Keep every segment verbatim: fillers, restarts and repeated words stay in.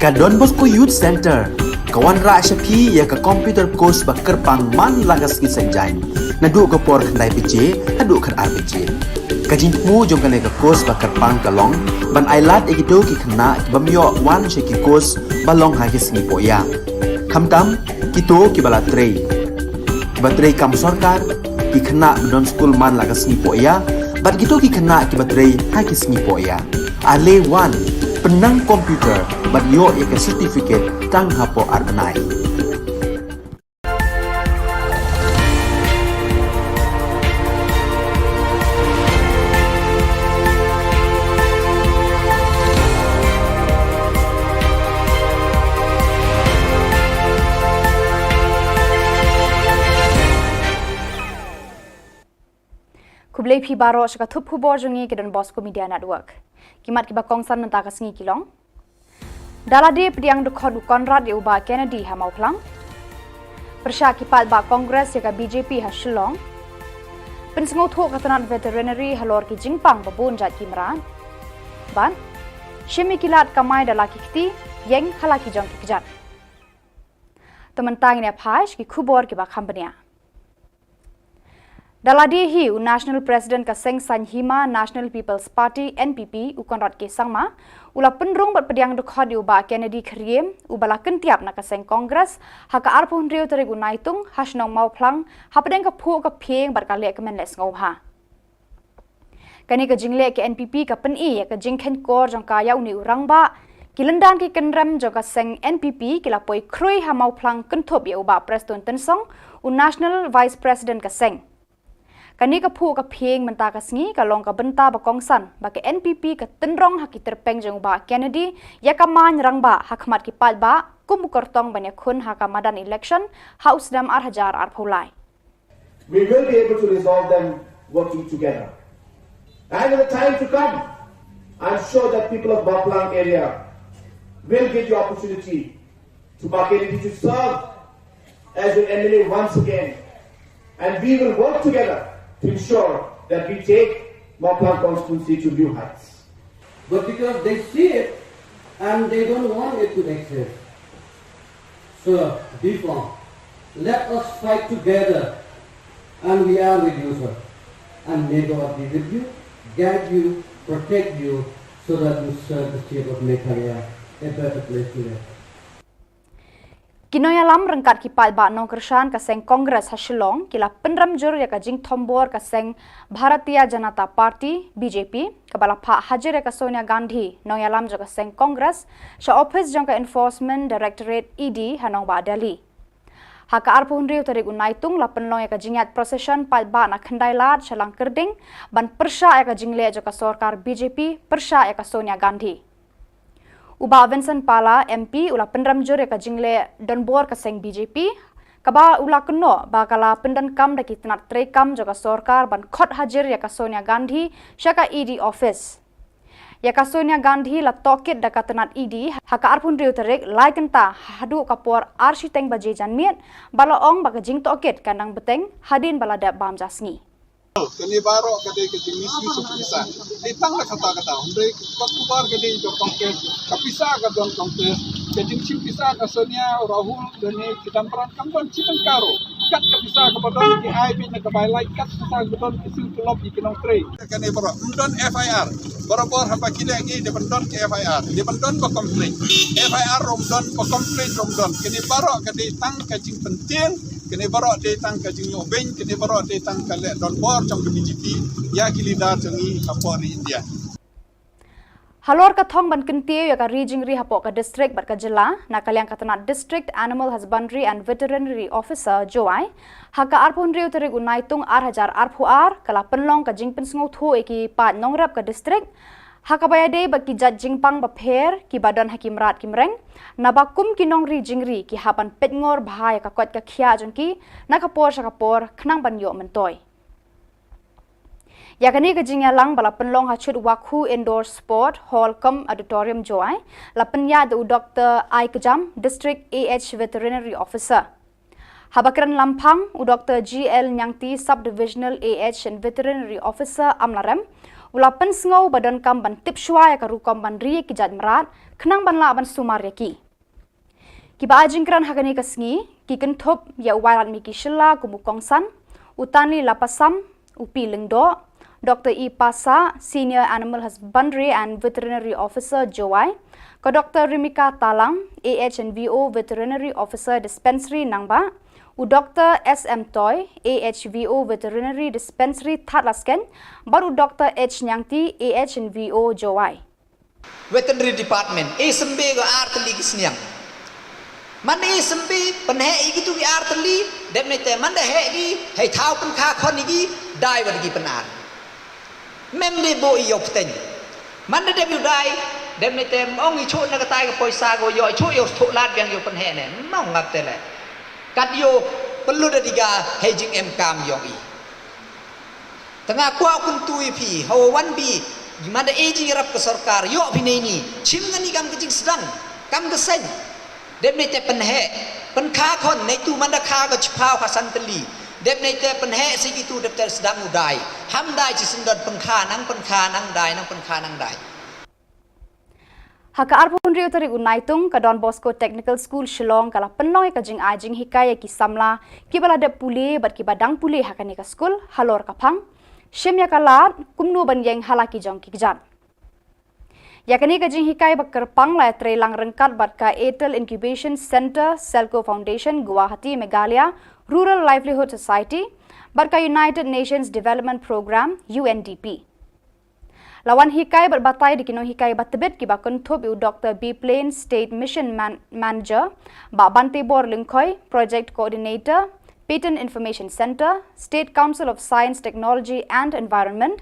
Ka Don Bosco Youth Centre ka wanrah sha phi ïa ka computer course ba kyrpang man la ka sngi Saitjaiñ, naduh ka por khyndai baje haduh khatar baje. Ka jingthmu jong kane ka course ba kyrpang ka long ban ai lad ïa kito ki khynnah ki bym ïoh wan sha ki course ba long ha ki sngi pohïa, khamtam kito kiba la trei, kiba trei kam sorkar, ki khynnah ba don skul man la ka sngi pohïa bad kito ki khynnah kiba trei ha ki sngi pohïa. Ale wan, pynnang computer bad ïoh ïa ka certificate tang hapoh ar bnai. Khublei phi baroh sha ka thup khubor jong ngi ka Don Bosco Media Network. Ki mat kiba kongsan mynta ka sngi ki long: Da lade pdiang dkhot u Conrad ïa u Bah Kennedy ha Mawphlang. Pyrshah ki paidbah Congress ïa ka B J P ha Shillong. Pynsngewthuh ka tnat veterinary halor ki jingpang ba bun jait ki mrad. Bad shim ïa ki lad kamai da la ki kti, ïeng ha la ki jong ki kjat. Te mynta ngin ïa phai sha ki khubor kiba kham bniah. Da lade hi u National President ka seng saiñ hima National People's Party, N P P, u Conrad K Sangma, u la pynrung bad pdiang dkhot ïa u Bah Kennedy Kyriem, uba la kyntiap na ka seng Congress ha ka arphew hynriew tarik u Naitung ha shnong Mawphlang, hapdeng ka phuh ka phieng bad ka lehkmen lehsngewbha. Kane ka jingleh ka N P P ka pyni ïa ka jingkheiñkor jong ka ïa une u rangbah. Ki lyndan ki kynrem jong ka seng N P P ki la poi khrui ha Mawphlang kynthup ïa u Bah Prestone Tynsong, u National Vice President ka seng. Kane ka phuh ka phieng mynta ka sngi ka long ka bynta ba kongsan ba ka N P P ka tynrong ha ki tyrpeng jong u Bah Kennedy ïa ka main rangbah ha khmat ki paidbah kum u kyrtong ban ïakhun ha ka madan election ha u snem ar hajar arphew lai. We will be able to resolve them working together. And in the time to come, I'm sure that people of Mawphlang area will get the opportunity to Bah Kennedy to serve as your M L A once again. And we will work together to ensure that we take Mawphlang constituency to new heights. But because they see it and they don't want it to exist. So, be firm. Let us fight together, and we are with you, sir. And may God be with you, guide you, protect you, so that you serve the state of Meghalaya a better place to live. Ki nongïalam ryngkat ki paidbah nongkyrshan ka seng Congress ha Shillong ki la pynrem jur ïa ka jingthombor ka seng Bharatiya Janata Party, B J P, kaba la phah hajir ïa ka Sonia Gandhi, nongïalam jong ka seng Congress, sha ophis jong ka Enforcement Directorate, E D, ha nongbah Delhi. Ha ka arphew hynriew tarik u Naitung la pynlong ïa ka jingïaid procession paidbah na Khyndailad sha Langkyrding ban pyrshah ïa ka jingleh jong ka sorkar B J P pyrshah ïa ka Sonia Gandhi. U Bah Vincent Pala, M P, u la pynrem jur ïa ka jingleh donbor ka seng B J P, kaba u la kynnoh ba ka la pyndonkam da ki tnat treikam jong ka sorkar ban khot hajir ïa ka Sonia Gandhi sha ka E D office. Ïa ka Sonia Gandhi la tohkit da ka tnat E D ha ka arphew hynriew tarik lai kynta haduh ka por ar shiteng baje janmiet, ba la ong ba ka jingtohkit kan nang bteng hadien ba la dep bam ja sngi. Kane baroh ka dei ka jingmisuse jong pisa. Dei tang la kata kata. Hynrei ka khubor ka dei jong Congress, ka pisa ka don Congress, ka jingshim pisa ka Sonia, Rahul, lane Chidambaram kam don shi tyngka ruh. Kat ka pisa kaba don ki ai beit na ka bai lait, kat pisa kaba don ki siew tulop ïa ki nongtrei. Kane baroh ym don F I R. Barabor haba ki leh ngi dei ban don ka F I R, dei ban don ba complete. F I R ruh ym don, ba complete ruh ym don. Kane baroh ka dei tang ka jingpyntieng, kane baroh dei tang ka jingïoh beiñ, kane baroh dei tang ka leh donbor jong ka B J P ïa ki leader jong ngi hapoh ri India. Halor ka thong ban kyntiew ïa ka ri jingri hapoh ka district bad ka jylla, na ka liang ka tnat District Animal Husbandry and Veterinary Officer, Jowai, ha ka arphew hynriew tarik u Naitung ar hajar arphew ar, ka la pynlong ka jingpynsngewthuh ïa ki paid nongrep ka district ha kaba ïadei bad ki jait jingpang bapher kiba don ha ki mrad ki mreng, naba kum ki nongri jingri ki hap ban peitngor bha ïa ka koit ka khiah jong ki na ka por sha ka por khnang ban ïoh myntoi. Ïa kane ka jingïalang ba la pynlong ha Chutwakhu Indoor Sport Hall cum Auditorium Jowai, la pynïaid da u Doktor I Kjam, District A H Veterinary Officer. Haba kren lamphang, u Doktor G L Nyangti, Sub-Divisional A H and Veterinary Officer Amlarem, U la pynsngew ba donkam ban tip shuwa ïa ka rukom ban ri ïa ki jait mrad, khnang ban lah ban sumar ïa ki. Kiba ai jingkren ha kane ka sngi, ki kynthup ïa u Wailadmiki Shylla kum u kongsan, u Tanli Lapasam, u P Lyngdoh, Doctor E Passah, Senior Animal Husbandry and Veterinary Officer, Jowai, ka Doctor Rimika Talang, A H and V O Veterinary Officer Dispensary Nangbah, u Doctor S M Toi, A H V O Veterinary Dispensary Thadlaskein, bad u Doctor H Nyangti, A H and V O Jowai. Veterinary Department, e symbe ko ar tylli ki sniang. Man e symbe, pynheh ïa kitu ki ar tylli, dep ne te man da heh ki, hei thaw pynkha khon ïa ki, dai wat ki pynar. Mem de bo ïoh pteng. Man da dep ïoh dai, dep ne te ong i chuh na katai ka poisa ko ïoh, i chuh ïoh thuh lad biang ïoh pynheh ne. Mong ngap te le. Kat ïoh pynlut da diga hei jingem kam ïoh i. Tang nga kwah kyntu ïa phi, hawa wan bi, man da e jingïarap ka sorkar, ïoh phi nei ni, chim ngani kam ka jingsdang, kam ka seng. Dep ne te pynheh, pynkha khon, nei tu man da kha ka chiphaw ka san tylli. Dep ne te pynheh si kitu dep te sdang u dai. Ham dai chi syndon pynkha nang pynkha nang dai nang pynkha nang dai. Ha ka arphew hynriew tarik u Naitung, ka Don Bosco Technical School Shillong ka la pynlong ïa ka jingai jinghikai ïa ki samla kiba la dep pule bad kiba dang pule ha kane ka skul halor ka phang shim ïa ka lad kumno ban ïeng ha la ki jong ki kjat. Ïa kane ka jinghikai ba kyrpang la ïatreilang ryngkat bad ka Airtel Incubation Centre, Selco Foundation, Guwahati, Meghalaya, Rural Livelihood Society, bad ka United Nations Development Programme, U N D P. La wan hikai bad batai da ki nonghikai ba tbit kiba kynthup ïa u Doctor B Plain, State Mission Man-, Manager, Bah Bantebor Lyngkhoi, Project Coordinator, Patent Information Centre, State Council of Science, Technology and Environment,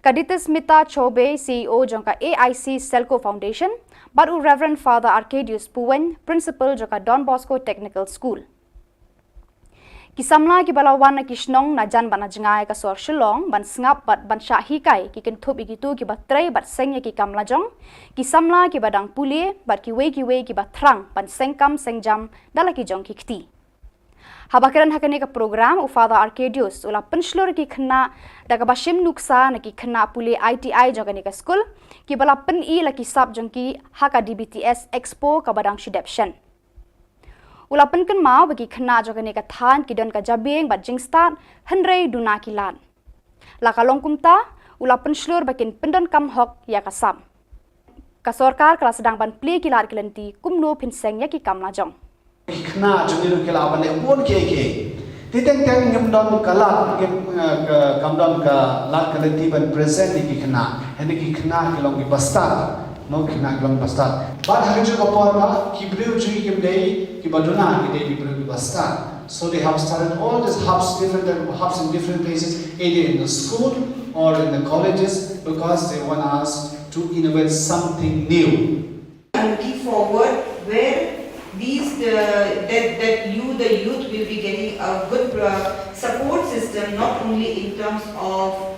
ka Ditismita Choubey, C E O jong ka A I C Selco Foundation, bad u Reverend Father Arcadius Puwein, Principal jong ka Don Bosco Technical School. Ki samla kiba la wan na ki shnong na jan bad na jngai ka sor Shillong ban sngap bad ban shah hikai ki kynthup ïa kitu kiba trei bad seng ïa ki kam lajong, ki samla kiba dang pule bad kiwei kiwei kiba thrang ban seng kam seng jam da la ki jong ki kti. Haba kren ha kane ka program u Father Arcadius u la pynshlur ki khynnah da kaba shim nuksa na ki khynnah pule I T I jong kane ka skul kiba la pyni la ki sap jong ki ha ka D B T S Expo kaba dang shu dep shen. U la pynkynmaw ba ki khynnah jong kane ka thaiñ ki don ka jabieng bad jingstad hynrei duna ki lad. La ka long kumta, u la pynshlur ba kin pyndonkam hok ïa ka sap. Ka sorkar ka la sdang ban plie ki lad ki lynti kumno phin seng ïa ki kam lajong. Ki khynnah jong ngi ruh ki lah ban leh bun kiei kiei. Te teng teng ngim don ka lad, ngim, eh, ka, kam don ka lad ka lynti ban present ïa ki khynnah. Hynrei ki khynnah ki long ki bastad. No, ki khynnah ki long bastad. Bad ha kajuh ka por ba ki briew jong ngi kim dei kiba duna, ki dei ki briew kiba stad. So they have started all these hubs, different type of hubs in different places, either in the school or in the colleges, because they want us to innovate something new. I'm looking forward where these, uh, that, that you, the youth, will be getting a good, uh, support system, not only in terms of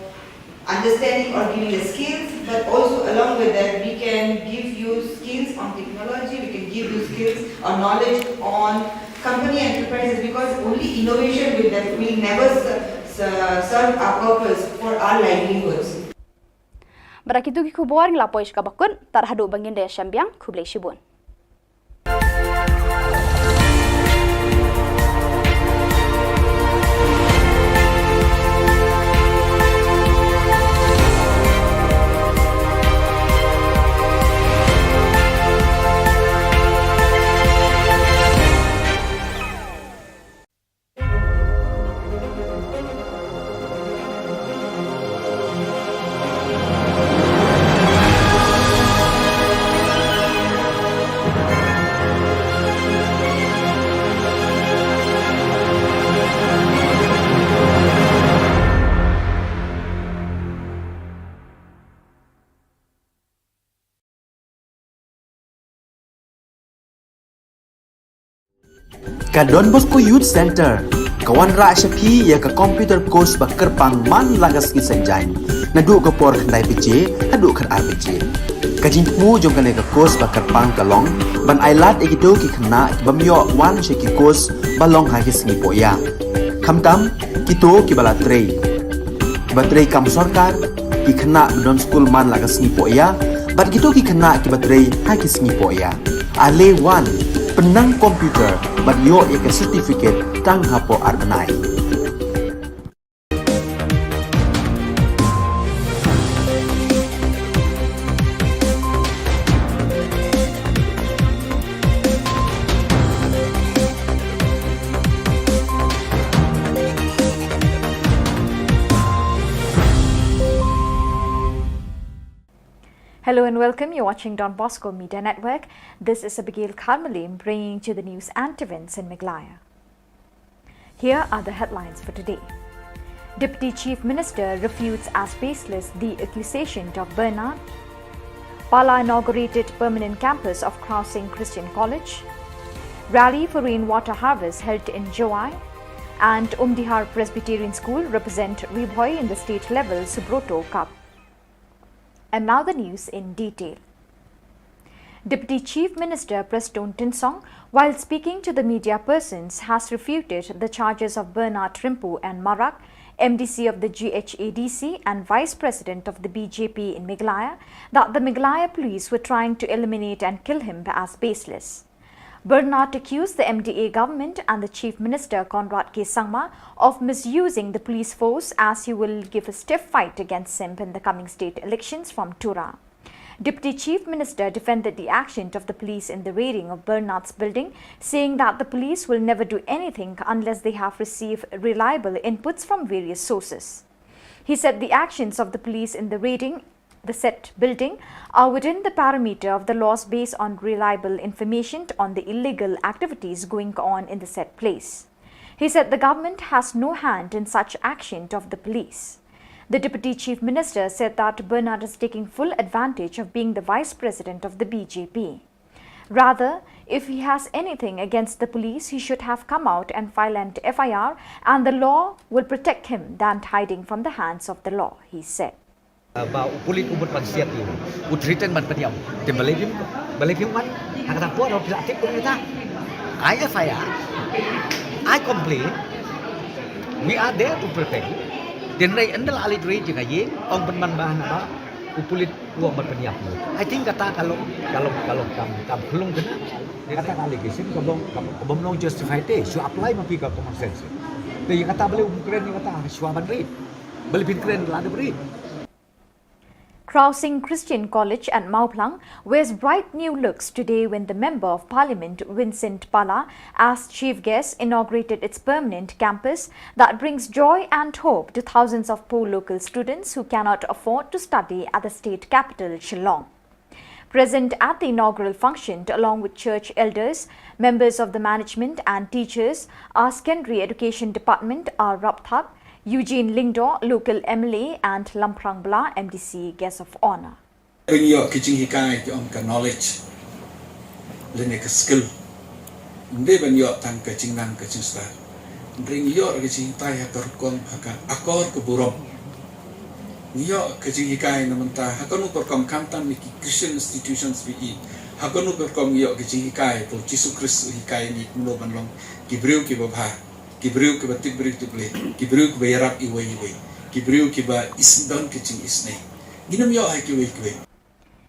understanding or giving the skills, but also along with that, we can give you skills on technology, we can give you skills or knowledge on company enterprises, because only innovation will, def- will never ser- ser- serve our purpose for our livelihoods. Bad da kitu ki khubor ngi la poi sha kaba kut, tad haduh ba ngin da ïashem biang, khublei shibun. Ka Don Bosco Youth Centre ka wanrah sha phi ïa ka computer course ba kyrpang man la ka sngi Saitjaiñ, naduh ka por khyndai baje haduh khatar baje. Ka jingthmu jong kane ka course ba kyrpang ka long ban ai lad ïa kito ki khynnah ki bym ïoh wan sha ki course ba long ha ki sngi pohïap, khamtam kito kiba la trei, kiba trei kam sorkar, Ki khynnah ba don skul man la ka sngi poh ïa, bad kito ki khynnah kiba trei ha ki sngi poh ïa. Ale wan, pynnang computer, bad ïoh ïa ka certificate tang hapoh ar bnai. Hello and welcome. You're watching Don Bosco Media Network. This is Abigail Kharmalim bringing to the news and events in Meghalaya. Here are the headlines for today. Deputy Chief Minister refutes as baseless the accusation of Bernard. Pala inaugurated permanent campus of Crossing Christian College. Rally for rainwater harvest held in Jowai. And Umdihar Presbyterian School represent Ri Bhoi in the state level Subroto Cup. And now the news in detail. Deputy Chief Minister Prestone Tynsong, while speaking to the media persons, has refuted the charges of Bernard Rimpu and Marak, M D C of the G H A D C and Vice President of the B J P in Meghalaya, that the Meghalaya police were trying to eliminate and kill him as baseless. Bernard accused the M D A government and the Chief Minister Conrad K Sangma of misusing the police force, as he will give a stiff fight against him in the coming state elections from Tura. Deputy Chief Minister defended the action of the police in the raiding of Bernard's building, saying that the police will never do anything unless they have received reliable inputs from various sources. He said the actions of the police in the raiding the said building are within the parameter of the laws based on reliable information on the illegal activities going on in the said place. He said the government has no hand in such action of the police. The Deputy Chief Minister said that Bernard is taking full advantage of being the Vice President of the B J P. Rather, if he has anything against the police, he should have come out and file an F I R, and the law will protect him than hiding from the hands of the law, he said. Ba u pulit u mut ban siat ïa u, u threaten ban pynïap. Te balei phim, balei phim wan ha kata por phi la tip kumta. Ai F I R, ai complain. We are there to protect you. Te hynrei ynda la leit raid jong ka ïing, ong pynban ba hana ba u pulit u ong ban pynïap ïa u. I think kata ka long, ka long, ka long kam, kam khlung kena. Kata ka allegation ka bym, ka bym long justified te. Shu apply ma phi ka common sense. Te ïa kata balei um kren ïa kata, shuwa ban raid. Balei phin kren la dep raid. Crossing Christian College at Mawphlang wears bright new looks today when the Member of Parliament, Vincent Pala, as chief guest, inaugurated its permanent campus that brings joy and hope to thousands of poor local students who cannot afford to study at the state capital, Shillong. Present at the inaugural function, along with church elders, members of the management and teachers, are Secondary Education Department, R Rapthap, Eugene Lyngdoh, local M L A, and Lamphrang Bla, M D C, guest of honour. Ban ïoh ka jinghikai, te ong ka knowledge lane ka skill. Ym dei ban ïoh tang ka jingnang ka jingstad. Hynrei ngi ïoh ka jinghikai ha ka rukom, ha ka akor ka burom. Ngi ïoh ka jinghikai na mynta ha kano ka rukom, khamtam na ki Christian institutions ba ïeit. Ha kano ka rukom ngi ïoh ka jinghikai, ba u Jisu Khrist u hikai ngi kumno ban long ki briew kiba bha, ki briew kiba tip briew tip Blei, ki briew kiba ïarap iwei iwei, ki briew kiba is, don ka jingisynei. Ngin ym ïoh ha kiwei kiwei.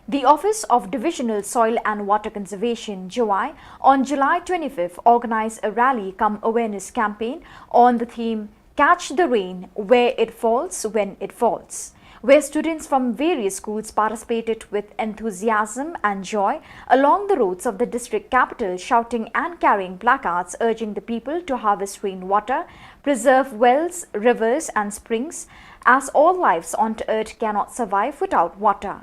The Office of Divisional Soil and Water Conservation, Jowai, on July twenty-fifth, organized a rally cum awareness campaign on the theme Catch the Rain Where It Falls, When It Falls, where students from various schools participated with enthusiasm and joy along the roads of the district capital, shouting and carrying placards urging the people to harvest rainwater, preserve wells, rivers, and springs, as all lives on earth cannot survive without water.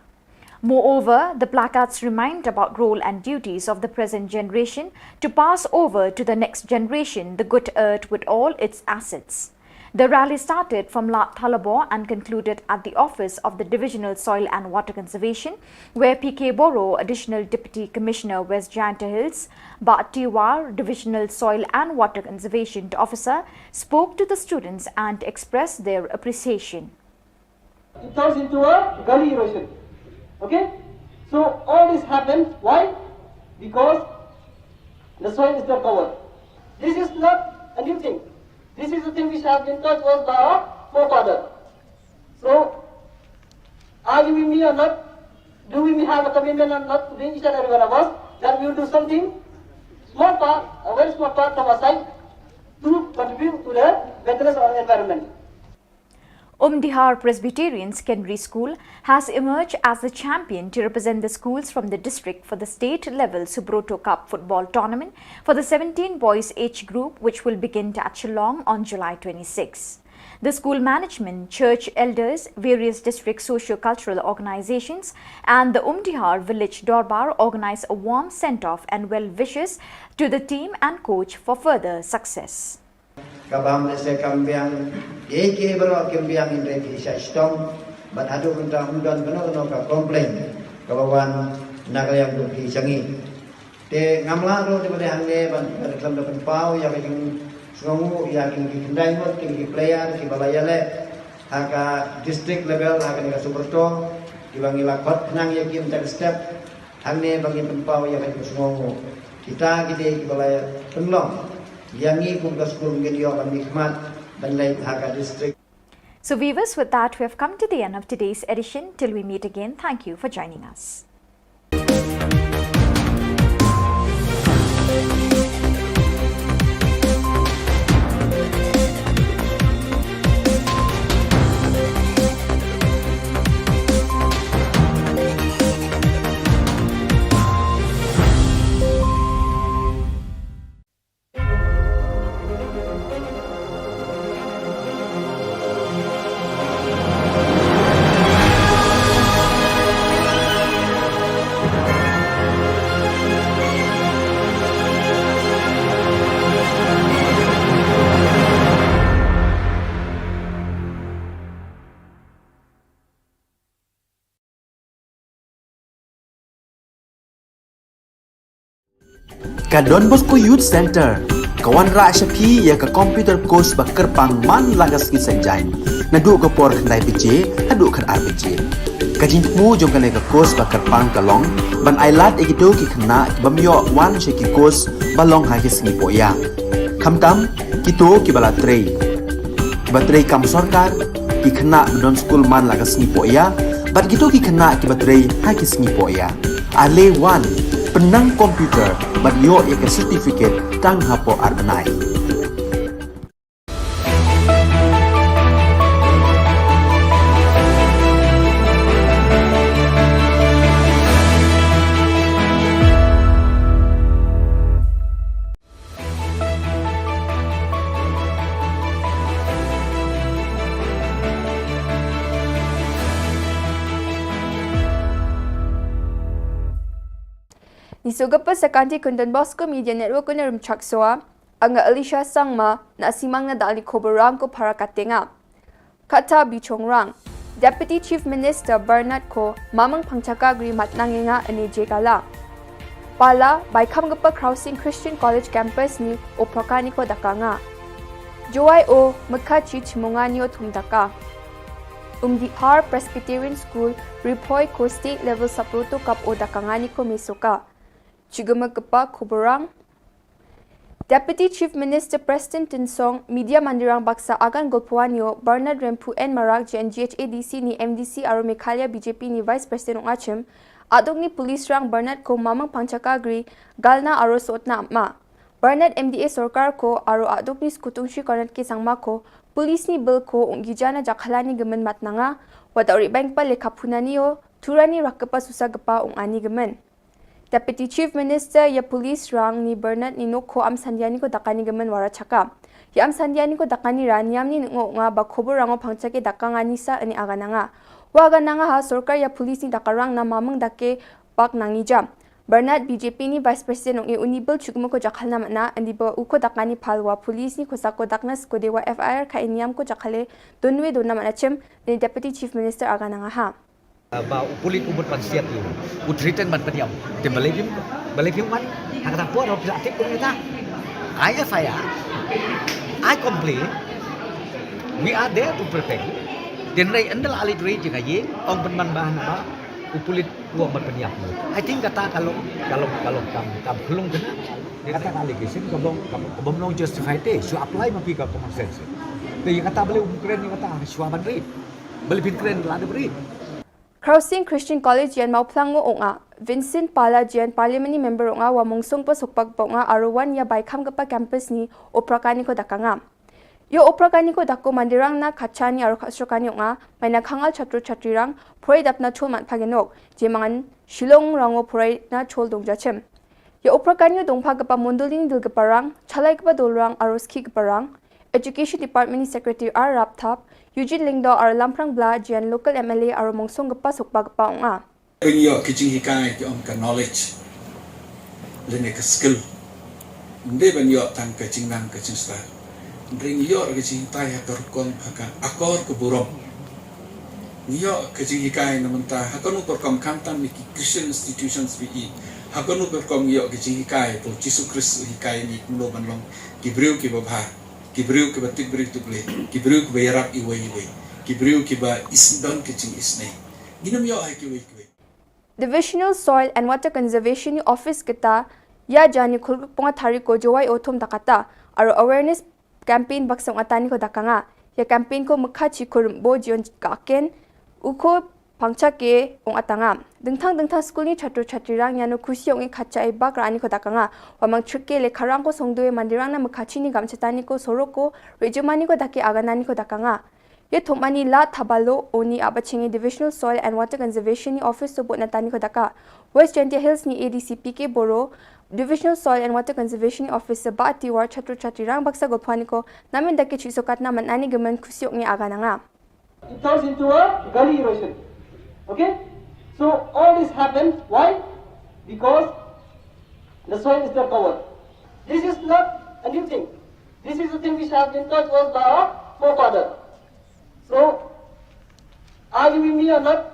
Moreover, the placards remind about role and duties of the present generation to pass over to the next generation the good earth with all its assets. The rally started from Lad Thalabo and concluded at the office of the Divisional Soil and Water Conservation, where P K Boro, Additional Deputy Commissioner, West Jaintia Hills, Bah T War, Divisional Soil and Water Conservation Officer, spoke to the students and expressed their appreciation. It turns into a gully erosion. Okay? So all this happens. Why? Because the soil is not covered. This is not a new thing. This is a thing which has been taught to us by our forefather. So We may or not, do we may have a commitment or not to doing each and every one of us, that we will do something, small part, a very small part from our side, to contribute to the maintenance of our environment. Umdihar Presbyterian Secondary School has emerged as the champion to represent the schools from the district for the state level Subroto Cup football tournament for the seventeen boys age group, which will begin at Shillong on July twenty-six. The school management, church elders, various district socio-cultural organizations, and the Umdihar Village Dorbar organize a warm send-off and well wishes to the team and coach for further success. Kaba ym lehse kam biang, ïa ki baroh kim biang hynrei phi shah shitom, bad haduh mynta ym don kano kano ka complain kaba wan na ka liang jong phi sha ngi. Te ngam lah ruh te ba dei hangne ban, ban khlem da pynpaw ïa ka jingsngewnguh ïa kine ki khyndai ngut, kine ki player kiba la ïaleh ha ka district level ha kane ka Subroto, kiba ngi la khot khnang ïa ki mynta ka step. Hangne ba ngin pynpaw ïa ka jingsngewnguh. Kita ki dei kiba la pynlong ïa ngi kum ka skul ngin ïoh ban mih khmat ban leit ha ka district. So viewers, with that, we have come to the end of today's edition. Till we meet again, thank you for joining us. Ka Don Bosco Youth Centre ka wanrah sha phi ïa ka computer course ba kyrpang man la ka sngi Saitjaiñ, naduh ka por khyndai baje haduh khatar baje. Ka jingthmu jong kane ka course ba kyrpang ka long ban ailad ïa kito ki khynnah ki bym ïoh wan sha ki course ba long ha ki sngi pohïa, khamtam kito kiba la trei, kiba trei kam sorkar, ki khynnah ba don skul man la ka sngi pohïa, bad kito ki khynnah kiba trei ha ki sngi pohïa. Ale wan, pynnang computer bad ïoh ïa ka certificate tang hapoh ar bnai. Ngi sngewbha sa ka Don Bosco Media Network, une u Rymchak Sowa, nga Alicia Sangma, na Simang na da li khubor rang ko para katenga. Kata bichongrang, Deputy Chief Minister Bernard ko Mamang Pangchaka Gri mat nang ïa nga ane je kala. Pala, bai kham gapa crossing Christian College Campus ni o prokani ko dakanga. Jowai o mekha chi chimunga ni o thum daka. Umdihar Presbyterian School, Ripoi ko State Level Subroto Cup o dakanga ni ko mesoka. Chigama kapa kuburang. Deputy Chief Minister Prestone Tynsong, Media Mandirang Baksa Agan Golpuanio, Bernard Remphu N Marak, J N G H A D C ni M D C aro Meghalaya B J P ni Vice President ong achim, aduk ni police rang Bernard ko Mamang Pangchaka Gri, galna aro sotna ama. Bernard M D A sorkar ko aro aduk ni skutung shi Bernard ki sangma ko, police ni bel ko ong gijana jakhalani gemen matnanga, wada ori bang pa lekha punani o, turani rakapa susa gepa ong ani gemen. Deputy Chief Minister ïa police rang ni Bernard ni nok ko am sandiani ko dakani gemen wara chaka. Ïa am sandiani ko dakani ra niam ni ngo nga ba khubur rango pangchake dakanga ni sa ani agananga. Wa agananga ha sorkar ïa police ni dakarang na mamang dake bak nangi jam. Bernard B J P ni Vice President ong e uni bel chukmo ko jakhalna mana andi ba uko dakani phalwa police ni ko sako daknas ko dewa F I R ka iniam ko jakhale donwe dona mana chem ni Deputy Chief Minister agananga ha. Ba u pulit u mut ban siat ïa u, u threaten ban pynïap. Te balei phim, balei phim wan? Ha kata por phi la tip kumta. I F I R, I complain. We are there to protect you. Te hynrei ynda la ali trei jingïa ong pynban ba hana ba u pulit u ong ban pynïap. I think kata ka long, ka long, ka long kam, kam khlung kena. Kata ka allegation ka bym, ka bym long justify te. Shu apply ma phi ka common sense. Te ïa kata balei um kren ïa kata shuwa ban rit. Balei phin kren la dep rit. Khrawsing Christian College ïan Mawphlang u ong a, Vincent Pala Jain Parliamentary Member ong a, wa Mongsong pa sukpak pa ong a, aro wan ïa bai kham kapa campus ni Uttarakhand ni ko dakang a. Ïa Uttarakhand ni ko dako mandirang na khatshani aro khatsrokani ong a, mai na khangal chatru chatrirang, phurai dap na chol man phagenok, je mangan Shillong rango phurai na chol dong jachim. Ïa Uttarakhand ni dong pha kapa mondol ding dil kapa rang, chalai kapa dolrang aro skhi kapa rang, Education Department ni Secretary R Rapthap, Eugene Lyngdoh aro Lamprang Bla Jain local M L A aro Mongsong kapa sukpak pa ong a. Pynïoh ka jinghikai ki ong ka knowledge. Lane ka skill. Nde ban ïoh tang ka jingnang ka jingstad. Nde ngi ïoh ka jinghikai ha ka rukom ha ka akor ka burom. Ngi ïoh ka jinghikai na mynta ha kano ka rukom khamtam ni ki Christian institutions phi i. Ha kano ka rukom ngi ïoh ka jinghikai to Jisu Khrist u hikai ni kumno ban long ki briew kiba bha. Ki briew kiba tip briew tip le. Ki briew kiba ïarap iwei iwei. Ki briew kiba isdon ka jingisnei. Ngin ym ïoh ha kiwei kiwei. Divisional Soil and Water Conservation Office kata ïa jani khuluk pong a thariko jowai o thum dakata aro awareness campaign baksa ong atani ko dakanga. Ïa campaign ko mukha chi kurum bo jion ka ken uko pangcha ke ong atanga. Dengthang dengthang school ni chatru chatrirang ïano khusi ong i khacha i bak rani ko dakanga. Wamang chuke le kharang ko songdue mandirang na mukha chi ni gam chatani ko soroko rejumani ko dake aganani ko dakanga. Ye thumani la thabalo oni abachingi Divisional Soil and Water Conservation ni Office to bot natani ko daka. West Jaintia Hills ni A D C P K Boro, Divisional Soil and Water Conservation ni Office ba tiwar chatru chatrirang baksa gopani ko namin dake chisokat naman ani gemen khusiok ni agananga. It turns into a gully erosion. Okay? So all this happens. Why? Because the soil is not covered. This is not a new thing. This is a thing which has been taught to us by our forefather. So, are you with me or not?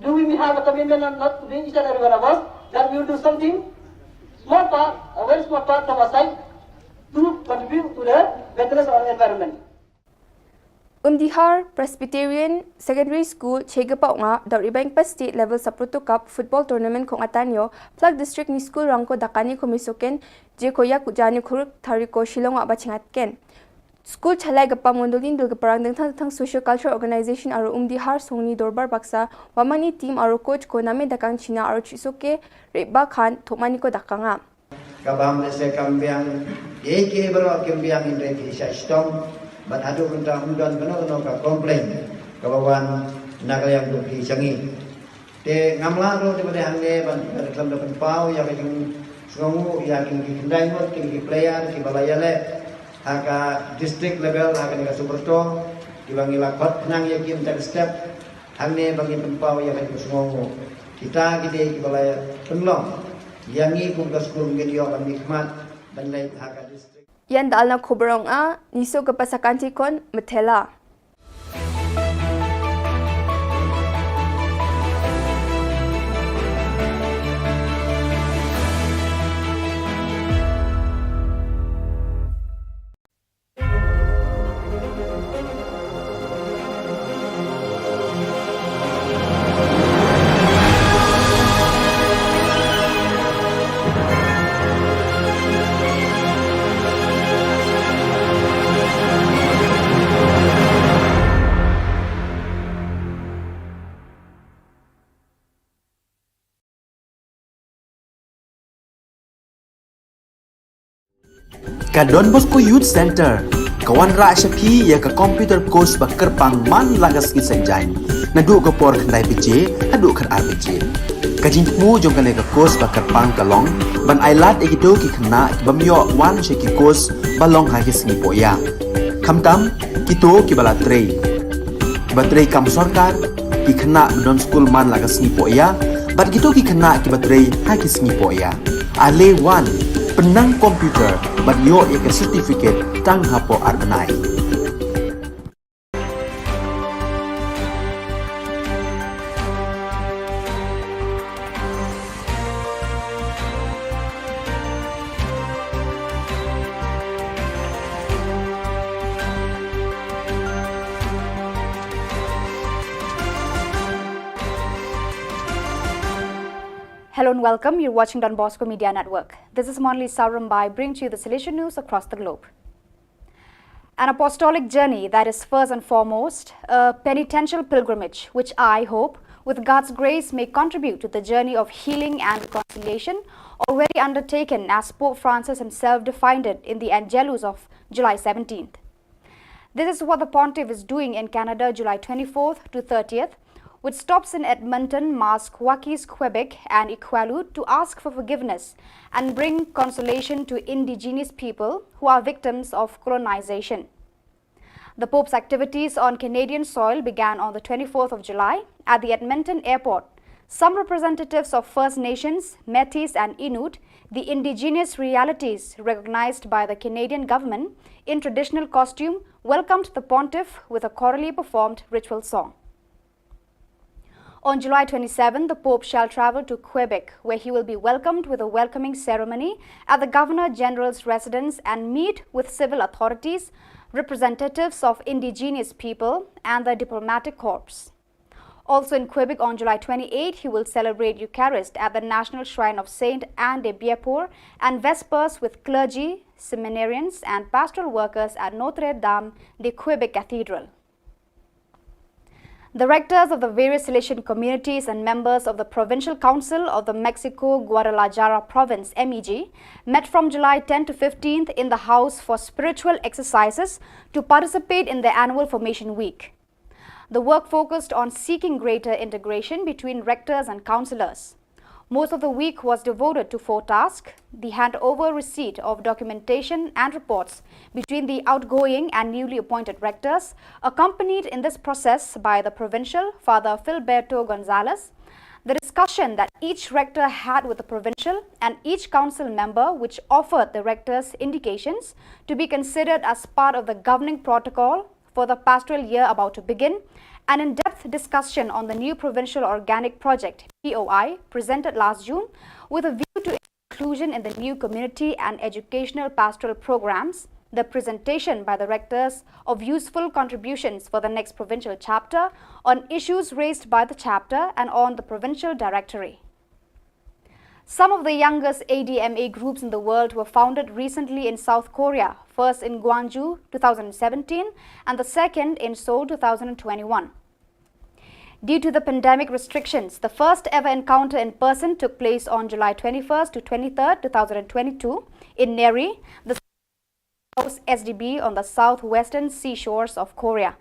Do we have a commitment or not to each and every one of us that we will do something, small part, a very small part from our side, to contribute to the maintenance of our environment? Umdihar Presbyterian Secondary School chegapa unga dau ribang pa state level Sapruto Cup football tournament khong atanyo plak district ni school rangko dakani ko misoken je ko yak jani khuruk thariko Shillong wa bachingat ken. School chalai gapa mondolin dul gaparang dengthang dengthang social cultural organization aro Umdihar songni dorbar baksa wamani team aro coach ko name dakang China aro chisoke reba khan thomani ko dakanga. Ka bam lehse kam biang, ïa ki baroh kim biang hynrei phi shah shitom, bad haduh mynta ym don kano kano ka complain kaba wan na ka liang jong phi sha ngi. Te ngam lah ruh te ba dei hangne ban, ban khlem da pynpaw ïa ka jingsngewnguh ïa kine ki khyndai ngut kine ki player kiba la ïaleh ha ka district level ha kane ka Subrto kiba ngi la khot khnang ïa ki mynta ka step. Hangne ba ngin pynpaw ïa ka jingsngewnguh. Kita ki dei kiba la pynlong ïa ngi kum ka skul ngin ïoh ban mihkhmat ban leit ha ka district. Ïa da alna khubor ong a, ngi suk ka pasakanti kon methela. Ka Don Bosco Youth Centre ka wanrah sha phi ïa ka computer course ba kyrpang man la ka sngi Saitjaiñ naduh ka por khyndai baje haduh khatar baje. Ka jingthmu jong kane ka course ba kyrpang ka long ban ailad ïa kito ki khynnah ki bym ïoh wan sha ki course ba long ha ki sngi pohïa. Khamtam kito kiba la trei, kiba trei kam sorkar, ki khynnah ba don skul man la ka sngi pohïa bad kito ki khynnah kiba trei ha ki sngi pohïa. Ale wan, pynnang computer bad ïoh ïa ka certificate tang hapoh ar bnai. Hello and welcome. You're watching Don Bosco Media Network. This is Monali Saurumbai bringing to you the Salesian news across the globe. An apostolic journey that is first and foremost a penitential pilgrimage, which I hope with God's grace, may contribute to the journey of healing and reconciliation already undertaken, as Pope Francis himself defined it in the Angelus of July seventeenth. This is what the Pontiff is doing in Canada, July twenty-fourth to thirtieth, with stops in Edmonton, Masque, Waukesha, Quebec, and Iqaluit to ask for forgiveness and bring consolation to Indigenous people who are victims of colonization. The Pope's activities on Canadian soil began on the twenty-fourth of July at the Edmonton airport. Some representatives of First Nations, Métis, and Inuit, the indigenous realities recognized by the Canadian government, in traditional costume, welcomed the Pontiff with a chorally performed ritual song. On July twenty-seven, the Pope shall travel to Quebec, where he will be welcomed with a welcoming ceremony at the Governor General's residence and meet with civil authorities, representatives of indigenous people, and the diplomatic corps. Also in Quebec on July twenty-eight, he will celebrate Eucharist at the National Shrine of Saint Anne de Bienport and Vespers with clergy, seminarians, and pastoral workers at Notre Dame de Quebec Cathedral. The rectors of the various Salesian communities and members of the Provincial Council of the Mexico Guadalajara Province, MEG, met from July tenth to fifteenth in the House for spiritual exercises to participate in the annual Formation Week. The work focused on seeking greater integration between rectors and councillors. Most of the week was devoted to four tasks: the handover receipt of documentation and reports between the outgoing and newly appointed rectors, accompanied in this process by the provincial, Father Filberto Gonzalez, the discussion that each rector had with the provincial and each council member, which offered the rectors indications to be considered as part of the governing protocol for the pastoral year about to begin, an in-depth discussion on the new provincial organic project, P O I, presented last June, with a view to inclusion in the new community and educational pastoral programs, the presentation by the rectors of useful contributions for the next provincial chapter, on issues raised by the chapter, and on the provincial directory. Some of the youngest A D M A groups in the world were founded recently in South Korea, first in Gwangju, two thousand seventeen, and the second in Seoul, two thousand twenty-one. Due to the pandemic restrictions, the first ever encounter in person took place on July twenty-first to twenty-third, two thousand twenty-two, in Neri, the host S D B on the southwestern seashores of Korea.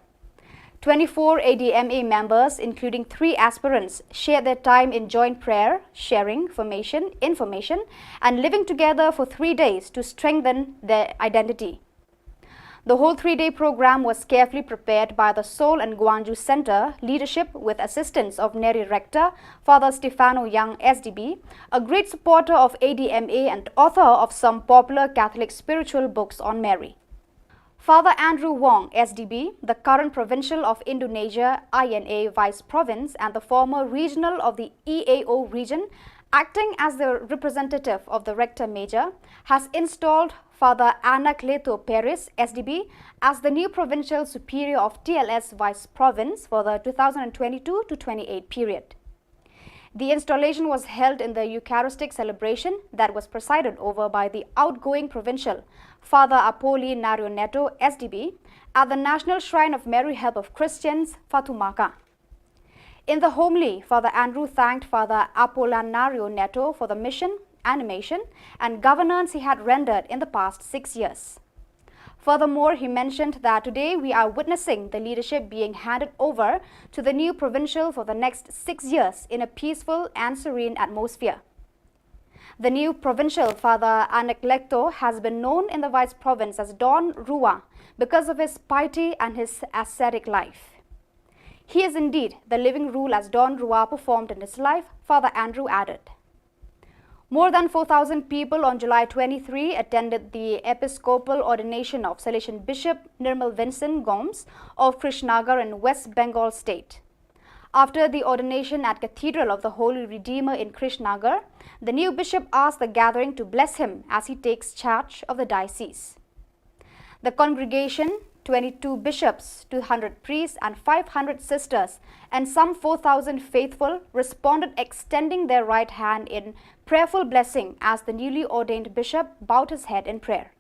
Twenty-four A D M A members, including three aspirants, shared their time in joint prayer, sharing formation, information, and living together for three days to strengthen their identity. The whole three-day program was carefully prepared by the Seoul and Gwangju Center leadership with assistance of Neri Rector, Father Stefano Young, S D B, a great supporter of A D M A and author of some popular Catholic spiritual books on Mary. Father Andrew Wong, S D B, the current provincial of Indonesia I N A Vice Province and the former regional of the E A O region, acting as the representative of the Rector Major, has installed Father Anacleto Perez, S D B, as the new provincial superior of T L S Vice Province for the two thousand twenty-two to twenty-eight period. The installation was held in the Eucharistic celebration that was presided over by the outgoing provincial, Father Apolinario Neto, S D B, at the National Shrine of Mary Help of Christians, Fatumaka. In the homily, Father Andrew thanked Father Apolinario Neto for the mission, animation, and governance he had rendered in the past six years. Furthermore, he mentioned that today we are witnessing the leadership being handed over to the new provincial for the next six years in a peaceful and serene atmosphere. The new provincial, Father Anacleto, has been known in the Vice Province as Don Rua because of his piety and his ascetic life. He is indeed the living rule as Don Rua performed in his life, Father Andrew added. More than four thousand people on July twenty-three attended the episcopal ordination of Salesian Bishop Nirmal Vincent Gomes of Krishnagar in West Bengal State. After the ordination at Cathedral of the Holy Redeemer in Krishnagar, the new bishop asked the gathering to bless him as he takes charge of the diocese. The congregation, twenty-two bishops, two hundred priests, and five hundred sisters, and some four thousand faithful responded, extending their right hand in prayerful blessing as the newly ordained bishop bowed his head in prayer.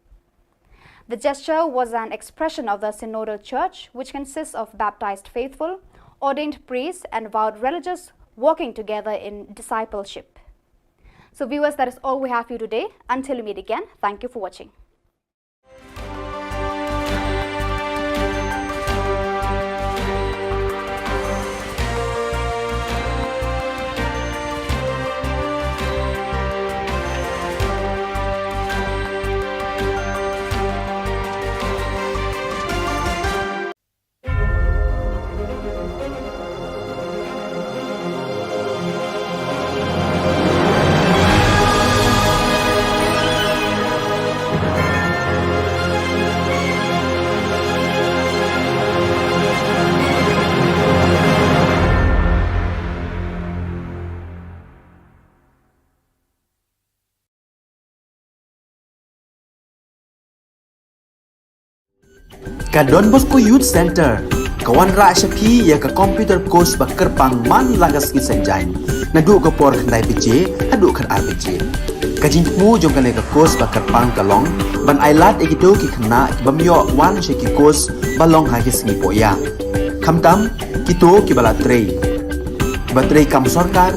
The gesture was an expression of the synodal church, which consists of baptized faithful, ordained priests and vowed religious, walking together in discipleship. So, viewers, that is all we have for you today. Until we meet again, thank you for watching. Ka Don Bosco Youth Center ka wanrah sha phi ïa ka computer course ba kyrpang man la ka sngi Saitjaiñ, naduh ka por khyndai baje haduh khatar baje. Ka jingthmu jong kane ka course ba kyrpang ka long ban ailad ïa kito ki khynnah ki bym ïoh wan sha ki course ba long ha ki sngi pohïa, khamtam kito kiba la trei, kiba trei kam sorkar,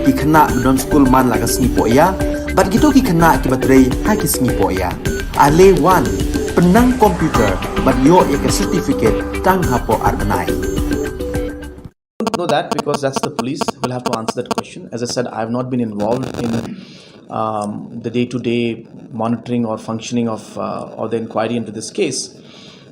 ki khynnah ba don skul man la ka sngi pohïa, bad kito ki khynnah kiba trei ha ki sngi pohïa. Ale wan, pynnang computer bad ïoh ïa ka certificate tang hapoh ar bnai. Don't know that because that's the police will have to answer that question. As I said, I have not been involved in um, the day-to-day monitoring or functioning of uh, or the inquiry into this case.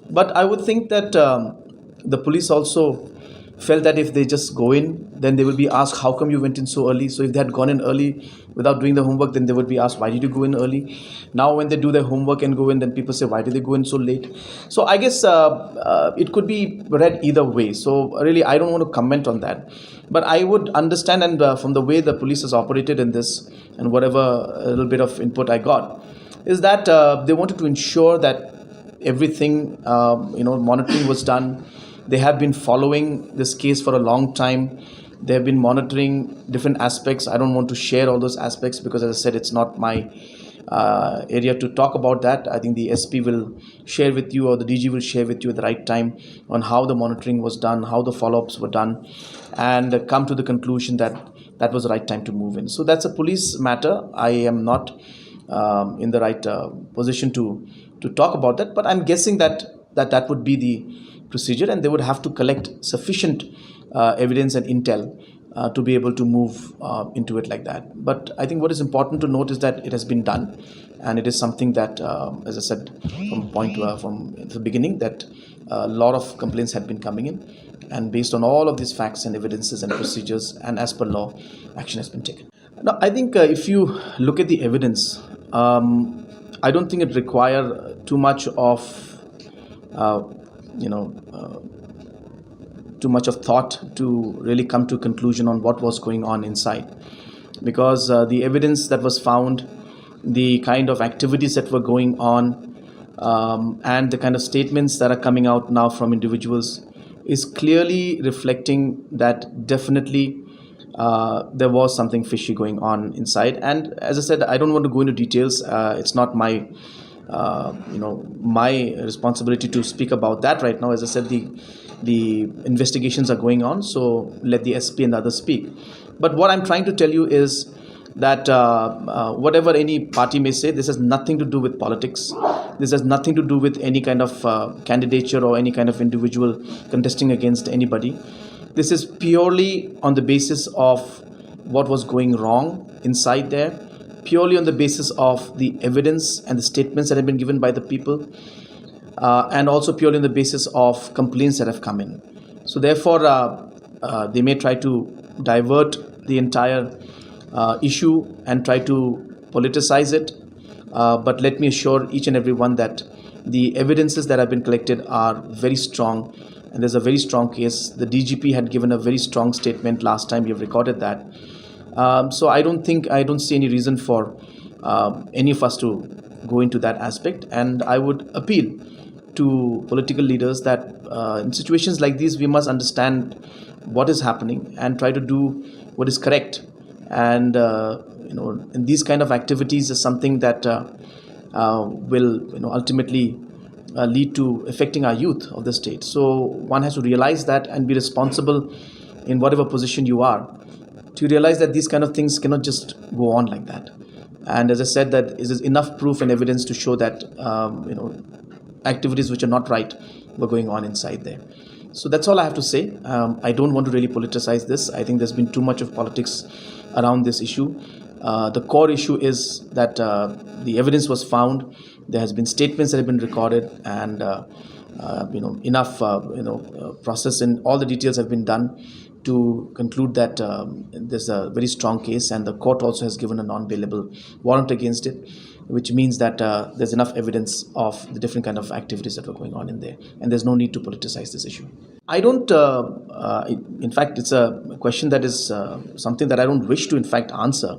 But I would think that um, the police also felt that if they just go in, then they will be asked, "How come you went in so early?" So if they had gone in early without doing the homework, then they would be asked, "Why did you go in early?" Now, when they do their homework and go in, then people say, "Why did they go in so late?" So I guess uh, uh, it could be read either way. So really, I don't want to comment on that. But I would understand, and uh, from the way the police has operated in this, and whatever a little bit of input I got, is that uh, they wanted to ensure that everything, um, you know, monitoring was done. They have been following this case for a long time. They have been monitoring different aspects. I don't want to share all those aspects because, as I said, it's not my uh, area to talk about that. I think the S P will share with you, or the D G will share with you at the right time, on how the monitoring was done, how the follow-ups were done, and uh, come to the conclusion that that was the right time to move in. So that's a police matter. I am not um, in the right uh, position to to talk about that, but I'm guessing that that that would be the procedure, and they would have to collect sufficient uh, evidence and intel uh, to be able to move uh, into it like that. But I think what is important to note is that it has been done, and it is something that, um, as I said from point to, uh, from the beginning, that a lot of complaints had been coming in, and based on all of these facts and evidences and procedures and as per law, action has been taken. Now, I think uh, if you look at the evidence, um, I don't think it require too much of uh, you know uh, too much of thought to really come to a conclusion on what was going on inside, because uh, the evidence that was found, the kind of activities that were going on, um, and the kind of statements that are coming out now from individuals is clearly reflecting that definitely uh, there was something fishy going on inside. And as I said, I don't want to go into details. Uh, it's not my uh, you know my responsibility to speak about that right now. As I said, the the investigations are going on, so let the S P and others speak. But what I'm trying to tell you is that uh, uh, whatever any party may say, this has nothing to do with politics. This has nothing to do with any kind of uh, candidature or any kind of individual contesting against anybody. This is purely on the basis of what was going wrong inside there, purely on the basis of the evidence and the statements that have been given by the people, uh, and also purely on the basis of complaints that have come in. So therefore, uh, uh, they may try to divert the entire uh, issue and try to politicize it. Uh, but let me assure each and everyone that the evidences that have been collected are very strong, and there's a very strong case. The D G P had given a very strong statement last time. You've recorded that. Um, so I don't think, I don't see any reason for um, any of us to go into that aspect. And I would appeal to political leaders that uh, in situations like these, we must understand what is happening and try to do what is correct. And uh, you know, and these kind of activities is something that uh, uh, will, you know, ultimately uh, lead to affecting our youth of the state. So one has to realize that and be responsible in whatever position you are, to realize that these kind of things cannot just go on like that. And as I said, that is enough proof and evidence to show that, um, you know, activities which are not right were going on inside there. So that's all I have to say. Um, I don't want to really politicize this. I think there's been too much of politics around this issue. Uh, the core issue is that, uh, the evidence was found. There has been statements that have been recorded, and, uh, uh, you know, enough, uh, you know, uh, process and all the details have been done to conclude that, um, there's a very strong case, and the court also has given a non-bailable warrant against it, which means that, uh, there's enough evidence of the different kind of activities that were going on in there, and there's no need to politicize this issue. I don't, uh, uh, in in fact, it's a question that is, uh, something that I don't wish to, in fact, answer,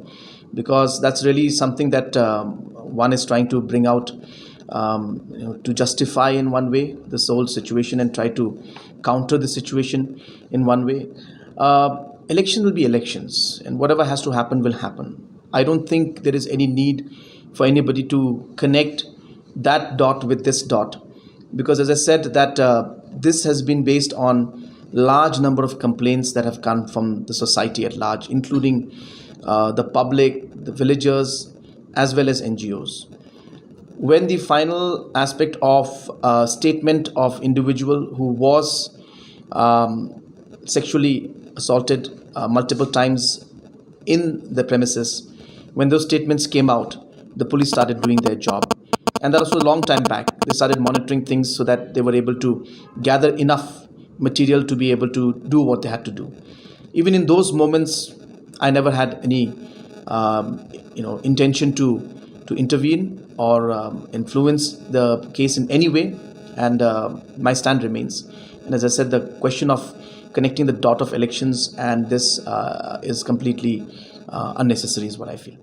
because that's really something that, um, one is trying to bring out, um, you know, to justify in one way this whole situation and try to counter the situation in one way. Uh, election will be elections, and whatever has to happen will happen. I don't think there is any need for anybody to connect that dot with this dot, because, as I said, that, uh, this has been based on large number of complaints that have come from the society at large, including, uh, the public, the villagers, as well as N G Os. When the final aspect of a statement of individual who was, um, sexually assaulted, uh, multiple times in the premises, when those statements came out, the police started doing their job. And that was a long time back. They started monitoring things so that they were able to gather enough material to be able to do what they had to do. Even in those moments, I never had any, um, you know, intention to to intervene or, um, influence the case in any way. And, uh, my stand remains. And as I said, the question of connecting the dot of elections and this, uh, is completely, uh, unnecessary, is what I feel.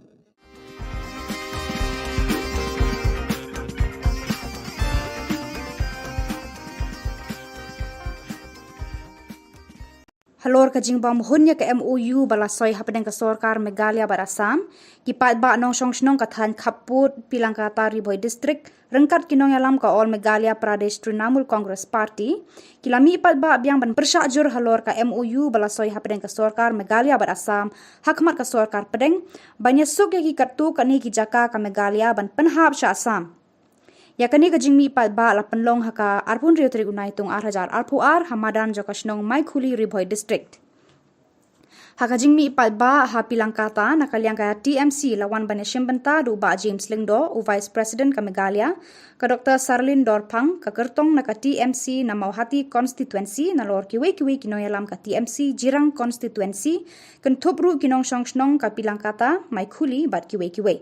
Halor ka jingbym hun ïa ka M O U ba la soi hapdeng ka sorkar Meghalaya bad Assam, ki paidbah nongshong shnong ka thaiñ Khappud, Pilangkata, Ri Bhoi District, ryngkat ki nongïalam ka All Meghalaya Pradesh Trinamool Congress Party, ki la mih paidbah biang ban pyrshah jur halor ka M O U ba la soi hapdeng ka sorkar Meghalaya bad Assam ha khmat ka sorkar pdeng, ban ïasuk ïa ki katto katne ki jaka ka Meghalaya ban pynhap sha Assam. Ïa kane ka jingmih paidbah la pynlong ha ka arphew hynriew tarik u Naitung ar hajar arphew ar ha madan jong ka shnong Maikhuli, Ri Bhoi District. Ha ka jingmih paidbah ha Pilangkata, na ka liang ka T M C la wan ban ïashim bynta da u Bah James Lyngdoh, u Vice President ka Meghalaya, ka Doctor Sarlin Dorphang, ka kyrtong na ka T M C na Mawhati Constituency, nalor kiwei kiwei ki nongïalam ka T M C Jirang Constituency, kynthup ruh ki nongshong shnong ka Pilangkata, Maikhuli bad kiwei kiwei.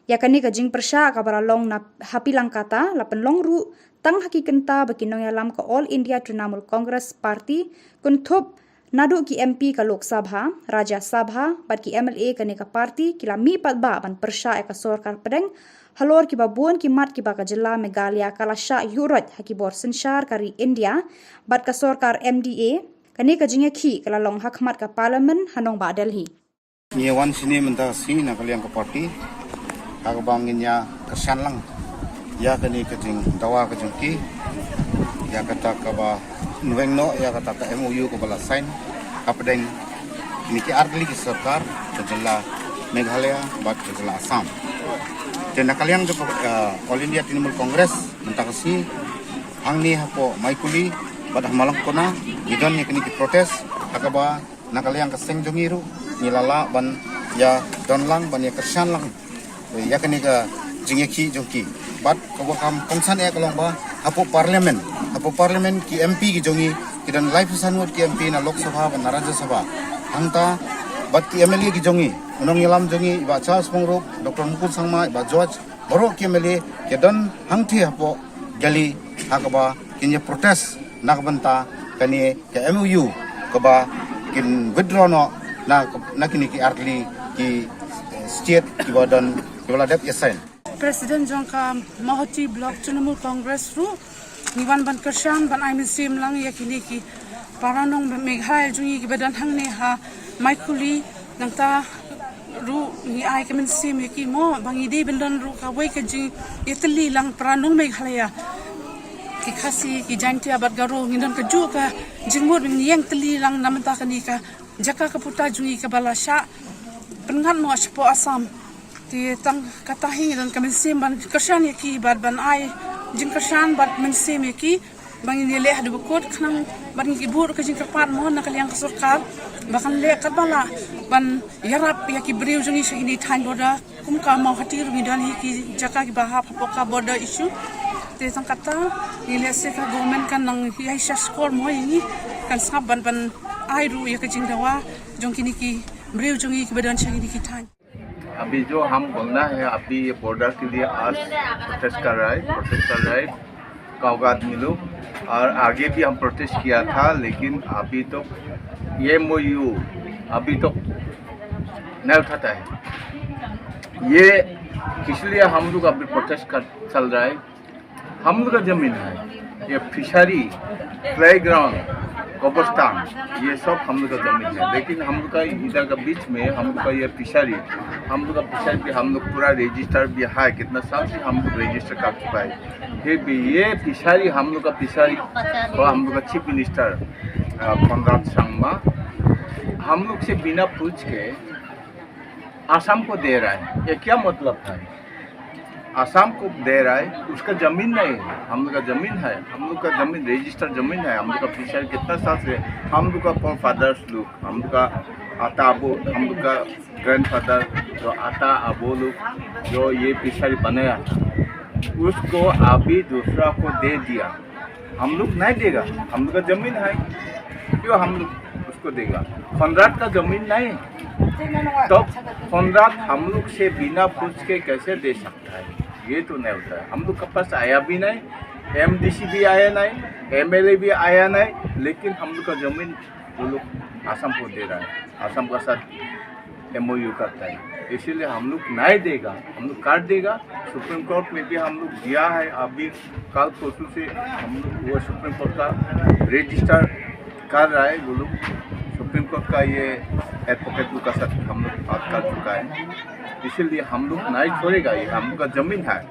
Ïa kane ka jingpyrshah kaba la long na ha Pilangkata la pynlong ruh tang ha ki kynta ba ki nongïalam ka All India Trinamool Congress Party, kynthup naduh ki M P ka Lok Sabha, Rajya Sabha bad ki M L A kane ka party ki la mih paidbah ban pyrshah ïa ka sorkar pdeng halor kiba bun ki mat kiba ka jylla Meghalaya ka la shah ïuhroit ha ki bor synshar ka ri India bad ka sorkar M D A. Kane ka jingïakhih ka la long ha khmat ka Parliament ha nongbah Delhi. Ngi wan shane mynta ka sngi na ka liang ka party ha kaba ngin ïa kyrshan lang ïa kane ka jingdawa ka jong ki, ïa kata kaba nongweng noh ïa kata ka M O U kaba la sign hapdeng kine ki artylli ki sorkar ka jylla Meghalaya bad ka jylla Assam. Te na ka liang jong ka, uh, All India Trinamool Congress mynta ka sngi hangne hapoh Maikhuli bad ha Malangkona ngi don ïa kine ki protest ha kaba na ka liang ka seng jong ngi ruh ngi la lah ban ïa don lang ban ïa kyrshan lang ïa kane ka jingïakhih jong ki. Bad kaba kham kongsan eh ka long ba hapoh Parliament, hapoh Parliament ki M P ki jong ngi ki don laiphew san ngut ki M P na Lok Sabha bad na Rajya Sabha. Hangta bad ki M L A ki jong ngi, u nongïalam jong ngi i Bah Charles Pyngrope, Doctor Mukul Sangma, i Bah George, baroh ki M L A ki don hangthie hapoh Delhi ha kaba kin ïa protest na ka bynta kane ka M O U kaba kin withdraw noh na, na kine ki artylli ki, eh, state kiba don kiba la dep ïa sign. President jong ka Mawhati Block Trinamool Congress ruh ngi wan ban kyrshan ban ai mynsiem lang ïa kine ki para nong Meghalaya jong ngi kiba don hangne ha Maikhuli. Nangta ruh ngi ai ka mynsiem ïa ki mo ba ngi dei ban don ruh kawei ka jingïatylli lang para nong Meghalaya. Ki Khasi, ki Jaintia bad Garo ngi don kajuh ka jingmut, ngi ïeng tylli lang na mynta kane ka jaka ka puta jong ngi kaba la shah pynngat noh shapoh Assam. Te tang kata hi ngi don ka mynsiem ban kyrshan ïa ki bad ban ai jingkyrshan bad mynsiem ïa ki ba ngin ïaleh haduh ba kut, khnang bad ngi ki buh ka jingkyrpad mo na ka liang ka sorkar ba kan leh katba lah ban ïarap ïa ki briew jong ngi sha kine thaiñ border. Kum ka Mawhati ruh ngi don hi ki jaka kiba hap hapoh ka border issue. Te tang kata ngi leh se ka government kan nang ïai shah skor mo ïa ngi, kan sngap ban ban ai ruh ïa ka jingdawa jong kine ki briew jong ngi kiba don sha kine ki thaiñ. अभी जो हम बोलना है, अभी ये बॉर्डर के लिए आज प्रोटेस्ट कर रहा है, प्रोटेस्ट कर रहा है गांव का आदमी लोग। और आगे भी हम प्रोटेस्ट किया था, लेकिन अभी तो ये एमओयू अभी तो नहीं उठाता है। ये इसलिए हम लोग अभी प्रोटेस्ट कर चल रहा है। हम लोग का जमीन है, ये फिशरी, प्लेग्राउंड, कब्रिस्तान, ये सब हम लोग का जमीन है। लेकिन हम लोग का इधर का बीच में हम लोग का ये फिशरी, हम लोग का फिशरी भी हम लोग पूरा रजिस्टर भी है, कितना साल से हम लोग रजिस्टर कर चुका है। फिर भी ये फिशरी, हम लोग का फिशरी, और हम लोग का चीफ मिनिस्टर, अ, कॉनराड संगमा, हम लोग से बिना पूछ के आसाम को दे रहा है। ये क्या मतलब है? आसाम को दे रहा है, उसका जमीन नहीं है, हम लोग का जमीन है, हम लोग का जमीन, रजिस्टर जमीन है, हम लोग का फिशरी कितना साल से, हम लोग का फोर फादर्स लोग, हम लोग का आता अबू, हम लोग का ग्रैंडफादर, जो आता अबू लोग, जो ये फिशरी बनाया, उसको अभी दूसरा को दे दिया। हम लोग नहीं देगा, हम लोग का जमीन है, क्यों हम लोग उसको देगा? कॉनराड का जमीन नहीं, तो कॉनराड हम लोग से बिना पूछ के कैसे दे सकता है? ये तो नहीं होता है। हम लोग के पास आया भी नहीं, एमडीसी भी आया नहीं, एमएलए भी आया नहीं, लेकिन हम लोग का जमीन वो लोग आसाम को दे रहा है, आसाम का साथ एमओयू करता है, इसीलिए हम लोग नहीं देगा, हम लोग काट देगा। सुप्रीम कोर्ट में भी हम लोग दिया है, अभी कल परसों से हम लोग वो सुप्रीम कोर्ट का रजिस्टर कर रहा है, वो लोग सुप्रीम कोर्ट का ये एडवोकेट लोग का साथ हम लोग बात कर चुका है, इसीलिए हम लोग नहीं छोड़ेगा, ये हम लोग का जमीन है।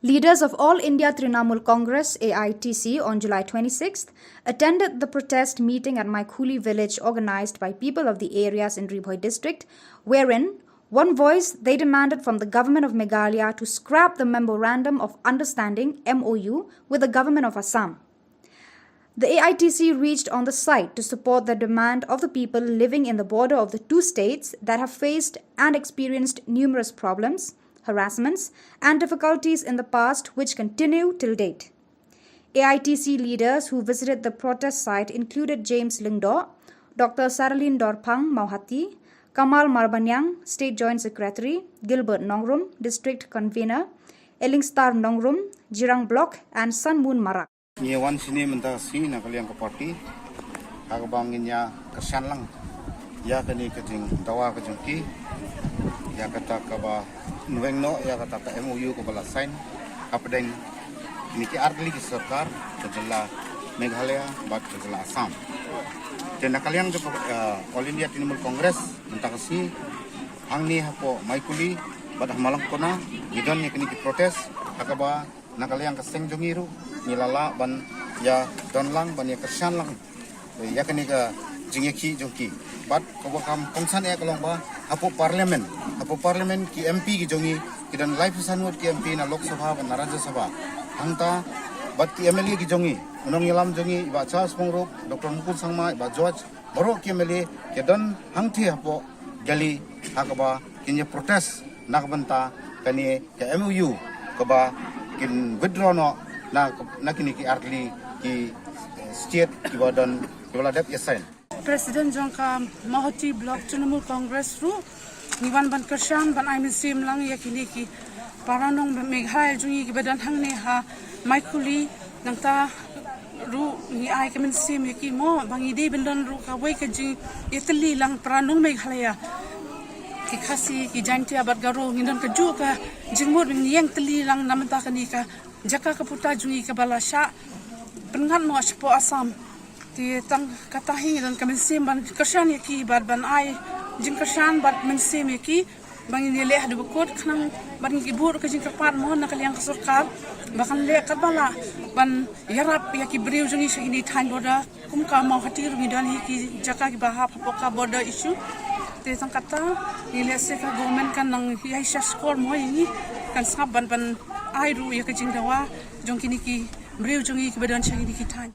Leaders of All India Trinamool Congress, A I T C, on July twenty-sixth attended the protest meeting at Maikhuli village organized by people of the areas in Ri Bhoi district, wherein one voice they demanded from the Government of Meghalaya to scrap the Memorandum of Understanding, M O U, with the Government of Assam. The A I T C reached on the site to support the demand of the people living in the border of the two states that have faced and experienced numerous problems, harassments, and difficulties in the past which continue till date. A I T C leaders who visited the protest site included James Lyngdoh, Doctor Saralin Dorphang Mawhati, Kamal Marbaniang, State Joint Secretary, Gilbert Nongrum, District Convener, Elingstar Nongrum, Jirang Block, and Sun Moon Marak. Ngi wan shini mynta shi na ka liang ka party ha kaba ngin ïa kyrshan lang ïa kane ka jingdawa ka jong ki ïa kata kaba nweng noh ïa kata ka M O U kaba la sign hapdeng kine ki artylli ki sorkar ka jylla Meghalaya bad ka jylla Assam. Te na ka liang jong ka All India Trinamool Congress mynta ka shi hangne hapoh Maikhuli bad ha Malangkona ngi don ïa kine ki protest ha kaba na ka liang ka seng jong ngi ruh ngi la lah ban ïa don lang ban ïa kyrshan lang ïa kane ka jingïakhih jong ki. Bad kaba kham kongsan eh ka long ba hapoh parliament, hapoh parliament ki M P ki jong ngi ki don laiphew san ngut ki M P na Lok Sabha bad na Rajya Sabha. Hangta bad ki M L A ki jong ngi, u nongïalam jong ngi i Bah Charles Pyngrope, Doctor Mukul Sangma, i Bah George, baroh ki M L A ki don hangthie hapoh Delhi ha kaba kin ïa protest na ka bynta kane ka M O U kaba kin withdraw noh na, na kine ki artylli ki state kiba don kiba la dep ïa sign. President jong ka Mawhati Block Trinamool Congress ruh ngi wan ban kyrshan ban ai mynsiem lang ïa kine ki para nong Meghalaya jong ngi kiba don hangne ha Maikhuli. Nangta ruh ngi ai ka mynsiem ïa ki mo ba ngi dei ban don ruh kawei ka jingïatylli lang para nong Meghalaya. Ki Khasi, ki Jaintia bad Garo ngi don kajuh ka jingmut, ngi ïeng tylli lang na mynta kane ka jaka ka puta jong ngi kaba la shah pynngat noh shapoh Assam. Te tang kata hi don ka mynsiem ban kyrshan ïa ki bad ban ai jingkyrshan bad mynsiem ïa ki ba ngin ïaleh haduh ba kut khnang ban ngin ki bud ka jingkyrpad mo na ka liang ka sorkar ba kan leh katba lah ban ïarap ïa ki briew jong ngi sha kine thaiñ border. Kum ka Mawhati ruh ngi don hi ki jaka kiba hap hapoh ka border issue. Te tang kata ngi leh se ka government kan nang ïai sha skor mo ïa ngi, kan sngap ban ban ai ruh ïa ka jingdawa jong kine ki briew jong ngi kiba don sha kine ki thaiñ.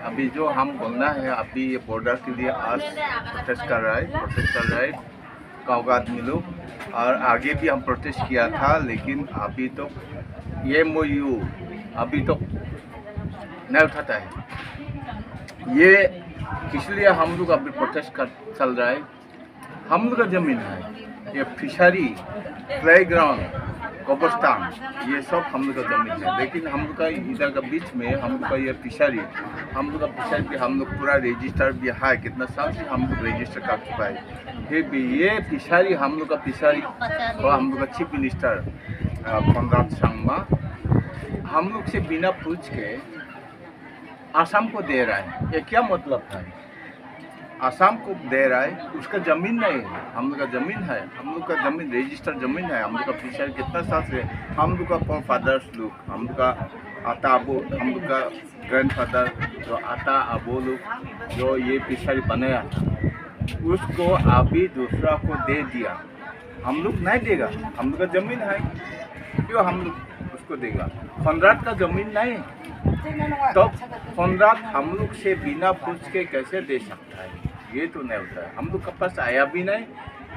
अभी जो हम बोलना है, अभी ये बॉर्डर के लिए आज प्रोटेस्ट कर रहा है, प्रोटेस्ट कर रहा है काउगा आदमी लोग। और आगे भी हम प्रोटेस्ट किया था, लेकिन अभी तो ये एमओयू अभी तो नहीं उठाता है। ये किस लिए हम लोग अभी प्रोटेस्ट कर चल रहा है? हम लोग का जमीन है, ये फिशरी, प्लेग्राउंड, कब्रिस्तान, ये सब हम लोग का जमीन है। लेकिन हम लोग का इधर का बीच में हम लोग का ये फिशरी, हम लोग का फिशरी भी हम लोग पूरा रजिस्टर भी है, कितना साल से हम लोग रजिस्टर कर चुका है। फिर भी ये फिशरी, हम लोग का फिशरी और हम लोग का चीफ मिनिस्टर, अ, कोनराड संगमा हम लोग से बिना पूछ के आसाम को दे रहा है। ये क्या मतलब है? आसाम को दे रहा है, उसका जमीन नहीं है, हम लोग का जमीन है, हम लोग का जमीन रजिस्टर जमीन है, हम लोग का फिशरी कितना साल से, हम लोग का फोर फादर्स लोग, हम लोग का आता अबू, हम लोग का ग्रैंडफादर, जो आता अबू लोग जो ये फिशरी बनाया था, उसको अभी दूसरा को दे दिया। हम लोग नहीं देगा, हम लोग का जमीन है, क्यों हम लोग उसको देगा? कोनराड का जमीन नहीं, तो कोनराड हम लोग से बिना पूछ के कैसे दे सकता है? ये तो नहीं होता है। हम लोग के पास आया भी नहीं,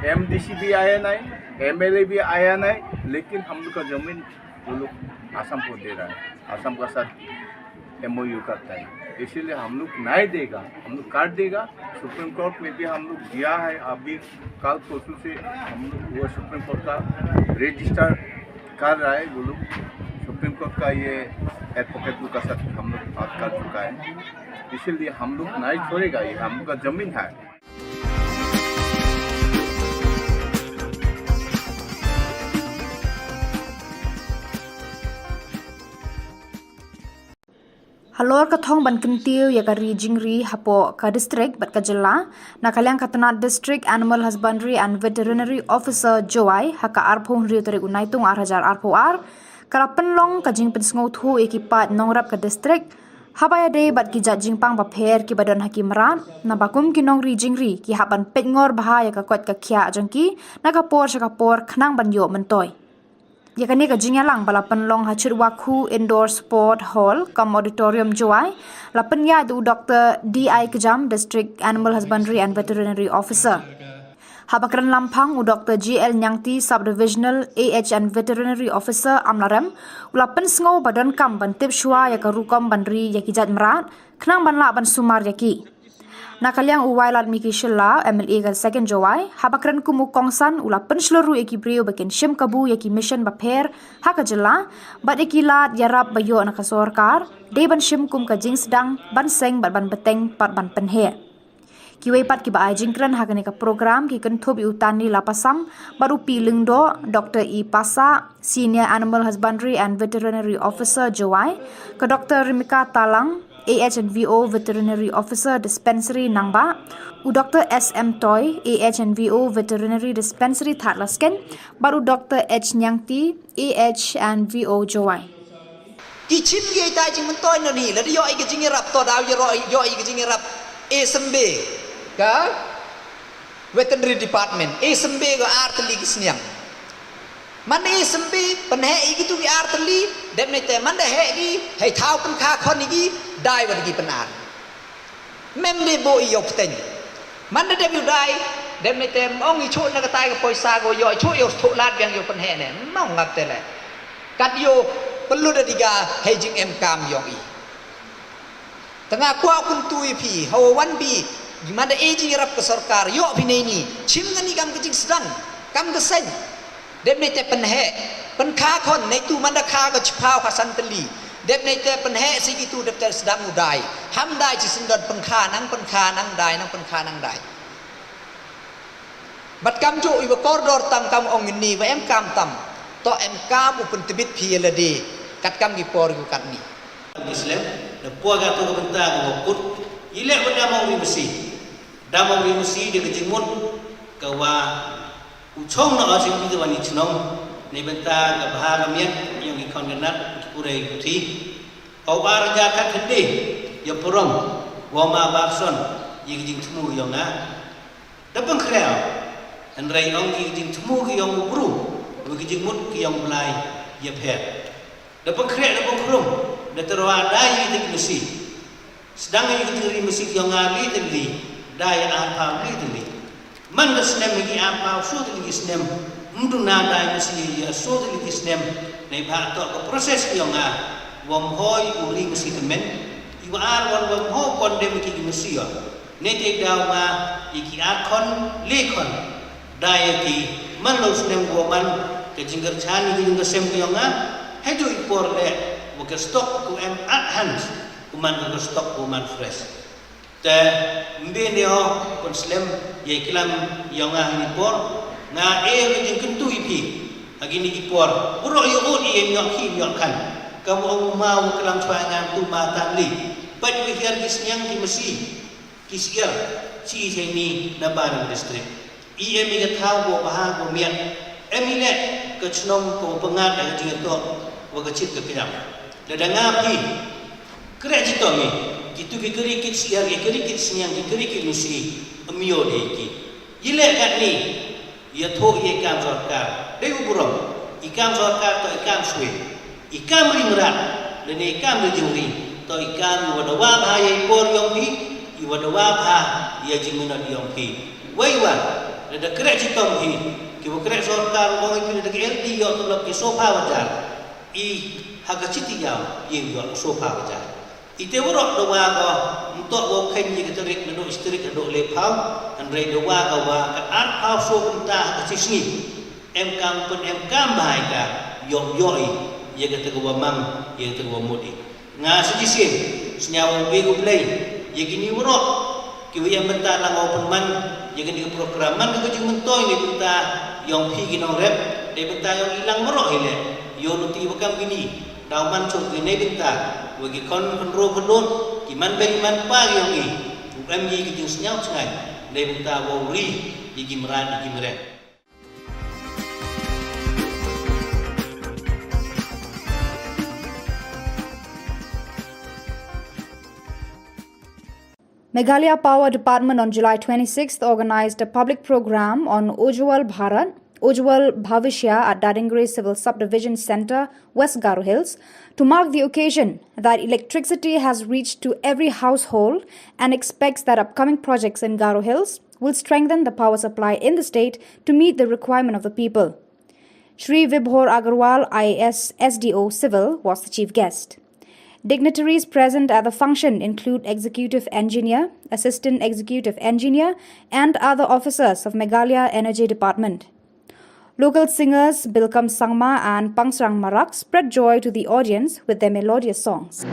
एमडीसी भी आया नहीं, एमएलए भी आया नहीं, लेकिन हम लोग का जमीन वो लोग आसाम को दे रहा है, आसाम का साथ एमओयू करता है। इसीलिए हम लोग नहीं देगा, हम लोग काट देगा। सुप्रीम कोर्ट में भी हम लोग गया है, अभी कल परसों से हम लोग वो सुप्रीम कोर्ट का रजिस्टर कर रहा है वो लोग। सुप्रीम कोर्ट का ये एडवोकेट लोग का साथ हम लोग बात कर चुका है, इसीलिए हम लोग नहीं छोड़ेगा, ये हम लोग का जमीन है। Halor ka thong ban kyntiew ïa ka ri jingri hapoh ka district bad ka jylla, na ka liang ka tnat District Animal Husbandry and Veterinary Officer Jowai, ha ka arphew hynriew tarik u Naitung ar hajar arphew ar, ka la pynlong ka jingpynsngewthuh ïa ki paid nongrep ka district haba ïadei bad ki jait jingpang bapher kiba don ha ki mrad, naba kum ki nongri jingri ki hap ban peit ngor bha ïa ka koit ka khiah jong ki na ka por sha ka por khnang ban ïoh myntoi. Ïa kane ka jingïalang ba la pynlong ha Chitwakhu Indoor Sport Hall cum Auditorium Jowai, la pynïaid da u Doktor D I Kjam, District Animal Husbandry and Veterinary Officer. Haba kren lamphang u Doktor G L Nyangti, Sub-Divisional A H and Veterinary Officer Amlarem, u la pynsngew ba donkam ban tip shuwa ïa ka rukom ban ri ïa ki jait mrad khnang ban lah ban sumar ïa ki. Na ka liang u Wailadmiki Shylla, M L A ka second Jowai, haba kren kum u kongsan, u la pynshlur ruh ïa ki briew ba kin shim kabu ïa ki mission bapher ha ka jylla bad ïa ki lad ïarap ba ïoh na ka sorkar, dei ban shim kum ka jingsdang ban seng bad ban bteng bad ban pynheh. Kiwei pat kiba ai jingkren ha kane ka program ki kynthup ïa u Tanlila Passam bad u P Lyngdoh, Doktor E Passah, Senior Animal Husbandry and Veterinary Officer Jowai, ka Doktor Rimika Talang, A H and V O Veterinary Officer Dispensary Nangbah, u Doktor S M Toi, A H and V O Veterinary Dispensary Thadlaskein, bad u Doktor H Nyangti, A H and V O Jowai. Ki chim ki ïa tai jingmyntoi noni, lada ïoh ïa ka jingïarap to daw ïa ro-, ïoh ïa ka jingïarap, e symbe ka Veterinary Department, e symbe ka ar tylli ki sniang. Man e symbe, pynheh ïa kitu ki ar tylli, dep ne te man da heh ki, hei thaw pynkha khon ïa ki, dai wat ki pynar. Mem de bo ïa u pteng. Man da dep ïa u dai, dep ne te ong i chuh na katai ka poisa ko ïoh, i chuh ïa u chuh lad biang ïa u pynheh ne. Mong ngap te le. Kat ïa u pynlut da diga hei jingem kam ïong i. Tanga kwah kyntu ïa phi, hawa wan bi, man da e jingïarap ka sorkar, ïoh phi nei ni, chim ngani kam ka jingsdang, kam ka seng. Dep ne te pynheh, pynkha khon, ne tu man da kha ka chiphaw ka san tylli. Dep ne te pynheh si kitu dep te sdang u dai. Ham dai chi syndon pynkha nang pynkha nang dai nang pynkha nang dai. Bad kam ju iba kordor tam kam ong ni ba em kam tam. To em kam u pyntbit phi lade. Kat kam ki por gu kat ni. Muslim, da pua ka tu ka bynta ka kut. Ïaleh bad dam u ri masi. Dam u ri masi da ka jingmut ka wa u chong na u jingmut wa ni chnong. Neibynta ka bha ka miat ïong i khon ka nat ki pure ki puthi. Aw ar ja kat hynde ïa purong wa ma bakson ïa ka jingthmu ïong nga. Da pynkhriaw hynrei ong ki jingthmu ki ïong u bru wa ki jingmut ki ïong Blai ïa pher. Da pynkhriah da pynkhrum da tyrwa da ïa ki masi. Sdang ïa ki ri masi ki ïong nga li tylli da ïa arphaw li tylli. Man ka snem ïa ki arphaw so tylli ki snem. Mduna da ïa masi ïa so tylli ki snem. Neibha to ka proses ki ïong nga. Wam hoi u ri masi tymmen. Iwa ar wan wam hoi kon dem ki masi ïong. Ne te daw nga ïa ki ar khon le khon. Da ïa ki man lo snem ko man ka jingkyrchan ïa ki jingkyrsem ki ïong nga. Haduh i por le wa ka stock ku em at hand ku man ka stock ku man fresh. Te mbe ne o kon slem ïa i klam ïong nga ha ni por nga e ka jingkyntu i phi. Ha ki ni ki por bro ïa ut ïa ïong ki ïong kan. Kam ong ma wa klam chwa ngan tu ma tan li. Pat wi hiar ki sniang ki masi. Ki siar chi i chai ni na Baram District. I em i ka thaw ko paha ko miat. Em i leh ka chnong ko pangat ka jingtok wa ka chit ka kiam. Da da nga phi. Kreh chi to mi. Kitu ki kri kit siar ki kri kit sniang ki kri kit nusi. Em yo de ki. I leh kat ni. Ïathuh ïa i kam sorkar dei u burom, i kam sorkar to i kam sui, i kam ri mrad lane i kam ri jingri to i kam i wa dawa bha ïa i por ïong phi, i wa dawa bha ïa jingmynot ïong phi. Wei wa da da kreh chitom phi, ki wa kreh sorkar u ong i phi da ki L D ïoh tulop ki sofa wajar, i ha ka chiti ïaw ïa ïoh sofa wajar. Ite warok da wa ko mtok wa khen ïa ka tarik na dok tarik na dok le phaw, hynrei da wa ka wa ka ar phaw so kumta ha ka chisngi. Em kam pun em kam bahai ka ïoh ïoh i ïa ka tarik wa mang ïa ka tarik wa mut i. Nga suggestion sñiaw wa be ko blei ïa kini warok ki wa ïa mynta lang wa pun man ïa kini ka program man ka jingmyntoi ni mynta ïong phi ki nongrep dei mynta ïong ilang warok hi le ïong nuti wa kam kini. Daw man chok ki nei bynta wa ki khon khynro khynrut ki man bei man pa ki ong ki u em ki ki jingsñiaw chngai nei bynta wa u ri ki ki mrad ki ki mrad. Meghalaya Power Department on July twenty-sixth organized a public program on Ujjwal Bharat, Ujjwal Bhavishya at Dadingre Civil Subdivision Centre, West Garo Hills, to mark the occasion that electricity has reached to every household and expects that upcoming projects in Garo Hills will strengthen the power supply in the state to meet the requirement of the people. Shri Vibhor Agarwal, I A S, S D O Civil, was the chief guest. Dignitaries present at the function include Executive Engineer, Assistant Executive Engineer, and other officers of Meghalaya Energy Department. Local singers Bilkam Sangma and Pangsrang Marak spread joy to the audience with their melodious songs.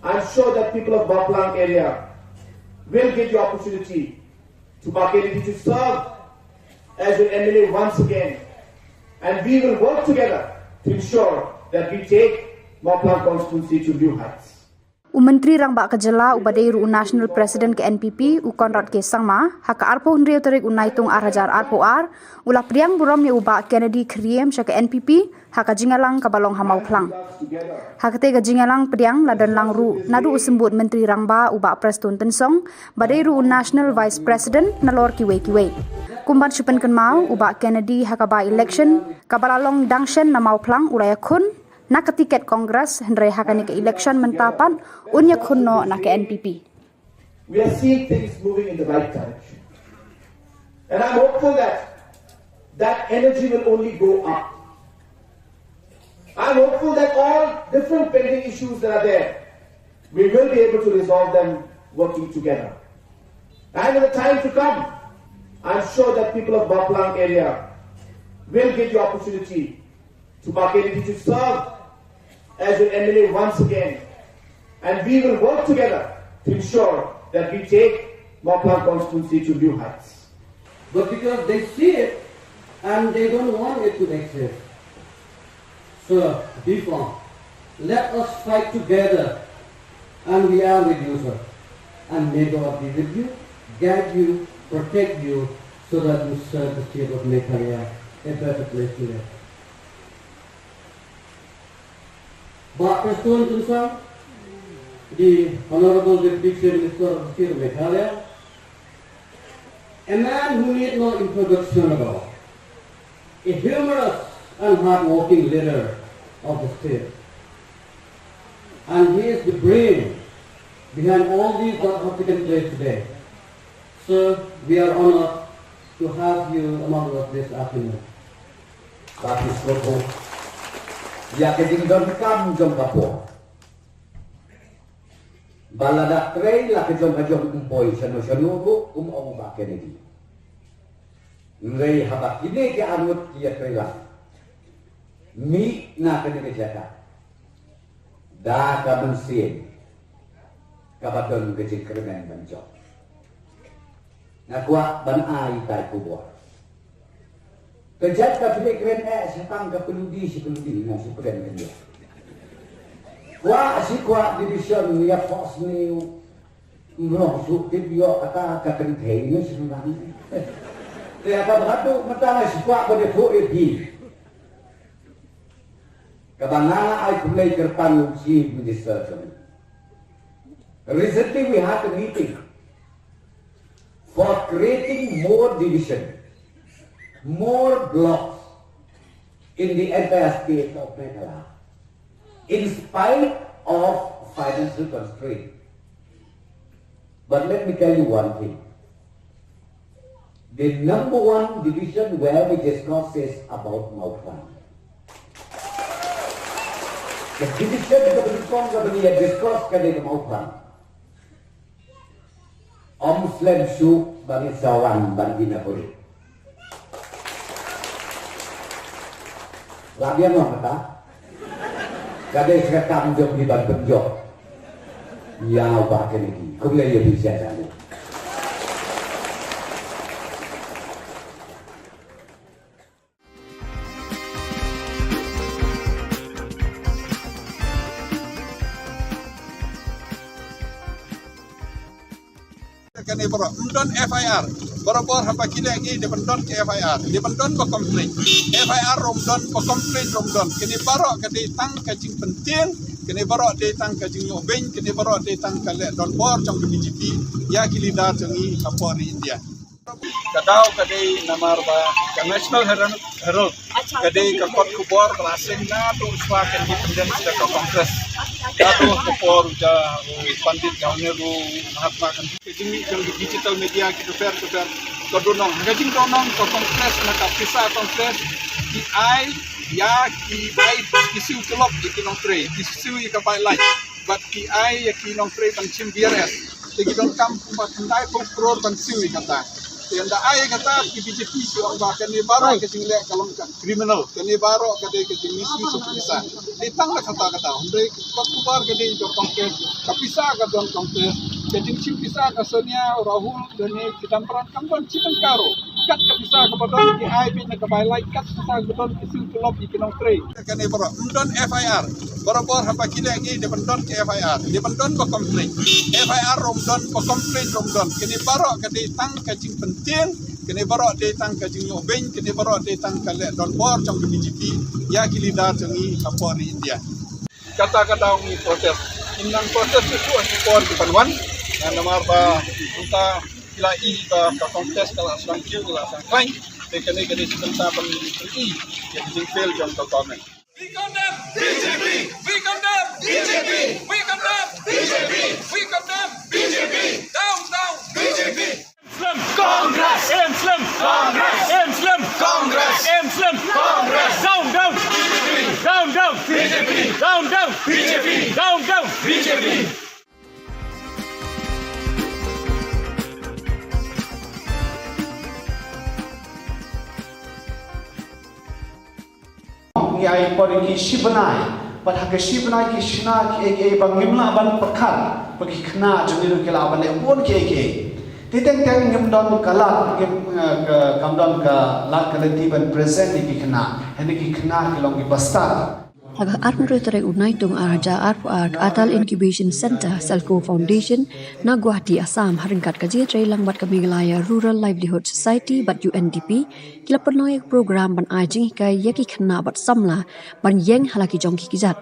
I'm sure that people of Mawphlang area will get the opportunity to Bah Kennedy to serve as your M L A once again. And we will work together to ensure that we take Mawphlang constituency to new heights. U Myntri Rangbah ka Jylla uba dei ruh u National President ka N P P, u Conrad K Sangma, ha ka arphew hynriew tarik u Naitung ar hajar arphew ar, u la pdiang burom ïa u Bah Kennedy Kyriem sha ka N P P, ha ka jingïalang kaba long ha Mawphlang. Ha katei ka jingïalang pdiang la don lang ruh naduh u Symbud Myntri Rangbah u Bah Prestone Tynsong, ba dei ruh u National Vice President nalor kiwei kiwei. Kum ban shu pynkynmaw, u Bah Kennedy ha ka by-election kaba la long dang shen na Mawphlang u la ïakhun na ka tiket Congress, hynrei ha kane ka election mynta pat un ïakhun noh na ka N P P. We are seeing things moving in the right direction. And I'm hopeful that that energy will only go up. I'm hopeful that all different pending issues that are there, we will be able to resolve them working together. And in the time to come, I'm sure that people of Mawphlang area will get the opportunity to Bah Kennedy to serve as your M L A once again. And we will work together to ensure that we take Mawphlang constituency to new heights. But because they see it and they don't want it to exist. So, be firm. Let us fight together, and we are with you, sir. And may God be with you, guide you, protect you, so that you serve the state of Meghalaya a better place to live. Bah Prestone Tynsong, the Honorable Deputy Chief Minister of the State of Meghalaya, a man who need no introduction at all, a humorous and hard-working leader of the state. And he is the brain behind all these that have taken place today. Sir, we are honored to have you among us this afternoon. Baptist Kobo, ïa ka jingdonkam jong ka por. Ba lada trei la ka jong ka jong, ym poi shano shano ruh, kum ong u Bah Kennedy. Hynrei haba kine ki arngut ki ïatrei lang, mih na kane ka jaka da ka mynsiem kaba don ka jingkyrmen ban jop. Nga kwah ban ai ïa ka khubor. Ka jaka phi leh kren eh, sha tang ka pynlong dei, sha pynlong dei, nga shu kren kren ïa. Kwah shi kwah division ïa force ni. Mrong shu tip ïoh kata ka kynthei ni shu nang. Te ka ba tu mynta nga shi kwah ba dei phu ïa phi. Kaba nga ai khublei kyrpang ïa u Chief Minister jong ngi. Recently we had a meeting for creating more division, more blocks in the entire state of Meghalaya, in spite of financial constraint. But let me tell you one thing. The number one division where we discuss is about Mawphlang. The division ka ba nyngkong kaba ngi ïa discuss ka dei ka Mawphlang. Ym slem shuh ba ngin sa wan ban ïa na puri. La biang noh kata. Ka dei sa ka kam jong phi ban pynjop ïa u Bah Kennedy. Khublei ïa phi sha sha. Kane baroh ym don F I R. Barabor haba ki leh ngi dei ban don ka F I R, dei ban don ba complain. F I R ruh ym don, ba complain ruh ym don. Kane baroh ka dei tang ka jingpyntieng, kane baroh dei tang ka jingïoh beiñ, kane baroh dei tang ka leh donbor jong ka B J P ïa ki leader jong ngi ha pud India. Ka daw ka dei namar ba ka National Herald, Herald ka dei ka kot khubor ba la seng naduh shuwa ka independence ka Congress. Naduh ka por u ja u Pandit Jawaharlal Nehru, Mahatma Gandhi. Ka jingmih jong ki digital media ki bapher bapher ka dohnud. Ka jingdohnud ka Congress na ka pisa Congress ki ai ïa ki bai ki siew tulop ïa ki nongtrei, ki siew ïa ka bai light. Bad ki ai ïa ki nongtrei ban shim V R S. Te ki donkam kumba khyndai phew klur ban siew ïa kata. Te ynda ai ïa kata ki B J P ki ong ba kane baroh ka jingleh ka long ka criminal. Kane baroh ka dei ka jingmisuse jong ka pisa. Te tang la kata kata. Hynrei ka khubor ka dei jong Congress. Ka pisa ka don Congress. Ka jingshim pisa ka Sonia, Rahul, Dane, Chidambaram kam don shi tyngka ruh. Kat ka pisa kaba don ki ai beit na ka bai light, kat ka pisa kaba don ki siew tulop ïa ki nongtrei. Kane baroh ym don F I R. Barabor haba ki leh ngi dei ban don ka F I R, dei ban don ba complain. F I R ruh ym don, ba complain ruh ym don. Kane baroh ka dei tang ka jingpyntieng, kane baroh dei tang ka jingïoh beiñ, kane baroh dei tang ka leh donbor jong ka B J P ïa ki leader jong ngi ha pud India. Kata ka daw ngi protest. Ngim nang protest shuh ha ki por ki ban wan. Namar ba mynta ki la i ba ka Congress ka la sdang kiew, ka la sdang khlaiñ. Te kane ka dei shi bynta ban i ïa ka jingfail jong ka government. We condemn B J P. We condemn B J P. We condemn B J P. We condemn B J P. Down, down. B J P. Slim. Congress. Slim. Ki ai por ki shi bnai, bad ha ki shi bnai ki shna kiei kiei ba ngim lah ban pyrkhat ba ki khynnah jong ngi ruh ki lah ban leh bun kiei kiei. Te teng teng ngim don ka lad, ngim, eh, ka, kam don ka lad ka lynti ban present ïa ki khynnah. Hynrei ki khynnah ki long ki bastad. Ha ka arphew tarik u Naitung ar hajar arphew ar, ka Atal Incubation Center, Selco Foundation, na Guwahati, Assam, ha ryngkat ka jingïatreilang bad ka Meghalaya Rural Livelihood Society bad U N D P, ki la pynlong ïa ka program ban ai jinghikai ïa ki khynnah bad samla ban ïeng ha la ki jong ki kjat.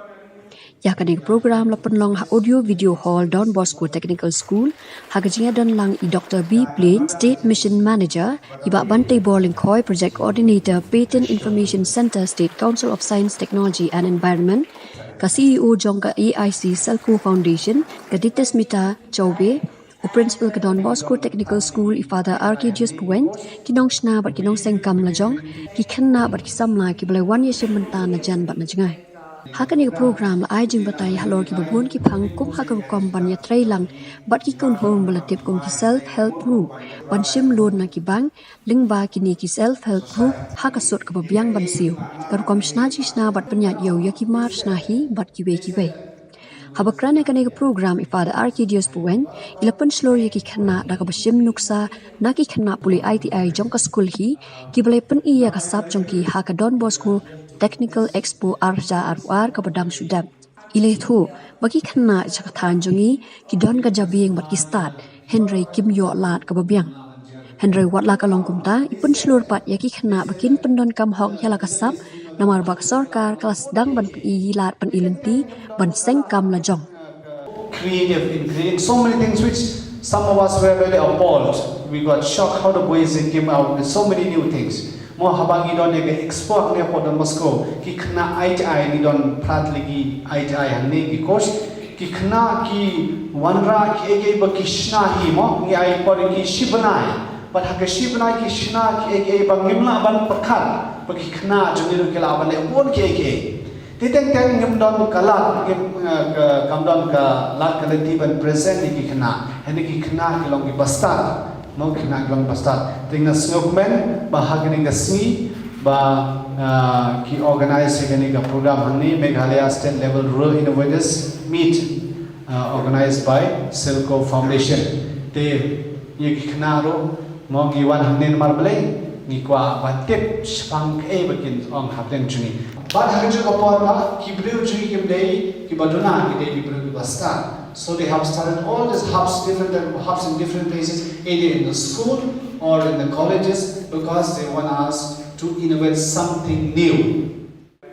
Ïa kane ka program la pynlong ha Audio Video Hall, Don Bosco Technical School, ha ka jingïadon lang i Doctor B Plain, State Mission Manager, i Bah Banteiborlyngkhoi, Project Coordinator, Patent Information Center, State Council of Science, Technology and Environment, ka C E O jong ka A I C Selco Foundation, ka Ditismita Chaube, u Principal ka Don Bosco Technical School, i Father Arcadius Puwen, ki nongshna bad ki nongseng kam lajong, ki khynnah bad ki samla kiba la wan ïashim bynta na jan bad na jngai. Ha kane ka program la ai jingbatai halor kiba bun ki phang, kum ha ka rukom ban ïatreilang bad ki kynhun ba la tip kum ki self help group, ban shim loan na ki bank, lyngba kine ki self help group ha ka sut kaba biang ban siew, ka rukom shna jingshna bad pynïaid ïew ïa ki mar shna hi bad kiwei kiwei. Haba kren ha kane ka program, i Father Arcadius Puwen i la pynshlur ïa ki khynnah da kaba shim nuksa na ki khynnah pule I T I jong ka skul hi, kiba la pyni ïa ka sap jong ki ha ka Don Bosco Technical Expo ar hajar arphew ar kaba dang shu dep. I la ïathuh ba ki khynnah sha ka thaiñ jong ngi ki don ka jabieng bad ki stad, hynrei kim ïoh lad kaba biang. Hynrei wat la ka long kumta, i pynshlur pat ïa ki khynnah ba kin pyndonkam hok ïa la ka sap, namar ba ka sorkar ka la sdang ban pyni lad pyni lynti ban seng kam lajong. Creative in creating so many things which some of us were really appalled. We got shocked how the boys, they came out with so many new things. Mo, haba ngi don ïa ka expo hangne ha Don Bosco, ki khynnah I T I, ngi don phra tylli ki I T I hangne, ki course, ki khynnah ki wanrah kiei kiei ba ki shna hi, mo, ngi ai por ki shi bnai. Bad ha ki shi bnai ki shna kiei kiei ba ngim lah ban pyrkhat ba ki khynnah jong ngi ruh ki lah ban leh bun kiei kiei. Te teng teng ngim don ka lad, ngim, eh, ka, kam don ka lad ka lynti ban present ïa ki khynnah. Hynrei ki khynnah ki long ki bastad. Mo, ki khynnah ki long bastad. Te nga sngewkmen ba ha kane ka sngi ba, eh, ki organize ïa kane ka program hangne, Meghalaya State Level Rural Innovators Meet, eh, organized by Selco Foundation. Te ïa ki khynnah ruh, mo, ngi wan hangne namar balei, ngi kwah ban tip shaphang kaei ba kin ong hapdeng jong ngi. Bad ha kajuh ka por ba ki briew jong ngi kim dei kiba duna, ki dei ki briew kiba stad. So they have started all these hubs, different type of hubs in different places, either in the school or in the colleges, because they want us to innovate something new.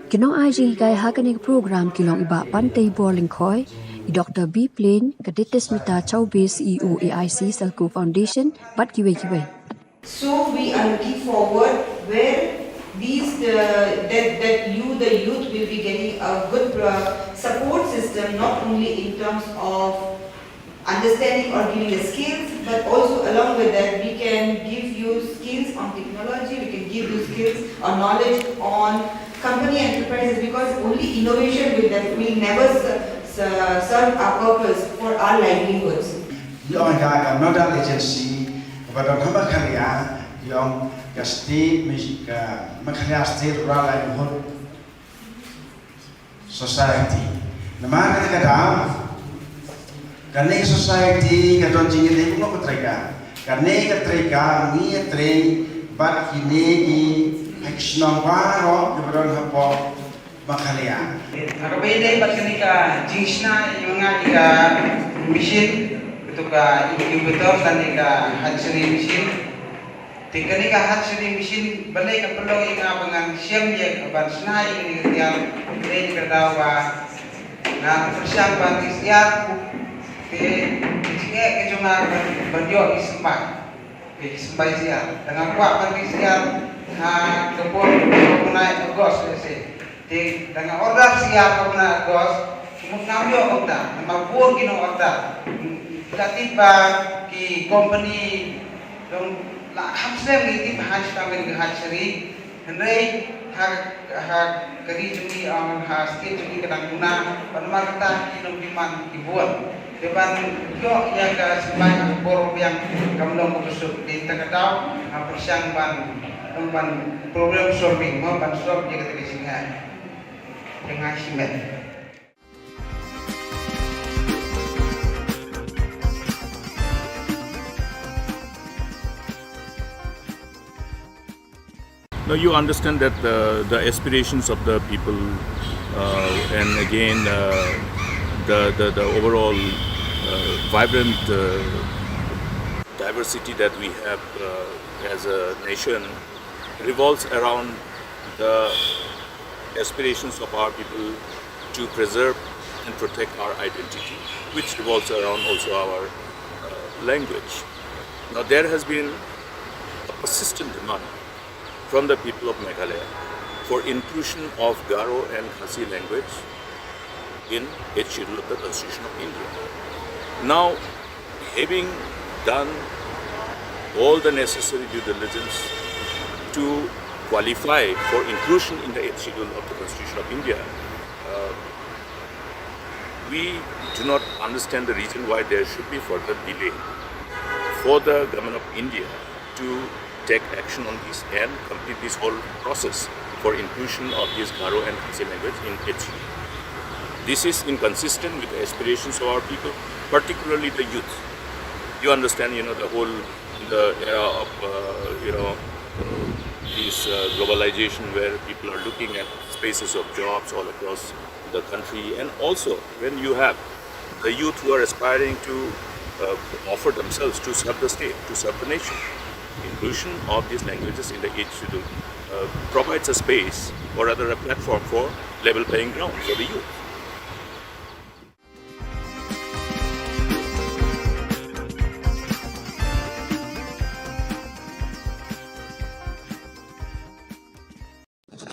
Ki nong ai jinghikai ha kane ka program ki long i Bah Banteiborlyngkhoi, i Doctor B Plain, ka Ditismita Chaube, C E O A I C Selco Foundation, bad kiwei kiwei. So we are looking forward where these, uh, that, that you, the youth, will be getting a good, uh, support system, not only in terms of understanding or giving the skills, but also along with that, we can give you skills on technology, we can give you skills or knowledge on company enterprises, because only innovation will, def- will never ser- ser- serve our purpose for our livelihoods. Ïa ka, ka nodal agency kaba don ha Meghalaya, ïa ka state, ka Meghalaya State Rural Livelihood Society. Namar kata ka daw, kane ka society ka don jingïadei bun ka treika. Kane ka treika ngi ïatrei bad kine ki ha ki shnong baroh kiba don hapoh Meghalaya. Ha kaba ïadei bad kane ka jingshna ïa nga ïa ka machine, kato ka incubator lane ka hatchery machine. Te kane ka hatchery machine balei ka pynlong ïa nga ba ngan shem ïa ka ban shna ïa kane ka tiar, balei ka daw ba nga pyrshang ban ri syiar, te ka jingeh ka jong nga ban, ban ïoh ïa ki symbai. Ïa ki symbai syiar. Te nga kwah ban ri syiar ha ka por ka bnai August lehse. Te da nga order syiar ka bnai August, mut ngam ïoh kumta, namar bun ki nong order. Ki la tip ba ki company dang la kham slem ngi tip ha sha ka hatchery. Hynrei ha, ha ka ri jong ngi, ha state jong ngi ka dang duna, bad namar kata ki nong demand ki bun. Te ban ïoh ïa ka symbai ha ka por biang kam long kaba suk, te kata ka daw nga pyrshang ban, ban problem solving, mo, ban solve ïa kata ka jingeh. Thank you. Now you understand that the, the aspirations of the people uh, and again uh, the, the, the overall uh, vibrant uh, diversity that we have uh, as a nation revolves around the aspirations of our people to preserve and protect our identity, which revolves around also our uh, language. Now there has been a persistent demand from the people of Meghalaya for inclusion of Garo and Khasi language in Eighth Schedule of the Constitution of India. Now, having done all the necessary due diligence to qualify for inclusion in the Eighth Schedule of the Constitution of India, uh, we do not understand the reason why there should be further delay for the Government of India to take action on this and complete this whole process for inclusion of this Garo and Khasi language in H E. This is inconsistent with the aspirations of our people, particularly the youth. You understand, you know, the whole the era of uh, you know uh, this uh, globalization where people are looking at spaces of jobs all across the country, and also when you have the youth who are aspiring to uh, offer themselves to serve the state, to serve the nation. Inclusion of these languages in the Eighth Schedule uh, provides a space, or rather a platform, for level playing ground for the youth.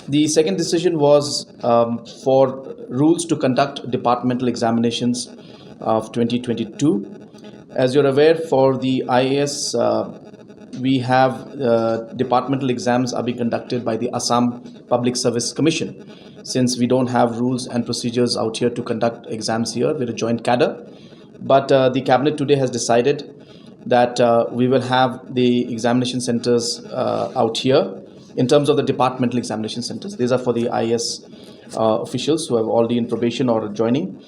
The second decision was um, for rules to conduct departmental examinations of twenty twenty-two. As you're aware, for the I A S, uh, we have uh, departmental exams are being conducted by the Assam Public Service Commission. Since we don't have rules and procedures out here to conduct exams here, we're a joint cadre. But uh, the cabinet today has decided that uh, we will have the examination centers uh, out here in terms of the departmental examination centers. These are for the I A S uh, officials who have already in probation or joining.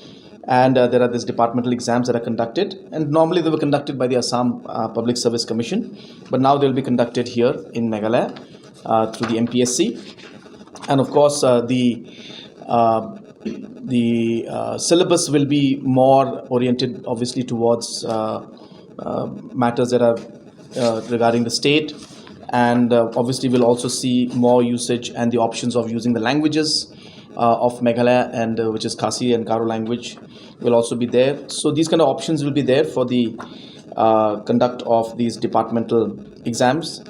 And uh, there are these departmental exams that are conducted. And normally they were conducted by the Assam uh, Public Service Commission. But now they'll be conducted here in Meghalaya uh, through the M P S C. And of course, uh, the uh, the uh, syllabus will be more oriented, obviously, towards uh, uh, matters that are uh, regarding the state, and uh, obviously, we'll also see more usage and the options of using the languages uh, of Meghalaya, and uh, which is Khasi and Garo language, will also be there. So these kind of options will be there for the uh, conduct of these departmental exams.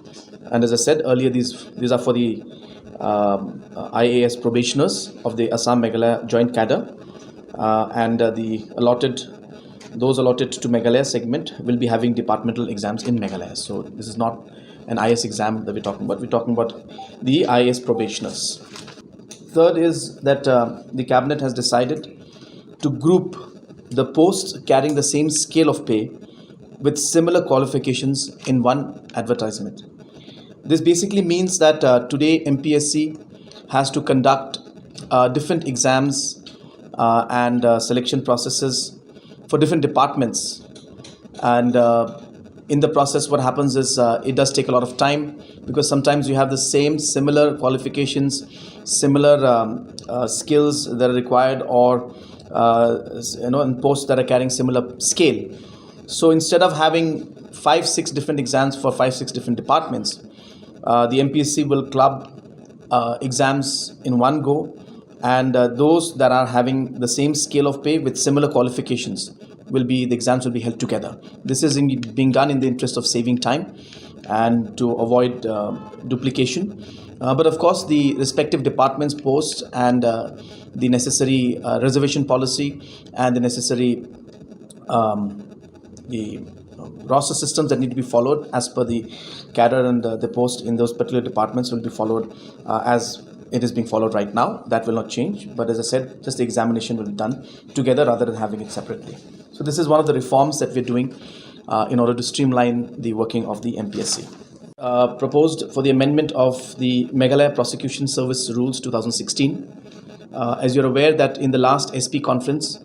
And as I said earlier, these these are for the um, I A S probationers of the Assam Meghalaya Joint Cadre, uh, and uh, the allotted those allotted to Meghalaya segment will be having departmental exams in Meghalaya. So this is not an I A S exam that we're talking about. We're talking about the I A S probationers. Third is that uh, the cabinet has decided to group the posts carrying the same scale of pay with similar qualifications in one advertisement. This basically means that uh, today M P S C has to conduct uh, different exams uh, and uh, selection processes for different departments. And uh, in the process, what happens is uh, it does take a lot of time, because sometimes you have the same similar qualifications, similar um, uh, skills that are required, or uh, you know, in posts that are carrying similar scale. So instead of having five, six different exams for five, six different departments, uh, the M P S C will club uh, exams in one go, and uh, those that are having the same scale of pay with similar qualifications will be the exams will be held together. This is in, being done in the interest of saving time and to avoid uh, duplication. Uh, but of course, the respective departments post and uh, the necessary uh, reservation policy and the necessary um, the roster systems that need to be followed as per the cadre and uh, the post in those particular departments will be followed uh, as it is being followed right now. That will not change. But as I said, just the examination will be done together rather than having it separately. So this is one of the reforms that we're doing uh, in order to streamline the working of the M P S C. Uh, proposed for the amendment of the Meghalaya Prosecution Service Rules two thousand sixteen. Uh, as you're aware that in the last S P conference,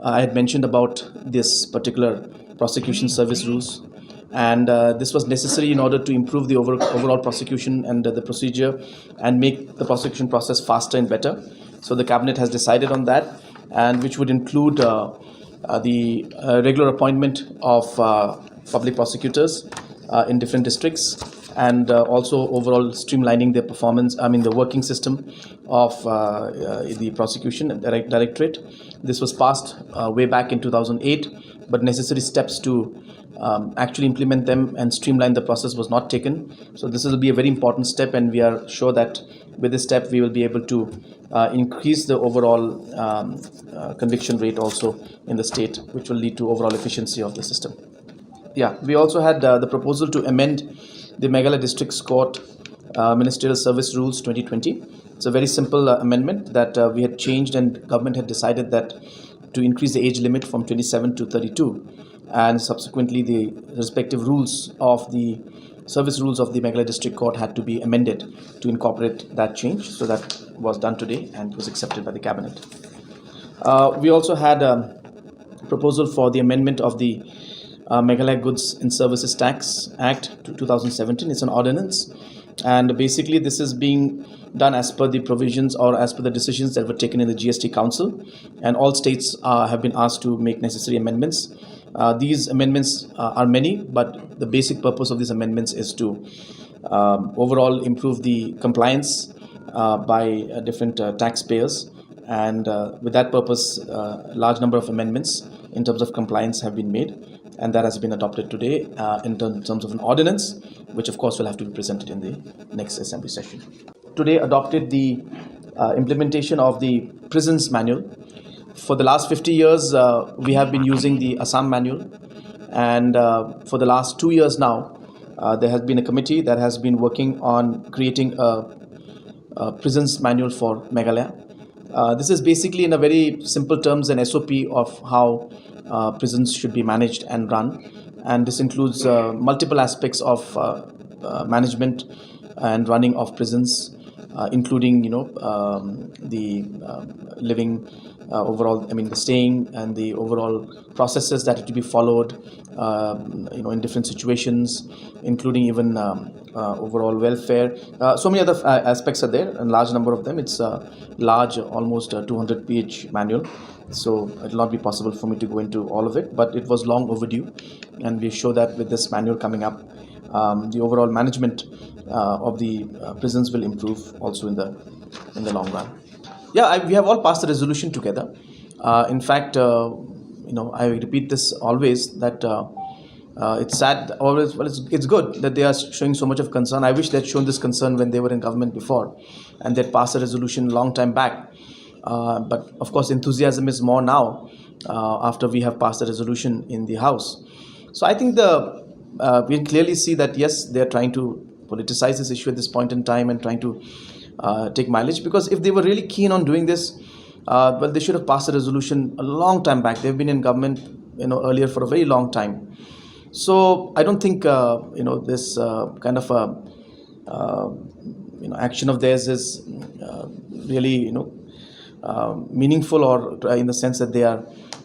uh, I had mentioned about this particular prosecution service rules, and uh, this was necessary in order to improve the over- overall prosecution and uh, the procedure, and make the prosecution process faster and better. So the cabinet has decided on that, and which would include uh, uh, the uh, regular appointment of uh, public prosecutors uh, in different districts, and uh, also overall streamlining the performance, I mean, the working system of uh, uh, the prosecution direct- directorate. This was passed uh, way back in two thousand eight, but necessary steps to um, actually implement them and streamline the process was not taken. So this will be a very important step, and we are sure that with this step, we will be able to uh, increase the overall um, uh, conviction rate also in the state, which will lead to overall efficiency of the system. Yeah, we also had uh, the proposal to amend the Meghalaya Districts Court uh, Ministerial Service Rules twenty twenty. It's a very simple uh, amendment that uh, we had changed, and government had decided that to increase the age limit from twenty-seven to thirty-two, and subsequently the respective rules of the service rules of the Meghalaya District Court had to be amended to incorporate that change. So that was done today and was accepted by the cabinet. Uh, we also had a proposal for the amendment of the uh, Meghalaya Goods and Services Tax Act to two thousand seventeen. It's an ordinance, and basically this is being done as per the provisions or as per the decisions that were taken in the G S T Council, and all states uh, have been asked to make necessary amendments. Uh, these amendments uh, are many, but the basic purpose of these amendments is to um, overall improve the compliance uh, by uh, different uh, taxpayers, and uh, with that purpose, uh, a large number of amendments in terms of compliance have been made, and that has been adopted today uh, in term- terms of an ordinance, which of course will have to be presented in the next assembly session. Today adopted the uh, implementation of the prisons manual. For the last fifty years, uh, we have been using the Assam manual, and uh, for the last two years now, uh, there has been a committee that has been working on creating a, a prisons manual for Meghalaya. Uh, this is basically, in a very simple terms, an S O P of how uh, prisons should be managed and run, and this includes uh, multiple aspects of uh, uh, management and running of prisons, uh, including, you know, um, the um, living uh, overall, I mean, the staying and the overall processes that have to be followed, um, you know, in different situations, including even um, uh, overall welfare. Uh, so many other uh, aspects are there, and large number of them. It's a large, almost uh, two hundred page manual, so it will not be possible for me to go into all of it, but it was long overdue, and we show that with this manual coming up, um, the overall management uh, of the uh, prisons will improve also in the in the long run. Yeah, I, we have all passed the resolution together. Uh, in fact, uh, you know, I repeat this always, that uh, uh, it's sad always, but it's, it's good that they are showing so much of concern. I wish they'd shown this concern when they were in government before, and they'd passed a resolution long time back. Uh, but of course, enthusiasm is more now uh, after we have passed the resolution in the House. So I think the uh, we clearly see that, yes, they are trying to politicize this issue at this point in time and trying to uh, take mileage, because if they were really keen on doing this, uh, well, they should have passed a resolution a long time back. They've been in government, you know, earlier for a very long time. So I don't think uh, you know, this uh, kind of a uh, you know, action of theirs is uh, really, you know, uh, meaningful, or uh, in the sense that they are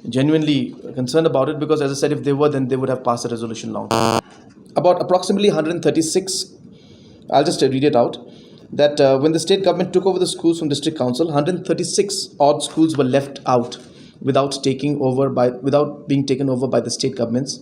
genuinely concerned about it, because, as I said, if they were, then they would have passed a resolution long time. About approximately one hundred thirty-six, I'll just read it out, that uh, when the state government took over the schools from district council, one hundred thirty-six odd schools were left out without taking over by without being taken over by the state governments,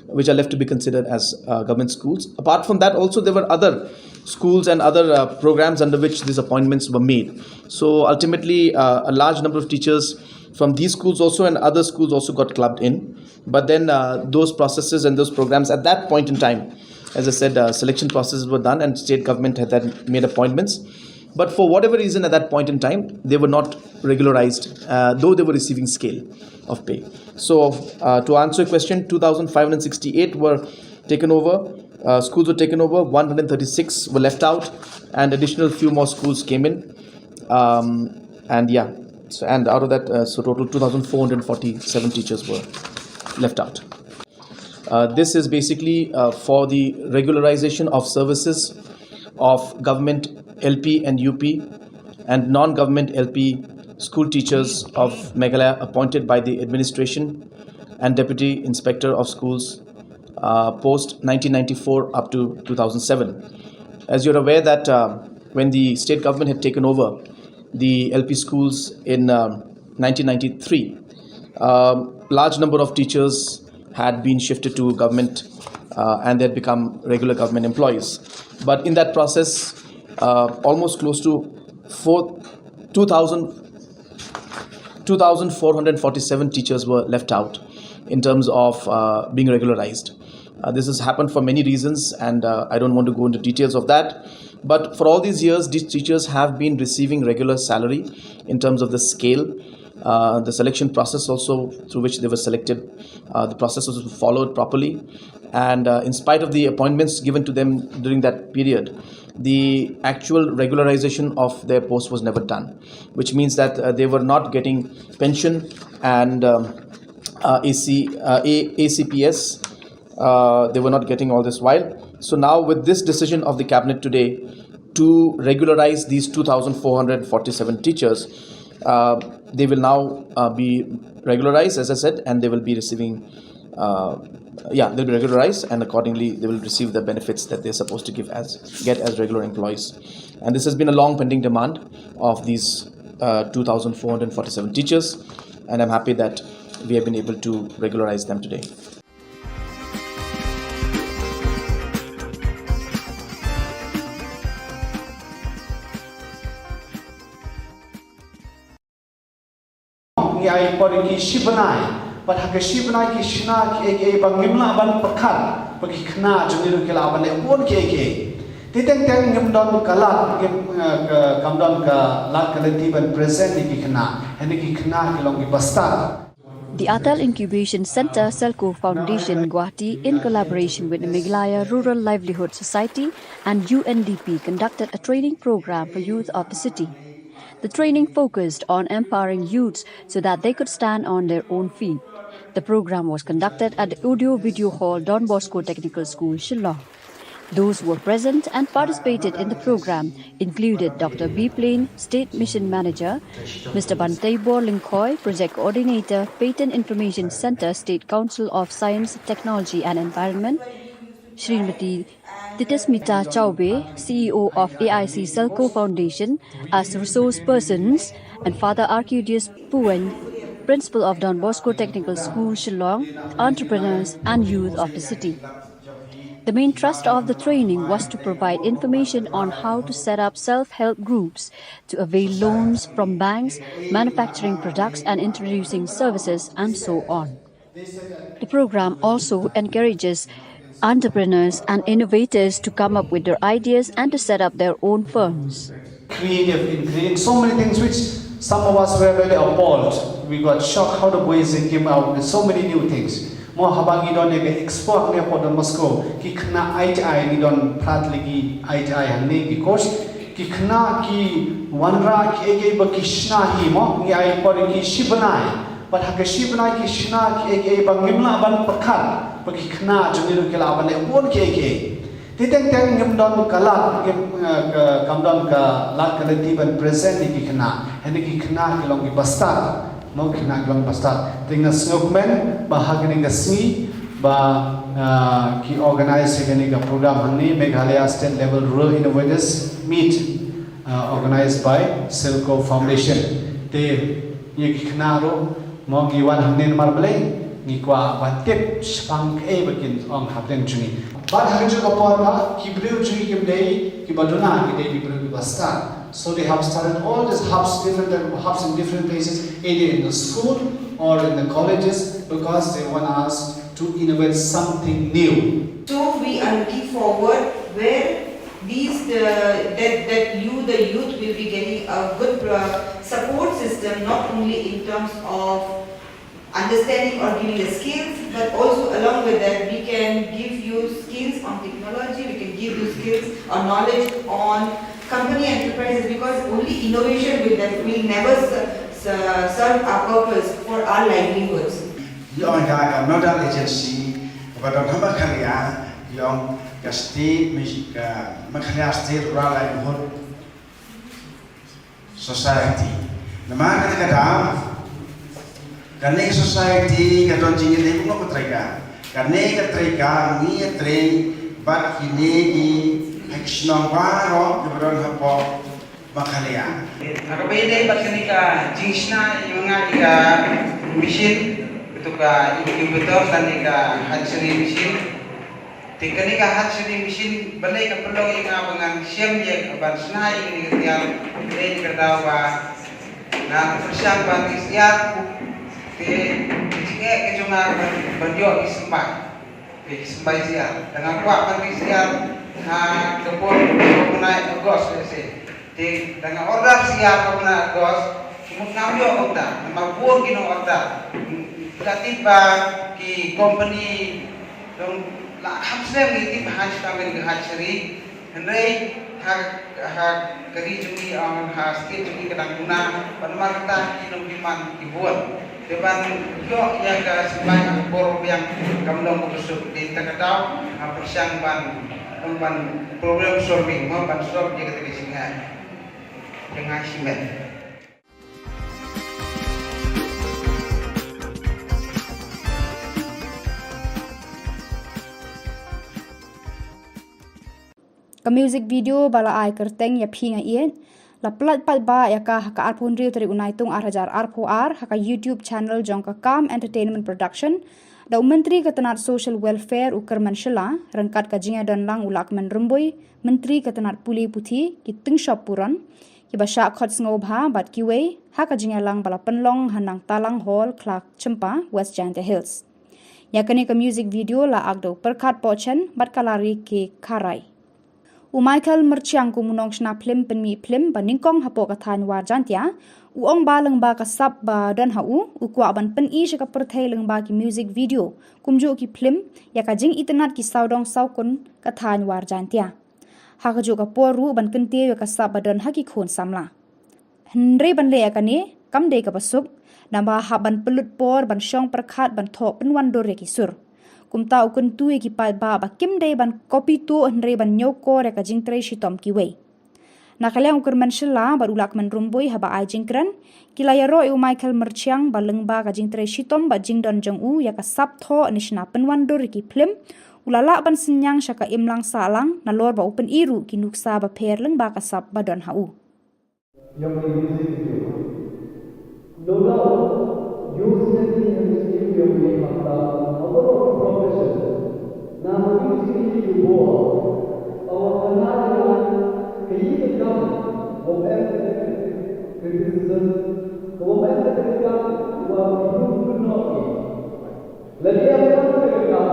which are left to be considered as uh, government schools. Apart from that, also there were other schools and other uh, programs under which these appointments were made. So ultimately, uh, a large number of teachers from these schools also and other schools also got clubbed in. But then uh, those processes and those programs at that point in time, as I said, uh, selection processes were done and state government had then made appointments. But for whatever reason, at that point in time, they were not regularized, uh, though they were receiving scale of pay. So, uh, to answer your question, two thousand five hundred sixty-eight were taken over, uh, schools were taken over, one hundred thirty-six were left out, and additional few more schools came in. Um, and yeah, so, and out of that, uh, so total two thousand four hundred forty-seven teachers were left out. Uh, this is basically uh, for the regularization of services of government L P and U P and non-government L P school teachers of Meghalaya appointed by the administration and Deputy Inspector of Schools uh, post nineteen ninety-four up to two thousand seven. As you're aware that uh, when the state government had taken over the L P schools in um, nineteen ninety-three, um, large number of teachers had been shifted to government uh, and they had become regular government employees. But in that process, uh, almost close to four, two thousand, two thousand four hundred forty-seven teachers were left out in terms of uh, being regularized. Uh, this has happened for many reasons, and uh, I don't want to go into details of that. But for all these years, these teachers have been receiving regular salary in terms of the scale. Uh, the selection process also through which they were selected, uh, the process was followed properly. And uh, in spite of the appointments given to them during that period, the actual regularization of their post was never done, which means that uh, they were not getting pension and um, uh, A C, uh, A- A C P S. Uh, they were not getting all this while. So now, with this decision of the cabinet today to regularize these two thousand four hundred forty-seven teachers, uh, they will now uh, be regularized, as I said, and they will be receiving, uh, yeah, they'll be regularized, and accordingly, they will receive the benefits that they're supposed to give as get as regular employees. And this has been a long pending demand of these uh, two thousand four hundred forty-seven teachers, and I'm happy that we have been able to regularize them today. Ngi ai por ki shi bnai, bad ha ki shi bnai ki shna kiei kiei ba ngim lah ban pyrkhat, ba ki khynnah jong ngi ruh ki lah ban leh bun kiei kiei. Te teng teng ngim don ka lad, ngim, eh, ka, kam don ka lad ka lynti ban present ïa ki khynnah. Hynrei ki khynnah ki long ki bastad. The Atal Incubation Centre, Selco Foundation, Guwahati, in collaboration with the Meghalaya Rural Livelihood Society and U N D P, conducted a training program for youth of the city. The training focused on empowering youths so that they could stand on their own feet. The program was conducted at the Audio Video Hall, Don Bosco Technical School, Shillong. Those who were present and participated in the program included Doctor B Plain, State Mission Manager, Mister Banteibor Lyngkhoi, Project Coordinator, Patent Information Centre, State Council of Science, Technology and Environment, Srimati Titismita Chaube, C E O of A I C Selco Foundation, as resource persons, and Father Arcudius Puwen, Principal of Don Bosco Technical School, Shillong, entrepreneurs and youth of the city. The main thrust of the training was to provide information on how to set up self-help groups, to avail loans from banks, manufacturing products and introducing services, and so on. The program also encourages entrepreneurs and innovators to come up with their ideas and to set up their own firms. Creative in creating so many things which some of us were really appalled. We got shocked how the boys, they came out with so many new things. Mo, haba ngi don ïa ka expo hangne ha Don Bosco, ki khynnah I T I, ngi don phra tylli ki I T I hangne, ki course, ki khynnah ki wanrah kiei kiei ba ki shna hi mo, ngi ai por ki shi bnai. Bad ha ki shi bnai ki shna kiei kiei ba ngim lah ban pyrkhat, ba ki khynnah jong ngi ruh ki lah ban leh bun kiei kiei. Te teng teng ngim don ka lad, ngim, eh, ka, kam don ka lad ka lynti ban present ïa ki khynnah. Hynrei ki khynnah ki long ki bastad. Mo, ki khynnah ki long bastad. Te nga sngewkmen ba ha kane ka sngi ba, eh, ki organize ïa kane ka program hangne, Meghalaya State Level Rural Innovators Meet, eh, organized by Selco Foundation. Te ïa ki khynnah ruh, mo, ngi wan hangne namar balei, ngi kwah ban tip shaphang kaei ba kin ong hapdeng jong ngi. Bad ha kajuh ka por ba ki briew jong ngi kim dei kiba duna, ki dei ki briew kiba stad. So they have started all these hubs, different type of hubs in different places, either in the school or in the colleges, because they want us to innovate something new. So we are looking forward where these, uh, that, that you, the youth, will be getting a good, uh, support system, not only in terms of understanding or giving the skills, but also along with that, we can give you skills on technology, we can give you skills or knowledge on company enterprises, because only innovation will, def- will never ser- ser- serve our purpose for our livelihoods. Ïa ka nodal agency kaba don ha Meghalaya, ïa ka state, ka Meghalaya State Rural Livelihood Society. Namar kata ka daw, kane ka society ka don jingïadei bun ka treika. Kane ka treika ngi ïatrei bad kine ki hak shnong baroh kiba don hapoh Meghalaya. Haba ïadei bad kane ka jingshna ïa nga ïa ka machine, katu ka incubator lane ka hatchery machine. Te kane ka hatchery machine balei ka pynlong ïa nga ba ngan shem ïa ka ban shna ïa kane ka tiar, balei ka daw ba nga pyrshang ban ri syiar. Te ka jingeh ka jong nga ban, ban ïoh ki symbai. Te ki symbai syiar. Te nga kwah ban ri syiar ha ka por ka bnai August lehse. Te da nga order syiar ka bnai August, ki mut ngam ïoh kumta, namar bun ki nong order. Nga tip ba ki company dang la kham snem ngi tip ha shuwa ngi ka hatchery. Hynrei ha, ha ka ri jong ngi, ha state jong ngi ka dang duna, bad namar kata ki nongdemand ki bun. Te ban ïoh ïa ka symbai ha ka por biang kam long kaba suk. Te kata ka daw nga pyrshang ban, ban problem solving, mo, ban solve ïa kata ka jingeh. Jingeh shimet. Ka music video ba la ai kyrteng Ïa Phi Nga Ïeit la pynlait paidbah ïa ka ha ka arphew hynriew tarik u Naitung ar hajar arphew ar ha ka YouTube channel jong ka Calm Entertainment Production, da u Myntri ka tnat Social Welfare u Kyrmen Shylla ryngkat ka jingïadon lang u Lahkmen Rymbui, Myntri ka tnat Pule Puthi, ki tyngshop puron, kiba shah khot sngewbha bad kiwei ha ka jingïalang ba la pynlong ha Nangtalang Hall, Khlaw Chympa, West Jaintia Hills. Ïa kane ka music video la act da u Pyrkhat Pohchen bad ka Lari K Kharai. U Michael Myrchiang kum u nongshna phlim pynmih phlim ba nyngkong hapoh ka thaiñ War Jaintia, u ong ba lyngba ka sap ba don ha u, u kwah ban pyni sha ka pyrthei lyngba ki music video, kumjuh ki phlim, ïa ka jingitynnad ki sawdong sawkun ka thaiñ War Jaintia. Ha kajuh ka por ruh ban kyntiew ïa ka sap ba don ha ki khun samla. Hynrei ban leh ïa kane kam dei kaba suk, naba hap ban pynlut por ban shong pyrkhat ban thoh pynwan dur ïa ki sur. Kumta u kyntu ïa ki paidbah ba kim dei ban copy tuh hynrei ban ñiewkor ïa ka jingtrei shitom kiwei. Na ka liang u Kyrmen Shylla bad u Lahkmen Rymbui haba ai jingkren, ki la ïaroh ïa u Michael Myrchiang ba lyngba ka jingtrei shitom bad jingdon jong u ïa ka sap thoh ne shna pynwan dur ïa ki phlim, u la lah ban synñiang sha ka imlang sahlang nalor ba u pyni ruh ki nuksa bapher lyngba ka sap ba don ha u. Ïa ka music video. No doubt, use ïa ka music video ïa ka ha baroh ki profession. Na ka music video ba wa khana ïa ka, ka ïa ka kam, wa em ka criticism, ka wa em ka kam, wa ki nong ki nong ki. Lada ïa ka kam ka kam,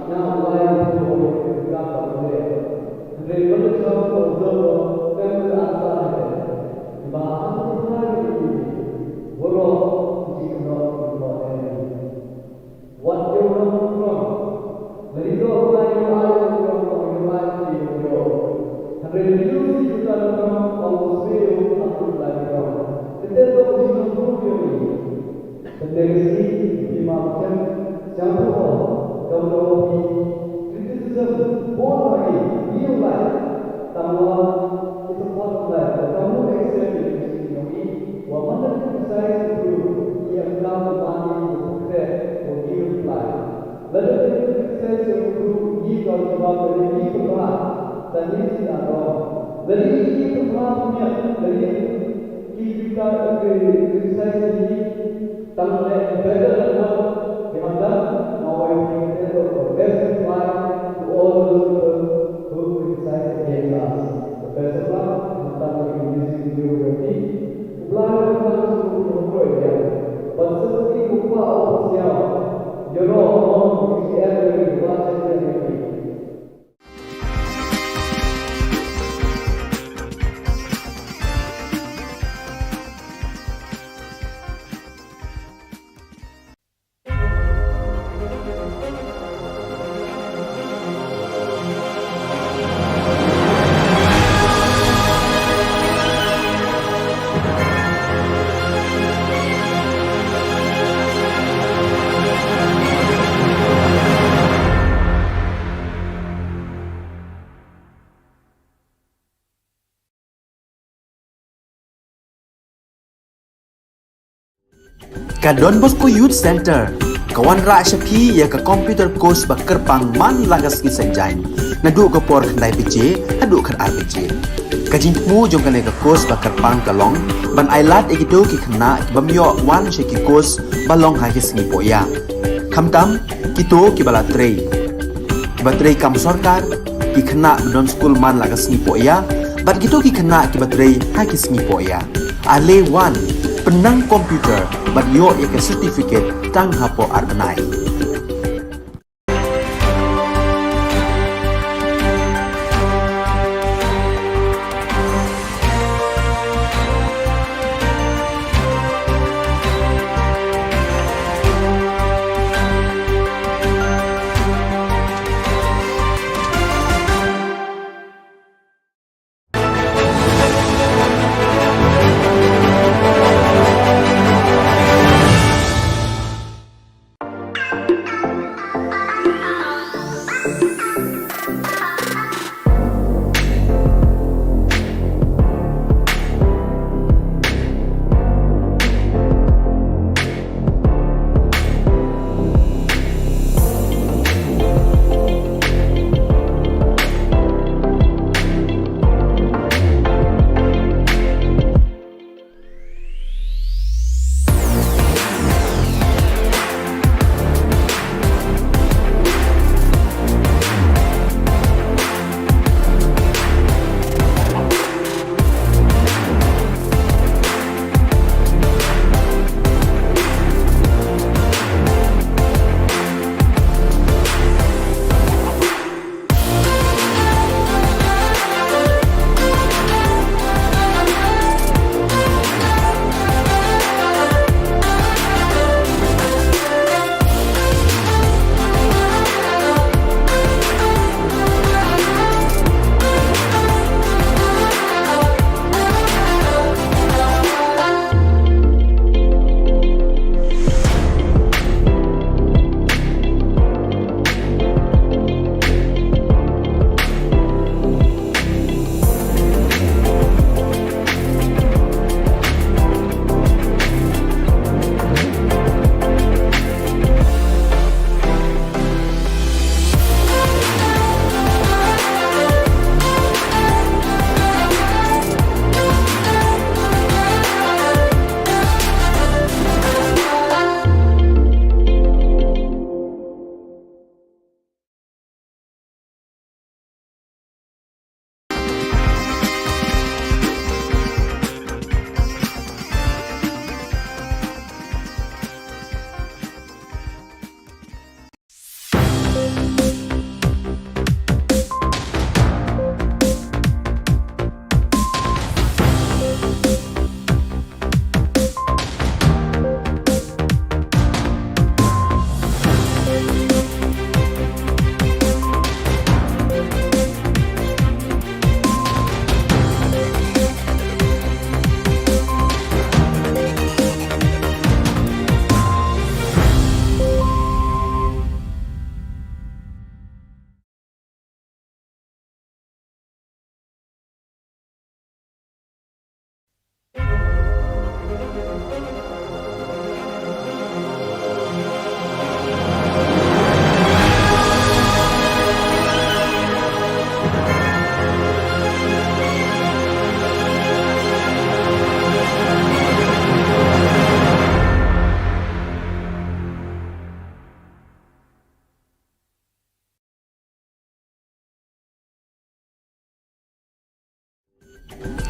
nga u lai u tu u ka kam ka kam. Hynrei ban da jam ka u jam ka kam ka answer ka. Ba ang tu lai u tu. Waroh ki jingkynnoh ki kynnoh ka. Wat ïa u nong u nong. Lada ïa u lai u ai u nong u nong u ai u nong. Hynrei lada ïa u si u tan u nong u swe u ang tu lai u nong. Kynthei to ka jingkynnoh u nong u nong. Te ka sngi phi ma phi shem sha phi, kam da phi criticism bun ha ki, phi ïoh lai. Tang wa it's a part of life. Wa kam accept it, you know, wa man da criticize the group, ïa kam da mani, wa phi kre, wa give reply. Lada phi criticize the group, ïa kam da mani, ïa kam da, tang ïa si da wrong. Lada ïa kam da mani, lada ïa Ki, ki ka, ki, ki criticize me, tang leh better than what they have done. Now I think that was the best reply to all those people who criticize against us. The best of luck, and thank you, music video, your team. Reply to the ones who, who, who, yeah. But simply, who are all, yeah. You know, um, if you ever really watch it, then you Ka Don Bosco Youth Centre ka wanrah sha phi ïa ka computer course ba kyrpang man la ka sngi Saitjaiñ, naduh ka por khyndai baje haduh khatar baje. Ka jingthmu jong kane ka course ba kyrpang ka long ban ailad ïa kito ki khynnah ki bym ïoh wan sha ki course ba long ha ki sngi pohïa, khamtam kito kiba la trei, kiba trei kam sorkar, ki khynnah ba don skul man la ka sngi pohïa, bad kito ki khynnah kiba trei ha ki sngi pohïa. Ale wan, pynnang computer bad ïoh ïa ka certificate tang hapoh ar bnai.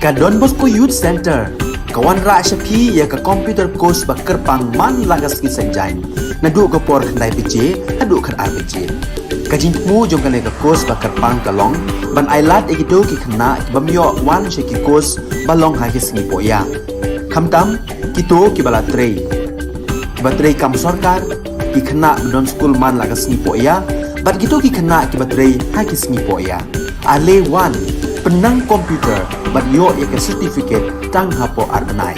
Ka Don Bosco Youth Centre ka wanrah sha phi ïa ka computer course ba kyrpang man la ka sngi Saitjaiñ, naduh ka por khyndai baje haduh khatar baje. Ka jingthmu jong kane ka course ba kyrpang ka long ban ailad ïa kito ki khynnah ki bym ïoh wan sha ki course ba long ha ki sngi pohïa, khamtam kito kiba la trei, kiba trei kam sorkar, ki khynnah ba don skul man la ka sngi pohïa, bad kito ki khynnah kiba trei ha ki sngi pohïa. Ale wan, pynnang computer bad ïoh ïa ka certificate tang hapoh ar bnai.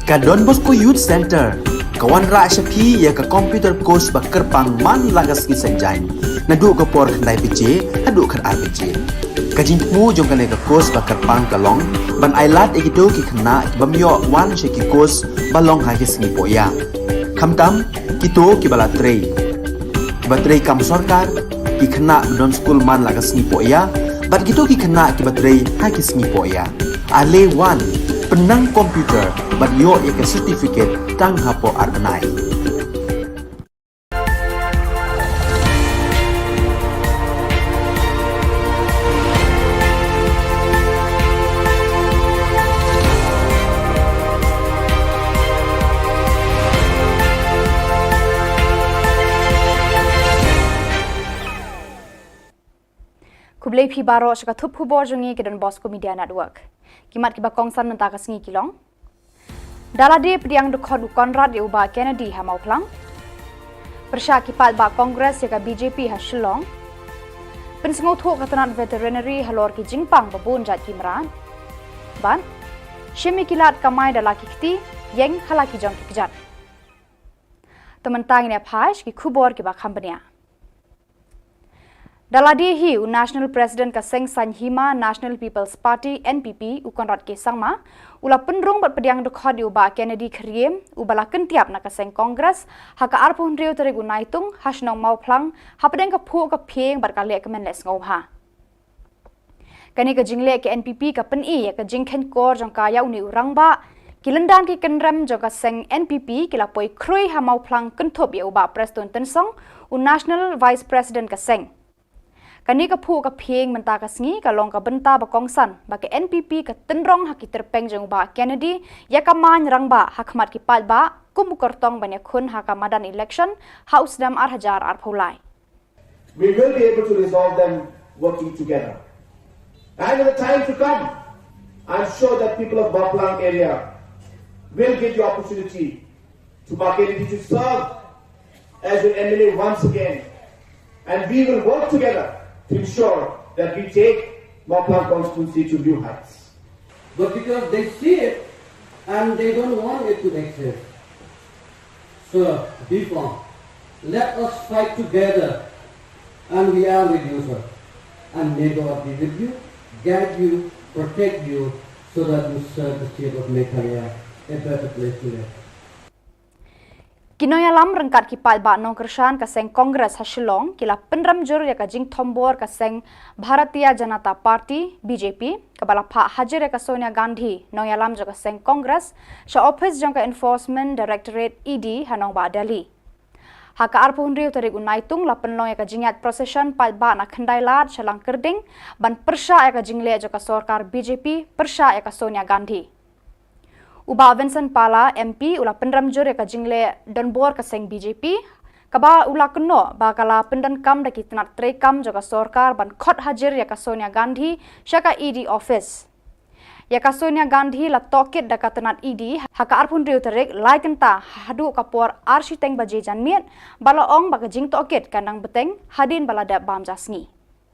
Ka Don Bosco Youth Centre ka wanrah sha phi ïa ka computer course ba kyrpang man la ka sngi Saitjaiñ, naduh ka por khyndai baje haduh khatar baje. Ka jingthmu jong kane ka course ba kyrpang ka long ban ailad ïa kito ki khynnah ki bym ïoh wan sha ki course ba long ha ki sngi pohïa, khamtam kito kiba la trei, kiba trei kam sorkar, ki khynnah ba don skul man la ka sngi pohïa bad kito ki khynnah kiba trei ha ki sngi pohïa. Ale wan, pynnang computer bad ïoh ïa ka certificate tang hapoh ar bnai. Khublei phi baroh sha ka thup khubor jong ngi ka Don Bosco Media Network. Ki mat kiba kongsan mynta ka sngi ki long: Da lade pdiang dkhot u Conrad ïa u Bah Kennedy ha Mawphlang. Pyrshah ki paidbah Congress ïa ka B J P ha Shillong. Pynsngewthuh ka tnat veterinary halor ki jingpang ba bun jait ki mrad. Bad shim ïa ki lad kamai da la ki kti, ïeng ha la ki jong ki kjat. To mynta ngin ïa phai sha ki khubor kiba kham bniah. Da lade hi u National President ka seng saiñ hima National People's Party, N P P, u Conrad K Sangma, u la pynrung bad pdiang dkhot ïa u Bah Kennedy Kyriem, uba la kyntiap na ka seng Congress ha ka arphew hynriew tarik u Naitung ha shnong Mawphlang, hapdeng ka phuh ka phieng bad ka lehkmen lehsngewbha. Kane ka jingleh ka N P P ka pyni ïa ka jingkheiñkor jong ka ïa une u rangbah. Ki lyndan ki kynrem jong ka seng N P P ki la poi khrui ha Mawphlang kynthup ïa u Bah Prestone Tynsong, u National Vice President ka seng. Kane ka phuh ka phieng mynta ka sngi ka long ka bynta ba kongsan ba ka N P P ka tynrong ha ki tyrpeng jong u Bah Kennedy ïa ka main rangbah ha khmat ki paidbah kum u kyrtong ban ïakhun ha ka madan election ha u snem ar hajar arphew lai. We will be able to resolve them working together. And in the time to come, I'm sure that people of Mawphlang area will give you opportunity to Bah Kennedy to serve as your M L A once again. And we will work together to ensure that we take Mawphlang constituency to new heights. But because they see it and they don't want it to exist. So, be firm. Let us fight together. And we are with you, sir. And may God be with you, guide you, protect you, so that you serve the state of Meghalaya a better place to live. Ki nongïalam ryngkat ki paidbah nongkyrshan ka seng Congress ha Shillong ki la pynrem jur ïa ka jingthombor ka seng Bharatiya Janata Party, B J P, kaba la phah hajir ïa ka Sonia Gandhi, nongïalam jong ka seng Congress, sha ophis jong ka Enforcement Directorate, E D, ha nongbah Delhi. Ha ka arphew hynriew tarik u Naitung la pynlong ïa ka jingïaid procession paidbah na Khyndailad sha Langkyrding ban pyrshah ïa ka jingleh jong ka sorkar B J P pyrshah ïa ka Sonia Gandhi. U Bah Vincent Pala, M P, u la pynrem jur ïa ka jingleh donbor ka seng B J P, kaba u la kynnoh ba ka la pyndonkam da ki tnat treikam jong ka sorkar ban khot hajir ïa ka Sonia Gandhi sha ka E D office. Ïa ka Sonia Gandhi la tohkit da ka tnat E D ha ka arphew hynriew tarik, lai kynta haduh ka por ar shiteng baje janmiet, ba la ong ba ka jingtohkit kan nang bteng hadien ba la dep bam ja sngi.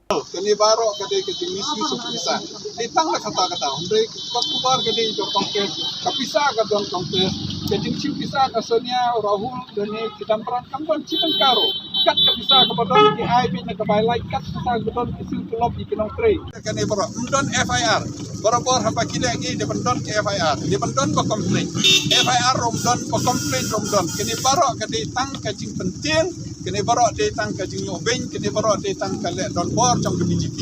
Kane baroh ka dei ka jingmisuse ka pisa. Dei tang da kata kata, hynrei ka khubor ka dei jong Congress, ka pisa ka don Congress, ka jingshim pisa ka Sonia, Rahul, lane Chidambaram kam don shi tyngka ruh. Kat ka pisa kaba don ki ai beit na ka bai lait, kat pisa kaba don ki siew tulop ïa ki nongtrei. Kane baroh ym don F I R. Barabor haba ki leh ngi dei ban don ka F I R, dei ban don ba complain. F I R ruh ym don, ba complain ruh ym don. Kane baroh ka dei tang ka jingpyntieng, kane baroh dei tang ka jingïoh beiñ, kane baroh dei tang ka leh donbor jong ka B J P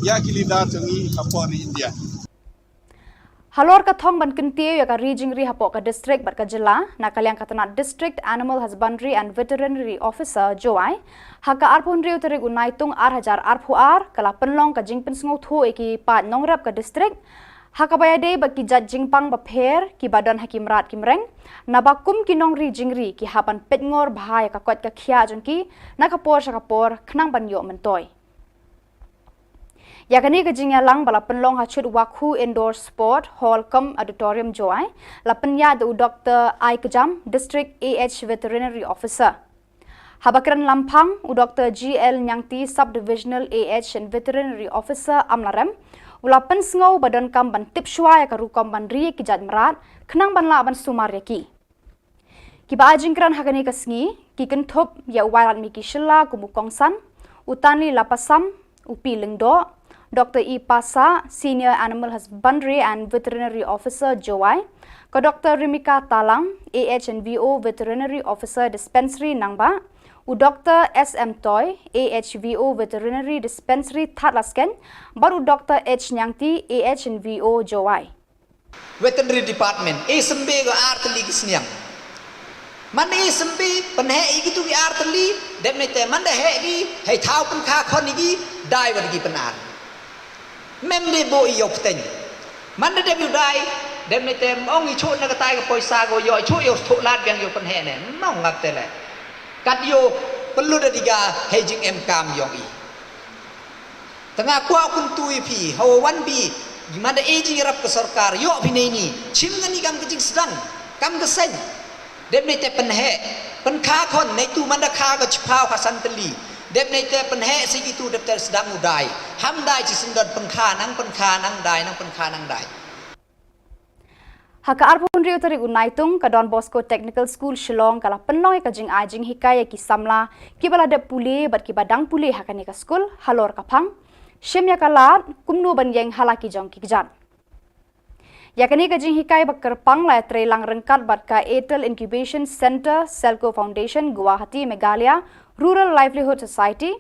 ïa ki leader jong ngi hapoh ri India. Halor ka thong ban kyntiew ïa ka ri jingri hapoh ka district bad ka jylla, na ka liang ka tnat District Animal Husbandry and Veterinary Officer, Jowai, ha ka arphew hynriew tarik u Naitung ar hajar arphew ar, ka la pynlong ka jingpynsngewthuh ïa ki paid nongrep ka district ha kaba ïadei bad ki jait jingpang bapher kiba don ha ki mrad ki mreng, naba kum ki nongri jingri ki hap ban peitngor bha ïa ka koit ka khiah jong ki na ka por sha ka por khnang ban ïoh myntoi. Ïa kane ka jingïalang ba la pynlong ha Chut Wakhu Indoor Sport Hall cum Auditorium, Jowai, la pynïaid da u Doktor I Kjam, District A H Veterinary Officer. Haba kren lamphang, u Doktor G L Nyangti, Sub-Divisional A H and Veterinary Officer, Amlarem, U la pynsngew ba donkam ban tip shuwa ïa ka rukom ban ri ïa ki jait mrad, khnang ban lah ban sumar ïa ki. Kiba ai jingkren ha kane ka sngi, ki kynthup ïa u Wailadmiki Shylla kum u kongsan, u Tanli Lapasam, u P Lyngdoh, Doctor E Passah, Senior Animal Husbandry and Veterinary Officer, Jowai, ka Doctor Rimika Talang, A H and V O Veterinary Officer Dispensary Nangbah, u Doctor S M Toi, A H V O Veterinary Dispensary Thadlaskein, bad u Doctor H Nyangti, A H and V O Jowai. Veterinary Department, e symbe ko ar tylli ki sniang. Man e symbe, pynheh ïa kitu ki ar tylli, dep ne te man da heh ki, hei thaw pynkha khon ïa ki, dai wat ki pyn-ar. Mem de bo ïoh pteng. Man da dep ïoh dai, dep ne te ong i chuh na katai ka poisa ko ïoh, i chuh ïoh thuh lad biang ïoh pynheh ne. Mong ngap te le. Kat ïoh pynlut da diga hei jingem kam ïong i. Tang nga kwah kyntu ïa phi, hawa wan bi, man da e jingïarap ka sorkar, ïoh phi nei ni, chim kani kam ka jingsdang, kam ka seng. Dep ne te pynheh, pynkha khon, ne tu man da kha ka chiphaw ka san tylli. Dep ne te pynheh si kitu dep te sdang u dai. Ham dai chi syndon pynkha nang pynkha nang dai nang pynkha nang dai. Ha ka arphew hynriew tarik u Naitung, ka Don Bosco Technical School Shillong ka la pynlong ïa ka jingai jinghikai ïa ki samla kiba la dep pule bad kiba dang pule ha kane ka skul halor ka phang shim ïa ka lad kumno ban ïeng ha la ki jong ki kjat. Ïa kane ka jinghikai ba kyrpang la ïatreilang ryngkat bad ka Atal Incubation Centre, Selco Foundation, Guwahati, Meghalaya, Rural Livelihood Society,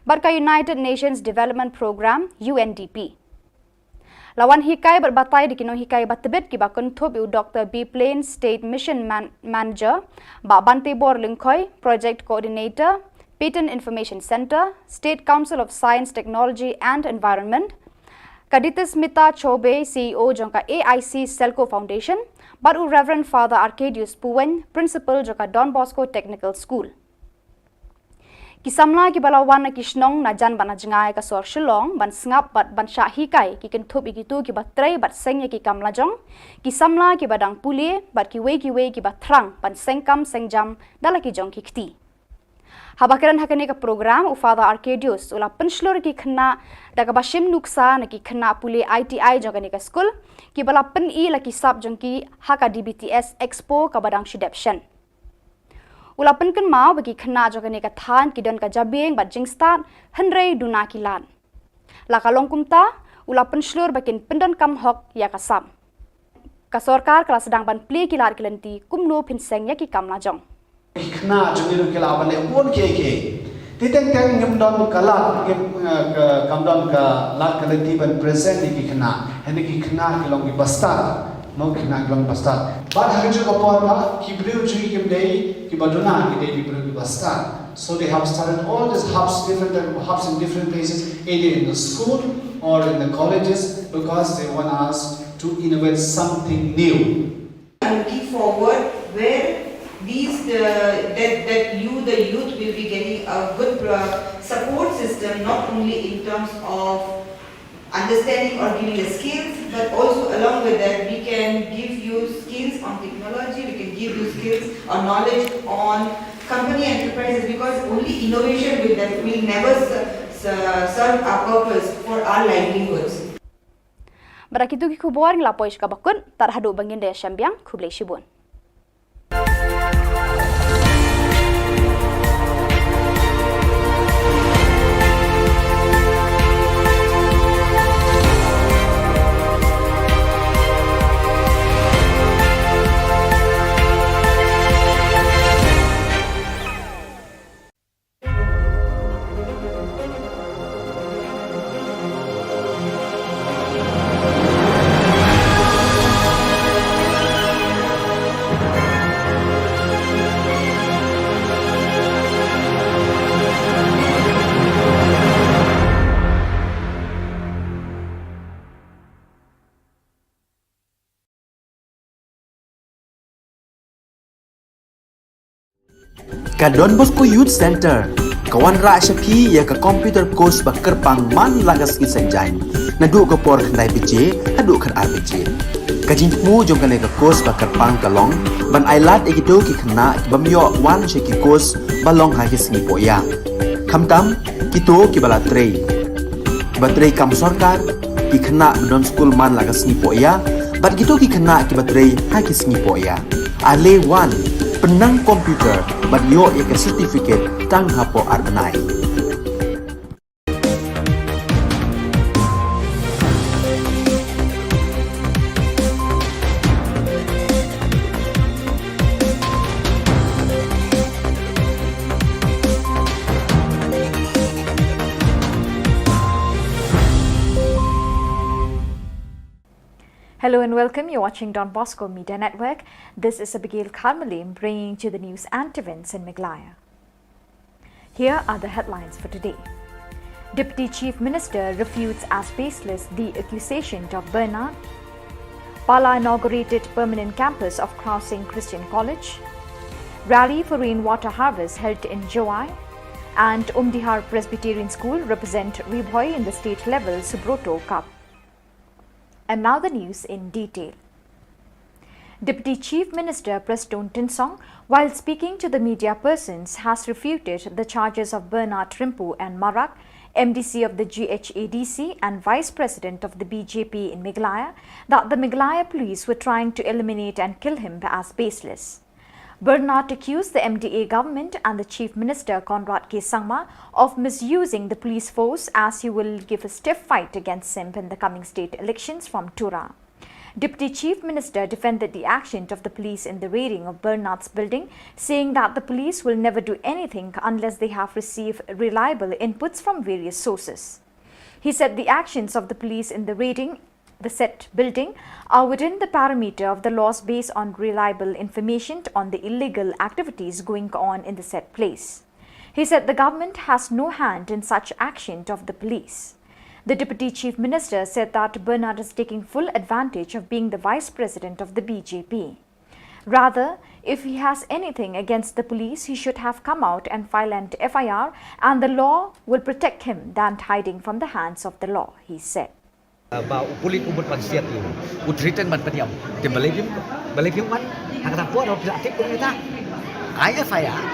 bad ka United Nations Development Programme, U N D P. La wan hikai bad batai da ki nonghikai ba tbit kiba kynthup ïa u Doctor B Plain, State Mission Man-, Manager, Bah Bantebor Lyngkhoi, Project Coordinator, Patent Information Centre, State Council of Science, Technology and Environment, ka Ditismita Choubey, C E O jong ka A I C Selco Foundation, bad u Reverend Father Arcadius Puwein, Principal jong ka Don Bosco Technical School. Ki samla kiba la wan na ki shnong na jan bad na jngai ka sor Shillong ban sngap bad ban shah hikai ki kynthup ïa kitu kiba trei bad seng ïa ki kam lajong, ki samla kiba dang pule bad kiwei kiwei kiba thrang ban seng kam seng jam da la ki jong ki kti. Haba kren ha kane ka program u Father Arcadius u la pynshlur ïa ki khynnah da kaba shim nuksa na ki khynnah pule I T I jong kane ka skul kiba la pyni la ki sap jong ki ha ka D B T S Expo kaba dang shu dep shen. U la pynkynmaw ba ki khynnah jong kane ka thaiñ ki don ka jabieng bad jingstad hynrei duna ki lad. La ka long kumta, u la pynshlur ba kin pyndonkam hok ïa ka sap. Ka sorkar ka la sdang ban plie ki lad ki lynti kumno phin seng ïa ki kam lajong. Ki khynnah jong ngi ruh ki lah ban leh bun kiei kiei. Te teng teng ngim don ka lad, ngim, eh, ka, kam don ka lad ka lynti ban present ïa ki khynnah. Hynrei ki khynnah ki long kiba stad. Mo, ki khynnah ki long kiba stad. Bad ha kajuh ka por ba ki briew jong ngi kim dei kiba duna, ki dei ki briew kiba stad. So they have started all these hubs, different type of hubs in different places, either in the school or in the colleges, because they want us to innovate something new. I'm looking forward where these, uh, that, that you, the youth, will be getting a good, uh, support system, not only in terms of understanding or giving the skills, but also along with that, we can give you skills on technology, we can give you skills or knowledge on company enterprises, because only innovation will, def- will never ser- ser- serve our purpose for our livelihoods. Bad da kitu ki khubor ngi la poi sha kaba kut, tad haduh ban ngin da ïashem biang, khublei shibun. Ka Don Bosco Youth Center ka wanrah sha phi ïa ka computer course ba kyrpang man la ka sngi Saitjaiñ, naduh ka por khyndai baje haduh khatar baje. Ka jingthmu jong kane ka course ba kyrpang ka long ban ai lad ïa kito ki khynnah ki bym ïoh wan sha ki course ba long ha ki sngi pohïap. Khamtam kito kiba la trei, kiba trei kam sorkar, Ki khynnah ba don skul man la ka sngi poh ïa, bad kito ki khynnah kiba trei ha ki sngi poh ïa. Ale wan, pynnang computer, bad ïoh ïa ka certificate tang hapoh ar bnai. Hello and welcome. You're watching Don Bosco Media Network. This is Abigail Kharmalim bringing to the news and events in Meghalaya. Here are the headlines for today. Deputy Chief Minister refutes as baseless the accusation of Bernard. Pala inaugurated permanent campus of Khrao Sing Christian College. Rally for rainwater harvest held in Jowai. And Umdihar Presbyterian School represent Ri Bhoi in the state level Subroto Cup. And now the news in detail. Deputy Chief Minister Prestone Tynsong, while speaking to the media persons, has refuted the charges of Bernard Rimpu N Marak, M D C of the G H A D C and Vice President of the B J P in Meghalaya, that the Meghalaya police were trying to eliminate and kill him as baseless. Bernard accused the M D A government and the Chief Minister Conrad K Sangma of misusing the police force, as he will give a stiff fight against SIMP in the coming state elections from Tura. Deputy Chief Minister defended the action of the police in the raiding of Bernard's building, saying that the police will never do anything unless they have received reliable inputs from various sources. He said the actions of the police in the raiding the said building are within the parameter of the laws based on reliable information on the illegal activities going on in the said place. He said the government has no hand in such action of the police. The Deputy Chief Minister said that Bernard is taking full advantage of being the Vice President of the B J P. Rather, if he has anything against the police, he should have come out and file an F I R, and the law will protect him than hiding from the hands of the law, he said. Ba u pulit u mut ban siat ïa u, u threaten ban pynïap. Te balei phim, balei phim wan ha kata por, phi la tip kumta. Ai F I R,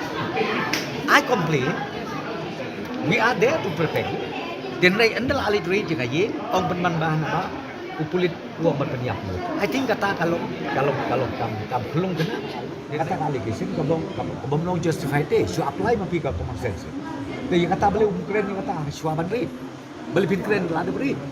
ai complain. We are there to protect you. Te hynrei ynda la leit raid jong ka ïing, ong pynban ba hana ba u pulit u ong ban pynïap ïa u. I think kata ka long, ka long, ka long kam, kam khlung kane. Kata ka allegation ka bym, ka bym long justified te. Shu apply ma phi ka common sense. Te ïa kata balei um kren ïa kata shuwa ban raid. Balei phin kren lada ba raid.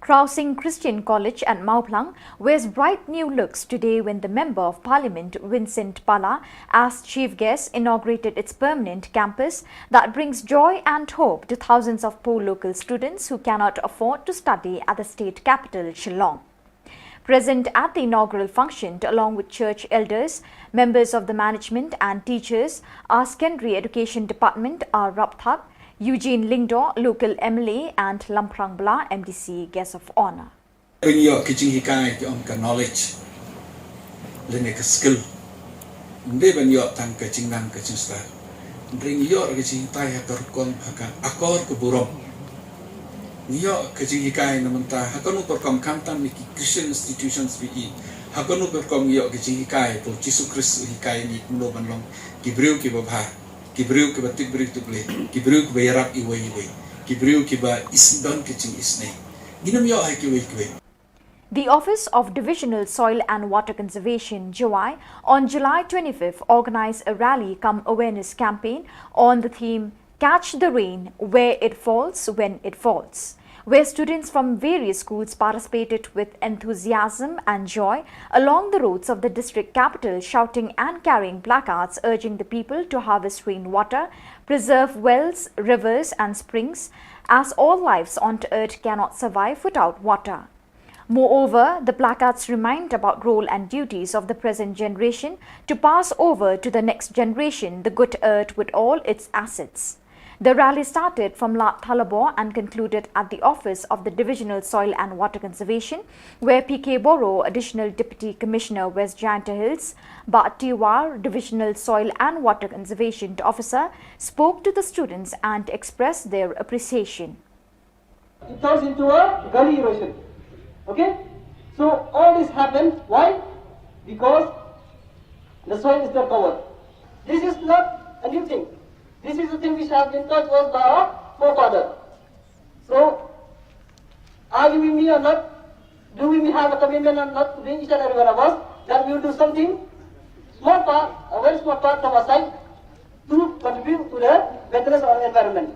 Khrao Sing Christian College at Mawphlang wears bright new looks today when the Member of Parliament, Vincent Pala, as chief guest, inaugurated its permanent campus that brings joy and hope to thousands of poor local students who cannot afford to study at the state capital, Shillong. Present at the inaugural function, along with church elders, members of the management and teachers, are Secondary Education Department, R Rapthap, Eugene Lyngdoh, local M L A, and Lamphrang Bala, M D C, guest of honour. Pynïoh ka jinghikai, ki ong ka knowledge, lane ka skill. Ym dei ban ïoh tang ka jingnang ka jingstad. Hynrei ngi ïoh ka jinghikai ha ka rukom, ha ka akor ka burom. Ngi ïoh ka jinghikai na mynta ha kano ka rukom, khamtam na ki Christian institutions phi i. Ha kano ka rukom ngi ïoh ka jinghikai, ba u Jisu Khrist u hikai ngi kumno ban long ki briew kiba bha, ki briew kiba tip briew tip Blei, ki briew kiba ïarap iwei iwei, ki briew kiba is, don ka jingisynei. Ngin ym ïoh ha kiwei kiwei. The Office of Divisional Soil and Water Conservation, Jowai, on July twenty-fifth, organized a rally cum awareness campaign on the theme Catch the Rain Where It Falls, When It Falls, where students from various schools participated with enthusiasm and joy along the roads of the district capital, shouting and carrying placards urging the people to harvest rainwater, preserve wells, rivers, and springs, as all lives on earth cannot survive without water. Moreover, the placards remind about role and duties of the present generation to pass over to the next generation the good earth with all its assets. The rally started from Lad Thalabor and concluded at the office of the Divisional Soil and Water Conservation, where P K Boro, Additional Deputy Commissioner, West Jaintia Hills, Bah T War, Divisional Soil and Water Conservation Officer, spoke to the students and expressed their appreciation. It turns into a gully erosion. Okay? So all this happens. Why? Because the soil is not covered. This is not a new thing. This is a thing which has been taught to us by our forefather. So Are we me or not? Do we have a commitment or not to doing each and every one of us that we will do something, small part, a very small part from our side to contribute to the maintenance of our environment?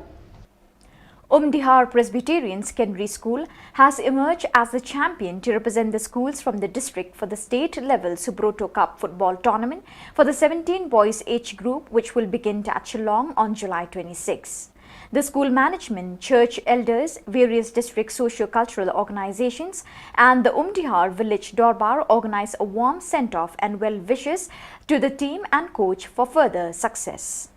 Umdihar Presbyterian Secondary School has emerged as the champion to represent the schools from the district for the state level Subroto Cup football tournament for the seventeen boys age group, which will begin at Shillong on July twenty-six. The school management, church elders, various district socio-cultural organizations, and the Umdihar Village Dorbar organize a warm send-off and well wishes to the team and coach for further success.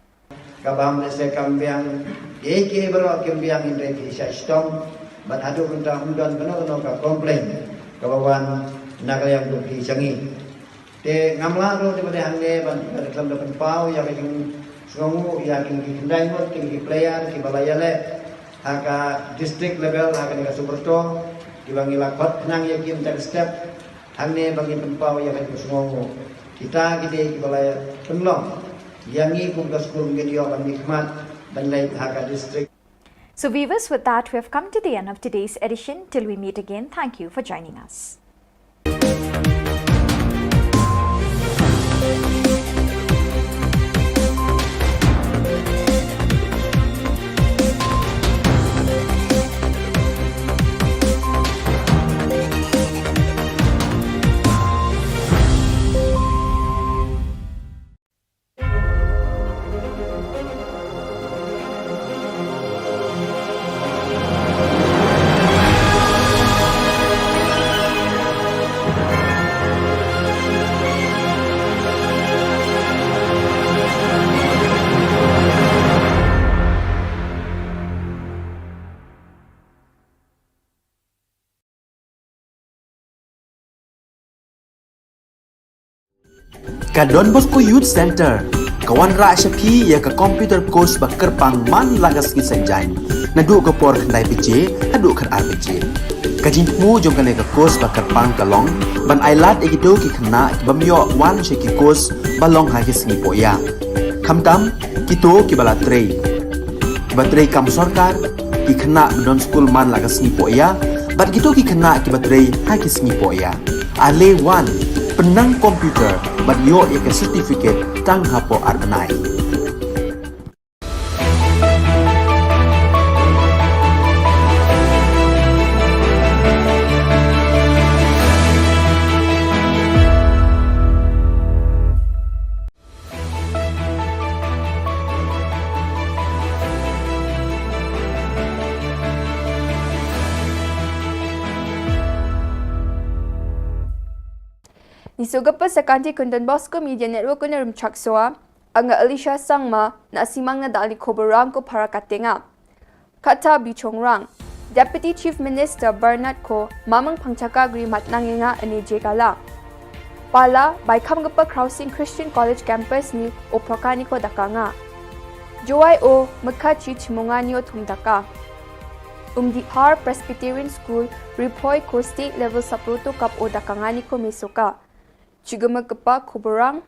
Kaba mynta kam biang, ïa ki baroh kim biang hynrei ki sha shitom, bad haduh mynta ym don kano kano ka complain kaba wan na ka liang jong ki sha ngi. Te ngam lah ruh te ba dei hangne ban, ban khlem da pynpaw ïa ka jingsngewnguh ïa kine ki khyndai ngut kine ki player kiba la ïaleh ha ka district level ha kane ka Subroto, kiba ngi la khot khnang ïa ki mynta ka step hangne ba ngin pynpaw ïa ka jingsngewnguh. Kita ki dei kiba la pynlong ïa ngi kum ka skul ngin ïoh ban mihkhmat ban leit ha ka district. So viewers, with that, we have come to the end of today's edition. Till we meet again, thank you for joining us. Ka Don Bosco Youth Centre ka wanrah sha phi ïa ka computer course ba kyrpang man la ka sngi Saitjaiñ, naduh ka por khyndai baje haduh khatar baje. Ka jingthmu jong kane ka course ba kyrpang ka long ban ailad ïa kito ki khynnah kibym ïoh wan sha ki course ba long ha ki sngi pohïa, khamtam kito kiba la trei, kiba trei kam sorkar, ki khynnah ba don skul man la ka sngi pohïa, bad kito ki khynnah kiba trei ha ki sngi pohïa. Ale wan, pynnang computer bad ïoh ïa ka certificate tang hapoh ar bnai. Ngi sngewbha sa ka Don Bosco Media Network, u nongrim chak soa, nga Alicia Sangma, nga sngewbha na dali khubor rang ko para katenga. Kata bishong rang. Deputy Chief Minister Bernard ko Mamang Phangchaka Gri mat nang nga ane jegala. Pala, bai kham gapa Crossing Christian College Campus ni o prokani ko daka nga. Jowai o mekha chi chimunga ni o thum daka. Umdihar Presbyterian School, Riphoi ko State Level Subroto Cup o daka nga ni ko mesoka. Chigama gapa khubor rang.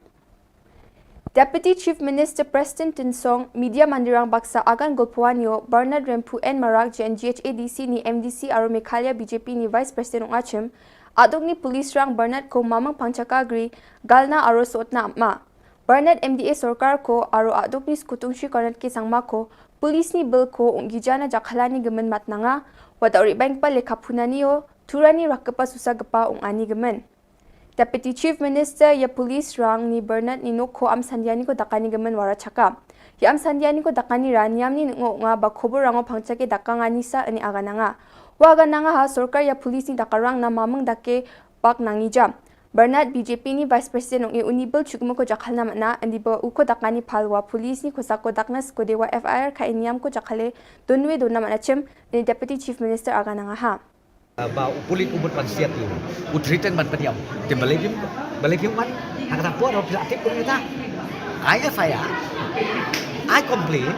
Deputy Chief Minister Prestone Tynsong, Media Mandirang Baksa Agan Golpuanio, Bernard Remphu N Marak, J N G H A D C ni M D C, aro Meghalaya B J P ni Vice President ong achim, aduk ni Police rang Bernard ko Mamang Phangchaka Gri, galna aro sotna apma. Bernard M D A sorkar ko, aro aduk ni Skutungshi Konrad K Sangma ko, Police ni bil ko, ong gijana jakhalani gemen mat nanga, wada ori bang pa lekha phunani o, turani rakapa susa gapa ong ani gemen. Deputy Chief Minister ïa Police rang ni Bernard ni nok ko am sandiani ko dakani gemen wara chaka. Ïa am sandiani ko dakani ra niam ni ngo nga ba khubor rang o Phangchaka daka nga ni sa ani aga nanga. Wa aga nanga ha sorkar ïa Police ni daka rang na Mamang dake bak nangi jam. Bernard B J P ni Vice President ong e uni bil chukmo ko jakhalna mana andi ba u ko dakani phalwa Police ni ko sako dakna ko dewa F I R kha niam ko jakhale donwe dona mana chim ni Deputy Chief Minister aga nanga ha. Ba u pulit u mut ban siat u, u threaten ban pynïap. Te balei phim, balei phim wan? Ha kata por phi la tip kumta. Ai F I R, ai complain.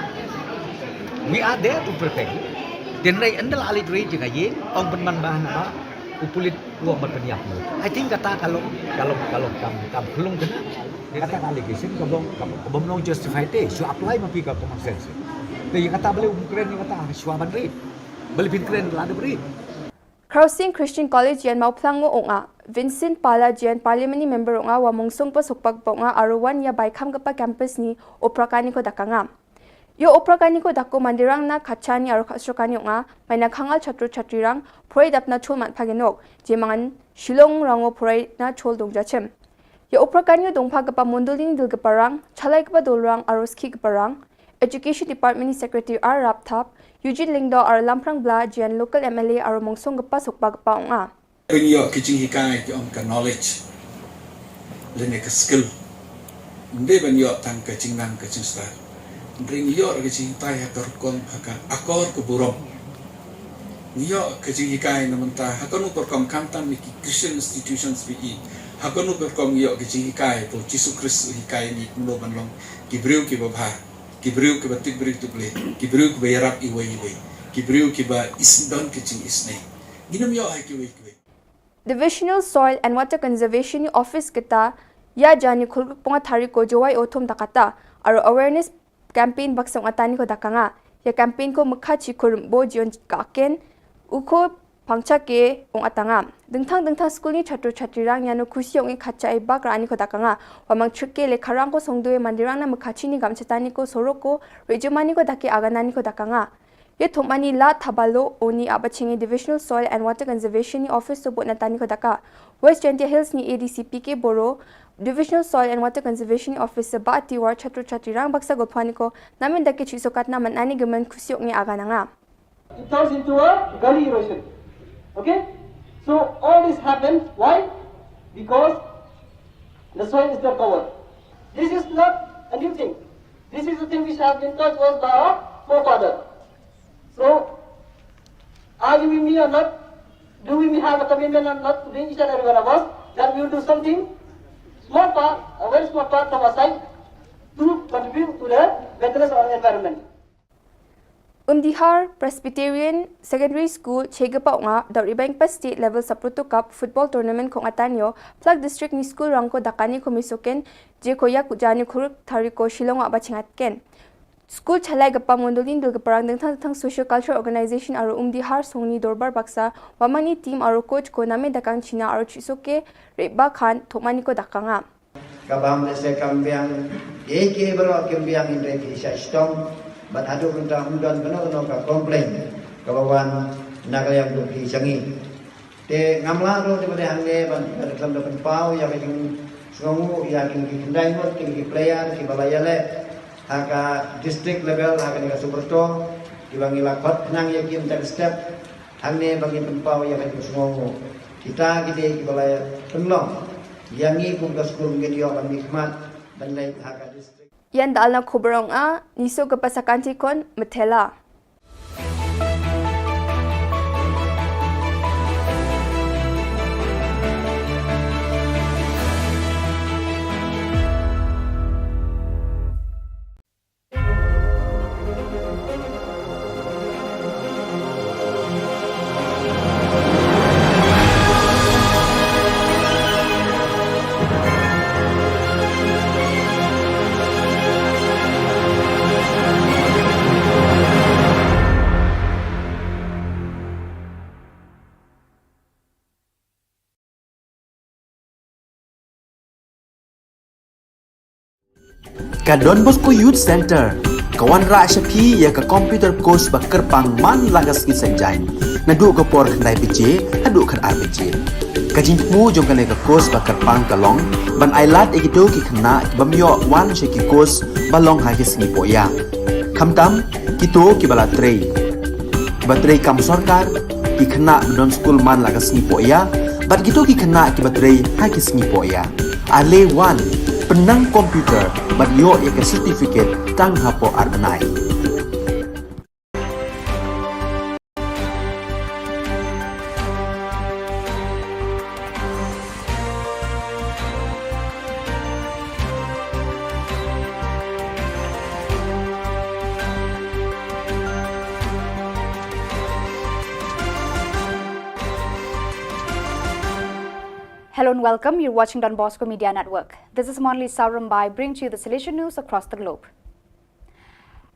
We are there to protect you. Te hynrei ynda la leit rei jingïing, ong pynban ba hana ba u pulit u ong ban pynïap u. I think kata ka long, ka long, ka long kam, kam khlung kena. Kata ka allegation ka bym, ka bym long justify te. Shu apply ma phi ka common sense. Te ïa kata balei um kren ïa kata, shuwa ban rei. Balei phin kren lada ba rei. Khrawsing Christian College ïan Mawphlang u ong a, Vincent Pala jian Parliamentary Member ong a wa Mongsong pa sokpak pa ong a, aro wan ïa bai kham kapa campus ni opra kani ko dakanga. Ïa opra kani ko dako mandirang na kachani aro khasro kani ong a, mai na khangal chatru chatri rang, phurai dap na chol mat phagenok, je mangan Shillong rango phurai na chol dong jachem. Ïa opra kani u dong pha kapa mondolini dil kapa rang, chalai kapa dol rang, aro skhi kapa rang, Education Department ni Secretary R Rapthap, Eugene Lyngdoh aro Lamphrang Bla jian local M L A aro Mongsong kapa sokpak pa ong a. Pynïoh ka jinghikai ki ong ka knowledge. Lane ka skill. Nde ban ïoh tang ka jingnang ka jingstad. Nde ïoh ka jinghikai ha ka rukom ha ka akor ka burom. Ïoh ka jinghikai na mynta ha ka nu perkom khamtam ni ki Christian institutions bi i. Ha ka nu perkom ïoh ka jinghikai pul Jisu Khrist hikai ni kumno ban long ki briew ki babha. Ki briew ki ba tik briew tik le. Ki briew ki ba ïarap iwei iwei. Ki briew ki ba isndon ka jingisnei. Ngin ym ïoh ha kiwei kiwei. Divisional Soil and Water Conservation ni office kata ïa jani khulkuk pung a thariko jowai othum takata aro awareness campaign baksa ong atani ko dakanga. Ïa campaign ko mekha chi kurum bo jion kaken uko pangcha ke ong atanga. Dengthang dengthang school ni chatru chatri rang ïano khusi ong i khacha i bak rani ko dakanga. Wamang chike le kharang ko songdue mandirang na mekha chi ni gam chatani ko soroko rejumani ko dake aganani ko dakanga. Ye thumani la thabalo oni abachenge Divisional Soil and Water Conservation ni office to bot natani ko daka. West Jaintia Hills ni A D C P K Boro, Divisional Soil and Water Conservation ni office ba ati war chatru chatri rang baksa gopani ko namin dake chisokat na manani gemen khusiok ni agananga. It turns into a gully erosion. Okay? So all this happens. Why? Because the soil is not covered. This is not a new thing. This is the thing which has been taught to us by our forefather. So, are you with me or not? Do we have a commitment or not to each and every one of us that we will do something, small part, a very small part from our side to contribute to the maintenance of our environment? Umdihar Presbyterian Secondary School chegapa onga dauri bang pa state level Saproto Cup football tournament kong atanyo plak district ni school rangko dakani ko misoken je ko yak jani khuruk thariko Shillong wa bachingat ken. School chalai gapa mondolin dul gaparang dengthang dengthang social cultural organization aro Umdihar songni dorbar baksa wamani team aro coach ko name dakang China aro chisoke reba khan thokmani ko dakanga. Kabam lese kambiang, eke bro kambiang indre ki sha stom, bat hadu kunta umdon beno beno ka complain, kabawan nagayang tu ki sangi. Te ngamla ro te bade hangne ban, ban klam da pynpaw ïa ka jingsngewnguh ïa ki, ki khyndai ngut ki, ki player ki ba la ïaleh ha ka district level ha kane ka Saproto, ki ba ngi la khot khnang ïa ki mynta ka step hangne ba ngi pynpaw ïa ka jingsngewnguh. Kita ki dei ki ba la pynlong ïa ngi kum ka skul ngin ïoh ban mihkhmat ban leit ha ka district. Ïan da alna khubor ong a, niso ka pasakanti kon methela. Ka Don Bosco Youth Center ka wanrah sha phi ïa ka computer course ba kyrpang man la ka sngi Saitjaiñ, naduh ka por khyndai baje haduh khatar baje. Ka jingthmu jong kane ka course ba kyrpang ka long ban ailad ïa kito ki khynnah ki bym ïoh wan sha ki course ba long ha ki sngi pohïa. Khamtam kito ki ba la trei, ki ba trei kam sorkar, ki khynnah ba don skul man la ka sngi pohïa, bad kito ki khynnah ki ba trei ha ki sngi pohïa. Ale wan, pynnang computer bad ïoh ïa ka certificate tang hapoh ar bnai. Hello and welcome. You're watching Don Bosco Media Network. This is Monali Saurumbai bringing to you the Salesian news across the globe.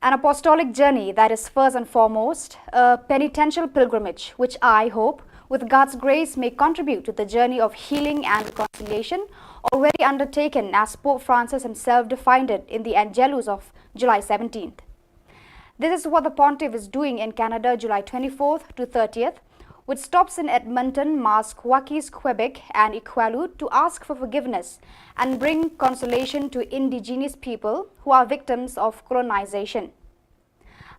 An apostolic journey that is first and foremost a penitential pilgrimage, which I hope with God's grace, may contribute to the journey of healing and reconciliation already undertaken, as Pope Francis himself defined it in the Angelus of July seventeenth. This is what the Pontiff is doing in Canada, July twenty-fourth to thirtieth, with stops in Edmonton, Masque, Waukesha, Quebec, and Iqaluit to ask for forgiveness and bring consolation to Indigenous people who are victims of colonization.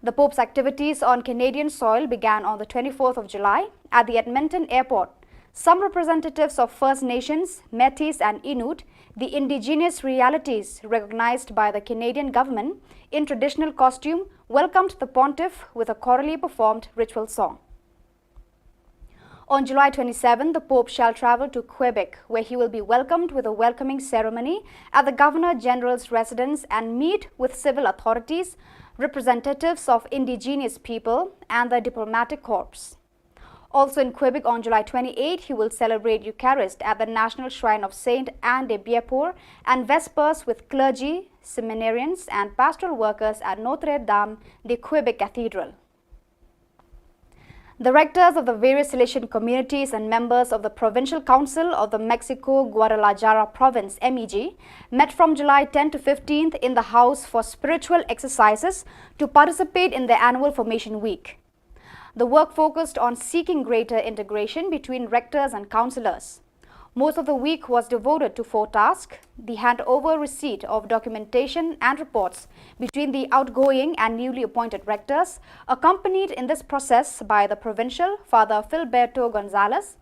The Pope's activities on Canadian soil began on the twenty-fourth of July at the Edmonton airport. Some representatives of First Nations, Métis, and Inuit, the indigenous realities recognized by the Canadian government, in traditional costume, welcomed the Pontiff with a chorally performed ritual song. On July twenty-seven, the Pope shall travel to Quebec, where he will be welcomed with a welcoming ceremony at the Governor General's residence and meet with civil authorities, representatives of indigenous people, and the diplomatic corps. Also in Quebec on July twenty-eight, he will celebrate Eucharist at the National Shrine of Saint Anne de Bienport and Vespers with clergy, seminarians, and pastoral workers at Notre Dame de Quebec Cathedral. The rectors of the various Salesian communities and members of the Provincial Council of the Mexico Guadalajara Province, MEG, met from July ten to fifteenth in the house for spiritual exercises to participate in the annual formation week. The work focused on seeking greater integration between rectors and councillors. Most of the week was devoted to four tasks: the handover receipt of documentation and reports between the outgoing and newly appointed rectors, accompanied in this process by the provincial, Father Filberto Gonzalez,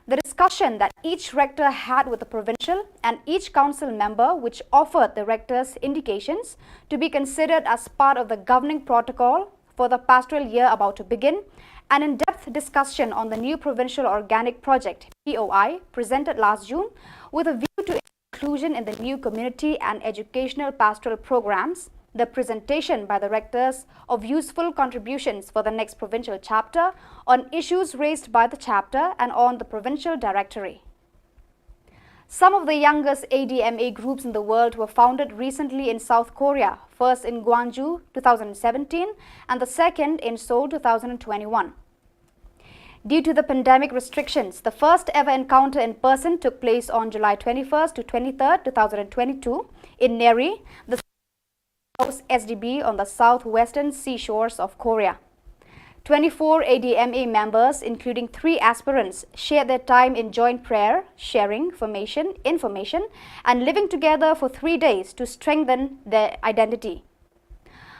the discussion that each rector had with the provincial and each council member, which offered the rectors indications to be considered as part of the governing protocol for the pastoral year about to begin, an in-depth discussion on the new provincial organic project, P O I, presented last June, with a view to inclusion in the new community and educational pastoral programs, the presentation by the rectors of useful contributions for the next provincial chapter on issues raised by the chapter and on the provincial directory. Some of the youngest A D M A groups in the world were founded recently in South Korea, first in Gwangju, two thousand seventeen, and the second in Seoul, two thousand twenty-one. Due to the pandemic restrictions, the first ever encounter in person took place on July twenty-first to twenty-third, two thousand twenty-two, in Neri, the host S D B on the southwestern seashores of Korea. Twenty-four A D M A members, including three aspirants, shared their time in joint prayer, sharing formation, information, and living together for three days to strengthen their identity.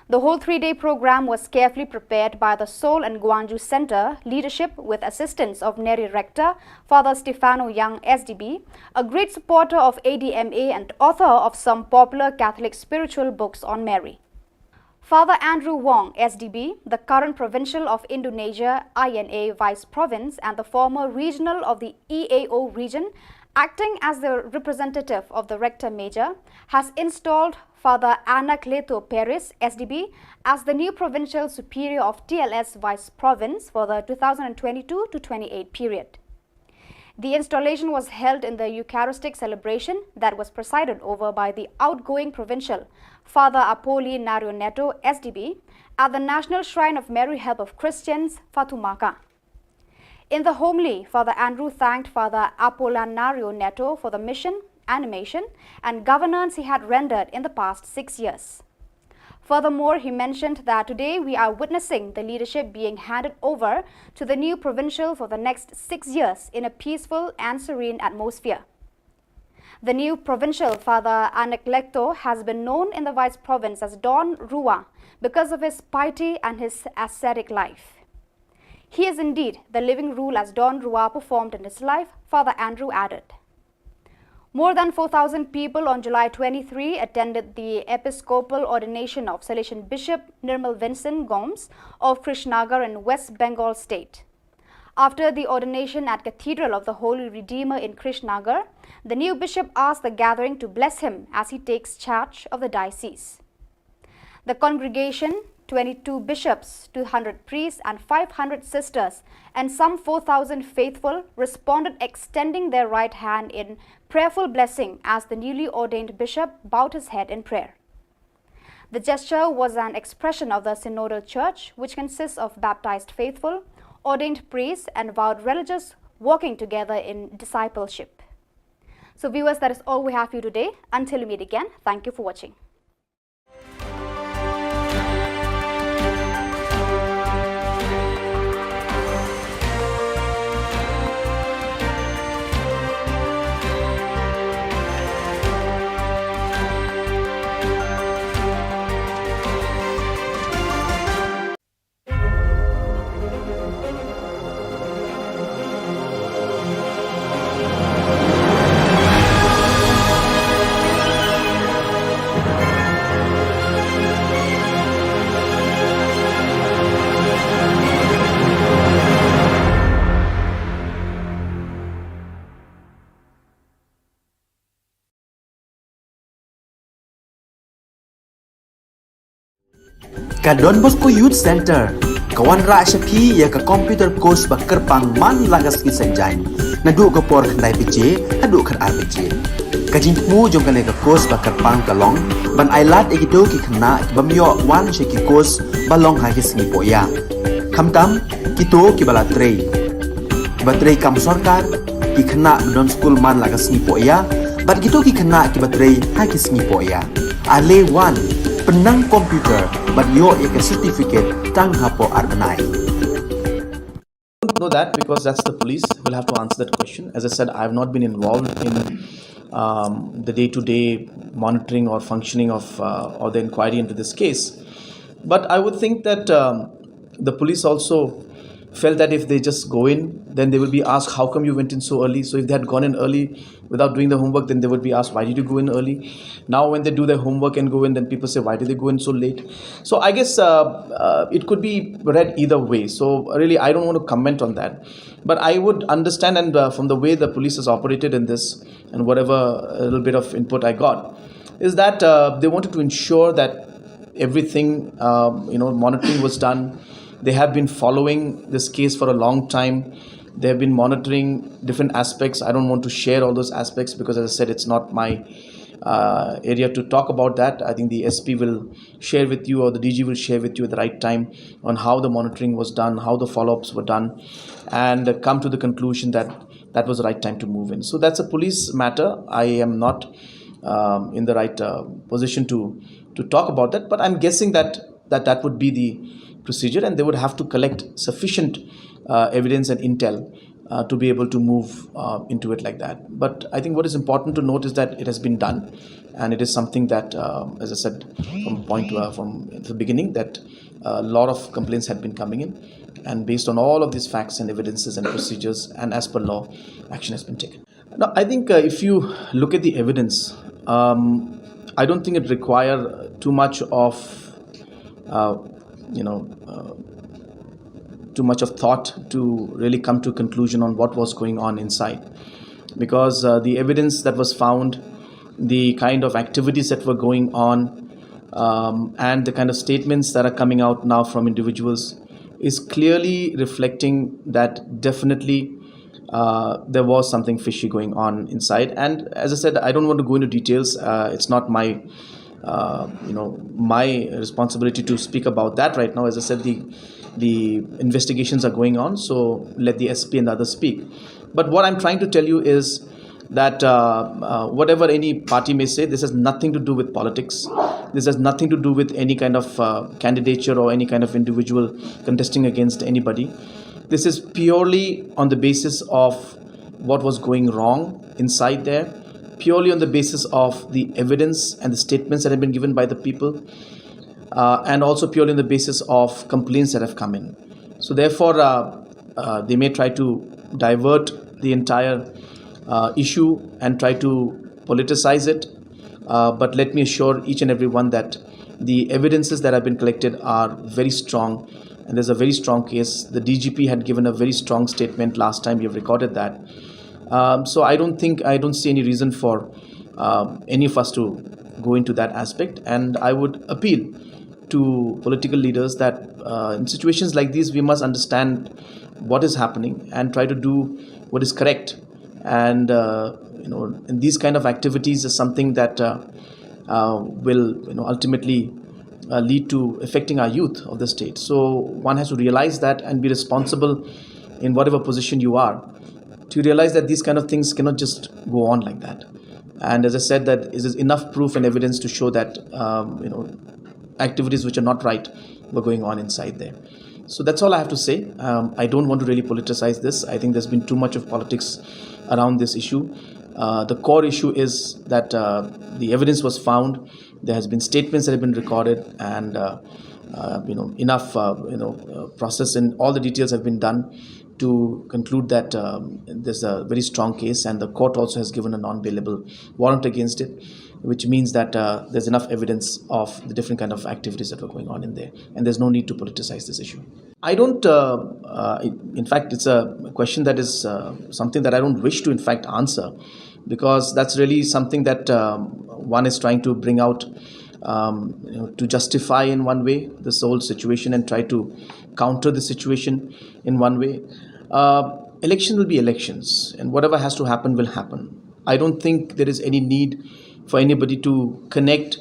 The whole three-day program was carefully prepared by the Seoul and Gwangju Center leadership with assistance of Neri Rector, Father Stefano Young, S D B, a great supporter of A D M A and author of some popular Catholic spiritual books on Mary. Father Andrew Wong, S D B, the current provincial of Indonesia I N A Vice Province and the former regional of the E A O region, acting as the representative of the Rector Major, has installed Father Anacleto Perez, S D B, as the new provincial superior of T L S Vice Province for the two thousand twenty-two to twenty-eight period. The installation was held in the Eucharistic celebration that was presided over by the outgoing provincial, Father Apolinario Neto, S D B, at the National Shrine of Mary Help of Christians, Fatumaka. In the homily, Father Andrew thanked Father Apolinario Neto for the mission, animation, and governance he had rendered in the past six years. Furthermore, he mentioned that today we are witnessing the leadership being handed over to the new provincial for the next six years in a peaceful and serene atmosphere. The new provincial, Father Anacleto, has been known in the Vice Province as Don Rua because of his piety and his ascetic life. He is indeed the living rule as Don Rua performed in his life, Father Andrew added. More than four thousand people on July twenty-three attended the episcopal ordination of Salesian Bishop Nirmal Vincent Gomes of Krishnagar in West Bengal State. After the ordination at Cathedral of the Holy Redeemer in Krishnagar, the new bishop asked the gathering to bless him as he takes charge of the diocese. The congregation, twenty-two bishops, two hundred priests, and five hundred sisters, and some four thousand faithful responded, extending their right hand in prayerful blessing as the newly ordained bishop bowed his head in prayer. The gesture was an expression of the synodal church, which consists of baptized faithful, ordained priests and vowed religious, walking together in discipleship. So, viewers, that is all we have for you today. Until we meet again, thank you for watching. Ka Don Bosco Youth Center ka wanrah sha phi ïa ka computer course ba kyrpang man la ka sngi Saitjaiñ, naduh ka por khyndai baje haduh khatar baje. Ka jingthmu jong kane ka course ba kyrpang ka long ban ailad ïa kito ki khynnah ki bym ïoh wan sha ki course ba long ha ki sngi pohïa, khamtam kito kiba la trei, kiba trei kam sorkar, ki khynnah ba don skul man la ka sngi pohïa, bad kito ki khynnah kiba trei ha ki sngi pohïa. Ale wan, pynnang computer bad ïoh ïa ka certificate tang hapoh ar bnai. Don't know that because that's the police will have to answer that question. As I said, I have not been involved in um, the day-to-day monitoring or functioning of uh, or the inquiry into this case. But I would think that um, the police also felt that if they just go in, then they will be asked, "How come you went in so early?" So if they had gone in early without doing the homework, then they would be asked, "Why did you go in early?" Now, when they do their homework and go in, then people say, "Why did they go in so late?" So I guess uh, uh, it could be read either way. So really, I don't want to comment on that. But I would understand, and uh, from the way the police has operated in this, and whatever little bit of input I got, is that uh, they wanted to ensure that everything, um, you know, monitoring was done. They have been following this case for a long time. They have been monitoring different aspects. I don't want to share all those aspects because, as I said, it's not my uh, area to talk about that. I think the S P will share with you, or the D G will share with you at the right time, on how the monitoring was done, how the follow-ups were done, and uh, come to the conclusion that that was the right time to move in. So that's a police matter. I am not um, in the right uh, position to to talk about that, but I'm guessing that that that would be the procedure, and they would have to collect sufficient uh, evidence and intel uh, to be able to move uh, into it like that. But I think what is important to note is that it has been done, and it is something that, um, as I said from point to, uh, from the beginning, that a lot of complaints had been coming in, and based on all of these facts and evidences and procedures and as per law, action has been taken. Now, I think uh, if you look at the evidence, um, I don't think it require too much of, uh, you know, uh, too much of thought to really come to a conclusion on what was going on inside, because uh, the evidence that was found, the kind of activities that were going on, um, and the kind of statements that are coming out now from individuals is clearly reflecting that definitely uh, there was something fishy going on inside. And as I said, I don't want to go into details. Uh, it's not my, uh, you know, my responsibility to speak about that right now. As I said, the the investigations are going on. So let the S P and the others speak. But what I'm trying to tell you is that uh, uh, whatever any party may say, this has nothing to do with politics. This has nothing to do with any kind of uh, candidature or any kind of individual contesting against anybody. This is purely on the basis of what was going wrong inside there, purely on the basis of the evidence and the statements that have been given by the people, uh, and also purely on the basis of complaints that have come in. So therefore, uh, uh, they may try to divert the entire uh, issue and try to politicize it. Uh, but let me assure each and every one that the evidences that have been collected are very strong, and there's a very strong case. The D G P had given a very strong statement last time. You've recorded that. Um, so I don't think, I don't see any reason for um, any of us to go into that aspect. And I would appeal to political leaders that uh, in situations like these, we must understand what is happening and try to do what is correct. And uh, you know, and these kind of activities is something that uh, uh, will, you know, ultimately uh, lead to affecting our youth of the state. So one has to realize that and be responsible in whatever position you are, to realize that these kind of things cannot just go on like that. And as I said, that is enough proof and evidence to show that, um, you know, activities which are not right were going on inside there. So that's all I have to say. Um, I don't want to really politicize this. I think there's been too much of politics around this issue. Uh, the core issue is that, uh, the evidence was found. There has been statements that have been recorded, and, uh, uh, you know, enough, uh, you know, uh, process and all the details have been done to conclude that, um, there's a very strong case, and the court also has given a non-bailable warrant against it, which means that, uh, there's enough evidence of the different kind of activities that were going on in there, and there's no need to politicize this issue. I don't. Uh, uh, in fact, it's a question that is, uh, something that I don't wish to, in fact, answer, because that's really something that, um, one is trying to bring out, um, you know, to justify in one way this whole situation and try to counter the situation in one way. Uh, election will be elections, and whatever has to happen will happen. I don't think there is any need for anybody to connect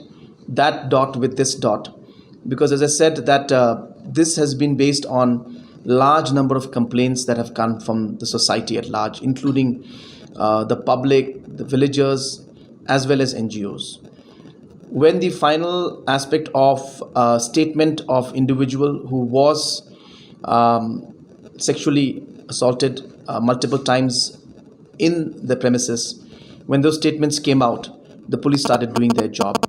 that dot with this dot, because, as I said, that, uh, this has been based on large number of complaints that have come from the society at large, including, uh, the public, the villagers, as well as N G Os. When the final aspect of a statement of individual who was, um, sexually assaulted, uh, multiple times in the premises, when those statements came out, the police started doing their job.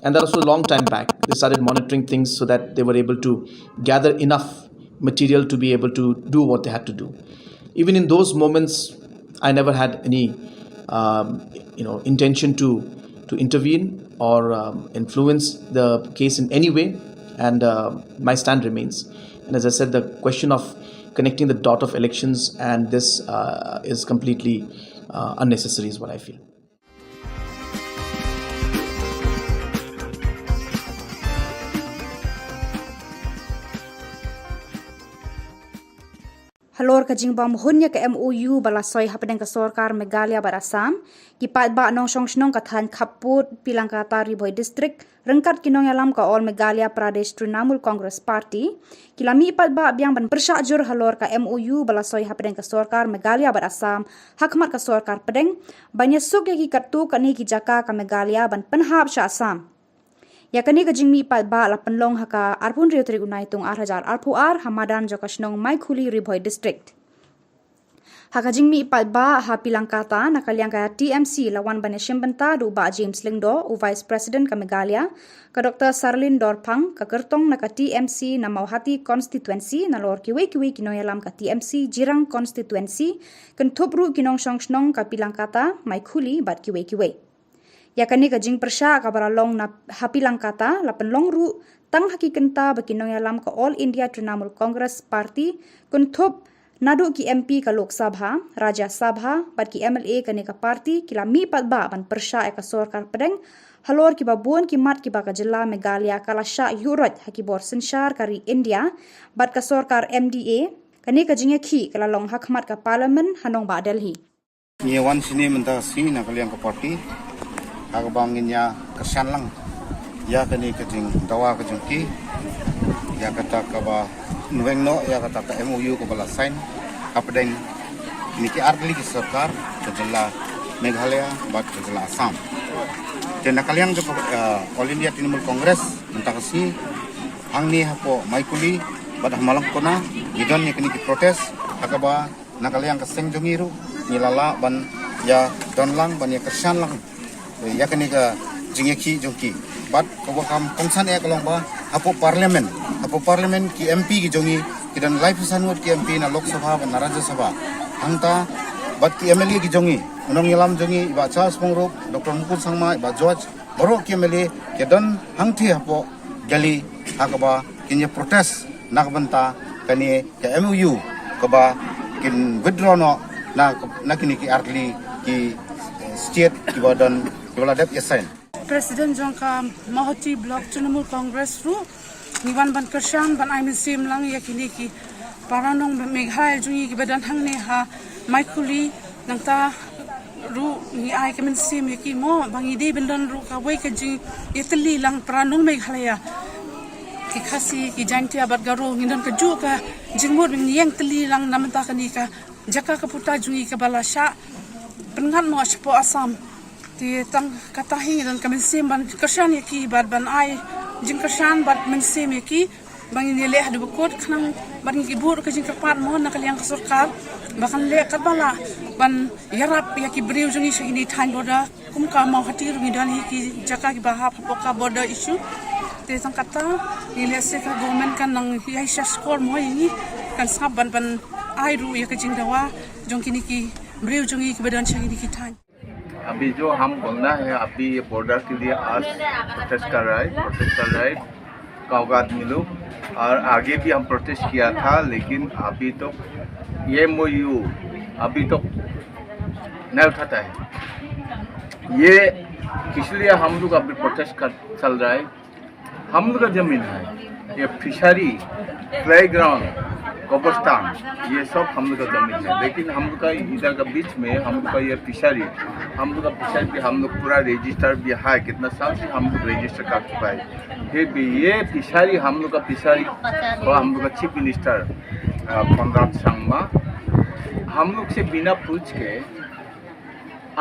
And that was a long time back. They started monitoring things so that they were able to gather enough material to be able to do what they had to do. Even in those moments, I never had any, um, you know, intention to, to intervene or, um, influence the case in any way. And, uh, my stand remains. And as I said, the question of connecting the dot of elections and this, uh, is completely, uh, unnecessary, is what I feel. Halor ka jingbym hun ïa ka M O U ba la soi hapdeng ka sorkar Meghalaya bad Assam, ki paidbah nongshong shnong ka thaiñ Khappud, Pilangkata, Ri Bhoi District, ryngkat ki nongïalam ka All Meghalaya Pradesh Trinamool Congress Party, ki la mih paidbah biang ban pyrshah jur halor ka M O U ba la soi hapdeng ka sorkar Meghalaya bad Assam ha khmat ka sorkar pdeng, ban ïasuk ïa ki katto katne ki jaka ka Meghalaya ban pynhap sha Assam. Ïa kane ka jingmih paidbah la pynlong ha ka arphew hynriew tarik u Naitung ar hajar arphew ar ha madan jong ka shnong Maikhuli, Ri Bhoi District. Ha ka jingmih paidbah ha Pilangkata, na ka liang ka T M C la wan ban ïashim bynta da u Bah James Lyngdoh, u Vice President ka Meghalaya, ka Doctor Sarlin Dorphang, ka kyrtong na ka T M C na Mawhati Constituency, nalor kiwei kiwei ki nongïalam ka T M C Jirang Constituency, kynthup ruh ki nongshong shnong ka Pilangkata, Maikhuli bad kiwei kiwei. Ïa kane ka jingpyrshah kaba la long na ha Pilangkata la pynlong ruh tang ha ki kynta ba ki nongïalam ka All India Trinamool Congress Party, kynthup naduh ki M P ka Lok Sabha, Rajya Sabha bad ki M L A kane ka party ki la mih paidbah ban pyrshah ïa ka sorkar pdeng halor kiba bun ki mat kiba ka jylla Meghalaya ka la shah ïuh roit ha ki bor synshar ka ri India bad ka sorkar M D A. Kane ka jingïakhih ka la long ha khmat ka Parliament ha nongbah Delhi. Ngi wan shane mynta ka sngi na ka liang ka party ha kaba ngin ïa kyrshan lang ïa kane ka jingdawa ka jong ki, ïa kata kaba nongweng noh ïa kata ka M O U kaba la sign hapdeng kine ki artylli ki sorkar ka jylla Meghalaya bad ka jylla Assam. Te na ka liang jong ka, uh, All India Trinamool Congress mynta ka sngi hangne hapoh Maikhuli bad ha Malangkona ngi don ïa kine ki protest ha kaba na ka liang ka seng jong ngi ruh ngi la lah ban ïa don lang ban ïa kyrshan lang ïa kane ka jingïakhih jong ki. Bad kaba kham kongsan eh ka long ba hapoh Parliament, hapoh Parliament ki M P ki jong ngi ki don laiphew san ngut ki M P na Lok Sabha bad na Rajya Sabha. Hangta bad ki M L A ki jong ngi, u nongïalam jong ngi i Bah Charles Pyngrope, Doctor Mukul Sangma, i Bah George, baroh ki M L A ki don hangthie hapoh Delhi ha kaba kin ïa protest na ka bynta kane ka M O U kaba kin withdraw noh na, na kine ki artylli ki, eh, state kiba don, kiba la dep ïa sign. President jong ka Mawhati Block Trinamool Congress ruh ngi wan ban kyrshan ban ai mynsiem lang ïa kine ki para nong Meghalaya jong ngi kiba don hangne ha Maikhuli. Nangta ruh ngi ai ka mynsiem ïa ki mo ba ngi dei ban don ruh kawei ka jingïatylli lang para nong Meghalaya. Ki Khasi, ki Jaintia bad Garo ngi don kajuh ka jingmut, ngi ïeng tylli lang na bynta kane ka jaka ka puta jong ngi kaba la shah pynngat noh shapoh Assam. Te tang kata hi ngi don ka mynsiem ban kyrshan ïa ki bad ban ai jingkyrshan bad mynsiem ïa ki ba ngin ïaleh haduh ba kut, khnang bad ngi ki buh ka jingkyrpad mo na ka liang ka sorkar ba kan leh katba lah ban ïarap ïa ki briew jong ngi sha kine thaiñ border. Kum ka Mawhati ruh ngi don hi ki jaka kiba hap hapoh ka border issue. Te tang kata ngi leh se ka government kan nang ïai shah skor mo ïa ngi, kan sngap ban ban ai ruh ïa ka jingdawa jong kine ki briew jong ngi kiba don sha kine ki thaiñ. अभी जो हम बोलना है, अभी ये बॉर्डर के लिए आज प्रोटेस्ट कर रहा है, प्रोटेस्ट कर रहा है। गाँव का आदमी लोग, और आगे भी हम प्रोटेस्ट किया था, लेकिन अभी तो ये एमओयू अभी तो नहीं उठाता है। ये इसलिए हम लोग अभी प्रोटेस्ट कर चल रहा है। हम लोग का जमीन है, ये फिशरी, प्लेग्राउंड, कब्रिस्तान, ये सब हम लोग का जमीन है। लेकिन हम लोग का इधर का बीच में हम लोग का ये फिशरी, हम लोग का फिशरी भी हम लोग पूरा रजिस्टर भी है, कितना साल से हम लोग रजिस्टर कर चुका है। फिर भी ये फिशरी, हम लोग का फिशरी, और हम लोग का चीफ मिनिस्टर, अ, कॉनराड संगमा, हम लोग से बिना पूछ के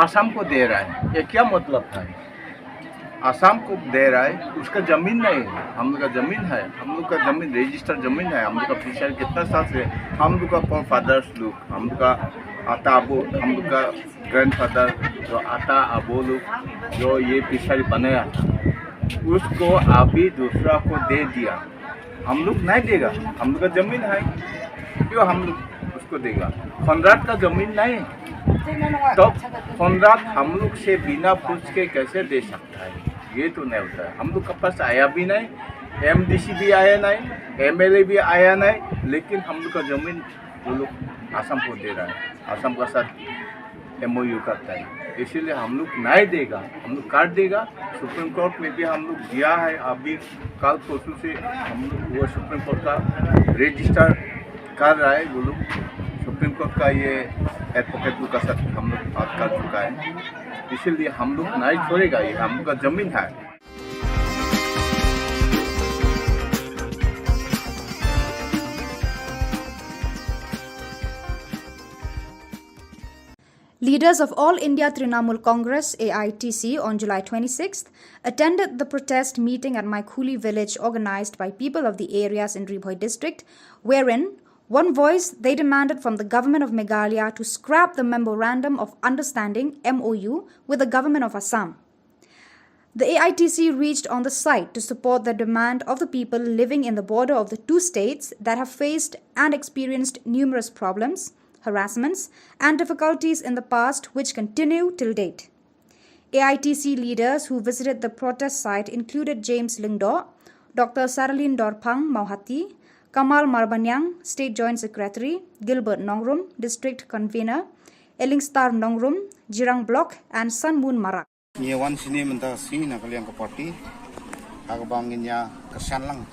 आसाम को दे रहा है। ये क्या मतलब है? आसाम को दे रहा है, उसका जमीन नहीं है, हम लोग का जमीन है, हम लोग का जमीन, रजिस्टर जमीन है, हम लोग का फिशरी कितना साल से, हम लोग का फोर फादर्स लोग, हम लोग का आता अबू, हम लोग का ग्रैंडफादर, जो आता अबू लोग, जो ये फिशरी बनाया था, उसको अभी दूसरा को दे दिया। हम लोग नहीं देगा, हम लोग का जमीन है, क्यों हम लोग उसको देगा? कॉनराड का जमीन नहीं, तो कॉनराड हम लोग से बिना पूछ के कैसे दे सकता है? ये तो नहीं होता है। हम लोग के पास आया भी नहीं, एमडीसी भी आया नहीं, एमएलए भी आया नहीं, लेकिन हम लोग का जमीन वो लोग आसाम को दे रहा है, आसाम का साथ एमओयू करता है, इसीलिए हम लोग नहीं देगा, हम लोग काट देगा। सुप्रीम कोर्ट में भी हम लोग दिया है, अभी कल परसों से हम लोग वो सुप्रीम कोर्ट का रजिस्टर कर रहा है, वो लोग सुप्रीम कोर्ट का ये एडवोकेट लोग का साथ हम लोग बात कर चुका है, इसीलिए हम लोग नहीं छोड़ेगा, ये हम लोग का जमीन है। Leaders of All India Trinamool Congress, A I T C, on July twenty-sixth attended the protest meeting at Maikhuli village organized by people of the areas in Ri Bhoi district, wherein one voice they demanded from the Government of Meghalaya to scrap the Memorandum of Understanding, M O U, with the Government of Assam. The A I T C reached on the site to support the demand of the people living in the border of the two states that have faced and experienced numerous problems, harassments, and difficulties in the past which continue till date. A I T C leaders who visited the protest site included James Lyngdoh, Doctor Saralin Dorphang Mawhati, Kamal Marbaniang, State Joint Secretary, Gilbert Nongrum, District Convener, Elingstar Nongrum, Jirang Block, and Sanmun Marak. Ngi wan shini mynta shi na ka liang ka party ha kaba ngin ïa kyrshan lang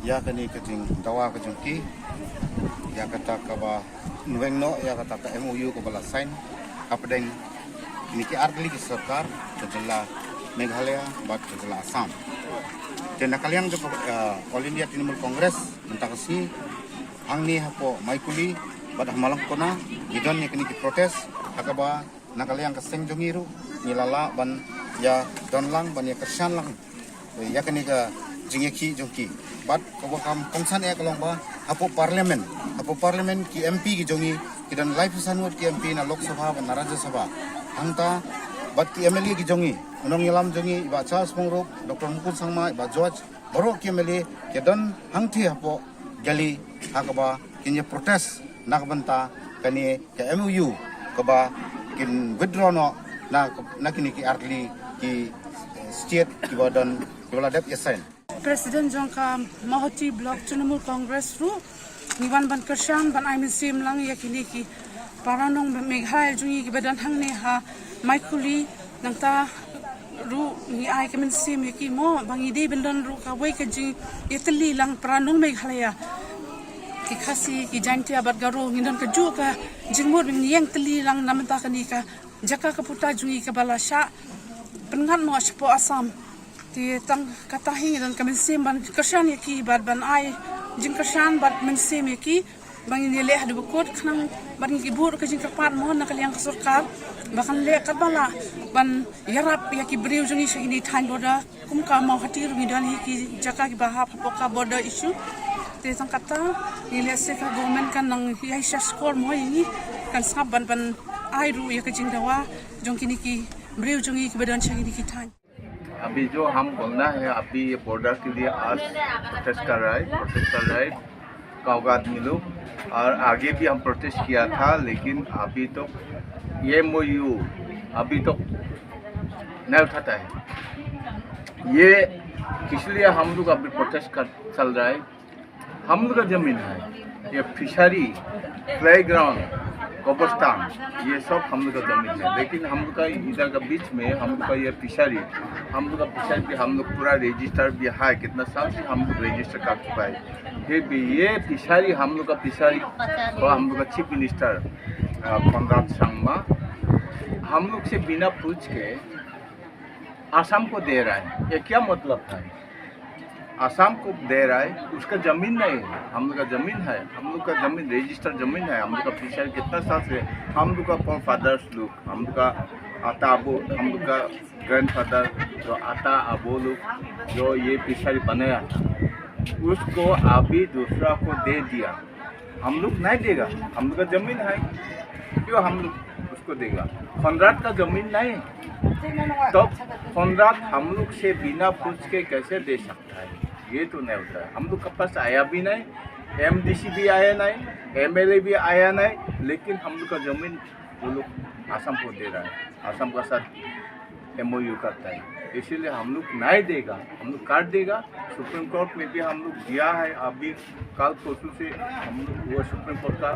ïa kane ka jingdawa ka jong ki ïa kata kaba nweng noh ïa kata ka M O U kaba la sign hapdeng kine ki artylli ki sorkar ka jylla Meghalaya bad ka jylla Assam. Te na ka liang jong ka All India Trinamool Congress mynta ka sngi hangne hapoh Maikhuli bad ha Malangkona ngi don ïa kine ki protest ha kaba na ka liang ka seng jong ngi ruh ngi la lah ban ïa don lang ban ïa kyrshan lang ïa kane ka jingïakhih jong ki. Bad kaba kam kongsan eh ka long ba hapoh parliament, hapoh parliament ki M P ki jong ngi ki don laiphew san ngut ki M P na Lok Sabha bad na Rajya Sabha. Hangta bad ki M L A ki jong ngi, u nongïalam jong ngi i Bah Charles Pyngrope, Doctor Mukul Sangma, i Bah George, baroh ki M L A ki don hangthie hapoh Delhi ha kaba kin ïa protest na ka bynta kane ka M O U kaba kin withdraw noh na na kine ki artylli ki state kiba don kiba la dep ïa sign. President jong ka Mawhati Block Trinamool Congress ruh ngi wan ban kyrshan ban ai mynsiem lang ïa kine ki para nong Meghalaya jong ngi kiba don hangne ha Maikhuli. Nangta ruh ngi ai ka mynsiem ïa ki mo ba ngi dei ban don ruh kawei ka jingïatylli lang para nong Meghalaya. Ki Khasi, ki Jaintia bad Garo ngi don kajuh ka jingmut, ngi ïeng tylli lang na bynta kane ka jaka ka puta jong ngi kaba la shah pynngat noh shapoh Assam. Te tang kata hi don ka mynsiem ban kyrshan ïa ki bad ban ai jingkyrshan bad mynsiem ïa ki ba ngin ïaleh haduh ba kut khnang bad ngin ki bud ka jingkyrpad mo na ka liang ka sorkar ba kan leh katba lah ban ïarap ïa ki briew jong ngi sha kine thaiñ border. Kum ka Mawhati ruh ngi don hi ki jaka kiba hap hapoh ka border issue. Te tang kata ngi leh se ka government kan nang ïai sha skor mo ïa ngi, kan sngap ban ban ai ruh ïa ka jingdawa jong kine ki briew jong ngi kiba don sha kine ki thaiñ. अभी जो हम बोलना है, अभी ये बॉर्डर के लिए आज प्रोटेस्ट कर रहा है, प्रोटेस्ट कर रहा है काउगा आदमी लोग। और आगे भी हम प्रोटेस्ट किया था, लेकिन अभी तो ये एमओयू अभी तो नहीं उठाता है। ये किस लिए हम लोग अभी प्रोटेस्ट कर चल रहा है? हम लोग का जमीन है, ये फिशरी, प्लेग्राउंड, कब्रिस्तान, ये सब हम लोग का जमीन है। लेकिन हम लोग का इधर का बीच में हम लोग का ये फिशरी, हम लोग का फिशरी भी हम लोग पूरा रजिस्टर भी है, कितना साल से हम लोग रजिस्टर कर चुका है। फिर भी ये फिशरी हम लोग का फिशरी और हम लोग का चीफ मिनिस्टर, अ, कॉनराड संगमा हम लोग से बिना पूछ के आसाम को दे रहा है। ये क्या मतलब है? आसाम को दे रहा है, उसका जमीन नहीं है, हम लोग का जमीन है, हम लोग का जमीन रजिस्टर जमीन है, हम लोग का फिशरी कितना साल से, हम लोग का फोर फादर्स लोग, हम लोग का आता अबू, हम लोग का ग्रैंडफादर, जो आता अबू लोग जो ये फिशरी बनाया था, उसको अभी दूसरा को दे दिया। हम लोग नहीं देगा, हम लोग का जमीन है, क्यों हम लोग उसको देगा? कॉनराड का जमीन नहीं, तो कॉनराड हम लोग से बिना पूछ के कैसे दे सकता है? ये तो नहीं होता है। हम लोग के पास आया भी नहीं, एमडीसी भी आया नहीं, एमएलए भी आया नहीं, लेकिन हम लोग का जमीन वो लोग आसाम को दे रहा है, आसाम का साथ एमओयू करता है। इसीलिए हम लोग नहीं देगा, हम लोग काट देगा। सुप्रीम कोर्ट में भी हम लोग गया है, अभी कल परसों से हम लोग वो सुप्रीम कोर्ट का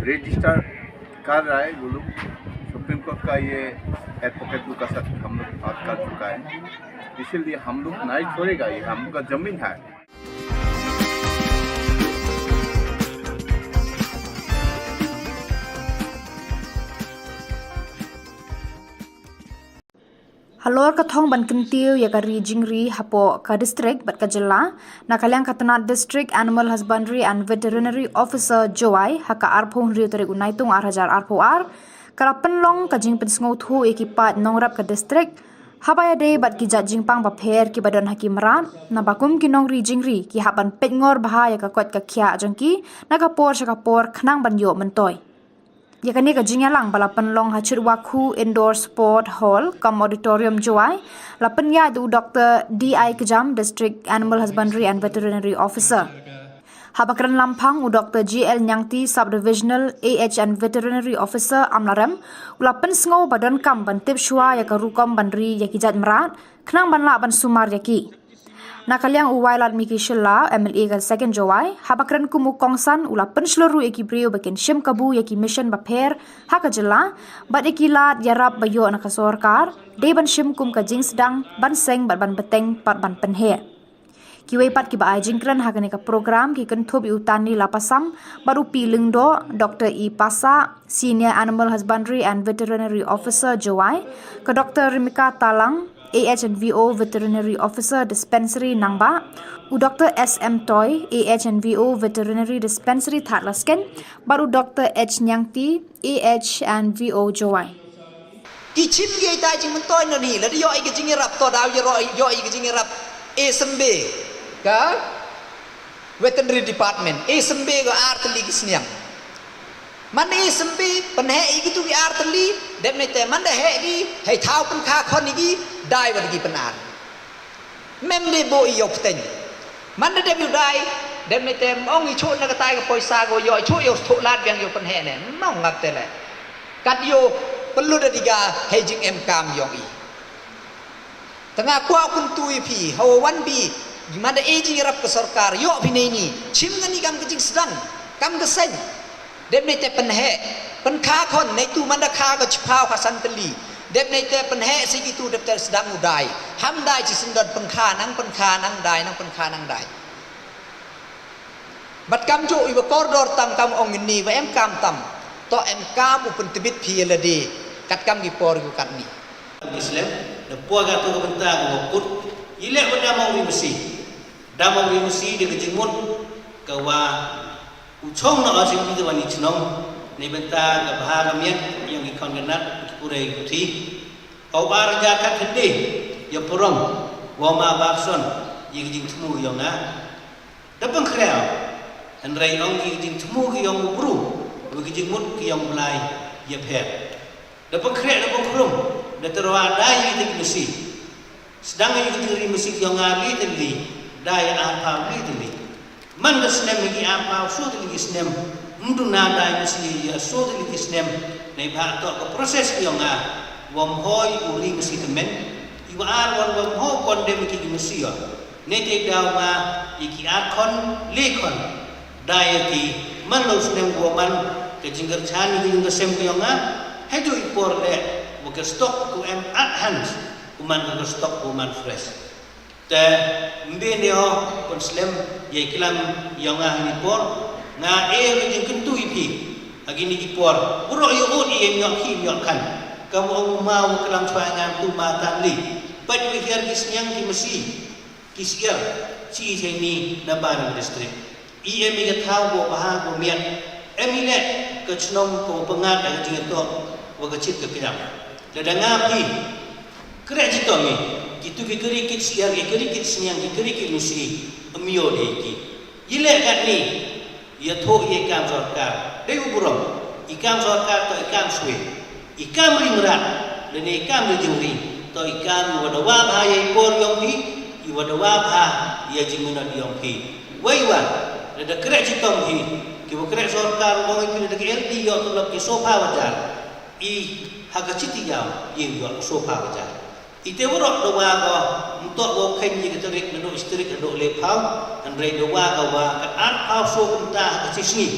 रजिस्टर कर रहा है वो लोग। सुप्रीम कोर्ट का ये एडवोकेट लोग का साथ हम लोग बात कर चुका है, इसीलिए हम लोग नहीं छोड़ेगा, ये हम लोग का जमीन है। Halor ka thong ban kyntiew ïa ka ri jingri hapoh ka district bad ka jylla, na ka liang ka tnat District Animal Husbandry and Veterinary Officer Jowai, ha ka arphew hynriew tarik u Naitung ar hajar arphew ar, ka la pynlong ka jingpynsngewthuh ïa ki paid nongrep ka district haba ïadei bad ki jait jingpang bapher kiba don ha ki mrad, naba kum ki nongri jingri ki hap ban peit ngor bha ïa ka koit ka khiah jong ki na ka por sha ka por khnang ban ïoh myntoi. Ïa kane ka jingïalang ba la pynlong ha Chitwakhu Indoor Sport Hall cum Auditorium Jowai, la pynïaid da u Doktor D I Kjam, District Animal Husbandry and Veterinary Officer. Haba kren lamphang u Doktor G L Nyangti, Sub-Divisional A H and Veterinary Officer Amlarem, u la pynsngew ba donkam ban tip shuwa ïa ka rukom ban ri ïa ki jait mrad khnang ban lah ban sumar ïa ki. Na ka liang u Wailadmiki Shylla, M L A ka second Jowai, haba kren kum u kongsan, u la pynshlur ruh ïa ki briew ba kin shim kabu ïa ki mission bapher ha ka jylla bad ïa ki lad ïarap ba ïoh na ka sorkar, dei ban shim kum ka jingsdang ban seng bad ban bteng bad ban pynheh. Kiwei pat kiba ai jingkren ha kane ka program ki kynthup ïa u Tanlila Passam bad u P Lyngdoh, Doktor E Passah, Senior Animal Husbandry and Veterinary Officer Jowai, ka Doktor Rimika Talang, A H and V O Veterinary Officer Dispensary Nangbah, u Doktor S M Toi, A H and V O Veterinary Dispensary Thadlaskein, bad u Doktor H Nyangti, A H and V O Jowai. Ki chim ki ïa ita jingmyntoi noni, lada ïoh ïa ka jingïarap to daw ïa ro-, ïoh ïa ka jingïarap, e symbe ka Veterinary Department, e symbe ka ar tylli ki sniang. Man e symbe, pynheh ïa kitu ki ar tylli, dep ne te man da heh ki, hei thaw pynkha khon ïa ki, dai wat ki pynar. Mem de bo ïa u pteng. Man da dep ïa u dai, dep ne te ong i chuh na katai ka poisa ko ïoh, i chuh ïa u thoh lad biang ïa u pynheh ne. Mong ngap te le. Kat ïa u pynlut da diga hei jingem kam ïong i. Tang nga kwah kyntu ïa phi, hawa wan bi, man da e jingïarap ka sorkar, ïoh phi nei ni, chim ngani kam ka jingsdang, kam ka seng. Dep ne te pynheh, pynkha khon, ne tu man da kha ka chiphaw ka san tylli. Dep ne te pynheh si kitu dep te sdang u dai. Ham dai chi syndon pynkha nang pynkha nang dai nang pynkha nang dai. Bad kam ju iba kordor tam kam ong ni ba em kam tam. To em kam u pyntbit phi lade. Kat kam ki por gu kat ni. Muslim, da pua ka tu ka bynta ka kut. Ïaleh u dam u ri masi. Dam u ri masi da ka jingmut ka wa u chong na u jingmut wa ni chnong. Neibynta ka bha ka miat ïong i khon ka nat ki pure ki puthi. Au ar ja ka thende ïa purong wa ma bakson ïa ka jingthmu ïong nga. Da pangkhriaw hynrei ong ki jingthmu ki ïong u bru wa ki jingmut ki ïong u Blai ïa pher. Da pangkhriaw da pangkhrum da tyrwa da ïa ki masi. Sdang ïa ki ri masi ïong nga li tylli da ïa arphaw li tylli. Man ka snem ïa ki arphaw so tylli ki snem. Mduna da ïa masi ïa so tylli ki snem. Neibha to ka proses ïong nga. Wam hoi u ri masi temen. Iwa ar wan wam hoi kon dem ki masi ïong. Nete daw ma ïa ki ar khon le khon. Da ïa ki man lo snem wa man ka jingkyrchan ïa ki jingkasem ki ïong nga. Haju i por le wa ka stock ku em at hand. Ku man ka stock ku man fresh. Te mbe ne ho pun slem ïa i klam ïong nga ha ni por. Nga e ka jingkyntu i phi. Ha ki ni ki por. Buro ïa ut ïa ïong ki ïong kan. Kam ong ma wa klam chwa ngan tu ma tan li. Pat wi hiar ki sniang ki masi. Ki siar chi i chai ni na Baram district. I em i ka thaw ko paha ko miat. Em i leh ka chnong ko pangat da ka jingtok wa ka chit ka kiam. Da da nga phi. Kreh chi tong i. Kitu ki kari kit siar ki kari kit sniang ki kari kit nusi. Em yo de ki. I leh kat ni. Ïathuh ïa i kam sorkar. Dei u burom. I kam sorkar to i kam swe. I kam ri mrad. Lane i kam ri jingri. To i kam i wada wa bha ïa i por ïong phi. I wada wa bha ïa jingmynot ïong phi. Wei wa. Lada kreh chitom phi. Ki wa kreh sorkar u ong i phi lada ki L D ïoh tulop ki sofa wajar. I ha ka chiti ïaw. Ïa ïoh sofa wajar. Ite warok da wa ko, mtok ko khein ïa ka tarik na dok istrik na dok le phaw, hynrei da wa ko wa ka ar phaw so kumta ha ka chisngi.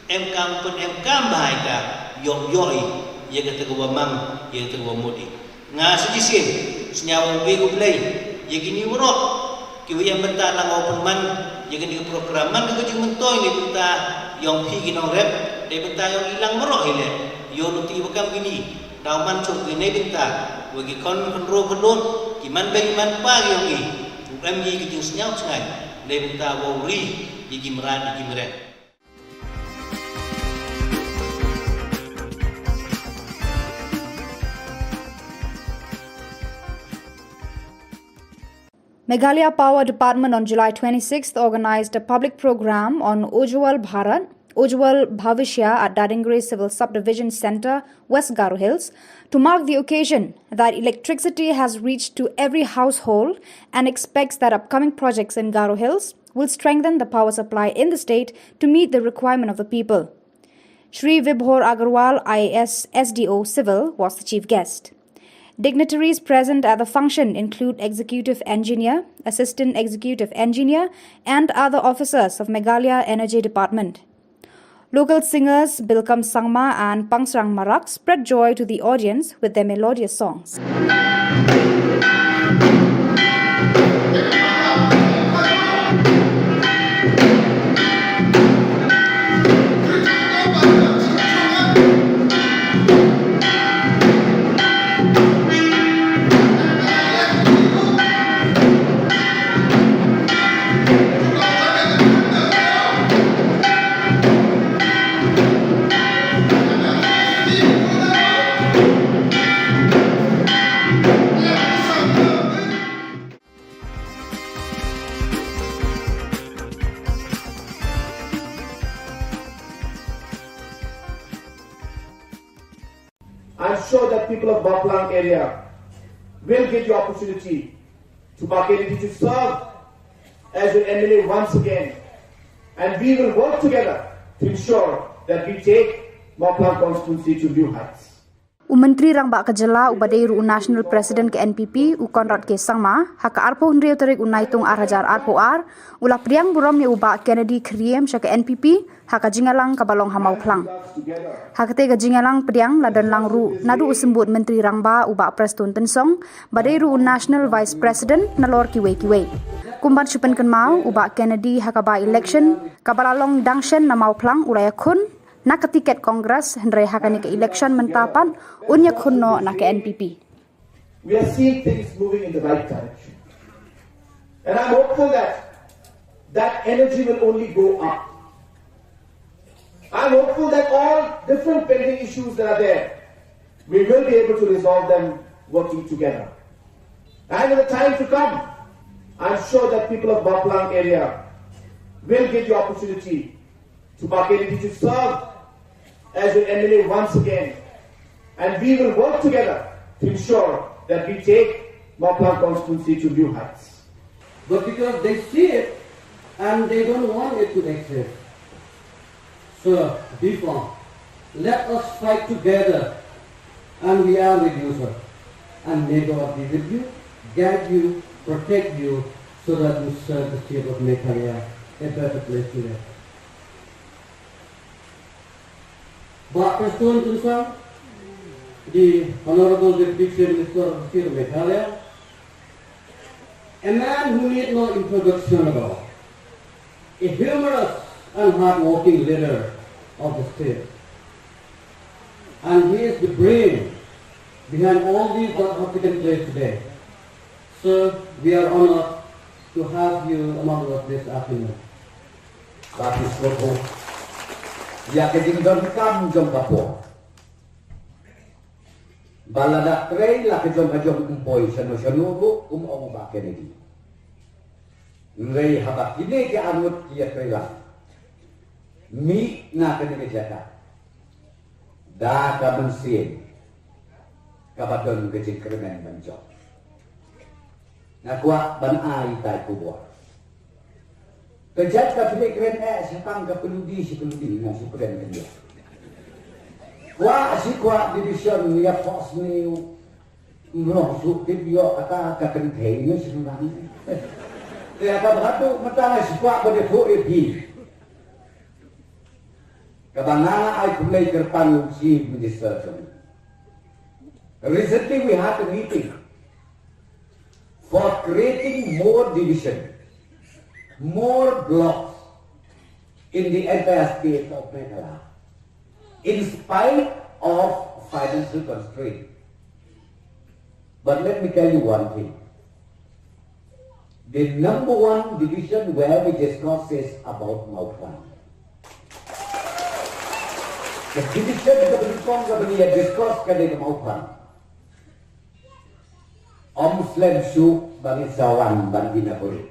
Em kam pun em kam bha ïa ka, ïoh ïoh i, ïa ka ta ka wa mang, ïa ka ta ka wa mut i. Nga sa chisien, sñiaw wa wei ko blei, ïa kini warok, ki wa ïa mynta lang wa pun man, ïa kini ka program man ka jingmyntoi ni mynta, ïong phi ki nongrep, dei mynta ïong i lang warok hi le, ïong nuti wa kam kini, Daw man chuk ki nei bynta, wa ki khon khynroo khynlut, ki man bei man pa ki ong ki, u em ki ki jingsñiaw chngai, nei bynta wa u ri, ki ki mrad, ki ki mrad. Meghalaya Power Department on July twenty-sixth organized a public program on Ujjwal Bharat, Ujjwal Bhavishya at Dadingre Civil Subdivision Centre, West Garo Hills, to mark the occasion that electricity has reached to every household and expects that upcoming projects in Garo Hills will strengthen the power supply in the state to meet the requirement of the people. Shri Vibhor Agarwal, I A S, S D O Civil, was the chief guest. Dignitaries present at the function include Executive Engineer, Assistant Executive Engineer, and other officers of Meghalaya Energy Department. Local singers Bilkam Sangma and Pangsrang Marak spread joy to the audience with their melodious songs. I'm sure that people of Mawphlang area will get the opportunity to Bah Kennedy to serve as your M L A once again. And we will work together to ensure that we take Mawphlang constituency to new heights. U Myntri Rangbah ka Jylla uba dei ruh u National President ka N P P, u Conrad K Sangma, ha ka arphew hynriew tarik u Naitung ar hajar arphew ar, u la pdiang burom ïa u Bah Kennedy Kyriem sha ka N P P, ha ka jingïalang kaba long ha Mawphlang. Ha katei ka jingïalang pdiang la don lang ruh naduh u Symbud Myntri Rangbah u Bah Prestone Tynsong, ba dei ruh u National Vice President nalor kiwei kiwei. Kumban shu pynkynmaw u Bah Kennedy ha ka by-election kaba la long dang shen na Mawphlang u la ïakhun na ka tiket Congress, hynrei ha kane ka election mynta pat un ïakhun noh na ka N P P. We are seeing things moving in the right direction. And I'm hopeful that that energy will only go up. I'm hopeful that all different pending issues that are there, we will be able to resolve them working together. And in the time to come, I'm sure that people of Mawphlang area will get the opportunity to Bah Kennedy to serve as your M L A once again. And we will work together to ensure that we take Mawphlang constituency to new heights. But because they see it and they don't want it to exist. So, be firm. Let us fight together, and we are with you, sir. And may God be with you, guide you, protect you, so that you serve the state of Meghalaya a better place to live. Bah Prestone Tynsong, the Honorable Deputy Chief Minister of the State of Meghalaya, a man who need no introduction at all, a humorous and hard-working leader of the state. And he is the brain behind all these that have taken place today. Sir, we are honored to have you among us this afternoon. Baptist Road Home. Ïa ka jingdonkam jong ka por. Ba lada trei la ka jong ka jong um poi shano shano ruh, um ong Bah Kennedy. Hynrei haba kine ki arngut ki ïatrei lang, mih na kane ka jaka da ka mynsiem kaba don ka jingkyrmen ban jop. Nga kwah ban ai ïa ka khubor. Ka jait ka pynleit kren eh, sha tang ka pynlong dih, sha pynlong dih, nga shu kren kyndiah. Kwah shi kwah division ïa force ne u mrong shu tip ïoh kata ka kynthei ne shi nang. Te ka batu mata shi kwah ba dei phu ip hi. Kaba nga ai khublei kyrpang ïa u Chief Minister jong ngi. Recently we had a meeting for creating more division, more blocks in the entire state of Meghalaya, in spite of financial constraint. But let me tell you one thing. The number one division where we discuss is about Mawphlang. Ka division kaba nyngkong kaba ngi ïa discuss ka dei ka Mawphlang. Ym slem shuh ba ngin sa wan ban bina buit.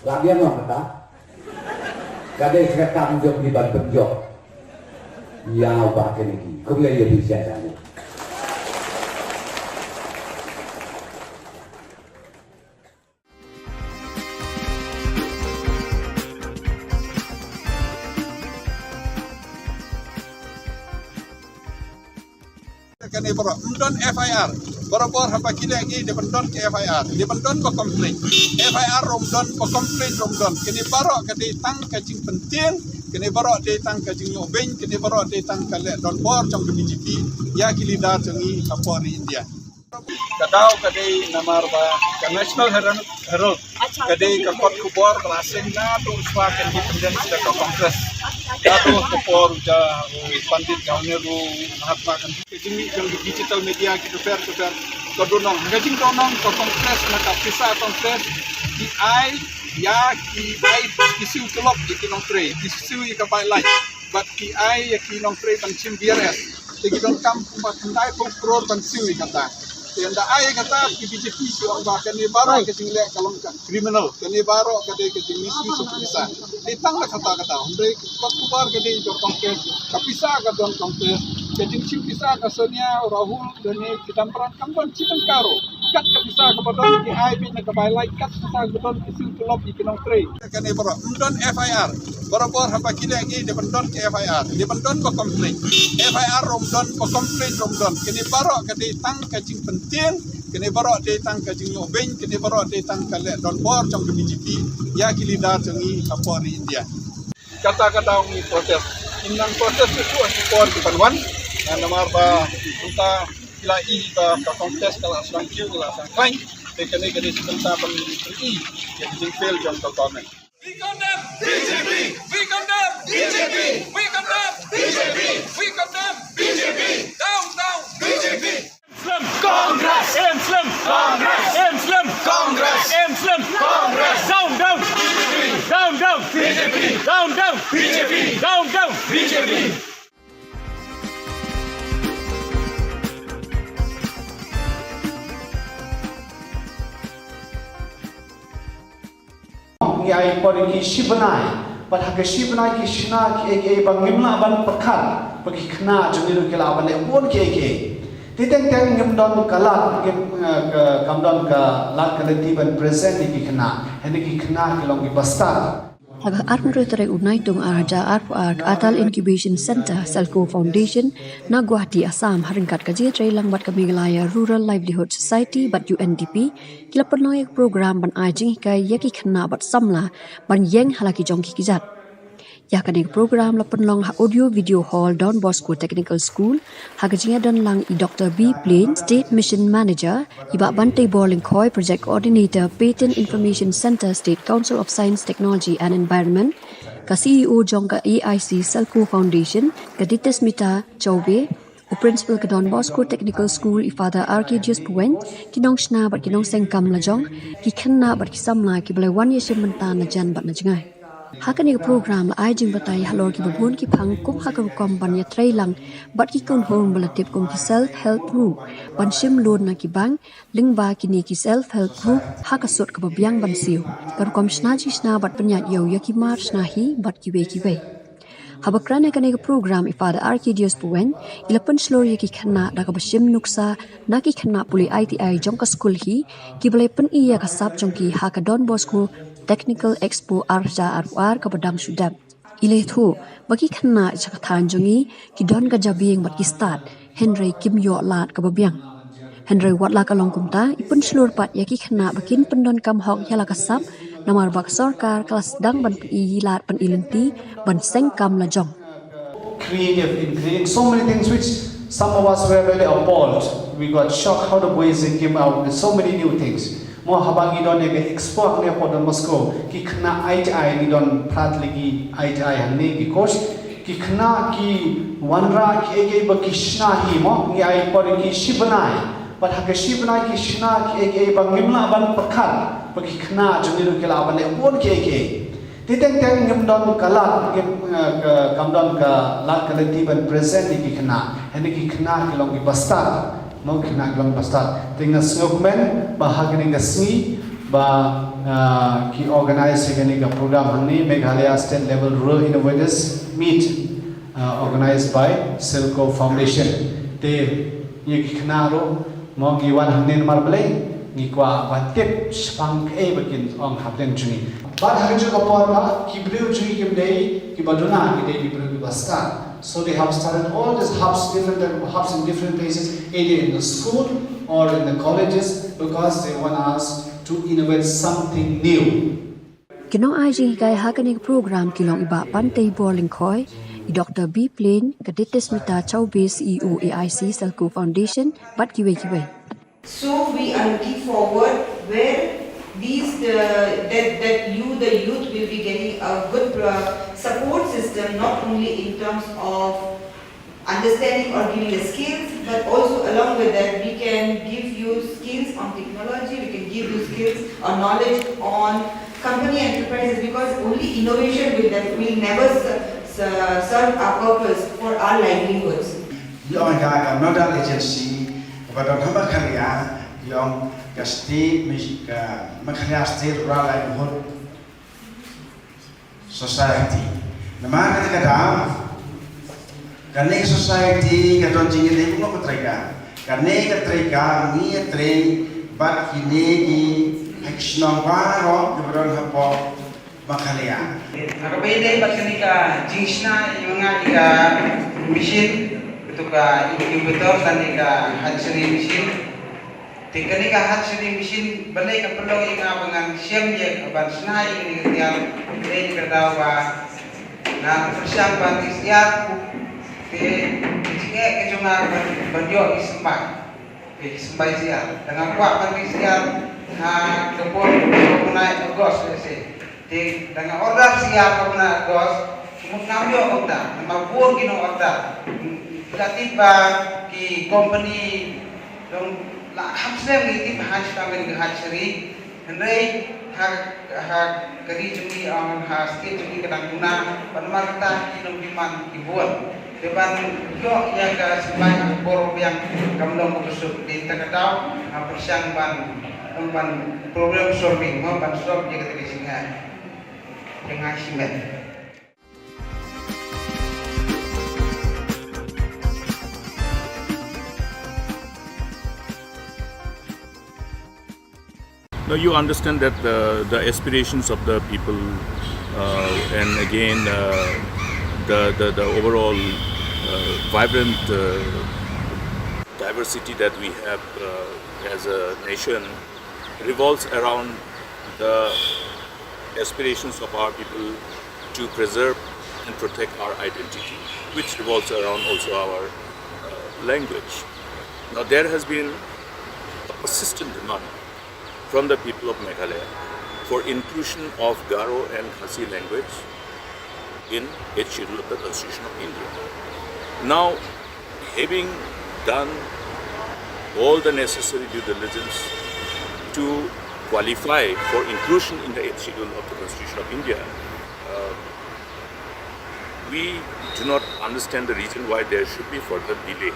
La biang ong kata. Ka dei ka kam jong ngi ban pynjop ïa u Bah Kennedy. Khublei ïa phi sha sha. Kane baroh ym don F I R. Barabor haba ki leh ngi dei ban don ka F I R, dei ban don ba complain. F I R ruh ym don, ba complain ruh ym don. Kane baroh ka dei tang ka jingpyntieng, kane baroh dei tang ka jingïoh beiñ, kane baroh dei tang ka leh donbor jong ka B J P ïa ki leader jong ngi ha por ri India. Ka daw ka dei namar ba ka National Herald, Herald ka dei ka kot khubor ba la seng naduh shuwa ka independence da ka Congress. Naduh ka por u Jah, u Pandit Jawaharlal Nehru, Mahatma Gandhi. Ka jingmih jong ka digital media ki bapher bapher. Ka dohnud, ka jingdohnud ka Congress, na ka pisa Congress ki ai ïa ki, ai ki siew tulop ïa ki nongtrei, ki siew ïa ka bai light. Bad ki ai ïa ki nongtrei ban shim V R S. Te ki donkam kumba khyndai phew klur ban siew ïa kata. Te ynda ai ïa kata, ki B J P ki ong ba kane baroh ka jingleh ka long ka criminal. Kane baroh ka dei ka jingmisuse ka pisa. Dei tang la kata kata. Hynrei ka kot khubor ka dei ka Congress. Ka pisa ka don Congress. Ka jingshim pisa ka Sonia, Rahul, Dane, Chidambaram kam don shi tyngka ruh. Kat ka pisa kaba don ki ai beit na ka bai light, kat pisa kaba don ki siew tulop ïa ki nongtrei. Kane baroh ym don F I R. Barabor haba ki leh ngi dei ban don ka F I R, dei ban don ba complain. F I R ruh ym don, ba complain ruh ym don. Kane baroh ka dei tang ka jingpyntieng, kane baroh dei tang ka jingïoh beiñ, kane baroh dei tang ka leh donbor jong ka B J P ïa ki leader jong ngi ha por ri India. Kata ka daw ngi protest. Ngim nang protest shuh ha ki por ki ban wan. Namar ba mynta ki la i ba ka Congress ka la sdang kiew, ka la sdang khlaiñ. Te kane ka dei shi bynta ban pyni ïa ka jingfail jong ka government. We condemn B J P. We condemn B J P. We condemn B J P. We condemn B J P. Down, down B J P. Slim. Congress. Slim. Ai por ki shi bnai, bad ha ki shi bnai ki shna kiei kiei ba ngim lah ban pyrkhat ba ki khynnah jong ngi ruh ki lah ban leh bun kiei kiei. Te teng teng ngim don ka lad, ngim, eh, ka, kam don ka lad ka lynti ban present ïa ki khynnah. Hynrei ki khynnah ki long ki bastad. Ha ka arphew hynriew tarik u Naitung ar hajar arphew ar, ka Atal Incubation Center, Selco Foundation, na Guwahati, Assam, ha ryngkat ka jingïatreilang bad ka Meghalaya Rural Livelihood Society bad U N D P, ki la pynlong ïa ka program ban ai jinghikai ïa ki khynnah bad samla ban ïeng ha la ki jong ki kjat. Ïa kane ka program la pynlong ha Audio Video Hall, Don Bosco Technical School, ha ka jingïadon lang i Doctor B Plain, State Mission Manager, i Bah Banteibor Lyngkhoi, Project Coordinator, Patent Information Center, State Council of Science, Technology and Environment, ka C E O jong ka A I C Selco Foundation, ka Ditismita Chaube, u Principal ka Don Bosco Technical School, i Father Arcadius Puwen, ki nongshna bad ki nongseng kam lajong, ki khynnah bad ki samla kiba la wan ïashim bynta na jan bad na jngai. Ha kane ka program la ai jingbatai halor kiba bun ki phang kum ha ka rukom ban ïatreilang bad ki kynhun ba la tip kum ki self help group, ban shim loan na ki bank, lyngba kine ki self help group ha ka sut kaba biang ban siew, ka rukom shna jingshna bad pynïaid ïew ïa ki mar shna hi bad kiwei kiwei. Haba kren ha kane ka program, i Father Arcadius Puwen i la pynshlur ïa ki khynnah da kaba shim nuksa na ki khynnah pule I T I jong ka skul hi, kiba la pyni ïa ka sap jong ki ha ka Don Bosco Technical Expo ar hajar arphew ar kaba dang shu dep. I la ïathuh ba ki khynnah sha ka thaiñ jong ngi ki don ka jabieng bad ki stad, hynrei kim ïoh lad kaba biang. Hynrei wat la ka long kumta, i pynshlur pat ïa ki khynnah ba kin pyndonkam hok ïa la ka sap, namar ba ka sorkar ka la sdang ban pyni lad pyni lynti ban seng kam lajong. Creative in creating so many things which some of us were really appalled. We got shocked how the boys, they came out with so many new things. Mo, haba ngi don ïa ka expo hangne ha Don Bosco, ki khynnah I T I, ngi don phra tylli ki I T I hangne, ki course, ki khynnah ki wanrah kiei kiei ba ki shna hi mo, ngi ai por ki shi bnai. Bad ha ki shi bnai ki shna kiei kiei ba ngim lah ban pyrkhat ba ki khynnah jong ngi ruh ki lah ban leh bun kiei kiei. Te teng teng ngim don ka lad, ngim, eh, ka, kam don ka lad ka lynti ban present ïa ki khynnah. Hynrei ki khynnah ki long ki bastad. Mo, ki khynnah ki long bastad. Te nga sngewkmen ba ha kane ka sngi ba, ah, ki organize ïa kane ka program hangne, Meghalaya State Level Rural Innovators Meet, ah, organized by Selco Foundation. Te ïa ki khynnah ruh, mo, ngi wan hangne namar balei, ngi kwah ban tip shaphang kaei ba kin ong hapdeng jong ngi. Bad ha kajuh ka por ba ki briew jong ngi kim dei kiba duna, ki dei ki briew kiba stad. So they have started all these hubs, different type of hubs in different places, either in the school or in the colleges, because they want us to innovate something new. Ki nongai jinghikai ha kane ka program ki long i Bah Banteibor Lyngkhoi, i Doctor B Plain, ka Ditismita Chaube, C E O A I C Selco Foundation, bad kiwei kiwei. So we are looking forward where these, the, that, that you, the youth, will be getting a good, uh, support system, not only in terms of understanding or giving the skills, but also along with that, we can give you skills on technology, we can give you skills or knowledge on company enterprises, because only innovation will, def- will never ser- ser- serve our purpose for our livelihoods. Ïa ka, ka nodal agency kaba don ha Meghalaya, ïa ka state, ka Meghalaya State Rural Livelihood Society. Namar kata ka daw, kane ka society ka don jingïadei bun ka treika. Kane ka treika ngi ïatrei bad kine ki ha ki shnong baroh kiba don hapoh Meghalaya. Ha kaba ïadei bad kane ka jingshna ïa nga ïa ka machine, katu ka incubator lane ka hatchery machine. Te kane ka hatchery machine balei ka pynlong ïa nga ba ngan shem ïa ka ban shna ïa kane ka tiar, balei ka daw ba nga pyrshang ban ïa syiar, te ka jingeh ka jong nga ban, ban ïoh ïa symbai. Te symbai syiar. Te nga kwah ban ïa syiar ha ka por ka bnai August, let's say. Te da nga order syiar ka bnai August, mut ngam ïoh kumta, namar bun ki nong order. Ki la tip ba ki company dang la kham snem ngi tip ha shuwa ngi ka hatchery. Hynrei ha, ha ka ri jong ngi, ha state jong ngi ka dang duna, bad namar kata ki nongdemand ki bun. Te ban ïoh ïa ka symbai ha ka por biang kam long kaba suk. Te kata ka daw nga pyrshang ban, ban problem solving, ban solve ïa kata ka jingeh. Thank you. Now you understand that the, the aspirations of the people uh, and again uh, the, the, the overall uh, vibrant uh, diversity that we have uh, as a nation revolves around the aspirations of our people to preserve and protect our identity, which revolves around also our uh, language. Now, there has been a persistent demand from the people of Meghalaya for inclusion of Garo and Khasi language in Eighth Schedule of the Constitution of India. Now, having done all the necessary due diligence to qualify for inclusion in the Eighth Schedule of the Constitution of India, uh, we do not understand the reason why there should be further delay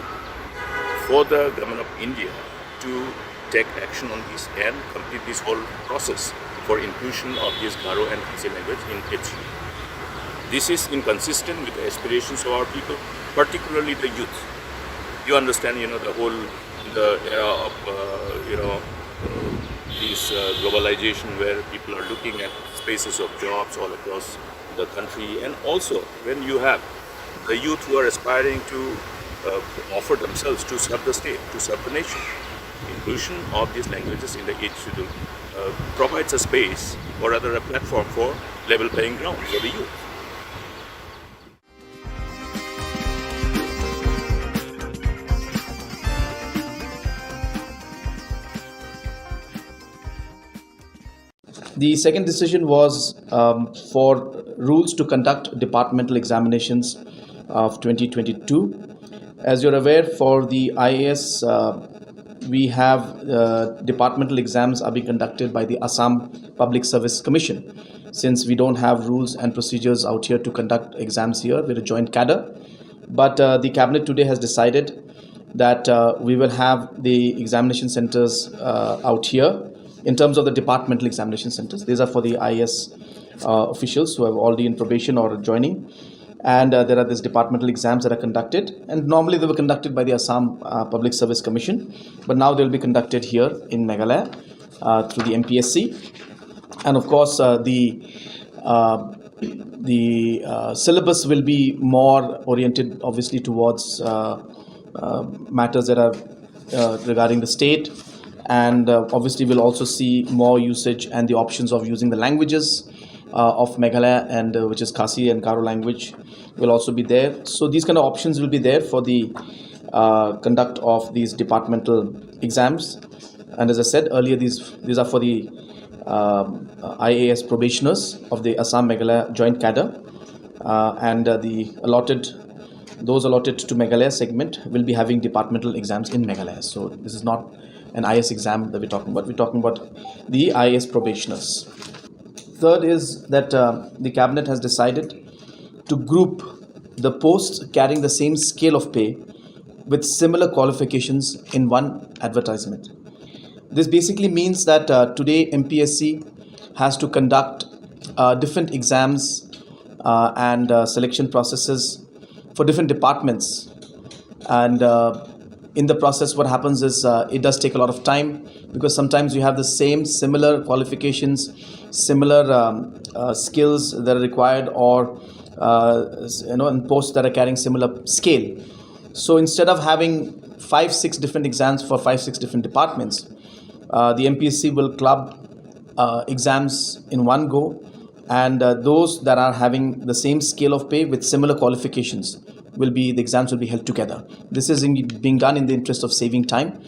for the Government of India to take action on this and complete this whole process for inclusion of this Garo and Khasi language in H U. This is inconsistent with the aspirations of our people, particularly the youth. You understand, you know, the whole the era of uh, you know uh, this uh, globalization where people are looking at spaces of jobs all across the country, and also when you have the youth who are aspiring to uh, offer themselves to serve the state, to serve the nation, inclusion of these languages in the Eighth Schedule uh, provides a space, or rather a platform, for level playing ground for the youth. The second decision was um, for rules to conduct departmental examinations of twenty twenty-two. As you're aware, for the I A S, uh, we have uh, departmental exams are being conducted by the Assam Public Service Commission. Since we don't have rules and procedures out here to conduct exams here, we're a joint cadre. But uh, the cabinet today has decided that uh, we will have the examination centers uh, out here in terms of the departmental examination centers. These are for the I A S uh, officials who have already in probation or joining. And uh, there are these departmental exams that are conducted. And normally they were conducted by the Assam uh, Public Service Commission, but now they'll be conducted here in Meghalaya uh, through the M P S C. And of course, uh, the uh, the uh, syllabus will be more oriented, obviously, towards uh, uh, matters that are uh, regarding the state, and uh, obviously, we'll also see more usage and the options of using the languages uh, of Meghalaya, and uh, which is Khasi and Garo language, will also be there. So these kind of options will be there for the uh, conduct of these departmental exams. And as I said earlier, these these are for the um, I A S probationers of the Assam Meghalaya Joint Cadre, uh, and uh, the allotted those allotted to Meghalaya segment will be having departmental exams in Meghalaya. So this is not an I A S exam that we're talking about. We're talking about the I A S probationers. Third is that uh, the cabinet has decided to group the posts carrying the same scale of pay with similar qualifications in one advertisement. This basically means that uh, today M P S C has to conduct uh, different exams uh, and uh, selection processes for different departments. And uh, in the process, what happens is uh, it does take a lot of time, because sometimes you have the same similar qualifications, similar um, uh, skills that are required, or uh, you know, in posts that are carrying similar scale. So instead of having five, six different exams for five, six different departments, uh, the M P S C will club uh, exams in one go, and uh, those that are having the same scale of pay with similar qualifications will be the exams will be held together. This is in, being done in the interest of saving time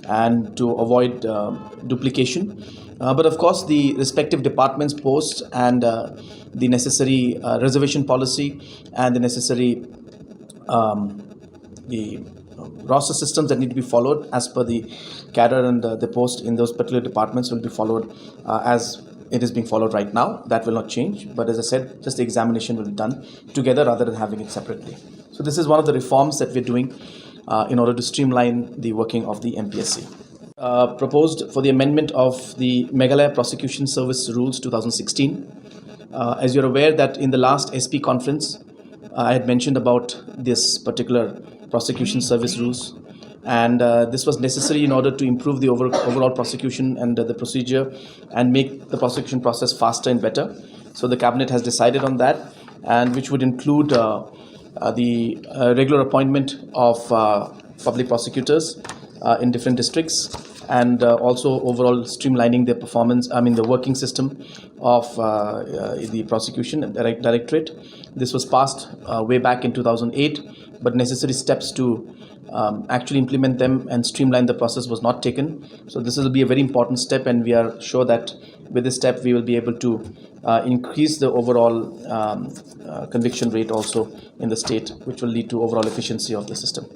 and to avoid uh, duplication. Uh, but of course, the respective departments posts and uh, the necessary uh, reservation policy and the necessary um, the roster systems that need to be followed as per the cadre and the, the post in those particular departments will be followed uh, as it is being followed right now. That will not change. But as I said, just the examination will be done together rather than having it separately. So this is one of the reforms that we're doing uh, in order to streamline the working of the M P S C. Uh, proposed for the amendment of the Meghalaya Prosecution Service Rules two thousand sixteen. Uh, as you're aware that in the last S P conference, uh, I had mentioned about this particular prosecution service rules, and uh, this was necessary in order to improve the over, overall prosecution and uh, the procedure, and make the prosecution process faster and better. So the cabinet has decided on that, and which would include uh, uh, the uh, regular appointment of uh, public prosecutors uh, in different districts, and uh, also overall streamlining the performance, I mean, the working system of uh, uh, the prosecution direct- directorate. This was passed uh, way back in two thousand eight, but necessary steps to um, actually implement them and streamline the process was not taken. So this will be a very important step, and we are sure that with this step, we will be able to uh, increase the overall um, uh, conviction rate also in the state, which will lead to overall efficiency of the system.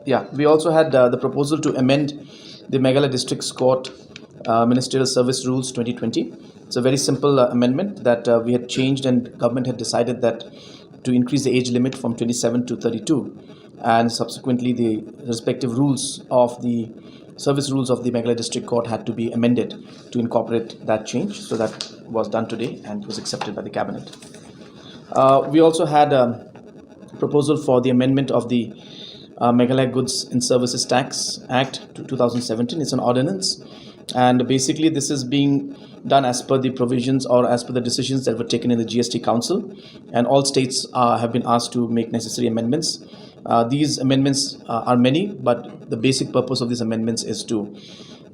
Yeah, we also had uh, the proposal to amend the Meghalaya Districts Court uh, Ministerial Service Rules twenty twenty. It's a very simple uh, amendment that uh, we had changed, and government had decided that to increase the age limit from twenty-seven to thirty-two, and subsequently the respective rules of the service rules of the Meghalaya District Court had to be amended to incorporate that change. So that was done today and was accepted by the cabinet. Uh, we also had a proposal for the amendment of the uh, Meghalaya Goods and Services Tax Act to two thousand seventeen. It's an ordinance, and basically this is being done as per the provisions or as per the decisions that were taken in the G S T Council, and all states uh, have been asked to make necessary amendments. Uh, these amendments uh, are many, but the basic purpose of these amendments is to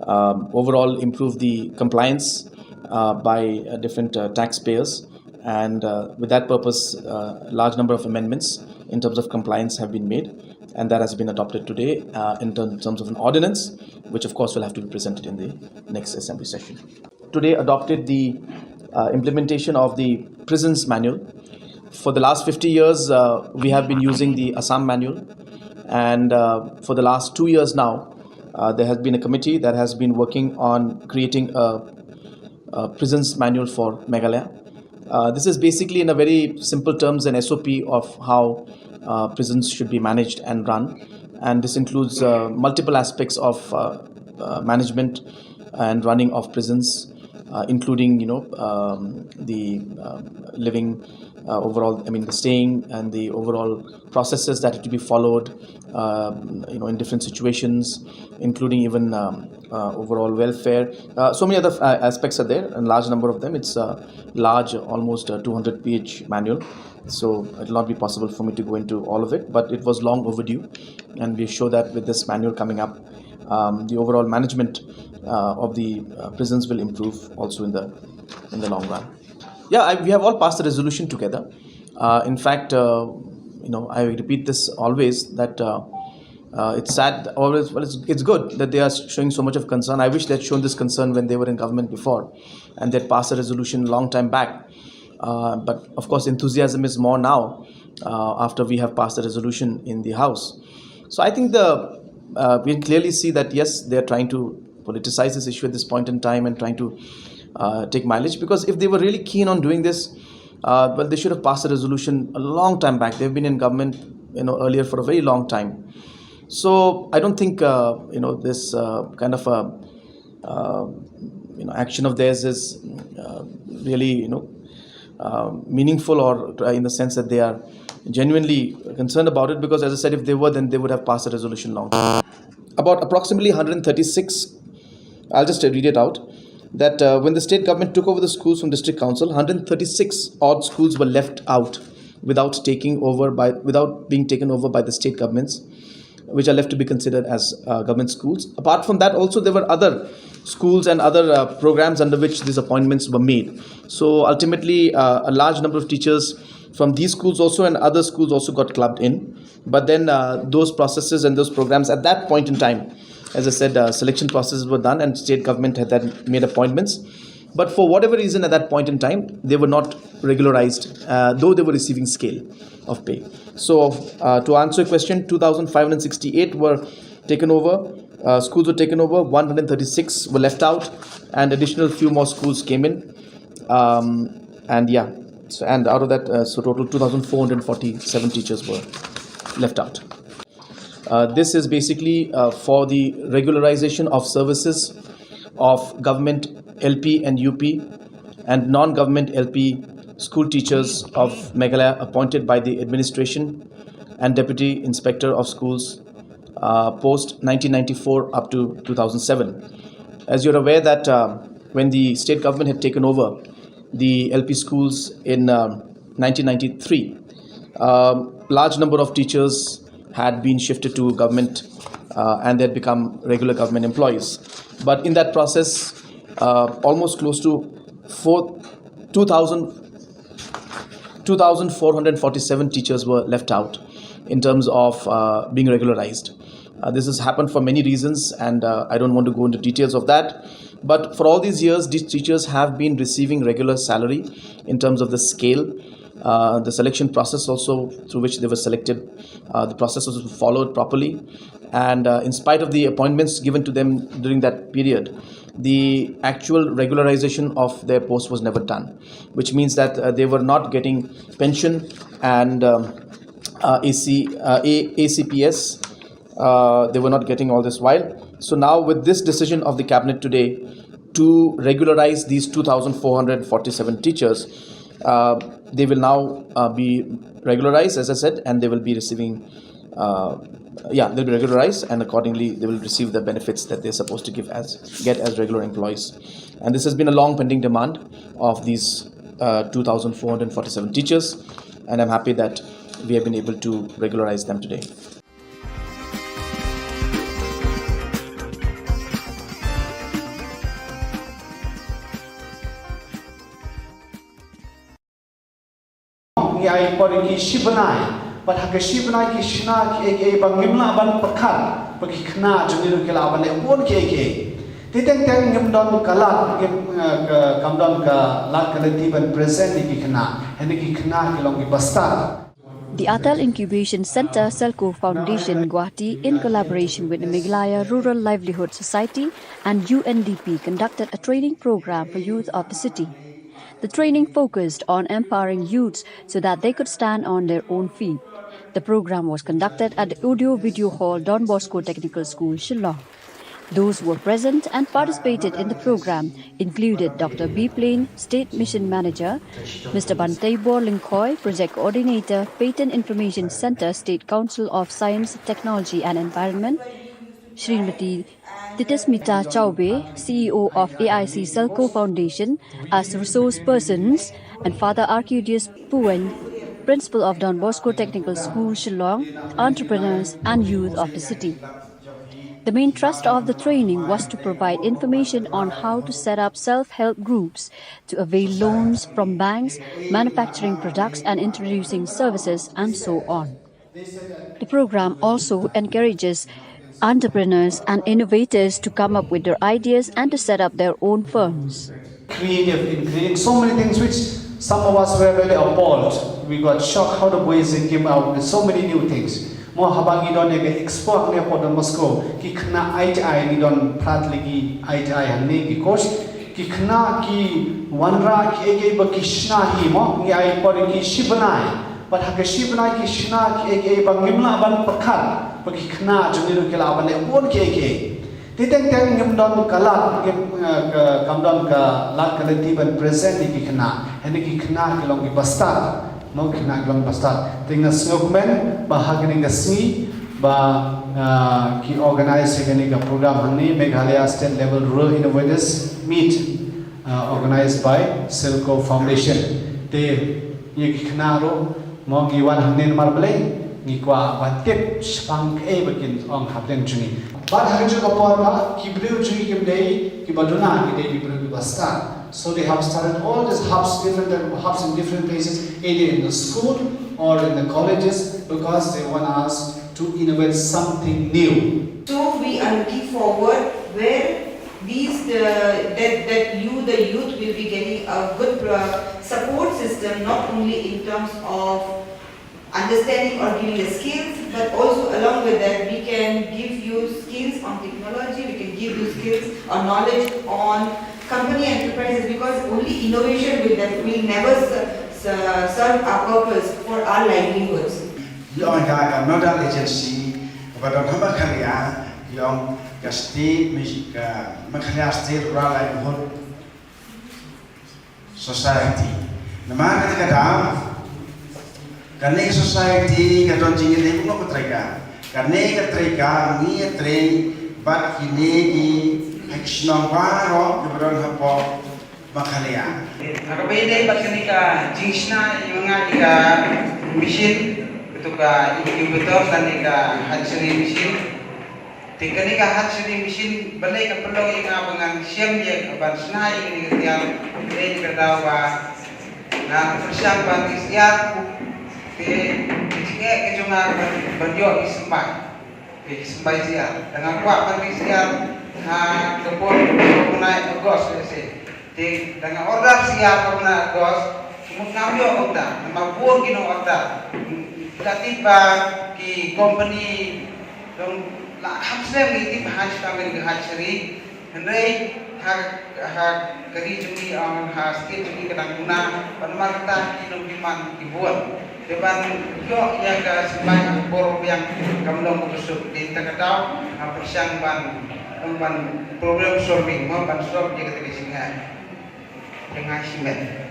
um, overall improve the compliance uh, by uh, different uh, taxpayers. And uh, with that purpose, uh, a large number of amendments in terms of compliance have been made, and that has been adopted today uh, in term- terms of an ordinance, which of course will have to be presented in the next assembly session. Today adopted the uh, implementation of the prisons manual. For the last fifty years, uh, we have been using the Assam manual, and uh, for the last two years now, uh, there has been a committee that has been working on creating a, a prisons manual for Meghalaya. Uh, this is basically, in a very simple terms, an S O P of how uh, prisons should be managed and run, and this includes uh, multiple aspects of uh, uh, management and running of prisons, uh, including, you know, um, the um, living uh, overall, I mean, the staying and the overall processes that have to be followed, um, you know, in different situations, including even um, uh, overall welfare. Uh, so many other uh, aspects are there, and large number of them. It's a large, almost uh, two hundred page manual. So it will not be possible for me to go into all of it, but it was long overdue, and we show that with this manual coming up, um, the overall management uh, of the uh, prisons will improve also in the in the long run. Yeah, I, we have all passed the resolution together. Uh, in fact, uh, you know, I repeat this always, that uh, uh, it's sad always, well, it's, it's good that they are showing so much of concern. I wish they had shown this concern when they were in government before, and they'd passed a resolution long time back. Uh, but of course, enthusiasm is more now uh, after we have passed the resolution in the House. So I think the uh, we clearly see that, yes, they are trying to politicize this issue at this point in time and trying to uh, take mileage, because if they were really keen on doing this, uh, well, they should have passed a resolution a long time back. They've been in government, you know, earlier for a very long time. So I don't think uh, you know, this uh, kind of a uh, you know, action of theirs is uh, really, you know, uh, meaningful, or uh, in the sense that they are genuinely concerned about it, because, as I said, if they were, then they would have passed a resolution long time. About approximately one hundred thirty-six, I'll just read it out, that uh, when the state government took over the schools from district council, one hundred thirty-six odd schools were left out without taking over by without being taken over by the state governments, which are left to be considered as uh, government schools. Apart from that, also there were other schools and other uh, programs under which these appointments were made. So ultimately, uh, a large number of teachers from these schools also and other schools also got clubbed in. But then uh, those processes and those programs at that point in time, as I said, uh, selection processes were done and state government had then made appointments. But for whatever reason at that point in time, they were not regularized, uh, though they were receiving scale of pay. So, uh, to answer your question, two thousand five hundred sixty-eight were taken over, uh, schools were taken over, one hundred thirty-six were left out, and additional few more schools came in. Um, and yeah, so, and out of that, uh, so total two thousand four hundred forty-seven teachers were left out. Uh, this is basically uh, for the regularization of services of government L P and U P and non-government L P school teachers of Meghalaya appointed by the administration and Deputy Inspector of Schools uh, post nineteen ninety-four up to two thousand seven. As you're aware that uh, when the state government had taken over the L P schools in um, nineteen ninety-three, um, large number of teachers had been shifted to government uh, and they had become regular government employees. But in that process, uh, almost close to four, two thousand, two thousand four hundred forty-seven teachers were left out in terms of uh, being regularized. Uh, this has happened for many reasons, and uh, I don't want to go into details of that. But for all these years, these teachers have been receiving regular salary in terms of the scale. Uh, the selection process also through which they were selected, uh, the process was followed properly. And uh, in spite of the appointments given to them during that period, the actual regularization of their post was never done, which means that uh, they were not getting pension and um, uh, A C, uh, A- A C P S. Uh, they were not getting all this while. So now, with this decision of the cabinet today to regularize these two thousand four hundred forty-seven teachers, uh, they will now uh, be regularized, as I said, and they will be receiving, uh, yeah, they'll be regularized, and accordingly, they will receive the benefits that they're supposed to give as get as regular employees. And this has been a long pending demand of these uh, two thousand four hundred forty-seven teachers, and I'm happy that we have been able to regularize them today. Ngi ai por ki shi bnai, bad ha ki shi bnai ki shna kiei kiei ba ngim lah ban pyrkhat ba ki khynnah jong ngi ruh ki lah ban leh bun kiei kiei. Te teng teng ngim don ka lad, ngim, eh, ka, kam don ka lad ka lynti ban present ïa ki khynnah. Hynrei ki khynnah ki long ki bastad. The Atal Incubation Centre, Selco Foundation, Guwahati, in collaboration with the Meghalaya Rural Livelihood Society and U N D P, conducted a training program for youth of the city. The training focused on empowering youths so that they could stand on their own feet. The program was conducted at the Audio Video Hall, Don Bosco Technical School, Shillong. Those who were present and participated in the program included Doctor B Plain, State Mission Manager, Mister Banteibor Lyngkhoi, Project Coordinator, Patent Information Centre, State Council of Science, Technology and Environment, Srimati Titismita Chaube, C E O of A I C Selco Foundation, as resource persons, and Father Arcudius Puwen, Principal of Don Bosco Technical School, Shillong, entrepreneurs, and youth of the city. The main thrust of the training was to provide information on how to set up self help groups, to avail loans from banks, manufacturing products, and introducing services, and so on. The program also encourages entrepreneurs and innovators to come up with their ideas and to set up their own firms. Creative in creating so many things which some of us were really appalled. We got shocked how the boys they came out with so many new things. Mo haba ngi don ïa ka expo hangne hapoh Don Bosco, ki khynnah I T I, ngi don phra tylli ki I T I hangne ki course, ki khynnah ki wanrah kiei kiei ba ki shna hi mo, ngi ai por ki shi bnai. Bad ha ki shi bnai ki shna kiei kiei ba ngim lah ban pyrkhat ba ki khynnah jong ngi ruh ki lah ban leh bun kiei kiei. Te teng teng ngim don ka lad, ngim, eh, ka, kam don ka lad ka lynti ban present ïa ki khynnah. Hynrei ki khynnah ki long ki bastad. Mo, ki khynnah ki long bastad. Te nga sngewkmen ba ha kane ka sngi ba, eh, ki organize ïa kane ka program hangne, Meghalaya State Level Rural Innovators Meet, eh, organized by Selco Foundation. Te ïa ki khynnah ruh, mo, ngi wan hangne namar balei, ngi kwah ban tip shaphang kaei ba kin ong hapdeng jong ngi. Bad ha kajuh ka por ba ki briew jong ngi kim dei kiba duna, ki dei ki briew kiba stad. So they have started all these hubs, different type of hubs in different places, either in the school or in the colleges, because they want us to innovate something new. So we are looking forward where these, uh, that, that you, the youth, will be getting a good, uh, support system, not only in terms of understanding or giving the skills, but also along with that, we can give you skills on technology, we can give you skills or knowledge on company enterprises, because only innovation will, def- will never ser- ser- serve our purpose for our livelihoods. Ïa ka, ka nodal agency kaba don ha Meghalaya, ïa ka state, ka Meghalaya State Rural Livelihood Society. Namar kata ka daw, kane ka society ka don jingïadei kumno ka treika. Kane ka treika ngi ïatrei bad kine ki hashong baroh kiba don hapoh Meghalaya. Ha kaba ïadei bad kane ka jingshna ïa nga ïa ka machine, kata ka incubator lane ka hatchery machine. Te kane ka hatchery machine balei ka pynlong ïa nga ba ngan shem ïa ka ban shna ïa kane ka tiar, balei ka daw ba nga pyrshang ban ri syiar, te ka jingeh ka jong nga ban, ban ïoh ïa ki symbai. Te ki symbai syiar. Te nga kwah ban ri syiar ha ka por ka bnai August lehse. Te da nga order syiar ka bnai August, ka mut ngam ïoh kumta, namar bun ki nong order. Ka tip ba ki company dang la kham slem ngi tip ha sha ka hatchery. Hynrei ha, ha ka ri jong ngi, ha state jong ngi ka dang duna, bad namar kata ki nongdemand ki bun. Te ban ïoh ïa ka symbai ha ka por biang kam long kaba suk. Te kata ka daw nga pyrshang ban, ban problem solving, mo, ban solve ïa kata ka jingeh. Te nga shimet.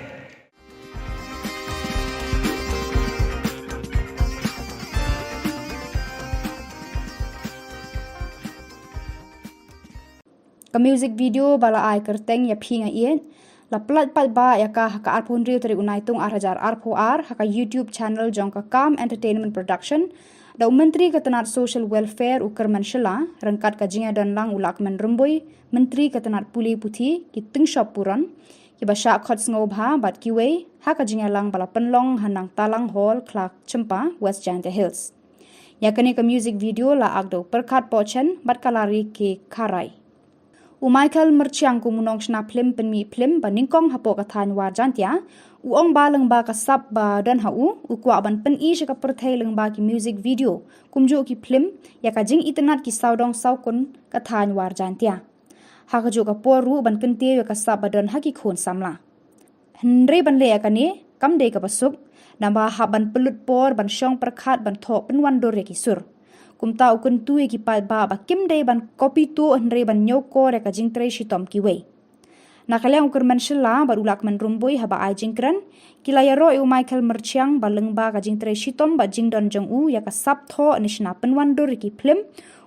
Ka music video ba la ai kyrteng Ïa Phi Nga Ïeit la pynlait paidbah ïa ka ha ka arphew hynriew tarik u Naitung ar hajar arphew ar ha ka YouTube channel jong ka Calm Entertainment Production, da u Myntri ka tnat Social Welfare u Kyrmen Shylla, ryngkat ka jingïadon lang u Lahkmen Rymbui, Myntri ka tnat Pule Puthi, ki tyngshop puron, kiba shah khot sngewbha bad kiwei, ha ka jingïalang ba la pynlong ha Nangtalang Hall, Khlaw Chympa, West Jaintia Hills. Ïa kane ka music video la act da u Pyrkhat Pohchen bad ka Lari K Kharai. U Michael Myrchiang, kum u nongshna phlim pynmih phlim ba nyngkong hapoh ka thaiñ War Jaintia, u ong ba lyngba ka sap ba don ha u, u kwah ban pyni sha ka pyrthei lyngba ki music video, kumjuh ki phlim, ïa ka jingitynnad ki sawdong sawkun ka thaiñ War Jaintia. Ha kajuh ka por ruh ban kyntiew ïa ka sap ba don ha ki khun samla. Hynrei ban leh ïa kane kam dei kaba suk, naba hap ban pynlut por ban shong pyrkhat ban thoh pynwan dur ïa ki sur. Kumta u kyntu ïa ki paidbah ba kim dei ban copy tuh hynrei ban ñiewkor ïa ka jingtrei shitom kiwei. Na ka liang u Kyrmen Shylla bad u Lahkmen Rymbui haba ai jingkren, ki la ïaroh ïa u Michael Myrchiang ba lyngba ka jingtrei shitom bad jingdon jong u ïa ka sap thoh ne shna pynwan dur ïa ki phlim,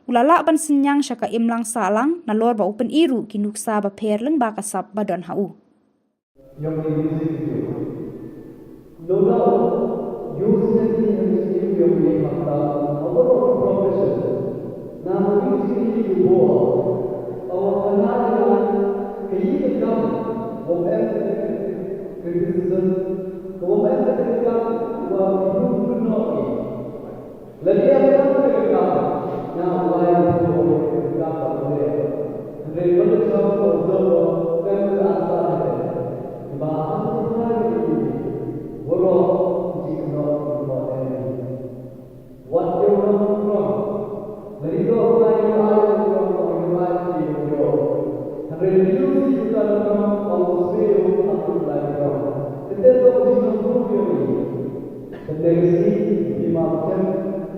u la lah ban synñiang sha ka imlang sahlang nalor ba u pyni ruh ki nuksa bapher lyngba ka sap ba don ha u. Ïa ka music video. No doubt, use ne ki music video ki hapta a lot of profession. Na music video bo, awa kana ya ka yi ka kam, wa em criticism, ka wa em ka kam, wa ki no ki. Lada ïa ka kam ka kam, nga u lai u tu u kam ka kam. Hynrei lada ka kam ka observer, kam ka asa ha ka. Ba ha ka kam ka kam. Waroh ji ka nok ka kam. Wat ïa u nong u nong. Lada ïa u lai u ai u nong u nong u ai u nong. Hynrei lada ïa u si u lai u nong, ong u swe u ai u lai u nong. Tete to u ji nong u nong u nong. Tang da ka sngi phi ma phi kem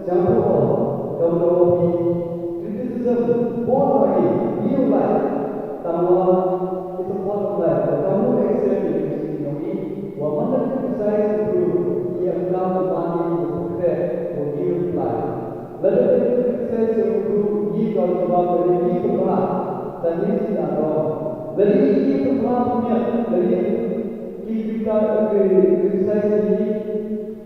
sngewthuh, kam da phi criticism bun ha ki, phi ïoh lai. Tang wa it's a part of life. Wa kam mu accept ïa ka sngi jong i. Wa man da criticize ïa u, i ïa kam da ban ïa u khreh, wa give reply. Lada phi criticize ïa u, i don jubab, lada phi pynbha, tang ïa i na wrong. Lada i pynbha pynïap, lada i Ki kita ki criticize ki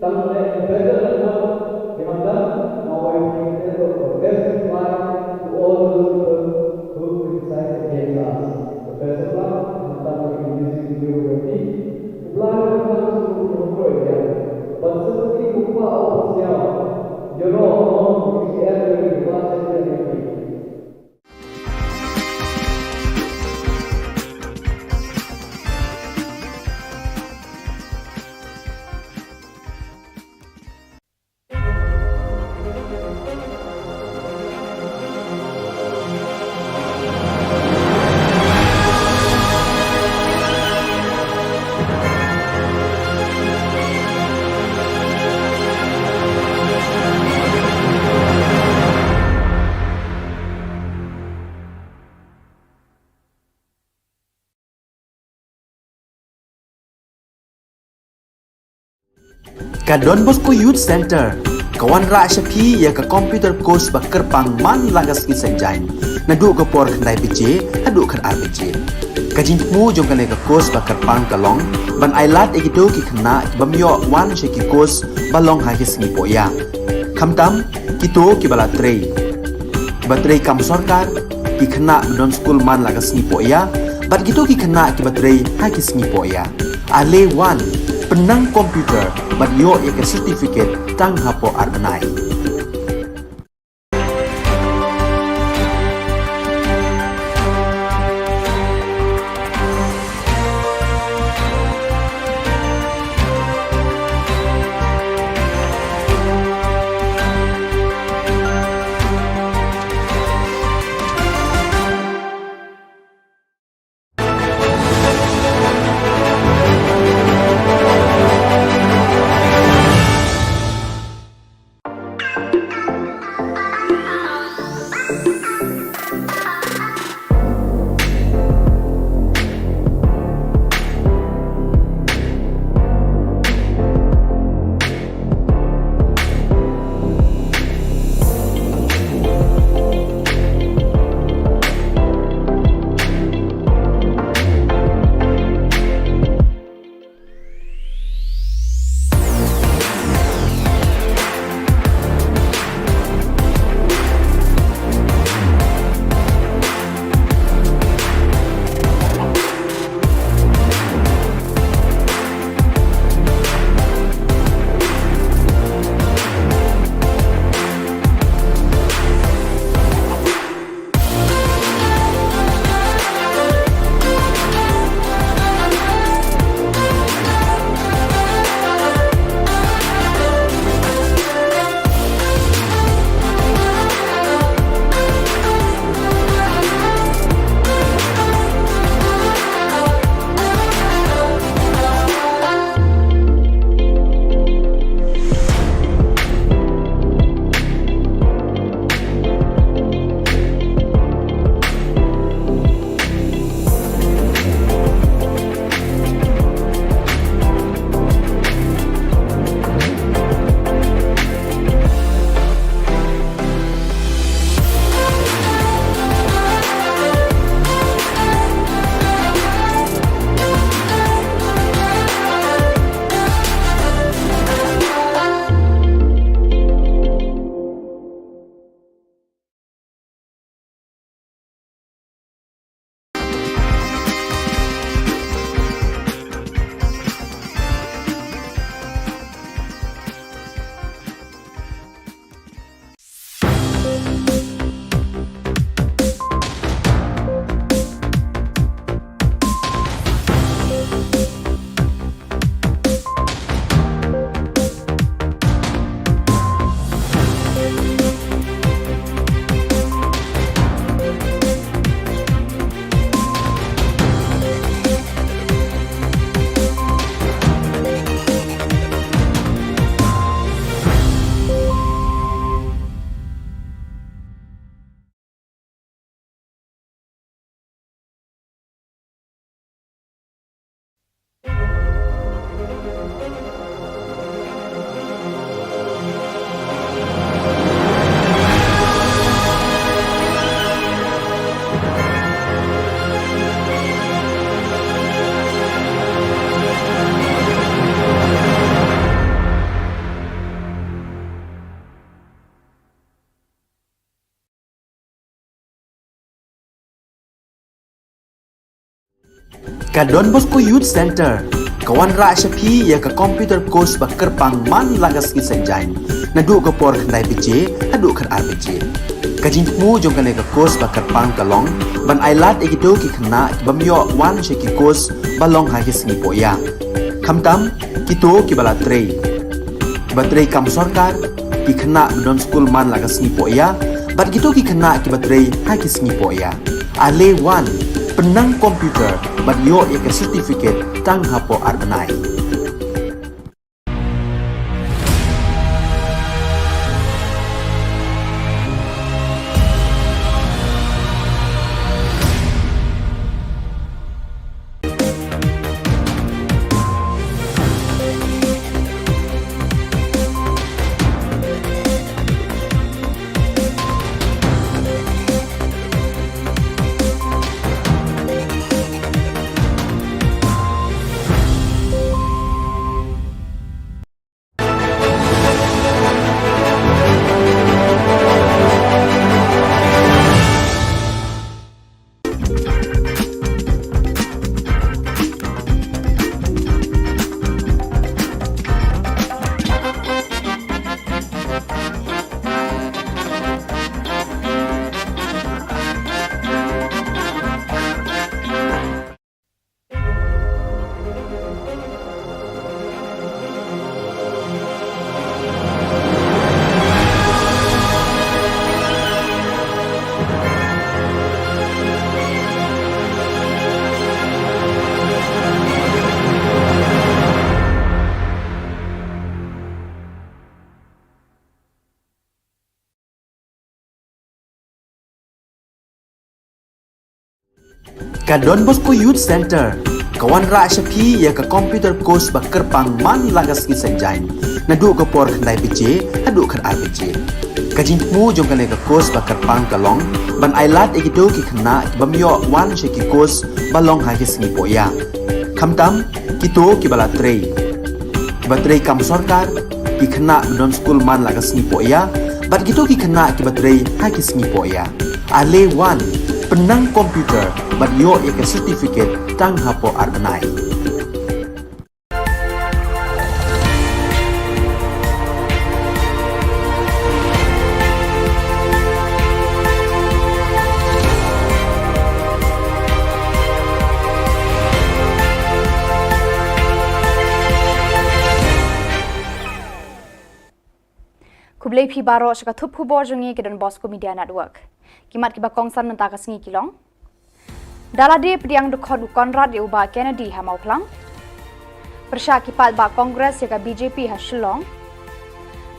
tang le better than what they have done. Now I think that was the best reply to all those people who criticize against us. The best of luck, and thank you in this video with me. Reply to the ones who were here. But simply who are all here. You know, all the end of the Ka Don Bosco Youth Centre ka wanrah sha phi ïa ka computer course ba kyrpang man la ka sngi Saitjaiñ, naduh ka por khyndai baje haduh khatar baje. Ka jingthmu jong kane ka course ba kyrpang ka long ban ailad ïa kito ki khynnah ki bym ïoh wan sha ki course ba long ha ki sngi pohïa, khamtam kito kiba la trei, kiba trei kam sorkar, ki khynnah ba don skul man la ka sngi pohïa, bad kito ki khynnah kiba trei ha ki sngi pohïa. Ale wan, pynnang computer bad ïoh ïa ka certificate tang hapoh ar bnai. Ka Don Bosco Youth Centre ka wanrah sha phi ïa ka computer course ba kyrpang man la ka sngi Saitjaiñ, naduh ka por khyndai baje haduh khatar baje. Ka jingthmu jong kane ka course ba kyrpang ka long ban ailad ïa kito ki khynnah ki bym ïoh wan sha ki course ba long ha ki sngi pohïa, khamtam kito kiba la trei, kiba trei kam sorkar, ki khynnah ba don skul man la ka sngi pohïa, bad kito ki khynnah kiba trei ha ki sngi pohïa. Ale wan, pynnang computer bad ïoh ïa ka certificate tang hapoh ar bnai. Ka Don Bosco Youth Centre ka wanrah sha phi ïa ka computer course ba kyrpang man la ka sngi Saitjaiñ, naduh ka por khyndai baje haduh khatar baje. Ka jingthmu jong kane ka course ba kyrpang ka long ban ailad ïa kito ki khynnah ki bym ïoh wan sha ki course ba long ha ki sngi pohïa, khamtam kito kiba la trei, kiba trei kam sorkar, ki khynnah ba don skul man la ka sngi pohïa, bad kito ki khynnah kiba trei ha ki sngi pohïa. Ale wan, pynnang computer bad ïoh ïa ka certificate tang hapoh ar bnai. Khublei phi baroh sha ka thup khubor jong ngi ka Don Bosco Media Network. Ki mat kiba kongsan mynta ka sngi ki long: Da lade pdiang dkhot u Conrad ïa u Bah Kennedy ha Mawphlang. Pyrshah ki paidbah Congress ïa ka B J P ha Shillong.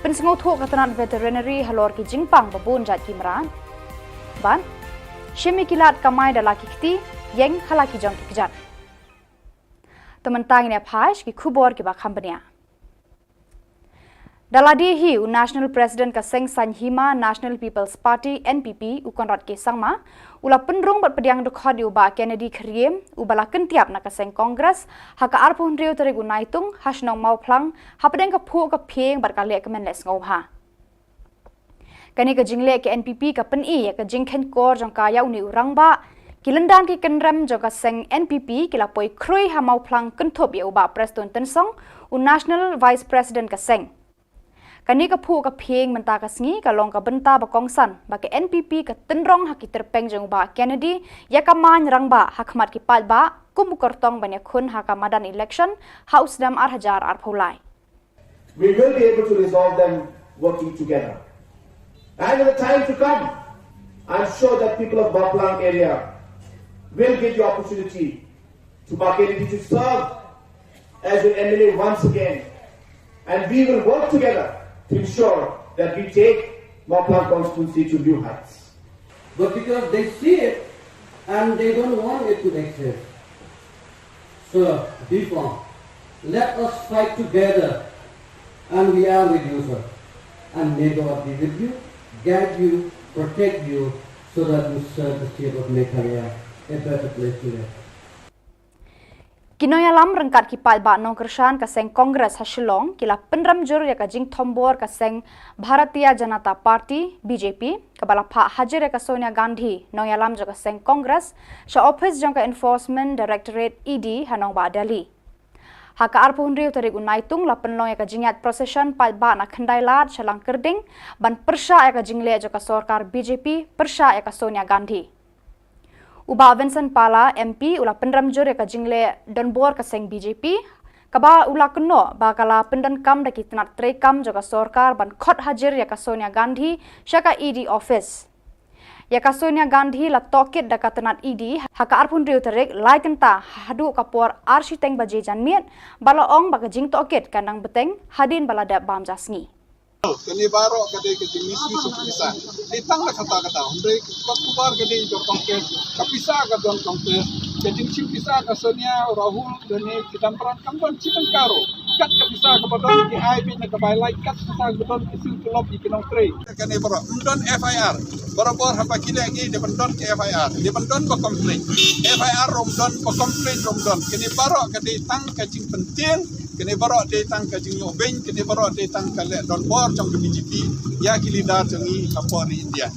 Pynsngewthuh ka tnat veterinary halor ki jingpang ba bun jait ki mrad. Bad shim ïa ki lad kamai da la ki kti, ïeng ha la ki jong ki kjat. To mynta ngin ïa phai sha ki khubor kiba kham bniah. Da lade hi u National President ka seng saiñ hima National People's Party, N P P, u Conrad K Sangma, u la pynrung bad pdiang dkhot ïa u Bah Kennedy Kyriem, uba la kyntiap na ka seng Congress, ha ka arphew hynriew tarik u Naitung ha shnong Mawphlang, hapdeng ka phuh ka phieng bad ka lehkmen lehsngewbha. Kane ka jingleh ka N P P ka pyni ïa ka jingkheiñkor jong ka ïa une u rangbah. Ki lyndan ki kynrem jong ka seng N P P ki la poi khrui ha Mawphlang kynthup ïa u Bah Prestone Tynsong, u National Vice President ka seng. Kane ka phuh ka phieng mynta ka sngi ka long ka bynta ba kongsan ba ka N P P ka tynrong ha ki tyrpeng jong u Bah Kennedy ïa ka main rangbah ha khmat ki paidbah kum u kyrtong ban ïakhun ha ka madan election ha u snem ar hajar arphew lai. We will be able to resolve them working together. And in the time to come, I'm sure that people of Mawphlang area will give you opportunity to Bah Kennedy to serve as your M L A once again. And we will work together to ensure that we take Mawphlang constituency to new heights. But because they see it and they don't want it to exist. So, be firm. Let us fight together. And we are with you, sir. And may God be with you, guide you, protect you, so that you serve the state of Meghalaya a better place to live. Ki nongïalam ryngkat ki paidbah nongkyrshan ka seng Congress ha Shillong ki la pynrem jur ïa ka jingthombor ka seng Bharatiya Janata Party, B J P, kaba la phah hajir ïa ka Sonia Gandhi, nongïalam jong ka seng Congress, sha ophis jong ka Enforcement Directorate, E D, ha nongbah Delhi. Ha ka arphew hynriew tarik u Naitung la pynlong ïa ka jingïaid procession paidbah na Khyndailad sha Langkyrding ban pyrshah ïa ka jingleh jong ka sorkar B J P pyrshah ïa ka Sonia Gandhi. U Bah Vincent Pala, M P, u la pynrem jur ïa ka jingleh donbor ka seng B J P, kaba u la kynnoh ba ka la pyndonkam da ki tnat treikam jong ka sorkar ban khot hajir ïa ka Sonia Gandhi sha ka E D office. Ïa ka Sonia Gandhi la tohkit da ka tnat E D ha ka arphew hynriew tarik lai kynta haduh ka por ar shiteng baje janmiet, ba la ong ba ka jingtohkit kan nang bteng hadien ba la dep bam ja sngi. Kane baroh ka dei ka jingmisuse ka pisa. Dei tang la kata kata. Hynrei ka khubor ka dei jong Congress. Ka pisa ka don Congress. Ka jingshim pisa ka Sonia, Rahul, Ganesh, Chidambaram kam don shi tyngka ruh. Kat ka pisa kaba don ki ai beit na ka bai lai, kat pisa kaba don ki siew tulop ïa ki nongtrei. Kane baroh ym don F I R. Barabor haba ki leh ngi dei ban don ki F I R. Dei ban don ba complete. F I R ruh ym don, ba complete ruh ym don. Kane baroh ka dei tang ka jingpyntieng. Kane baroh dei tang ka jingïoh beiñ, kane baroh dei tang ka leh donbor jong ka B J P ïa ki leader jong ngi hapoh ri India.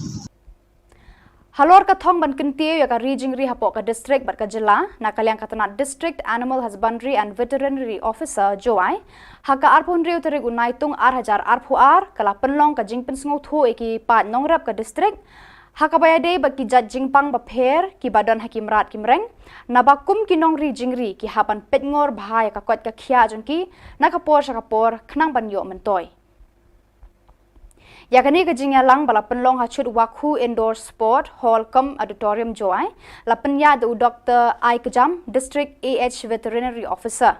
Halor ka thong ban kyntiew ïa ka ri jingri hapoh ka district bad ka jylla, na ka liang ka tnat District Animal Husbandry and Veterinary Officer, Jowai, ha ka arphew hynriew tarik u Naitung ar hajar arphew ar, ka la pynlong ka jingpynsngewthuh ïa ki paid nongrep ka district ha kaba ïadei bad ki jait jingpang bapher kiba don ha ki mrad ki mreng, naba kum ki nongri jingri ki hap ban peitngor bha ïa ka koit ka khiah jong ki na ka por sha ka por khnang ban ïoh myntoi. Ïa kane ka jingïalang ba la pynlong ha Chut Wakhu Indoor Sport Hall cum Auditorium, Jowai, la pynïaid da u Doktor I Kjam, District A H Veterinary Officer.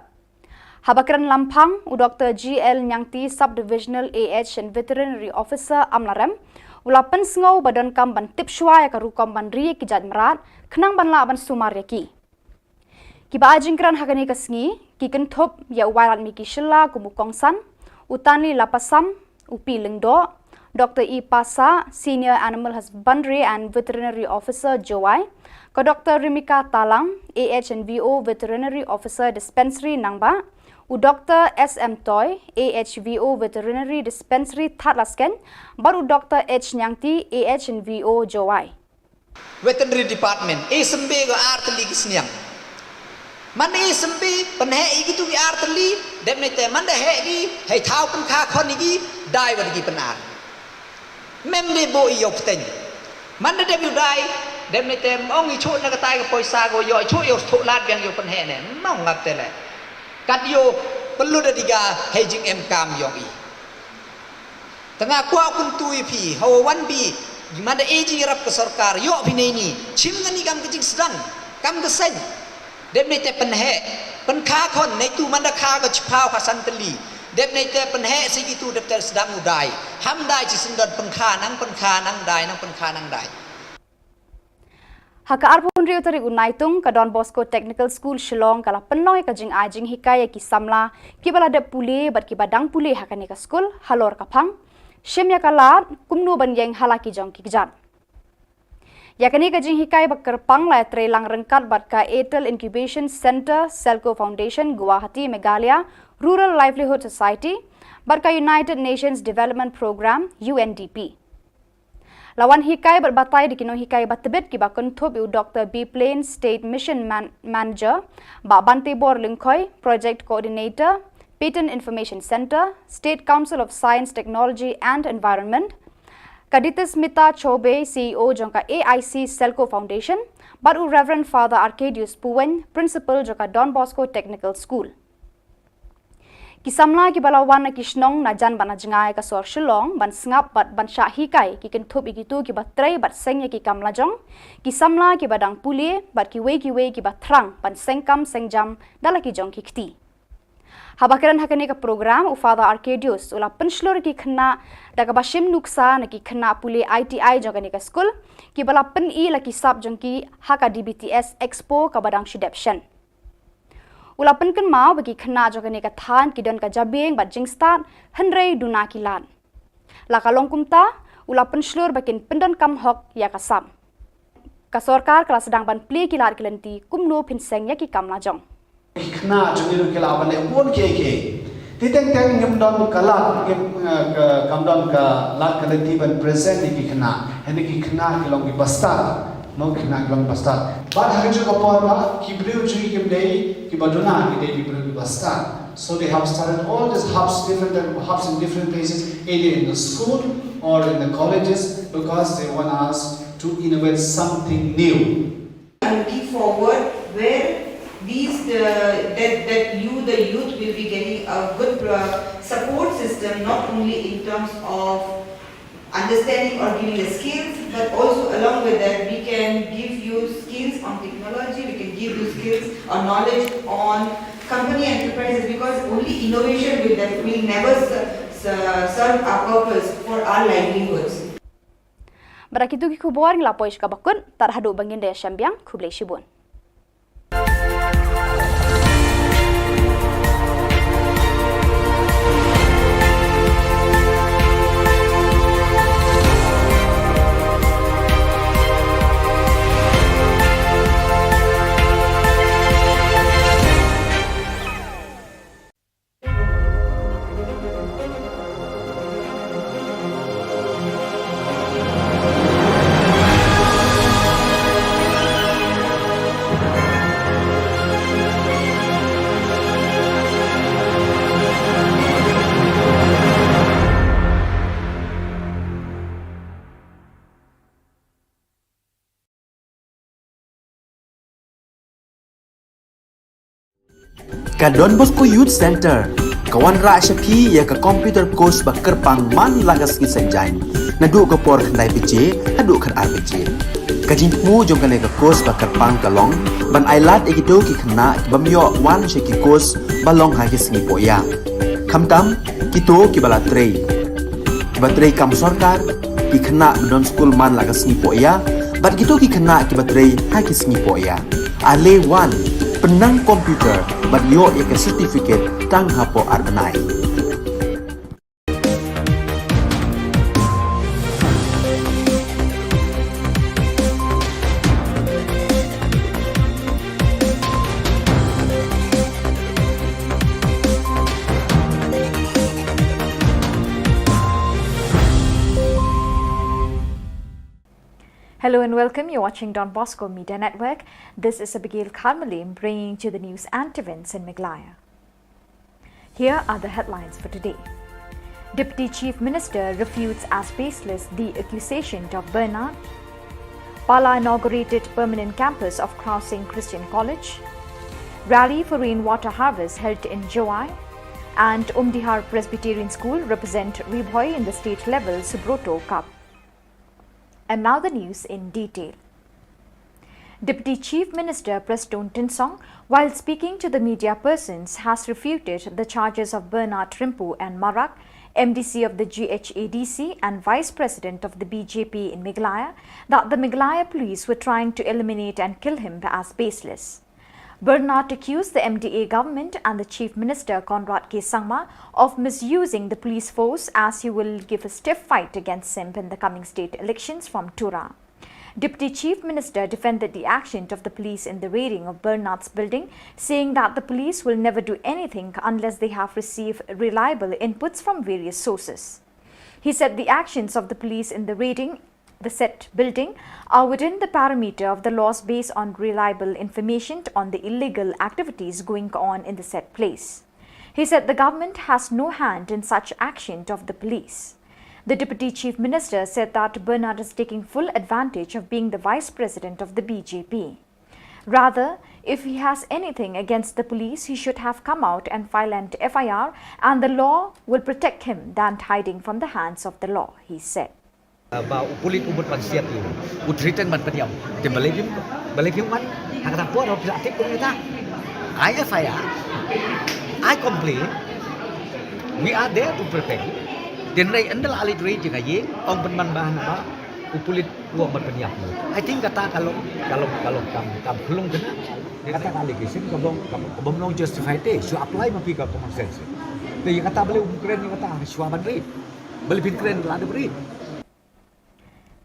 Haba kren lamphang, u Doktor G L Ñiangti, Sub-Divisional A H and Veterinary Officer, Amlarem, U la pynsngew ba donkam ban tip shuwa ïa ka rukom ban ri ïa ki jait mrad, khnang ban lah ban sumar ïa ki. Kiba ai jingkren ha kane ka sngi, ki kynthup ïa u Wailadmiki Shylla kum u kongsan, u Tanli Lapasam, u P Lyngdoh, Doctor E Passah, Senior Animal Husbandry and Veterinary Officer, Jowai, ka Doctor Rimika Talang, A H and V O Veterinary Officer Dispensary Nangbah, u Doctor S M Toi, A H V O Veterinary Dispensary Thadlaskein, bad u Doctor H Nyangti, A H and V O Jowai. Veterinary Department, e symbe ka ar tylli ki sniang. Man e symbe, pynheh ïa kitu ki ar tylli, dep ne te man da heh ki, hei thaw pynkha khon ïa ki, dai wat ki pyn-ar. Mem de bo ïa u pteng. Man da dep ïa u dai, dep ne te ong i chuh na katai ka poisa ko ïoh, i chuh ïa u thoh lad biang ïa u pynheh ne. Mong ngap te le. Kat ïa u pynlut da diga hei jingem kam ïong i. Tang nga kwah kumtu ïa phi, hawa wan bi, man da e jingïarap ka sorkar, ïoh phi nei ni, chim ngani kam ka jingsdang, kam ka seng. Dep ne te pynheh, pynkha khon, ne tu man da kha ka chiphaw ka san tylli. Dep ne te pynheh si kitu dep te sdang u dai. Ham dai chi syndon pynkha nang pynkha nang dai nang pynkha nang dai. Ha ka arphew hynriew tarik u Naitung, ka Don Bosco Technical School Shillong ka la pynlong ïa ka jingai jinghikai ïa ki samla kiba la dep pule bad kiba dang pule ha kane ka skul halor ka phang shim ïa ka lad kumno ban ïeng ha la ki jong ki kjat. Ïa kane ka jinghikai ba kyrpang la ïatrei lang ryngkat bad ka Airtel Incubation Centre, Selco Foundation, Guwahati, Meghalaya, Rural Livelihood Society, bad ka United Nations Development Programme, U N D P. La wan hikai bad batai da ki nonghikai ba tbit kiba kynthup ïa u Doctor B Plain, State Mission Man-, Manager, Bah Bantebor Lyngkhoi, Project Coordinator, Patent Information Centre, State Council of Science, Technology and Environment, ka Ditismita Choubey, C E O jong ka A I C Selco Foundation, bad u Reverend Father Arcadius Puwein, Principal jong ka Don Bosco Technical School. Ki samla kiba la wan na ki shnong na jan bad na jngai ka sor Shillong ban sngap bad ban shah hikai ki kynthup ïa kitu kiba trei bad seng ïa ki kam lajong, ki samla kiba dang pule bad kiwei kiwei kiba thrang ban seng kam seng jam da la ki jong ki kti. Haba kren ha kane ka program u Father Arcadius u la pynshlur ïa ki khynnah da kaba shim nuksa na ki khynnah pule I T I jong kane ka skul kiba la pyni la ki sap jong ki ha ka D B T S Expo kaba dang shu dep shen. U la pynkynmaw ba ki khynnah jong kane ka thaiñ ki don ka jabieng bad jingstad hynrei duna ki lad. La ka long kumta, u la pynshlur ba kin pyndonkam hok ïa ka sap. Ka sorkar ka la sdang ban plie ki lad ki lynti kumno phin seng ïa ki kam lajong. Ki khynnah jong ngi ruh ki lah ban leh bun kiei kiei. Te teng teng ngim don ka lad, ngim, eh, ka, kam don ka lad ka lynti ban present ïa ki khynnah. Hynrei ki khynnah ki long ki bastad. Mo, ki khynnah ki long bastad. Bad ha kajuh ka por ba ki briew jong ngi kim dei kiba duna, ki dei ki briew kiba stad. So they have started all these hubs, different type of hubs in different places, either in the school or in the colleges, because they want us to innovate something new. I'm looking forward where these, uh, that, that you, the youth, will be getting a good, uh, support system, not only in terms of understanding or giving the skills, but also along with that, we can give you skills on technology, we can give you skills or knowledge on company enterprises, because only innovation will, def- will never ser- ser- serve our purpose for our livelihoods. Bad da kitu ki khubor ngi la poi sha kaba kut, tad haduh ba ngin da ïashem biang, khublei shibun. Ka Don Bosco Youth Centre ka wanrah sha phi ïa ka computer course ba kyrpang man la ka sngi Saitjaiñ, naduh ka por khyndai baje haduh khatar baje. Ka jingthmu jong kane ka course ba kyrpang ka long ban ai lad ïa kito ki khynnah ki bym ïoh wan sha ki course ba long ha ki sngi pohïap, khamtam kito kiba la trei, kiba trei kam sorkar, Ki khynnah ba don skul man la ka sngi poh ïa, bad kito ki khynnah kiba trei ha ki sngi poh ïa. Ale wan, pynnang computer, bad ïoh ïa ka certificate tang hapoh ar bnai. Hello and welcome. You're watching Don Bosco Media Network. This is Abigail Kharmalim bringing to the news and events in Meghalaya. Here are the headlines for today. Deputy Chief Minister refutes as baseless the accusation of Bernard. Pala inaugurated permanent campus of Crossing Christian College. Rally for rainwater harvest held in Jowai. And Umdihar Presbyterian School represent Ri Bhoi in the state level Subroto Cup. And now the news in detail. Deputy Chief Minister Prestone Tynsong, while speaking to the media persons, has refuted the charges of Bernard Rimpu and Marak, M D C of the G H A D C and Vice President of the B J P in Meghalaya, that the Meghalaya police were trying to eliminate and kill him as baseless. Bernard accused the M D A government and the Chief Minister Conrad K Sangma of misusing the police force, as he will give a stiff fight against SIMP in the coming state elections from Tura. Deputy Chief Minister defended the action of the police in the raiding of Bernard's building, saying that the police will never do anything unless they have received reliable inputs from various sources. He said the actions of the police in the raiding the said building are within the parameter of the laws based on reliable information on the illegal activities going on in the said place. He said the government has no hand in such action of the police. The Deputy Chief Minister said that Bernard is taking full advantage of being the Vice President of the B J P. Rather, if he has anything against the police, he should have come out and file an F I R, and the law will protect him than hiding from the hands of the law, he said. Ba u pulit u mut ban siat ïa u, u threaten ban pynïap. Te balei phim, balei phim wan ha kata por, phi la tip kumta. Ai F I R, ai complain. We are there to protect you. Te hynrei ynda la leit raid jong ka ïing, ong pynban ba hana ba u pulit u ong ban pynïap ïa u. I think kata ka long, ka long, ka long kam, kam khlung kane. Kata ka allegation ka bym, ka bym long justify te. Shu apply ma phi ka common sense. Te ïa kata balei um kren ïa kata shuwa ban raid. Balei phin kren la dep raid.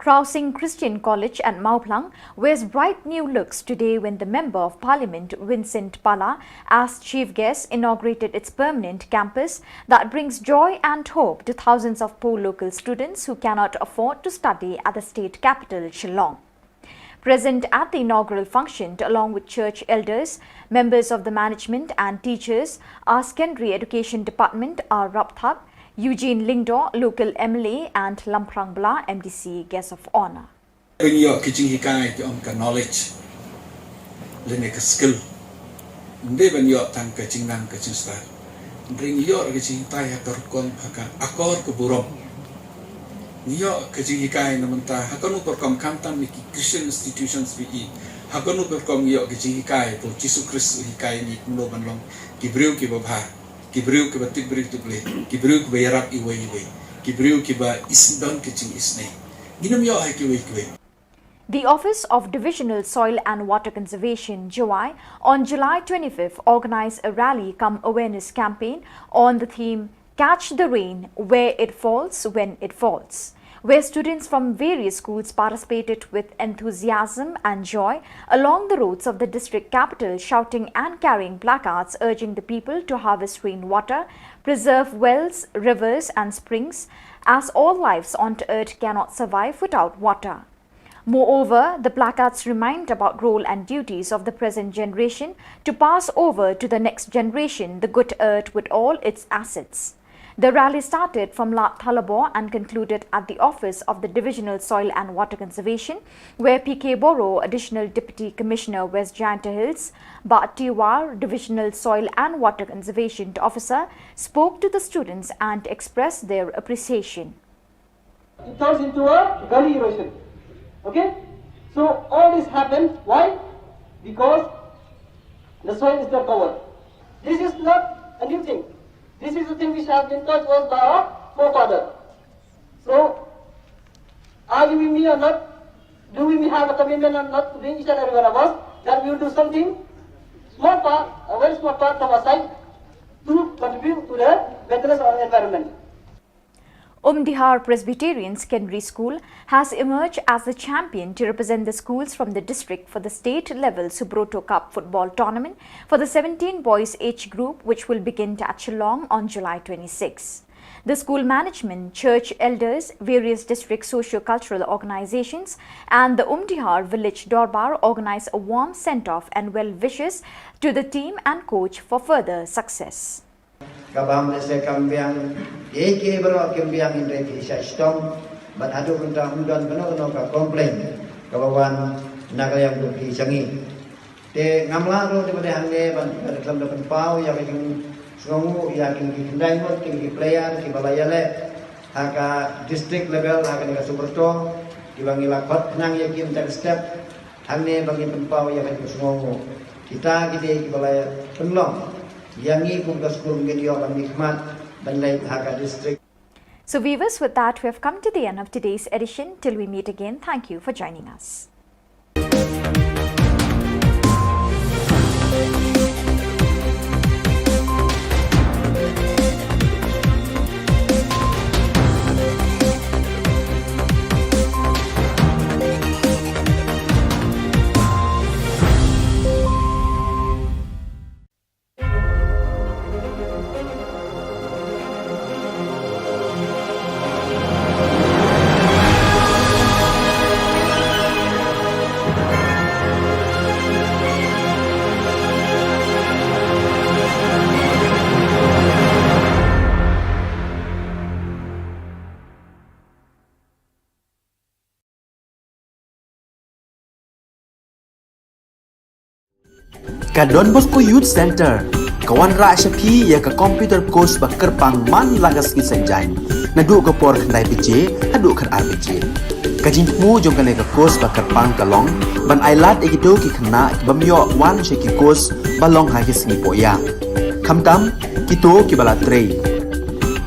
Crossing Christian College at Mawphlang wears bright new looks today when the Member of Parliament, Vincent Pala, as chief guest, inaugurated its permanent campus that brings joy and hope to thousands of poor local students who cannot afford to study at the state capital, Shillong. Present at the inaugural function, along with church elders, members of the management and teachers, are Secondary Education Department, R Rapthap, Eugene Lyngdoh, local M L A, and Lamphrang Bla, M D C, guest of honour. Pynïoh ka jinghikai ki ong ka knowledge lane ka skill. Ym dei ban ïoh tang ka jingnang ka jingstad. Hynrei ngi ïoh ka jinghikai ha ka rukom, ha ka akor ka burom. Ngi ïoh ka jinghikai na mynta ha kano ka rukom, khamtam na ki Christian institutions phi i. Ha kano ka rukom ngi ïoh ka jinghikai, to Jisu Khrist u hikai ngi kumno ban long ki briew kiba bha, ki briew kiba tip briew tip Blei, ki briew kiba ïarap iwei iwei, ki briew kiba is don ka jingisynei. Ngin ym ïoh ha kiwei kiwei. The Office of Divisional Soil and Water Conservation, Jowai, on July twenty-fifth, organized a rally cum awareness campaign on the theme Catch the Rain, Where It Falls, When It Falls, where students from various schools participated with enthusiasm and joy along the roads of the district capital, shouting and carrying placards urging the people to harvest rainwater, preserve wells, rivers, and springs, as all lives on earth cannot survive without water. Moreover, the placards remind about role and duties of the present generation to pass over to the next generation the good earth with all its assets. The rally started from Lad Thalabo and concluded at the office of the Divisional Soil and Water Conservation, where P K Boro, Additional Deputy Commissioner, West Jaintia Hills, Bah T War, Divisional Soil and Water Conservation Officer, spoke to the students and expressed their appreciation. It turns into a gully erosion. Okay? So all this happens. Why? Because the soil is not covered. This is not a new thing. This is a thing which has been taught to us by our forefather. So Are we me or not? Do we have a commitment or not to doing each and every one of us that we will do something, small part, a very small part from our side to contribute to the maintenance of our environment? Umdihar Presbyterian Secondary School has emerged as the champion to represent the schools from the district for the state level Subroto Cup football tournament for the seventeen boys age group, which will begin at Shillong on July twenty-six. The school management, church elders, various district socio-cultural organizations, and the Umdihar Village Dorbar organize a warm send-off and well wishes to the team and coach for further success. Kaba mynta kam biang, ïa ki baroh kim biang hynrei ki sha shitom, bad haduh mynta ym don kano kano ka complain kaba wan na ka liang jong ki sha ngi. Te ngam lah ruh te ba dei hangne ban, ban khlem da pynpaw ïa ka jingsngewnguh ïa kine ki khyndai ngut kine ki player kiba la ïaleh ha ka district level ha kane ka Subroto, kiba ngi la khot khnang ïa ki mynta ka step hangne ba ngin pynpaw ïa ka jingsngewnguh. Kita ki dei kiba la pynlong ïa ngi kum ka skul ngin ïoh ban mihkhmat ban leit ha ka district. So viewers, with that, we have come to the end of today's edition. Till we meet again, thank you for joining us. Ka Don Bosco Youth Centre ka wanrah sha phi ïa ka computer course ba kyrpang man la ka sngi Saitjaiñ, naduh ka por khyndai baje haduh khatar baje. Ka jingthmu jong kane ka course ba kyrpang ka long ban ailad ïa kito ki khynnah ki bym ïoh wan sha ki course ba long ha ki sngi pohïa, khamtam kito kiba la trei,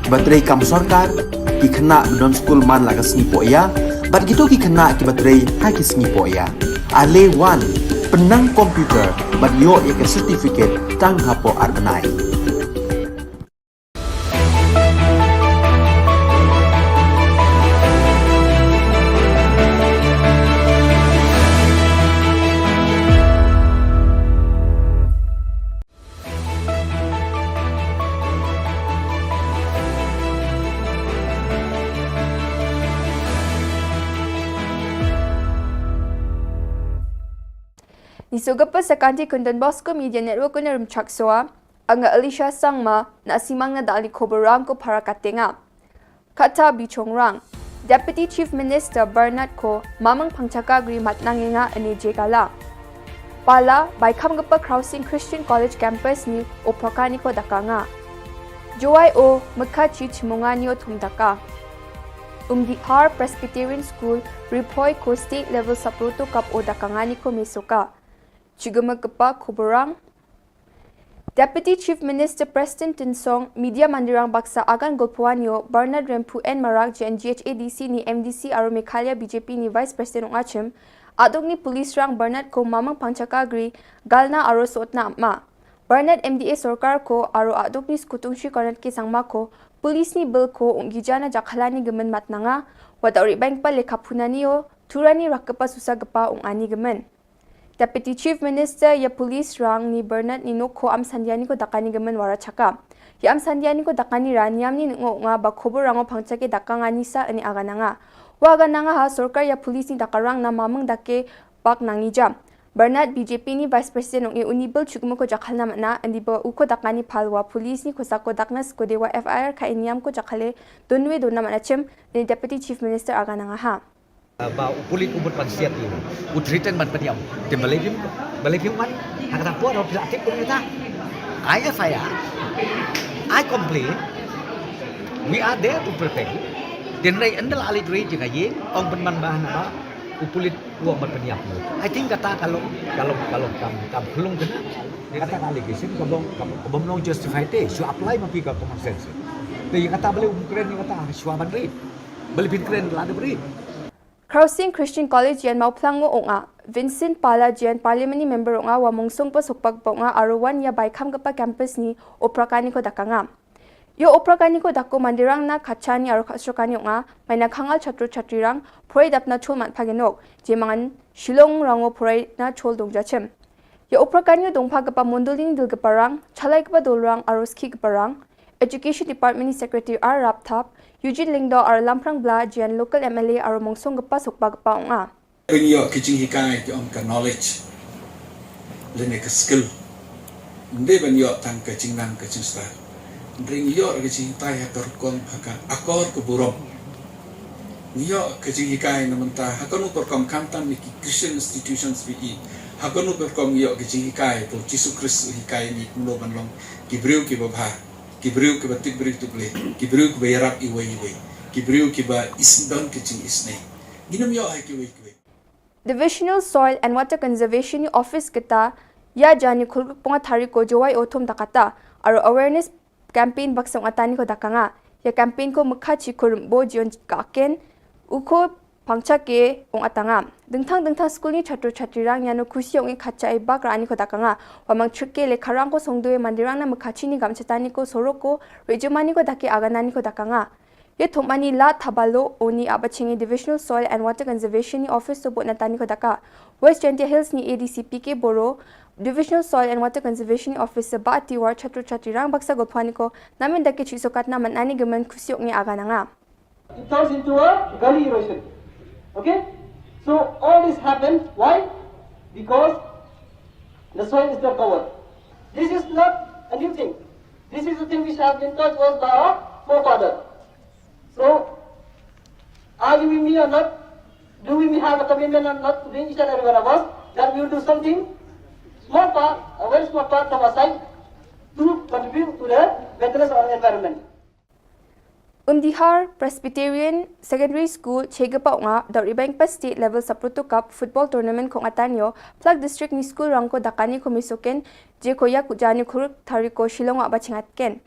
kiba trei kam sorkar, ki khynnah ba don skul man la ka sngi pohïa, bad kito ki khynnah kiba trei ha ki sngi pohïa. Ale wan, pynnang computer bad ïoh ïa ka certificate tang hapoh ar bnai. Ngi sngewbha sa kane ka Don Bosco Media Network ka nongrim chak soa, nga Alicia Sangma, na simang na dali khubor rang ko para katenga. Kata bichongrang, Deputy Chief Minister Bernard ko Mamang Pangchaka Gri matnang nga ene jegala. Pala, bai kham gapa Crossing Christian College Campus ni o prokani ko dakanga. Jowai o mekha chi chimungani o thum daka. Umdihar Presbyterian School, Riphoi ko State Level Subroto Cup o dakangani ko mesoka. Chigama gapa khubor rang, Deputy Chief Minister Prestone Tynsong, media mandirang baksa agan golpuanio, Bernard Remphu N Marak, J N G H A D C ni M D C aro Meghalaya B J P ni Vice President ong achim, aduk ni police rang Bernard ko Mamang Pangchaka Gri, galna aro sotna ama. Bernard M D A sorkar ko aro aduk ni skutung shi Bernard ki sangma ko, police ni bil ko ong gijana jakhalani gemen matnanga, wada ori bank pa lekha phunanio, turani rakapa susa gapa ong ani gemen. Deputy Chief Minister ïa police rang ni Bernard ni nok ko am sandiani ko dakani gemen wara chaka. Ïa am sandiani ko dakani ra niam ni ngo nga ba khubor rango Pangchaka dakangani sa ani agananga. Wa agananga ha sorkar ïa police ni dakarang na mamang dake bak nangi jam. Bernard B J P ni Vice President ong e uni bil chukmo ko jakhalna mana andi ba u ko dakani phalwa police ni ko sako daknas ko dewa F I R ka niam ko jakhale donwe dona mana chem ni Deputy Chief Minister agananga ha. Ba u pulit u mut ban siat u, u threaten ban pynïap. Te balei phim, balei phim wan ha kata por, phi la tip kumta. I F I R, I complain. We are there to protect you. Te nai endal alit rei jing aye ong pynban ba hana ba u pulit u ong ban pynïap u. I think kata ka long, ka long, ka long kam, kam khlung kena. Kata ka allegation ka bom, ka bom long justify te. Shu apply ma phi ka common sense. Te ïa kata balei um kren ïa kata, shu ban rit. Balei phin kren la de rit. Prausing Christian College ïan Mawphlang u ong a, Vincent Pala jian Parliament ni member ong a, wa Mongsong pa sokpak pa ong a, aro wan ïa bai kham kapa campus ni opra kani ko dakanga. Ïa opra kani ko dako mandirang na kachani aro khasro kani ong a, mai na khangal chatru chatri rang, pore dap na chol man phagenok, je mangan Shillong rango pore na chol dong jachim. Ïa opra kani u dong pha kapa mondolini dil kapa rang, chalai kapa dol rang, aro skhi kapa rang, Education Department ni Secretary R Rapthap, Eugene Lyngdoh aro Lamprang Bla jian local M L A aro Mongsong kapa sokpa kapa ong a. Pynïoh ki jinghikai ki ong ka knowledge. Lane ka skill. Nde ban ïoh tang ka jingnang ka jingstad. Nde ngi ïoh ka jinghikai ha ka rukom ha ka akor ka burom. Ngi ïoh ka jinghikai na mynta ha kano ka rukom khamtam ni ki Christian institutions pi i. Ha kano ka rukom ngi ïoh ka jinghikai to Jisu Khrist u hikai ni kumno ban long ki briew ki babha. Ki briew ki ba tip briew tip le. Ki briew ki ba ïarap iwei iwei. Ki briew ki ba isndon ka jingisnei. Ngi nym ïoh ha kiwei kiwei. Divisional Soil and Water Conservation Office kata ïa jani khulkuk pong a thariko jowai o thum takata aro awareness campaign baksa ong atani ko dakanga. Ïa campaign ko mekha chi ko rimbo jion ka ken u ko pangcha ke ong atanga. Dengthang dengthang school ni chatru chatri rang ïano khusi ong i khacha i bak rani ko dakanga. Wa mang chike le kharang ko songdue mandirang na mekha chi ni gam chatani ko soroko rejumani ko dake aganani ko dakanga. Ye thumani la thabalo oni abachingi Divisional Soil and Water Conservation ni Office to bot natani ko daka. West Jaintia Hills ni A D C P K Boro, Divisional Soil and Water Conservation ni Office ba ati war chatru chatri rang baksa gopani ko namin dake chi sokat na manani gemen khusiok ni agananga. It turns into a gully erosion. Okay? So all this happened. Why? Because the soil is not covered. This is not a new thing. This is the thing which has been taught to us by our forefather. So, are you with me or not? Do we have a commitment or not to each and every one of us that we will do something, small part, a very small part from our side to contribute to the maintenance of our environment? Umdihar Presbyterian Secondary School chegapa unga dor ibang pa state level Sapruto Cup football tournament kong atanyo plak district ni school rangko dakani ko misoken je ko yak ujani khuruk tariko Shillong wa bachingat ken.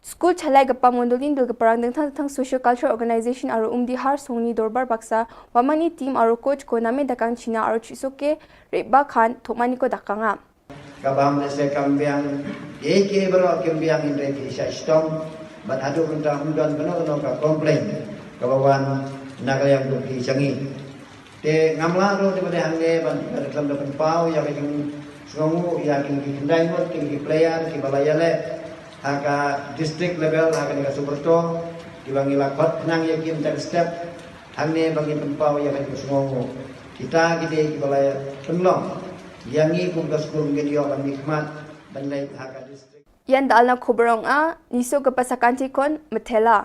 School chalai gapa mondolin dul gaparang dengthang dengthang social cultural organization aro Umdihar songni dorbar baksa wamani team aro coach ko name dakang China aro chisoke reba khan thomani ko dakanga. Kabam lese kambiang, eke bro kambiang indre ki sha stom, ban hadu kunta umdon kano kano ka complain, kabawan nagayang duki changi. Te ngamla ro te bade hangne ban ka dalam da pynpaw ïa ka jingsngewnguh ïa ki khyndai ngut ki player ki ba la ïaleh ha ka district level ha kane ka Super Tour ki ba ngi la khot khnang ïa ki mynta ka step hangne ba ngi pynpaw ïa ka jingsngewnguh. Kita ki dei ki ba la pynlong ïa ngi kum ka skul ngin ïoh ban mihkhmat ban leit ha ka district. Ïan da alna khubor ong a niso ka pasakanti kon methela.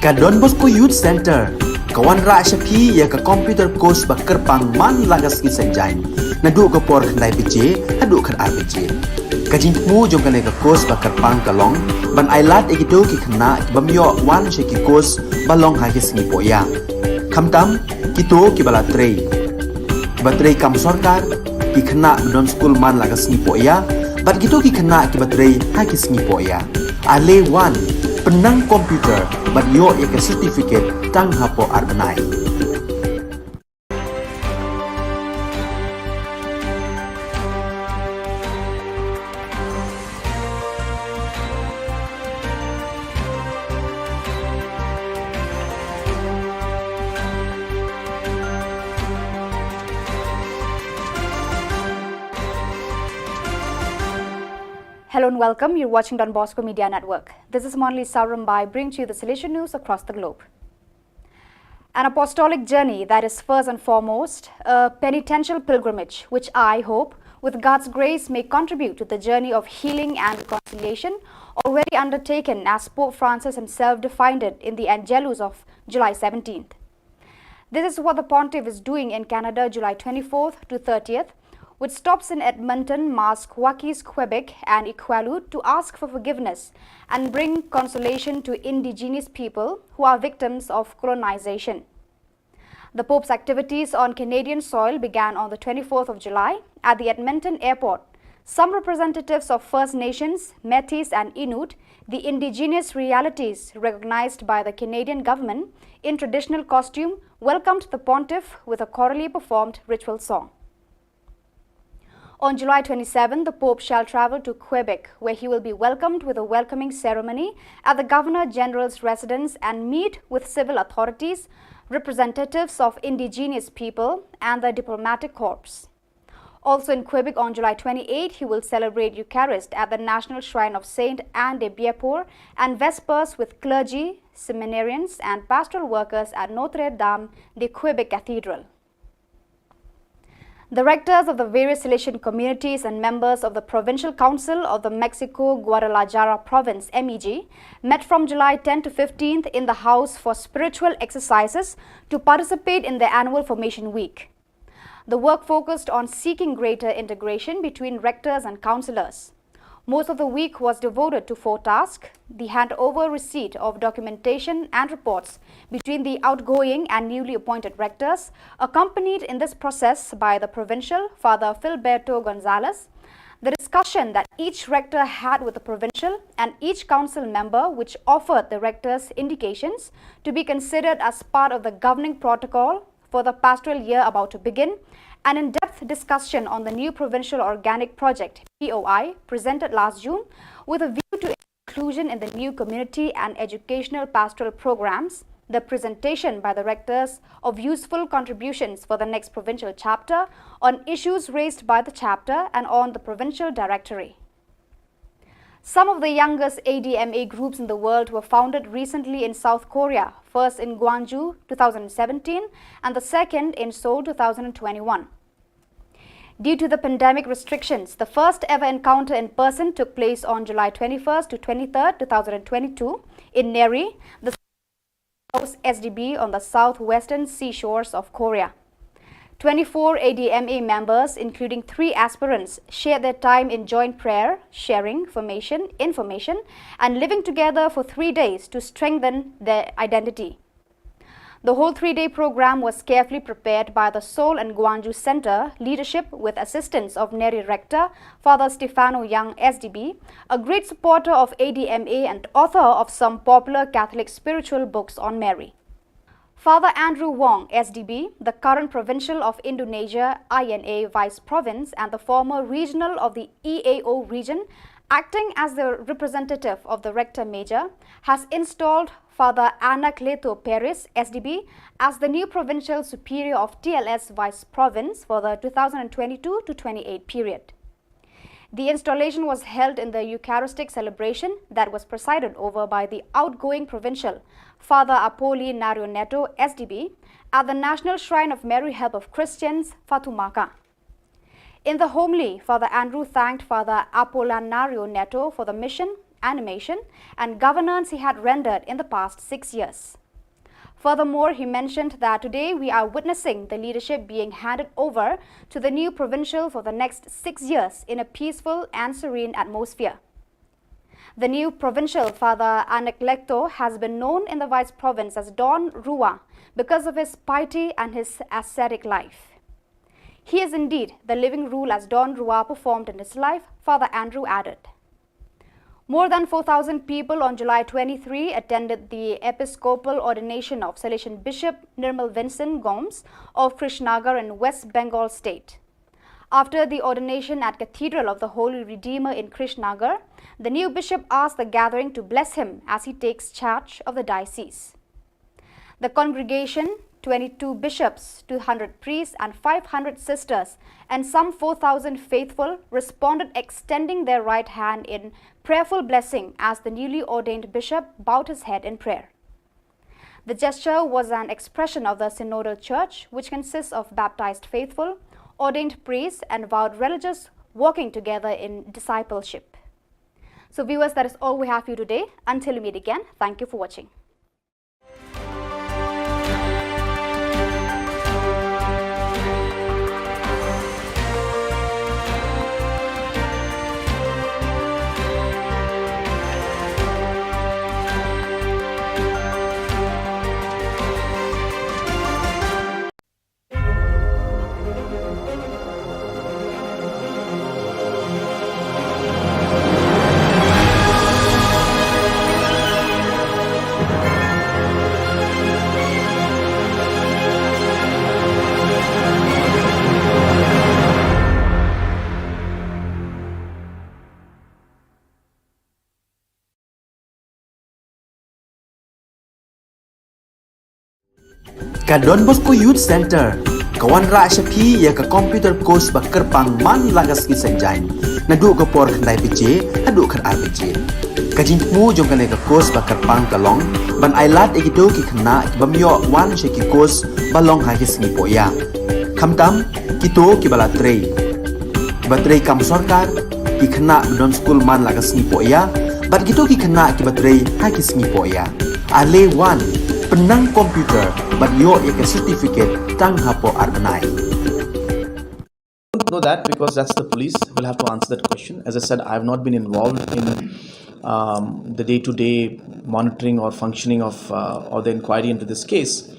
Ka Don Bosco Youth Center ka wanrah sha phi ïa ka computer course ba kyrpang man la ka sngi Saitjaiñ naduh ka por khyndai baje haduh khatar baje. Ka jingthmu jong kane ka course ba kyrpang ka long ban ailad ïa kito ki khynnah ki bym ïoh wan sha ki course ba long ha ki sngi poh ïa. Khamtam kito ki ba la trei, ki ba trei kam sorkar, ki khynnah ba don skul man la ka sngi poh ïa bad kito ki khynnah ki ba trei ha ki sngi poh ïa. Ale wan pynnang computer bad ïoh ïa ka certificate tang hapoh ar bnai. Hello and welcome. You're watching Don Bosco Media Network. This is Monli Saurumbai bringing to you the Salesian news across the globe. An apostolic journey that is first and foremost a penitential pilgrimage, which I hope with God's grace, may contribute to the journey of healing and reconciliation already undertaken, as Pope Francis himself defined it in the Angelus of July seventeenth. This is what the Pontiff is doing in Canada, July twenty-fourth to thirtieth, with stops in Edmonton, Masque, Waukesha, Quebec, and Iqaluit to ask for forgiveness and bring consolation to Indigenous people who are victims of colonization. The Pope's activities on Canadian soil began on the twenty-fourth of July at the Edmonton airport. Some representatives of First Nations, Métis, and Inuit, the indigenous realities recognized by the Canadian government, in traditional costume, welcomed the Pontiff with a chorally performed ritual song. On July twenty-seven, the Pope shall travel to Quebec, where he will be welcomed with a welcoming ceremony at the Governor General's residence and meet with civil authorities, representatives of indigenous people, and the diplomatic corps. Also in Quebec on July twenty-eight, he will celebrate Eucharist at the National Shrine of Saint Anne de Bienport and Vespers with clergy, seminarians, and pastoral workers at Notre Dame de Quebec Cathedral. The rectors of the various Salesian communities and members of the Provincial Council of the Mexico Guadalajara Province, MEG, met from July tenth to fifteenth in the House for spiritual exercises to participate in the annual Formation Week. The work focused on seeking greater integration between rectors and councillors. Most of the week was devoted to four tasks: the handover receipt of documentation and reports between the outgoing and newly appointed rectors, accompanied in this process by the provincial, Father Filberto Gonzalez, the discussion that each rector had with the provincial and each council member, which offered the rectors indications to be considered as part of the governing protocol for the pastoral year about to begin, an in-depth discussion on the new provincial organic project, P O I, presented last June, with a view to inclusion in the new community and educational pastoral programs, the presentation by the rectors of useful contributions for the next provincial chapter, on issues raised by the chapter, and on the provincial directory. Some of the youngest A D M A groups in the world were founded recently in South Korea, first in Gwangju, two thousand seventeen, and the second in Seoul, two thousand twenty-one. Due to the pandemic restrictions, the first ever encounter in person took place on July twenty-first to twenty-third, two thousand twenty-two, in Neri, the house S D B on the southwestern seashores of Korea. Twenty-four A D M A members, including three aspirants, shared their time in joint prayer, sharing, formation, information, and living together for three days to strengthen their identity. The whole three-day program was carefully prepared by the Seoul and Gwangju Center leadership with assistance of Neri Rector, Father Stefano Young, S D B, a great supporter of A D M A and author of some popular Catholic spiritual books on Mary. Father Andrew Wong, S D B, the current provincial of Indonesia I N A Vice Province and the former regional of the E A O region, acting as the representative of the Rector Major, has installed Father Anacleto Perez, S D B, as the new provincial superior of T L S Vice Province for the two thousand twenty-two to twenty-eight period. The installation was held in the Eucharistic celebration that was presided over by the outgoing provincial, Father Apolinario Neto, S D B, at the National Shrine of Mary Help of Christians, Fatumaka. In the homily, Father Andrew thanked Father Apolinario Neto for the mission, animation, and governance he had rendered in the past six years. Furthermore, he mentioned that today we are witnessing the leadership being handed over to the new provincial for the next six years in a peaceful and serene atmosphere. The new provincial, Father Anacleto, has been known in the Vice Province as Don Rua because of his piety and his ascetic life. He is indeed the living rule as Don Rua performed in his life, Father Andrew added. More than four thousand people on July twenty-three attended the episcopal ordination of Salesian Bishop Nirmal Vincent Gomes of Krishnagar in West Bengal state. After the ordination at Cathedral of the Holy Redeemer in Krishnagar, the new bishop asked the gathering to bless him as he takes charge of the diocese. The congregation, twenty-two bishops, two hundred priests, and five hundred sisters, and some four thousand faithful responded, extending their right hand in prayerful blessing as the newly ordained bishop bowed his head in prayer. The gesture was an expression of the Synodal Church, which consists of baptized faithful, ordained priests and vowed religious, walking together in discipleship. So, viewers, that is all we have for you today. Until we meet again, thank you for watching. Ka Don Bosco Youth Center ka wanrah sha phi ïa ka computer course ba kyrpang man la ka sngi Saitjaiñ, naduh ka por khyndai baje haduh khatar baje. Ka jingthmu jong kane ka course ba kyrpang ka long ban ai lad ïa kito ki khynnah ki bym ïoh wan sha ki course ba long ha ki sngi pohïa, khamtam kito kiba la trei, kiba trei kam sorkar, ki khynnah ba don skul man la ka sngi pohïa, bad kito ki khynnah kiba trei ha ki sngi pohïa. Ale wan, pynnang computer bad ïoh ïa ka certificate tang hapoh ar bnai. Don't know that because that's the police will have to answer that question. As I said, I have not been involved in um, the day-to-day monitoring or functioning of uh, or the inquiry into this case.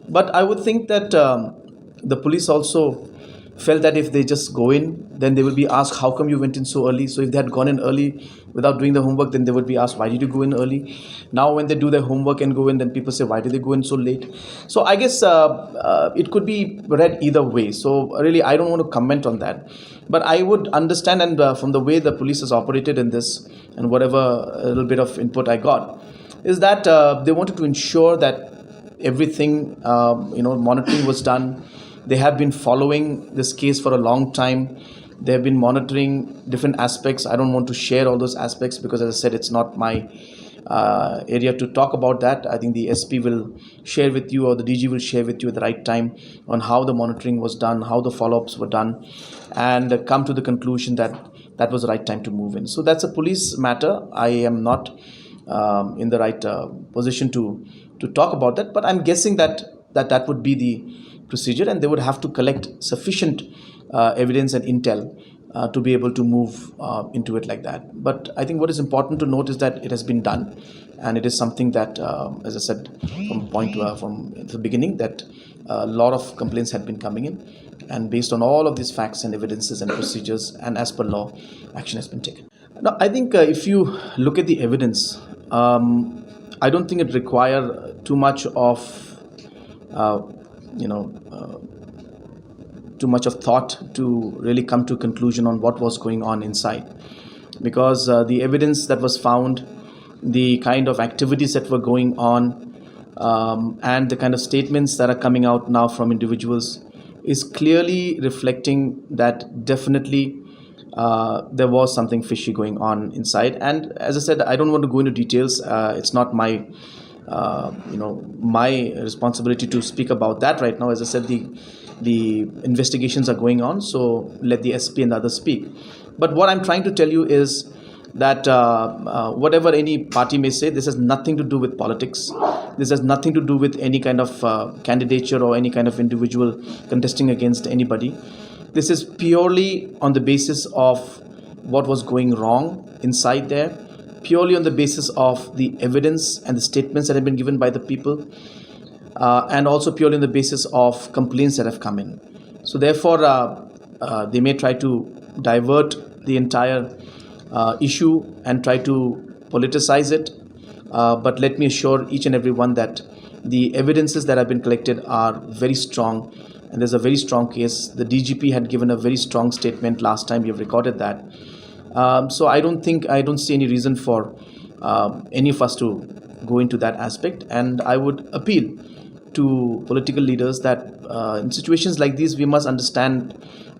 But I would think that um, the police also felt that if they just go in, then they will be asked, "How come you went in so early?" So if they had gone in early without doing the homework, then they would be asked, "Why did you go in early?" Now, when they do their homework and go in, then people say, "Why did they go in so late?" So I guess uh, uh, it could be read either way. So really, I don't want to comment on that. But I would understand, and uh, from the way the police has operated in this, and whatever uh, little bit of input I got, is that uh, they wanted to ensure that everything, um, you know, monitoring was done. They have been following this case for a long time. They have been monitoring different aspects. I don't want to share all those aspects because, as I said, it's not my uh, area to talk about that. I think the S P will share with you, or the D G will share with you at the right time, on how the monitoring was done, how the follow-ups were done, and uh, come to the conclusion that that was the right time to move in. So that's a police matter. I am not um, in the right uh, position to to talk about that, but I'm guessing that that that would be the procedure, and they would have to collect sufficient uh, evidence and intel uh, to be able to move uh, into it like that. But I think what is important to note is that it has been done, and it is something that, um, as I said from point uh, from the beginning, that a lot of complaints had been coming in, and based on all of these facts and evidences and procedures, and as per law, action has been taken. Now, I think uh, if you look at the evidence, um, I don't think it require too much of, uh, you know, uh, too much of thought to really come to a conclusion on what was going on inside, because uh, the evidence that was found, the kind of activities that were going on, um, and the kind of statements that are coming out now from individuals is clearly reflecting that definitely uh, there was something fishy going on inside. And as I said, I don't want to go into details. Uh, it's not my, uh, you know, my responsibility to speak about that right now. As I said, the the investigations are going on. So let the S P and the others speak. But what I'm trying to tell you is that uh, uh, whatever any party may say, this has nothing to do with politics. This has nothing to do with any kind of uh, candidature or any kind of individual contesting against anybody. This is purely on the basis of what was going wrong inside there, purely on the basis of the evidence and the statements that have been given by the people, uh, and also purely on the basis of complaints that have come in. So therefore, uh, uh, they may try to divert the entire uh, issue and try to politicize it. Uh, but let me assure each and every one that the evidences that have been collected are very strong, and there's a very strong case. The D G P had given a very strong statement last time. You've recorded that. Um, so I don't think, I don't see any reason for um, any of us to go into that aspect. And I would appeal to political leaders that uh, in situations like these, we must understand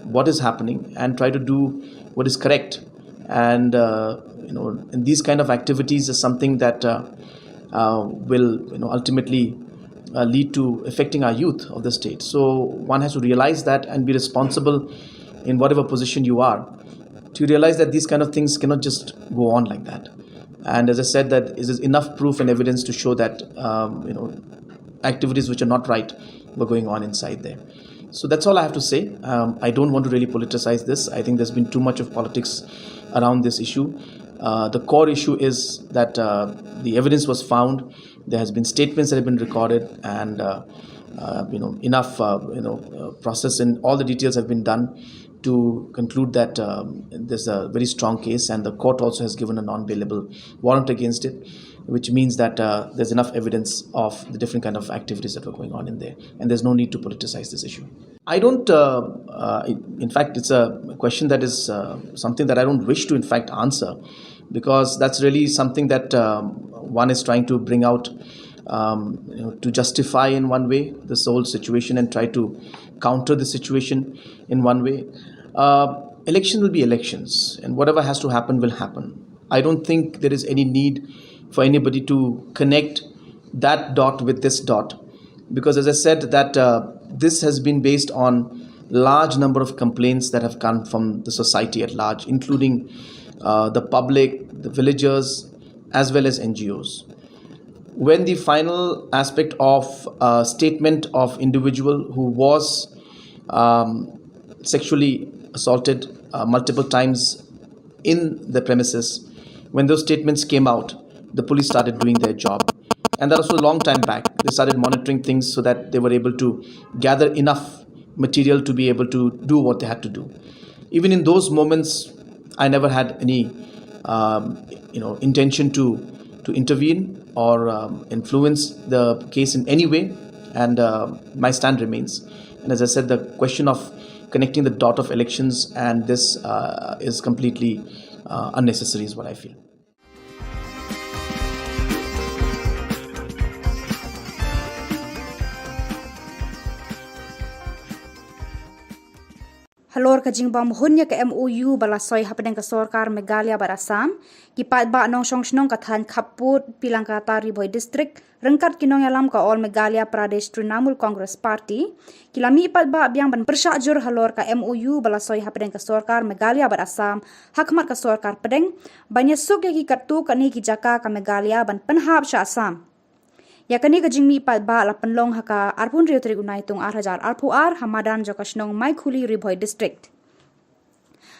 what is happening and try to do what is correct. And uh, you know, and these kind of activities is something that uh, uh, will, you know, ultimately uh, lead to affecting our youth of the state. So one has to realize that and be responsible in whatever position you are, to realize that these kind of things cannot just go on like that. And as I said, that is enough proof and evidence to show that, um, you know, activities which are not right were going on inside there. So that's all I have to say. Um, I don't want to really politicize this. I think there's been too much of politics around this issue. Uh, the core issue is that, uh, the evidence was found. There has been statements that have been recorded, and, uh, uh, you know, enough, uh, you know, uh, process and all the details have been done to conclude that, um, there's a very strong case, and the court also has given a non-bailable warrant against it, which means that, uh, there's enough evidence of the different kind of activities that were going on in there, and there's no need to politicize this issue. I don't, uh, uh, in fact, it's a question that is, uh, something that I don't wish to, in fact, answer, because that's really something that, um, one is trying to bring out, um, you know, to justify in one way this whole situation and try to counter the situation in one way. Uh, election will be elections, and whatever has to happen will happen. I don't think there is any need for anybody to connect that dot with this dot, because, as I said, that, uh, this has been based on large number of complaints that have come from the society at large, including, uh, the public, the villagers, as well as N G Os. When the final aspect of a statement of individual who was, um, sexually assaulted, uh, multiple times in the premises, when those statements came out, the police started doing their job. And that was a long time back. They started monitoring things so that they were able to gather enough material to be able to do what they had to do. Even in those moments, I never had any, um, you know, intention to, to intervene or, um, influence the case in any way. And, uh, my stand remains. And as I said, the question of connecting the dot of elections and this, uh, is completely, uh, unnecessary, is what I feel. Halor ka jingbym hun ïa ka M O U ba la soi hapdeng ka sorkar Meghalaya bad Assam, ki paidbah nongshong shnong ka thaiñ Khappud, Pilangkata, Ri Bhoi District, ryngkat ki nongïalam ka All Meghalaya Pradesh Trinamool Congress Party, ki la mih paidbah biang ban pyrshah jur halor ka M O U ba la soi hapdeng ka sorkar Meghalaya bad Assam ha khmat ka sorkar pdeng, ban ïasuk ïa ki katto katne ki jaka ka Meghalaya ban pynhap sha Assam. Ïa kane ka jingmih paidbah la pynlong ha ka arphew hynriew tarik u Naitung ar hajar arphew ar ha madan jong ka shnong Maikhuli, Ri Bhoi District.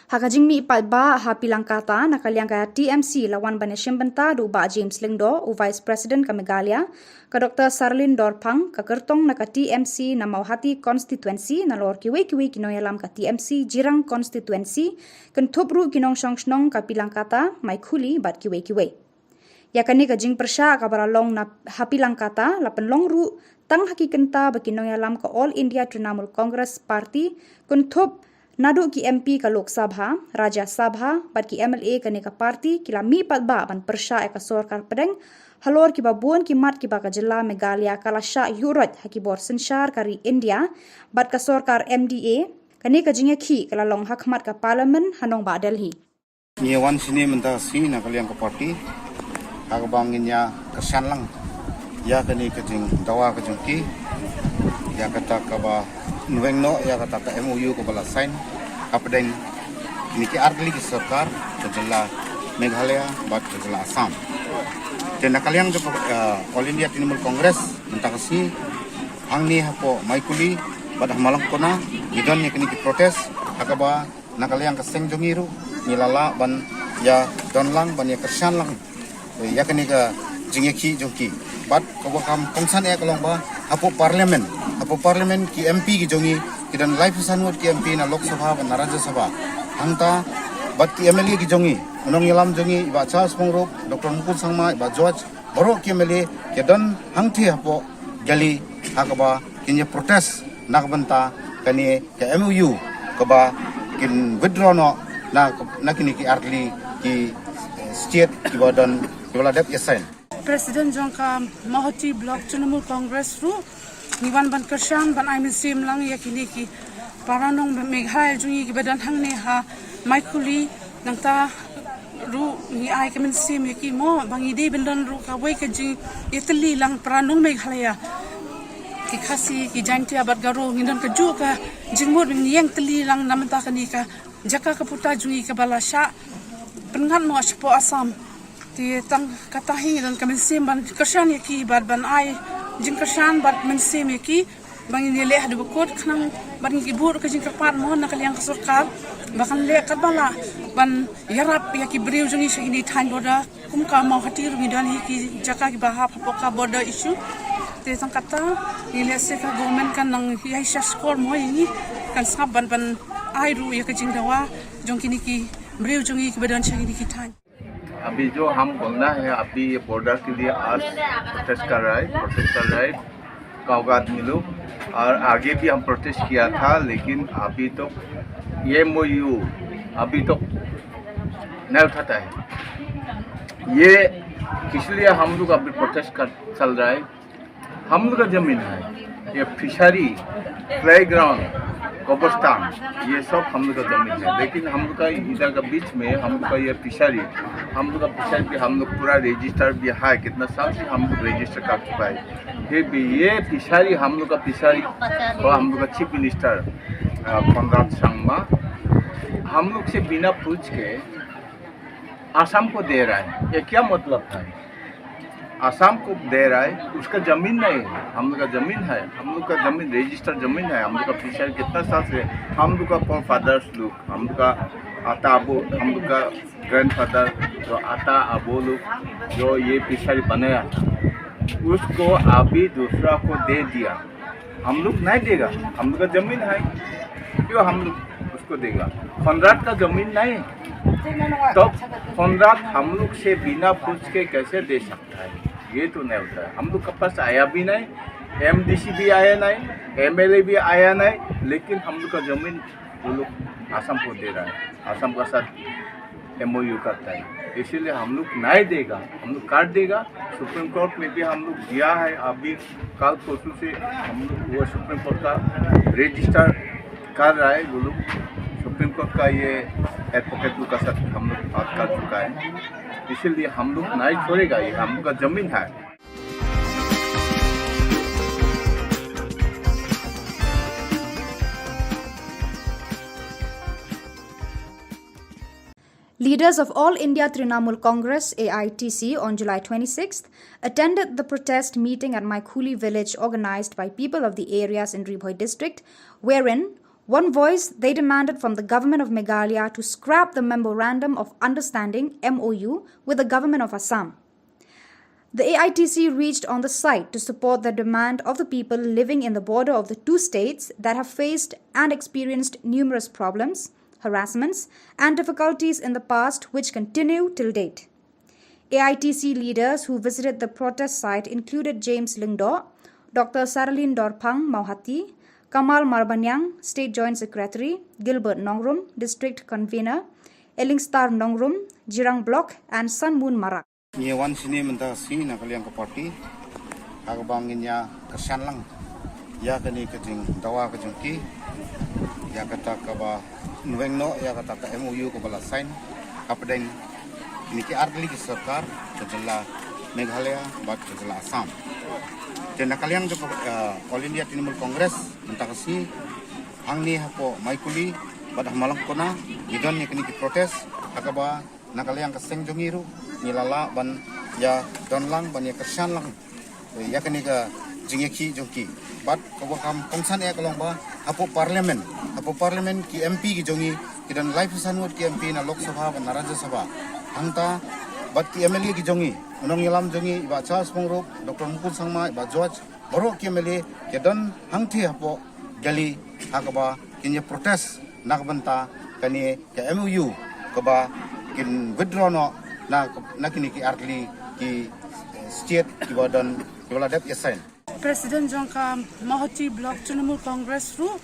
Ha ka jingmih paidbah ha Pilangkata, na ka liang ka T M C la wan ban ïashim bynta da u Bah James Lyngdoh, u Vice President ka Meghalaya, ka Doctor Sarlin Dorphang, ka kyrtong na ka T M C na Mawhati Constituency, nalor kiwei kiwei ki nongïalam ka T M C Jirang Constituency, kynthup ruh ki nongshong shnong ka Pilangkata, Maikhuli bad kiwei kiwei. Ïa kane ka jingpyrshah kaba la long na ha Pilangkata la pynlong ruh tang ha ki kynta ba ki nongïalam ka All India Trinamool Congress Party, kynthup naduh ki M P ka Lok Sabha, Rajya Sabha bad ki M L A kane ka party ki la mih paidbah ban pyrshah ïa ka sorkar pdeng halor kiba bun ki mat kiba ka jylla Meghalaya ka la shah ïuh roit ha ki bor synshar ka ri India bad ka sorkar M D A. Kane ka jingïakhih ka la long ha khmat ka Parliament ha nongbah Delhi. Ngi wan shane mynta shi na ka liang ka party ha kaba ngin ïa kyrshan lang ïa kane ka jingdawa ka jong ki ïa kata kaba pynweng noh ïa kata ka M O U kaba la sign hapdeng kine ki artylli ki sorkar ka jylla Meghalaya bad ka jylla Assam. Te na ka liang jong ka All India Trinamool Congress mynta ka sngi hangne hapoh Maikhuli bad ha Malangkona ngi don ïa kine ki protest ha kaba na ka liang ka seng jong ngi ruh ngi la lah ban ïa don lang ban ïa kyrshan lang ïa kane ka jingïakhih jong ki. Bad kaba kham kongsan eh ka long ba hapoh parliament, hapoh parliament ki M P ki jong ngi ki don laiphew san ngut ki M P na Lok Sabha bad na Rajya Sabha. Hangta bad ki M L A ki jong ngi, u nongïalam jong ngi i Bah Charles Pyngrope, Doctor Mukul Sangma, i Bah George, baroh ki M L A ki don hangthie hapoh Delhi ha kaba kin ïa protest na ka bynta kane ka M O U kaba kin withdraw noh na kine ki artylli ki state kiba don kiba la dep ïa sign. President jong ka Mawhati Block Trinamool Congress ruh ngi wan ban kyrshan ban ai mynsiem lang ïa kine ki para nong Meghalaya jong ngi kiba don hangne ha Maikhuli. Nangta ruh ngi ai ka mynsiem ïa ki mo ba ngi dei ban don ruh kawei ka jingïatylli lang para nong Meghalaya. Ki Khasi, ki Jaintia bad Garo, ngi don kajuh ka jingmut, ngi ïeng tylli lang na mynta kane ka jaka ka puta jong ngi kaba la shah pynngat noh shapoh Assam. Te tang kata hi ngi don ka mynsiem ban kyrshan ïa ki bad ban ai jingkyrshan bad mynsiem ïa ki ba ngin ïaleh haduh ba kut, khnang bad ngi ki buh ka jingkyrpad mo na ka liang ka sorkar ba kan leh katba lah ban ïarap ïa ki briew jong ngi sha kine ki thaiñ border. Kum ka Mawhati ruh ngi don hi ki jaka kiba hap hapoh ka border issue. Te tang kata ngi leh se ka government kan nang ïai shah skor mo ïa ngi, kan sngap ban ban ai ruh ïa ka jingdawa jong kine ki briew jong ngi kiba don sha kine ki thaiñ. अभी जो हम बोलना है, अभी ये बॉर्डर के लिए आज प्रोटेस्ट कर रहा है, प्रोटेस्ट कर रहा है गाँव का आदमी लोग। और आगे भी हम प्रोटेस्ट किया था, लेकिन अभी तो ये एमओयू अभी तो नहीं उठाता है। ये इसलिए हम लोग अभी प्रोटेस्ट कर चल रहा है। हम लोग का जमीन है, ये फिशरी, प्लेग्राउंड, कब्रिस्तान, ये सब हम लोग का जमीन है। लेकिन हम लोग का इधर का बीच में हम लोग का ये फिशरी, हम लोग का फिशरी भी हम लोग पूरा रजिस्टर भी है, कितना साल से हम लोग रजिस्टर कर चुका है। फिर भी ये फिशरी, हम लोग का फिशरी, तो हम लोग का चीफ मिनिस्टर, अ, कोनराड संगमा, हम लोग से बिना पूछ के आसाम को दे रहा है। ये क्या मतलब है? आसाम को दे रहा है, उसका जमीन नहीं है, हम लोग का जमीन है, हम लोग का जमीन, रजिस्टर्ड जमीन है, हम लोग का फिशरी कितना साल से, हम लोग का फोर फादर्स लोग, हम लोग का आता अबू, हम लोग का ग्रैंडफादर, जो आता अबू लोग, जो ये फिशरी बनाया था, उसको अभी दूसरा को दे दिया। हम लोग नहीं देगा, हम लोग का जमीन है, क्यों हम लोग उसको देगा? कोनराड का जमीन नहीं, तो कोनराड हम लोग से बिना पूछ के कैसे दे सकता है? ये तो नहीं होता है। हम लोग के पास आया भी नहीं, एमडीसी भी आया नहीं, एमएलए भी आया नहीं, लेकिन हम लोग का जमीन वो लोग आसाम को दे रहा है, आसाम का साथ एमओयू करता है, इसीलिए हम लोग नहीं देगा, हम लोग काट देगा। सुप्रीम कोर्ट में भी हम लोग दिया है, अभी कल परसों से हम लोग वो सुप्रीम कोर्ट का रजिस्टर कर रहा है, वो लोग सुप्रीम कोर्ट का ये एडवोकेट लोग का साथ हम लोग बात कर चुका है, इसीलिए हम लोग नहीं छोड़ेगा, ये हम लोग का जमीन है। Leaders of All India Trinamool Congress, A I T C, on July twenty-sixth attended the protest meeting at Maikhuli village organized by people of the areas in Ri Bhoi district, wherein one voice they demanded from the Government of Meghalaya to scrap the Memorandum of Understanding, M O U, with the Government of Assam. The A I T C reached on the site to support the demand of the people living in the border of the two states that have faced and experienced numerous problems, harassments, and difficulties in the past which continue till date. A I T C leaders who visited the protest site included James Lyngdoh, Doctor Saralin Dorphang Mawhati, Kamal Marbaniang, State Joint Secretary, Gilbert Nongrum, District Convener, Elingstar Nongrum, Jirang Block, and Sanmun Marak. Ngi wan shini mynta shi na ka liang ka party ha kaba ngin ïa kyrshan lang ïa kane ka jingdawa ka jong ki ïa kata kaba nweng noh ïa kata ka M O U kaba la sign hapdeng kine ki artylli ki sorkar ka jylla Meghalaya bad ka jylla Assam. Te na ka liang jong ka All India Trinamool Congress mynta ka shi hangne hapoh Maikhuli bad ha Malangkona ngi don ïa kine ki protest ha kaba na ka liang ka seng jong ngi ruh ngi la lah ban ïa don lang ban ïa kyrshan lang ïa kane ka jingïakhih jong ki. Bad kaba kham kongsan eh ka long ba hapoh parliament, hapoh parliament ki M P ki jong ngi ki don laiphew san ngut ki M P na Lok Sabha bad na Rajya Sabha. Hangta bad ki M L A ki jong ngi, u nongïalam jong ngi i Bah Charles Pyngrope, Doctor Mukul Sangma, i Bah George, baroh ki M L A ki don hangthie hapoh Delhi ha kaba kin ïa protest na ka bynta kane ka M O U kaba kin withdraw noh na, na kine ki artylli ki state kiba don kiba la dep ïa sign. President jong ka Mawhati Block Trinamool Congress ruh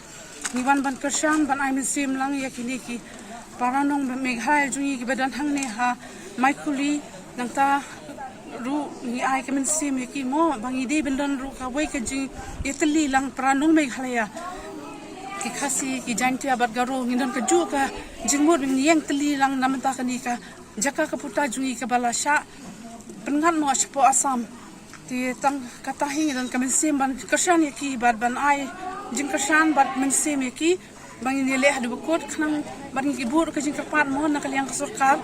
ngi wan ban kyrshan ban ai mynsiem lang ïa kine ki para nong Meghalaya jong ngi kiba don hangne ha Maikhuli. Nangta ruh ngi ai ka mynsiem ïa ki mo ba ngi dei ban don ruh kawei ka jingïatylli lang para nong Meghalaya. Ki Khasi, ki Jaintia bad Garo ngi don kajuh ka jingmut, ngi ïeng tylli lang na mynta kane ka jaka ka puta jong ngi kaba la shah pynngat noh shapoh Assam. Te tang kata hi ngi don ka mynsiem ban kyrshan ïa ki bad ban ai jingkyrshan bad mynsiem ïa ki ba ngin ïaleh haduh ba kut khnang bad ngi ki bud ka jingkyrpad mo na ka liang ka sorkar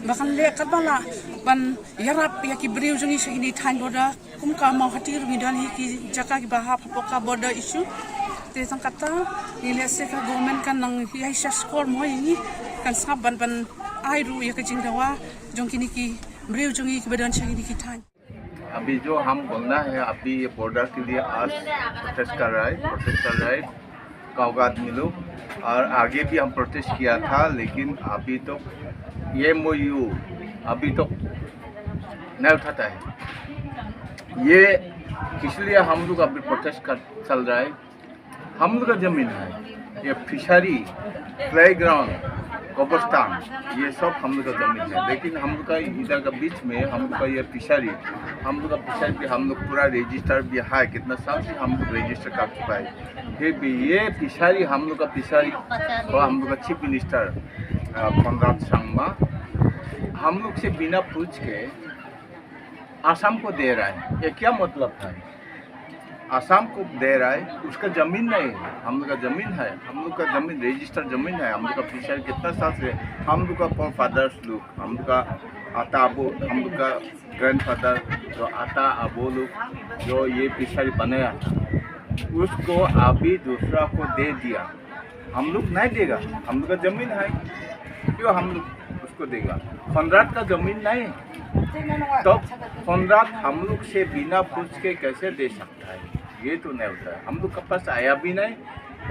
ba kan leh katba lah ban ïarap ïa ki briew jong ngi sha kine thaiñ border. Kum ka Mawhati ruh ngi don hi ki jaka kiba hap hapoh ka border issue. Te tang kata ngi leh se ka government kan nang ïai sha skor mo ïa ngi, kan sngap ban ban ai ruh ïa ka jingdawa jong kine ki briew jong ngi kiba don sha kine ki thaiñ. अभी जो हम बोलना है, अभी ये बॉर्डर के लिए आज प्रोटेस्ट कर रहा है, प्रोटेस्ट कर रहा है काउगाद मिलो। और आगे भी हम प्रोटेस्ट किया था, लेकिन अभी तो ये एमओयू अभी तो नहीं उठाता है। ये इसलिए हम लोग अभी प्रोटेस्ट कर चल रहा है। हम लोग का जमीन है, ये फिशरी, प्लेग्राउंड, कब्रिस्तान, ये सब हम लोग का जमीन है। लेकिन हम लोग का इधर का बीच में हम लोग का ये फिशरी, हम लोग का फिशरी भी हम लोग पूरा रजिस्टर भी है, कितना साल से हम लोग रजिस्टर कर चुका है। फिर भी ये फिशरी, हम लोग का फिशरी, और हम लोग का चीफ मिनिस्टर, अ, कोनराड संगमा हम लोग से बिना पूछ के आसाम को दे रहा है। ये क्या मतलब है? आसाम को दे रहा है, उसका जमीन नहीं है, हम लोग का जमीन है, हम लोग का जमीन रजिस्टर जमीन है, हम लोग का फिशर कितना साल से, हम लोग का फोर फादर्स लोग, हम लोग का आता अबो, हम लोग का ग्रैंडफादर, जो आता अबो लोग जो ये फिशरी बनाया था, उसको अभी दूसरा को दे दिया। हम लोग नहीं देगा, हम लोग का जमीन है, क्यों हम लोग उसको देगा? कोनराड का जमीन नहीं है, तो कोनराड हम लोग से बिना पूछ के कैसे दे सकता है? ये तो नहीं होता है। हम लोग के पास आया भी नहीं,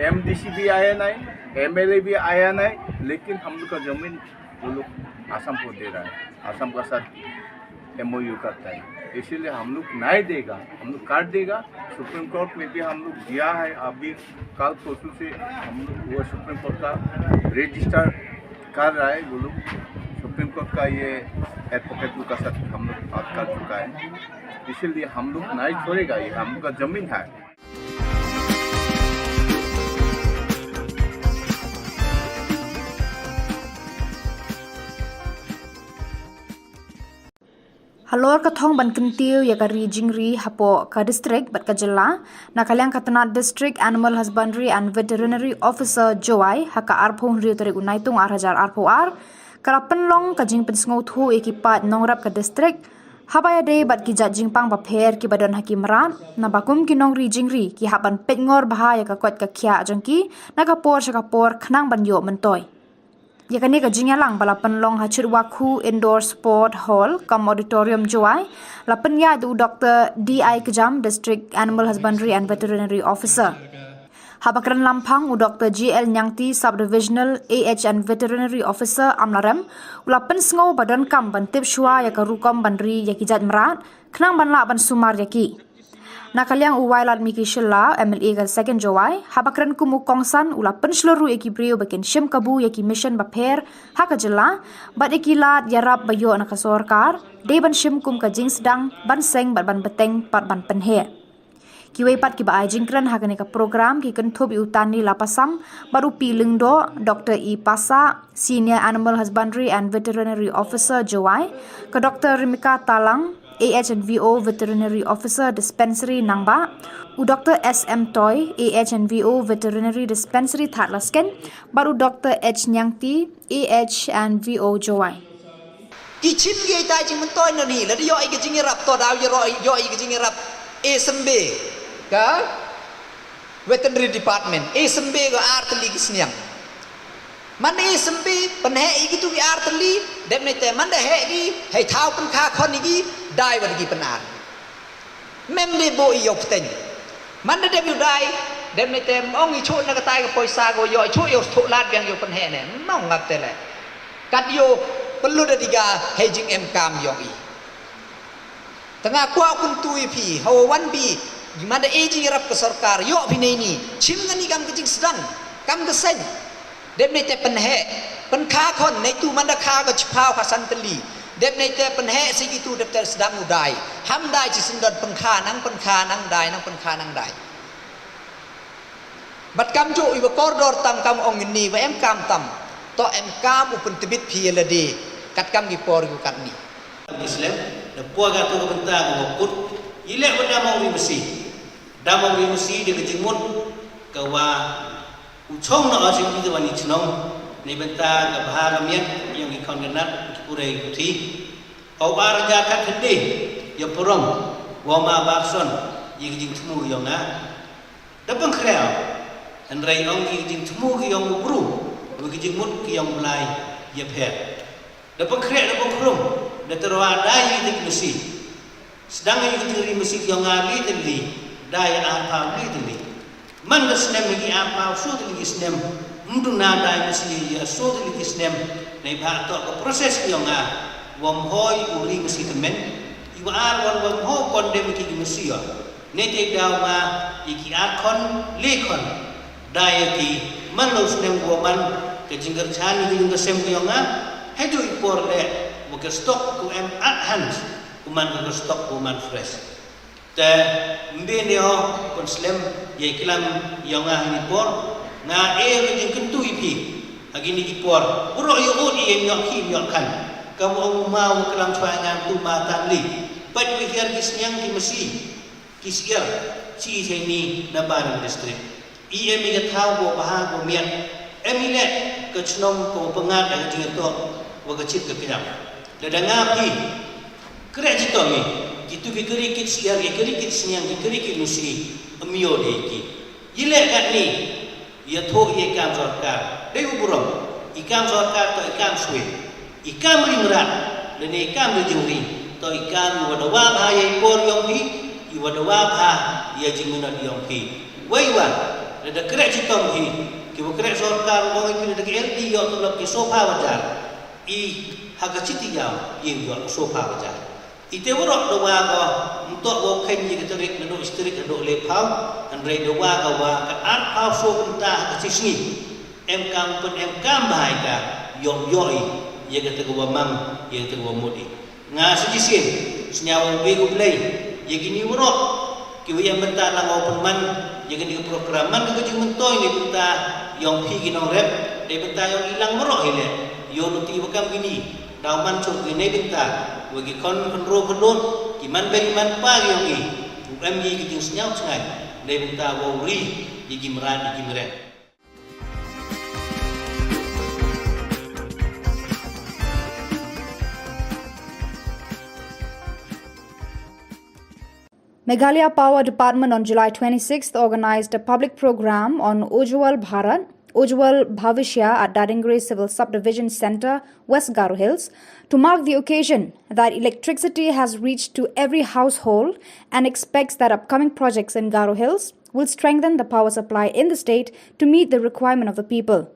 एमडीसी भी आया नहीं, एमएलए भी आया नहीं, लेकिन हम लोग का जमीन वो लोग आसाम को दे रहा है, आसाम का साथ एमओयू करता है, इसीलिए हम लोग नहीं देगा, हम लोग काट देगा। सुप्रीम कोर्ट में भी हम लोग दिया है, अभी कल परसों से हम लोग वो सुप्रीम कोर्ट का रजिस्टर कर रहा है वो लोग। सुप्रीम कोर्ट का ये एडवोकेट लोग का साथ हम लोग बात कर चुका है, इसीलिए हम लोग नहीं छोड़ेगा, ये हम लोग का जमीन है। Halor ka thong ban kyntiew ïa ka ri jingri hapoh ka district bad ka jylla, na ka liang ka tnat District Animal Husbandry and Veterinary Officer Jowai, ha ka arphew hynriew tarik u Naitung ar hajar arphew ar, ka la pynlong ka jingpynsngewthuh ïa ki paid nongrep ka district, haba ïadei bad ki jait jingpang bapher kiba don ha ki mrad, naba kum ki nongri jingri ki hap ban peit ngor bha ïa ka koit ka khiah jong ki, na ka por sha ka por khnang ban ïoh myntoi. Ïa kane ka jingïalang ba la pynlong ha Chitwakhu Indoor Sport Hall, cum Auditorium Jowai, la pynïaid da u Doktor D I Kjam, District Animal Husbandry and Veterinary Officer. Haba kren lamphang u Doktor G L Nyangti, Subdivisional A H and Veterinary Officer Amlarem, u la pynsngew ba donkam ban tip shuwa ïa ka rukom ban ri ïa ki jait mrad, khnang ban lah ban sumar ïa ki. Na ka liang u Wailadmiki Shylla, M L A ka second Jowai, haba kren kum u kongsan, u la pynshlur ruh ïa ki briew ba kin shim kabu ïa ki mission bapher ha ka jylla, bad ïa ki lad ïarap ba ïoh na ka sorkar, dei ban shim kum ka jingsdang ban seng bad ban bteng bad ban pynheh. Kiwei pat kiba ai jingkren ha kane ka program ki kynthup ïa u Tanlila Passam bad u P Lyngdoh, Doktor E Passah, Senior Animal Husbandry and Veterinary Officer Jowai, ka Doktor Rimika Talang, A H and V O Veterinary Officer Dispensary Nangbah, u Doktor S M Toi, A H and V O Veterinary Dispensary Thadlaskein, bad u Doktor H Nyangti, A H and V O Jowai. Ki chim ki ïa ita jingmyntoi na ni, lada ïoh ïa ka jingïarap to daw ïa ro-, ïoh ïa ka jingïarap, e symbe ka Veterinary Department, e symbe ka ar tylli ki sniang. Man e symbe, pynheh ïa kitu ki ar tylli, dep ne te man da heh ki, hei thaw pynkha khon ïa ki, dai wat ki pynar. Mem de bo ïoh pteng. Man da dem ïoh dai, dem ne te ong i chuh na katai ka poisa ko ïoh, i chuh ïoh thuh lad biang ïoh pynheh ne. Mong ngap te le. Kat ïoh pynlut da diga hei jing em kam ïoh i. Tanga kwah pyntu ïa phi, hawa wan bi, man da e jing rap ka sorkar, ïoh phi nei ni, chim ngani kam ka jingsdang, kam ka seng. Dep ne te pynheh, pynkha khon, ne tu man da kha ka chiphaw ka san tylli. Dep ne te pynheh si kitu dep te sdang u dai. Ham dai chi sendot pynkha nang pynkha nang dai nang pynkha nang dai. Bad kam ju iba kordor tam kam ong ni ba em kam tam. To em kam u pyntbit phi lade. Kat kam ki por ku kat ni. Muslim, da pua ka tu ka bynta ka kut. Ïaleh bad dam ong ri masi. Dam ong ri masi da ka jingmut ka wa u chong na o jingmut da wan i chnong. Neibynta ka bha ka miat ïong i khon ka nat ki pure ki puthi. Au ar ja kat hynde ïa purong wa ma bakson ïa ka jingthmu ïong nga. Da pang khrea hynrei ong ki jingthmu ki ïong u bru wa ki jingmut ki ïong u Blai ïa pher. Da pang khrea da pang khrum da terwa da ïa ki masi. Sdang ïa ki jingri masi ki ïong nga li te li da ïa ar phaw li te li. Man ka snem ïa ki ar phaw so te li ki snem. Mduna da ïa masi ïa so te li ki snem. Nei ba to ka proses ki ïong nga. Wam hoi u ri masi temen. Iwa ar wan wam hoi kon dem ki masi ïong. Ne te daw ma ïa ki ar khon le khon. Da ïa ki man lo snem ko man ka jingkyrchan ïa ki jingkyrsem ki ïong nga. Haju i por le wa ka stock ko em at hand ko man ka stock ko man fresh. Te mbe ne ho kon slem ïa i klam ïong nga ha i por nga e ka jingkyntu i phi. Ha kini ki por uro ïa ut ïa ïong ki ïong khan. Kam ong ma u klam chwa ngan tu ma tan li. Pat wi hiar ki sniang ki masi. Ki siar chi i chaini na Baram District. I em i ka thaw ko baha ko miat. Em i leh ka chnong ko pangat ka jingto wa ka chit ka kiam. Da da nga phi. Kreh chitom i kitu ki kri kit siar ki kri kit sniang ki kri kit nusi. Amio de ki. I leh kat ni. Ïathuh ïa i kam sorkar dei u burom, i kam sorkar to i kam sui, i kam ring rat lane i kam ri jingri to i kam i wa dawa bha ïa i por ïong phi, i wa dawa bha ïa jingmynot ïong phi. Wei wa lada kreh chitom phi, ki wa kreh sorkar u ong i phi lada ki L D ïoh tulop ki sopha wajar, i ha ka chiti ïaw i ïoh sopha wajar. Ite warok da wa ko mtok ko khen ïa ka tarik na dok tarik na dok le phaw, hynrei da wa ka wa ka ar phaw so kumta ha ka chisngi. Em kam pun em kam bahai ka ïoh ïoh ïa ka tarik wa mang ïa ka tarik wa mut i. Nga suggestion sñiaw wi ko blei ïa kini warok ki wa ïa mynta lang wa pun man ïa kini ka program man ka jingmyntoi ni mynta ïong phi ki nongrep dei mynta ïong ilang warok hi le ïong nuti wa kam kini. Daw man chuk ki nei bynta wa ki khon khynroo khynroo ki man bei man pa ki ong i u em ki ki jingsñiaw chngai nei bynta wa u ri ki ki mrad ki ki mrad. Meghalaya Power Department on July twenty-sixth organized a public program on Ujjwal Bharat, Ujjwal Bhavishya at Dadingre Civil Subdivision Centre, West Garo Hills, to mark the occasion that electricity has reached to every household and expects that upcoming projects in Garo Hills will strengthen the power supply in the state to meet the requirement of the people.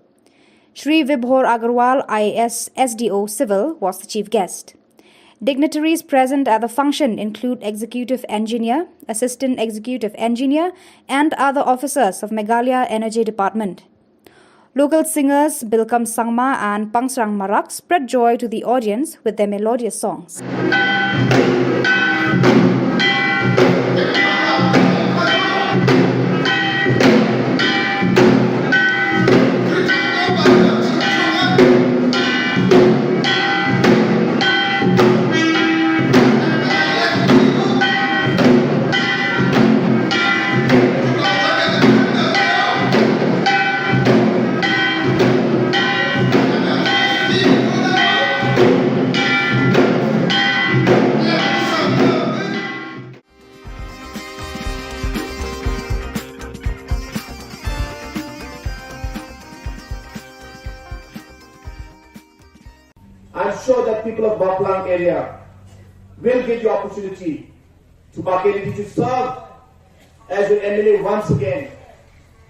Shri Vibhor Agarwal, I A S, S D O Civil, was the chief guest. Dignitaries present at the function include Executive Engineer, Assistant Executive Engineer, and other officers of Meghalaya Energy Department. Local singers Bilkam Sangma and Pangsrang Marak spread joy to the audience with their melodious songs. I'm sure that people of Mawphlang area will get the opportunity to Bakeri to serve as an M L A once again.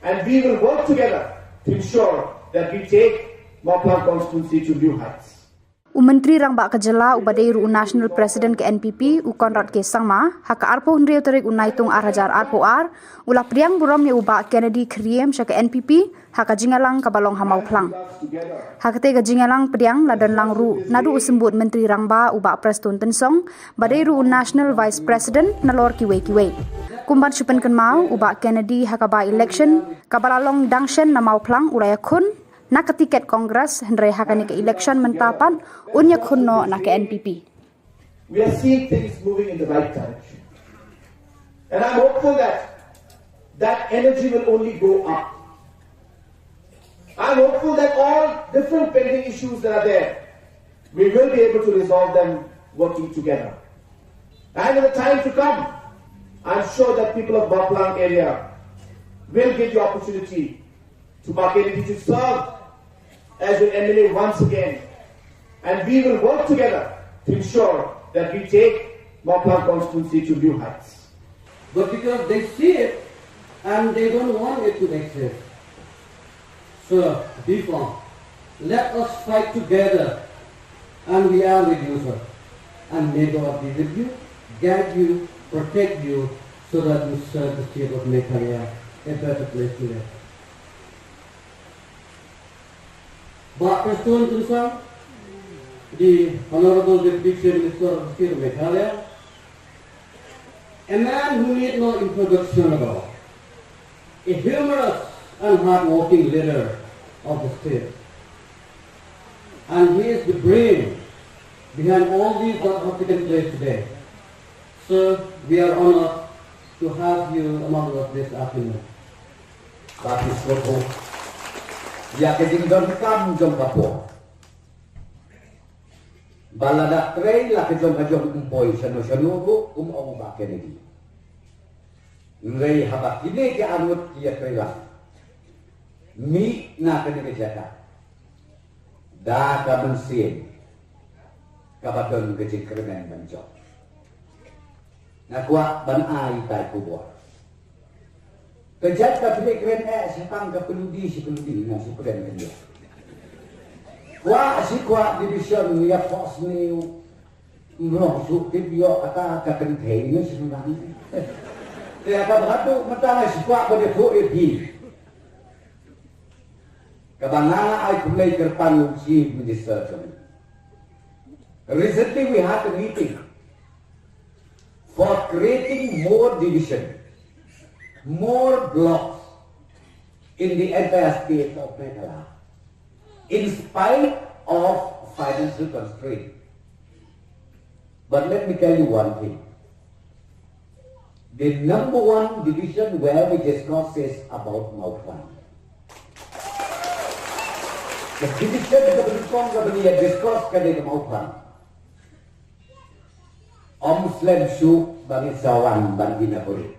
And we will work together to ensure that we take Mawphlang constituency to new heights. U Myntri Rangbah ka Jylla uba dei ruh u National President ka N P P, u Conrad K Sangma, ha ka arphew hynriew tarik u Naitung ar hajar arphew ar, u la pdiang burom ïa u Bah Kennedy Kyriem sha ka N P P, ha ka jingïalang kaba long ha Mawphlang. Ha katei ka jingïalang pdiang la don lang ruh naduh u Symbud Myntri Rangbah u Bah Prestone Tynsong, ba dei ruh u National Vice President nalor kiwei kiwei. Kumban shu pynkynmaw u Bah Kennedy ha ka by-election kaba la long dang shen na Mawphlang u la ïakhun na ka tiket Congress, hynrei ha kane ka election mynta pat un ïakhun noh na ka N P P. We are seeing things moving in the right direction. And I'm hopeful that that energy will only go up. I'm hopeful that all different pending issues that are there, we will be able to resolve them working together. And in the time to come, I'm sure that people of Mawphlang area will get the opportunity to Bah Kennedy to serve as your M L A once again. And we will work together to ensure that we take Mawphlang constituency to new heights. But because they see it and they don't want it to exist. So, be firm. Let us fight together, and we are with you, sir. And may God be with you, guide you, protect you, so that you serve the state of Meghalaya a better place to live. Bah Prestone Tynsong, the Honorable Deputy Chief Minister of the State of Meghalaya, a man who need no introduction at all, a humorous and hard-working leader of the state. And he is the brain behind all these that have taken place today. Sir, we are honored to have you among us this afternoon. Baptist Kobo. Ïa ka jingdonkam jong ka por. Ba lada trei la ka jong ka jong, ym poi shano shano ruh, kum ong u Bah Kennedy. Hynrei haba kine ki arngut ki ïatrei lang, mih na kane ka jaka da ka mynsiem kaba don ka jingkyrmen ban jop. Nga kwah ban ai ïa ka khubor. Ka jaka phi kren eh, sha tang ka pynlong di, sha pynlong di, nga shu kren kyndiah. Kwah shi kwah division ïa pos ni u mrong shu tip ïoh kata ka kynthei ni shu nang. Te ka bhatu mynta nga shi kwah ba dei phu ïa phi. Kaba nga ai khublei kyrpang u Chief Minister jong ngi. Recently we had a meeting for creating more division, more blocks in the entire state of Meghalaya, in spite of financial constraint. But let me tell you one thing. The number one division where we discuss is about Mawphlang. The division ka ba nyngkong kaba ngi ïa discuss ka dei ka Mawphlang. Ym slem shuh ba ngi sa wan ban inaugurate.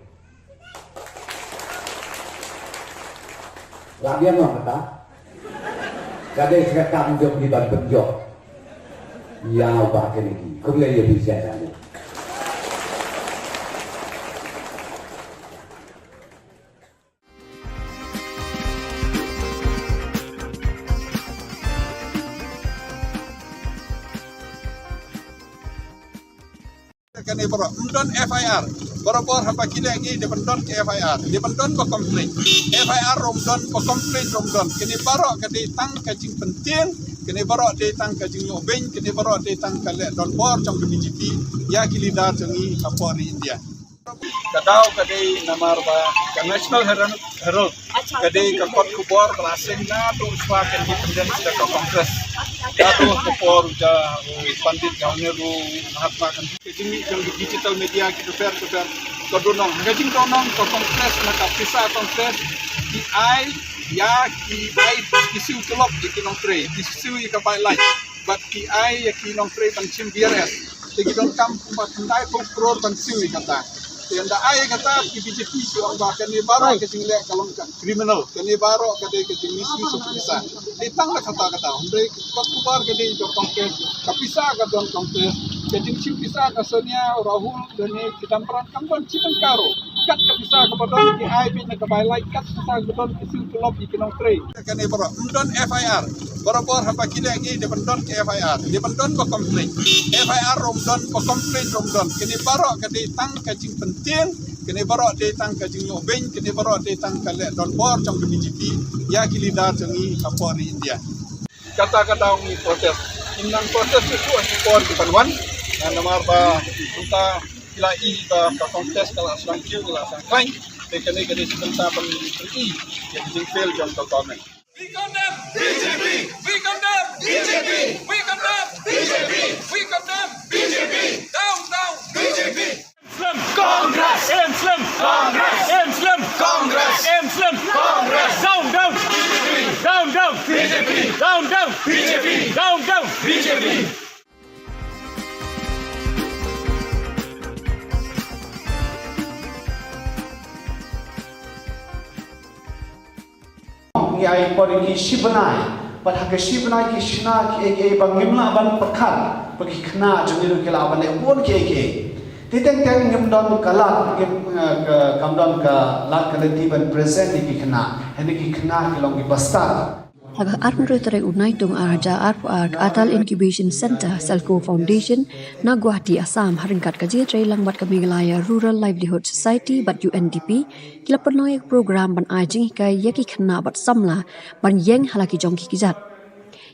La biang ong kata. Ka dei sa ka kam jong ngi ban pynjop ïa u Bah Kennedy. Khublei ïa phi sha sha. Kane baroh ym don F I R. Barabor haba ki leh ngi dei ban don ka F I R, dei ban don ba complain. F I R ruh ym don, ba complain ruh ym don. Kane baroh ka dei tang ka jingpyntieng, kane baroh dei tang ka jingïoh beiñ, kane baroh dei tang ka leh donbor jong ka B J P ïa ki leader jong ngi ha por ri India. Ka daw ka dei namar ba ka National Herald, Herald ka dei ka kot khubor ba la seng naduh shwa ka independence da ka Congress. Naduh ka por u Jah, u Pandit Jawaharlal Nehru, Mahatma Gandhi. Ka jingmih jong ki digital media ki bapher bapher ka dohnud. Ka jingdohnud ka Congress, na ka pisa Congress ki ai ïa ki, ai ki siew tulop ïa ki nongtrei, ki siew ïa ka bai light. Bad ki ai ïa ki nongtrei ban shim V R S. Te ki donkam kumba khyndai phew klur ban siew ïa kata. Te ynda ai ïa kata, ki B J P ki ong ba kane baroh ka jingleh ka long ka criminal. Kane baroh ka dei ka jingmisuse ka pisa. Dei tang la kata kata. Hynrei ka kot khubor ka dei ka Congress, ka pisa ka don Congress. Ka jingshim pisa ka Sonia, Rahul, lane Chidambaram kam don shi tyngka ruh. Kat ka pisa kaba don ki ai beit na ka bai light, kat pisa kaba don ki siew tulop ïa ki nongtrei. Kane baroh ym don F I R. Barabor haba ki leh ngi dei ban don ka F I R, dei ban don ba complain. F I R ruh ym don, ba complain ruh ym don. Kane baroh ka dei tang ka jingpyntieng, kane baroh dei tang ka jingïoh beiñ, kane baroh dei tang ka leh donbor jong ka B J P ïa ki leader jong ngi ha por ri India. Kata ka daw ngi protest. Ngim nang protest shuh shuh ha ki por ki ban wan. Namar ba mynta ki la i ba ka Congress ka la sdang kiew, ka la sdang khlaiñ. Te kane ka dei shi bynta ban pyni ïa ka jingfail jong ka government. We condemn B J P. We condemn B J P. We condemn B J P. We condemn B J P. Down, down B J P. Slim. Congress. Slim, slim. Ai por ki shi bnai, bad ha ki shi bnai ki shna kiei kiei ba ngim lah ban pyrkhat ba ki khynnah jong ngi ruh ki lah ban leh bun kiei kiei. Te teng teng ngim don ka lad, ngim, eh, ka, kam don ka lad ka lynti ban present ïa ki khynnah. Hynrei ki khynnah ki long ki bastad. Ha ka arphew hynriew tarik u Naitung ar hajar arphew ar, ka Atal Incubation Center, Selco Foundation, na Guwahati, Assam, ha ryngkat ka jingïatreilang bad ka Meghalaya Rural Livelihood Society bad U N D P, ki la pynlong ïa ka program ban ai jinghikai ïa ki khynnah bad samla ban ïeng ha la ki jong ki kjat.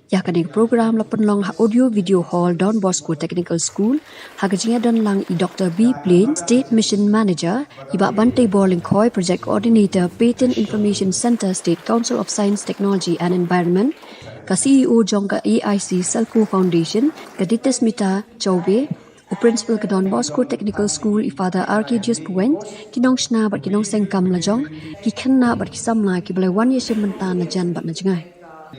Ïa kane ka program la pynlong ha Audio Video Hall, Don Bosco Technical School, ha ka jingïadon lang i Doctor B Plain, State Mission Manager, i Bah Banteibor Lyngkhoi, Project Coordinator, Patent Information Center, State Council of Science, Technology and Environment, ka C E O jong ka A I C Selco Foundation, ka Ditismita Chaube, u Principal ka Don Bosco Technical School, i Father Arcadius Puwen, ki nongshna bad ki nongseng kam lajong, ki khynnah bad ki samla kiba la wan ïashim bynta na jan bad na jngai.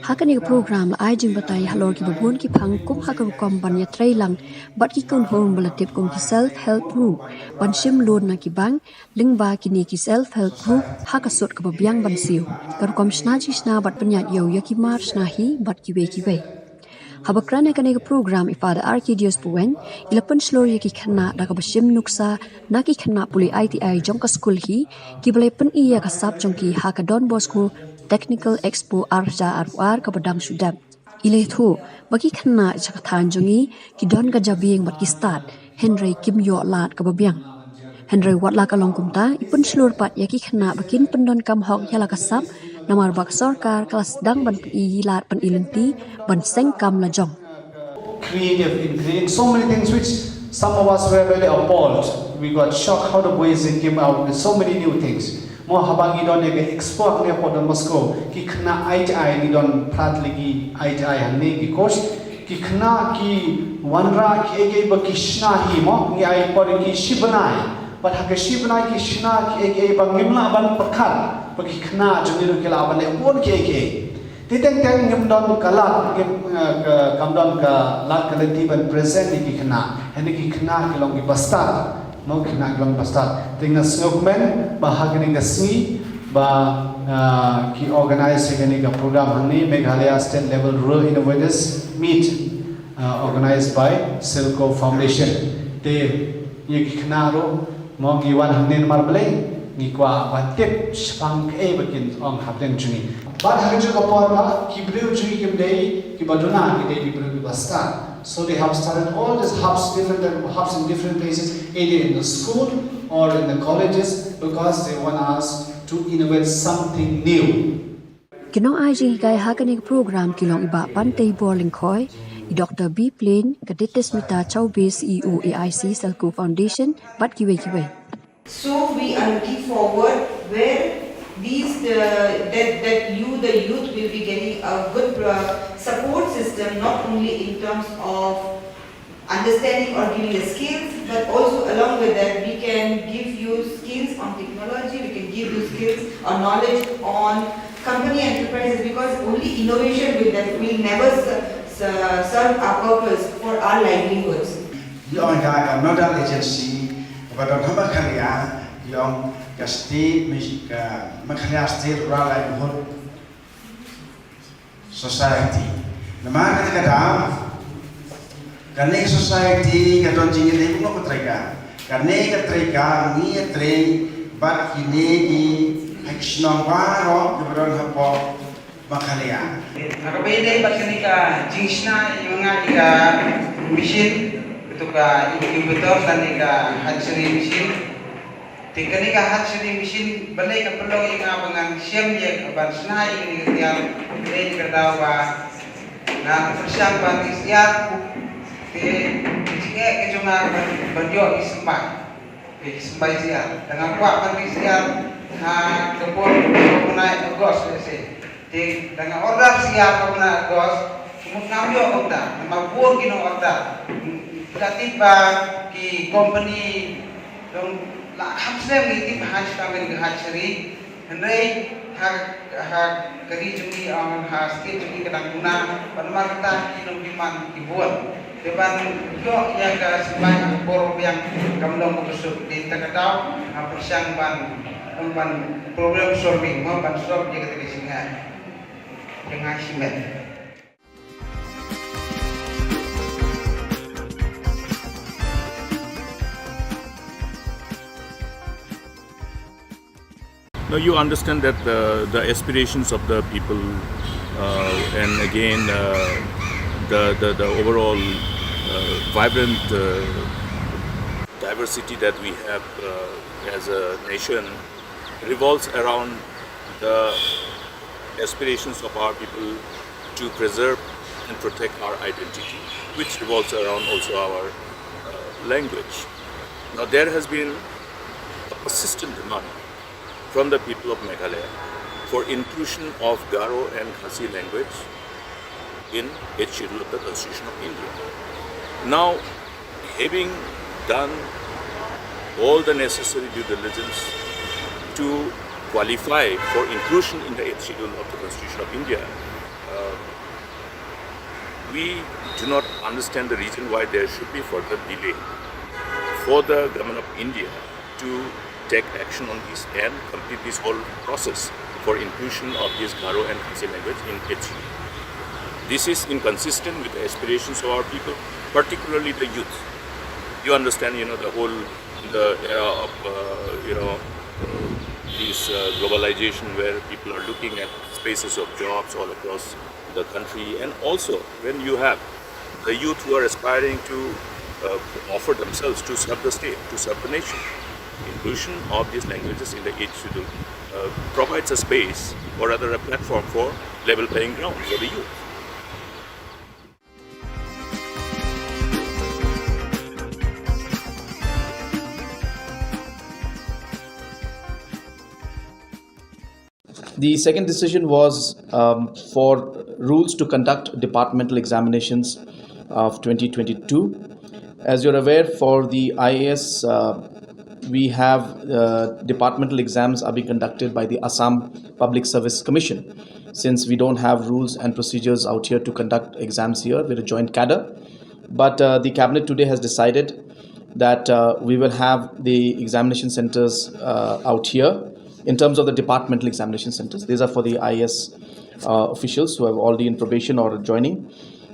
Ha kane ka program la ai jingbatai halor kiba bun ki phang kum ha ka rukom ban ïatreilang bad ki kynhun ba la tip kum ki self help group, ban shim loan na ki bank, lyngba kine ki self help group ha ka sut kaba biang ban siew, ka rukom shna jingshna bad pynïaid ïew ïa ki mar shna hi bad kiwei kiwei. Haba kren ha kane ka program, i Father Arcadius Puwen, i la pynshlur ïa ki khynnah da kaba shim nuksa na ki khynnah pule I T I jong ka skul hi, kiba la pyni ïa ka sap jong ki ha ka Don Bosco Technical Expo ar hajar arphew ar kaba dang shu dep. I la ïathuh ba ki khynnah sha ka thaiñ jong ngi ki don ka jabieng bad ki stad, hynrei kim ïoh lad kaba biang. Hynrei wat la ka long kumta, i pynshlur pat ïa ki khynnah ba kin pyndonkam hok ïa la ka sap, namar ba ka sorkar ka la sdang ban pyni lad pyni lynti ban seng kam lajong. Creative in creating so many things which some of us were really appalled. We got shocked how the boys, they came out with so many new things. Mo, haba ngi don ïa ka expo hangne ha Don Bosco, ki khynnah I T I, ngi don phra tylli ki I T I hangne, ki course, ki khynnah ki wanrah kiei kiei ba ki shna hi mo, ngi ai por ki shi bnai. Bad ha ki shi bnai ki shna kiei kiei ba ngim lah ban pyrkhat ba ki khynnah jong ngi ruh ki lah ban leh bun kiei kiei. Te teng teng ngim don ka lad, ngim, eh, ka, kam don ka lad ka lynti ban present ïa ki khynnah. Hynrei ki khynnah ki long ki bastad. Mo, ki khynnah ki long bastad. Te nga sngewkmen ba ha kane ka sngi ba, ah, ki organize ïa kane ka program hangne, Meghalaya State Level Rural Innovators Meet, ah, organized by Selco Foundation. Te ïa ki khynnah ruh, mo, ngi wan hangne namar balei, ngi kwah ban tip shaphang kaei ba kin ong hapdeng jong ngi. Bad ha kajuh ka por ba ki briew jong ngi kim dei kiba duna, ki dei ki briew kiba stad. So they have started all these hubs, different type of hubs in different places, either in the school or in the colleges, because they want us to innovate something new. Ki nongai jinghikai ha kane ka program ki long i Bah Banteibor Lyngkhoi, i Doctor B Plain, ka Ditismita Chaube, C E O A I C Selco Foundation, bad kiwei kiwei. So we are looking forward where these, uh, that, that you, the youth, will be getting a good, uh, support system, not only in terms of understanding or giving the skills, but also along with that, we can give you skills on technology, we can give you skills or knowledge on company enterprises, because only innovation will, def- will never ser- ser- serve our purpose for our livelihoods. Ïa ka, ka nodal agency kaba don ha Meghalaya, ïa ka state, ka Meghalaya State Rural Livelihood Society. Namar kata ka daw, kane ka society ka don jingïadei bun ka treika. Kane ka treika ngi ïatrei bad kine ki hei ki shnong baroh kiba don hapoh Meghalaya. Ha kaba ïadei bad kane ka jingshna ïa nga ïa ka machine, katu ka incubator lane ka hatchery machine. Te kane ka hatchery machine balei ka pynlong ïa nga ba ngan shem ïa ka ban shna ïa kane ka tiar, balei ka daw ba nga pyrshang ban ïa syiar, te ka jingeh ka jong nga ban, ban ïoh ïa symbai. Te symbai syiar. Te nga kwah ban ïa syiar ha ka por u bnai August, let's say. Te da nga order syiar ka bnai August, mut ngam ïoh kumta, namar bun ki nong order. Ki la tip ba ki company dang la kham snem ngi tip ha shuwa ngi ka hatchery. Hynrei ha, ha ka ri jong ngi, ha state jong ngi ka dang duna, bad namar kata ki nongdemand ki bun. Te ban ïoh ïa ka symbai ha ka por biang kam long kaba suk. Te kata ka daw nga pyrshang ban, ban problem solving, ban solve ïa kata ka jingeh. Nga shimet. Now you understand that the, the aspirations of the people uh, and again uh, the, the, the overall uh, vibrant uh, diversity that we have uh, as a nation revolves around the aspirations of our people to preserve and protect our identity, which revolves around also our uh, language. Now, there has been a persistent demand from the people of Meghalaya for inclusion of Garo and Khasi language in Eighth Schedule of the Constitution of India. Now, having done all the necessary due diligence to qualify for inclusion in the Eighth Schedule of the Constitution of India, uh, we do not understand the reason why there should be further delay for the Government of India to take action on this and complete this whole process for inclusion of this Garo and Khasi language in H U. This is inconsistent with the aspirations of our people, particularly the youth. You understand, you know, the whole the era of uh, you know uh, this uh, globalization where people are looking at spaces of jobs all across the country, and also when you have the youth who are aspiring to uh, offer themselves to serve the state, to serve the nation, inclusion of these languages in the Eighth Schedule uh, provides a space, or rather a platform, for level playing ground for the youth. The second decision was um, for rules to conduct departmental examinations of twenty twenty-two. As you're aware, for the I A S, uh, we have uh, departmental exams are being conducted by the Assam Public Service Commission. Since we don't have rules and procedures out here to conduct exams here, we're a joint cadre. But uh, the cabinet today has decided that uh, we will have the examination centers uh, out here in terms of the departmental examination centers. These are for the I A S uh, officials who have already in probation or joining.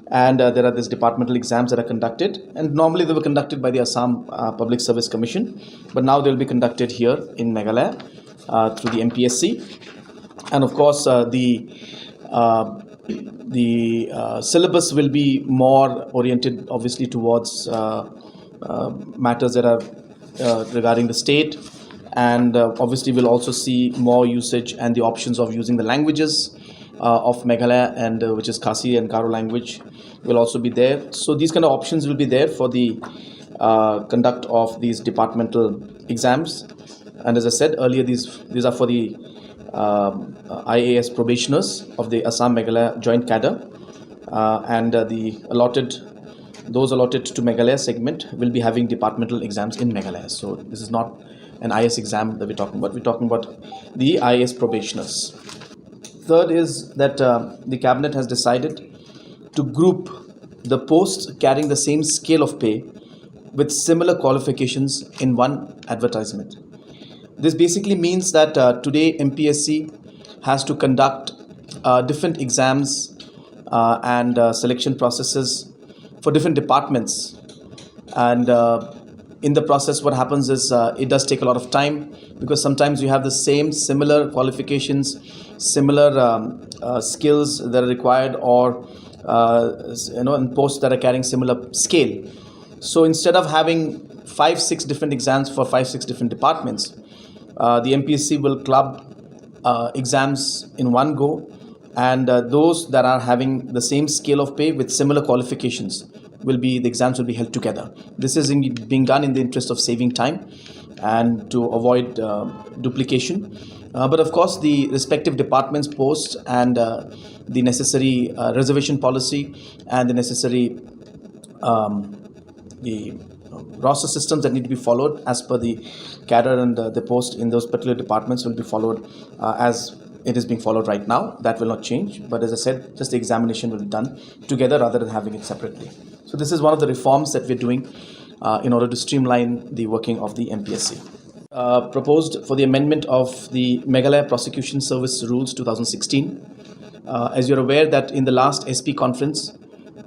And uh, there are these departmental exams that are conducted. And normally they were conducted by the Assam uh, Public Service Commission. But now they'll be conducted here in Meghalaya uh, through the M P S C. And of course, uh, the uh, the uh, syllabus will be more oriented, obviously, towards uh, uh, matters that are uh, regarding the state, and uh, obviously, we'll also see more usage and the options of using the languages uh, of Meghalaya, and uh, which is Khasi and Garo language, will also be there. So these kind of options will be there for the uh, conduct of these departmental exams. And as I said earlier, these these are for the um, I A S probationers of the Assam Meghalaya Joint Cadre, uh, and uh, the allotted those allotted to Meghalaya segment will be having departmental exams in Meghalaya. So this is not an I A S exam that we're talking about. We're talking about the I A S probationers. Third is that uh, the cabinet has decided to group the posts carrying the same scale of pay with similar qualifications in one advertisement. This basically means that uh, today M P S C has to conduct uh, different exams uh, and uh, selection processes for different departments. And uh, in the process, what happens is uh, it does take a lot of time, because sometimes you have the same similar qualifications, similar um, uh, skills that are required, or uh, you know, and posts that are carrying similar scale. So instead of having five, six different exams for five, six different departments, uh, the M P S C will club uh, exams in one go, and uh, those that are having the same scale of pay with similar qualifications will be the exams will be held together. This is in, being done in the interest of saving time and to avoid uh, duplication. Uh, but of course, the respective departments post and uh, the necessary uh, reservation policy and the necessary um, the roster systems that need to be followed as per the cadre and uh, the post in those particular departments will be followed uh, as it is being followed right now. That will not change. But as I said, just the examination will be done together rather than having it separately. So this is one of the reforms that we're doing uh, in order to streamline the working of the M P S C. Uh, proposed for the amendment of the Meghalaya Prosecution Service Rules two thousand sixteen. Uh, as you're aware that in the last S P conference,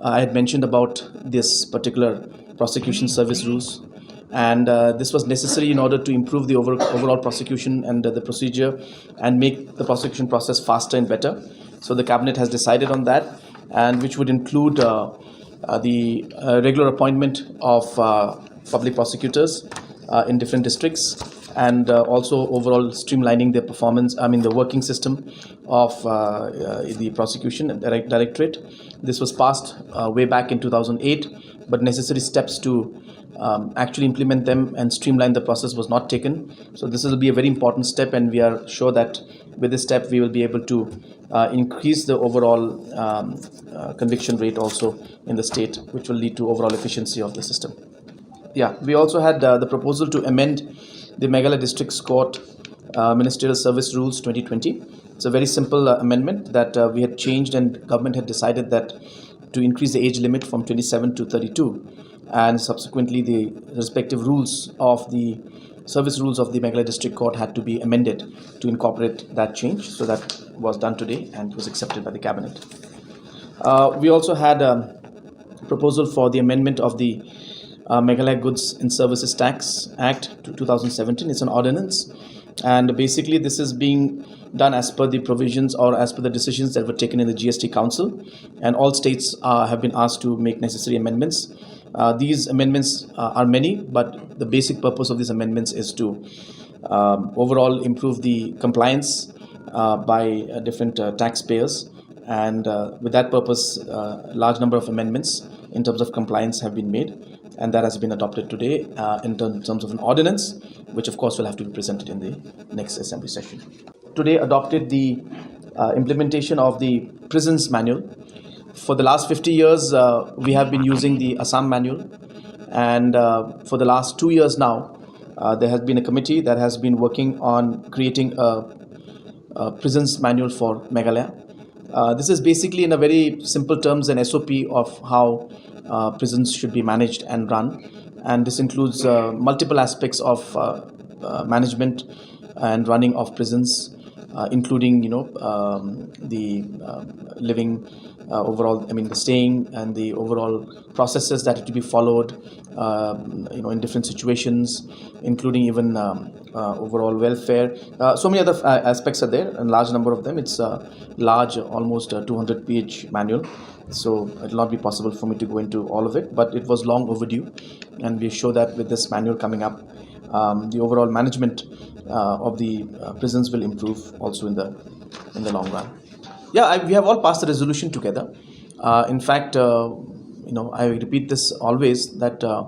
uh, I had mentioned about this particular prosecution service rules, and uh, this was necessary in order to improve the over, overall prosecution and uh, the procedure, and make the prosecution process faster and better. So the cabinet has decided on that, and which would include uh, uh, the uh, regular appointment of uh, public prosecutors uh, in different districts, and uh, also overall streamlining the performance, I mean, the working system of uh, uh, the prosecution direct- directorate. This was passed uh, way back in two thousand eight, but necessary steps to um, actually implement them and streamline the process was not taken. So this will be a very important step, and we are sure that with this step, we will be able to uh, increase the overall um, uh, conviction rate also in the state, which will lead to overall efficiency of the system. Yeah, we also had uh, the proposal to amend the Meghalaya Districts Court uh, Ministerial Service Rules twenty twenty. It's a very simple uh, amendment that uh, we had changed, and government had decided that to increase the age limit from twenty-seven to thirty-two, and subsequently the respective rules of the service rules of the Meghalaya District Court had to be amended to incorporate that change. So that was done today and was accepted by the cabinet. Uh, we also had a proposal for the amendment of the uh, Meghalaya Goods and Services Tax Act two thousand seventeen. It's an ordinance, and basically this is being done as per the provisions or as per the decisions that were taken in the G S T Council, and all states uh, have been asked to make necessary amendments. Uh, these amendments uh, are many, but the basic purpose of these amendments is to um, overall improve the compliance uh, by uh, different uh, taxpayers, and uh, with that purpose, uh, a large number of amendments in terms of compliance have been made, and that has been adopted today uh, in term- terms of an ordinance, which of course will have to be presented in the next assembly session. Today adopted the uh, implementation of the prisons manual. For the last fifty years, uh, we have been using the Assam manual, and uh, for the last two years now, uh, there has been a committee that has been working on creating a, a prisons manual for Meghalaya. Uh, this is basically, in a very simple terms, an S O P of how uh, prisons should be managed and run, and this includes uh, multiple aspects of uh, uh, management and running of prisons, uh, including, you know, um, the um, living uh, overall, I mean, the staying and the overall processes that have to be followed, um, you know, in different situations, including even um, uh, overall welfare. Uh, so many other uh, aspects are there, and large number of them. It's a large, almost uh, two hundred page manual. So it'll not be possible for me to go into all of it, but it was long overdue, and we show that with this manual coming up, um, the overall management uh, of the uh, prisons will improve also in the in the long run. Yeah, I, we have all passed the resolution together. Uh, in fact, uh, you know, I repeat this always, that uh,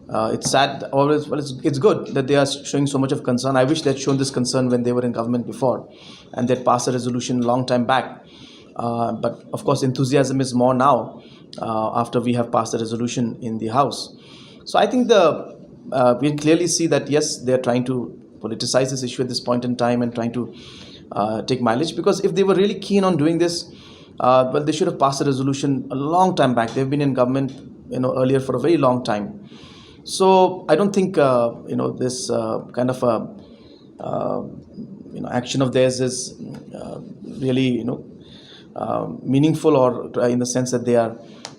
uh, it's sad always. Well, it's, it's good that they are showing so much of concern. I wish they had shown this concern when they were in government before, and they'd passed a resolution long time back. Uh, but of course, enthusiasm is more now uh, after we have passed the resolution in the House. So I think the uh, we clearly see that, yes, they are trying to politicize this issue at this point in time and trying to uh, take mileage, because if they were really keen on doing this, uh, well, they should have passed a resolution a long time back. They've been in government, you know, earlier for a very long time. So I don't think uh, you know, this uh, kind of a uh, you know, action of theirs is uh, really, you know, uh, meaningful, or uh, in the sense that they are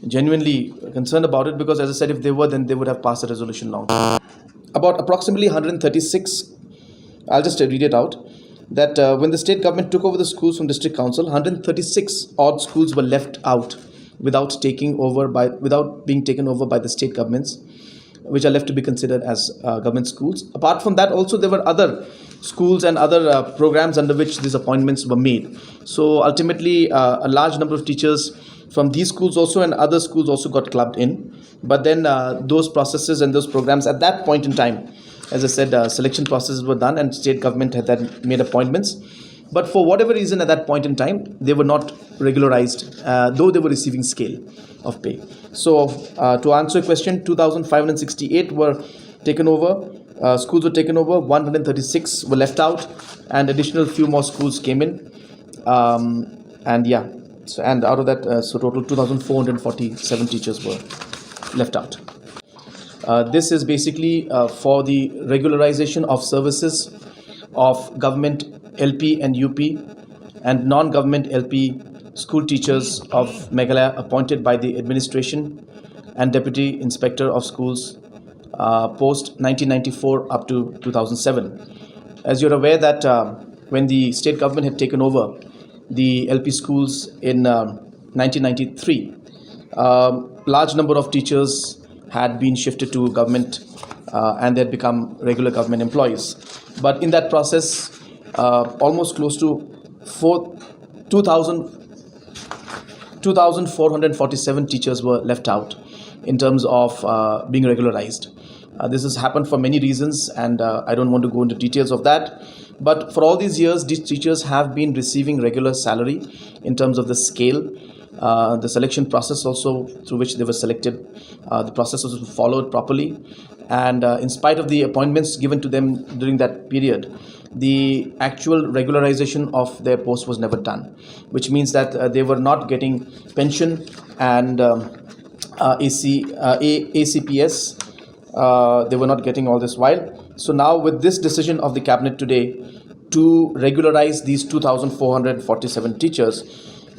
genuinely concerned about it, because, as I said, if they were, then they would have passed a resolution long time. About approximately one hundred thirty-six, I'll just read it out, that uh, when the state government took over the schools from district council, one hundred thirty-six odd schools were left out without taking over by without being taken over by the state governments, which are left to be considered as uh, government schools. Apart from that, also there were other schools and other uh, programs under which these appointments were made. So ultimately, uh, a large number of teachers from these schools also and other schools also got clubbed in. But then uh, those processes and those programs at that point in time, as I said, uh, selection processes were done and state government had then made appointments. But for whatever reason at that point in time, they were not regularized, uh, though they were receiving scale of pay. So, uh, to answer your question, two thousand five hundred sixty-eight were taken over, uh, schools were taken over, one hundred thirty-six were left out, and additional few more schools came in. Um, and yeah, so, and out of that, uh, so total two thousand four hundred forty-seven teachers were left out. Uh, this is basically uh, for the regularization of services of government L P and U P and non-government L P school teachers of Meghalaya appointed by the administration and Deputy Inspector of Schools uh, post nineteen ninety-four up to two thousand seven. As you're aware that uh, when the state government had taken over the L P schools in um, nineteen ninety-three, um, large number of teachers had been shifted to government uh, and they had become regular government employees. But in that process, uh, almost close to four, two thousand, two thousand four hundred forty-seven teachers were left out in terms of uh, being regularized. Uh, this has happened for many reasons, and uh, I don't want to go into details of that. But for all these years, these teachers have been receiving regular salary in terms of the scale. Uh, the selection process also through which they were selected, uh, the process was followed properly. And uh, in spite of the appointments given to them during that period, the actual regularization of their post was never done, which means that uh, they were not getting pension and um, uh, A C, uh, A- A C P S. Uh, they were not getting all this while. So now, with this decision of the cabinet today to regularize these two thousand four hundred forty-seven teachers,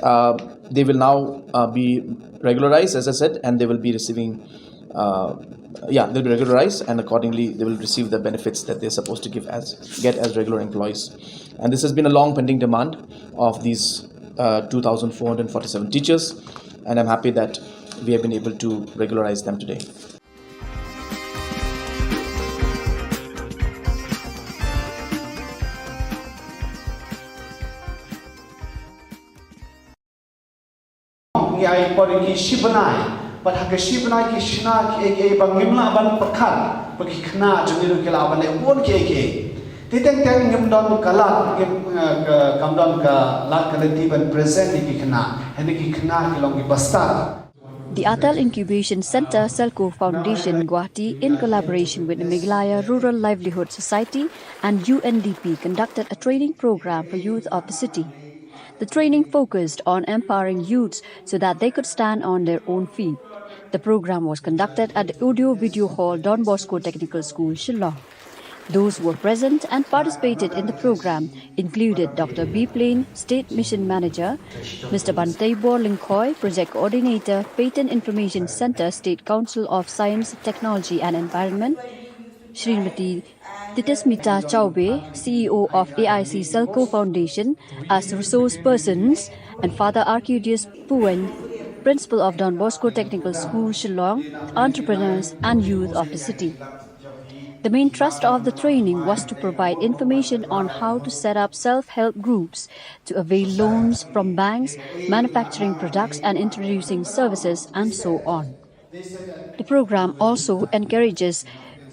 uh, they will now uh, be regularized, as I said, and they will be receiving, uh, yeah, they'll be regularized, and accordingly, they will receive the benefits that they're supposed to give as get as regular employees. And this has been a long pending demand of these uh, two thousand four hundred forty-seven teachers, and I'm happy that we have been able to regularize them today. Ngi ai por ki shi bnai, bad ha ka shi bnai ki shna ki ei ki ei ba ngim lah ban pyrkhat ba ki khynnah jong ngi ruh ki lah ban leh bun ki ei ki ei. Te teng teng ngim don ka lad, ngim, eh, ka, kam don ka lad ka lynti ban present ïa ki khynnah. Hynrei ki khynnah ki long ki bastad. The Atal Incubation Centre, Selco Foundation, Guwahati, in collaboration with the Meghalaya Rural Livelihood Society and U N D P, conducted a training program for youth of the city. The training focused on empowering youths so that they could stand on their own feet. The program was conducted at the Audio Video Hall, Don Bosco Technical School, Shillong. Those who were present and participated in the program included Doctor B Plain, State Mission Manager, Mister Banteibor Lyngkhoi, Project Coordinator, Patent Information Centre, State Council of Science, Technology and Environment, Srimati Titismita Chaube, C E O of A I C Selco Foundation, as resource persons, and Father Arcudius Puwen, Principal of Don Bosco Technical School, Shillong, entrepreneurs and youth of the city. The main thrust of the training was to provide information on how to set up self-help groups, to avail loans from banks, manufacturing products and introducing services, and so on. The program also encourages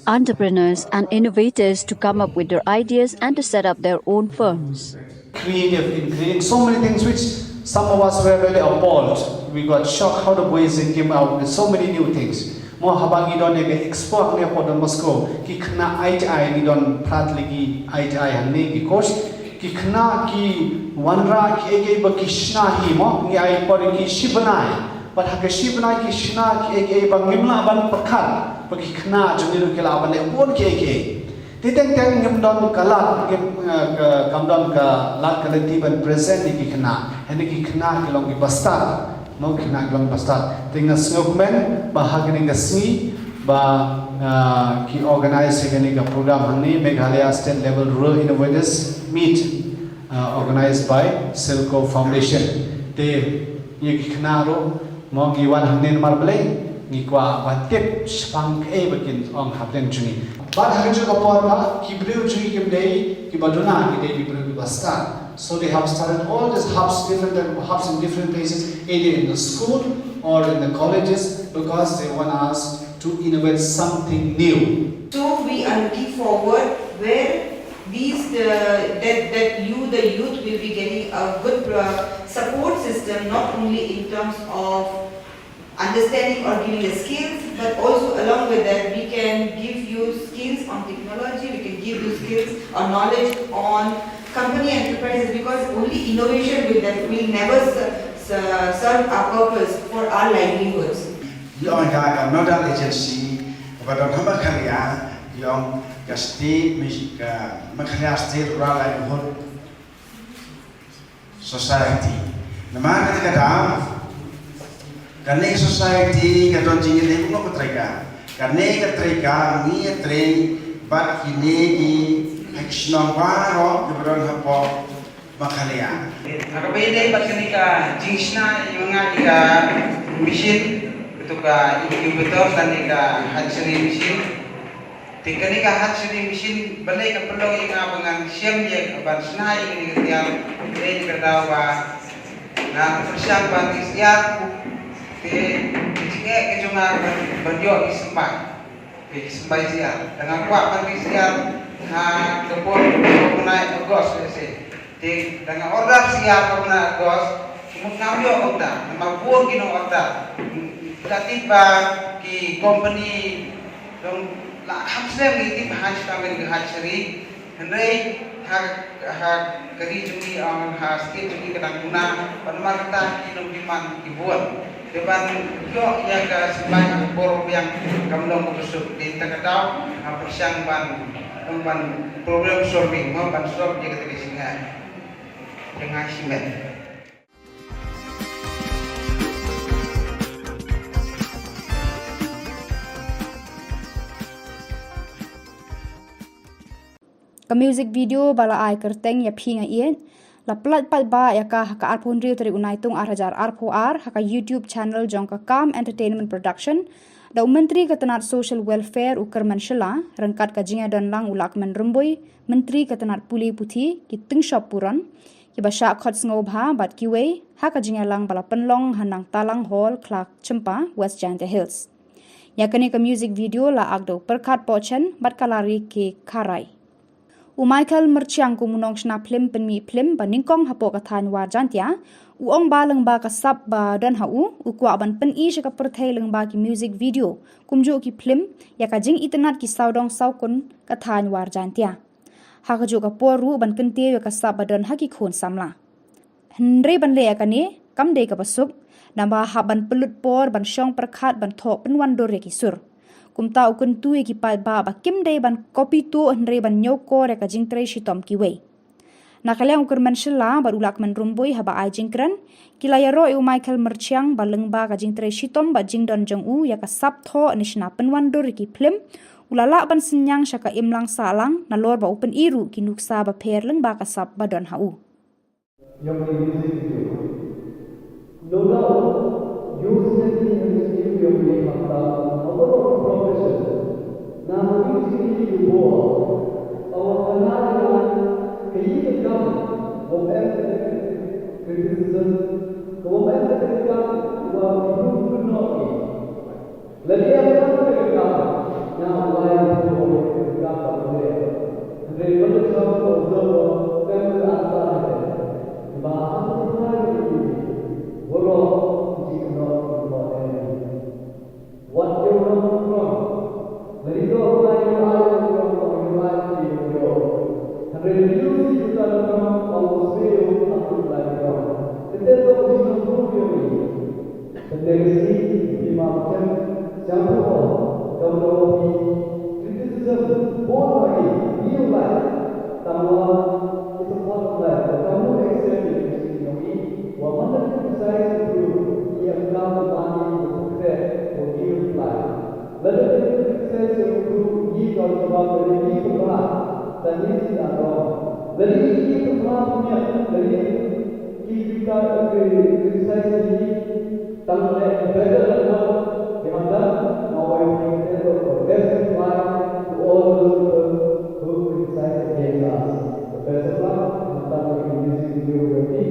entrepreneurs and innovators to come up with their ideas and to set up their own firms. Creative in creating so many things which some of us were really appalled. We got shocked how the boys they came out with so many new things. Mo haba ngi don ïa ka expo hangne ha Don Bosco, ki khynnah ai te ai, ngi don phra tylli ki ai te ai hangne ki course. Ki khynnah ki wanrah ki ei ki ei ba ki shna hi mo, ngi ai por ki shi bnai. Bad ha ka shi bnai ki shna ki ei ki ei ba ngim lah ban pyrkhat ba ki khynnah jong ngi ruh ki lah ban leh bun ki ei ki ei. Te teng teng ngim don ka lad, ngim, eh, ka, kam don ka lad ka lynti ban present ïa ki khynnah. Hynrei ki khynnah ki long ki bastad. Mo, ki khynnah ki long bastad. Te nga sngewkmen ba ha kane ka sngi ba, ah, ki organize ïa kane ka program hangne, Meghalaya State Level Rural Innovators Meet, ah, organized by Selco Foundation. Te ïa ki khynnah ruh, mo, ngi wan hangne namar balei, ngi kwah ban tip shaphang kaei ba kin ong hapdeng jong ngi. Bad ha kajuh ka por ba ki briew jong ngi kim dei kiba duna, ki dei ki briew kiba stad. So they have started all these hubs, different type of hubs in different places, either in the school or in the colleges, because they want us to innovate something new. So we are looking forward where these the, that that you the youth will be getting a good uh, support system, not only in terms of understanding or giving the skills, but also along with that we can give you skills on technology, we can give you skills or knowledge on company enterprises, because only innovation will, def- will never ser- ser- serve our purpose for our livelihoods. Ngi ong ka ka nodal agency kaba don ha Meghalaya, ngi ong ka state, ka Meghalaya State Rural Livelihood Society. Namar kata ka daw, kane ka society ka don jingïadei kumno ka treikam. Kane ka treikam ngi ïatrei bad kine ki ha ki shnong baroh kiba don hapoh Meghalaya. Ha kaba ïadei bad kane ka jingshna ïa nga ïa ka machine, katu ka incubator lane ka hatchery machine. Te kane ka hatchery machine balei ka pynlong ïa nga ba ngan shem ïa ka ban shna ïa kane ka tiar, dei na ka daw ba nga pyrshang ban ri syiar. Te ka jingeh ka jong nga ban, ban ïoh ïa ki symbai. Ïa ki symbai syiar. Te nga kwah ban ri syiar ha ka por ka bnai August lehse. Te da nga order syiar ka bnai August, mut ngam ïoh kumta, namar bun ki nong order. Nga tip ba ki company dang la kham slem ngi tip ha shuwa ngi ka hatchery. Hynrei ha, ha ka ri jong ngi, ha state jong ngi ka dang duna, bad namar kata ki nong demand ki bun. Te ban ïoh ïa ka symbai ha ka por biang kam long kaba suk. Te kata ka daw nga pyrshang ban, ban problem solving, mo, ban solve ïa kata ka jingeh. Jingeh shimet. Ka music video ba la ai kyrteng Ïa Phi Nga Ïeit la pynlait paidbah ïa ka ha ka arphew hynriew tarik u Naitung ar hajar arphew ar ha ka YouTube channel jong ka Calm Entertainment Production, da u Myntri ka tnat Social Welfare u Kyrmen Shylla ryngkat ka jingïadon lang u Lahkmen Rymbui, Myntri ka tnat Pule Puthi, ki tyngshop puron, kiba shah khot sngewbha bad kiwei ha ka jingïalang ba la pynlong ha Nangtalang Hall, Khlaw Chympa, West Jaintia Hills. Ïa kane ka music video la ak da u Pyrkhat Pohchen bad ka Lari K Kharai. U Michael Myrchiang kum u nongshna phlim pynmih phlim ba nyngkong hapoh ka thaiñ War Jaintia, u ong ba lyngba ka sap ba don ha u, u kwah ban pyni sha ka pyrthei lyngba ki music video kumjuh ki phlim ïa ka jingitynnad ki sawdong sawkun ka thaiñ War Jaintia. Ha kajuh ka por ruh ban kyntiew ïa ka sap ba don ha ki khun samla. Hynrei ban leh ïa kane kam dei kaba suk, naba hap ban pynlut por ban shong pyrkhat ban thoh pynwan dur ïa ki sur. Kumta u kyntu ïa ki paidbah ba kim dei ban copy tuh hynrei ban ñiewkor ïa ka jingtrei shitom kiwei. Na ka liang u Kyrmen Shylla bad u Lahkmen Rymbui haba ai jingkren, ki la ïaroh ïa u Michael Myrchiang ba lyngba ka jingtrei shitom bad jingdon jong u ïa ka sap thoh ne shna pynwan dur ïa ki phlim, u la lah ban synñiang sha ka imlang sahlang nalor ba u pyni ruh ki nuksa bapher lyngba ka sap ba don ha u. Ïa ka music video. No doubt, use ïa ki ha ka studio ïa ka hapta, ha ka profession. Na ka music video, awa kana ïa ka, ka ïa ka kam, wa em criticism, ka wa em ka kam, wa ki bun bun no. Lada ïa ka kam ka kam, ïa u lai u lai ka kam ka kam. Hynrei ban da kam ka observer, kam ka answer. Ba hap ka lai ka kam. Waroh ji ka nok ka nok. Wat ïa u nong u nong. Lada ïa u lai u lai u nong u nong u lai u nong. Hynrei ïa u si ka kam ka kam, ka u lai u lai u nong. Kata ka ji nong u nong. Pynlong ïa ki, ki ma pynlong, jam ko, kam da ïoh ki, criticism, bun ha ki, ki ïoh lai. Tang wa, it's a part of life. Kam da accept it, ki ïoh ki, wa man da criticize ko, ki ïa kam da ban ki, ko kre, ko ki ïoh lai. Lada ki criticize ko, ki ïoh ki ba, ki ïoh ki ba, tang ïa ki da ko. Lada ki ïoh ki ba, ki ïoh ki, Ki, ki, ki criticize ki, tang ne better than what they have done. Now I think that was the best reply to all those people who criticize against us. The best of luck, and thank you for this video with me.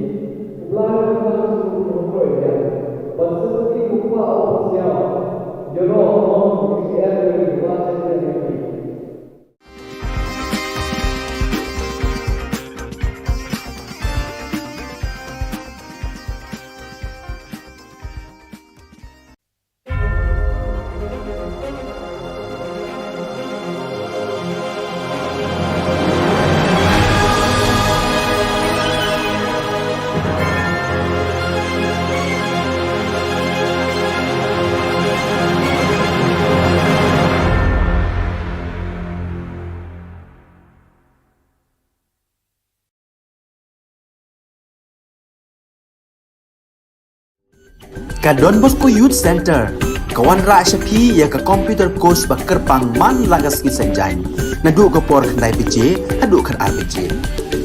Reply to the comments to the program. But certainly, you are all here. You know, on the end, you are checking everything. Ka Don Bosco Youth Centre ka wanrah sha phi ïa ka computer course ba kyrpang man la ka sngi Saitjaiñ, naduh ka por khyndai baje haduh khatar baje.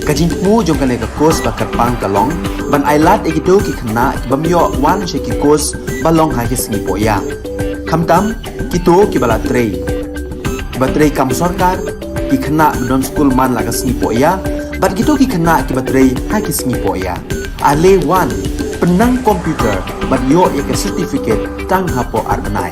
Ka jingthmu jong kane ka course ba kyrpang ka long ban ailad ïa kito ki khynnah ki bym ïoh wan sha ki course ba long ha ki sngi pohïa. Khamtam kito kiba la trei, kiba trei kam sorkar, ki khynnah ba don skul man la ka sngi pohïa, bad kito ki khynnah kiba trei ha ki sngi pohïa. Ale wan, pynnang computer bad ïoh ïa ka certificate tang hapoh ar bnai.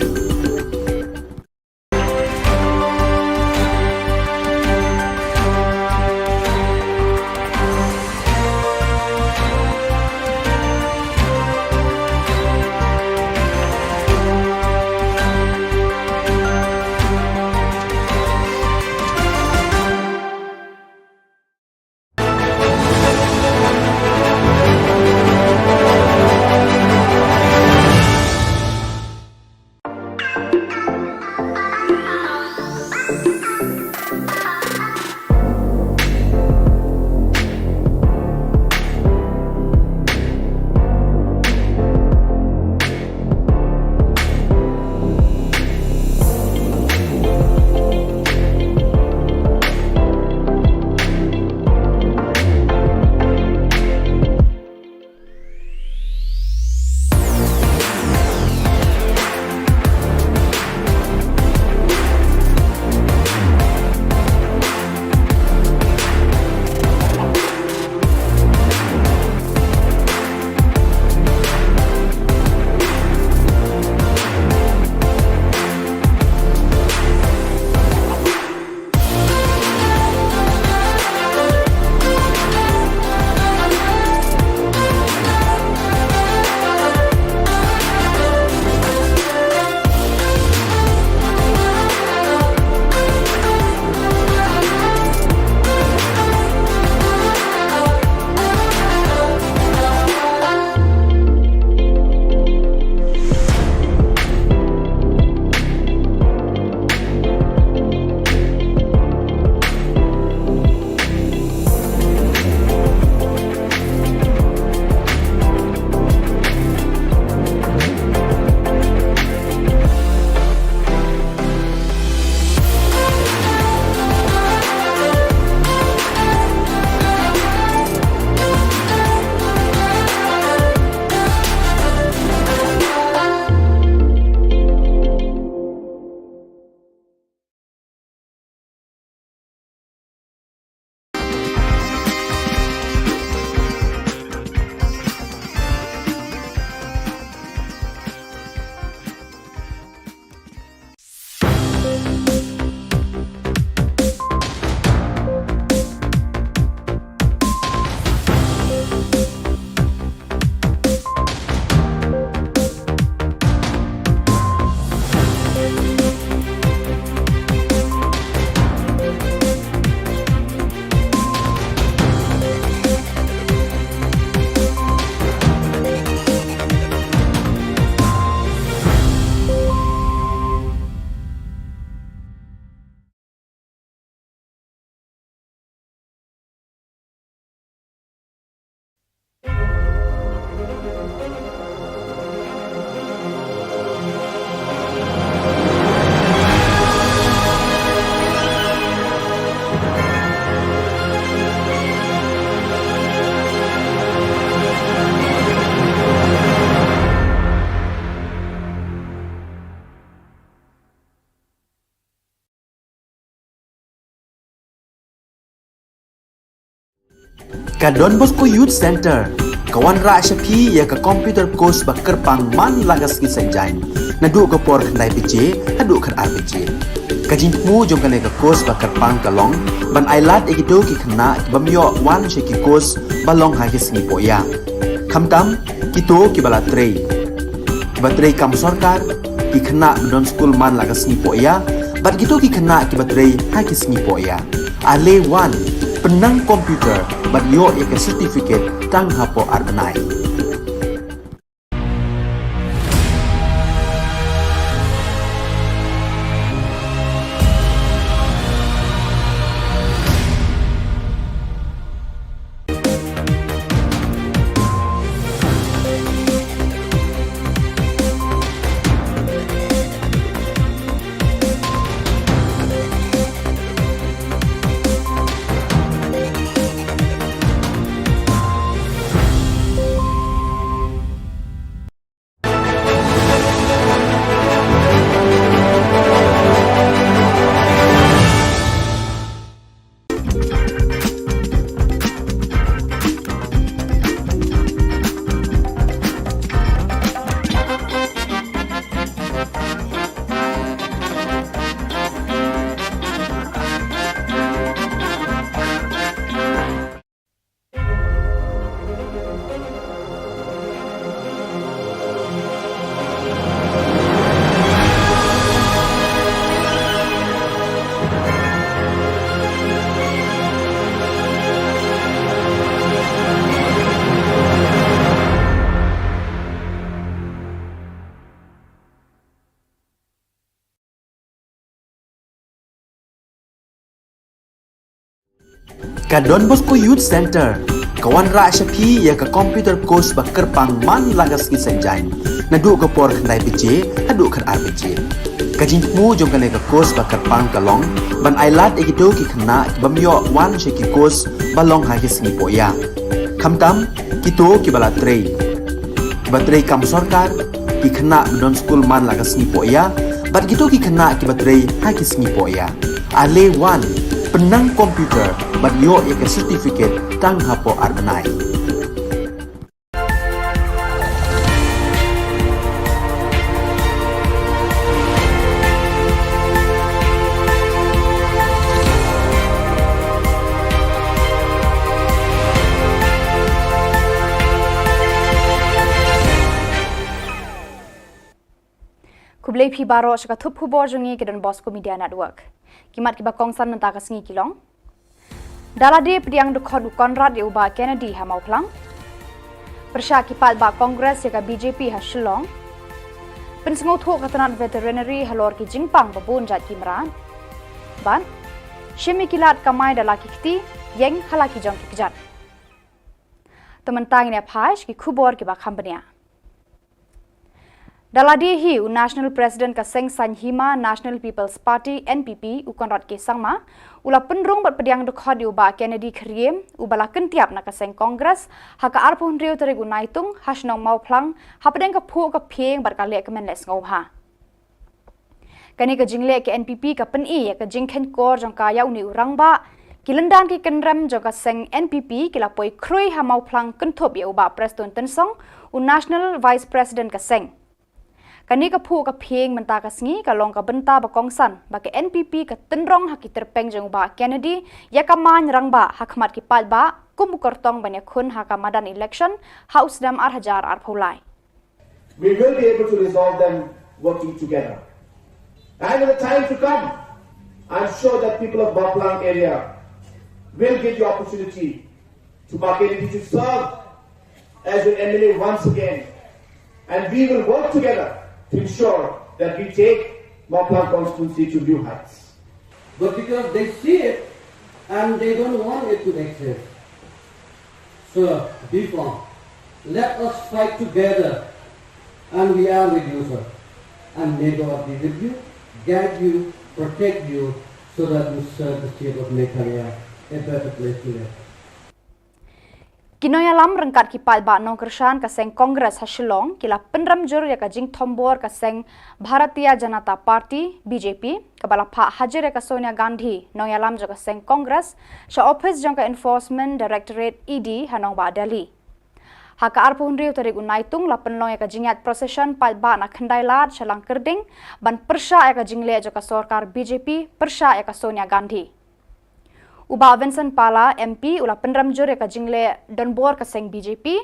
Ka Don Bosco Youth Centre ka wanrah sha phi ïa ka computer course ba kyrpang man la ka sngi Saitjaiñ, naduh ka por khyndai baje haduh khatar baje. Ka jingthmu jong kane ka course ba kyrpang ka long ban ailad ïa kito ki khynnah ki bym ïoh wan sha ki course ba long ha ki sngi pohïa. Khamtam kito kiba la trei, kiba trei kam sorkar, ki khynnah ba don skul man la ka sngi pohïa, bad kito ki khynnah kiba trei ha ki sngi pohïa. Ale wan, pynnang computer bad ïoh ïa ka certificate tang hapoh ar bnai. Ka Don Bosco Youth Centre ka wanrah sha phi ïa ka computer course ba kyrpang man la ka sngi Saitjaiñ, naduh ka por khyndai baje haduh khatar baje. Ka jingthmu jong kane ka course ba kyrpang ka long ban ailad ïa kito ki khynnah kiba ym ïoh wan sha ki course ba long ha ki sngi pohïa, khamtam kito kiba la trei, kiba trei kam sorkar, ki khynnah ba don skul man la ka sngi pohïa, bad kito ki khynnah kiba trei ha ki sngi pohïa. Ale wan, pynnang computer bad ïoh ïa ka certificate tang hapoh ar bnai. Khublei phi baroh sha ka thup khubor jong ngi ka Don Bosco Media Network. Ki mat kiba kongsan mynta ka sngi ki long: Da lade pdiang dkhot u Conrad ïa u Bah Kennedy ha Mawphlang. Pyrshah ki paidbah Congress ïa ka B J P ha Shillong. Pynsngewthuh ka tnat veterinary halor ki jingpang ba bun jait ki mrad. Bad shim ïa ki lad kamai da la ki kti, ïeng ha la ki jong ki kjat. Te mynta ngin ïa phai sha ki khubor kiba kham bniah. Da lade hi u National President ka seng saiñ hima National People's Party, N P P, u Conrad K Sangma u la pynrung bad pdiang dkhot ïa u Bah Kennedy Khyriem, uba la kyntiap na ka seng Congress ha ka arphew hynriew tarik u Naitung ha shnong Mawphlang, hapdeng ka phuh ka phieng bad ka lehkmen lehsngewbha. Kane ka jingleh ka N P P ka pyni ïa ka jingkheiñkor jong ka ïa une u rangbah. Ki lyndan ki kynrem jong ka seng N P P ki la poi khrui ha Mawphlang kynthup ïa u Bah Prestone Tynsong, u National Vice President ka seng. Kane ka phuh ka phieng mynta ka sngi ka long ka bynta ba kongsan ba ka N P P ka tynrong ha ki tyrpeng jong u Bah Kennedy ïa ka main rangbah ha khmat ki paidbah kum u kyrtong ban ïakhun ha ka madan election ha u snem ar hajar arphew lai. We will be able to resolve them working together. And in the time to come, I'm sure that people of Mawphlang area will get the opportunity to Bah Kennedy to serve as your M L A once again. And we will work together to ensure that we take Mawphlang constituency to new heights. But because they see it and they don't want it to exist. So, be firm. Let us fight together, and we are with you, sir. And may God be with you, guide you, protect you, so that you serve the state of Meghalaya a better place to live. Ki nongïalam ryngkat ki paidbah nongkyrshan ka seng Congress ha Shillong ki la pynrem jur ïa ka jingthombor ka seng Bharatiya Janata Party, B J P, kaba la phah hajir ïa ka Sonia Gandhi, nongïalam jong ka seng Congress, sha ophis jong ka Enforcement Directorate, E D, ha nongbah Delhi. Ha ka arphew hynriew tarik u Naitung la pynlong ïa ka jingïaid procession paidbah na Khyndailad sha Langkyrding ban pyrshah ïa ka jingleh jong ka sorkar B J P pyrshah ïa ka Sonia Gandhi. U Bah Vincent Pala, M P, u la pynrem jur ïa ka jingleh donbor ka seng B J P,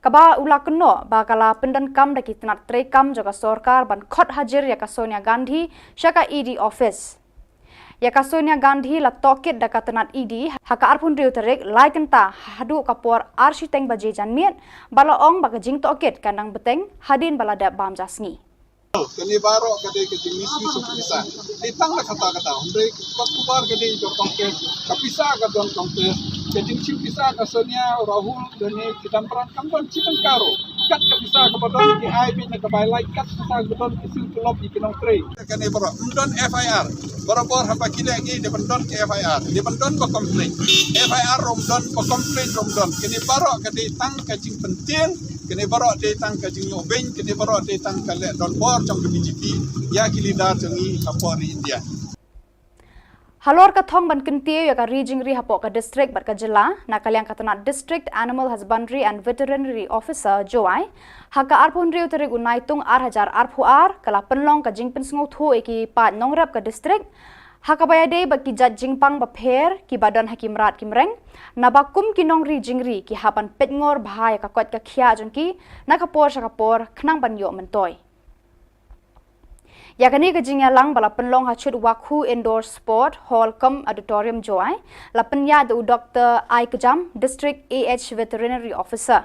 kaba u la kynnoh ba ka la pyndonkam da ki tnat treikam jong ka sorkar ban khot hajir ïa ka Sonia Gandhi sha ka E D office. Ïa ka Sonia Gandhi la tohkit da ka tnat E D ha ka arphew hynriew tarik, lai kynta haduh ka por ar shiteng baje janmiet, ba la ong ba ka jingtohkit kan nang bteng hadien ba la dep bam ja sngi. Kane baroh ka dei ka jingmisuse ka pisa. Dei tang da kata kata. Hynrei ka khubor ka dei ka Congress, ka pisa ka don Congress. Ka jingsiew pisa ka Sonia, Rahul, lane Chidambaram kam don shi tyngka ruh. Kat ka pisa kaba don ki ai beit na ka bai lai, kat pisa kaba don ki siew tulop ïa ki nongtrei. Kane baroh ym don F I R. Barabor haba ki leh ngi dei ban don ki F I R, dei ban don ba complain. F I R ruh ym don, ba complain ruh ym don. Kane baroh ka dei tang ka jingpyntieng, kane baroh dei tang ka jingïoh beiñ, kane baroh dei tang ka leh donbor jong ka B J P ïa ki leader jong ngi ha pdeng India. Halor ka thong ban kyntiew ïa ka ri jingri hapoh ka district bad ka jylla, na ka liang ka tnat District Animal Husbandry and Veterinary Officer Jowai, ha ka arphew hynriew tarik u Naitung ar hajar arphew ar, ka la pynlong ka jingpynsngewthuh ïa ki paid nongrep ka district ha kaba ïadei bad ki jait jingpang bapher kiba don ha ki mrad ki mreng, naba kum ki nongri jingri ki hap ban peit ngor bha ïa ka koit ka khiah jong ki na ka por sha ka por khnang ban ïoh myntoi. Ïa kane ka jingïalang ba la pynlong ha Chut Wakhu Indoor Sport Hall cum Auditorium Jowai, la pynïaid da u Doktor Ai Kjam, District A H Veterinary Officer.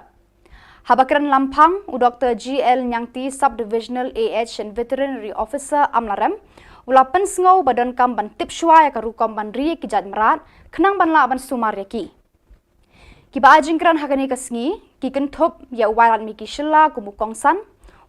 Haba kren lamphang, u Doktor G L Nyangti, Sub-Divisional A H and Veterinary Officer Amlarem, u la pynsngew ba donkam ban tip shuwa ïa ka rukom ban ri ïa ki jait mrad khnang ban lah ban sumar ïa ki. Kiba ai jingkren ha kane ka sngi ki kynthup ïa u Wailadmiki Shylla kum u kongsan,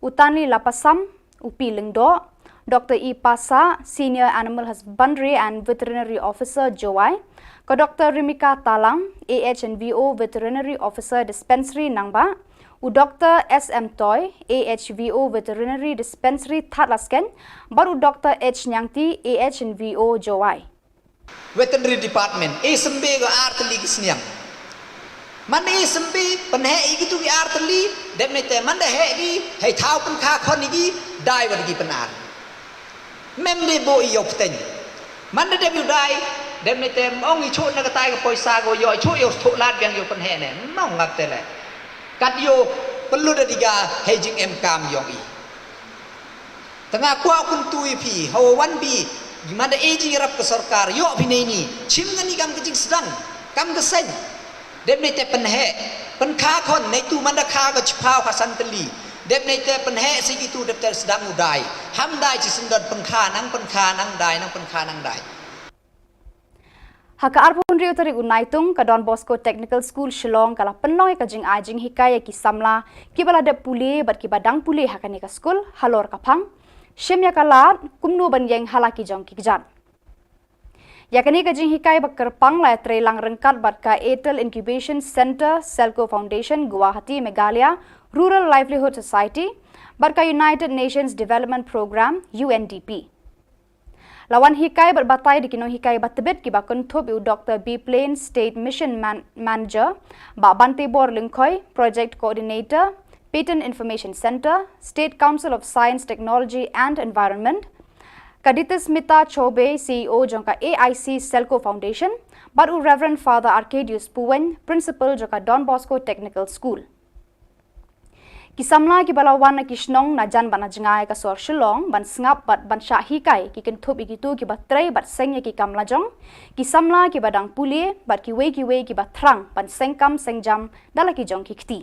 u Tanli Lapasam, u P Lyngdoh, Doktor E Passah, Senior Animal Husbandry and Veterinary Officer Jowai, ka Doktor Rimika Talang, A H and V O Veterinary Officer Dispensary Nangbah, u Doktor S M Toi, A H V O Veterinary Dispensary Thadlaskein, bad u Doktor H Nyangti, A H and V O Jowai. Veterinary Department, e symbe ko ar tylli ki sniang. Manda e symbe, pynheh ïa kitu ki ar tylli, dep ne te manda heh ki, hei thaw pynkha khon ïa ki, dai wat ki pynar. Mem de bo ïa u pteng. Manda dep ïa u dai, dep ne te ong ïa chuh na katai ka poisa ko ïoh, ïa chuh ïa u thoh lad biang ïa u pynheh ne. Mong ngap te le. Kat ïa u pynlut da diga, hei jingem kam ïong i. Tang nga kwah kumtu ïa phi, hawa wan phi, manda e jingïarap ka sorkar, ïoh phi neini, shim ngani kam ka jingsdang, kam ka seng. Dep ne te pynheh, pynkha khon, ne tu manda kha ka chiphaw ka san tylli. Dep ne te pynheh si kitu dep te sdang u dai. Ham dai shi syndon pynkha nang pynkha nang dai nang pynkha nang dai. Ha ka arphew hynriew tarik u Naitung, ka Don Bosco Technical School Shillong ka la pynlong ïa ka jingai jinghikai ïa ki samla kiba la dep pule bad kiba dang pule ha kane ka skul halor ka phang shim ïa ka lad kumno ban ïeng ha la ki jong ki kjat. Ïa kane ka jinghikai ba kyrpang la ïatreilang ryngkat bad ka Airtel Incubation Centre, Selco Foundation, Guwahati, Meghalaya Rural Livelihood Society bad ka United Nations Development Programme, U N D P. La wan hikai bad batai da ki nonghikai ba tbit kiba kynthup ïa u Doktor B Plain, State Mission Man-, Manager, Bah Bantebor Lyngkhoi, Project Coordinator, Patent Information Centre, State Council of Science, Technology and Environment, ka Ditismita Chobe, C E O jong ka A I C Selco Foundation, bad u Reverend Father Arcadius Puwein, Principal jong ka Don Bosco Technical School. Ki samla kiba la wan na ki shnong na jan bad na jngai ka sor Shillong ban sngap bad ban shah hikai ki kynthup ïa kitu kiba trei bad seng ïa ki kam lajong, ki samla kiba dang pule bad kiwei kiwei kiba thrang ban seng kam seng jam da la ki jong ki kti.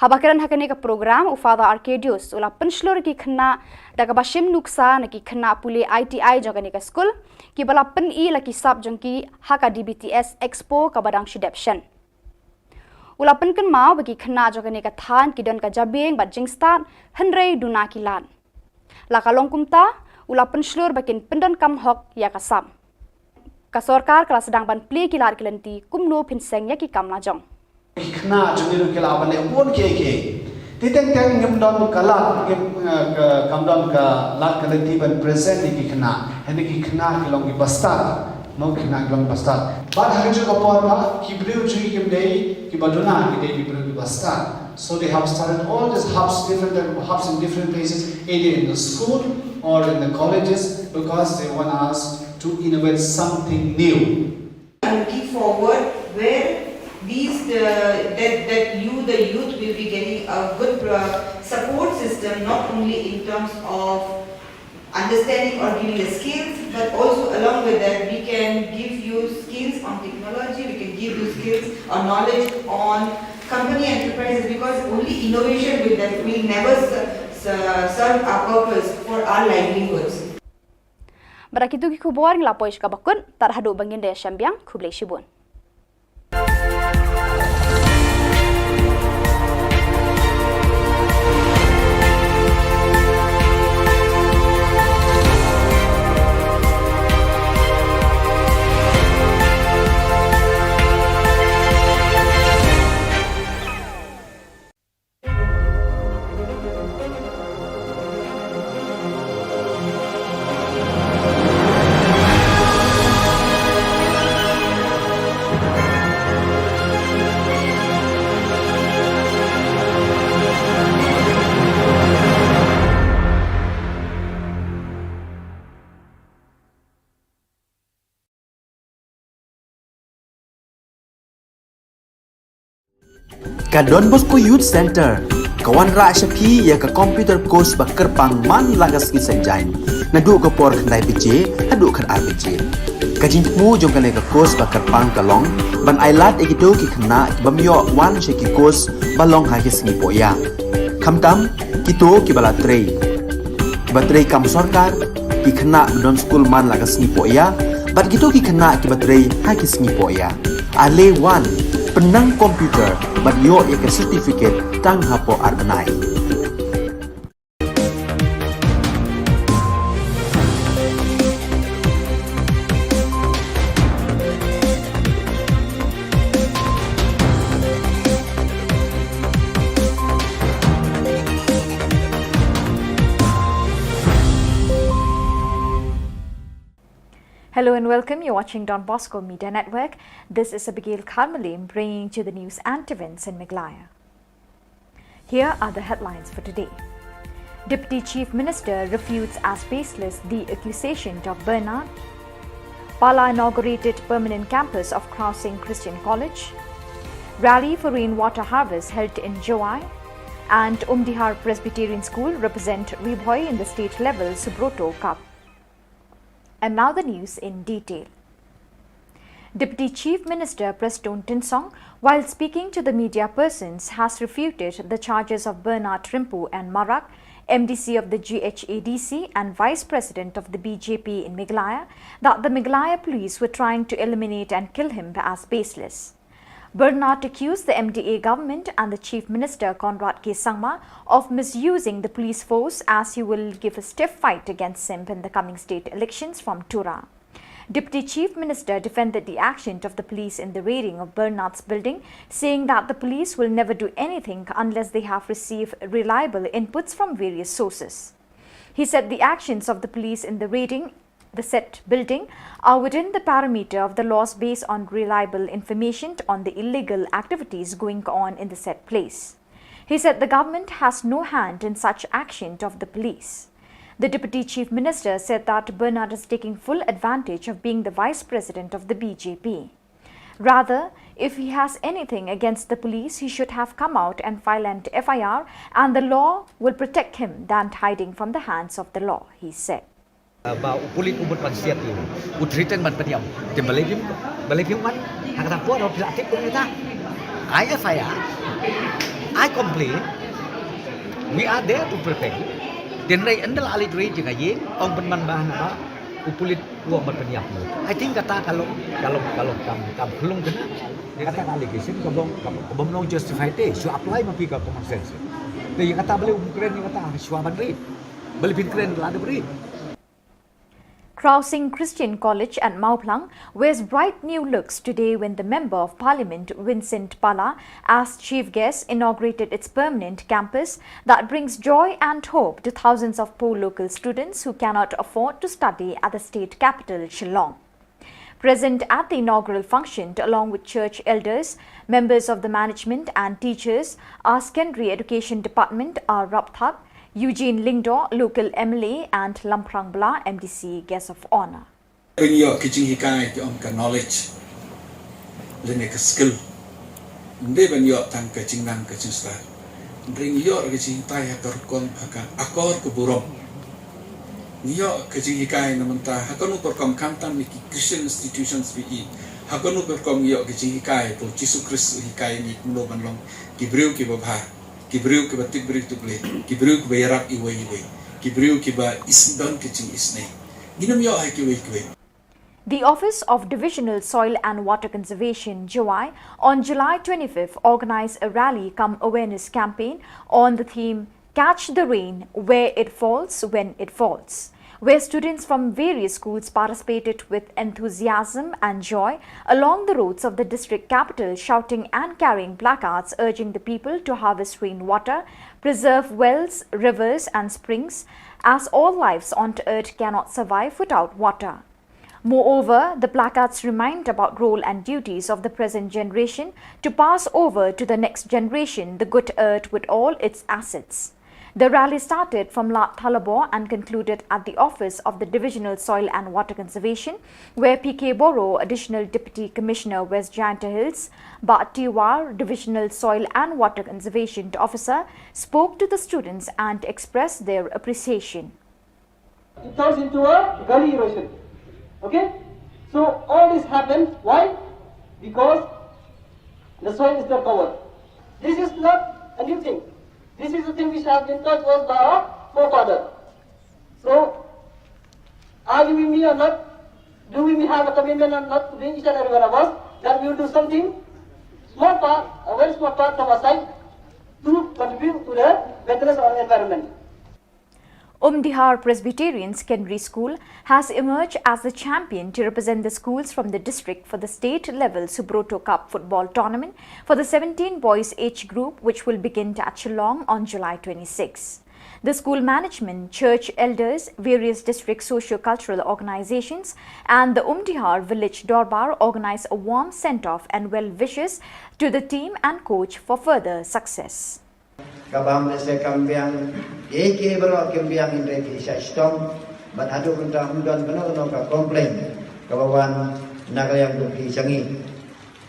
Haba kren ha kane ka program u Father Arcadius u la pynshlur ki khynnah da kaba shim nuksa na ki khynnah pule I T I jong kane ka skul kiba la pyni la ki sap jong ki ha ka D B T S Expo kaba dang shu dep shen. U la pynkynmaw ba ki khynnah jong kane ka thaiñ ki don ka jabieng bad jingstad hynrei duna ki lad. La ka long kumta, u la pynshlur ba kin pyndonkam hok ïa ka sap. Ka sorkar ka la sdang ban plie ki lad ki lynti kumno phin seng ïa ki kam lajong. Ki khynnah jong ngi ruh ki lah ban leh bun kiei kiei. Te teng teng ngim don ka lad, ngim, eh, ka, kam don ka lad ka lynti ban present ïa ki khynnah. Hynrei ki khynnah ki long ki bastad. Mo, ki khynnah ki long bastad. Bad ha kajuh ka por ba ki briew jong ngi kim dei kiba duna, ki dei ki briew kiba stad. So they have started all these hubs, different type of hubs in different places, either in the school or in the colleges, because they want us to innovate something new. I'm looking forward where these, uh, that, that you, the youth, will be getting a good, uh, support system, not only in terms of understanding or giving the skills, but also along with that, we can give you skills on technology, we can give you skills or knowledge on company enterprises, because only innovation will, def- will never ser- ser- serve our purpose for our livelihoods. Bad da kitu ki khubor ngi la poi sha kaba kut, tad haduh ba ngin da ïashem biang, khublei shibun. Ka Don Bosco Youth Centre ka wanrah sha phi ïa ka computer course ba kyrpang man la ka sngi Saitjaiñ, naduh ka por khyndai baje haduh khatar baje. Ka jingthmu jong kane ka course ba kyrpang ka long ban ailad ïa kito ki khynnah ki bym ïoh wan sha ki course ba long ha ki sngi pohïa, khamtam kito kiba la trei, kiba trei kam sorkar, ki khynnah ba don skul man la ka sngi pohïa bad kito ki khynnah kiba trei ha ki sngi pohïa. Ale wan, pynnang computer bad ïoh ïa ka certificate tang hapoh ar bnai. Hello and welcome. You're watching Don Bosco Media Network. This is Abigail Kharmalim bringing to the news and events in Meghalaya. Here are the headlines for today. Deputy Chief Minister refutes as baseless the accusation of Bernard. Pala inaugurated permanent campus of Crossing Christian College. Rally for rainwater harvest held in Jowai. And Umdihar Presbyterian School represent Ri Bhoi in the state level Subroto Cup. And now the news in detail. Deputy Chief Minister Prestone Tynsong, while speaking to the media persons, has refuted the charges of Bernard Rympu and Marak, M D C of the G H A D C and Vice President of the B J P in Meghalaya, that the Meghalaya police were trying to eliminate and kill him as baseless. Bernard accused the M D A government and the Chief Minister Conrad K Sangma of misusing the police force, as he will give a stiff fight against him in the coming state elections from Tura. Deputy Chief Minister defended the action of the police in the raiding of Bernard's building, saying that the police will never do anything unless they have received reliable inputs from various sources. He said the actions of the police in the raiding the said building are within the parameter of the laws based on reliable information on the illegal activities going on in the said place. He said the government has no hand in such action of the police. The Deputy Chief Minister said that Bernard is taking full advantage of being the Vice President of the B J P. Rather, if he has anything against the police, he should have come out and file an F I R, and the law will protect him than hiding from the hands of the law, he said. Ba u pulit u mut ban siat ïa u, u threaten ban pynïap. Te balei phim, balei phim wan ha kata por, phi la tip kumta. I F I R, I complain, we are there to protect you. Te hynrei ynda la leit raid jong ka ïing, ong pynban ba hana ba u pulit u ong ban pynïap. I think kata ka long, ka long, ka long kam, kam khlung kane. Kata ka allegation ka bym, ka bym long justify te, shu apply ma phi ka common sense. Te ïa kata balei um kren ïa kata shuwa ban raid. Balei phin kren la dep raid. Crossing Christian College at Mawphlang wears bright new looks today when the Member of Parliament, Vincent Pala, as chief guest, inaugurated its permanent campus that brings joy and hope to thousands of poor local students who cannot afford to study at the state capital, Shillong. Present at the inaugural function, along with church elders, members of the management and teachers, are Secondary Education Department, R Rapthap, Eugene Lyngdoh, local M L A, and Lamphrang Bla, M D C, guest of honour. Ban ïoh ka jinghikai, ki ong ka knowledge lane ka skill. Ym dei ban ïoh tang ka jingnang ka jingstad. Hynrei ngi ïoh ka jinghikai ha ka rukom, ha ka akor ka burom. Ngi ïoh ka jinghikai na mynta ha kano ka rukom, khamtam na ki Christian institutions phi i. Ha kano ka rukom ngi ïoh ka jinghikai, ba u Jisu Khrist u hikai ngi kumno ban long ki briew kiba bha, ki briew kiba tip briew tip Blei, ki briew kiba ïarap iwei iwei, ki briew kiba is, don ka jingisynei. Ngin ym ïoh ha kiwei kiwei. The Office of Divisional Soil and Water Conservation, Jowai, on July twenty-fifth, organized a rally cum awareness campaign on the theme Catch the Rain, Where It Falls, When It Falls, where students from various schools participated with enthusiasm and joy along the roads of the district capital, shouting and carrying placards urging the people to harvest rainwater, preserve wells, rivers, and springs, as all lives on earth cannot survive without water. Moreover, the placards remind about role and duties of the present generation to pass over to the next generation the good earth with all its assets. The rally started from Lad Thalabo and concluded at the office of the Divisional Soil and Water Conservation, where P K Boro, Additional Deputy Commissioner, West Jaintia Hills, Bah T War, Divisional Soil and Water Conservation Officer, spoke to the students and expressed their appreciation. It turns into a gully erosion. Okay? So all this happened. Why? Because the soil is not covered. This is not a new thing. This is a thing which has been taught to us by our forefather. So, are you with me or not? Do we have a commitment or not to doing each and every one of us that we will do something, small part, a very small part from our side, to contribute to the maintenance of our environment? Umdihar Presbyterian Secondary School has emerged as the champion to represent the schools from the district for the state level Subroto Cup football tournament for the seventeen boys age group, which will begin at Shillong on July twenty-six. The school management, church elders, various district socio-cultural organizations, and the Umdihar Village Dorbar organize a warm send-off and well wishes to the team and coach for further success. Kaba ym lehse kam biang, ïa ki baroh kim biang, hynrei ki shah shitom, bad haduh mynta ym don kano kano ka complain kaba wan na ka liang jong ki sha ngi.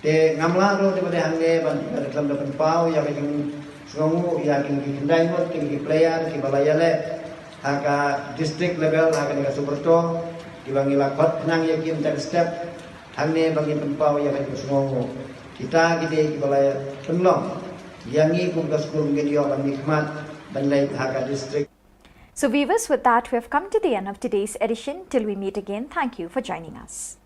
Te ngam lah ruh te ba dei hangne ban, ban khlem da pynpaw ïa ka jingsngewnguh ïa kine ki khyndai ngut kine ki player kiba la ïaleh ha ka district level ha kane ka Subroto, kiba ngi la khot khnang ïa ki mynta ka step. Hangne ba ngin pynpaw ïa ka jingsngewnguh. Kita ki dei kiba la pynlong ïa ngi kum ka skul ngin ïoh ban mihkhmat ban leit ha ka district. So viewers, with that, we have come to the end of today's edition. Till we meet again, thank you for joining us.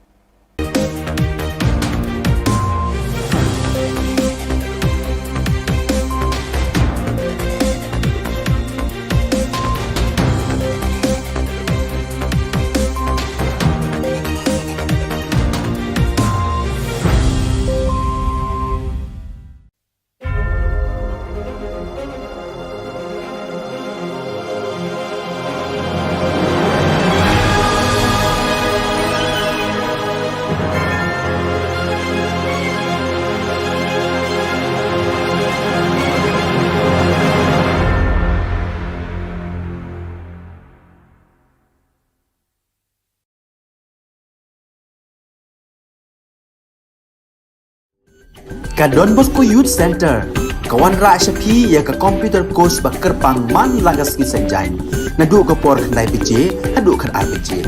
Ka Don Bosco Youth Centre ka wanrah sha phi ïa ka computer course ba kyrpang man la ka sngi Saitjaiñ, naduh ka por khyndai baje haduh khatar baje.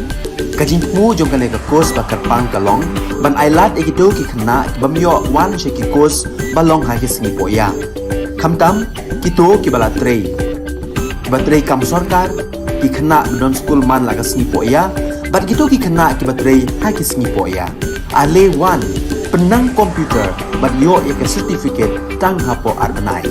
Ka jingthmu jong kane ka course ba kyrpang ka long ban ailad ïa kito ki khynnah ki bym ïoh wan sha ki course ba long ha ki sngi pohïa, khamtam kito kiba la trei, kiba trei kam sorkar, ki khynnah ba don skul man la ka sngi pohïa, bad kito ki khynnah kiba trei ha ki sngi pohïa. Ale wan, pynnang computer bad ïoh ïa ka certificate tang hapoh ar bnai.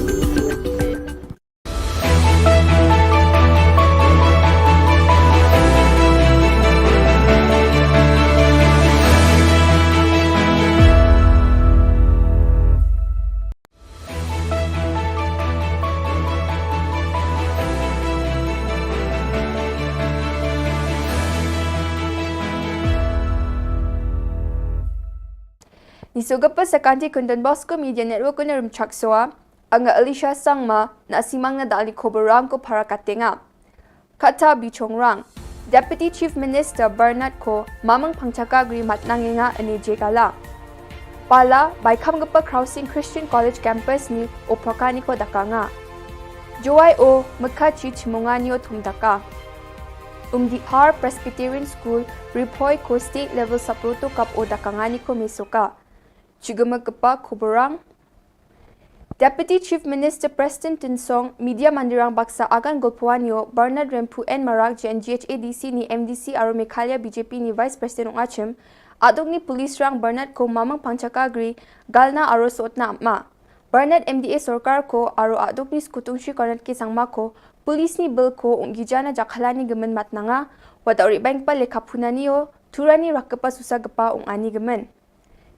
Ngi sngewbha sa ka Kanti Don Bosco Media Network, kane ruh chak soa, nga Alicia Sangma, na simang na dali khubor rang ko para katenga. Kata bichongrang. Deputy Chief Minister Bernard ko Mamang Phangchaka Gri matnang nga ane jegala. Pala, bai kham gapa Crossing Christian College Campus ni o Prokani ko dakanga. Jowai o Mekhachi Chimungani o thum daka. Umdihar Presbyterian School Riphoi ko State Level Subroto Cup o dakanga ni ko mesoka. Chigama kapa khuburang. Deputy Chief Minister Prestone Tynsong, Media Mandirang Baksa Agan Golpuanio, Bernard Remphu N Marak J N G H A D C ni M D C aro Meghalaya B J P ni Vice President ong achim, aduk ni Police rang Bernard ko Mamang Phangchaka Gri, Galna aro Sotna Amma. Bernard M D A Sorkar ko aro aduk ni Skutungshi Konat ki Sangma ko, Police ni Bill ko ong gijana jakhalani gemen matnanga, wada ori bangpa lekhapunani o, turani rakapa susa gepa ong ani gemen.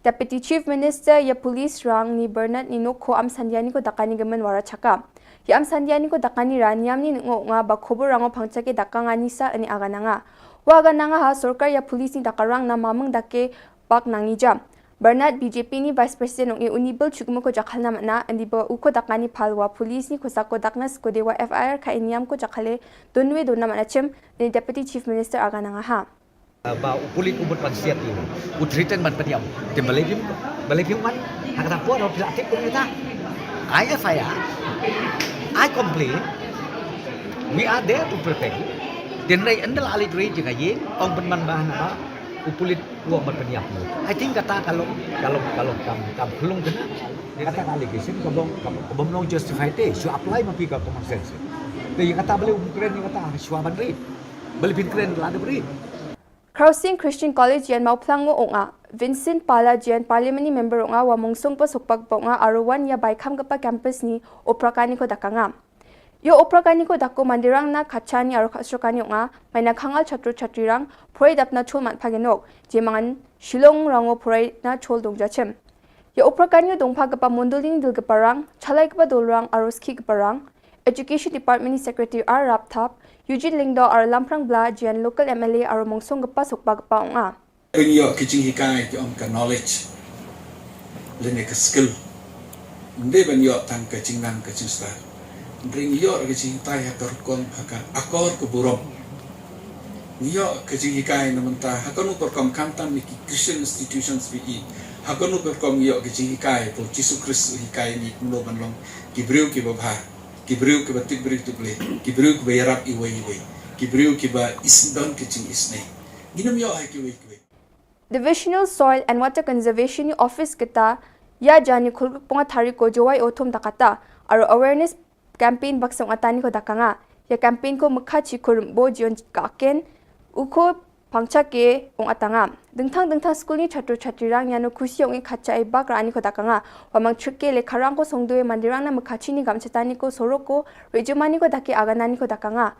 Deputy Chief Minister ïa Police rang ni Bernard ni nokho Amsandiani ko dakani gemen wara chaka. Ïa Amsandiani ko dakani ra niam ni ngo nga ba khubur rango phangchake dakanga ni sa ani agananga. Wa agananga ha sorkar ïa Police ni dakarang na mamang dake pak nangi jam. Bernard B J P ni Vice President ong e uni bel chukmu ko jakhalna mana andi ba uko dakani phalwa police ni ko sako daknas ko dewa F I R ka iniam ko jakhale donwe dona mana chem ni Deputy Chief Minister aga nanga ha. Ba u pulit u mut ban siat u, u threaten ban pynïap. Te balei phim, balei phim wan ha kata por, phi la tip kumta. I F I R, I complain. We are there to protect you. Te hynrei ynda la leit rei jong ka ïing, ong pynban ba hana ba u pulit u ong ban pynïap u. I think kata ka long, ka long, ka long kam, kam khlung kena. Kata ka allegation ka bym, ka bym long justify te, shu apply ma phi ka common sense. Te ïa kata balei um kren ïa kata, shuwa ban rei. Balei phin kren la dep rei. Khrausing Christian College ïan Mawphlang ong a, Vincent Pala ïan Parliament ni member ong a, wa Mongsong pa sokpak pa ong a, aro wan ïa bai kham kapa campus ni Oprakani ko dakanga. Ïa Oprakani ko dako mandirang na kachani aro khasrokani ong a, mai na khangal chatru chatrirang, phurai dap na chol mat phagenok, je mangan Shillong rango phurai na chol dong jachem. Ïa Oprakani dong pha kapa mondolini dil kapa rang, chalai kapa dolrang aro skhi kapa rang, Education Department ni Secretary R Rapthap, Eugene Lyngdoh aro Lamprang Bla ïan local M L A aro Mongsong kapa sokpak pa ong a. Ban ïoh ka jinghikai ki ong ka knowledge lane ka skill. Ym dei ban ïoh tang ka jingnang ka jingstad. Hynrei ngi ïoh ka jinghikai ha ka rukom ha ka akor ka burom. Ngi ïoh ka jinghikai na mynta ha kano ka rukom khamtam na ki Christian institutions phi i. Ha kano ka rukom ngi ïoh ka jinghikai ba u Jisu Khrist u hikai ngi kumno ban long ki briew kiba bha. Ki briew kiba tip briew tip Blei. Ki briew kiba ïarap iwei iwei. Ki briew kiba is don ka jingisnei. Ngin ym ïoh ha kiwei kiwei. Divisional Soil and Water Conservation ni office kata ïa jani khulkut pong a thariko jowai o thum takata aro awareness campaign baksa ong atani ko dakanga. Ïa campaign ko mekha chi ko rymbo jion ka ken u ko pangcha ke ong atanga. Dengthang dengthang school ni chatru chatrirang ïano khusi ong i khacha i bak rani ko dakanga. Wa mang chuk ke le kharang ko songdue mandirang na mekha chi ni gam chatani ko soroko rejumani ko dake aganani ko dakanga.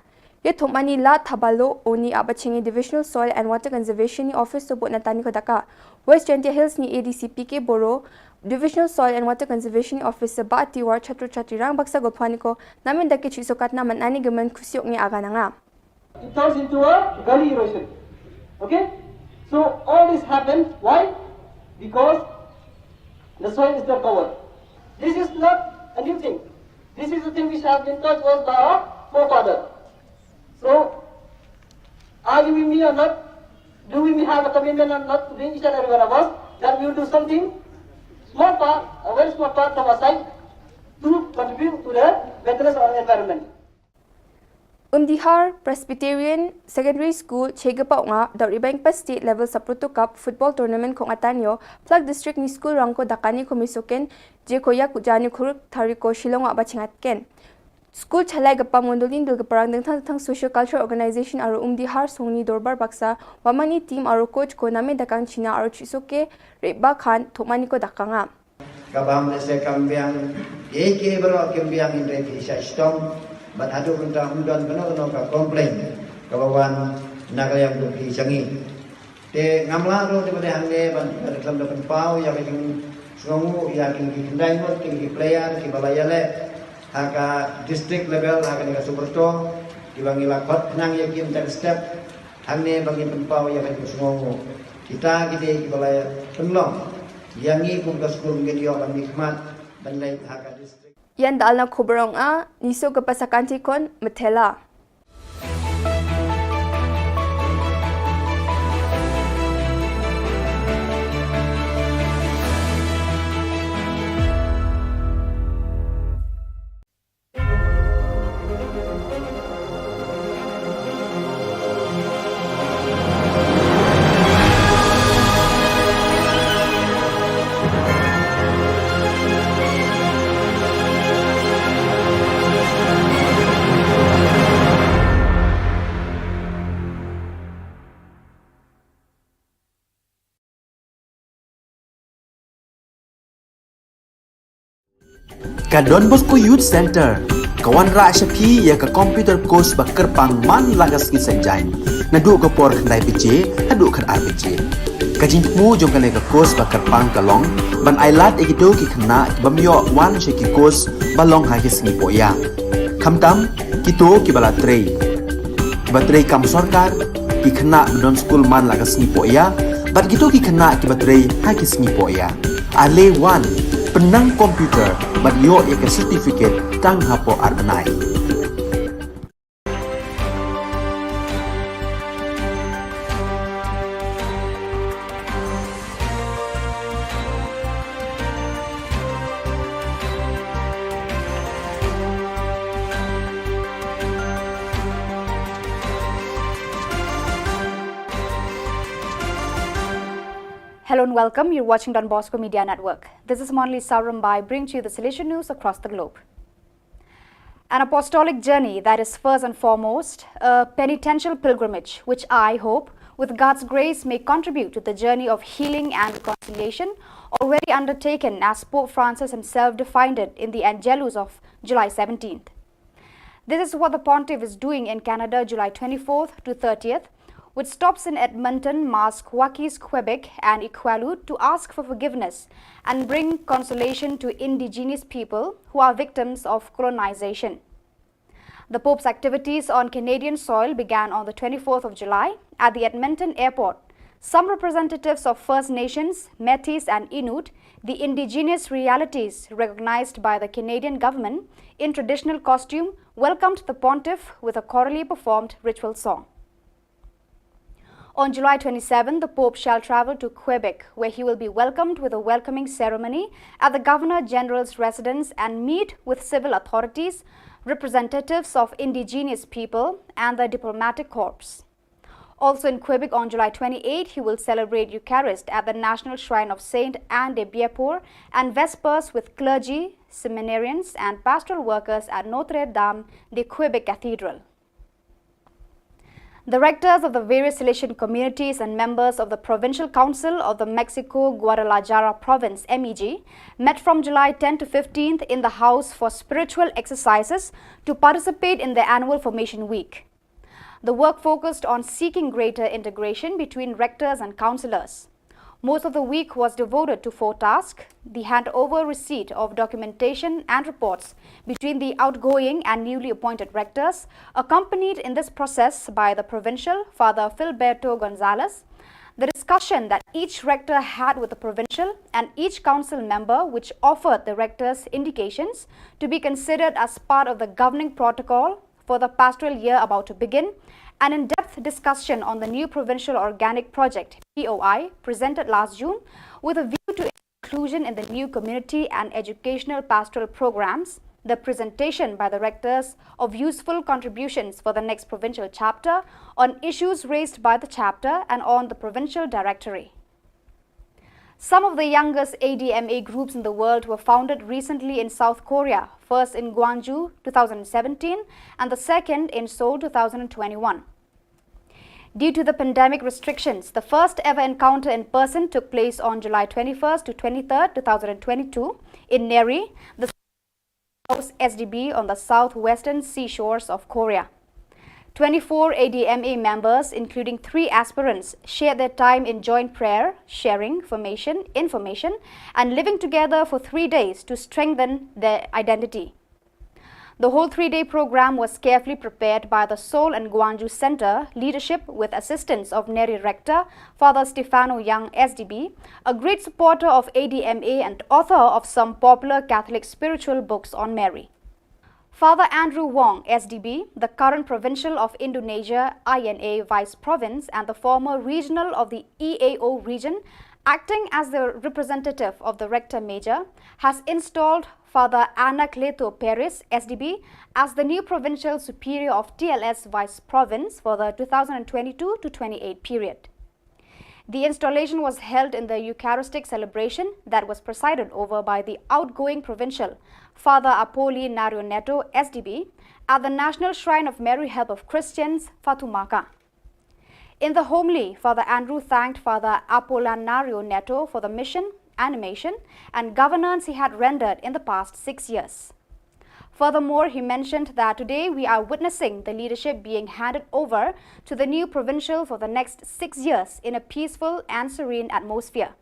Ïa thokmani la thabalo oni aba chingi Divisional Soil and Water Conservation ni office to bot na tani ko daka. West Jaintia Hills ni A D C P K Boro, Divisional Soil and Water Conservation ni office ba ati war chatru chatrirang baksa gopani ko namin dake chi sokat na manani gemen khusiok ni aga nanga. It turns into a gully erosion. Okay? So all this happens. Why? Because the soil is not covered. This is not a new thing. This is the thing which has been taught to us by our forefather. So, are you with me or not? Do we have a commitment or not to doing each and every one of us that we will do something, small part, a very small part from our side to contribute to the maintenance of our environment? Umdihar Presbyterian Secondary School chegapa onga dauri bang pa state level Saproto Cup football tournament kong atanyo plak district ni school rangko dakani ko misoken je ko yak jani khuruk thariko Shillong wa bachingat ken. School chalai gapa mondolin dul gaparang dengthang dengthang social cultural organization aro Umdihar songni dorbar baksa wamani team aro coach ko name dakang China aro chisoke reba khan thokmani ko dakanga. Kabam dese kambiang, eke bro kambiang indre ki sha stom, bat hadu kunta umdon beno beno ka complain, kabawan nagayang tu ki sangi. Te ngamla ro te bade hangne ban, ban klam da pynpaw ïa ka jingsngewnguh ïa ki, ki khyndai ngut ki, ki player kiba la ïaleh ha ka district level ha kane ka Saproto, kiba ngi la khot khnang ïa ki mynta ka step. Hangne ba ngi pynpaw ïa ka jingsngewnguh. Kita ki dei kiba la pynlong ïa ngi kum ka skul ngin ïoh ban mihkhmat ban leit ha ka district. Ïa da alna khubor ong a, niso ka pasa kanti kon methela. Ka Don Bosco Youth Center ka wanrah sha phi ïa ka computer course ba kyrpang man la ka sngi Saitjaiñ naduh ka por khyndai baje haduh khatar baje. Ka jingthmu jong kane ka course ba kyrpang ka long ban ailad ïa kito ki khynnah ki bym ïoh wan sha ki course ba long ha ki sngi pohïa. Khamtam kito kiba la trei, kiba trei kam sorkar, ki khynnah ba don skul man la ka sngi pohïa, Bad kito ki khynnah kiba trei ha ki sngi poh ïa. Ale wan, pynnang computer bad ïoh ïa ka certificate tang hapoh ar bnai. Hello and welcome. You're watching Don Bosco Media Network. This is Monli Sarum. I bring to you the Salesian news across the globe. An apostolic journey that is first and foremost a penitential pilgrimage, which I hope, with God's grace, may contribute to the journey of healing and reconciliation already undertaken as Pope Francis himself defined it in the Angelus of July seventeenth. This is what the Pontiff is doing in Canada, July twenty-fourth to thirtieth, with stops in Edmonton, Mascouaquois, Quebec, and Iqaluit to ask for forgiveness and bring consolation to Indigenous people who are victims of colonization. The Pope's activities on Canadian soil began on the twenty-fourth of July at the Edmonton airport. Some representatives of First Nations, Métis, and Inuit, the indigenous realities recognized by the Canadian government, in traditional costume, welcomed the Pontiff with a chorally performed ritual song. On July twenty-seven, the Pope shall travel to Quebec, where he will be welcomed with a welcoming ceremony at the Governor General's residence and meet with civil authorities, representatives of indigenous people, and the diplomatic corps. Also in Quebec on July twenty-eight, he will celebrate Eucharist at the National Shrine of Saint Anne de Bienport and Vespers with clergy, seminarians, and pastoral workers at Notre Dame de Quebec Cathedral. The rectors of the various Salesian communities and members of the Provincial Council of the Mexico Guadalajara Province, MEG, met from July tenth to fifteenth in the house for spiritual exercises to participate in the annual Formation Week. The work focused on seeking greater integration between rectors and councillors. Most of the week was devoted to four tasks: the handover receipt of documentation and reports between the outgoing and newly appointed rectors, accompanied in this process by the provincial, Father Filberto Gonzalez, the discussion that each rector had with the provincial and each council member, which offered the rectors indications to be considered as part of the governing protocol for the pastoral year about to begin, an in-depth discussion on the new provincial organic project, P O I, presented last June, with a view to inclusion in the new community and educational pastoral programs, the presentation by the rectors of useful contributions for the next provincial chapter on issues raised by the chapter and on the provincial directory. Some of the youngest A D M A groups in the world were founded recently in South Korea, first in Gwangju, two thousand seventeen, and the second in Seoul, two thousand twenty-one. Due to the pandemic restrictions, the first ever encounter in person took place on July twenty-first to twenty-third, two thousand twenty-two, in Neri, the house S D B on the southwestern seashores of Korea. Twenty-four A D M A members, including three aspirants, shared their time in joint prayer, sharing formation, information, and living together for three days to strengthen their identity. The whole three-day program was carefully prepared by the Seoul and Gwangju Center leadership with assistance of Neri Rector, Father Stefano Young, S D B, a great supporter of A D M A and author of some popular Catholic spiritual books on Mary. Father Andrew Wong, S D B, the current provincial of Indonesia I N A Vice Province and the former regional of the E A O region, acting as the representative of the Rector Major, has installed Father Anacleto Perez, S D B, as the new provincial superior of T L S Vice Province for the two thousand twenty-two to twenty-eight period. The installation was held in the Eucharistic celebration that was presided over by the outgoing provincial, Father Apolinario Neto, S D B, at the National Shrine of Mary Help of Christians, Fatumaka. In the homily, Father Andrew thanked Father Apolinario Neto for the mission, animation, and governance he had rendered in the past six years. Furthermore, he mentioned that today we are witnessing the leadership being handed over to the new provincial for the next six years in a peaceful and serene atmosphere.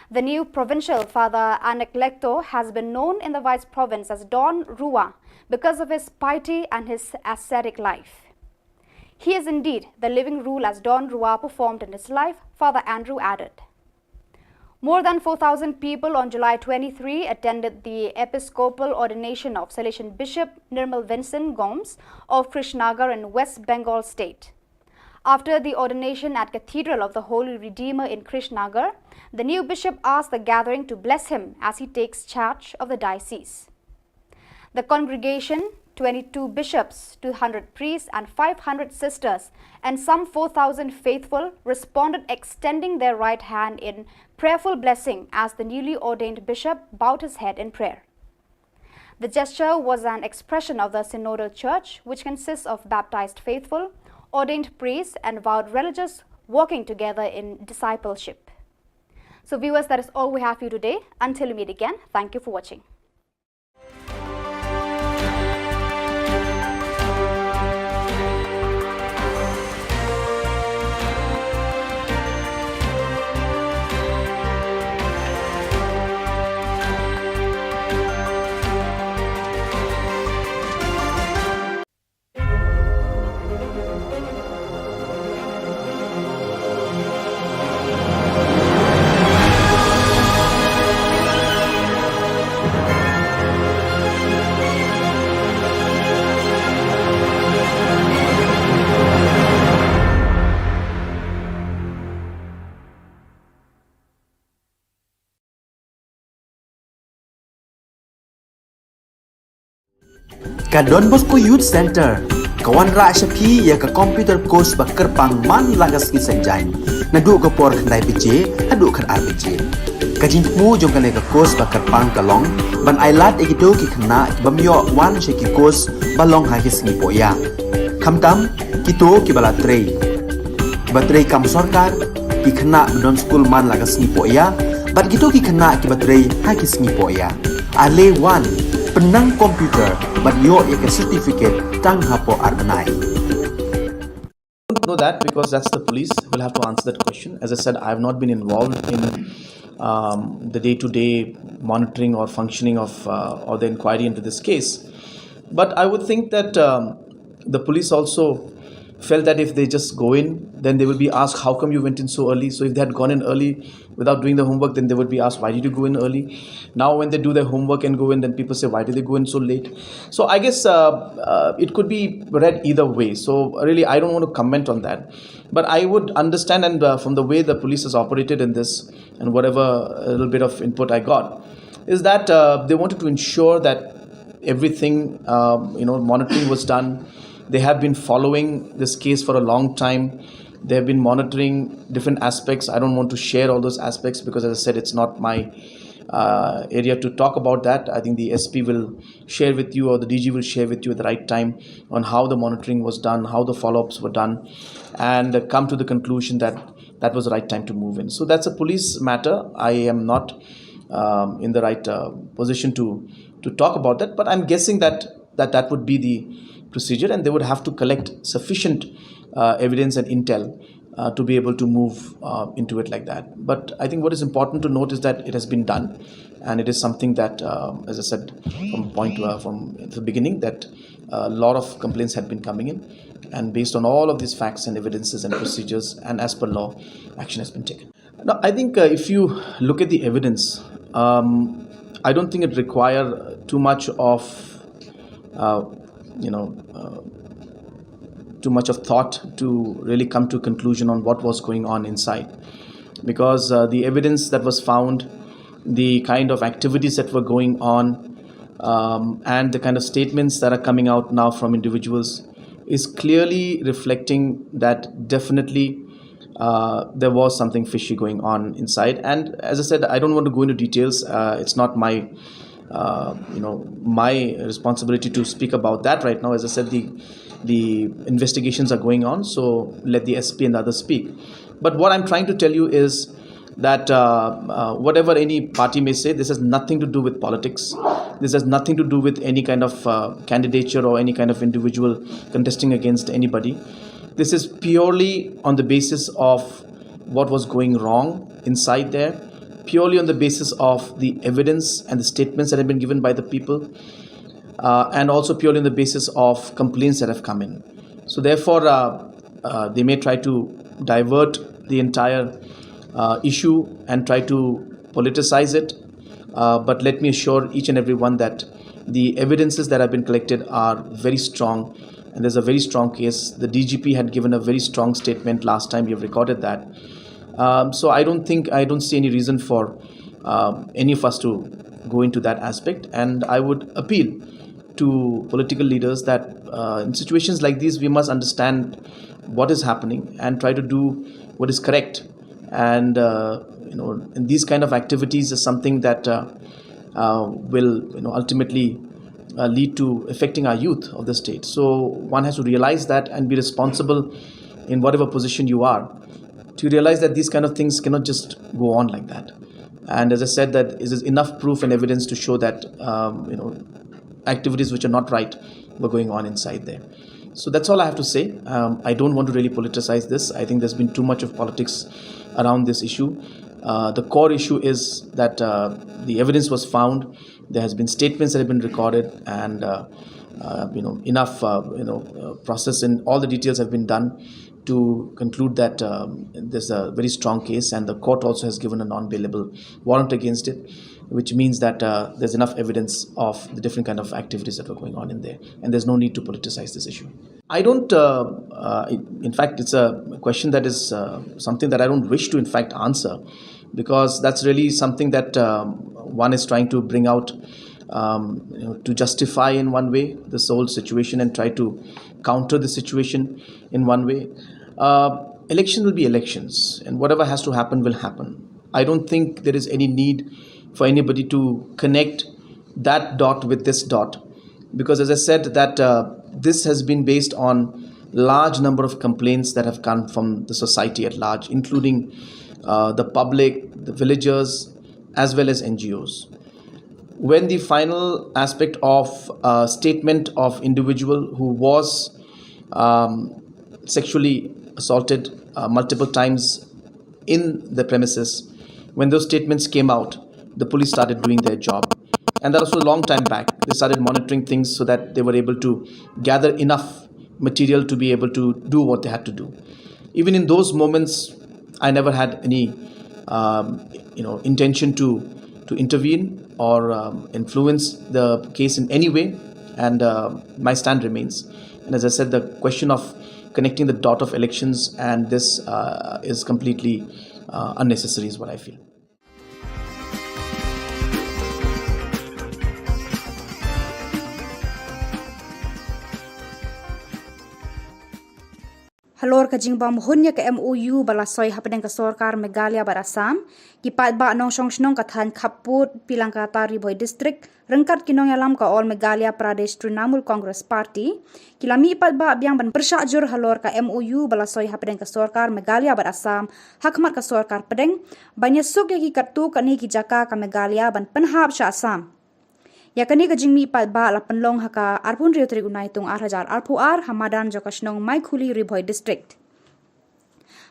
The new provincial, Father Anacleto, has been known in the Vice Province as Don Rua because of his piety and his ascetic life. He is indeed the living rule, as Don Ruah performed in his life, Father Andrew added. More than four thousand people on July twenty-three attended the episcopal ordination of Salesian Bishop Nirmal Vincent Gomes of Krishnagar in West Bengal state. After the ordination at Cathedral of the Holy Redeemer in Krishnagar, the new bishop asked the gathering to bless him as he takes charge of the diocese. The congregation, twenty-two bishops, two hundred priests, and five hundred sisters, and some four thousand faithful responded, extending their right hand in prayerful blessing as the newly ordained bishop bowed his head in prayer. The gesture was an expression of the synodal church, which consists of baptized faithful, ordained priests, and vowed religious working together in discipleship. So, viewers, that is all we have for you today. Until we meet again, thank you for watching. Ka Don Bosco Youth Center ka wanrah sha phi ïa ka computer course ba kyrpang man la ka sngi Saitjaiñ, naduh ka por khyndai baje haduh khatar baje. Ka jingthmu jong kane ka course ba kyrpang ka long ban ailad ïa kito ki khynnah ki bym ïoh wan sha ki course ba long ha ki sngi pohïa. Khamtam kito kiba la trei, kiba trei kam sorkar, ki khynnah ba don skul man la ka sngi pohïa, bad kito ki khynnah kiba trei ha ki sngi pohïa. Ale wan, pynnang computer bad ïoh ïa ka certificate tang hapoh ar bnai. Know that because that's the police will have to answer that question. As I said, I have not been involved in um, the day-to-day monitoring or functioning of uh, or the inquiry into this case. But I would think that um, the police also felt that if they just go in, then they will be asked, "How come you went in so early?" So if they had gone in early without doing the homework, then they would be asked, "Why did you go in early?" Now, when they do their homework and go in, then people say, "Why did they go in so late?" So I guess uh, uh, it could be read either way. So really, I don't want to comment on that. But I would understand, and uh, from the way the police has operated in this, and whatever little bit of input I got, is that uh, they wanted to ensure that everything, um, you know, monitoring was done. They have been following this case for a long time. They have been monitoring different aspects. I don't want to share all those aspects because, as I said, it's not my uh, area to talk about that. I think the S P will share with you, or the D G will share with you at the right time, on how the monitoring was done, how the follow-ups were done, and uh, come to the conclusion that that was the right time to move in. So that's a police matter. I am not um, in the right uh, position to to talk about that, but I'm guessing that that that would be the procedure, and they would have to collect sufficient uh, evidence and intel uh, to be able to move uh, into it like that. But I think what is important to note is that it has been done, and it is something that, um, as I said from point uh, from the beginning, that a lot of complaints had been coming in, and based on all of these facts and evidences and procedures, and as per law, action has been taken. Now, I think uh, if you look at the evidence, um, I don't think it require too much of, uh, you know, uh, too much of thought to really come to a conclusion on what was going on inside, because uh, the evidence that was found, the kind of activities that were going on, um, and the kind of statements that are coming out now from individuals is clearly reflecting that definitely uh, there was something fishy going on inside. And as I said, I don't want to go into details. Uh, it's not my, uh, you know, my responsibility to speak about that right now. As I said, the the investigations are going on, so let the S P and the others speak. But what I'm trying to tell you is that uh, uh, whatever any party may say, this has nothing to do with politics. This has nothing to do with any kind of uh, candidature or any kind of individual contesting against anybody. This is purely on the basis of what was going wrong inside there, purely on the basis of the evidence and the statements that have been given by the people, uh, and also purely on the basis of complaints that have come in. So therefore, uh, uh, they may try to divert the entire uh, issue and try to politicize it. Uh, but let me assure each and everyone that the evidences that have been collected are very strong, and there's a very strong case. The D G P had given a very strong statement last time. You've recorded that. Um, so I don't think, I don't see any reason for um, any of us to go into that aspect. And I would appeal to political leaders that uh, in situations like these, we must understand what is happening and try to do what is correct. And uh, you know, and these kind of activities is something that uh, uh, will, you know, ultimately uh, lead to affecting our youth of the state. So one has to realize that and be responsible in whatever position you are, to realize that these kind of things cannot just go on like that. And as I said, that is enough proof and evidence to show that um, you know, activities which are not right were going on inside there. So that's all I have to say. Um, I don't want to really politicize this. I think there's been too much of politics around this issue. Uh, the core issue is that uh, the evidence was found. There has been statements that have been recorded, and uh, uh, you know, enough uh, you know uh, process and all the details have been done to conclude that um, there's a very strong case, and the court also has given a non-bailable warrant against it, which means that uh, there's enough evidence of the different kind of activities that were going on in there, and there's no need to politicize this issue. I don't, uh, uh, in in fact, it's a question that is uh, something that I don't wish to, in fact, answer, because that's really something that um, one is trying to bring out um, you know, to justify in one way this whole situation and try to counter the situation in one way. Uh, elections will be elections, and whatever has to happen will happen. I don't think there is any need for anybody to connect that dot with this dot, because as I said, that uh, this has been based on large number of complaints that have come from the society at large, including uh, the public, the villagers, as well as N G Os. When the final aspect of a statement of individual who was um, sexually assaulted uh, multiple times in the premises, when those statements came out, the police started doing their job. And that was a long time back. They started monitoring things so that they were able to gather enough material to be able to do what they had to do. Even in those moments, I never had any, um, you know, intention to to intervene or um, influence the case in any way. And uh, my stand remains. And as I said, the question of connecting the dot of elections and this uh, is completely uh, unnecessary, is what I feel. Halor ka jingbym hun ïa ka M O U ba la soi hapdeng ka sorkar Meghalaya bad Assam, ki paidbah nongshong shnong ka thaiñ Khappud, Pilangkata, Ri Bhoi District, ryngkat ki nongïalam ka All Meghalaya Pradesh Trinamool Congress Party, ki la mih paidbah biang ban pyrshah jur halor ka M O U ba la soi hapdeng ka sorkar Meghalaya bad Assam ha khmat ka sorkar pdeng, ban ïasuk ïa ki katto katne ki jaka ka Meghalaya ban pynhap sha Assam. Ïa kane ka jingmih paidbah la pynlong ha ka arphew hynriew tarik u Naitung ar hajar arphew ar ha madan jong ka shnong Maikhuli, Ri Bhoi District.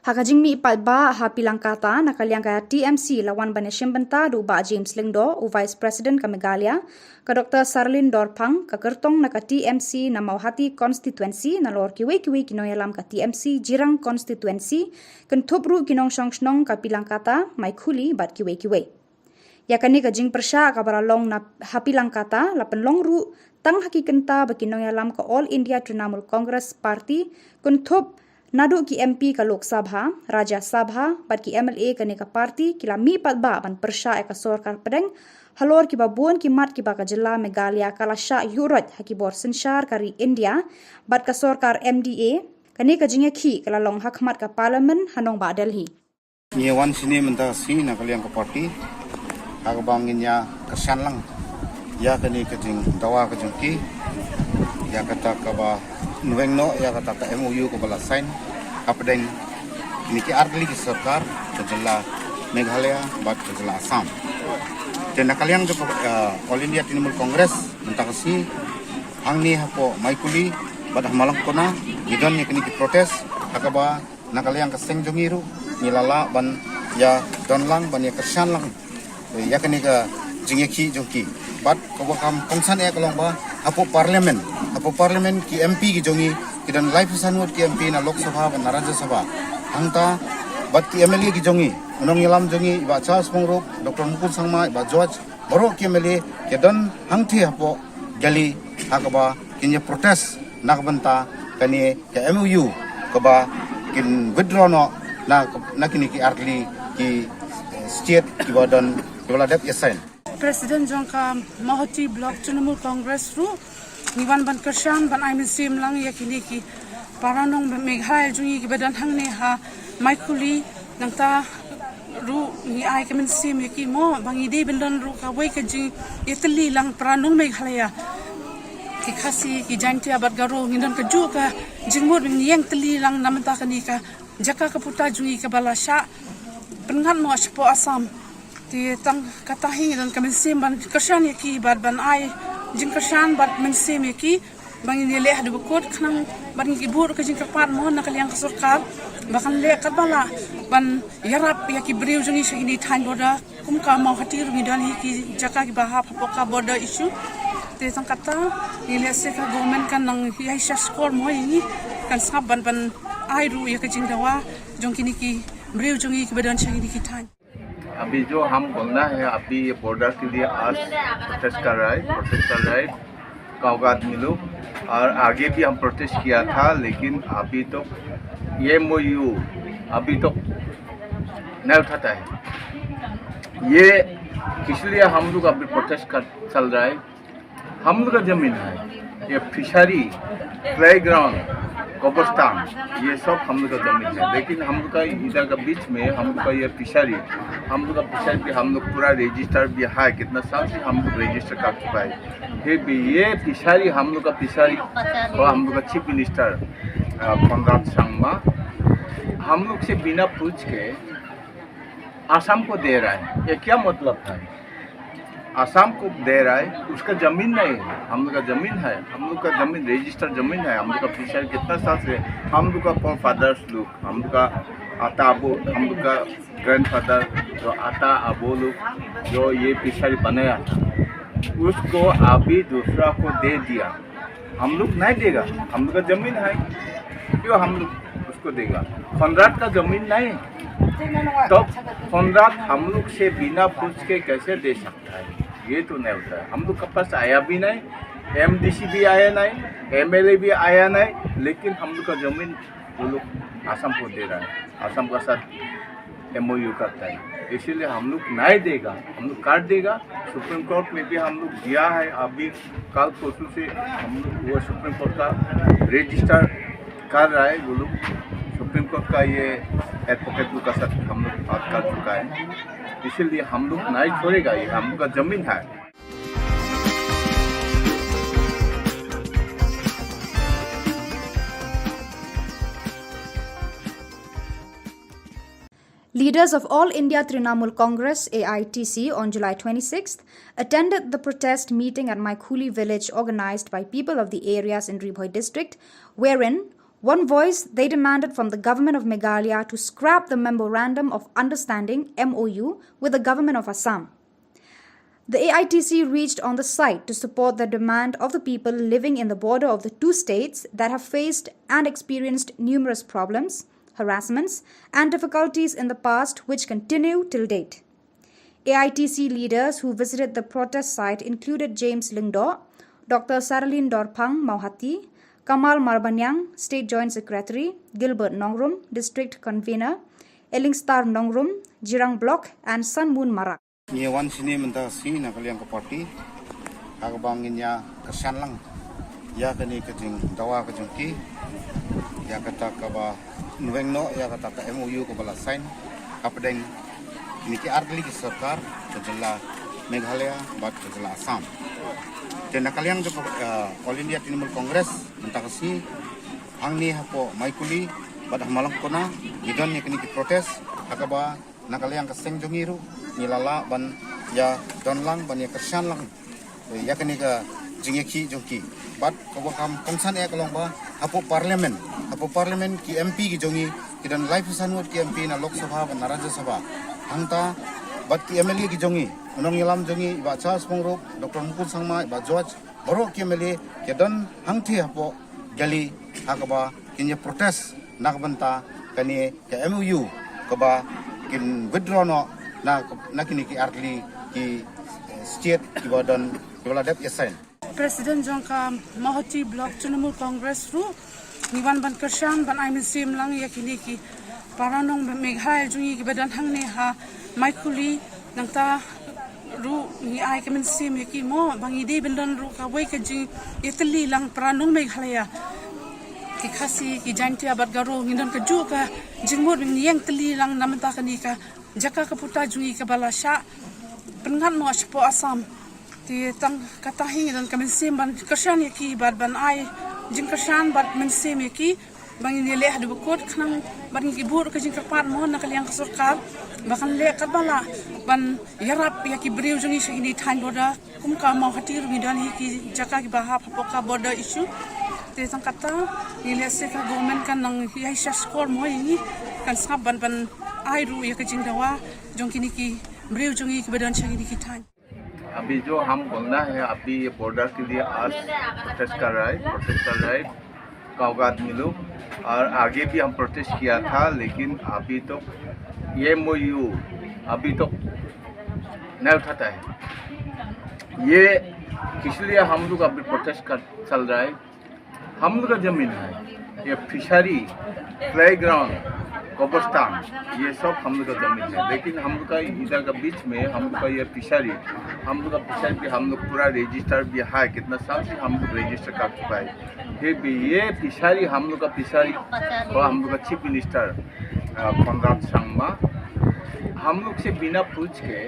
Ha ka jingmih paidbah ha Pilangkata, na ka liang ka T M C la wan ban ïashim bynta da u Bah James Lyngdoh, u Vice President ka Meghalaya, ka Doctor Sarlin Dorphang, ka kyrtong na ka T M C na Mawhati Constituency, nalor kiwei kiwei ki nongïalam ka T M C Jirang Constituency, kynthup ruh ki nongshong shnong ka Pilangkata, Maikhuli bad kiwei kiwei. Ïa kane ka jingpyrshah kaba la long na ha Pilangkata la pynlong ruh tang ha ki kynta ba ki nongïalam ka All India Trinamool Congress Party, kynthup naduh ki M P ka Lok Sabha, Rajya Sabha bad ki M L A kane ka party ki la mih paidbah ban pyrshah ïa ka sorkar pdeng halor kiba bun ki mat kiba ka jylla Meghalaya ka la shah ïuhroit ha ki bor synshar ka ri India bad ka sorkar M D A. Kane ka jingïakhih ka la long ha khmat ka Parliament ha nongbah Delhi. Ngi wan shane mynta ka sngi na ka liang ka party ha kaba ngin ïa kyrshan lang ïa kane ka jingdawa ka jong ki, ïa kata kaba nongweng noh ïa kata ka M O U kaba la sign hapdeng kine ki ar tylli ki sorkar, ka jylla Meghalaya bad ka jylla Assam. Te na ka liang jong ka, uh, All India Trinamool Congress mynta ka sngi hangne hapoh Maikhuli bad ha Malangkona ngi don ïa kine ki protest ha kaba na ka liang ka seng jong ngi ruh ngi la lah ban ïa don lang ban ïa kyrshan lang, eh, ïa kane ka jingïakhih jong ki. Bad kaba kham kongsan eh ka long ba hapoh Parliament, hapoh Parliament ki M P ki jong ngi ki Don laiphew san ngut ki M P na Lok Sabha bad na Rajya Sabha. Hangta bad ki M L A ki jong ngi, u nongïalam jong ngi i Bah Charles Pyngrope, Doctor Mukul Sangma, i Bah George, baroh ki M L A ki don hangthie hapoh Delhi ha kaba kin ïa protest na ka bynta kane ka M O U kaba kin withdraw noh na, na kine ki artylli ki, eh, state kiba don, kiba la dep ïa sign. President jong ka Mawhati Block Trinamool Congress ruh ngi wan ban kyrshan ban ai mynsiem lang ïa kine ki para nong Meghalaya jong ngi kiba don hangne ha Maikuli. Nangta ruh ngi ai ka mynsiem ïa ki mo ba ngi dei ban don ruh kawei ka jingïatylli lang para nong Meghalaya. Ki Khasi, ki Jaintia bad Garo, ngi don kajuh ka jingmut ba ngi ïeng tylli lang na bynta kane ka jaka ka puta jong ngi kaba la shah pynngat noh shapoh Assam. Te tang kata hi ngi don ka mynsiem ban kyrshan ïa ki bad ban ai jingkyrshan bad mynsiem ïa ki ba ngin ïaleh haduh ba kut khnang bad ngi ki buh ka jingkyrpad mo na ka liang ka sorkar ba kan leh katba lah ban ïarap ïa ki briew jong ngi sha kine thaiñ border. Kum ka Mawhati ruh ngi don hi ki jaka kiba hap hapoh ka border issue. Te tang kata ngi leh se ka government kan nang ïai shah skor mo ïa ngi, kan sngap ban, ban ai ruh ïa ka jingdawa jong kine ki briew jong ngi kiba don sha kine ki thaiñ. अभी जो हम बोलना है, अभी ये बॉर्डर के लिए आज प्रोटेस्ट कर रहा है, प्रोटेस्ट कर रहा है काउगाद मिलो। और आगे भी हम प्रोटेस्ट किया था, लेकिन अभी तो ये एमओयू अभी तो नहीं उठाता है। ये इसलिए हम लोग अभी प्रोटेस्ट कर चल रहा है। हम लोग का जमीन है, ये फिशरी, प्लेग्राउंड, कब्रिस्तान, ये सब हम लोग का जमीन है। लेकिन हम लोग का इधर का बीच में हम लोग का ये फिशरी, हम लोग का फिशरी भी हम लोग पूरा रजिस्टर भी है, कितना साल से हम लोग रजिस्टर कर चुका है। फिर भी ये फिशरी, हम लोग का फिशरी, और हम लोग का चीफ मिनिस्टर, अ, कॉनराड संगमा, हम लोग से बिना पूछ के आसाम को दे रहा है। ये क्या मतलब है? आसाम को दे रहा है, उसका जमीन नहीं है, हम लोग का जमीन है, हम लोग का जमीन रजिस्टर जमीन है, हम लोग का फिशरी कितना साल से, हम लोग का फोर फादर्स लोग, हम लोग का आता अबू, हम लोग का ग्रैंडफादर, जो आता अबू लोग, जो ये फिशरी बनाया था, उसको अभी दूसरा को दे दिया। हम लोग नहीं देगा, हम लोग का जमीन है, क्यों हम लोग उसको देगा? कॉनराड का जमीन नहीं, तो कॉनराड हम लोग से बिना पूछ के कैसे दे सकता है? ये तो नहीं होता है। हम लोग के पास आया भी नहीं, एमडीसी भी आया नहीं, एमएलए भी आया नहीं, लेकिन हम लोग का जमीन वो लोग आसाम को दे रहा है, आसाम का साथ एमओयू करता है, इसीलिए हम लोग नहीं देगा, हम लोग काट देगा। सुप्रीम कोर्ट में भी हम लोग दिया है, अभी कल परसों से हम लोग वो सुप्रीम कोर्ट का रजिस्टर कर रहा है, वो लोग सुप्रीम कोर्ट का ये एडवोकेट लोग का साथ हम लोग बात कर चुका है, इसीलिए हम लोग नहीं छोड़ेगा, ये हम लोग का जमीन है। Leaders of All India Trinamool Congress, A I T C, on July twenty-sixth attended the protest meeting at Maikhuli village organized by people of the areas in Ri Bhoi district, wherein one voice they demanded from the Government of Meghalaya to scrap the Memorandum of Understanding, M O U, with the Government of Assam. The A I T C reached on the site to support the demand of the people living in the border of the two states that have faced and experienced numerous problems, harassments, and difficulties in the past, which continue till date. A I T C leaders who visited the protest site included James Lyngdoh, Doctor Saralin Dorphang Mawhati, Kamal Marbaniang, State Joint Secretary, Gilbert Nongrum, District Convener, Elingstar Nongrum, Jirang Block, and Sun Moon Marak. Ngi wan shini mynta shi na ka liang ka party, ha kaba ngin ïa kyrshan lang ïa kane ka jingdawa ka jong ki, ïa kata kaba nweng noh ïa kata ka M O U kaba la sign hapdeng kine ki artylli ki sorkar ka jylla Meghalaya bad ka jylla Assam. Te na ka liang jong ka, eh, All India Trinamool Congress mynta ka sngi, hangne hapoh Maikhuli bad ha Malangkona ngi don ïa kine ki protest, ha kaba na ka liang ka seng jong ngi ruh ngi la lah ban ïa don lang, ban ïa kyrshan lang ïa kane ka jingïakhih jong ki. Bad kaba kham kongsan eh ka long ba hapoh parliament, hapoh parliament ki M P ki jong ngi ki don laiphew san ngut ki M P na Lok Sabha bad na Rajya Sabha. Hangta bad ki M L A ki jong ngi, u nongïalam jong ngi i Bah Charles Pyngrope, Doctor Mukul Sangma, i Bah George, baroh ki M L A ki don hangthie hapoh Delhi ha kaba kin ïa protest na ka bynta kane ka M O U kaba kin withdraw noh na, na kine ki artylli ki, eh, state kiba don, kiba la dep ïa sign. President jong ka Mawhati Block Trinamool Congress ruh ngi wan ban kyrshan ban ai mynsiem lang ïa kine ki para nong Meghalaya jong ngi kiba don hangne ha Maikhuli, nangta ruh ngi ai ka mynsiem ïa ki mo ba ngi dei ban don ruh kawei ka jingïatylli lang para nong Meghalaya. Ki Khasi, ki Jaintia bad Garo, ngi don kajuh ka jingmut ba ngi ïeng tylli lang na bynta kane ka jaka ka puta jong ngi kaba la shah pynngat noh shapoh Assam. Te tang kata hi ngi don ka mynsiem ban kyrshan ïa ki bad ban ai jingkyrshan bad mynsiem ïa ki ba ngin ïaleh haduh ba kut khnang ban ngi ki buh ka jingkyrpad mo na ka liang ka sorkar ba kan leh katba lah ban ïarap ïa ki briew jong ngi sha kine thaiñ border. Kum ka Mawhati ruh ngi don hi ki jaka kiba hap hapoh ka border issue. Te tang kata ngi leh se ka government kan nang ïai sha skor mo ïa ngi, kan sngap ban, ban ai ruh ïa ka jingdawa jong kine ki briew jong ngi kiba don sha kine ki thaiñ. अभी जो हम बोलना है, अभी ये बॉर्डर के लिए आज प्रोटेस्ट कर रहा है, प्रोटेस्ट कर रहा है काउगाद मिलो। और आगे भी हम प्रोटेस्ट किया था, लेकिन अभी तो ये एमओयू अभी तो नहीं उठाता है। ये किस लिए हम लोग अभी प्रोटेस्ट कर चल रहा है? हम लोग का जमीन है, ये फिशरी, प्लेग्राउंड, कब्रिस्तान, ये सब हम लोग का जमीन है। लेकिन हम लोग का इधर का बीच में हम लोग का ये फिशरी, हम लोग का फिशरी भी हम लोग पूरा रजिस्टर भी है, कितना साल से हम लोग रजिस्टर कर चुका है। फिर भी ये फिशरी हम लोग का फिशरी और हम लोग का चीफ मिनिस्टर, अ, कोनराड संगमा हम लोग से बिना पूछ के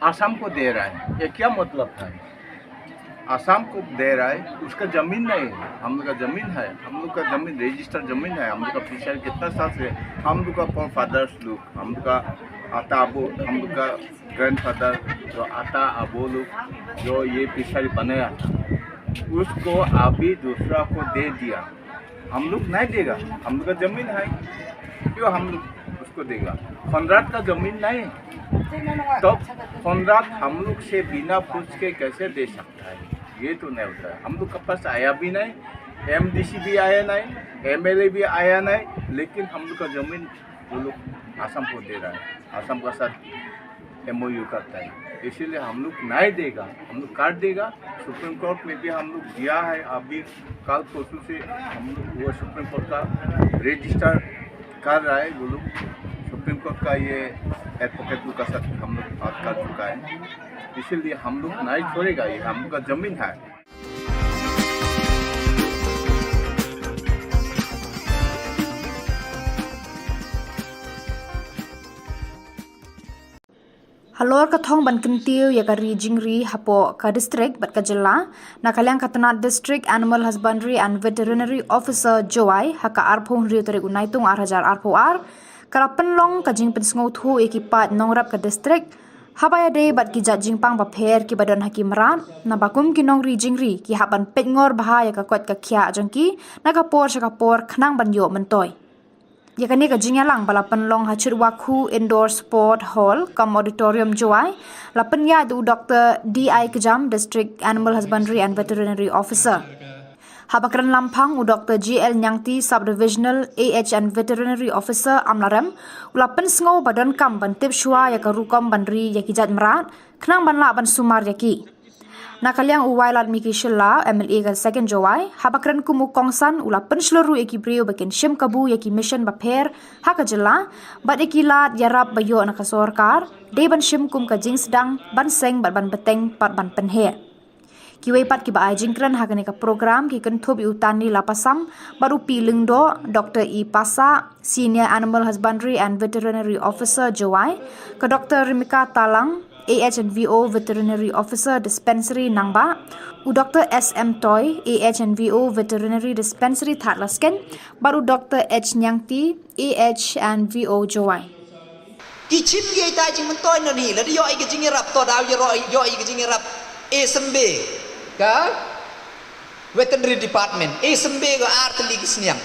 आसाम को दे रहा है, ये क्या मतलब है? आसाम को दे रहा है, उसका जमीन नहीं है, हम लोग का जमीन है, हम लोग का जमीन रजिस्टर जमीन है, हम लोग का फिशरी कितना साल से, हम लोग का फोर फादर्स लोग, हम लोग का आता अबू, हम लोग का ग्रैंडफादर जो आता अबू लोग जो ये फिशरी बनाया था, उसको अभी दूसरा को दे दिया। हम लोग नहीं देगा, हम लोग का जमीन है, क्यों हम लोग उसको देगा? कोनराड का जमीन नहीं, तो कोनराड हम लोग से बिना पूछ के कैसे दे सकता है? ये तो नहीं होता है। हम लोग के पास आया भी नहीं, एमडीसी भी आया नहीं, एमएलए भी आया नहीं, लेकिन हम लोग का जमीन वो लोग आसाम को दे रहा है, आसाम का साथ एमओयू करता है, इसीलिए हम लोग नहीं देगा, हम लोग काट देगा। सुप्रीम कोर्ट में भी हम लोग गया है, अभी कल परसों से हम लोग वो सुप्रीम कोर्ट का रजिस्टर कर रहा है, वो लोग सुप्रीम कोर्ट का ये एडवोकेट लोग का साथ हम लोग बात कर चुका है, इसीलिए हम लोग नहीं छोड़ेगा, ये हम लोग का जमीन है। Halor ka thong ban kyntiew ïa ka ri jingri hapoh ka district bad ka jylla, na ka liang ka tnat District Animal Husbandry and Veterinary Officer Jowai, ha ka arphew hynriew tarik u Naitung ar hajar arphew ar, ka la pynlong ka jingpynsngewthuh ïa ki paid nongrep ka district, haba ïadei bad ki jait jingpang bapher kiba don ha ki mrad, naba kum ki nongri jingri ki hap ban peit ngor bha ïa ka koit ka khiah jong ki, na ka por sha ka por khnang ban ïoh myntoi. Ïa kane ka jingïalang ba la pynlong ha Chutwakhu Indoor Sport Hall, cum auditorium Jowai, la pynïaid da u Doktor D I Kjam, District Animal Husbandry and Veterinary Officer. Haba kren lamphang u Doktor G L Ñiangti, Sub-Divisional A H and Veterinary Officer Amlarem, u la pynsngew ba donkam ban tip shuwa ïa ka rukom ban ri ïa ki jait mrad, khnang ban lah ban sumar ïa ki. Na ka liang u Wailadmiki Shylla, M L A ka Second Jowai, haba kren kum u kongsan u la pynshlur ruh ïa ki briew ba kin shim kabu ïa ki mission bapher ha ka jylla, bad ïa ki lad ïarap ba ïoh na ka sorkar, dei ban shim kum ka jingsdang ban seng bad ban bteng bad ban pynheh. Kiwei pat kiba ai jingkren ha kane ka program ki kynthup ïa u Tanlila Passam, bad u P Lyngdoh, Doktor E Passah, Senior Animal Husbandry and Veterinary Officer Jowai, ka Doktor Rimika Talang, A H and V O Veterinary Officer Dispensary Nangbah, u Doktor S M Toi, A H and V O Veterinary Dispensary Thadlaskein, bad u Doktor H Ñiangti, A H and V O Jowai. Ki chim ki ïa tai jingmyntoi na ni, lada ïoh ïa ka jingïarap to daw ïaroh, ïoh ïa ka jingïarap, e symbe ka Veterinary Department, e symbe ka ar tylli ki sniang.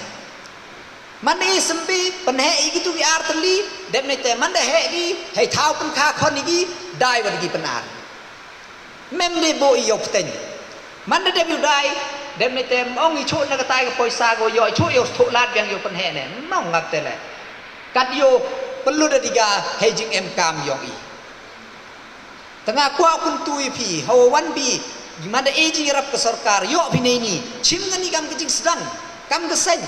Man e symbe, pynheh ïa kitu ki ar tylli, dep ne te, man da heh ki, hei thaw pynkha khon ïa ki, dai wat ki pynar. Mem de bo ïa u pteng. Man da dep ïa u dai, Dep ne te mong i chuh na katai ka poisa ko yo i chuh yo thuh lad biang yo pynheh ne. Mong ngap te le. Kat yo pynlut da diga hei jing em kam yong i. Tanga kwah kyntu i phi, hawa wan bi, manda e jing rap ka sorkar, yo phi nei ni, chim ngani kam ka jing sedang, kam ka seng.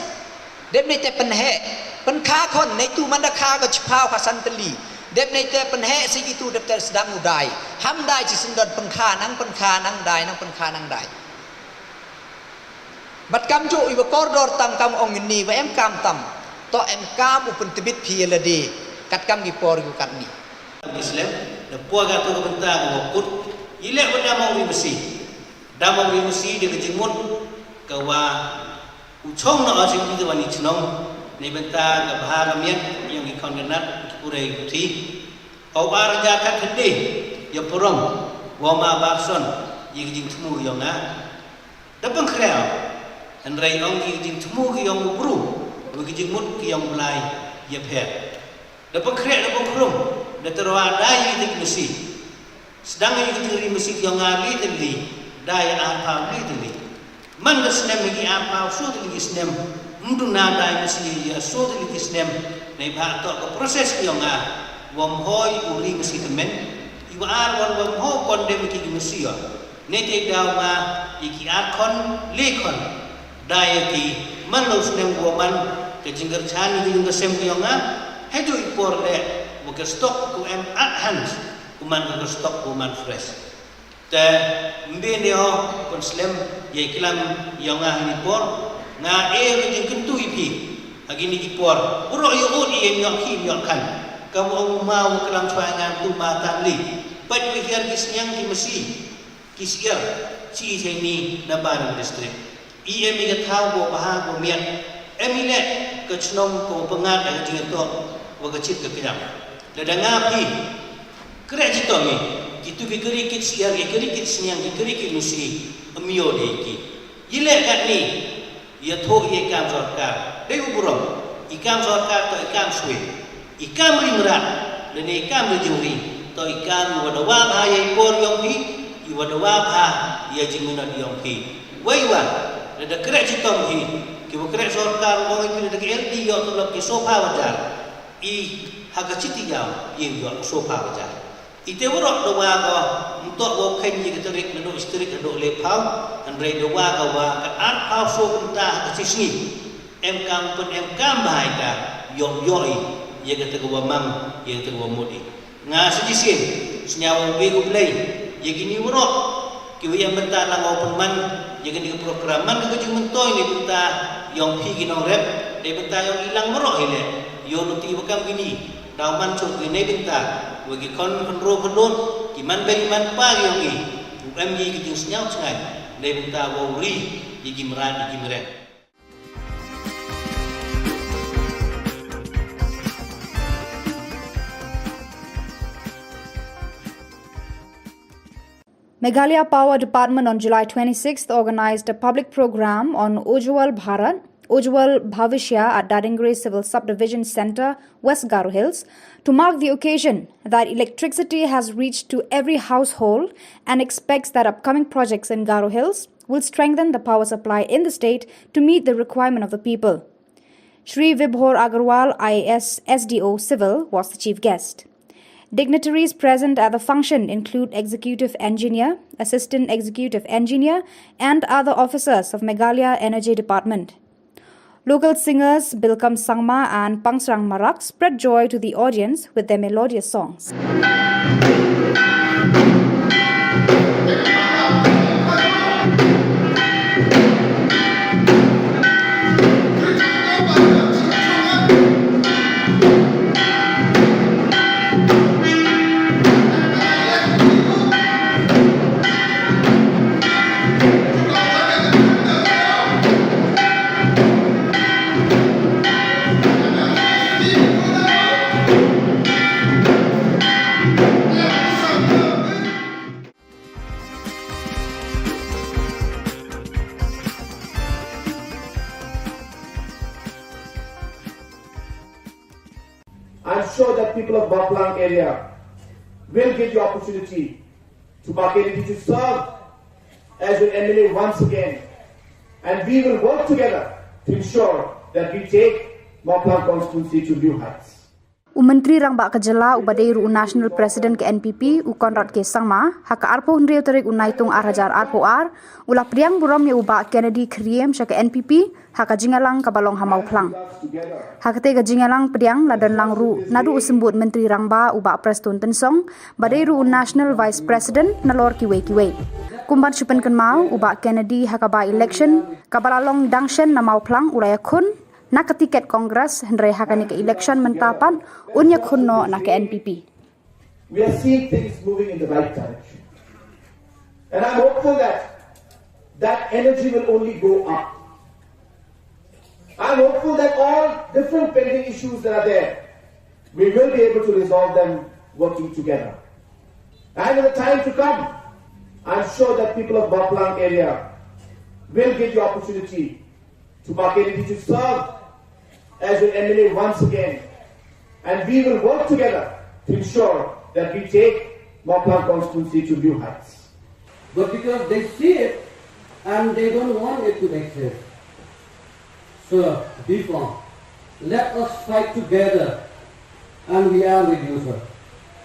Dep ne te pynheh, pynkha khon, nei tu manda kha ka chiphaw ka san teli. Dep ne te pynheh si ki tu dep te sedang u dai. Ham dai chi sendon pynkha nang pynkha nang dai nang pynkha nang dai. Bat kam ju iwa kordor tam kam ong ni wa em kam tam. To em kam u pyntibit phi lade. Kat kam ki por yu kat ni. Islam, da pua ka tu ka bynta ka wa kut. Ilek wa damong ri masi. Damong ri masi dia ka jingmut ka wa u chong na o jingmut wa ni chnong. Ni bynta ka bahar miat yang ikon ganat ki pura ikuti. Au ar ja kat hende ya purong wa ma barson ya ka jingthmu yong nga. Da pynkhriaw, hynrei ong ki jingthmu ki yong u bru, wa ki jingmut ki yong u Blai, ya pher. Da pynkhriaw da pynkhrum, da tyrwa da yi dik masi. Sedang yi ki jingri masi ki yong nga li teli, da ya arphaw li teli. Man da snem yi ki arphaw so teli ki snem, mdu na da yi masi ya so teli ki snem, na i bha tok ka proses ki yong nga, wa mhoi u ri masi kemen, i wa ar wan wa mhoi kondem ki ki masi ya. Nete daw ma i ki ar khon le khon. Da ya ki man lo snem wa man ka jingkyrchan i jingkasem ki yong nga. Heju i por le wa ka stok ku em at hands ku man ka stok ku man fresh. Te mbe ne o kun slem ya i klam yong nga ni por nga e ka jingkyntu i phi. Agi ni ki por uro yo ut i em yok hi yok kan. Kam ong ma wa klam chwa ngan tu ma tan li. Pat wi hiar ki snyang ki masi. Ki siar, chi i ni na Baring District. I em i ka thaw ko baha ko miat. Em i leh ka chnong ko pangat ka jingto wa ka chit ka kjam. Lada nga phi, kreh chitom i, ki tu ki kri kit siar, ki kri kit sniang, ki kri kit nusi, amio de ki. I leh kat ni, ya thoh ya i kam sorkar. Dei u burom, i kam sorkar to i kam swe. I kam ri mrad, lane i kam ri jingri, to i kam i wa dawa bha ya i por yong phi, i wa dawa bha ya jingminot yong phi. Wei wa, lada kreh chitom phi, ki wa kreh sorkar ong i phi lada ka L D yo to lok ki sofa wajar, i ha ka chiti yaw, i yo sofa wajar. I te warok dawa ko, mtok wa khen i ka tarik na do istrik na do le phaw, hynrei dawa ko wa ka ar phaw so kynta ha ka chisngi. Em kam pun em kam bha i ka, yong yoi, ya ka te ka wa mang, ya ka te ka wa mut i. Nga sejisien, snyaw ong be ko blei, ya ki ni warok, ki wa ya mynta lang o pun man, ya ki ni ka program man ka jing myntoi ni bynta, yong phi ki nong rep, dei bynta yong i lang warok i le, yo luti wa kam ki ni, daw man chuk ki ni bynta, wa ki kon kon ro kon don, ki man be ki man pa yong i, u em ki ki jing snyaw chngai, dei bynta wa u ri, ya ki mrad, ya ki mrad. Meghalaya Power Department on July twenty-sixth organized a public program on Ujjwal Bharat, Ujjwal Bhavishya at Dadingre Civil Subdivision Centre, West Garo Hills, to mark the occasion that electricity has reached to every household and expects that upcoming projects in Garo Hills will strengthen the power supply in the state to meet the requirement of the people. Shri Vibhor Agarwal, I A S, S D O Civil, was the chief guest. Dignitaries present at the function include Executive Engineer, Assistant Executive Engineer, and other officers of Meghalaya Energy Department. Local singers Bilkam Sangma and Pangsrang Marak spread joy to the audience with their melodious songs. I'm sure that people of Baplang area will get the opportunity to Bakeri to serve as your M L A once again. And we will work together to ensure that we take Mawphlang constituency to new heights. U Myntri Rangbah ka Jylla uba dei ruh u National President ka N P P, u Conrad K Sangma, ha ka arphew hynriew tarik u Naitung ar hajar arphew ar, u la pdiang burom ïa u Bah Kennedy Kyriem sha ka N P P, ha ka jingïalang kaba long ha Mawphlang. Ha katei ka jingïalang pdiang la don lang ruh naduh u Symbud Myntri Rangbah u Bah Prestone Tynsong, ba dei ruh u National Vice President nalor kiwei kiwei. Kumban shu pynkynmaw, u Bah Kennedy ha ka by-election kaba la long dang shen na Mawphlang u la ïakhun na ka tiket Congress, hynrei ha kane ka election mynta pat un ïakhun noh na ka N P P. We are seeing things moving in the right direction. And I'm hopeful that that energy will only go up. I'm hopeful that all different pending issues that are there, we will be able to resolve them working together. And in the time to come, I'm sure that people of Mawphlang area will get the opportunity to Bah Kennedy to serve as an M L A once again. And we will work together to ensure that we take Mawphlang constituency to new heights. But because they see it and they don't want it to exist. So, be firm. Let us fight together, and we are with you, sir.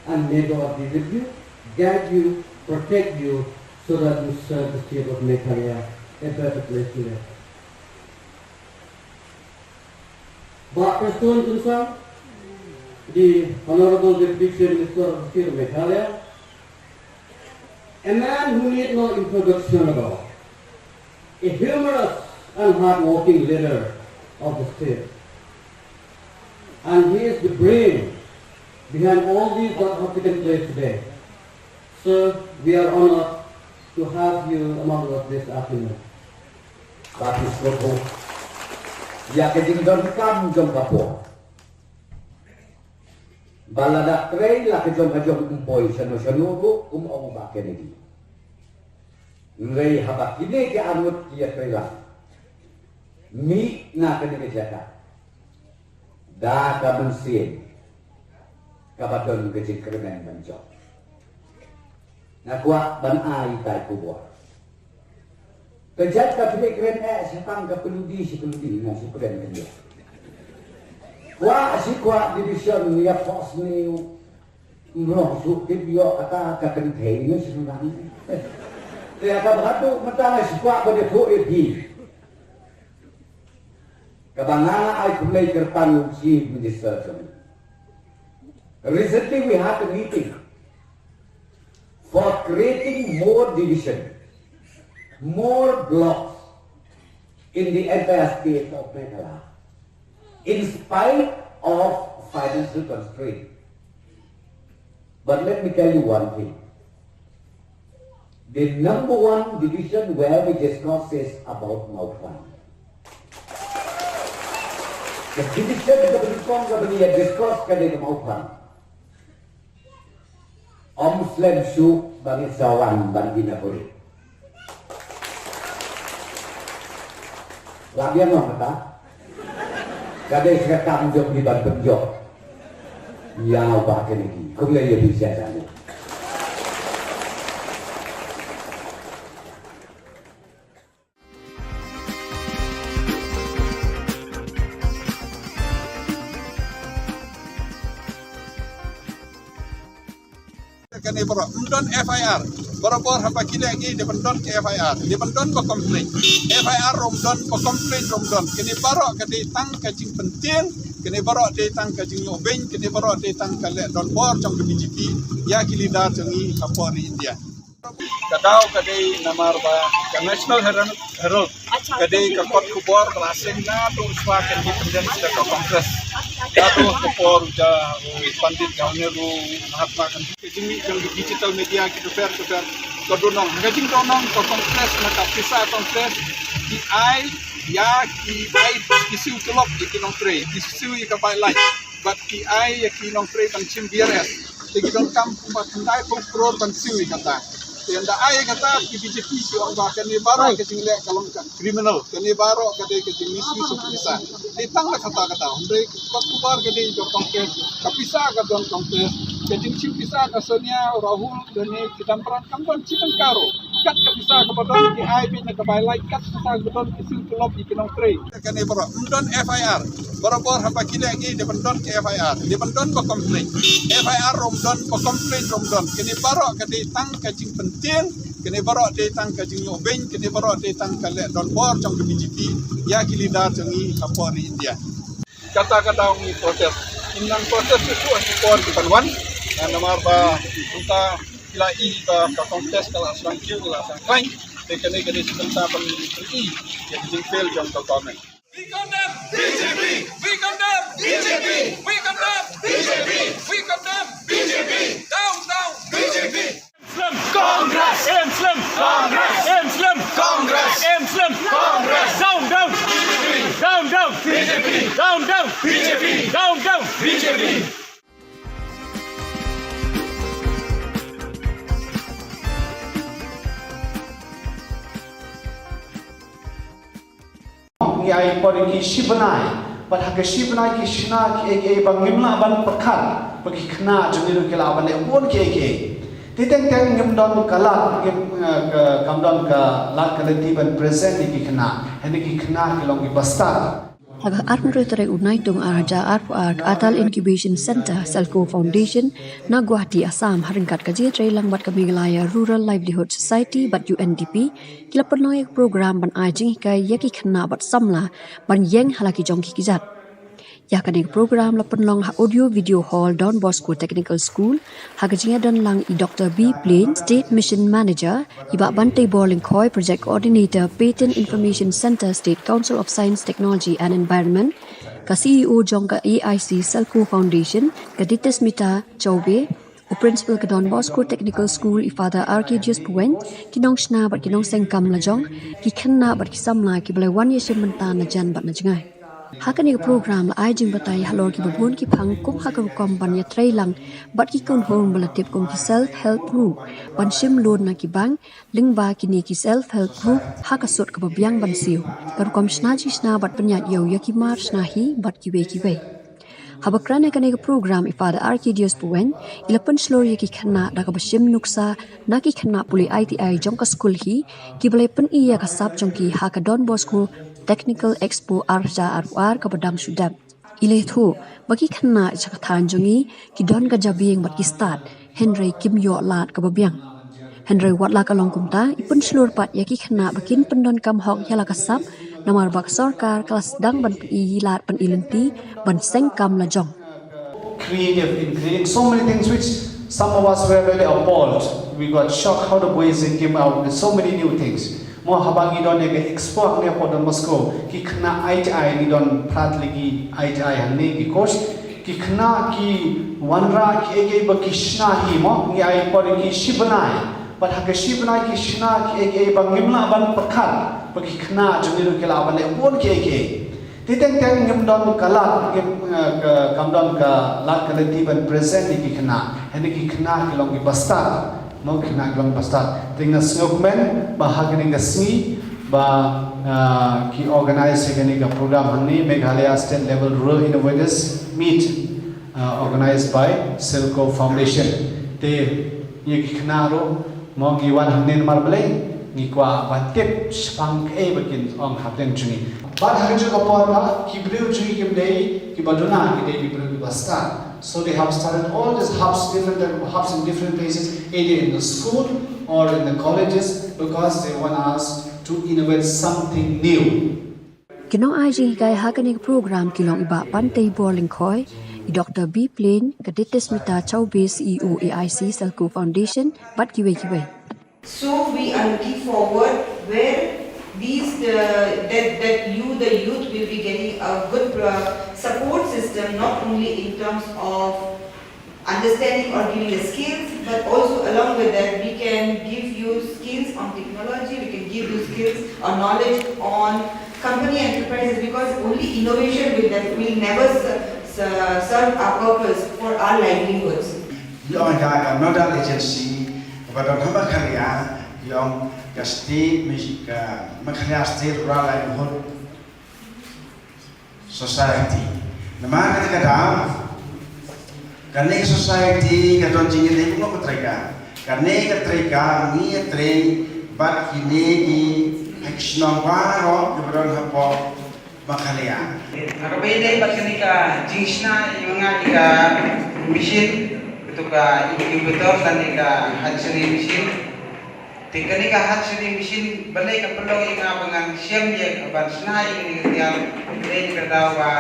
And may God be with you, guide you, protect you, so that you serve the state of Meghalaya a better place to live. Bah Prestone Tynsong, the Honorable Deputy Chief Minister of the State of Meghalaya, a man who need no introduction at all, a humorous and hard-working leader of the state. And he is the brain behind all these that have taken place today. Sir, we are honored to have you among us this afternoon. Baptis Kotho. Ïa ka jingdonkam jong ka por. Ba lada trei la ka jong ka jong um poi shano shano ruh um ong Bah Kennedy. Hynrei haba kine ki arngut ki ïatrei lang, mih na kane ka jaka da ka mynsiem kaba don ka jingkyrmen ban jop. Nga kwah ban ai ïa ka khubor. Ka jait ka pynïakren eh sha tang ka pynludi shi pynludi, nga shu kren khyndiat. Kwah shi kwah division ïa force ne u mrong shu tip ïoh kata ka kynthei ne shi nang. Te ïa kaba haduh mynta nga shi kwah ban ïathuh ïa phi. Kaba nga ai khublei kyrpang ïa u Chief Minister jong ngi. Recently we had a meeting for creating more division, more blocks in the entire state of Meghalaya, in spite of financial constraint. But let me tell you one thing. The number one division where we discuss is about Mawphlang. The division ka ba nyngkong ka ba ngi ïa discuss ka dei ka Mawphlang. Ym slem shuh ba ngi sa wan ban ïa na buri. La biang noh kata. Ka dei ka kam jong ngi ban pynjop ïa u Bah Kennedy. Khublei ïa phi sha sha. Kane baroh ym don F I R. Barabor haba ki leh ngi dei ban don ka F I R, dei ban don ba complain. F I R ruh ym don, ba complain ruh ym don. Kane baroh ka dei tang ka jingpyntieng, kane baroh dei tang ka jingïoh beiñ, kane baroh dei tang ka leh donbor jong ka B J P ïa ki leader jong ngi hapoh ri India. Ka daw ka dei namar ba ka National Herald, Herald ka dei ka kot khubor ba la seng naduh shuwa ka independence da ka Congress. Naduh ka por u ja u Pandit Jawaharlal Nehru, Mahatma Gandhi. Ka jingmih jong ki digital media ki bapher bapher ka dohnud. Ka jingdohnud ka Congress, na ka pisa Congress ki ai ïa ki, ai ki siew tylop ïa ki nongtrei, ki siew ïa ka bai light. Bad ki ai ïa ki nongtrei ban shim V R S. Te ki donkam kumba khyndai phew klur ban siew ïa kata. Te ynda ai ïa kata ki B J P ki ong ba kane baroh ka jingleh ka long ka criminal. Kane baroh ka dei ka jingmisuse of pisa. Te tang da kata kata. Hynrei ka kot khubor ka dei ka Congress. Ka pisa ka don Congress. Ka jingshim pisa ka Sonia, Rahul, lane Chidambaram kam don shi tyngka ruh. Kat ka pisa kaba don ki ai beit na ka bai lai, kat ka pisa kaba don ki sil pulop ïa ki nongtrei. Kane baroh ym don F I R. Barabor haba ki leh ki dei ban don ki F I R, dei ban don ba complain. F I R ruh ym don, ba complain ruh ym don. Kane baroh ka dei tang ka jingpyntieng, kane baroh dei tang ka jingïoh beiñ, kane baroh dei tang ka leh donbor jong ka B J P ïa ki leader jong ngi hapoh ri India. Kata ka daw ngi protest. Ngim nang protest shuh shuh ha ki por ki ban wan. Namar ba mynta ki la i ba ka Congress ka la sdang kiew, ka la sdang khlaiñ. Te kane ka dei shi bynta ban i ïa ka jingfail jong ka government. We condemn B J P. We condemn B J P. We condemn B J P. We condemn B J P. Down, down B J P. Slim. Congress. Em slim. Congress. Em slim. Congress. Em slim. Congress. Down, down. B J P. Down, down. B J P. Down, down. B J P. Down, down. B J P. Ngi ai por ki shi bnai, bad ha ki shi bnai ki shna kiei kiei ba ngim lah ban pyrkhat ba ki khynnah jong ngi ruh ki lah ban leh bun kiei kiei. Te teng teng ngim don ka lad, ngim, eh, ka, kam don ka lad ka lynti ban present ïa ki khynnah. Hynrei ki khynnah ki long ki bastad. Ha ka arphew hynriew tarik u Naitung ar hajar arphew ar, ka Atal Incubation Centre, Selco Foundation, na Guwahati, Assam, ha ryngkat ka jingïatreilang bad ka Meghalaya Rural Livelihood Society bad U N D P, ki la pynlong ïa ka program ban ai jinghikai ïa ki khynnah bad samla ban ïeng ha la ki jong ki kjat. Ïa kane ka program la pynlong ha Audio Video Hall Don Bosco Technical School, ha ka jingïadonlang i Doctor B Plain, State Mission Manager, i Bah Banteibor Lyngkhoi, Project Coordinator, Patent Information Centre, State Council of Science, Technology and Environment, ka C E O jong ka A I C Selco Foundation, ka Ditismita Chaube, u Principal ka Don Bosco Technical School, i Father Arcadius Puwen, ki nongshna bad ki nongseng kam lajong, ki khynnah bad ki samla kiba la wan ïashim bynta na jan bad na jngai. Ha kane ka program la ai jingbatai halor kiba bun ki phang kum ha ka rukom ban ïatreilang bad ki khun hynmen ba la tip kum ki self help group, ban shim loan na ki bank, lyngba kine ki self help group ha ka sut kaba biang ban siew, ka rukom shna jingshna bad pynïaid ïew ïa ki mar shna hi bad kiwei kiwei. Haba kren ha kane ka program i Father Arcadius Puwen, i la pynshlur ïa ki khynnah da kaba shim nuksa na ki khynnah pule I T I jong ka skul hi, kiba la pyni ïa ka sap jong ki ha ka Don Bosco Technical Expo ar hajar arphew ar kaba dang shu dep. I la ïathuh ba ki khynnah jong ka thaiñ jong ngi ki don ka jabieng bad ki stad, hynrei kim ïoh lad kaba biang. Hynrei wat la ka long kumta, i pynshlur pat ïa ki khynnah ba kin pyndonkam hok ïa la ka sap, namar ba ka sorkar ka la sdang ban pyni lad, pyni lynti ban seng kam lajong. Creative in creating so many things which some of us were really appalled. We got shocked how the boys, they came out with so many new things. Mo, haba ngi don ïa ka expo hangne hapoh Don Bosco, ki khynnah I T I, ngi don phra tylli ki I T I hangne ki course, ki khynnah ki wanrah kiei kiei ba ki shna hi mo, ngi ai por ki shi bnai. Bad ha ki shi bnai ki shna kiei kiei ba ngim lah ban pyrkhat ba ki khynnah jong ngi ruh ki lah ban leh bun kiei kiei. Te teng teng ngim don ka lad, ngim, eh, ka, kam don ka lad ka lynti ban present ïa ki khynnah. Hynrei ki khynnah ki long ki bastad. Mo, ki khynnah ki long bastad. Te nga sngewkmen ba ha kane ka sngi ba, ah, ki organize ïa kane ka program hangne, Meghalaya State Level Rural Innovators Meet, ah, organized by Selco Foundation. Te ïa ki khynnah ruh, mo, ngi wan hangne namar balei, ngi kwah ban tip shaphang kaei ba kin ong hapdeng jong ngi. Bad ha kajuh ka por ba ki briew jong ngi kim dei kiba duna, ki dei ki briew kiba stad. So they have started all these hubs, different type of hubs in different places, either in the school or in the colleges, because they want us to innovate something new. Ki nongai jinghikai ha kane ka program ki long i Bah Banteibor Lyngkhoi, i Doctor B Plain, ka Ditismita Chaube, C E O A I C Selco Foundation, bad kiwei kiwei. So we are looking forward where these, uh, that, that you, the youth, will be getting a good, uh, support system, not only in terms of understanding or giving the skills, but also along with that, we can give you skills on technology, we can give you skills or knowledge on company enterprises, because only innovation will def-, will never ser-, ser-, serve our purpose for our livelihoods. Ïa ka, ka nodal agency kaba don ha Meghalaya, ïa ka state, ka Meghalaya State Rural Livelihood Society. Namar kata ka daw, kane ka society ka don jingïadei bad ka treikar. Kane ka treikar ngi ïatrei Bad kine ki ha ki shnong baroh kiba don hapoh Meghalaya. Ha kaba ïadei bad kane ka jingshna ïa nga ïa ka machine, katu ka incubator lane ka hatchery machine. Te kane ka hatchery machine balei ka pynlong ïa nga ba ngan shem ïa ka ban shna ïa kane ka tiar, dei na ka daw ba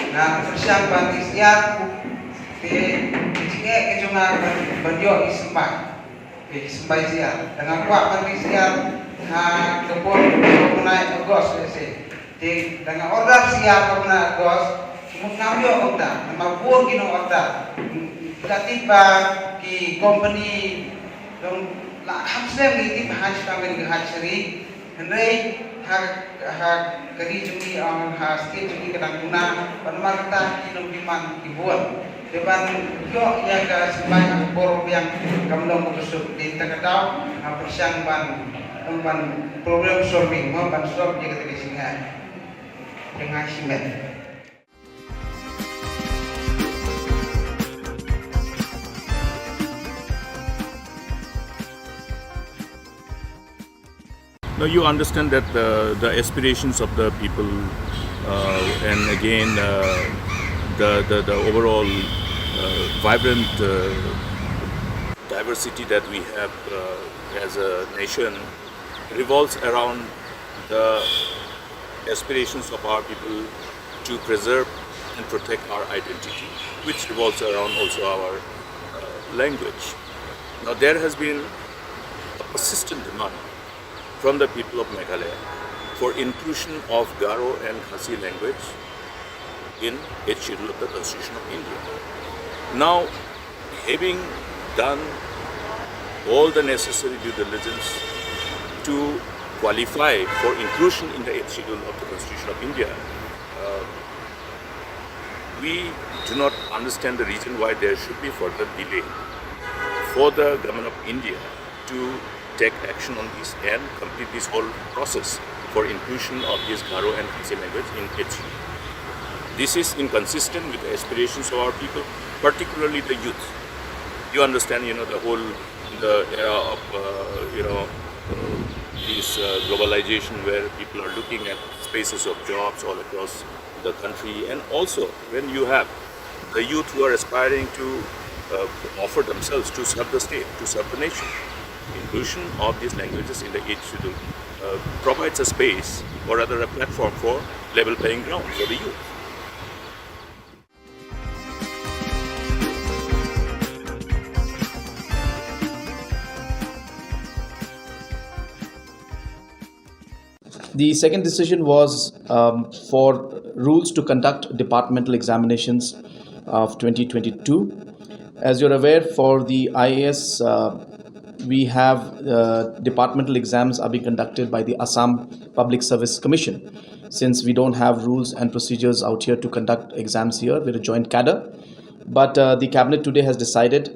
nga pyrshang ban ri syiar. Te ka jingeh ka jong nga ban, ban ïoh ïa ki symbai. Ïa ki symbai syiar. Te nga kwah ban ri syiar ha ka por ka bnai August lehse. Te da nga order syiar ka bnai August, mut ngam ïoh kumta, namar bun ki nong order. Nga tip ba ki company dang la kham slem ngi tip ha shuwa ngi ha shuwa. Hynrei ha, ha ka ri jong ngi, ha state jong ngi ka dang duna, bad namar kata ki nongdemand ki bun. Te ban ïoh ïa ka symbai ha ka por biang kam long kaba suk, te kata ka daw nga pyrshang ban, ban problem solving, mo, ban solve ïa kata ka jingeh. Te nga shimet. Now you understand that the, the aspirations of the people, uh, and again, uh, the, the, the overall, uh, vibrant, uh, diversity that we have, uh, as a nation revolves around the aspirations of our people to preserve and protect our identity, which revolves around also our, uh, language. Now, there has been a persistent demand from the people of Meghalaya for inclusion of Garo and Khasi language in Eighth Schedule of the Constitution of India. Now, having done all the necessary due diligence to qualify for inclusion in the Eighth Schedule of the Constitution of India, uh, we do not understand the reason why there should be further delay for the Government of India to take action on this and complete this whole process for inclusion of this Garo and Khasi language in H U. This is inconsistent with the aspirations of our people, particularly the youth. You understand, you know, the whole, the era of, uh, you know, uh, this, uh, globalization where people are looking at spaces of jobs all across the country, and also when you have the youth who are aspiring to, uh, offer themselves to serve the state, to serve the nation, inclusion of these languages in the Eighth Schedule, uh, provides a space, or rather a platform, for level playing ground for the youth. The second decision was, um, for rules to conduct departmental examinations of twenty twenty-two. As you're aware, for the I A S, uh, we have, uh, departmental exams are being conducted by the Assam Public Service Commission, since we don't have rules and procedures out here to conduct exams here. We're a joint cadre. But, uh, the cabinet today has decided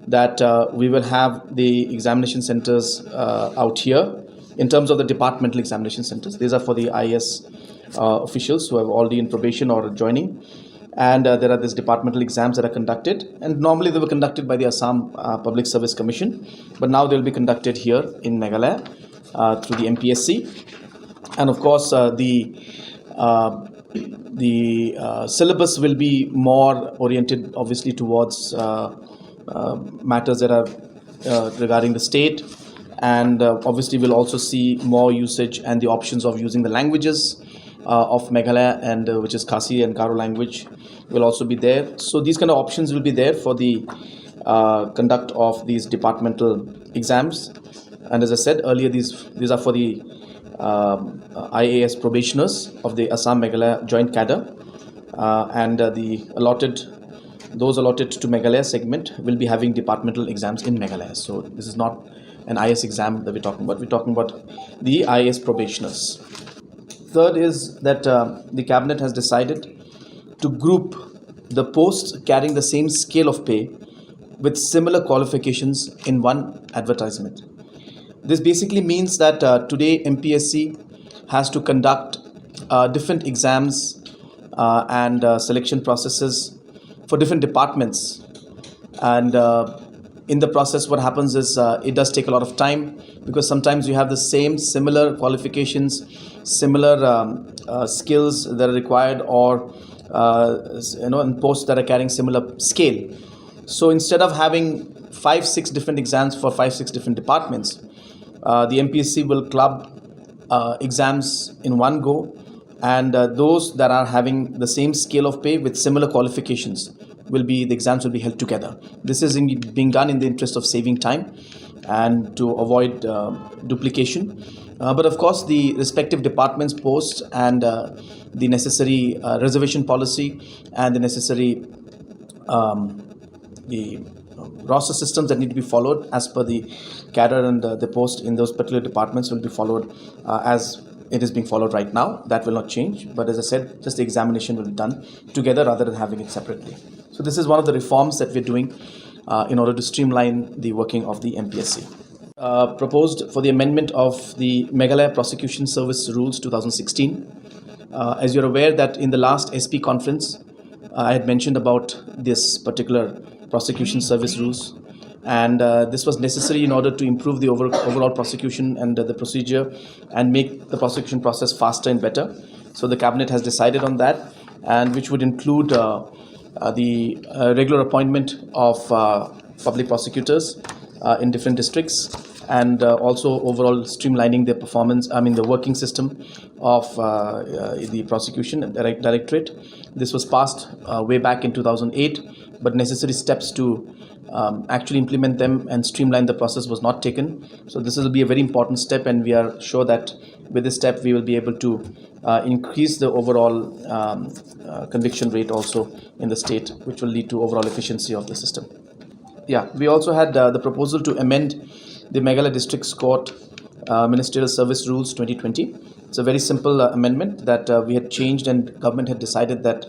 that, uh, we will have the examination centers, uh, out here in terms of the departmental examination centers. These are for the I A S, uh, officials who have already in probation or joining. And, uh, there are these departmental exams that are conducted, and normally they were conducted by the Assam, uh, Public Service Commission, but now they'll be conducted here in Meghalaya, uh, through the M P S C. And of course, uh, the, uh, the, uh, syllabus will be more oriented, obviously, towards, uh, uh, matters that are, uh, regarding the state, and, uh, obviously we'll also see more usage and the options of using the languages, uh, of Meghalaya, and, uh, which is Khasi and Garo language will also be there. So these kind of options will be there for the, uh, conduct of these departmental exams. And as I said earlier, these, these are for the, um, uh, I A S probationers of the Assam Meghalaya Joint Cadre, uh, and, uh, the allotted, those allotted to Meghalaya segment will be having departmental exams in Meghalaya. So this is not an I A S exam that we're talking about. We're talking about the I A S probationers. Third is that, uh, the cabinet has decided to group the posts carrying the same scale of pay with similar qualifications in one advertisement. This basically means that, uh, today M P S C has to conduct, uh, different exams, uh, and, uh, selection processes for different departments, and, uh, In the process, what happens is, uh, it does take a lot of time, because sometimes you have the same similar qualifications, similar um, uh, skills that are required, or uh, s- you know, and posts that are carrying similar scale. So instead of having five, six different exams for five, six different departments, uh, the M P S C will club uh, exams in one go, and uh, those that are having the same scale of pay with similar qualifications will be, the exams will be held together. This is in, being done in the interest of saving time and to avoid uh, duplication. Uh, but of course, the respective departments, posts, and uh, the necessary uh, reservation policy and the necessary um, the roster systems that need to be followed as per the cadre and uh, the post in those particular departments will be followed uh, as it is being followed right now. That will not change. But as I said, just the examination will be done together rather than having it separately. So this is one of the reforms that we're doing uh, in order to streamline the working of the M P S C. Uh, proposed for the amendment of the Meghalaya Prosecution Service Rules two thousand sixteen. Uh, as you're aware that in the last S P conference, uh, I had mentioned about this particular prosecution service rules, and uh, this was necessary in order to improve the over, overall prosecution and uh, the procedure, and make the prosecution process faster and better. So the cabinet has decided on that, and which would include uh, uh, the uh, regular appointment of uh, public prosecutors uh, in different districts, and uh, also overall streamlining the performance, I mean, the working system of uh, uh, the prosecution direct- directorate. This was passed uh, way back in two thousand eight, but necessary steps to um, actually implement them and streamline the process was not taken. So this will be a very important step, and we are sure that with this step we will be able to uh, increase the overall um, uh, conviction rate also in the state, which will lead to overall efficiency of the system. Yeah, we also had uh, the proposal to amend the Meghalaya Districts Court uh, Ministerial Service Rules twenty twenty. It's a very simple uh, amendment that uh, we had changed, and government had decided that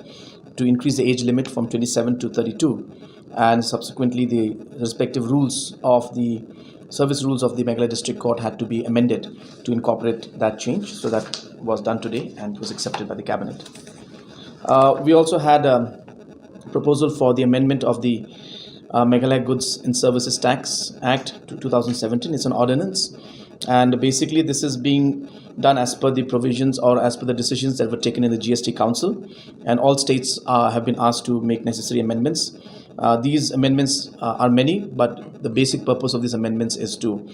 to increase the age limit from twenty-seven to thirty-two, and subsequently the respective rules of the service rules of the Meghalaya District Court had to be amended to incorporate that change. So that was done today and was accepted by the cabinet. Uh, we also had a proposal for the amendment of the uh, Meghalaya Goods and Services Tax Act two thousand seventeen. It's an ordinance, and basically this is being done as per the provisions or as per the decisions that were taken in the G S T Council, and all states uh, have been asked to make necessary amendments. Uh, these amendments uh, are many, but the basic purpose of these amendments is to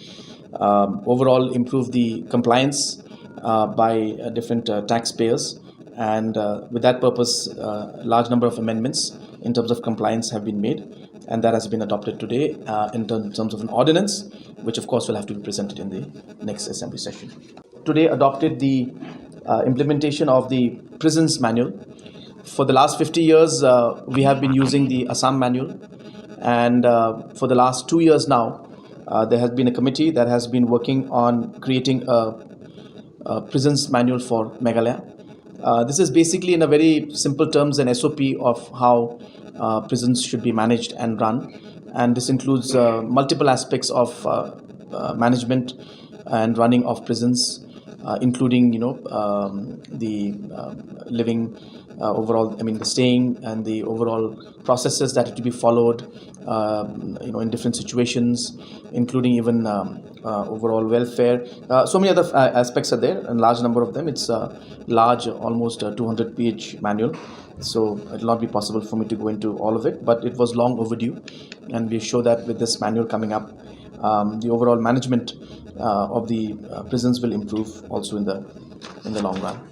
um, overall improve the compliance uh, by uh, different uh, taxpayers, and uh, with that purpose, uh, a large number of amendments in terms of compliance have been made, and that has been adopted today uh, in term- terms of an ordinance, which of course will have to be presented in the next assembly session. Today adopted the uh, implementation of the Prisons Manual. For the last fifty years, uh, we have been using the Assam Manual, and uh, for the last two years now, uh, there has been a committee that has been working on creating a, a Prisons Manual for Meghalaya. Uh, this is basically, in a very simple terms, an S O P of how uh, prisons should be managed and run, and this includes uh, multiple aspects of uh, uh, management and running of prisons, uh, including, you know, um, the um, living uh, overall, I mean, the staying and the overall processes that have to be followed, um, you know, in different situations, including even um, uh, overall welfare. Uh, so many other uh, aspects are there, and large number of them. It's a large, almost uh, two hundred page manual. So it will not be possible for me to go into all of it, but it was long overdue, and we show that with this manual coming up, um, the overall management uh, of the uh, prisons will improve also in the in the long run.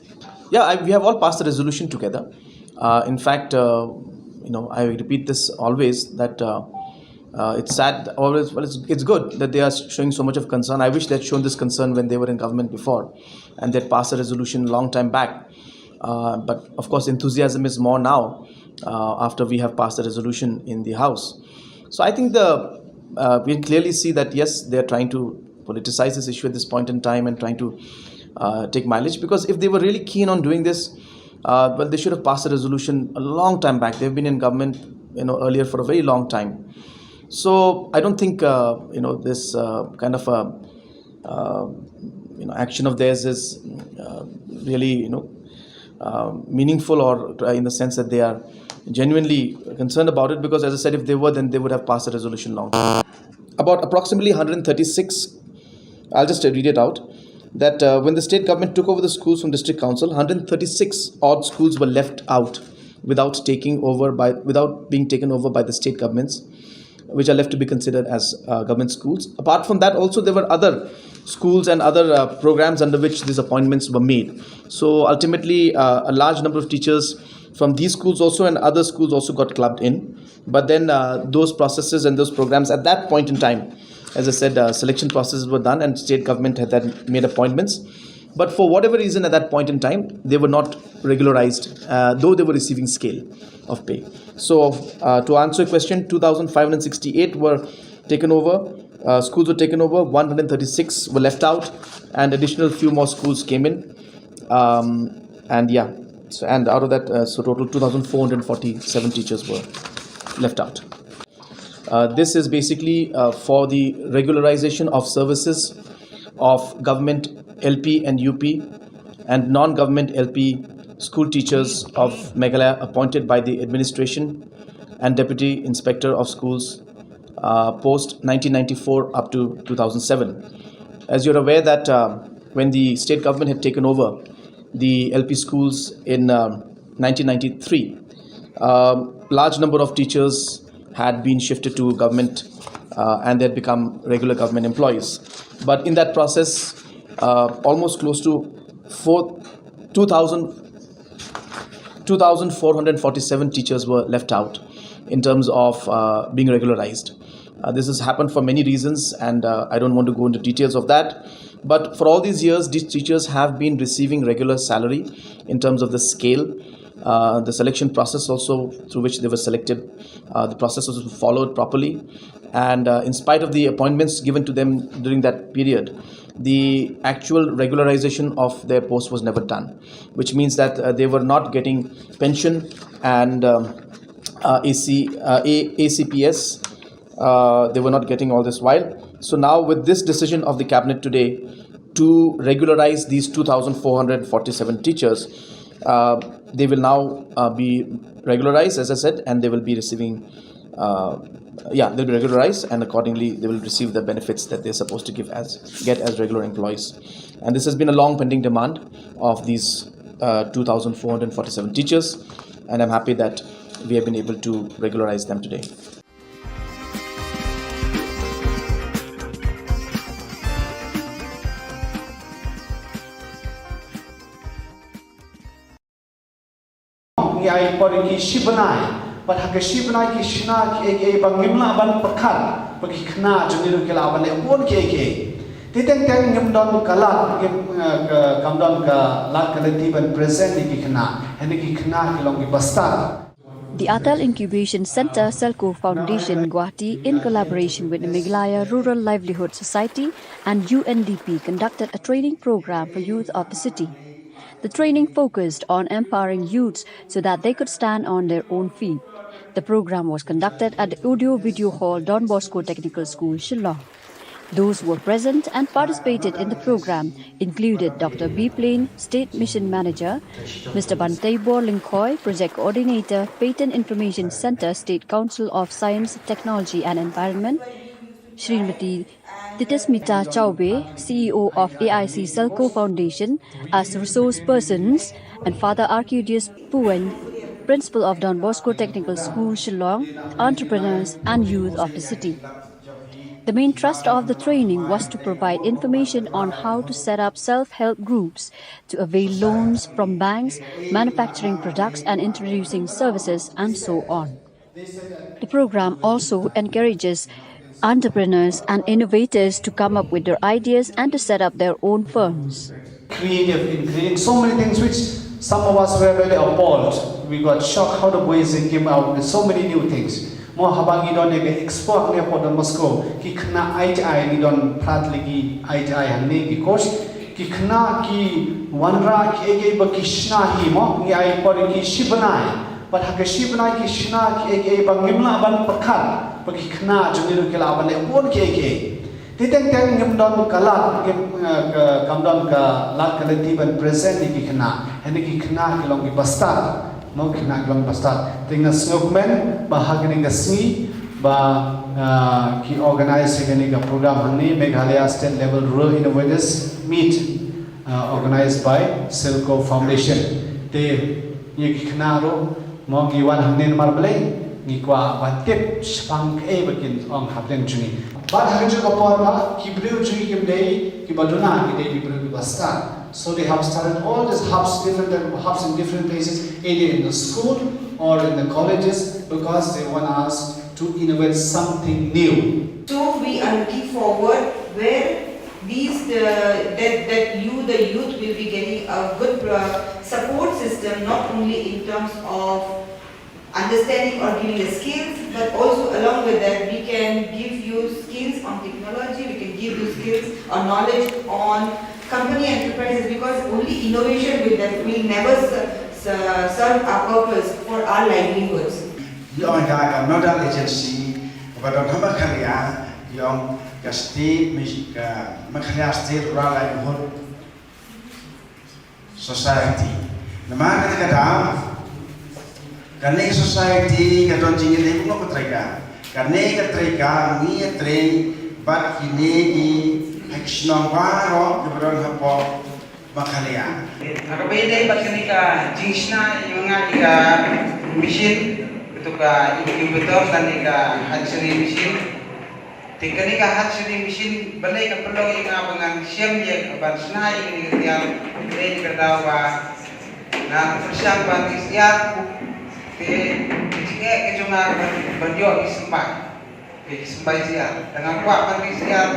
Yeah, I, we have all passed the resolution together. Uh, in fact, uh, you know, I repeat this always, that uh, uh, it's sad. Always, well, it's, it's good that they are showing so much of concern. I wish they'd shown this concern when they were in government before, and they'd passed a resolution long time back. Uh, but of course, enthusiasm is more now uh, after we have passed the resolution in the House. So I think the uh, we can clearly see that yes, they are trying to politicize this issue at this point in time and trying to uh, take mileage, because if they were really keen on doing this, uh, well, they should have passed a resolution a long time back. They've been in government, you know, earlier for a very long time. So I don't think uh, you know, this uh, kind of a uh, you know, action of theirs is uh, really, you know, uh, meaningful, or uh, in the sense that they are genuinely concerned about it, because as I said, if they were, then they would have passed a resolution long time. About approximately one hundred thirty-six, I'll just read it out, that uh, when the state government took over the schools from district council, one hundred thirty-six odd schools were left out without taking over by without being taken over by the state governments, which are left to be considered as uh, government schools. Apart from that, also there were other schools and other uh, programs under which these appointments were made. So ultimately, uh, a large number of teachers from these schools also and other schools also got clubbed in. But then uh, those processes and those programs at that point in time, as I said, uh, selection processes were done and state government had then made appointments. But for whatever reason at that point in time, they were not regularized, uh, though they were receiving scale of pay. So, uh, to answer your question, two thousand five hundred sixty-eight were taken over, uh, schools were taken over, one hundred thirty-six were left out, and additional few more schools came in. Um, and yeah, so, and out of that, uh, so total two thousand four hundred forty-seven teachers were left out. Uh, this is basically uh, for the regularization of services of government L P and U P and non-government L P school teachers of Meghalaya appointed by the administration and deputy inspector of schools uh, post nineteen ninety-four up to two thousand seven. As you're aware that uh, when the state government had taken over the L P schools in um, nineteen ninety-three, um, large number of teachers had been shifted to government uh, and they had become regular government employees. But in that process, uh, almost close to four, two thousand, two thousand four hundred forty-seven teachers were left out in terms of uh, being regularized. Uh, this has happened for many reasons, and uh, I don't want to go into details of that. But for all these years, these teachers have been receiving regular salary in terms of the scale. Uh, the selection process also through which they were selected, uh, the process was followed properly. And uh, in spite of the appointments given to them during that period, the actual regularization of their post was never done, which means that uh, they were not getting pension and um, uh, A C, uh, A- A C P S. Uh, they were not getting all this while. So now, with this decision of the cabinet today to regularize these two thousand four hundred forty-seven teachers, uh, they will now uh, be regularized, as I said, and they will be receiving. Uh, yeah, they'll be regularized, and accordingly, they will receive the benefits that they're supposed to give as get as regular employees. And this has been a long pending demand of these uh, two thousand four hundred forty-seven teachers, and I'm happy that we have been able to regularize them today. Ngi ai por ki shi bnai, bad ha ki shi bnai ki shna kiei kiei ba ngim lah ban pyrkhat ba ki khynnah jong ngi ruh ki lah ban leh bun kiei kiei. Te teng teng ngim don ka lad, ngim, eh, ka, kam don ka lad ka lynti ban present ïa ki khynnah, hynrei ki khynnah ki long ki bastad. The Atal Incubation Centre, Selco Foundation, Guwahati, in collaboration with the Meghalaya Rural Livelihood Society and U N D P, conducted a training program for youth of the city. The training focused on empowering youths so that they could stand on their own feet. The program was conducted at the Audio Video Hall, Don Bosco Technical School, Shillong. Those who were present and participated in the program included Doctor B Plain, State Mission Manager, Mister Banteibor Lyngkhoi, Project Coordinator, Patent Information Centre, State Council of Science, Technology and Environment, Srimati Titismita Chaubey, C E O of A I C Selco Foundation, as resource persons, and Father Arcudius Puwen, Principal of Don Bosco Technical School, Shillong, entrepreneurs and youth of the city. The main thrust of the training was to provide information on how to set up self-help groups, to avail loans from banks, manufacturing products and introducing services, and so on. The program also encourages entrepreneurs and innovators to come up with their ideas and to set up their own firms. Creative in creating so many things which some of us were really appalled. We got shocked how the boys, they came out with so many new things. Mo, haba ngi don ïa ka expo hangne ha Don Bosco, ki khynnah I T I, ngi don phra tylli ki I T I hangne, ki course, ki khynnah ki wanrah kiei kiei ba ki shna hi mo, ngi ai por ki shi bnai. Bad ha ki shi bnai ki shna kiei kiei ba ngim lah ban pyrkhat ba ki khynnah jong ngi ruh ki lah ban leh bun kiei kiei. Te teng teng ngim don ka lad, ngim, eh, ka, kam don ka lad ka lynti ban present ïa ki khynnah, hynrei ki khynnah ki long ki bastad. Mo, ki khynnah ki long bastad. Te nga sngewkmen ba ha kane ka sngi Ba, ah, ki organize ïa kane ka program hangne, Meghalaya State Level Rural Innovators Meet, ah, organized by Silco Foundation. Te ïa ki khynnah ruh mo ngi wan hangne namar balei, ngi kwah ban tip shaphang kaei ba kin ong hapdeng jong ngi. Bad ha kajuh ka por ba ki briew jong ngi kim dei kiba duna, ki dei ki briew kiba stad. So they have started all these hubs, different type of hubs in different places, either in the school or in the colleges, because they want us to innovate something new. So we are looking forward where these, uh, that, that you, the youth, will be getting a good, uh, support system, not only in terms of understanding or giving the skills, but also along with that, we can give you skills on technology, we can give you skills or knowledge on company enterprises, because only innovation will, def- will never ser- ser- serve our purpose for our livelihoods. Ïa ka, ka nodal agency kaba don ha Meghalaya, ïa ka state, ka Meghalaya State Rural Livelihood Society. Namar kata ka daw, kane ka society ka don jingïadei bad ka treika. Kane ka treika ngi ïatrei bad kine ki ha ki shnong baroh kiba don hapoh Meghalaya. Ha kaba ïadei bad kane ka jingshna ïa nga ïa ka machine, katu ka incubator, kane ka hatchery machine. Te kane ka hatchery machine balei ka pynlong ïa nga ba ngan shem ïa ka ban shna ïa kane ka tiar, balei ka daw ba nga pyrshang ban ri syiar. Te ka jingeh ka jong nga ban, ban ïoh ïa ki symbai. Ïa ki symbai syiar. Te nga kwah ban ri syiar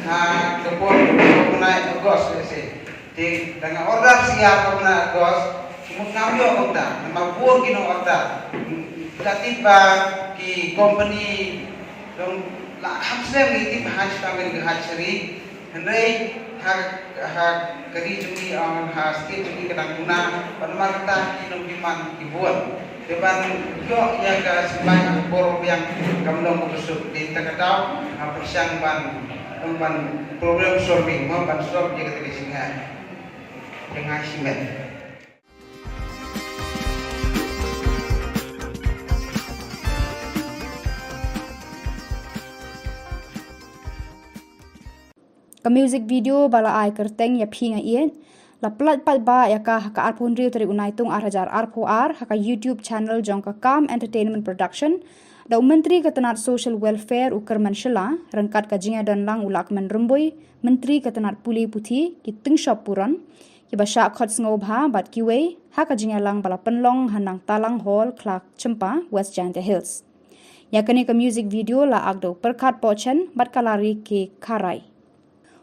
ha ka por ka bnai August lehse. Te da nga order syiar ka bnai August, mut ngam ïoh kumta, namar bun ki nong order. Ka tip ba ki company dang la kham snem ngi tip ha shuwa ngi ka hatchery. Hynrei ha, ha ka ri jong ngi, ha state jong ngi ka dang duna, bad namar kata ki nong demand ki bun. Te ban ïoh ïa ka symbai ha ka por biang kam long kaba suk. Te kata ka daw nga pyrshang ban, ban problem solving, ban solve ïa kata ka jingeh. Ka music video ba la ai kyrteng Ïa Phi Nga Ïeit la pynlait paidbah ïa ka ha ka arphew hynriew tarik u Naitung ar hajar arphew ar ha ka YouTube channel jong ka Calm Entertainment Production da u Myntri ka tnat Social Welfare u Kyrmen Shylla ryngkat ka jingïadon lang u Lahkmen Rymbui, Myntri ka tnat Pule Puthi, ki tyngshop puron, kiba shah khot sngewbha bad kiwei ha ka jingïalang ba la pynlong ha Nangtalang Hall, Khlaw Chympa, West Jaintia Hills. Ïa kane ka music video la ak da u Pyrkhat Pohchen bad ka Lari K Kharai.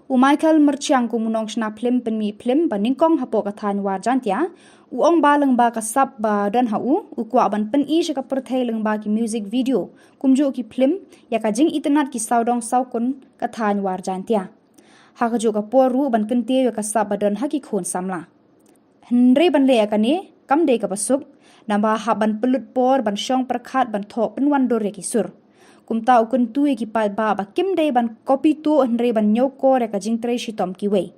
U Michael Myrchiang, kum u nongshna phlim pynmih phlim ba nyngkong hapoh ka thaiñ War Jaintia, u ong ba lyngba ka sap ba don ha u, u kwah ban pyni sha ka pyrthei lyngba ki music video kumjuh ki phlim ïa ka jingitynnad ki sawdong sawkun ka thaiñ War Jaintia. Ha kajuh ka por ruh ban kyntiew ïa ka sap ba don ha ki khun samla. Hynrei ban leh ïa kane kam dei kaba suk, namar hap ban pynlut por ban shong pyrkhat ban thoh pynwandur ïa ki sur. Kumta u kyntu ïa ki paidbah ba kim dei ban copy tuh hynrei ban ñiewkor ïa ka jingtrei shitom kiwei.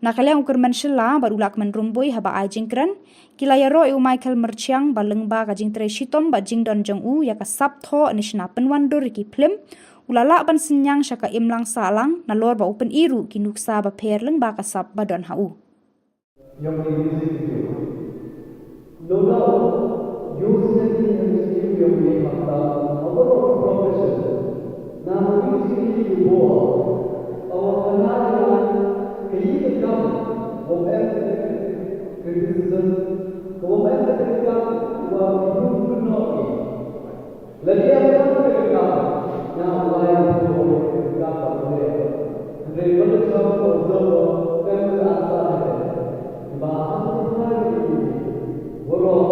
Na ka liang u Kyrmen Shylla bad u Lahkmen Rymbui haba ai jingkren, ki la ïaroh ïa u Michael Myrchiang ba lyngba ka jingtrei shitom bad jingdon jong u ïa ka sap thoh ne shna pynwandur ïa ki phlim, u la lah ban synñiang sha ka imlang sahlang nalor ba u pyni ruh ki nuksa bapher lyngba ka sap ba don ha u. Young music video. No doubt, you sending a video young name of the overall profession. Now, music video, our Canadian, can you come? What else? Criticism. What else? What you could not be. Lane ïa ka kam ka kam, ïa u lai u tu u kam ka kam. Hynrei ban da jam ka u jam ka kam ka kam. Ba ha u lai u tu, waroh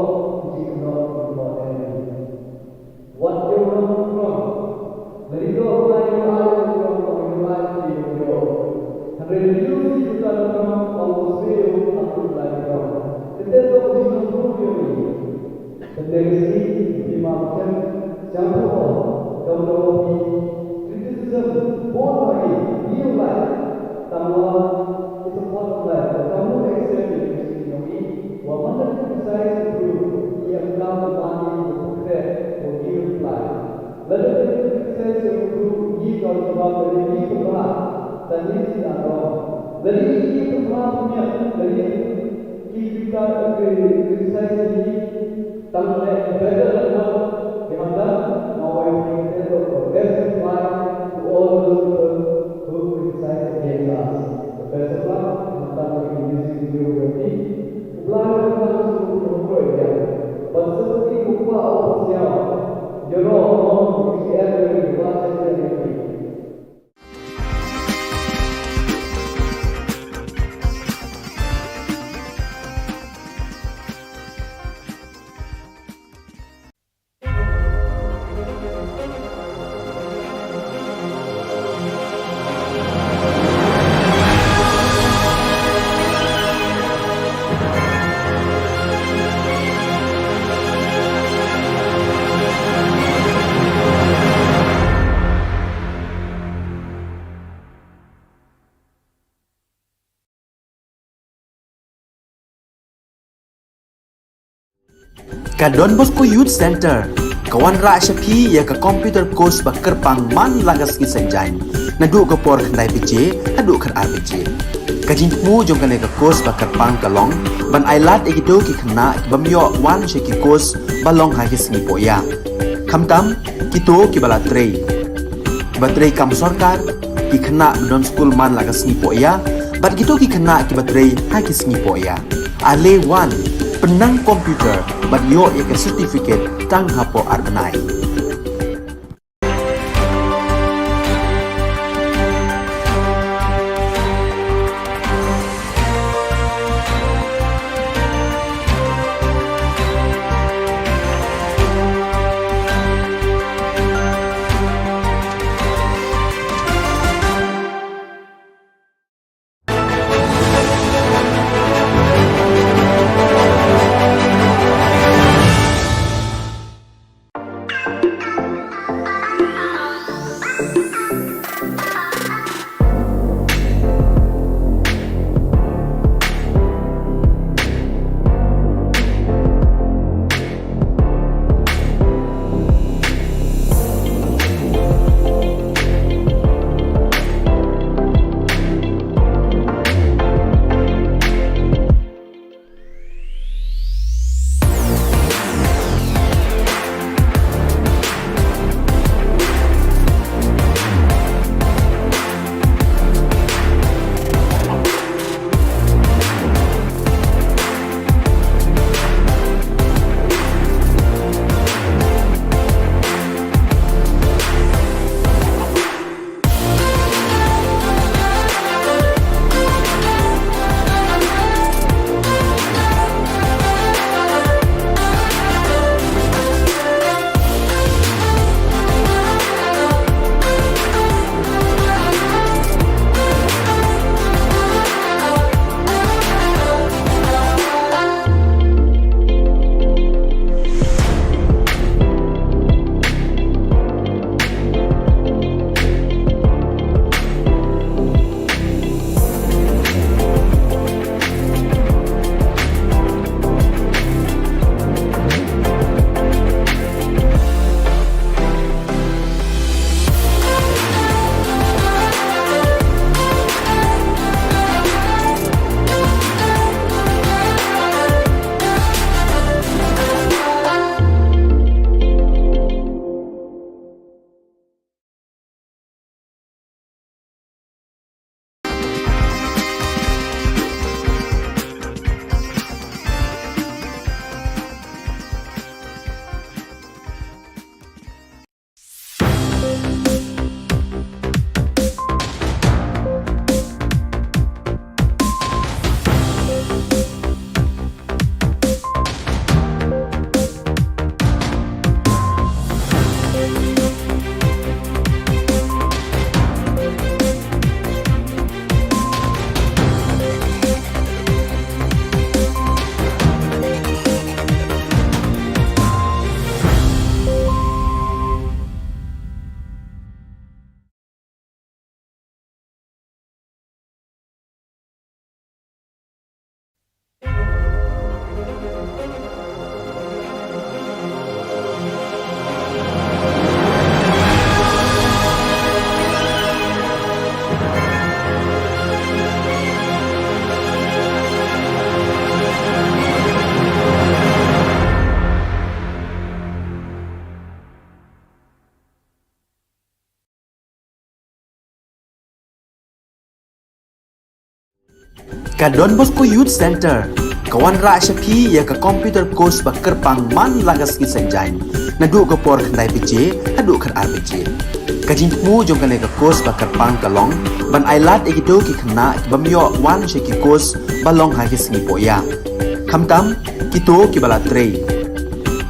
jingkynnoh kynnoh. Wat ïa u nong kynnoh. Lane ïa u lai u lai u nong kynnoh, ïa u lai u nong kynnoh. Hynrei ïa u si u lai u nong, ïa u si u lai u nong. Kynnoh kynnoh kynnoh. Pynlehkisi, phi ma phi kem, sngewbha, kam da phi, criticism, bun bha hi, phi u lai. Tangba, it's a part of life. Kam u accept it, you see, you know, wa man da criticize the truth, ïa kam da phi, you know, phi, or give reply. Lada Ba ka ri ki pynbha, tang ïa ki arngut. Lada ki pynbha pynïap, lada ki kynta, ki kynta ki tang leh better than what we have done. Now I think that the best reply to all those people who criticize against us. The best of luck, and thank you in this video we have been. U Blei u kyrkhu ïa phi. Ban sngewthuh ïa u Blei u kyrkhu ïa phi. Ïaroh ong ïa ki, ïa ki, ïa ki. Ka Don Bosco Youth Centre ka wanrah sha phi ïa ka computer course ba kyrpang man la ka sngi Saitjaiñ, naduh ka por khyndai baje haduh khatar baje. Ka jingthmu jong kane ka course ba kyrpang ka long ban ailad ïa kito ki khynnah ki bym ïoh wan sha ki course ba long ha ki sngi pohïa, khamtam kito kiba la trei, kiba trei kam sorkar, ki khynnah ba don skul man la ka sngi pohïa, bad kito ki khynnah kiba trei ha ki sngi pohïa. Ale wan, pynnang computer bad ïoh ïa ka certificate tang hapoh ar bnai. Ka Don Bosco Youth Centre ka wanrah sha phi ïa ka computer course ba kyrpang man la ka sngi Saitjaiñ, naduh ka por khyndai baje haduh khatar baje. Ka jingthmu jong kane ka course ba kyrpang ka long ban ailad ïa kito ki khynnah ki bym ïoh wan sha ki course ba long ha ki sngi pohïa, khamtam kito kiba la trei,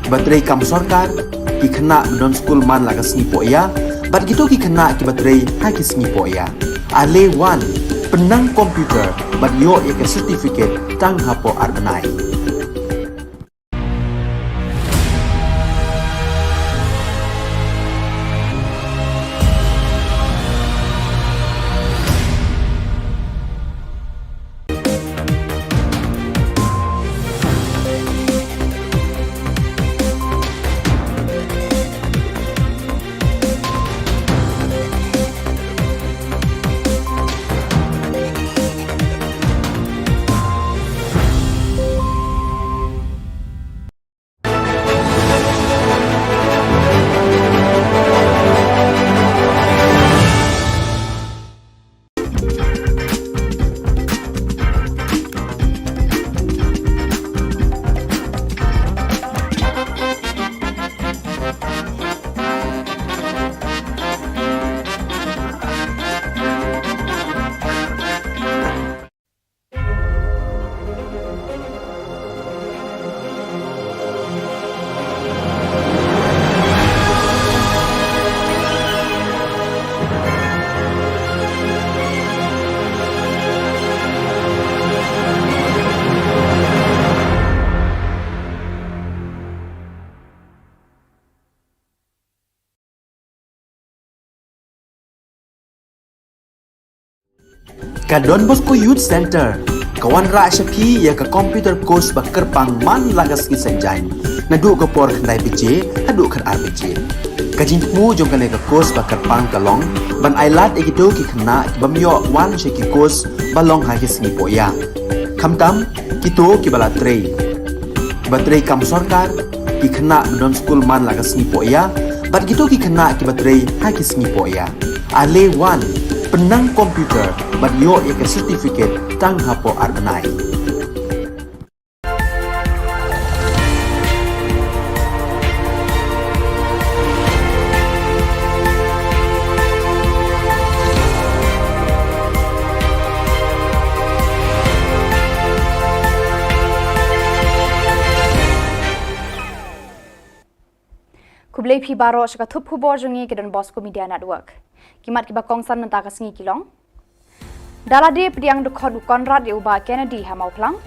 kiba trei kam sorkar, ki khynnah ba don skul man la ka sngi pohïa bad kito ki khynnah kiba trei ha ki sngi pohïa. Ale wan, pynnang computer bad ïoh ïa ka certificate tang hapoh ar bnai. Ka Don Bosco Youth Centre ka wanrah sha phi ïa ka computer course ba kyrpang man la ka sngi Saitjaiñ, naduh ka por khyndai baje haduh khatar baje. Ka jingthmu jong kane ka course ba kyrpang ka long ban ailad ïa kito ki khynnah ki bym ïoh wan sha ki course ba long ha ki sngi pohïa, khamtam kito kiba la trei, kiba trei kam sorkar, ki khynnah ba don skul man la ka sngi pohïa bad kito ki khynnah kiba trei ha ki sngi pohïa. Ale wan, pynnang computer bad ïoh ïa ka certificate tang hapoh ar bnai. Khublei phi baroh sha ka thup khubor jong ngi ka Don Bosco Media Network. Ki mat kiba kongsan mynta ka sngi ki long: Da lade pdiang dkhot u Conrad ïa u Bah Kennedy ha Mawphlang.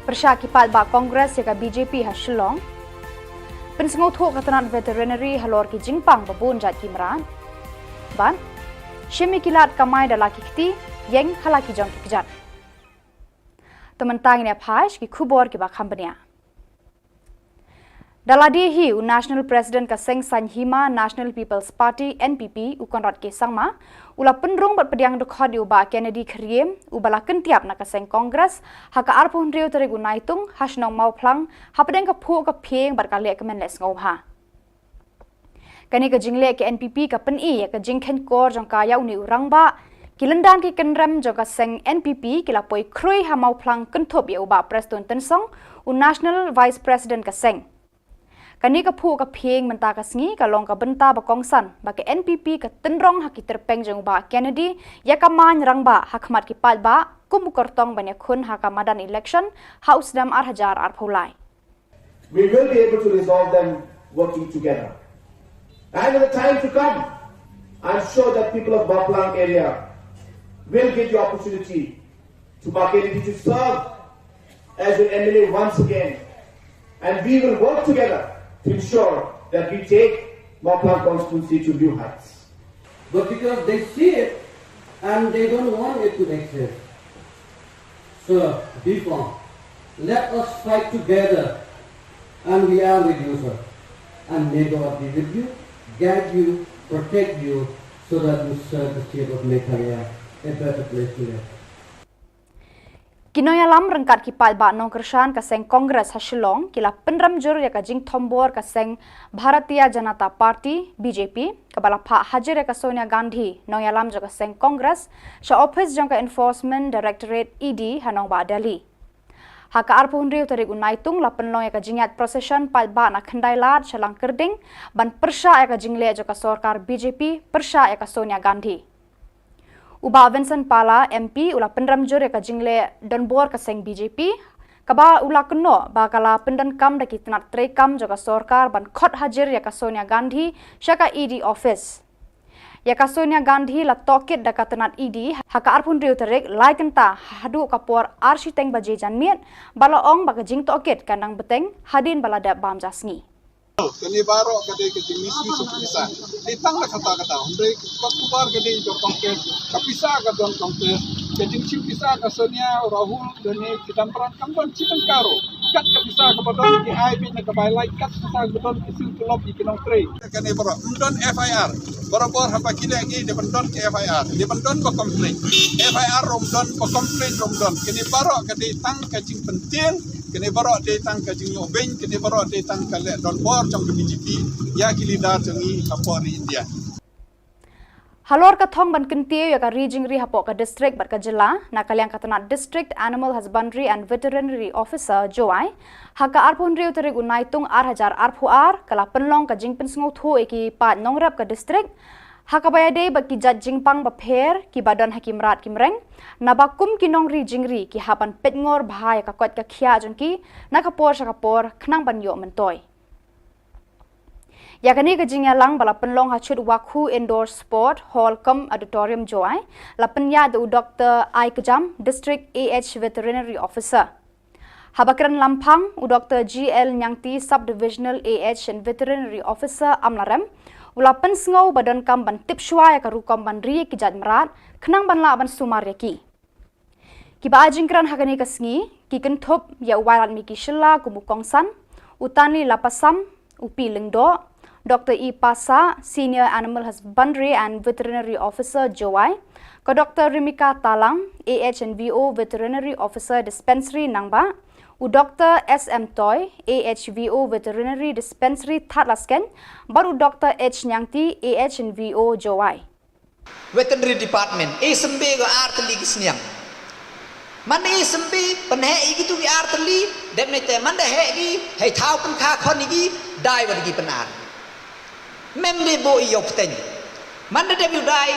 Pyrshah ki paidbah Congress ïa ka B J P ha Shillong. Pynsngewthuh ka tnat veterinary halor ki jingpang ba bun jait ki mrad. Bad shim ïa ki lad kamai da la ki kti, ïeng ha la ki jong ki kjat. To mynta ngin ïa phai sha ki khubor kiba kham bniah. Da lade hi u National President ka seng saiñ hima National People's Party, N P P, u Conrad K Sangma, u la pynrung bad pdiang dkhot ïa u Bah Kennedy Kyriem, uba la kyntiap na ka seng Congress ha ka arphew hynriew tarik u Naitung ha shnong Mawphlang, hapdeng ka phuh ka phieng bad ka lehkmen lehsngewbha. Kane ka jingleh ka N P P ka pyni ïa ka jingkheiñkor jong ka ïa une u rangbah. Ki lyndan ki kynrem jong ka seng N P P ki la poi khrui ha Mawphlang kynthup ïa u Bah Prestone Tynsong, u National Vice President ka seng. Kane ka phuh ka phieng mynta ka sngi ka long ka bynta ba kongsan ba ka N P P ka tynrong ha ki tyrpeng jong u Bah Kennedy ïa ka main rangbah ha khmat ki paidbah kum u kyrtong ban ïakhun ha ka madan election ha u snem ar hajar arphew lai. We will be able to resolve them working together. And in the time to come, I'm sure that people of Mawphlang area will get the opportunity to Bah Kennedy to serve as your M L A once again. And we will work together to ensure that we take Mawphlang constituency to new heights. But because they see it and they don't want it to exist. Sir, be firm. Let us fight together, and we are with you, sir. And may God be with you, guide you, protect you, so that you serve the state of Meghalaya a better place to live. Ki nongïalam ryngkat ki paidbah nongkyrshan ka seng Congress ha Shillong ki la pynrem jur ïa ka jingthombor ka seng Bharatiya Janata Party, B J P, kaba la phah hajir ïa ka Sonia Gandhi, nongïalam jong ka seng Congress, sha ophis jong ka Enforcement Directorate, E D, ha nongbah Delhi. Ha ka arphew hynriew tarik u Naitung la pynlong ïa ka jingïaid procession paidbah na Khyndai Lad sha Langkyrding, ban pyrshah ïa ka jingleh jong ka sorkar B J P pyrshah ïa ka Sonia Gandhi. U Bah Vincent Pala, M P, u la pynrem jur ïa ka jingleh donbor ka seng B J P, kaba u la kynnoh ba ka la pyndonkam da ki tnat treikam jong ka sorkar ban khot hajir ïa ka Sonia Gandhi sha ka E D office. Ïa ka Sonia Gandhi la tohkit da ka tnat E D ha ka arphew hynriew tarik, lai kynta, haduh ka por ar shiteng baje janmiet, ba la ong ba ka jingtohkit kan dang bteng hadien ba la dep bam ja sngi. Kane baroh ka dei ka jingmisuse ka pisa. Dei tang la kata kata. Hynrei ka khubor ka dei jong Congress. Ka pisa ka don Congress. Ka jingshim pisa ka Sonia, Rahul, Dene, Chidambaram, kam don shi tyngka ruh. Kat ka pisa kaba don ki ai beit na ka bai lait, kat pisa kaba don ki siew tulop ïa ki nongtrei. Kane baroh ym don F I R. Barabor haba ki leh ngi dei ban don ki F I R. Dei ban don ba complain. F I R ruh ym don, ba complain ruh ym don. Kane baroh ka dei tang ka jingpyntieng. Kane baroh dei tang ka jingïoh beiñ, kane baroh dei tang ka leh donbor jong ka B J P ïa ki leader jong ngi hapoh ri India. Halor ka thong ban kyntiew ïa ka ri jingri hapoh ka district bad ka jylla, na ka liang ka tnat District Animal Husbandry and Veterinary Officer, Jowai, ha ka arphew hynriew tarik u Naitung ar hajar arphew ar, ka la pynlong ka jingpynsngewthuh ïa ki paid nongrep ka district ha kaba ïadei bad ki jait jingpang bapher kiba don ha ki mrad ki mreng, naba kum ki nongri jingri ki hap ban peit ngor bha ïa ka koit ka khiah jong ki na ka por sha ka por khnang ban ïoh myntoi. Ïa kane ka jingïalang ba la pynlong ha Chut Wakhu Indoor Sport Hall cum Auditorium, Jowai, la pynïaid da u Doktor Aikjam, District A H Veterinary Officer. Haba kren lamphang, u Doktor G L Nyangti, Sub-Divisional A H and Veterinary Officer, Amlarem, u la pynsngew ba donkam ban tip shuwa ïa ka rukom ban ri ïa ki jait mrad khnang ban lah ban sumar ïa ki. Kiba ai jingkren ha kane ka sngi ki kynthup ïa u Wailadmiki Shylla kum u kongsan, u Tanli Lapasam, u P Lyngdoh, Doktor E Passah, Senior Animal Husbandry and Veterinary Officer, Jowai, ka Doktor Rimika Talang, A H and V O Veterinary Officer, Dispensary, Nangbah, u Doktor S M Toi, A H V O Veterinary Dispensary, Thadlaskein, bad u Doktor H Nyangti, A H and V O, Jowai. Veterinary Department, e symbe ko ar tylli ki sniang. Man e symbe, pynheh ïa kitu ki ar tylli, dep ne te man da heh ki, hei thaw pynkha khon ïa ki, dai wat ki pynar. Mem de bo ïa u pteng. Man da dep ïa u dai,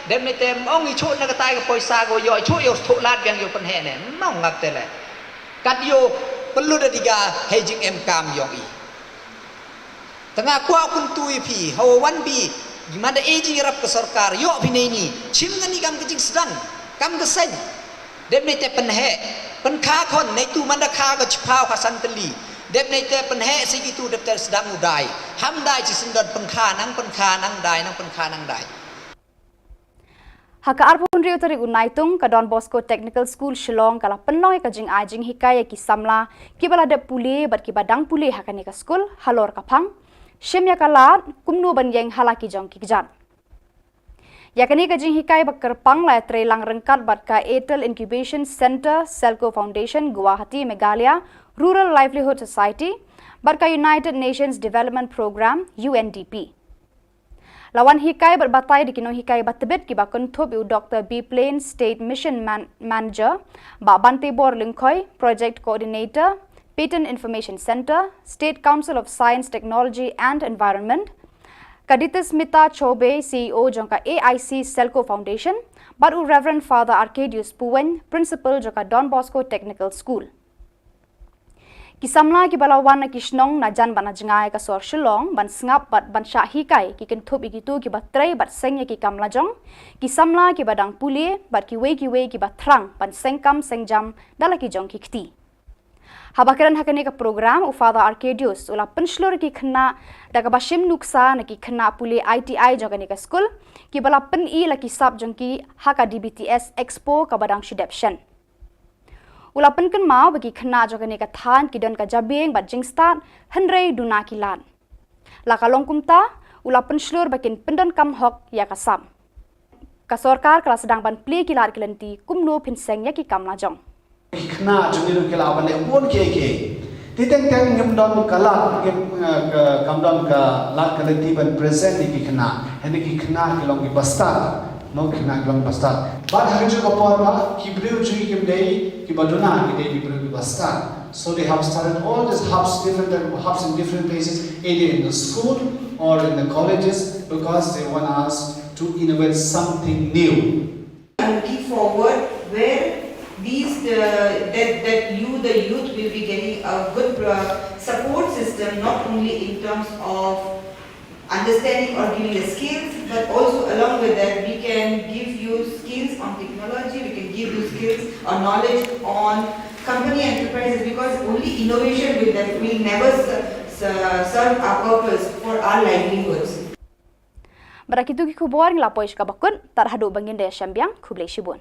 dep ne te ong ïa chuh na katai ka poisa ko ïoh, ïa chuh ïa u thoh lad biang ïa u pynheh ne. Mong ngap te le. Kat ïa u pynlut da diga, hei jingem kam ïong i. Tang nga kwah kyntu ïa phi, hawa wan bi, man da e jingïarap ka sorkar, ïoh phi nei ni, shim kane kam ka jingsdang, kam ka seng. Dep nei te pynheh, pynkha khon, nei tu man da kha ka chiphaw ka san tylli. Dep nei te pynheh sa kitu dep te sdang u dai. Ham dai chi syndon pynkha nang pynkha nang dai nang pynkha nang dai. Ha ka arphew hynriew tarik u Naitung, ka Don Bosco Technical School Shillong ka la pynlong ïa ka jingai jinghikai ïa ki samla kiba la dep pule bad kiba dang pule ha kane ka skul halor ka phang shim ïa ka lad kumno ban ïeng ha la ki jong ki kjat. Ïa kane ka jinghikai ba kyrpang la ïatreilang ryngkat bad ka Atal Incubation Centre, Selco Foundation, Guwahati, Meghalaya Rural Livelihood Society, bad ka United Nations Development Programme, U N D P. La wan hikai bad batai da ki nonghikai ba tbit kiba kynthup ïa u Doktor B Plain, State Mission Man-, Manager, Bah Bantebor Lyngkhoi, Project Coordinator, Patent Information Centre, State Council of Science, Technology and Environment, ka Ditismita Choubey, C E O jong ka A I C Selco Foundation, bad u Reverend Father Arcadius Puwein, Principal jong ka Don Bosco Technical School. Ki samla kiba la wan na ki shnong na jan bad na jngai ka sor Shillong ban sngap bad ban shah hikai ki kynthup ïa kitu kiba trei bad seng ïa ki kam lajong, ki samla kiba dang pule bad kiwei kiwei kiba thrang ban seng kam seng jam da la ki jong ki kti. Haba kren ha kane ka program, u Father Arcadius u la pynshlur ïa ki khynnah da kaba shim nuksa na ki khynnah pule I T I jong kane ka skul kiba la pyni la ki sap jong ki ha ka D B T S Expo kaba dang shu dep shen. U la pynkynmaw ba ki khynnah jong kane ka thaiñ ki don ka jabieng bad jingstad, hynrei duna ki lad. La ka long kumta, u la pynshlur ba kin pyndonkam hok ïa ka sap. Ka sorkar ka la sdang ban plie ki lad ki lynti kumno phin seng ïa ki kam lajong. Ki khynnah jong ngi ruh ki lah ban leh bun kiei kiei. Te teng teng ngim don ka lad, ngim, eh, ka, kam don ka lad ka lynti ban present ïa ki khynnah. Hynrei ki khynnah ki long ki bastad. Mo, ki khynnah ki long bastad. Bad ha kajuh ka por ba ki briew jong ngi kim dei kiba duna, ki dei ki briew kiba stad. So they have started all these hubs, different type of hubs in different places, either in the school or in the colleges, because they want us to innovate something new. Looking forward where these, uh, that, that you, the youth, will be getting a good, uh, support system, not only in terms of understanding or giving the skills, but also along with that, we can give you skills on technology, we can give you skills or knowledge on company enterprises, because only innovation will, def- will never ser- ser- serve our purpose for our livelihoods. Bad da kitu ki khubor ngi la poi sha kaba kut, tad haduh ba ngin da ïashem biang, khublei shibun.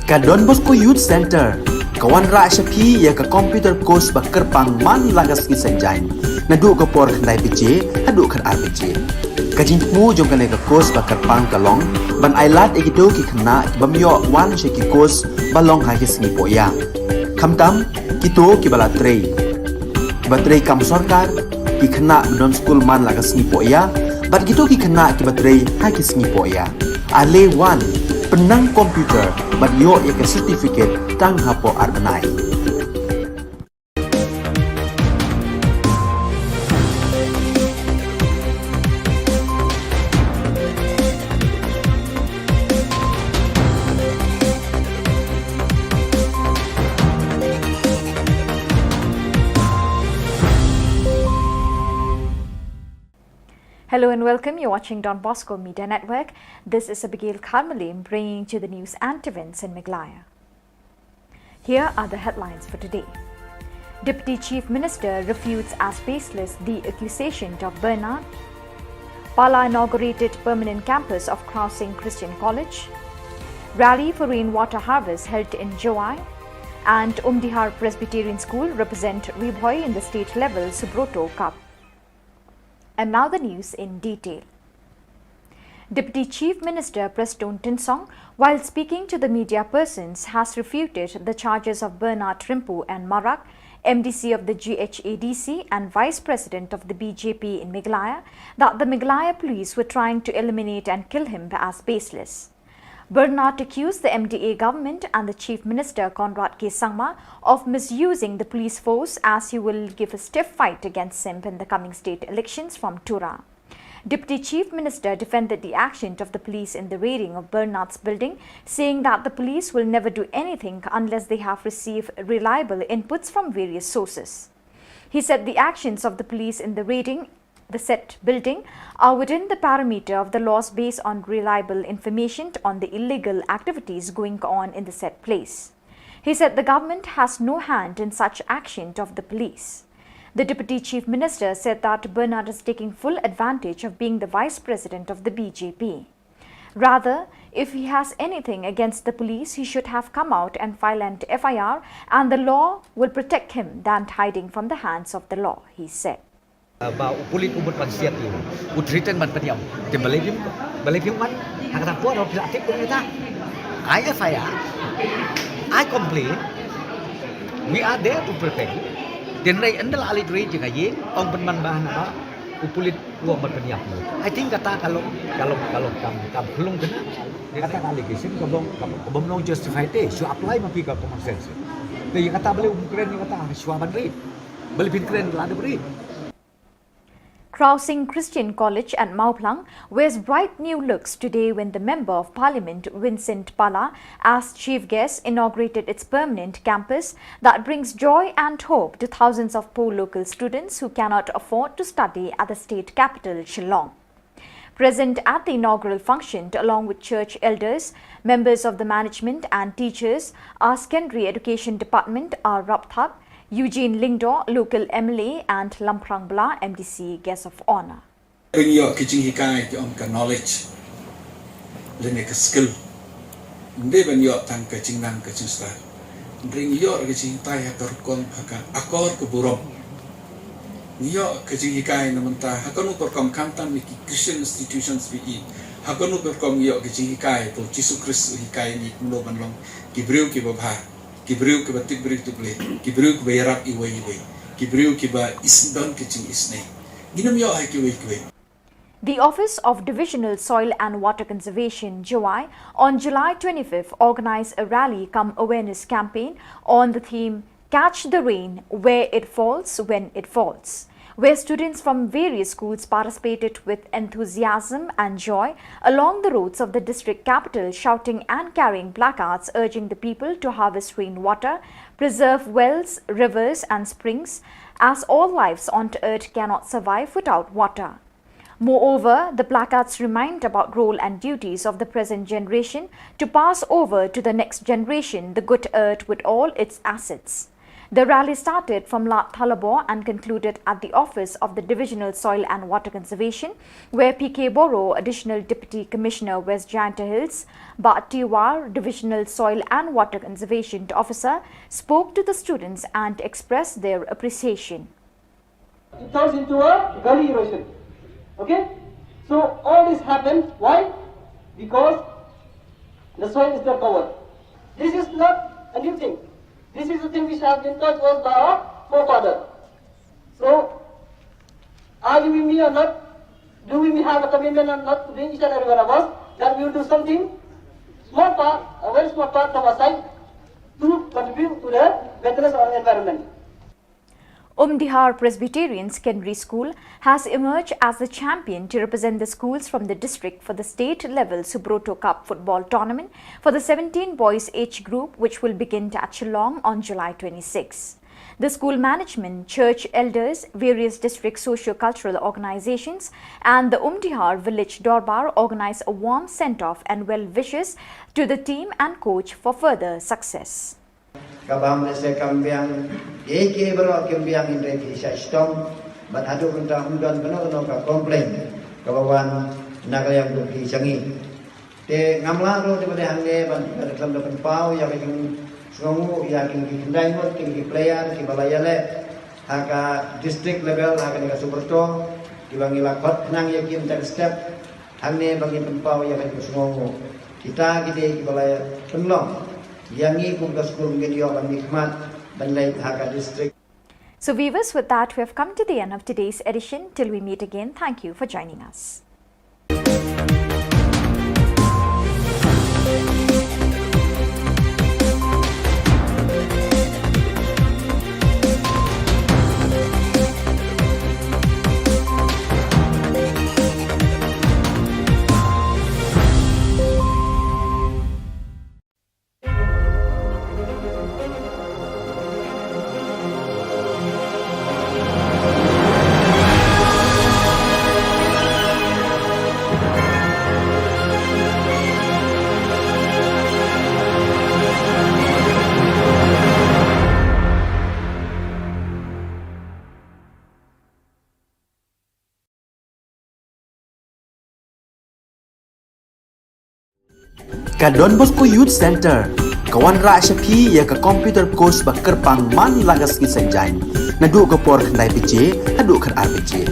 Ka Don Bosco Youth Center ka wanrah sha phi ïa ka computer course ba kyrpang man la ka sngi Saitjaiñ, naduh ka por khyndai baje haduh khatar baje. Ka jingthmu jong kane ka course ba kyrpang ka long ban ailad ïa kito ki khynnah ki bym ïoh wan sha ki course ba long ha ki sngi pohïa, khamtam kito kiba la trei, kiba trei kam sorkar, ki khynnah ba don skul man la ka sngi pohïa, bad kito ki khynnah kiba trei ha ki sngi pohïa. Ale wan, pynnang computer bad ïoh ïa ka certificate tang hapoh ar bnai. Hello and welcome. You're watching Don Bosco Media Network. This is Abigail Kharmalim bringing to the news and events in Meghalaya. Here are the headlines for today. Deputy Chief Minister refutes as baseless the accusation of Bernard. Pala inaugurated permanent campus of Crossing Christian College. Rally for rainwater harvest held in Jowai. And Umdihar Presbyterian School represent Ri Bhoi in the state level Subroto Cup. And now the news in detail. Deputy Chief Minister Prestone Tynsong, while speaking to the media persons, has refuted the charges of Bernard Rympu N Marak, M D C of the G H A D C and Vice President of the B J P in Meghalaya, that the Meghalaya police were trying to eliminate and kill him as baseless. Bernard accused the M D A government and the Chief Minister Conrad K Sangma of misusing the police force, as he will give a stiff fight against him in the coming state elections from Tura. Deputy Chief Minister defended the action of the police in the raiding of Bernard's building, saying that the police will never do anything unless they have received reliable inputs from various sources. He said the actions of the police in the raiding the said building are within the parameter of the laws based on reliable information on the illegal activities going on in the said place. He said the government has no hand in such action of the police. The Deputy Chief Minister said that Bernard is taking full advantage of being the Vice President of the B J P. Rather, if he has anything against the police, he should have come out and file an F I R, and the law will protect him than hiding from the hands of the law, he said. Ba u pulit u mut ban siat ïa u, u threaten ban pynïap. Te balei phim, balei phim wan ha kata por, phi la tip kumta. Ai F I R, ai complain. We are there to protect you. Te hynrei ynda la leit rei jong ka ïing, ong pynban ba hana ba u pulit u ong ban pynïap. I think kata ka long, ka long, ka long kam, kam khlung kane. Kata ka allegation ka bym, ka bym long justify te, shu apply ma phi ka common sense. Te ïa kata balei um kren ïa kata shuwa ban rei. Balei phin kren la dep rei. Crossing Christian College at Mawphlang wears bright new looks today when the Member of Parliament, Vincent Pala, as chief guest, inaugurated its permanent campus that brings joy and hope to thousands of poor local students who cannot afford to study at the state capital, Shillong. Present at the inaugural function, along with church elders, members of the management and teachers, are Secondary Education Department, R Rapthap, Eugene Lyngdoh, local M L A, and Lamphrang Bala, M D C, guest of honour. Pynïoh ka jinghikai ki ong ka knowledge lane ka skill. Ym dei ban ïoh tang ka jingnang ka jingstad. Hynrei ngi ïoh ka jinghikai ha ka rukom, ha ka akor ka burom. Ngi ïoh ka jinghikai na mynta ha kano ka rukom, khamtam ïa ki Christian institutions phi i. Ha kano ka rukom ngi ïoh ka jinghikai, to Jisu Khrist u hikai ngi kumno ban long ki briew kiba bha, ki briew kiba tip briew tip Blei, ki briew kiba ïarap iwei iwei, ki briew kiba is don ka jingisynei. Ngin ym ïoh ha kiwei kiwei. The Office of Divisional Soil and Water Conservation, Jowai, on July twenty-fifth, organized a rally cum awareness campaign on the theme "Catch the Rain Where It Falls, When It Falls," where students from various schools participated with enthusiasm and joy along the roads of the district capital, shouting and carrying placards urging the people to harvest rainwater, preserve wells, rivers, and springs, as all lives on earth cannot survive without water. Moreover, the placards remind about role and duties of the present generation to pass over to the next generation the good earth with all its assets. The rally started from Lad Thalabo and concluded at the office of the Divisional Soil and Water Conservation, where P K Boro, Additional Deputy Commissioner, West Jaintia Hills, Bah T War, Divisional Soil and Water Conservation Officer, spoke to the students and expressed their appreciation. It turns into a gully erosion. Okay? So all this happened. Why? Because the soil is not covered. This is not a new thing. This is a thing which has been taught to us by our forefather. So, are you with me or not? Do we have a commitment or not to doing each and every one of us that we will do something, small part, a very small part from our side, to contribute to the maintenance of our environment? Umdihar Presbyterian Secondary School has emerged as the champion to represent the schools from the district for the state level Subroto Cup football tournament for the seventeen boys age group, which will begin at Shillong on July twenty-sixth. The school management, church elders, various district socio-cultural organizations, and the Umdihar Village Dorbar organized a warm send-off and well wishes to the team and coach for further success. Kaba ym lehse kam biang, ïa kiei baroh kim biang, hynrei phi shah shitom, bad haduh mynta ym don kano kano ka complain kaba wan na ka liang jong phi sha ngi. Te ngam lah ruh te ba dei hangne ban, ban khlem da pynpaw ïa ka jingsngewnguh ïa kine ki khyndai ngut, kine ki player kiba la ïaleh ha ka district level ha kane ka Subroto, kiba ngi la khot khnang ïa ki mynta ka step. Hangne ba ngin pynpaw ïa ka jingsngewnguh. Kita ki dei kiba la pynlong ïa ngi kum ka skul, ngin ïoh ban mihkhmat ban leit ha ka district. So viewers, with that, we have come to the end of today's edition. Till we meet again, thank you for joining us. Ka Don Bosco Youth Centre ka wanrah sha phi ïa ka computer course ba kyrpang man la ka sngi Saitjaiñ, naduh ka por khyndai baje haduh khatar baje.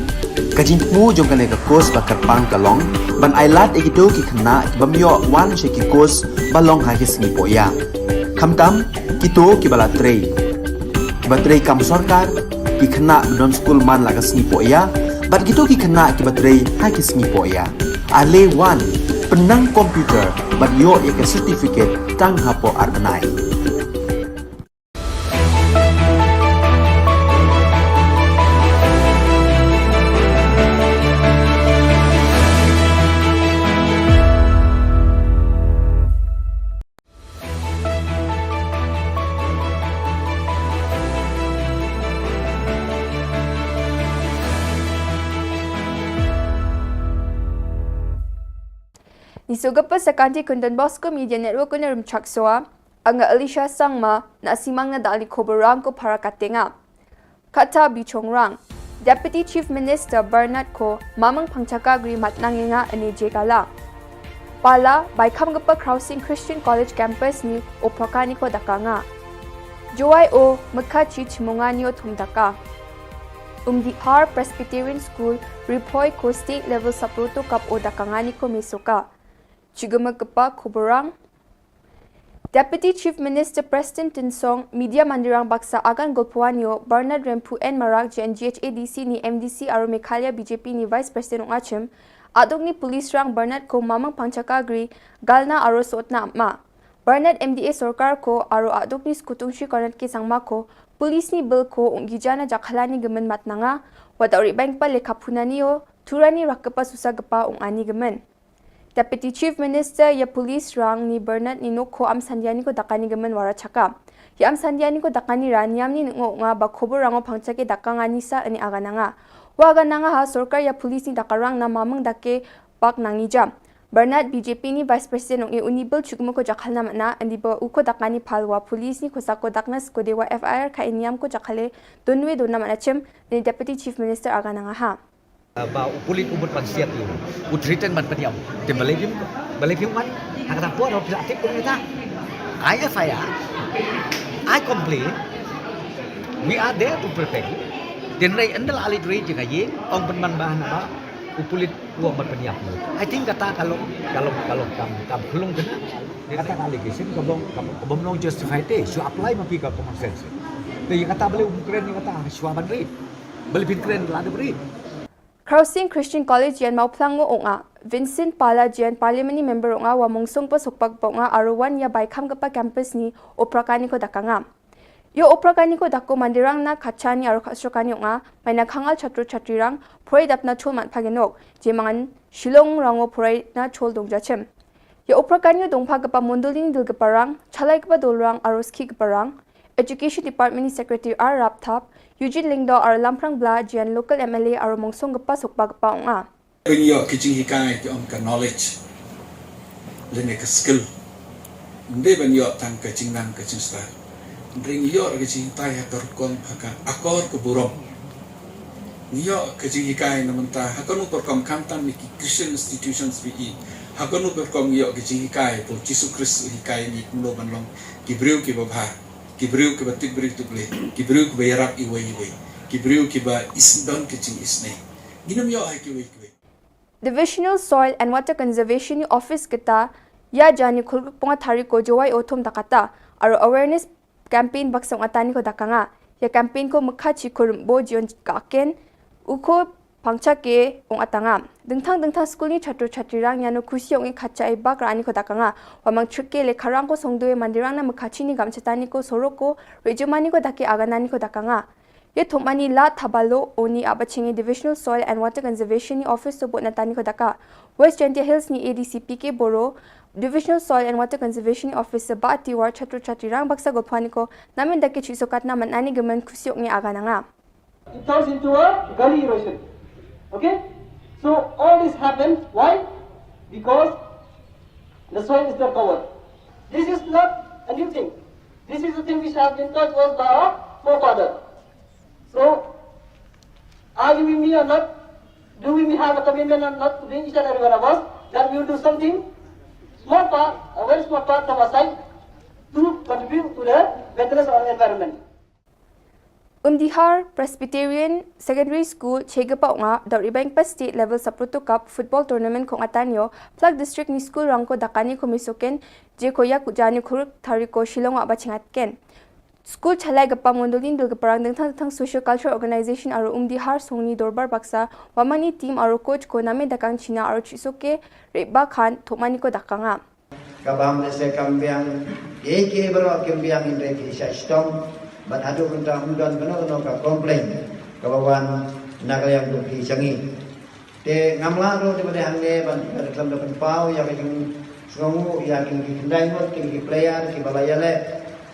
Ka jingthmu jong kane ka course ba kyrpang ka long ban ailad ïa kito ki khynnah ki bym ïoh wan sha ki course ba long ha ki sngi pohïa, khamtam kito kiba la trei, kiba trei kam sorkar, ki khynnah ba don skul man la ka sngi pohïa, bad kito ki khynnah kiba trei ha ki sngi pohïa. Ale wan, pynnang computer bad ïoh ïa ka certificate tang hapoh ar bnai. Ngi sngewbha sa ka Don Bosco Media Network, nga Rymchak Sowa, nga Alicia Sangma, na Simang na dali khubor rang ko para katenga. Kata bichong rang. Deputy Chief Minister Bernard ko Mamang Phangchaka Gri matnang nga ane jegala. Pala, bai kham gapa Crossing Christian College Campus ni Uttarakhand ni ko dakanga. Jowai o mekha chi chimunga ni o thum daka. Umdihar Presbyterian School Riphoi ko State Level Sapruto Cup o dakanga ni ko mesoka. Chigama kapa khubor rang. Deputy Chief Minister Prestone Tynsong, media mandirang baksa agan golpuanio, Bernard Remphu N Marak J N G H A D C ni M D C aro Meghalaya B J P ni Vice President ong achim, aduk ni police rang Bernard ko Mamang Phangchaka Gri, galna aro sotna ama. Bernard M D A sorkar ko aro aduk ni skutung shi Cornet K Sangma ko, police ni bil ko ong gijana jakhala ni gemen matnanga, wadau ri bang pa lekha phuna nio, turani rakapa susa gapa ong ani gemen. Deputy Chief Minister ya police rang ni Bernard ni nok ko am sandiani ko dakani gemen wara chaka. Ya am sandiani ko dakani ra niam ni ngo nga ba khubor rango phangchake dakanga ni sa ani agananga. Wa agananga ha sorkar ya police ni dakarang na mamang dake bak nangi jam. Bernard B J P ni Vice President ong e uni bil chukmo ko jakhalna mana andi ba uko dakani phalwa police ni ko sako daknas ko dewa F I R ka iniam ko jakhale donwe dona mana chem ni Deputy Chief Minister agananga ha. Ba u pulit u mut ban siat u, u threaten ban pynïap. Te balei phim, balei phim wan? Ha kata por phi la tip kumta. I F I R, I complain. We are there to protect you. Te hynrei ynda la alit rei jingaiing, ong pynban ba hana ba u pulit u ong ban pynïap. I think kata ka long, ka long, ka long kam, kam khlong kena. Kata ka allegation ka bom, ka bom long justified te. Shu apply ma phi ka common sense. Te ïa kata balei um kren ïa kata, shu ban rei. Balei phin kren la dep rei. Crossing Christian College ïan Mawphlang ngo ong a, Vincent Pala ïan Parliament ni member ong a wa mongsong pa sokpak pa ong a aro wan ïa bai kham kapa campus ni Uttarakhand ni ko dakanga. Ïa Uttarakhand ni ko dako mandirang na khachani aro khasrokani ong a, mai na khangal chatru chatrirang, phurai dap na chol man phagenok, je mangan Shillong rango phurai na chol dong jachem. Ïa Uttarakhand ni dong pha kapa mondol ni dil kapa rang, chalai kapa dol rang, aro ski kapa rang, Education Department ni Secretary R Rapthap, Eugene Lyngdoh aro Lamprang Bla, ïan local M L A aro mongsong kapa sokpa kapa ong a. Ring ïoh ki jinghikai ki ong ka knowledge. Lane ka skill. Ym dei ban ïoh tang ka jingnang ka jingstad. Ring ïoh ka jinghikai ha ka rukom ha ka akor ka burom. Ngi ïoh ka jinghikai na mynta ha kano ka rukom khamtam ni ki Christian institutions phi i. Ha kano ka rukom ngi ïoh ka jinghikai ba u Jisu Khrist u hikai ngi kumno ban long ki briew kiba bha. Ki briew kiba tip briew tip Blei, ki briew kiba ïarap iwei iwei, ki briew kiba isnei don ki jingisnei. Ngin ym ïoh ha kiwei kiwei. Divisional Soil and Water Conservation Office kata ïa jani khuluk pung a tari ko Jowai o thum dakata aro awareness campaign baksa ong atani ko dakanga. Ïa campaign ko mekha chi ko rymbo jion ka ken u ko pangcha ke ong atanga. Dengthang dengthang skul ni chatru chatrirang ïano khusi ong i khacha i bak rani ko dakanga. Wa mang chuk ke le kharang ko songdue mandirang na mekhachi ni gamchatani ko sorok ko rejumani ko dake aganani ko dakanga. Ye thumani la thabalo oni abachingi Divisional Soil and Water Conservation ni office to bot natani ko daka. West Jaintia Hills ni A D C P K Boro, Divisional Soil and Water Conservation ni office ba ati war chatru chatrirang baksa gopani ko namin dake chi sokat na manani gemen khusi ong i agananga. It turns into a gully erosion. Okay? So all this happened. Why? Because the soil is not covered. This is not a new thing. This is a thing which has been taught to us by our forefather. So, are you with me or not? Do we have a commitment or not to each and every one of us that we will do something, small part, a very small part from our side, to contribute to the maintenance of our environment? Umdihar Presbyterian Secondary School chegapa unga dot ribang pa state level Sapruto Cup football tournament khong atanyo plak district ni school rangko dakani ko misoken je ko yak ujani khuruk tari ko Shillong wa bachingat ken. School chalai gapa mondolin dul gaparang dengthang dengthang social cultural organization aro Umdihar songni dorbar baksa wamani team aro coach ko name dakang China aro chisoke reba khan thokmani ko dakanga. Kaba ham lehse kam biang, kiei kiei baroh kim biang hynrei ki shah shitom, bad haduh mynta ym don kano kano ka complain kaba wan na ka liang jong ki sha ngi. Te ngam lah ruh te ba dei hangne ban, ban khlem da pynpaw ïa ka jingsngewnguh ïa kine ki khyndai ngut kine ki player kiba la ïaleh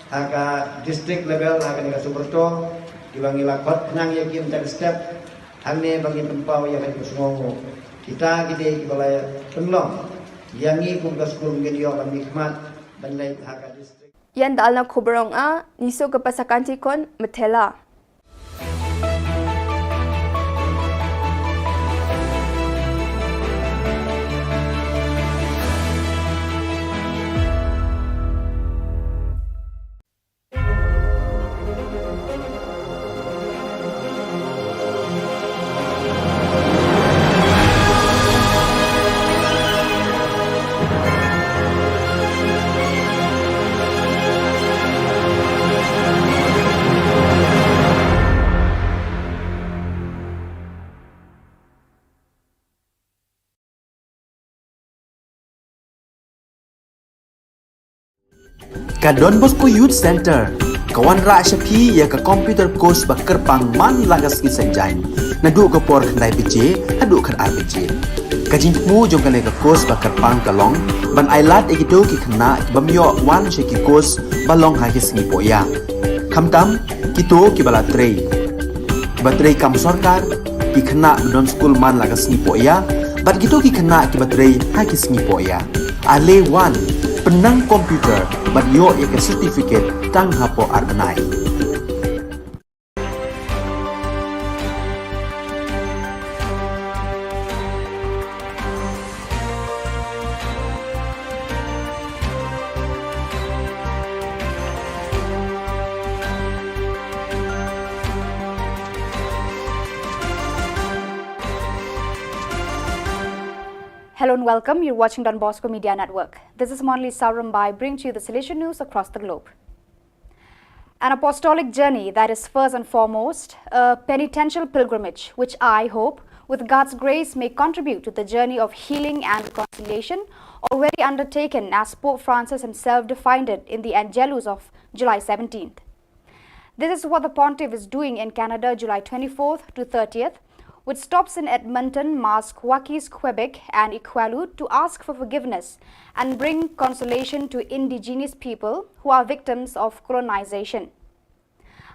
ha ka district level ha kane ka Super Tour kiba ngi la khot khnang ïa ki mynta ka step hangne ba ngin pynpaw ïa ka jingsngewnguh. Kita ki dei kiba la pynlong Ïa ngi kum ka skul ngin ïoh ban mihkhmat ban leit ha ka district. Ïan da alna khubor ong a, niso ka pasa kanti kon, metela. Ka Don Bosco Youth Center ka wanrah sha phi ïa ka computer course ba kyrpang man la ka sngi Saitjaiñ, naduh ka por khyndai baje haduh khatar baje. Ka jingthmu jong kane ka course ba kyrpang ka long ban ailad ïa kito ki khynnah ki bym ïoh wan sha ki course ba long ha ki sngi pohïa, khamtam kito kiba la trei, kiba trei kam sorkar, ki khynnah ba don skul man la ka sngi pohïa, bad kito ki khynnah kiba trei ha ki sngi pohïa. Ale wan, pynnang computer bad ïoh ïa ka certificate tang hapoh ar bnai. Hello and welcome. You're watching Don Bosco Media Network. This is Monli Saurumbai, bringing to you the Salesian news across the globe. An apostolic journey that is first and foremost a penitential pilgrimage, which I hope, with God's grace, may contribute to the journey of healing and reconciliation already undertaken, as Pope Francis himself defined it in the Angelus of July seventeenth. This is what the Pontiff is doing in Canada, July twenty-fourth to thirtieth, with stops in Edmonton, Masque, Waukesha, Quebec, and Iqaluit to ask for forgiveness and bring consolation to Indigenous people who are victims of colonization.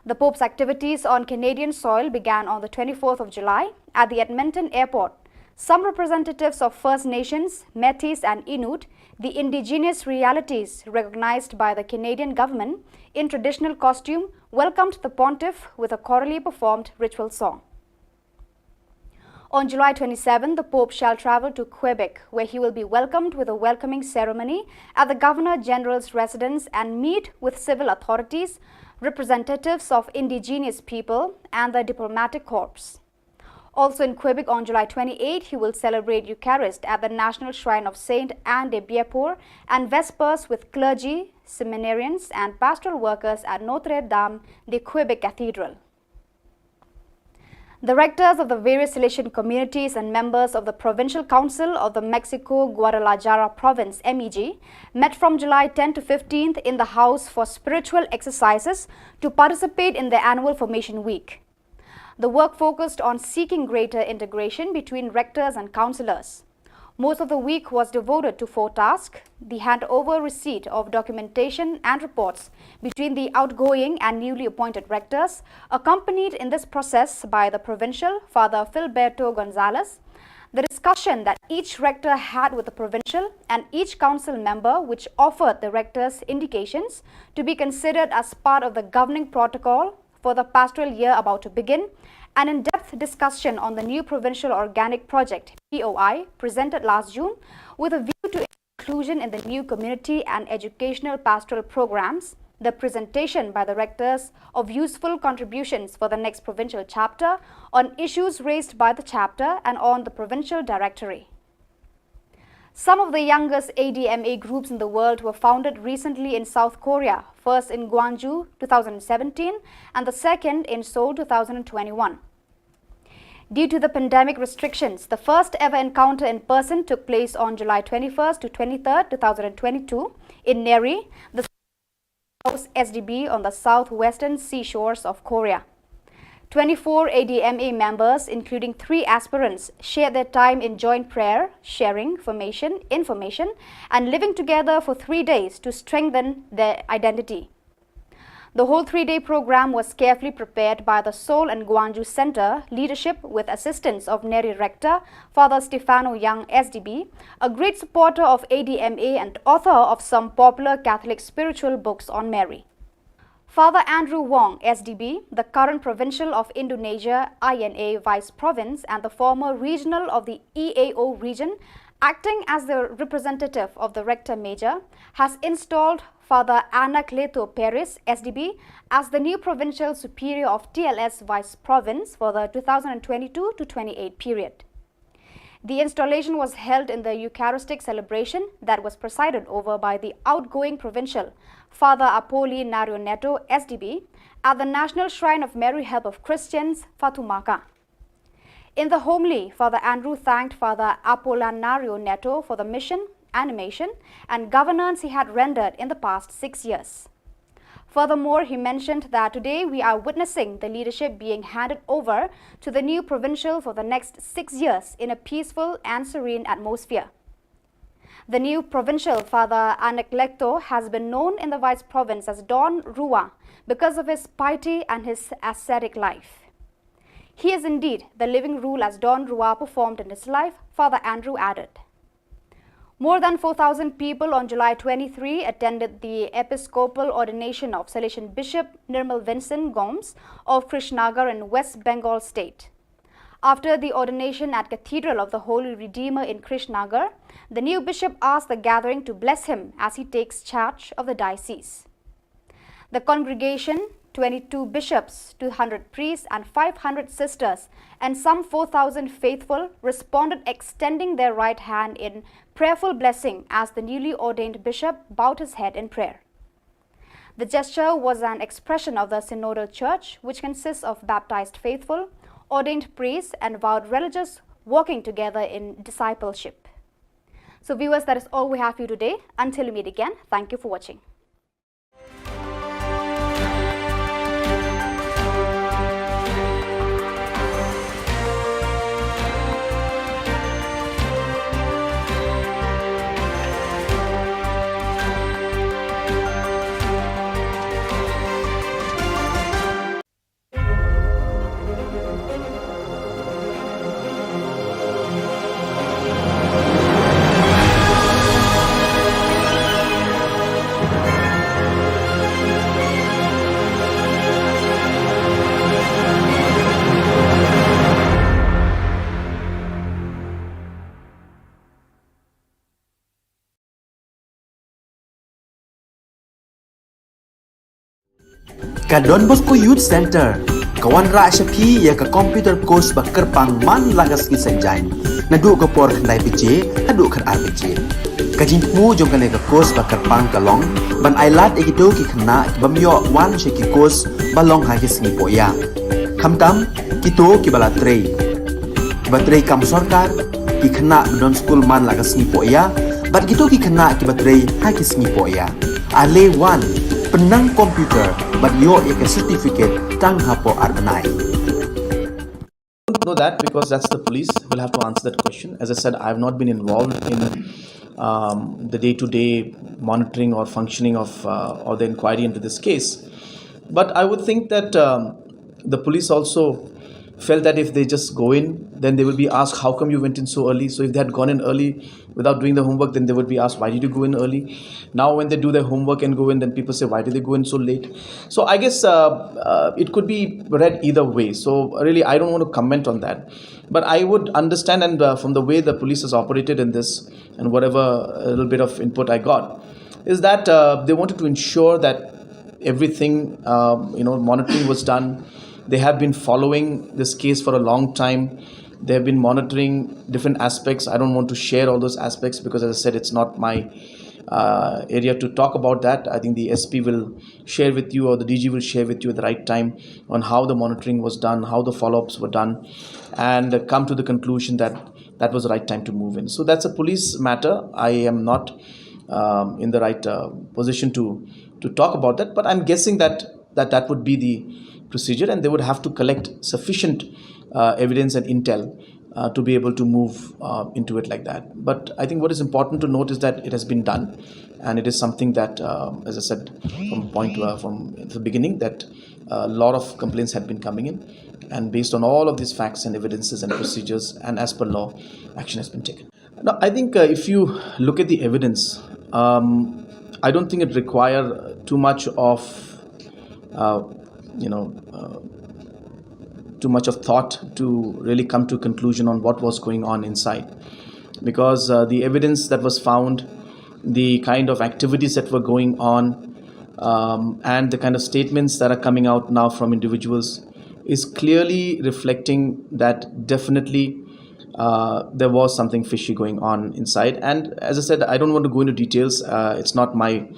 The Pope's activities on Canadian soil began on the twenty-fourth of July at the Edmonton airport. Some representatives of First Nations, Métis, and Inuit, the indigenous realities recognized by the Canadian government, in traditional costume, welcomed the Pontiff with a chorally performed ritual song. On July twenty-seven, the Pope shall travel to Quebec, where he will be welcomed with a welcoming ceremony at the Governor General's residence and meet with civil authorities, representatives of indigenous people, and the diplomatic corps. Also in Quebec on July twenty-eight, he will celebrate Eucharist at the National Shrine of Saint Anne de Bienport and Vespers with clergy, seminarians, and pastoral workers at Notre Dame de Quebec Cathedral. The rectors of the various Salesian communities and members of the Provincial Council of the Mexico Guadalajara Province, M E G, met from July tenth to fifteenth in the house for spiritual exercises to participate in the annual Formation Week. The work focused on seeking greater integration between rectors and councillors. Most of the week was devoted to four tasks: the handover receipt of documentation and reports between the outgoing and newly appointed rectors, accompanied in this process by the provincial, Father Filberto Gonzalez, the discussion that each rector had with the provincial and each council member, which offered the rectors indications to be considered as part of the governing protocol for the pastoral year about to begin, an in-depth discussion on the new provincial organic project, P O I, presented last June, with a view to inclusion in the new community and educational pastoral programs, the presentation by the rectors of useful contributions for the next provincial chapter on issues raised by the chapter and on the provincial directory. Some of the youngest A D M A groups in the world were founded recently in South Korea, first in Gwangju, two thousand seventeen, and the second in Seoul, two thousand twenty-one. Due to the pandemic restrictions, the first ever encounter in person took place on July twenty-first to twenty-third, two thousand twenty-two, in Neri, the house S D B on the southwestern seashores of Korea. Twenty-four A D M A members, including three aspirants, shared their time in joint prayer, sharing, formation, information, and living together for three days to strengthen their identity. The whole three-day program was carefully prepared by the Seoul and Gwangju Center leadership with assistance of Neri Rector, Father Stefano Young, S D B, a great supporter of A D M A and author of some popular Catholic spiritual books on Mary. Father Andrew Wong, S D B, the current provincial of Indonesia I N A Vice Province and the former regional of the E A O region, acting as the representative of the Rector Major, has installed Father Anacleto Perez, S D B, as the new provincial superior of T L S Vice Province for the two thousand twenty-two to twenty-eight period. The installation was held in the Eucharistic celebration that was presided over by the outgoing provincial, Father Apolinario Neto, S D B, at the National Shrine of Mary Help of Christians, Fatumaka. In the homily, Father Andrew thanked Father Apolinario Neto for the mission, animation, and governance he had rendered in the past six years. Furthermore, he mentioned that today we are witnessing the leadership being handed over to the new provincial for the next six years in a peaceful and serene atmosphere. The new provincial, Father Anacleto, has been known in the Vice Province as Don Rua because of his piety and his ascetic life. He is indeed the living rule as Don Rua performed in his life, Father Andrew added. More than four thousand people on July twenty-three attended the episcopal ordination of Salesian Bishop Nirmal Vincent Gomes of Krishnagar in West Bengal State. After the ordination at Cathedral of the Holy Redeemer in Krishnagar, the new bishop asked the gathering to bless him as he takes charge of the diocese. The congregation, twenty-two bishops, two hundred priests, and five hundred sisters, and some four thousand faithful, responded, extending their right hand in prayerful blessing as the newly ordained bishop bowed his head in prayer. The gesture was an expression of the synodal church, which consists of baptized faithful, ordained priests, and vowed religious working together in discipleship. So, viewers, that is all we have for you today. Until we meet again, thank you for watching. Ka Don Bosco Youth Center ka wanrah sha phi ïa ka computer course ba kyrpang man la ka sngi Saitjaiñ, naduh ka por khyndai baje haduh khatar baje. Ka jingthmu jong kane ka course ba kyrpang ka long ban ailad ïa kito ki khynnah ki bym ïoh wan sha ki course ba long ha ki sngi pohïa, khamtam kito kiba la trei, kiba trei kam sorkar, ki khynnah ba don skul man la ka sngi pohïa, bad kito ki khynnah kiba trei ha ki sngi pohïa. Ale wan, pynnang computer bad ïoh ïa ka certificate tang hapoh ar bnai. Know that because that's the police will have to answer that question. As I said, I've not been involved in um, the day-to-day monitoring or functioning of uh, or the inquiry into this case. But I would think that um, the police also felt that if they just go in, then they will be asked, "How come you went in so early?" So if they had gone in early without doing the homework, then they would be asked, "Why did you go in early?" Now, when they do their homework and go in, then people say, "Why do they go in so late?" So I guess uh, uh, it could be read either way. So really, I don't want to comment on that. But I would understand, and uh, from the way the police has operated in this, and whatever a little bit of input I got, is that uh, they wanted to ensure that everything, um, you know, monitoring was done. They have been following this case for a long time. They have been monitoring different aspects. I don't want to share all those aspects because, as I said, it's not my uh, area to talk about that. I think the S P will share with you, or the D G will share with you at the right time on how the monitoring was done, how the follow ups were done, and come to the conclusion that that was the right time to move in. So that's a police matter. I am not um, in the right uh, position to, to talk about that, but I'm guessing that, that that would be the procedure, and they would have to collect sufficient uh, evidence and intel uh, to be able to move uh, into it like that. But I think what is important to note is that it has been done, and it is something that, um, as I said from point uh, from the beginning, that a lot of complaints had been coming in, and based on all of these facts and evidences and procedures, and as per law, action has been taken. Now, I think uh, if you look at the evidence, um, I don't think it require too much of, uh, you know, uh, too much of thought to really come to a conclusion on what was going on inside, because uh, the evidence that was found, the kind of activities that were going on, um, and the kind of statements that are coming out now from individuals is clearly reflecting that definitely uh, there was something fishy going on inside. And as I said, I don't want to go into details. Uh, it's not my,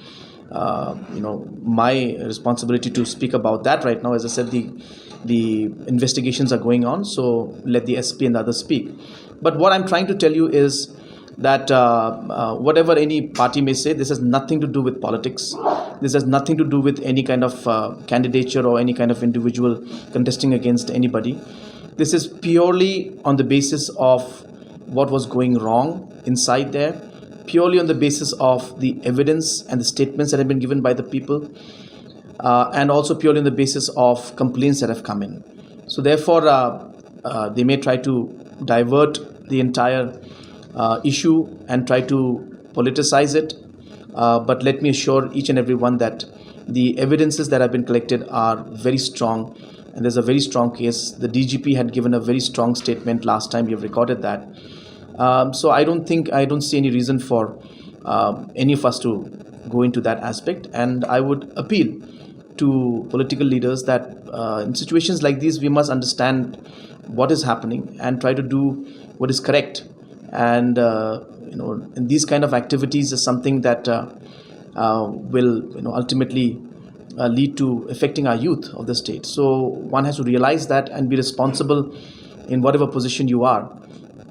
uh, you know, my responsibility to speak about that right now. As I said, the the investigations are going on, so let the S P and the others speak. But what I'm trying to tell you is that uh, uh, whatever any party may say, this has nothing to do with politics. This has nothing to do with any kind of uh, candidature or any kind of individual contesting against anybody. This is purely on the basis of what was going wrong inside there, purely on the basis of the evidence and the statements that have been given by the people, uh, and also purely on the basis of complaints that have come in. So therefore, uh, uh, they may try to divert the entire uh, issue and try to politicize it. Uh, but let me assure each and everyone that the evidences that have been collected are very strong, and there's a very strong case. The D G P had given a very strong statement last time. You've recorded that. Um, so I don't think, I don't see any reason for um, any of us to go into that aspect. And I would appeal to political leaders that uh, in situations like these, we must understand what is happening and try to do what is correct. And uh, you know, and these kind of activities is something that uh, uh, will, you know, ultimately uh, lead to affecting our youth of the state. So one has to realize that and be responsible in whatever position you are,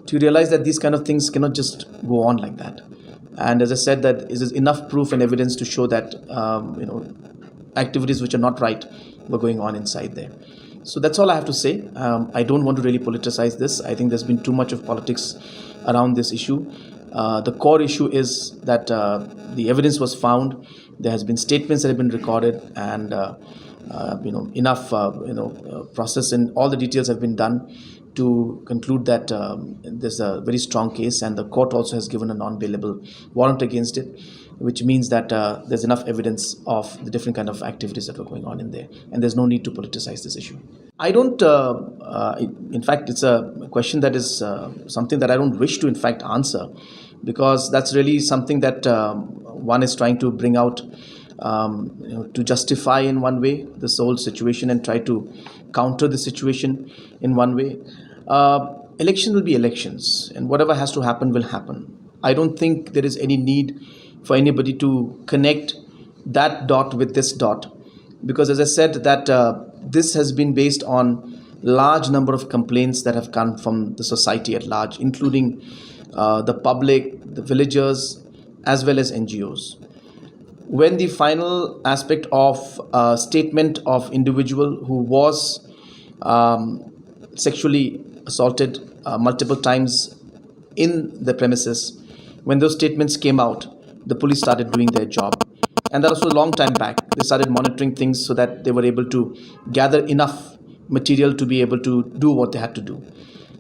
to realize that these kind of things cannot just go on like that. And as I said, that is enough proof and evidence to show that um, you know, activities which are not right were going on inside there. So that's all I have to say. Um, I don't want to really politicize this. I think there's been too much of politics around this issue. Uh, the core issue is that uh, the evidence was found. There has been statements that have been recorded, and uh, uh, you know, enough uh, you know uh, process and all the details have been done to conclude that um, there's a very strong case, and the court also has given a non-bailable warrant against it, which means that uh, there's enough evidence of the different kind of activities that were going on in there, and there's no need to politicize this issue. I don't. Uh, uh, in fact, it's a question that is uh, something that I don't wish to, in fact, answer, because that's really something that um, one is trying to bring out um, you know, to justify in one way this whole situation and try to counter the situation in one way. Uh, elections will be elections, and whatever has to happen will happen. I don't think there is any need for anybody to connect that dot with this dot, because as I said, that uh, this has been based on large number of complaints that have come from the society at large, including uh, the public, the villagers, as well as N G Os. When the final aspect of a statement of individual who was um, sexually assaulted uh, multiple times in the premises, when those statements came out, the police started doing their job. And that was a long time back. They started monitoring things so that they were able to gather enough material to be able to do what they had to do.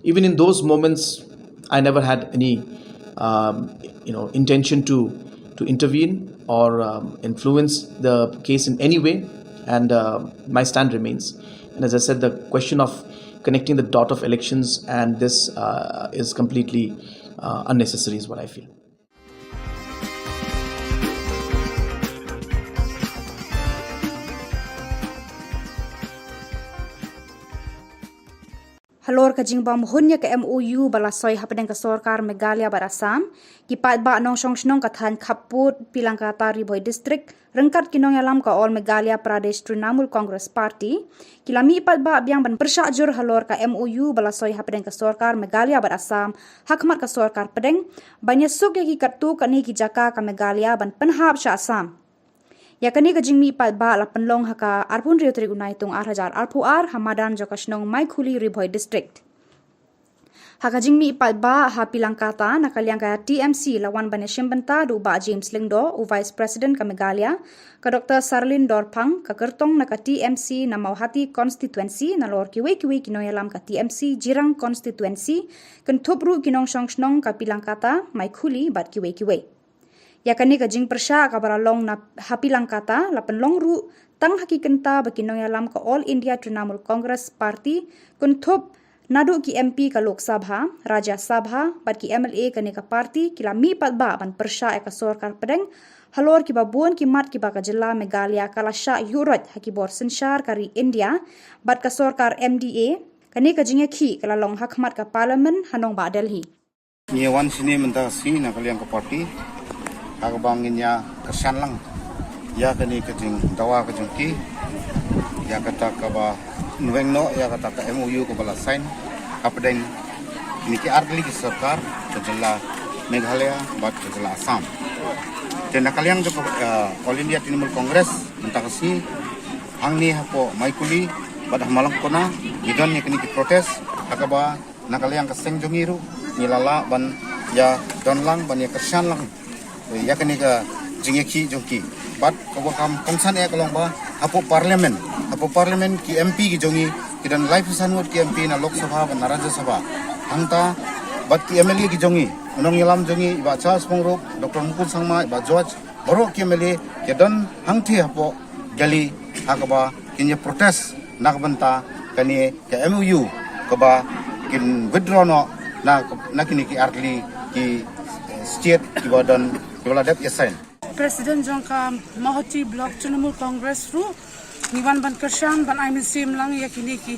Even in those moments, I never had any, um, you know, intention to to intervene or um, influence the case in any way, and uh, my stand remains. And as I said, the question of connecting the dot of elections and this uh, is completely uh, unnecessary, is what I feel. Halor ka jingbam hun ïa ka M O U ba la soi hapdeng ka sorkar Meghalaya bad Assam, ki paidbah nongshong shnong ka thaiñ Khappud, Pilangkata, Ri Bhoi District, ryngkat ki nongïalam ka All Meghalaya Pradesh Trinamool Congress Party, ki la mih paidbah biang ban pyrshah jur halor ka M O U ba la soi hapdeng ka sorkar Meghalaya bad Assam, ha khmat ka sorkar pdeng, ban ïasuk ïa ki katto katne ki jaka ka Meghalaya ban pynhap sha Assam. Ïa kane ka jingmih paidbah la pynlong ha ka arphew hynriew tarik u Naitung ar hajar arphew ar ha madan jong ka shnong Maikhuli, Ri Bhoi District. Ha ka jingmih paidbah ha Pilangkata na ka liang ka T M C la wan ban ïashim bynta da u Bah James Lyngdoh, u Vice President ka Meghalaya, ka Doctor Sarlin Dorphang, ka kyrtong na ka T M C na Mawhati Constituency, nalor kiwei kiwei ki nongïalam ka T M C Jirang Constituency, kynthup ruh ki nongshong shnong ka Pilangkata, Maikhuli bad kiwei kiwei. Ïa kane ka jingpyrshah kaba la long na ha Pilangkata la pynlong ruh tang ha ki kynta ba ki nongïalam ka All India Trinamool Congress Party, kynthup naduh ki M P ka Lok Sabha, Rajya Sabha bad ki M L A kane ka party ki la mih paidbah ban pyrshah ïa ka sorkar pdeng halor kiba bun ki mat kiba ka jylla Meghalaya ka la shah ïuhroit ha ki bor synshar ka ri India bad ka sorkar M D A. Kane ka jingïakhih ka la long ha khmat ka Parliament ha nongbah Delhi. Ngi wan shane mynta ka sngi na ka liang ka party ha kaba ngin ïa kyrshan lang ïa kane ka jingdawa ka jong ki, ïa kata kaba nweng noh ïa kata ka M O U kaba la sign hapdeng kine ki artylli ki sorkar ka jylla Meghalaya bad ka jylla Assam. Te na ka liang jong ka, eh, All India Trinamool Congress mynta ka sngi hangne hapoh Maikhuli bad ha Malangkona ngi don ïa kine ki protest ha kaba na ka liang ka seng jong ngi ruh ngi la lah ban ïa don lang, ban ïa kyrshan lang ïa kane ka jingïakhih jong ki. Bad kaba kham kongsan eh ka long ba hapoh Parliament, hapoh Parliament ki M P ki jong ngi ki don laiphew san ngut ki M P na Lok Sabha bad na Rajya Sabha. Hangta bad ki M L A ki jong ngi, u nongïalam jong ngi i Bah Charles Pyngrope, Doctor Mukul Sangma, i Bah George, baroh ki M L A ki don hangthie hapoh Delhi ha kaba kin ïa protest na ka bynta kane ka M O U kaba kin withdraw noh na, na kine ki artylli ki, eh, state kiba don, kiba la dep ïa sign. President jong ka Mawhati Block Trinamool Congress ruh ngi wan ban kyrshan ban ai mynsiem lang ïa kine ki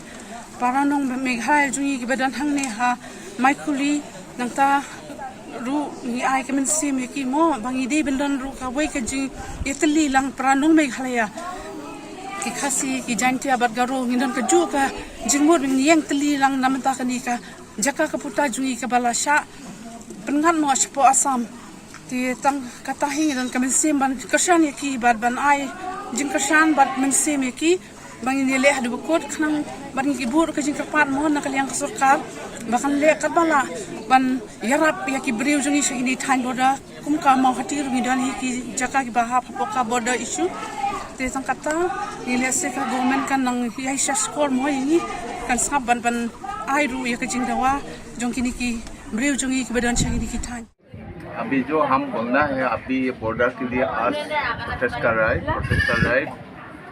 para nong Meghalaya jong ngi kiba don hangne ha Maikhuli. Nangta ruh ngi ai ka mynsiem ïa ki mo ba ngi dei ban don ruh kawei ka jingïatylli lang para nong Meghalaya, ki Khasi, ki Jaintia bad Garo, ngi don kajuh ka jingmut ba ngi ïeng tylli lang na bynta kane ka jaka ka puta jong ngi kaba la shah pynngat noh shapoh Assam. Te tang kata hi ngi don ka mynsiem ban kyrshan ïa ki bad ban ai jingkyrshan bad mynsiem ïa ki ba ngin ïaleh haduh ba kut khnang ba ngin ïa bud ka jingkyrpad mo na ka liang ka sorkar ba kan leh katba lah ban ïarap ïa ki briew jong ngi sha kine ki thaiñ border. Kum ka Mawhati ruh ngi don hi ki jaka kiba hap hapoh ka border issue. Te tang kata ngi leh se ka government kan nang ïai sha skor mo ïa ngi, kan sngap ban, ban ai ruh ïa ka jingdawa jong kine ki briew jong ngi kiba don sha kine ki thaiñ. अभी जो हम बोलना है, अभी ये बॉर्डर के लिए आज प्रोटेस्ट कर रहा है, प्रोटेस्ट कर रहा है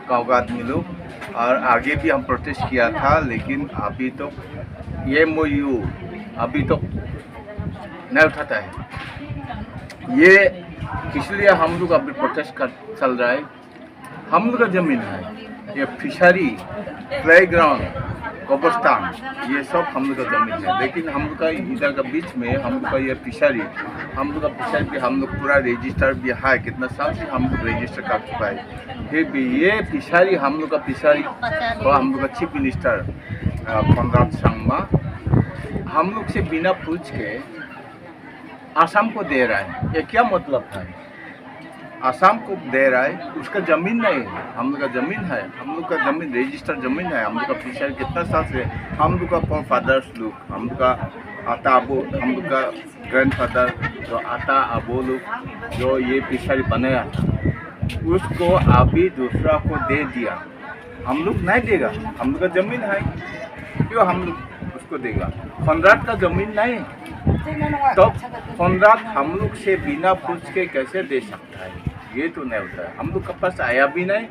गाँव का आदमी लोग। और आगे भी हम प्रोटेस्ट किया था, लेकिन अभी तो ये एमओयू अभी तो नहीं उठाता है। ये इसलिए हम लोग अभी प्रोटेस्ट कर चल रहा है। हम लोग का जमीन है, ये फिशरी, प्लेग्राउंड, कब्रिस्तान, ये सब हम लोग का जमीन है। लेकिन हम लोग का इधर का बीच में हम लोग का ये फिशरी, हम लोग का फिशरी भी हम लोग पूरा रजिस्टर भी है, कितना साल से हम लोग रजिस्टर कर चुका है। फिर भी ये फिशरी हम लोग का फिशरी, और हम लोग का चीफ मिनिस्टर, अ, कोनराड संगमा हम लोग से बिना पूछ के आसाम को दे रहा है, ये क्या मतलब है? आसाम को दे रहा है, उसका जमीन नहीं है, हम लोग का जमीन है, हम लोग का जमीन रजिस्टर्ड जमीन है, हम लोग का फिशरी कितना साल से, हम लोग का फोर फादर्स लोग, हम लोग का आता अबू, हम लोग का ग्रैंडफादर जो आता अबू लोग जो ये फिशरी बनाया था, उसको अभी दूसरा को दे दिया। हम लोग नहीं देगा, हम लोग का जमीन है, क्यों हम लोग उसको देगा? कोनराड का जमीन नहीं, तो कोनराड हम लोग से बिना पूछ के कैसे दे सकता है? ये तो नहीं होता है। हम लोग के पास आया भी नहीं,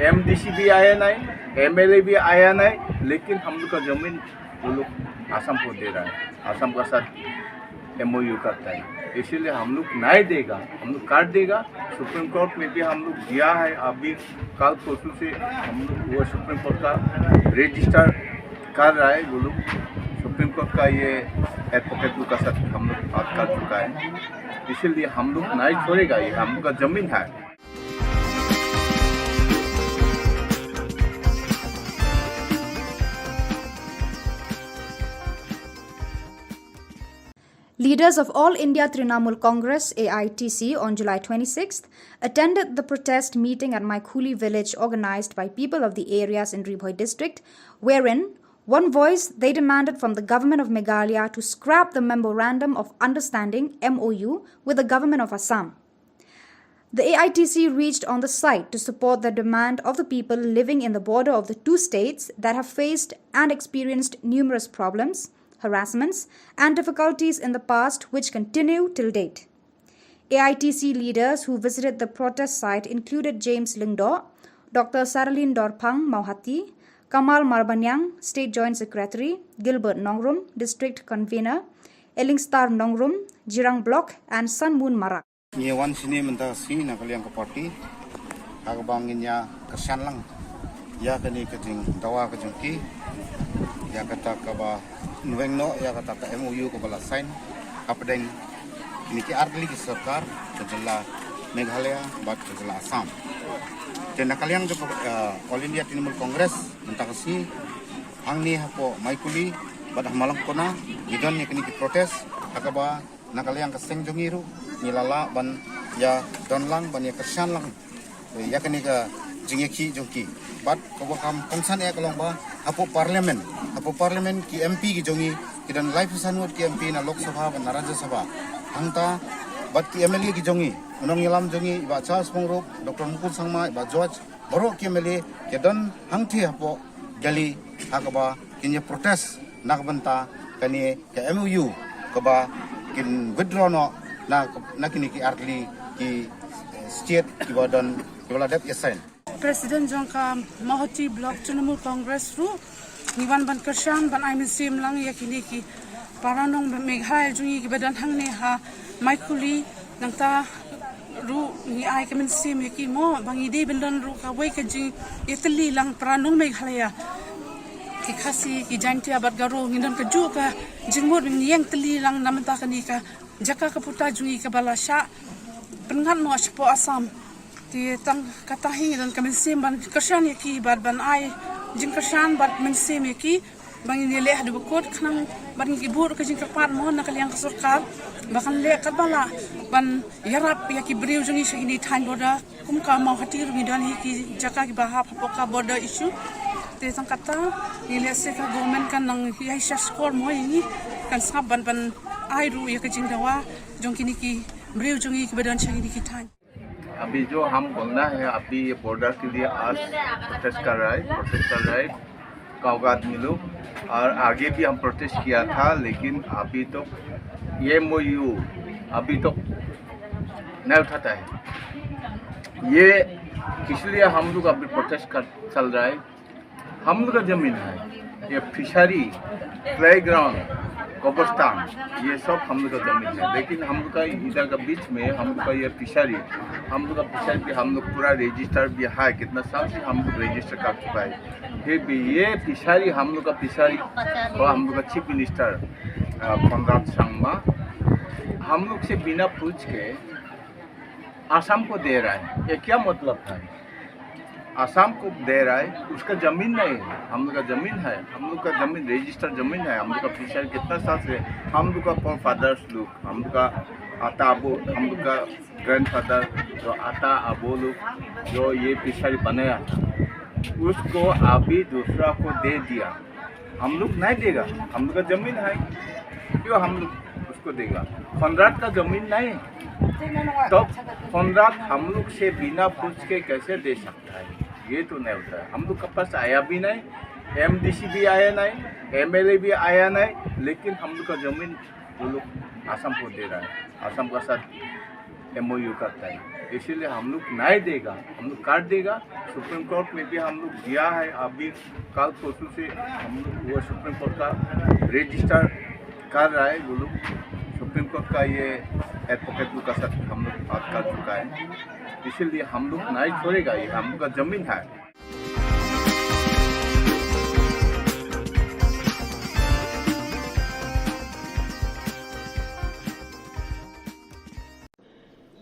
एमडीसी भी आया नहीं, एमएलए भी आया नहीं, लेकिन हम लोग का जमीन वो लोग आसाम को दे रहा है, आसाम का साथ एमओयू करता है, इसीलिए हम लोग नहीं देगा, हम लोग काट देगा। सुप्रीम कोर्ट में भी हम लोग गया है, अभी कल परसों से हम लोग वो सुप्रीम कोर्ट का रजिस्टर कर रहा है, वो लोग सुप्रीम कोर्ट का ये एडवोकेट लोग का साथ हम लोग बात कर चुका है, इसीलिए हम लोग नहीं छोड़ेगा, ये हम लोग का जमीन है। Leaders of All India Trinamool Congress, A I T C, on July twenty-sixth attended the protest meeting at Maikhuli village organized by people of the areas in Ri Bhoi district, wherein one voice, they demanded from the Government of Meghalaya to scrap the Memorandum of Understanding, M O U, with the Government of Assam. The A I T C reached on the site to support the demand of the people living in the border of the two states that have faced and experienced numerous problems, harassments, and difficulties in the past, which continue till date. A I T C leaders who visited the protest site included James Lyngdoh, Doctor Saralin Dorphang Mawhati, Kamal Marbaniang, State Joint Secretary, Gilbert Nongrum, District Convener, Elingstar Nongrum, Jirang Block, and Sun Moon Marak. Ngi wan sini mynta ka sngi na ka liang ka party ha kaba ngin ïa kyrshan lang ïa kane ka jingdawa ka jong ki, ïa kata kaba weng noh ïa kata ka M O U kaba la sign hapdeng kine ki artylli ki sorkar ka jylla Meghalaya bad ka jylla Assam. Te na ka liang jong ka, eh, All India Trinamool Congress mynta ka sngi hangne hapoh Maikuli bad ha Malangkona ngi don ïa kine ki protest ha kaba na ka liang ka seng jong ngi ruh ngi la lah ban ïa don lang ban ïa kyrshan lang ïa kane ka jingïakhih jong ki. Bad kaba kham kongsan eh ka long ba hapoh parliament, hapoh parliament ki M P ki jong ngi ki don laiphew san ngut ki M P na Lok Sabha bad na Rajya Sabha. Hangta bad ki M L A ki jong ngi, u nongïalam jong ngi i Bah Charles Pyngrope, Doctor Mukul Sangma, i Bah George, baroh ki M L A ki don hangthie hapoh Delhi ha kaba kin ïa protest na ka bynta kane ka M O U kaba kin withdraw noh na, na kine ki artylli ki, eh, state kiba don kiba la dep ïa sign. President jong ka Mawhati Block Trinamool Congress ruh ngi wan ban kyrshan ban ai mynsiem lang ïa kine ki para nong Meghalaya jong ngi kiba don hangne ha Maikuli. Nangta ruh ngi ai ka mynsiem ïa ki mo ba ngi dei ban don ruh kawei ka jingïatylli lang para nong Meghalaya, ki Khasi, ki Jaintia bad Garo, ngi don kajuh ka jingmut ba ngi ïeng tylli lang na bynta kane ka jaka ka puta jong ngi kaba la shah pynngat noh shapoh Assam. Te tang kata hi ngi don ka mynsiem ban kyrshan ïa ki bad ban ai jingkyrshan bad mynsiem ïa ki ba ngin ïaleh haduh ba kut khnang ba ngin ïa bud ka jingkyrpad mo na ka liang ka sorkar ba kan leh katba lah ban ïarap ïa ki briew jong ngi sha kine thaiñ border. Kum ka Mawhati ruh ngi don hi ki jaka kiba hap hapoh ka border issue. Te tang kata ngi lehse ka government kan nang ïai shah skor mo ïa ngi, kan sngap ban ban ai ruh ïa ka jingdawa jong kine ki briew jong ngi kiba don sha kine ki thaiñ. अभी जो हम बोलना है, अभी ये बॉर्डर के लिए आज प्रोटेस्ट कर रहा है, प्रोटेस्ट कर रहा है गाँव का आदमी लोग। और आगे भी हम प्रोटेस्ट किया था, लेकिन अभी तो ये एमओयू अभी तो नहीं उठाता है। ये इसलिए हम लोग अभी प्रोटेस्ट कर चल रहा है। हम लोग का जमीन है, ये फिशरी, प्लेग्राउंड, कब्रिस्तान, ये सब हम लोग का जमीन है। लेकिन हम लोग का इधर का बीच में हम लोग का ये फिशरी, हम लोग का फिशरी पे हम लोग पूरा रजिस्टर भी है, कितना साल से हम लोग रजिस्टर कर चुका है। फिर भी ये फिशरी हम लोग का फिशरी और हम लोग का चीफ मिनिस्टर, अ, कोनराड संगमा हम लोग से बिना पूछ के आसाम को दे रहा है। ये क्या मतलब है? आसाम को दे रहा है, उसका जमीन नहीं है, हम लोग का जमीन है, हम लोग का जमीन रजिस्टर जमीन है, हम लोग का फिशरी कितना साल से, हम लोग का फोर फादर्स लोग, हम लोग का आता अबू, हम लोग का ग्रैंडफादर, जो आता अबू लोग जो ये फिशरी बनाया था, उसको अभी दूसरा को दे दिया। हम लोग नहीं देगा, हम लोग का जमीन है, क्यों हम लोग उसको देगा? कोनराड का जमीन नहीं, तो कोनराड हम लोग से बिना पूछ के कैसे दे सकता है? ये तो नहीं होता है। हम लोग के पास आया भी नहीं, एमडीसी भी आया नहीं, एमएलए भी आया नहीं, लेकिन हम लोग का जमीन वो लोग आसाम को दे रहा है, आसाम का साथ एमओयू करता है, इसीलिए हम लोग नहीं देगा, हम लोग काट देगा। सुप्रीम कोर्ट में भी हम लोग दिया है, अभी कल परसों से हम लोग वो सुप्रीम कोर्ट का रजिस्टर कर रहा है, वो लोग सुप्रीम कोर्ट का ये एडवोकेट लोग का साथ हम लोग बात कर चुका है, इसीलिए हम लोग नहीं छोड़ेगा, ये हम लोग का जमीन है।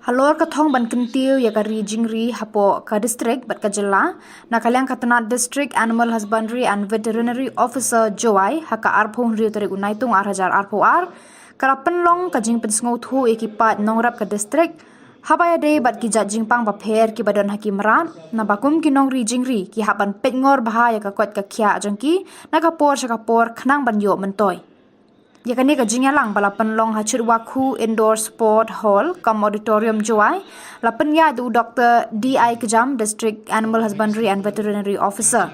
Halor ka thong ban kyntiew ïa ka ri jingri hapoh ka district bad ka jylla, na ka liang ka tnat District Animal Husbandry and Veterinary Officer Jowai, ha ka arphew hynriew tarik u Naitung ar hajar arphew ar, ka la pynlong ka jingpynsngewthuh ïa ki paid nongrep ka district, Haba ïadei bad ki jait jingpang bapher kiba don ha ki mrad, naba kum ki nongri jingri ki hap ban peit ngor bha ïa ka koit ka khiah jong ki na ka por sha ka por khnang ban ïoh myntoi. Ïa kane ka jingïalang ba la pynlong ha Chitwakhu Indoor Sport Hall cum Auditorium, Jowai, la pynïaid da u Doctor D I Kjam, District Animal Husbandry and Veterinary Officer.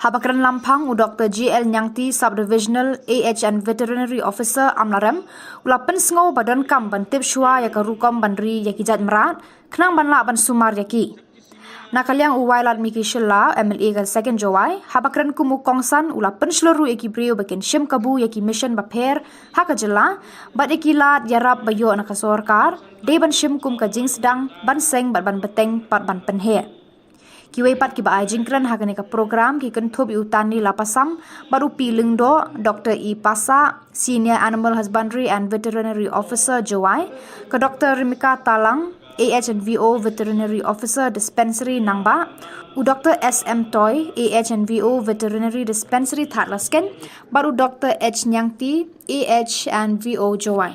Haba kren lamphang u Doctor G L Niangti, Sub-Divisional A H and Veterinary Officer, Amlarem, u la pynsngew ba donkam ban tip shuwa ïa ka rukom ban ri ïa ki jait mrad khnang ban lah ban sumar ïa ki. Na ka liang u Wailadmiki Shylla, M L A ka Second Jowai, haba kren kum u kongsan, u la pynshlur ruh ïa ki briew ba kin shim kabu ïa ki mission bapher ha ka jylla bad ïa ki lad ïarap ba ïoh na ka sorkar, dei ban shim kum ka jingsdang ban seng bad ban bteng bad ban pynheh. Kiwei pat kiba ai jingkren ha kane ka program ki kynthup ïa u Tanlila Passam bad u P Lyngdoh, Doctor E Passah, Senior Animal Husbandry and Veterinary Officer, Jowai, ka Doctor Rimika Talang, A H and V O, Veterinary Officer, Dispensary, Nangbah, u Doctor S M Toi, A H and V O, Veterinary Dispensary, Thadlaskein, bad u Doctor H Niangti, A H and V O, Jowai.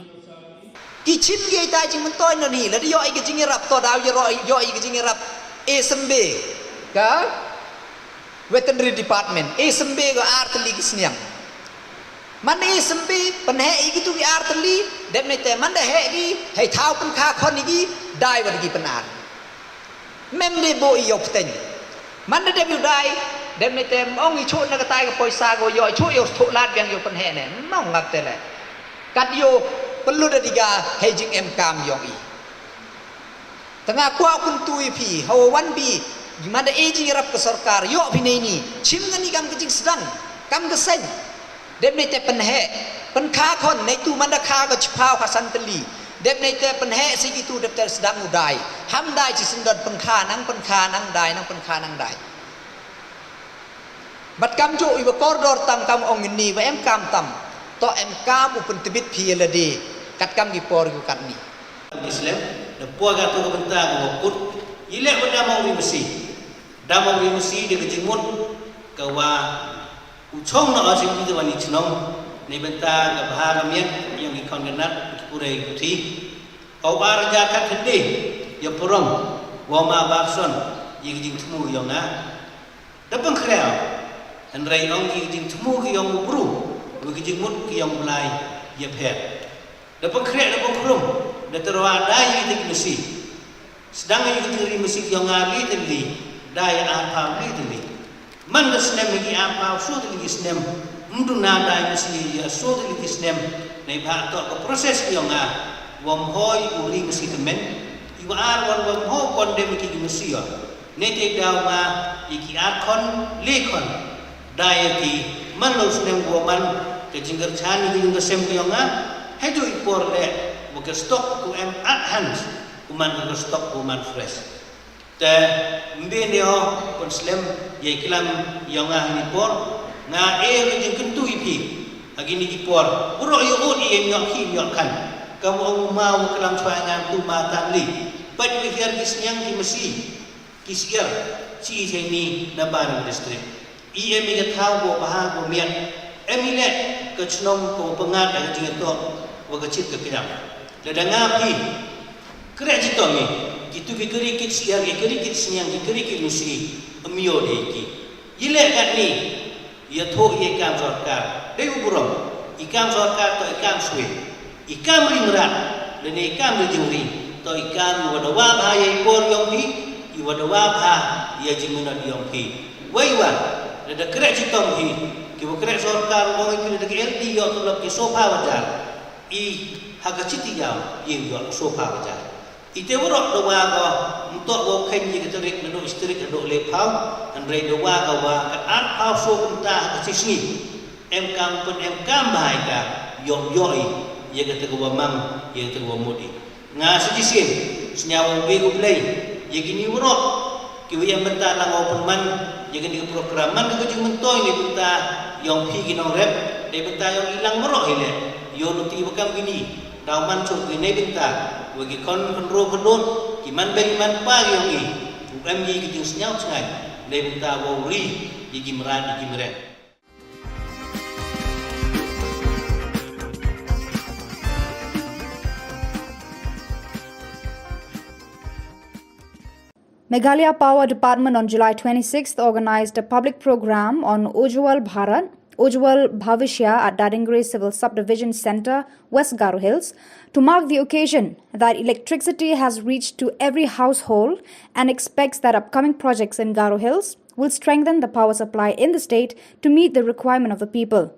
Ki chim ki ïa ita jingmyntoi na ni, lada ïoh ïa ka jingïarap, to daw ïa ro-, ïoh ïa ka jingïarap, e symbe ka Veterinary Department, e symbe ka ar tylli ki sniang. Man e symbe, pynheh ïa kitu ki ar tylli, dep ne te man da heh ki, hei thaw pynkha khon ïa ki, dai wat ki pyn-ar. Mem de bo ïoh pteng. Man da dep ïoh dai, dep ne te ong ïa chuh na katai ka poisa ko ïoh, ïa chuh ïoh thoh lad biang ïoh pynheh ne. Mong ngap te le. Kat ïoh pynlut da diga hei jingem kam ïong i. Tanga kwah kyntu ïa phi, hawa wan bi, man da e jingïarap ka sorkar, ïoh phi nei ni, chim ngani kam ka jingsdang, kam ka seng. Dep ne te pynheh, pynkha khon, nei tu man da kha ka chiphaw ka san tylli. Dep ne te pynheh si kitu dep te sdang u dai. Ham dai chi syndon pynkha nang pynkha nang dai nang pynkha nang dai. Bad kam ju iwa kordor tam kam ong ni wa em kam tam. To em kam u pyntbit phi lade. Kat kam ki por yu kat ni. Islam, da por ka tu ka bynta ka wa kut. Ilek wa da mau ri masi. Da mau ri masi da ka jingmut ka wa u chong na o sing ki wa ni chnong. Ni bynta ka bha ka miat ïong ki khon ka nat ki pure ki puthi. Au ar ja kat hynde ïa purong wa ma bar son ïa ki jingthmu ïong nga. Da pynkhreh, hynrei ong ki jingthmu ki ïong u bru, wa ki jingmut ki ïong u Blai ïa pher. Da pynkhreh da pynkhrum, da tyrwa da ïa ki masi. Sdang ïa ki jingri masi ki ïong nga li tylli, da ïa arphaw li tylli. Man ka snem ïa ki arphaw shu tylli ki snem, mduna da ïa masi ïa shu tylli ki snem, nei bha to ka process ki ïong nga, wa mhoi u ri masi tymmen, iwa ar wan wa mhoi kon dem ki masi ïa. Nete daw ma ïa ki ar khon le khon. Da ïa ki man lo snem wa man ka jingkyrchan ïa ki jingkyrchem ki ïong nga. Hei ju i por le wa ka stock ku em at hand. Ku man ka stock ku man fresh. Te mbe ne o pun slem ïa i klam ïong nga ni por. Nga e ka jingkyntu i phi. Ha kini ki por. Bro ïa ut ïa ïong ki ïong kan. Kam ong ma wa klam chwa ngan tu ma tan li. Pat wi hiar ki sniang ki masi. Ki syiar, chi i chei ni na Baram District. I em i ka thaw ko bha ko miat. Em i leh ka chnong ko pyngat ka jingïatoh wa ka chit ka kjam. Lada nga phi, kreh chitom i, kitu ki kri kit syiar, ki kri kit sniang, ki kri kit nusi, em ïoh dei ki. I leh kat ni, ïathuh ïa i kam sorkar. Dei u burom. I kam sorkar to i kam swe. I kam ri mrad. Lane i kam ri jingri. To i kam i wa dawa bha ïa i por ïong phi. I wa dawa bha ïa jingmynot ïong phi. Wei wan. Lada kreh chitom phi. Ki wa kreh sorkar ong i phi lada ki L D ïoh tulop ki sofa wajar. I ha ka chiti ïaw ïa ïoh sofa wajar. Ite warok dawa ko, mtok ko khen ïa ka tarik, nadok tarik, nadok lephaw, hynrei dawa ko wa, ka arphaw so kumta ha ka sisngi. Em kam pun em kam bha ïa ka, ïong ïoi, ïa ka tawa mang, ïa ka tawa mudi. Nga sijisien, sñiaw wi u Blei, ïa kini warok, ki wi em bynta lang o pun man, ïa kini ka program man ka jingmyntoi ni bynta, ïong phi ki nongrep, dei bynta ïong ilang warok hi le, ïong luti bakam kini, Daw man chuk ki nei bynta, wa ki khon khynroo khynroo, ki man bei man pa ki ong i, u em i ki jingsñiaw chngai, nei bynta wa u ri, i ki mrad, i ki mrad. Meghalaya Power Department on July twenty-sixth organized a public program on Ujjwal Bharat, Ujjwal Bhavishya at Dadingri Civil Subdivision Centre, West Garo Hills, to mark the occasion that electricity has reached to every household and expects that upcoming projects in Garo Hills will strengthen the power supply in the state to meet the requirement of the people.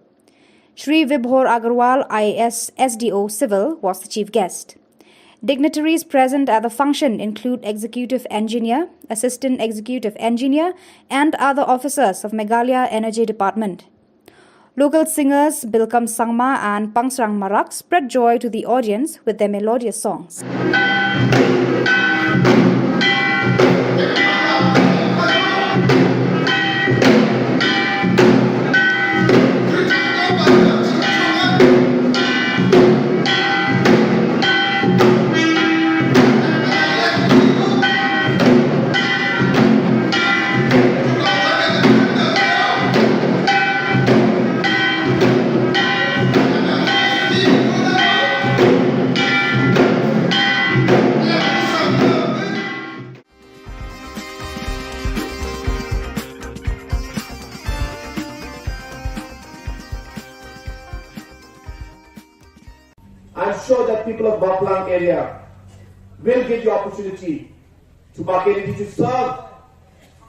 Shri Vibhor Agarwal, I A S, S D O Civil, was the chief guest. Dignitaries present at the function include Executive Engineer, Assistant Executive Engineer, and other officers of Meghalaya Energy Department. Local singers Bilkam Sangma and Pangsrang Marak spread joy to the audience with their melodious songs. I'm sure that people of Mawphlang area will give you opportunity to Bah Kennedy to serve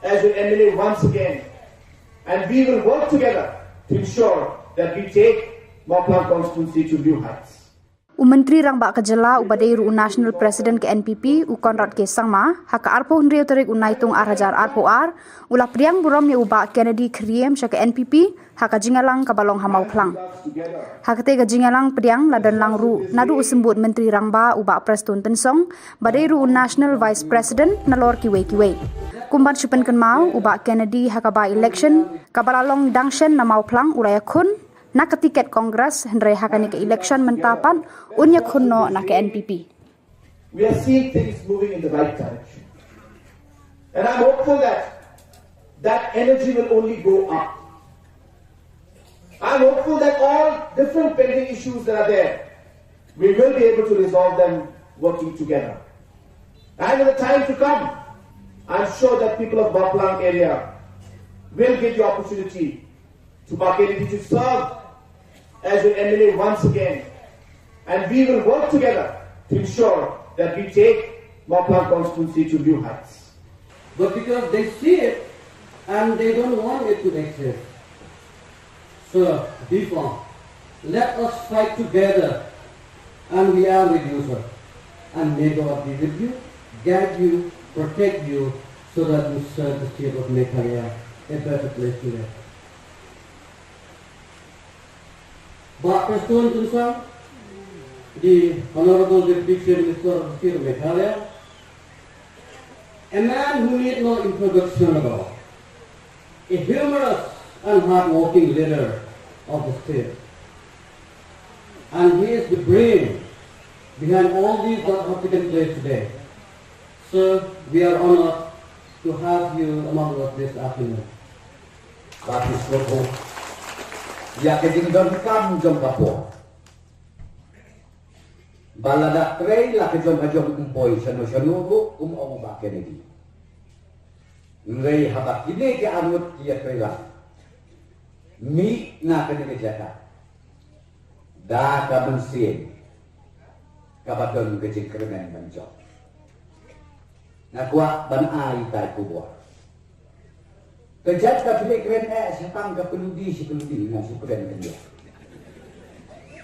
as your M L A once again. And we will work together to ensure that we take Mawphlang constituency to new heights. U Myntri Rangbah ka Jylla uba dei ruh u National President ka N P P, u Conrad K Sangma, ha ka arphew hynriew tarik u Naitung ar hajar arphew ar, u la pdiang burom ïa u Bah Kennedy Kyriem sha ka N P P, ha ka jingïalang kaba long ha Mawphlang. Ha katei ka jingïalang pdiang la don lang ruh naduh u Symbud Myntri Rangbah u Bah Prestone Tynsong, ba dei ruh u National Vice President nalor kiwei kiwei. Kum ban shu pynkynmaw, u Bah Kennedy ha ka by-election kaba la long dang shen na Mawphlang u la ïakhun na ka tiket Congress, hynrei ha kane ka election mynta pat un ïakhun noh na ka N P P. We are seeing things moving in the right direction. And I'm hopeful that that energy will only go up. I'm hopeful that all different pending issues that are there, we will be able to resolve them working together. And in the time to come, I'm sure that people of Mawphlang area will give you opportunity to Bah Kennedy to serve as your M L A once again. And we will work together to ensure that we take Mawphlang constituency to new heights. But because they see it and they don't want it to exist. So, be firm. Let us fight together, and we are with you, sir. And may God be with you, guide you, protect you, so that you serve the state of Meghalaya a better place to live. Bah Prestone Tynsong, the Honorable Deputy Chief Minister of the State of Meghalaya, a man who need no introduction at all, a humorous and hard-working leader of the state. And he is the brain behind all these that have taken place today. Sir, we are honored to have you among us this afternoon. Ka phi sngewthuh ïa ka jingdonkam jong ka por ba lada trei la ka jong ka jong, ym poi shano shano ruh, kum ong Bah Kennedy. Hynrei haba kine ki arngut ki ïatrei lang, mih na kane ka jaka da ka mynsiem kaba don ka jingkyrmen ban jop. Nga kwah ban ai tai khubor. Ka jait ka phi leh kren eh, sha tang ka pynludi, sha pynludi, ngan shu kren kyndiah.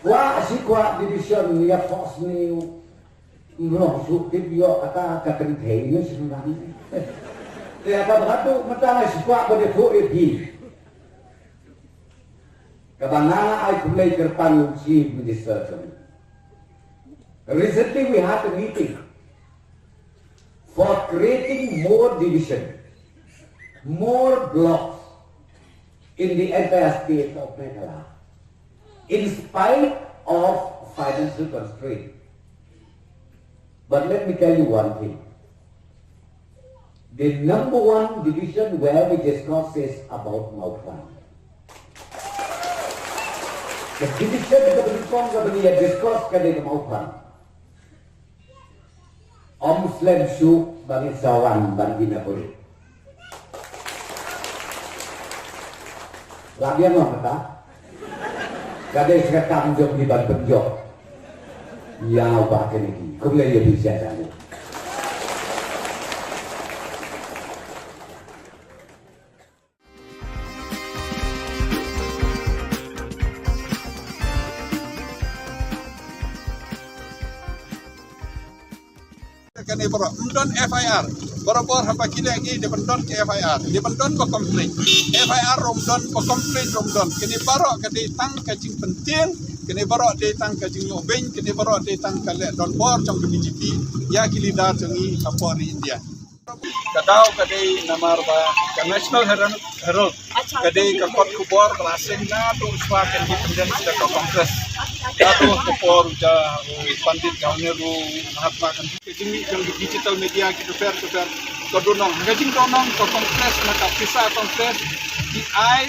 Kwah shi kwah division ïa force ne u, ym long shu tip ïoh kata ka kynthei ne shu nang. Te kaba haduh mynta nga shi kwah ban ïathuh ïa phi. Kaba nga ai khublei kyrpang ïa u Chief Minister jong ngi. Recently we had a meeting for creating more division, more blocks in the entire state of Meghalaya, in spite of financial constraint. But let me tell you one thing. The number one division where we discuss is about Mawphlang. The division kaba nyngkong kaba ngi ïa discuss ka dei ka Mawphlang. Ym slem shuh Ba ngi sa wan ban ïa na pule. Ba ngi wan kata. Ka dei sa ka kam jong ngi ban pynjop ïa u Bah Kennedy. Khublei ïa phi sha sha. Kane baroh ym don F I R. Barabor haba ki leh ki dei ban don ka F I R, dei ban don ba complain. F I R ruh ym don, ba complain ruh ym don. Kane baroh ka dei tang ka jingpyntieng, kane baroh dei tang ka jingïoh beiñ, kane baroh dei tang ka leh donbor jong ka B J P ïa ki leader jong ngi hapoh ri India. Ka daw ka dei namar ba ka National Herald, Herald ka dei ka kot khubor ba la seng naduh shuwa ka independence da ka Congress. Naduh ka por u ja u Pandit Jawaharlal Nehru, Mahatma Gandhi. Ka jingmih jong ki digital media ki bapher bapher ka dohnud. Ka jingdohnud ka Congress, na ka pisa Congress ki ai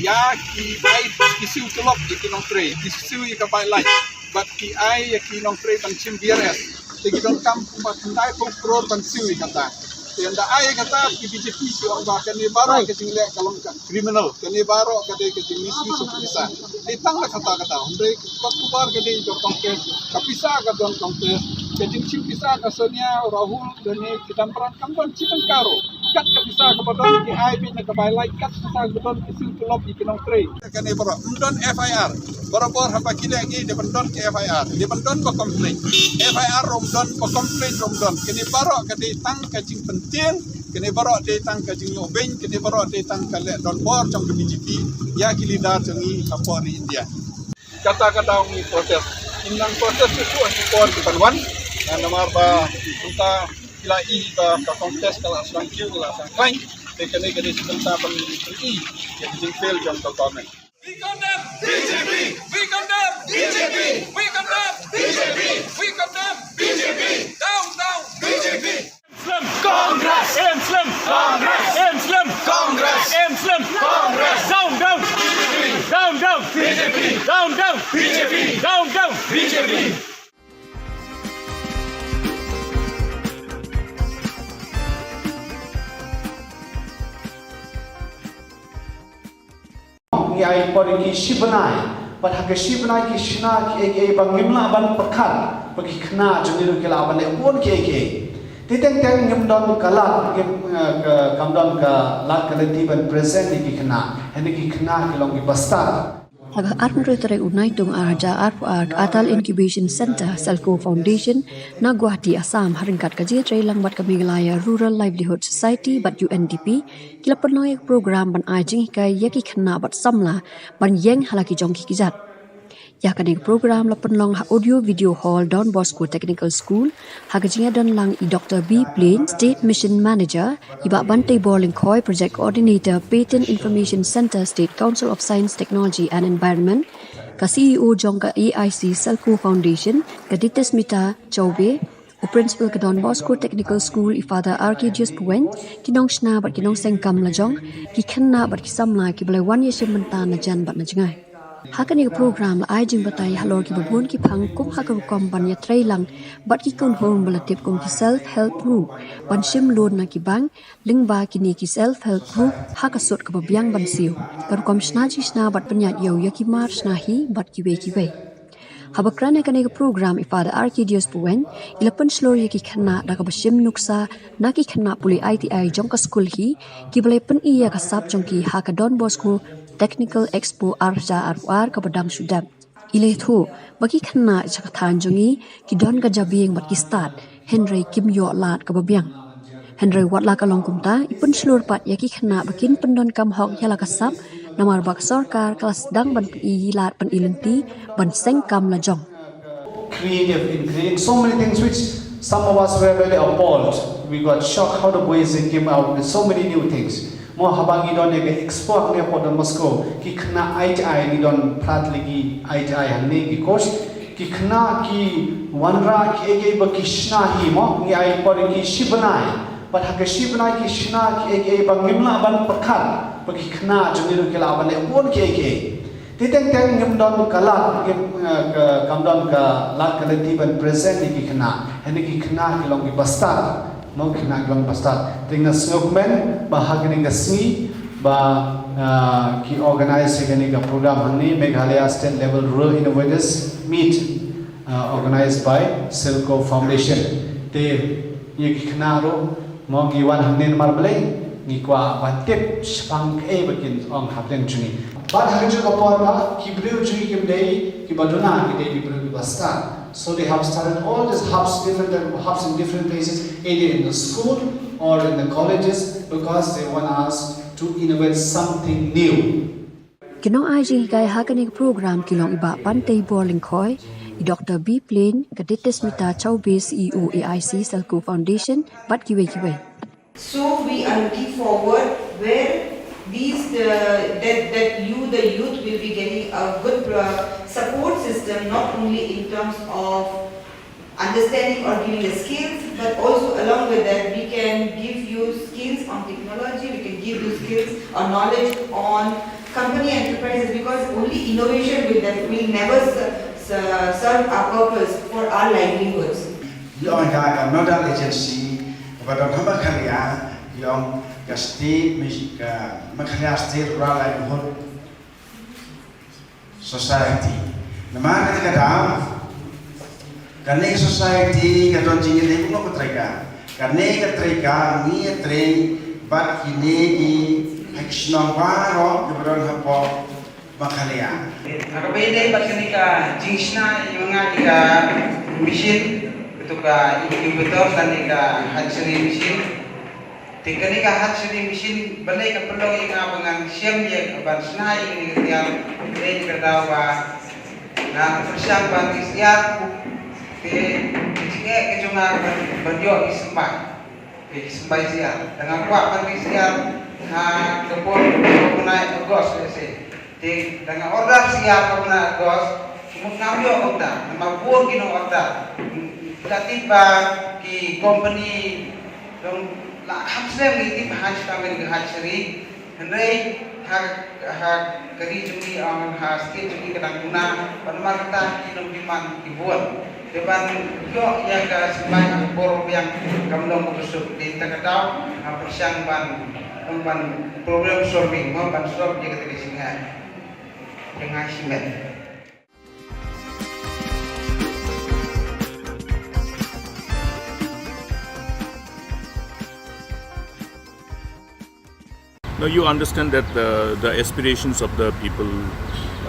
ïa ki, ai ki siew tulop ïa ki nongtrei, ki siew ïa ka bai lait. Bad ki ai ïa ki nongtrei ban shim V R S. Te ki donkam kumba khyndai phew klur ban siew ïa kata. Te ynda ai ïa kata ki B J P ki ong ba kane baroh ka jingleh ka long ka criminal. Kane baroh ka dei ka jingmisuse ka pisa. Te tang la kata kata. Hynrei ka kot khubor ka dei jong Congress. Ka pisa ka don Congress. Ka jingshim pisa ka Sonia, Rahul, lane ki Dambran kam don shi tyngka ruh. Kat ka pisa kaba don ki ai beit na ka bai lait, kat ka pisa kaba don ki siew tulop ïa ki nongtrei. Kane baroh ym don F I R. Barabor haba ki leh ki dei ban don ka F I R, dei ban don ba complain. F I R ruh ym don, ba complain ruh ym don. Kane baroh ka dei tang ka jingpyntieng, kane baroh dei tang ka jingïoh beiñ, kane baroh dei tang ka leh donbor jong ka B J P ïa ki leader jong ngi hapoh ri India. Kata ka daw ngi protest. Ngim nang protest shuh shuh ha ki por ki ban wan. Namar ba mynta ki la i ba ka Congress ka la sdang kiew, ka la sdang khlaiñ. Te kane ka dei shi bynta ban pyni ïa ka jingfail jong ka government. We condemn B J P. We condemn B J P. We condemn B J P. We condemn B J P. Down, down B J P. Slim. Congress. Aim slim. Congress. Aim slim. Congress. Aim slim. Congress. Down, down. B J P. Down, down. B J P. Down, down. B J P. Down, down. B J P. Ngi ai por ïa ki shi bnai, bad ha ki shi bnai ki shna kiei kiei ba ngim lah ban pyrkhat, ba ki khynnah jong ngi ruh ki lah ban leh bun kiei kiei. Te teng teng ngim don ka lad, ngim, eh, ka, kam don ka lad ka lynti ban present ïa ki khynnah, hynrei ki khynnah ki long ki bastad. Ha ka arphew hynriew tarik u Naitung ar hajar arphew ar, ka Atal Incubation Centre, Selco Foundation, na Guwahati, Assam, ha ryngkat ka jingïatreilang bad ka Meghalaya Rural Livelihood Society bad U N D P, ki la pynlong ïa ka program ban ai jinghikai ïa ki khynnah bad samla ban ïeng ha la ki jong ki kjat. Ïa kane ka program la pynlong ha Audio Video Hall, Don Bosco Technical School, ha ka jingïadon lang i Doctor B Plain, State Mission Manager, i Bah Banteibor Lyngkhoi, Project Coordinator, Patent Information Centre, State Council of Science, Technology and Environment, ka C E O jong ka A I C Selco Foundation, ka Ditismita Chaubey, u Principal ka Don Bosco Technical School, i Father Arcadius Puwein, ki nongshna bad ki nongseng kam lajong, ki khynnah bad ki samla kiba la wan ïashim bynta na jan bad na jngai. Ha kane ka program la ai jingbatai halor kiba bun ki phang kum ha ka rukom ban ïatreilang bad ki khun hynmen ba la tip kum ki self help group, ban shim loan na ki bank, lyngba kine ki self help group ha ka sut kaba biang ban siew, ka rukom shna jingshna bad pynïaid ïew ïa ki mar shna hi bad kiwei kiwei. Haba kren ha kane ka program i Father Arcadius Puwein, i la pynshlur ïa ki khynnah da kaba shim nuksa na ki khynnah pule I T I jong ka skul hi, kiba la pyni ïa ka sap jong ki ha ka Don Bosco Technical Expo ar hajar arphew ar kaba dang shu dep. I la ïathuh ba ki khynnah sha ka thaiñ jong ngi ki don ka jabieng bad ki stad, hynrei kim ïoh lad kaba biang. Hynrei wat la ka long kumta, i pynshlur pat ïa ki khynnah ba kin pyndonkam hok ïa la ka sap, namar ba ka sorkar ka la sdang ban pyni lad, pyni lynti ban seng kam lajong. Creative in creating so many things which some of us were really appalled. We got shocked how the boys, they came out with so many new things. Mo, haba ngi don ïa ka expo hangne hapoh Don Bosco, ki khynnah I T I, ngi don phra tylli ki I T I hangne ki course, ki khynnah ki wanrah kiei kiei ba ki shna hi mo, ngi ai por ïa ki shi bnai. Bad ha ki shi bnai ki shna kiei kiei ba ngim lah ban pyrkhat ba ki khynnah jong ngi ruh ki lah ban leh bun kiei kiei. Te teng teng ngim don ka lad, ngim, eh, ka, kam don ka lad ka lynti ban present ïa ki khynnah. Hynrei ki khynnah ki long ki bastad. Mo ki khynnah ki long ba stad. Te nga sngewkmen ba ha kane ka sngi ba, ah, ki organize ïa kane ka program hangne, Meghalaya State Level Rural Innovators Meet, ah, organized by Silco Foundation. Te ïa ki khynnah ruh, mo, ngi wan hangne namar balei, ngi kwah ban tip shaphang kaei ba kin ong hapdeng jong ngi. Bad ha kajuh ka por ba ki briew jong ngi kim dei kiba duna, ki dei ki briew kiba stad. So they have started all these hubs, different type of hubs in different places, either in the school or in the colleges, because they want us to innovate something new. Ki nongai jinghikai ha kane ka program ki long i Bah Panteibor Lyngkhoi, i Doctor B Plain, ka Detesmita Chaubey, C E O A I C Silco Foundation, bad kiwei kiwei. So we are looking forward where these, uh, that, that you, the youth, will be getting a good, uh, support system, not only in terms of understanding or giving the skills, but also along with that, we can give you skills on technology, we can give you skills or knowledge on company enterprises, because only innovation will, def- will never ser- ser- serve our purpose for our livelihoods. Ïa ong ka, ka nodal agency ba don ha Meghalaya, ïa ong ka state, ka Meghalaya State Rural Livelihood Society. Namar kata ka daw, kane ka society ka don jingïadei bad ka treika. Kane ka treika ngi ïatrei bad kine ki ha ki shnong baroh kiba don hapoh Meghalaya. Ha kaba ïadei bad kane ka jingshna ïa nga ïa ka machine, kato ka incubator, kane ka hatchery machine. Te kane ka hatchery machine balei ka pynlong ïa nga ba ngan shem ïa ka ban shna ïa kane ka tiar, dei ka daw ba nga pyrshang ban ri syiar. Te ka jingeh ka jong nga ban, ban ïoh ïa symbai. Te symbai syiar. Te nga kwah ban ri syiar ha ka por ka bnai August lehse. Te da nga order syiar ka bnai August, mut ngam ïoh kumta, namar bun ki nong order. Nga tip ba ki company dang la kham slem ngi tip ha sha kane ka hatchery. Hynrei ha, ha ka ri jong ngi, ha state jong ngi ka dang duna, bad namar kata ki nong demand ki bun. Te ban ïoh ïa ka symbai ha ka por biang kam long kaba suk. Te kata ka daw nga pyrshang ban, ban problem solving, mo, ban solve ïa kata ka jingeh. Jingeh shimet. Now you understand that the, the aspirations of the people,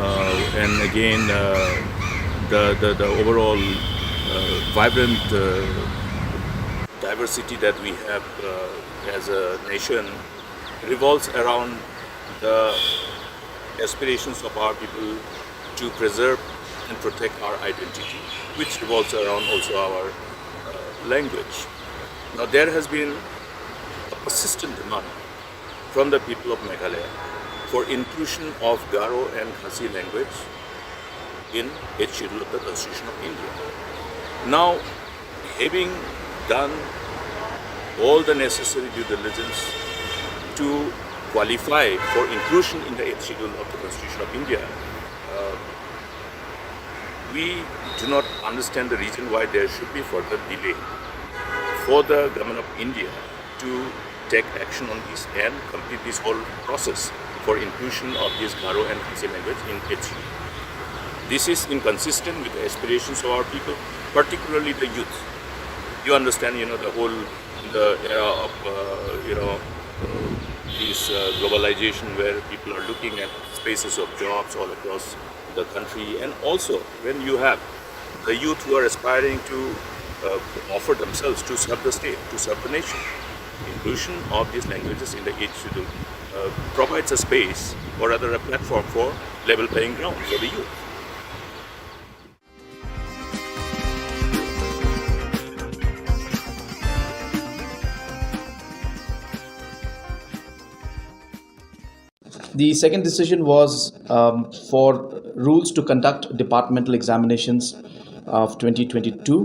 uh, and again, uh, the, the, the overall, uh, vibrant, uh, diversity that we have, uh, as a nation revolves around the aspirations of our people to preserve and protect our identity, which revolves around also our, uh, language. Now, there has been a persistent demand from the people of Meghalaya for inclusion of Garo and Khasi language in Eighth Schedule of the Constitution of India. Now, having done all the necessary due diligence to qualify for inclusion in the Eighth Schedule of the Constitution of India, uh, we do not understand the reason why there should be further delay for the Government of India to take action on this and complete this whole process for inclusion of this Garo and Khasi language in H U. This is inconsistent with the aspirations of our people, particularly the youth. You understand, you know, the whole, the era of, uh, you know, uh, this, uh, globalization where people are looking at spaces of jobs all across the country, and also when you have the youth who are aspiring to, uh, offer themselves to serve the state, to serve the nation, inclusion of these languages in the Eighth Schedule, uh, provides a space, or rather a platform for level playing ground for the youth. The second decision was, um, for rules to conduct departmental examinations of twenty twenty-two.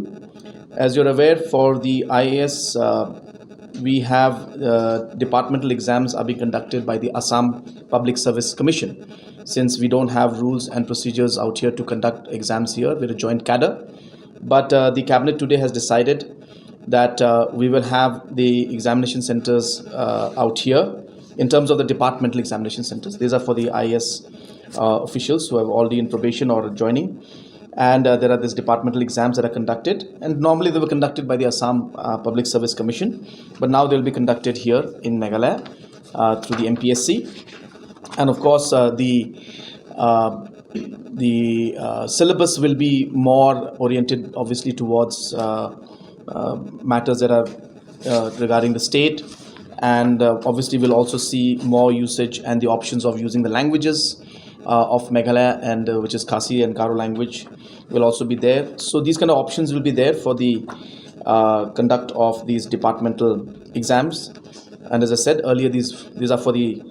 As you're aware, for the I A S, uh, we have, uh, departmental exams are being conducted by the Assam Public Service Commission. Since we don't have rules and procedures out here to conduct exams here, we're a joint cadre. But, uh, the cabinet today has decided that uh, we will have the examination centers uh, out here in terms of the departmental examination centers. These are for the I A S uh, officials who have already in probation or joining. And uh, there are these departmental exams that are conducted. And normally they were conducted by the Assam uh, Public Service Commission, but now they'll be conducted here in Meghalaya uh, through the M P S C. And of course, uh, the uh, the uh, syllabus will be more oriented, obviously, towards uh, uh, matters that are uh, regarding the state, and uh, obviously, we'll also see more usage and the options of using the languages uh, of Meghalaya, and uh, which is Khasi and Garo language, will also be there. So these kind of options will be there for the uh, conduct of these departmental exams. And as I said earlier, these these are for the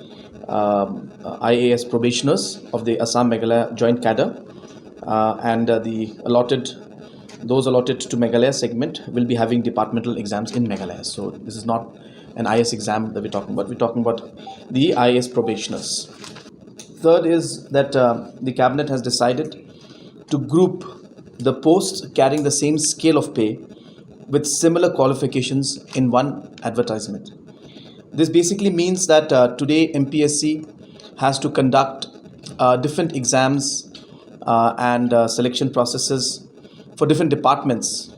um, uh, I A S probationers of the Assam Meghalaya Joint Cadre, uh, and uh, the allotted those allotted to Meghalaya segment will be having departmental exams in Meghalaya. So this is not an I A S exam that we're talking about. We're talking about the I A S probationers. Third is that uh, the cabinet has decided to group the posts carrying the same scale of pay with similar qualifications in one advertisement. This basically means that uh, today M P S C has to conduct uh, different exams uh, and uh, selection processes for different departments.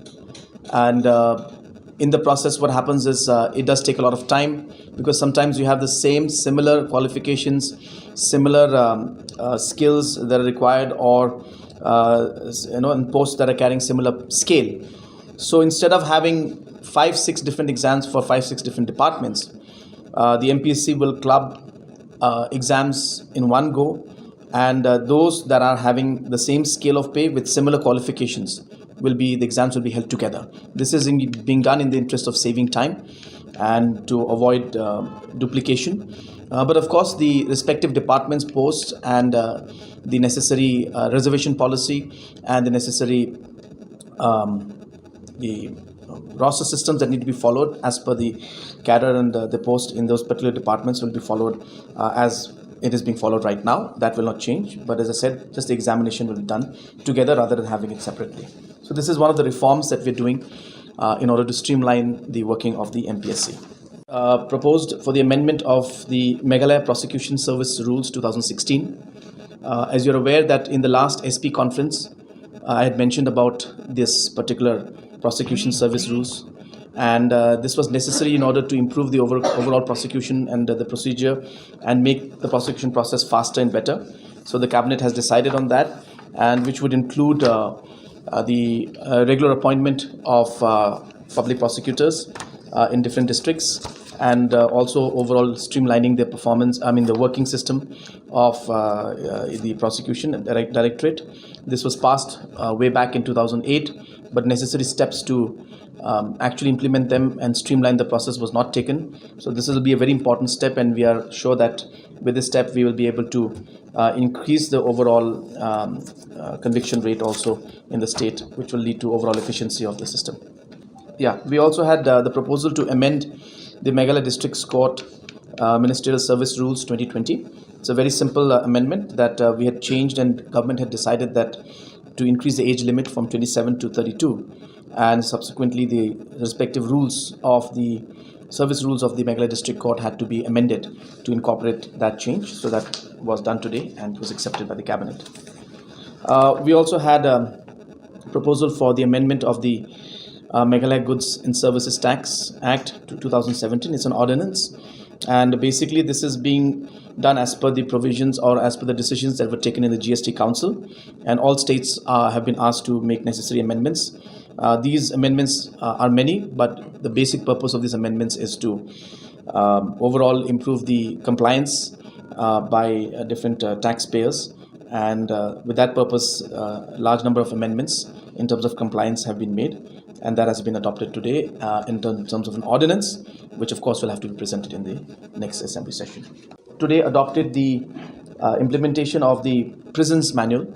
And uh, in the process, what happens is uh, it does take a lot of time, because sometimes you have the same similar qualifications, similar um, uh, skills that are required, or uh, s- you know, and posts that are carrying similar scale. So instead of having five, six different exams for five, six different departments, uh, the M P S C will club uh, exams in one go, and uh, those that are having the same scale of pay with similar qualifications will be the exams will be held together. This is in, being done in the interest of saving time and to avoid uh, duplication. Uh, but of course, the respective departments posts and uh, the necessary uh, reservation policy and the necessary um, the roster systems that need to be followed as per the cadre and uh, the post in those particular departments will be followed uh, as it is being followed right now. That will not change. But as I said, just the examination will be done together rather than having it separately. So this is one of the reforms that we're doing uh, in order to streamline the working of the M P S C. Uh, proposed for the amendment of the Meghalaya Prosecution Service Rules two thousand sixteen. Uh, as you're aware that in the last S P conference, uh, I had mentioned about this particular prosecution service rules, and uh, this was necessary in order to improve the over, overall prosecution and uh, the procedure, and make the prosecution process faster and better. So the cabinet has decided on that, and which would include uh, uh, the uh, regular appointment of uh, public prosecutors uh, in different districts, and uh, also overall streamlining the performance, I mean, the working system of uh, uh, the prosecution direct- directorate. This was passed uh, way back in two thousand eight, but necessary steps to um, actually implement them and streamline the process was not taken. So this will be a very important step, and we are sure that with this step we will be able to uh, increase the overall um, uh, conviction rate also in the state, which will lead to overall efficiency of the system. Yeah, we also had uh, the proposal to amend the Meghalaya Districts Court uh, Ministerial Service Rules twenty twenty. It's a very simple uh, amendment that uh, we had changed, and government had decided that to increase the age limit from twenty-seven to thirty-two, and subsequently the respective rules of the service rules of the Meghalaya District Court had to be amended to incorporate that change. So that was done today and was accepted by the cabinet. Uh, we also had a proposal for the amendment of the uh, Meghalaya Goods and Services Tax Act two thousand seventeen. It's an ordinance, and basically this is being done as per the provisions or as per the decisions that were taken in the G S T Council, and all states uh, have been asked to make necessary amendments. Uh, these amendments uh, are many, but the basic purpose of these amendments is to um, overall improve the compliance uh, by uh, different uh, taxpayers. And uh, with that purpose, uh, a large number of amendments in terms of compliance have been made, and that has been adopted today uh, in term- terms of an ordinance, which of course will have to be presented in the next assembly session. Today adopted the uh, implementation of the prisons manual.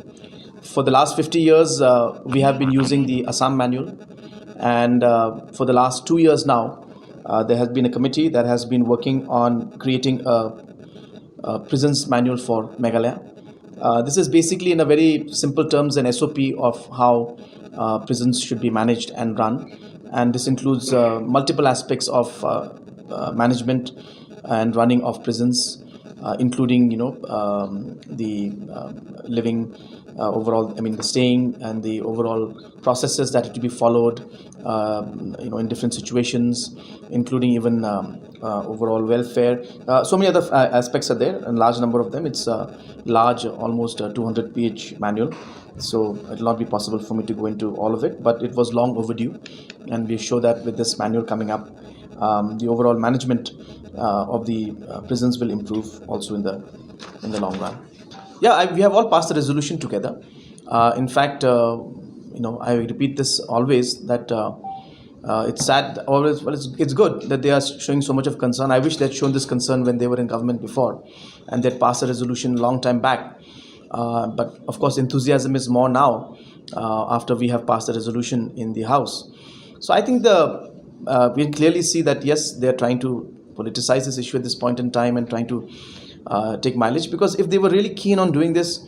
For the last fifty years, uh, we have been using the Assam manual, and uh, for the last two years now, uh, there has been a committee that has been working on creating a, a prisons manual for Meghalaya. Uh, this is basically, in a very simple terms, an S O P of how uh, prisons should be managed and run. And this includes uh, multiple aspects of uh, uh, management and running of prisons, uh, including, you know, um, the um, living uh, overall, I mean, the staying and the overall processes that have to be followed, um, you know, in different situations, including even um, uh, overall welfare. Uh, so many other uh, aspects are there, and large number of them. It's a large, almost uh, two hundred page manual. So it will not be possible for me to go into all of it, but it was long overdue, and we show that with this manual coming up, um, the overall management uh, of the uh, prisons will improve also in the in the long run. Yeah, I, we have all passed the resolution together. Uh, in fact, uh, you know, I repeat this always, that uh, uh, it's sad. Always, well, it's, it's good that they are showing so much of concern. I wish they had shown this concern when they were in government before, and they passed a resolution a long time back. Uh, but of course, enthusiasm is more now uh, after we have passed the resolution in the House. So I think the uh, we clearly see that, yes, they are trying to politicize this issue at this point in time and trying to uh, take mileage, because if they were really keen on doing this,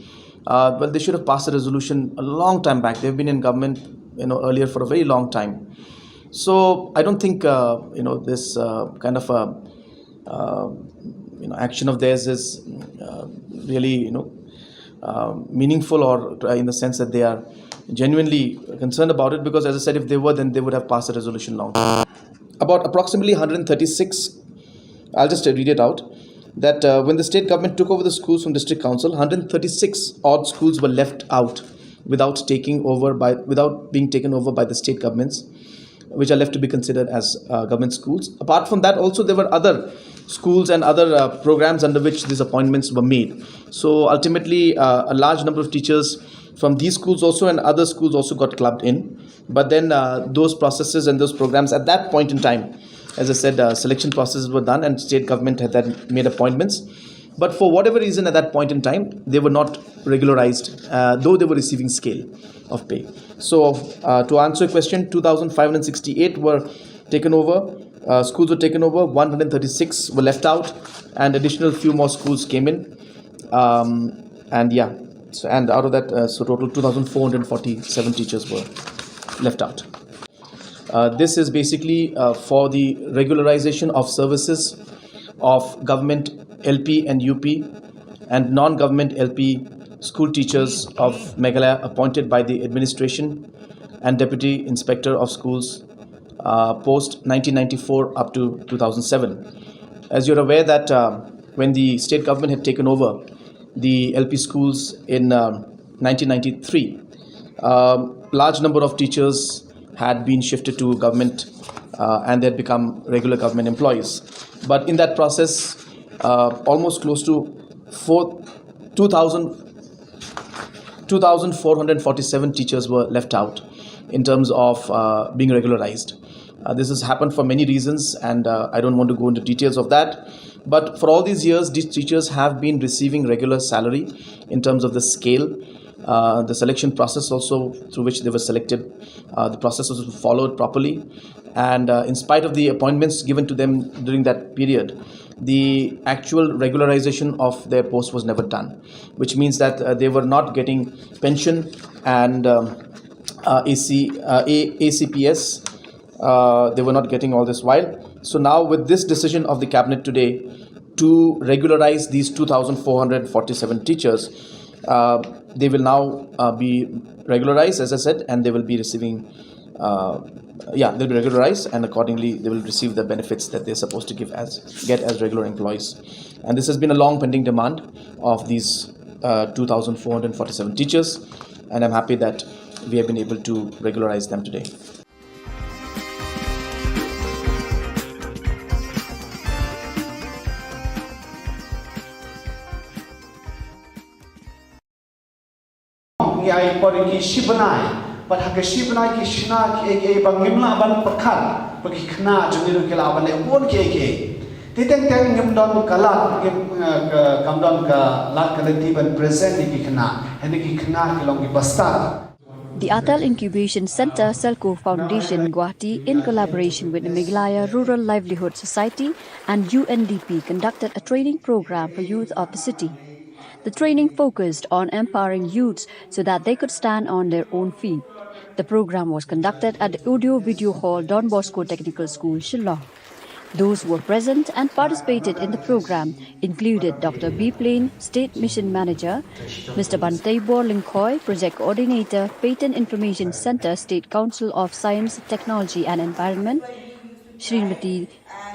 uh, well, they should have passed a resolution a long time back. They've been in government, you know, earlier for a very long time. So I don't think uh, you know, this uh, kind of a uh, you know, action of theirs is uh, really, you know, uh, meaningful, or uh, in the sense that they are genuinely concerned about it, because, as I said, if they were, then they would have passed a resolution long time. About approximately one hundred thirty-six, I'll just read it out, that uh, when the state government took over the schools from district council, one hundred thirty-six odd schools were left out without taking over by without being taken over by the state governments, which are left to be considered as uh, government schools. Apart from that, also, there were other schools and other uh, programs under which these appointments were made. So ultimately, uh, a large number of teachers from these schools also and other schools also got clubbed in. But then uh, those processes and those programs at that point in time, as I said, uh, selection processes were done and state government had then made appointments. But for whatever reason, at that point in time, they were not regularized, uh, though they were receiving scale of pay. So, uh, to answer your question, two thousand five hundred sixty-eight were taken over, uh, schools were taken over, one hundred thirty-six were left out, and additional few more schools came in. Um, and yeah, so, and out of that, uh, so total two thousand four hundred forty-seven teachers were left out. Uh, this is basically uh, for the regularization of services of government L P and U P and non-government L P school teachers of Meghalaya appointed by the administration and deputy inspector of schools uh, post nineteen ninety-four up to two thousand seven. As you're aware that uh, when the state government had taken over the L P schools in um, nineteen ninety-three, um, large number of teachers had been shifted to government uh, and they had become regular government employees. But in that process, uh, almost close to four, two thousand, two thousand four hundred forty-seven teachers were left out in terms of uh, being regularized. Uh, this has happened for many reasons, and uh, I don't want to go into details of that. But for all these years, these teachers have been receiving regular salary in terms of the scale. Uh, the selection process also through which they were selected, uh, the process was followed properly. And uh, in spite of the appointments given to them during that period, the actual regularization of their post was never done, which means that uh, they were not getting pension and um, uh, A C, uh, A- A C P S. Uh, they were not getting all this while. So now, with this decision of the cabinet today to regularize these two thousand four hundred forty-seven teachers, uh, they will now uh, be regularized, as I said, and they will be receiving. Uh, yeah, they'll be regularized, and accordingly, they will receive the benefits that they're supposed to give as get as regular employees. And this has been a long pending demand of these uh, two thousand four hundred forty-seven teachers, and I'm happy that we have been able to regularize them today. Ngi ai por ki shi bnai, bad ha ka shi bnai ki shna ki ei ki ei ba ngim lah ban pyrkhat ba ki khynnah jong ngi ruh ki lah ban leh bun ki ei ki ei. Te teng teng ngim don ka lad, ngim, eh, ka, kam don ka lad ka lynti ban present ïa ki khynnah, hynrei ki khynnah ki long ki bastad. The Atal Incubation Centre, Selco Foundation, Guwahati, in collaboration with the Meghalaya Rural Livelihood Society and U N D P, conducted a training program for youth of the city. The training focused on empowering youths so that they could stand on their own feet. The program was conducted at the Audio Video Hall, Don Bosco Technical School, Shillong. Those who were present and participated in the program included Doctor B Plain, State Mission Manager, Mister Banteibor Lyngkhoi, Project Coordinator, Patent Information Centre, State Council of Science, Technology and Environment, Srimati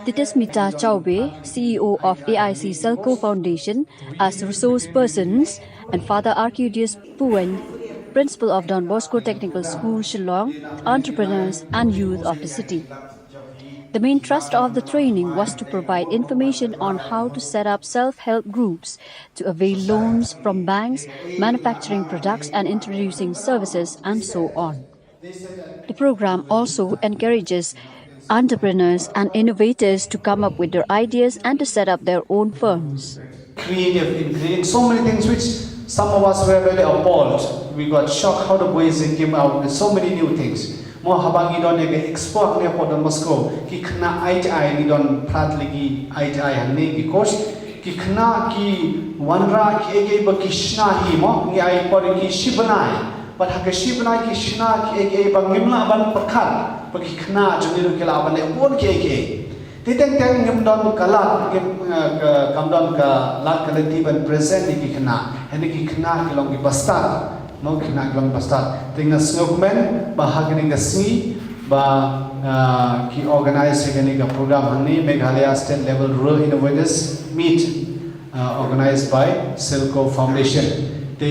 Titismita Chaube, C E O of A I C Selco Foundation, as resource persons, and Father Arcudius Puwen, Principal of Don Bosco Technical School, Shillong, entrepreneurs and youth of the city. The main thrust of the training was to provide information on how to set up self-help groups, to avail loans from banks, manufacturing products and introducing services, and so on. The program also encourages entrepreneurs and innovators to come up with their ideas and to set up their own firms. Creative in creating so many things which some of us were very appalled. We got shocked how the boys, they came out with so many new things. Mo, haba ngi don ïa ka expo hangne ha Don Bosco, ki khynnah ai te ai, ngi don phra tylli ki ai te ai hangne, ki course, ki khynnah ki wanrah kiei kiei ba ki shna hi mo, ngi ai por ïa ki shi bnai. Bad ha ka shi bnai ki shna kiei kiei ba ngim lah ban pyrkhat ba ki khynnah jong ngi ruh ki lah ban leh bun kiei kiei. Te teng teng ngim don ka lad, ngim, eh, ka, kam don ka lad ka lynti ban present ïa ki khynnah. Hynrei ki khynnah ki long ki bastad. Mo, ki khynnah ki long bastad. Te nga sngewkmen ba ha kane ka sngi ba, ah, ki organize ïa kane ka program hangne, Meghalaya State Level Rural Innovators Meet, ah, organized by Selco Foundation. Te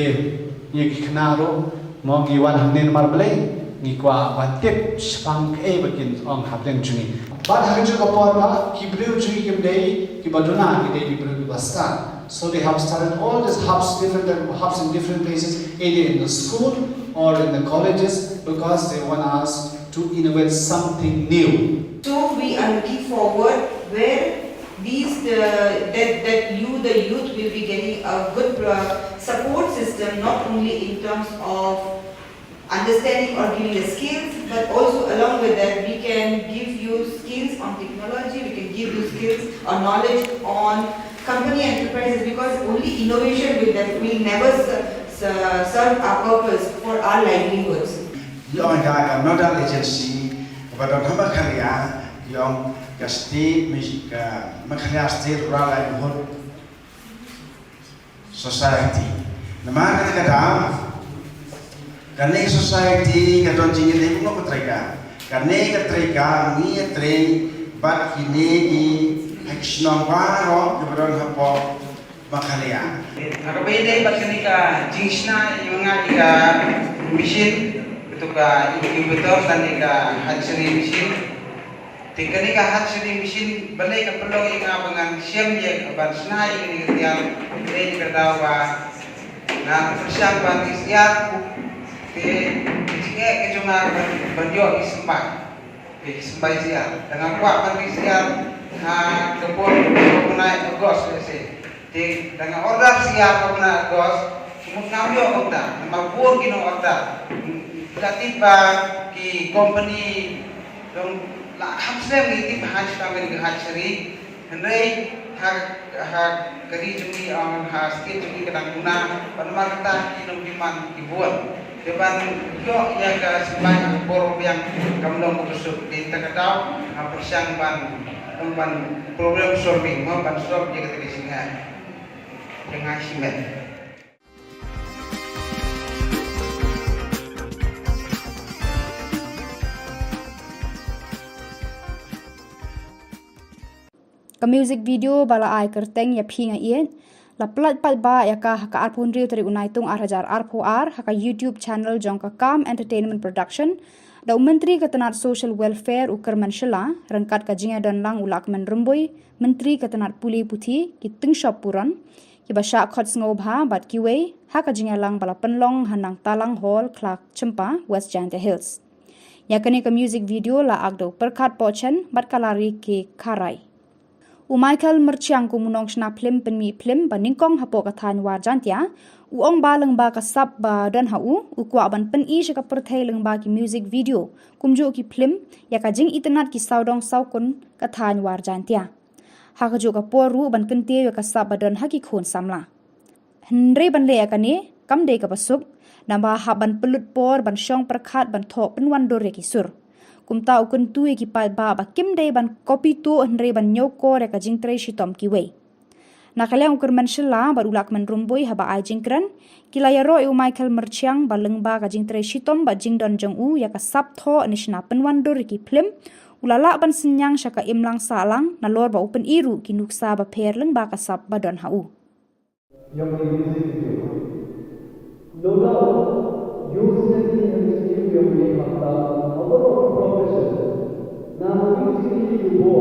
ïa ki khynnah ruh, mo, ngi wan hangne namar balei, ngi kwah ban tip shaphang kaei ba kin ong hapdeng jong ngi. Bad ha kajuh ka por ba ki briew jong ngi kim dei kiba duna, ki dei ki briew kiba stad. So they have started all these hubs, different type of hubs in different places, either in the school or in the colleges, because they want us to innovate something new. So we are looking forward where these the, that that you the youth will be getting a good uh, support system, not only in terms of understanding or giving the skills, but also along with that we can give you skills on technology, we can give you skills or knowledge on company enterprises, because only innovation will, def- will never ser- ser- serve our purpose for our livelihoods. Ïong ka ka nodal agency kaba don ha Meghalaya, ïong ka state, ka Meghalaya State Rural Livelihood Society. Namar kata ka daw, kane society ka don jingïadei bun ka treika. Kane ka treika ngi ïatrei bad kine ki ha ki shnong baroh kiba don hapoh Meghalaya. Haba ïadei bad kane ka jingshna ïa nga ïa ka machine, katu ka incubator lane ka hatchery machine. Te kane ka hatchery machine balei ka pynlong ïa nga ba ngan shem ïa ka ban shna ïa kane ka tiar, balei ka daw ba nga pyrshang ban ri syiar. Te ka jingeh ka jong nga ban, ban ïoh ïa ki symbai. Ïa ki symbai syiar. Te nga kwah ban ri syiar ha ka por ka bnai August lehse. Te da nga order syiar ka bnai August, ka mut ngam ïoh kumta, namar bun ki nong order. Phi la tip ba ki company dang la kham slem ngi tip ha shuwa kane ka hatchery. Hynrei ha, ha ka ri jong ngi, ha state jong ngi ka dang duna, bad namar kata ki nongdemand ki bun. Te ban ïoh ïa ka symbai ha ka por ba biang kam long kaba suk, te kata ka daw nga pyrshang ban, ban problem solving, mo, ban solve ïa kata ka jingeh. Ïa nga shimet. Ka music video ba la ai kyrteng Ïa Phi Nga Ïeit la pynlait paidbah ïa ka ha ka arphew hynriew tarik u Naitung ar hajar arphew ar ha ka YouTube channel jong ka Calm Entertainment Production, da u Myntri ka tnat Social Welfare u Kyrmen Shylla ryngkat ka jingïadon lang u Lahkmen Rymbui, Myntri ka tnat Pule Puthi, ki tyngshop puron, kiba shah khot sngewbha bad kiwei ha ka jingïalang ba la pynlong ha Nangtalang Hall, Khlaw Chympa, West Jaintia Hills. Ïa kane ka music video la ak da u Pyrkhat Pohchen bad ka Lari K Kharai. U Michael Myrchiang kum u nongshna phlim pynmih phlim ba nyngkong hapoh ka thaiñ War Jaintia, u ong ba lyngba ka sap ba don ha u, u kwah ban pyni sha ka pyrthei lyngba ki music video kumjuh ki phlim ïa ka jingitynnad ki sawdong sawkun ka thaiñ War Jaintia. Ha kajuh ka por ruh ban kyntiew ïa ka sap ba don ha ki khun samla. Hynrei ban leh ïa kane kam dei kaba suk, Naba hap ban pynlut por ban shong pyrkhat ban thoh pynwandur ïa ki sur. Kumta u kyntu ïa ki paidbah ba kim dei ban copy tuh hynrei ban ñiewkor ïa ka jingtrei shitom kiwei. Na ka liang u Kyrmen Shylla bad u Lahkmen Rymbui haba ai jingkren, ki la ïaroh ïa u Michael Myrchiang ba lyngba ka jingtrei shitom bad jingdon jong u ïa ka sap thoh ne shna pynwandur ïa ki phlim, u la lah ban synñiang sha ka imlang sahlang nalor ba u pyni ruh ki nuksa bapher lyngba ka sap ba don ha u. Ïa ka music video. No doubt, use the thing and skill ïa ka hapta, a lot of profession. Na ka music video bo,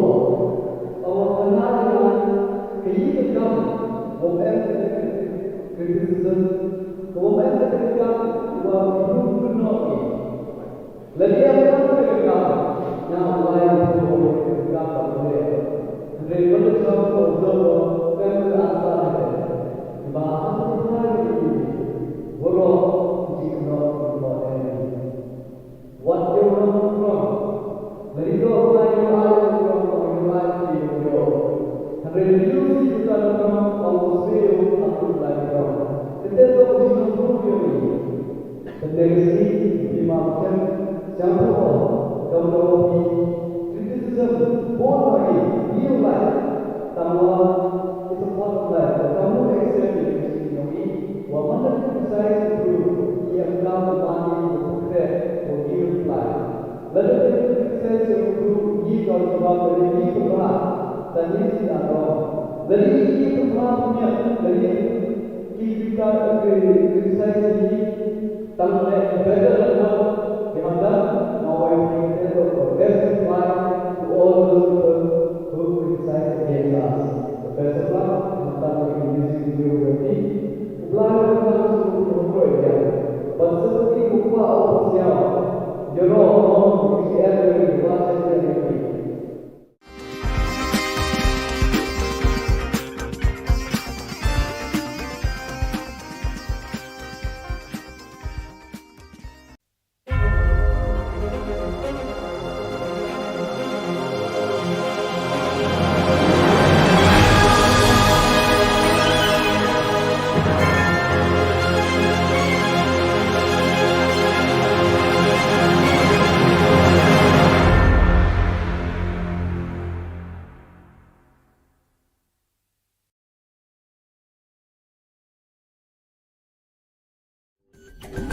our Kannada, ka yi ka kam, wa em criticism, ka wa em ka kam, wa improve no. Lada ïa ka kam ka kam, ïa u lai u tu u ka kam ka kam. Hynrei lada jam ka u jam ka kam ka kam ka kam. Ba ha ka kam ka kam. Woro ji ka no ka kam. Wat ïa u no ka kam. Lada ïa u lai u lai u kam ka kam ka kam. Hynrei ïa u si ka kam ka kam. Ka u si u ka kam ka kam. Kita tu ji ka kam ka kam. Tendai ka sngi, phi ma phi kem, sngewthuh, kam da phi, criticism, bun bha hi, phi u lai, tang wa, it's a part of life, kam u accept ïa ka sngi jong i, wa man da criticize u, ïa ka kam u man i, u khreh, u give reply. Lada phi criticize ïa u, i ka jubab, lada i pynbha, tang ïa shisha ka. Lada i pynbha, lada i Ki kita ki criticize ki tang ne better than what they have done. Now I think that the best reply to all those people who criticize against us. The best of luck, and thank you in this video. Reply to the ones who don't know it yet. But simply who are also, you know, you can really watch it and everything.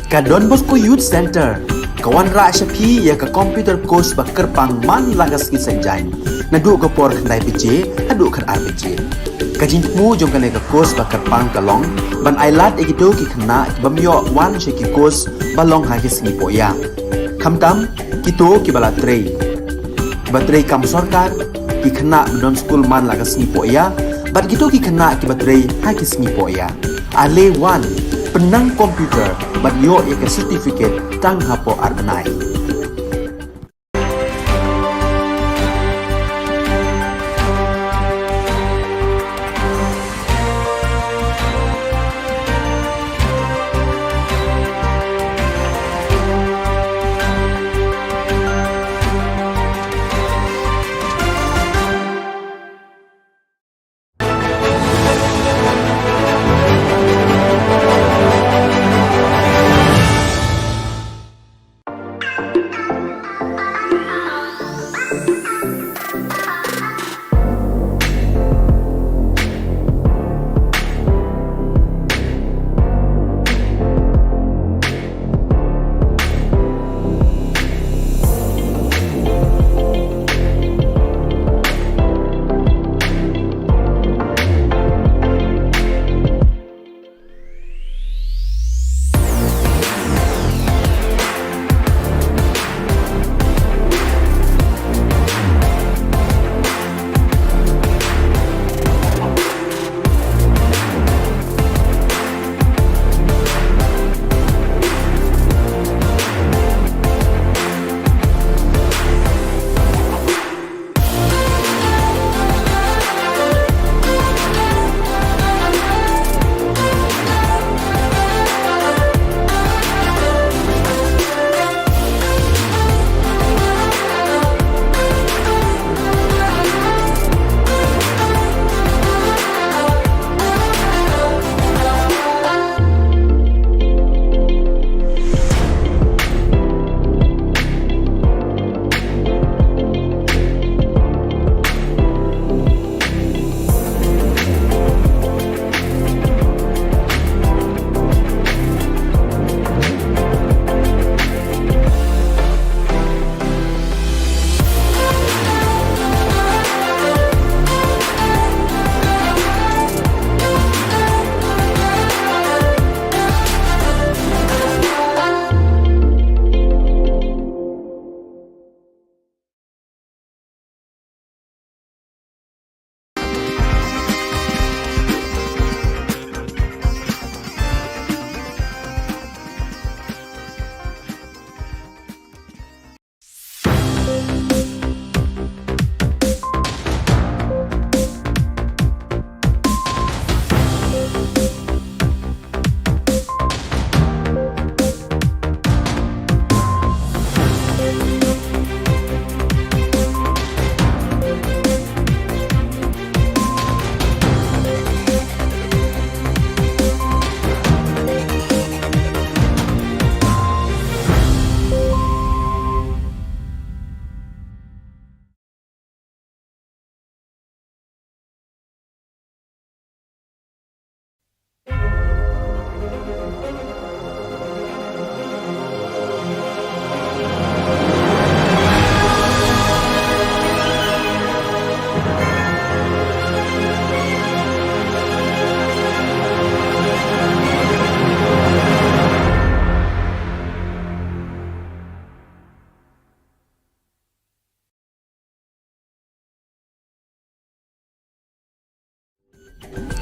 Ka Don Bosco Youth Centre ka wanrah sha phi ïa ka computer course ba kyrpang man la ka sngi Saitjaiñ, naduh ka por khyndai baje haduh khatar baje. Ka jingthmu jong kane ka course ba kyrpang ka long ban ailad ïa kito ki khynnah ki bym ïoh wan sha ki course ba long ha ki sngi pohïa, khamtam kito kiba la trei, kiba trei kam sorkar, ki khynnah ba don skul man la ka sngi pohïa, bad kito ki khynnah kiba trei ha ki sngi pohïa. Ale wan, pynnang computer bad ïoh ïa ka certificate tang hapoh ar bnai.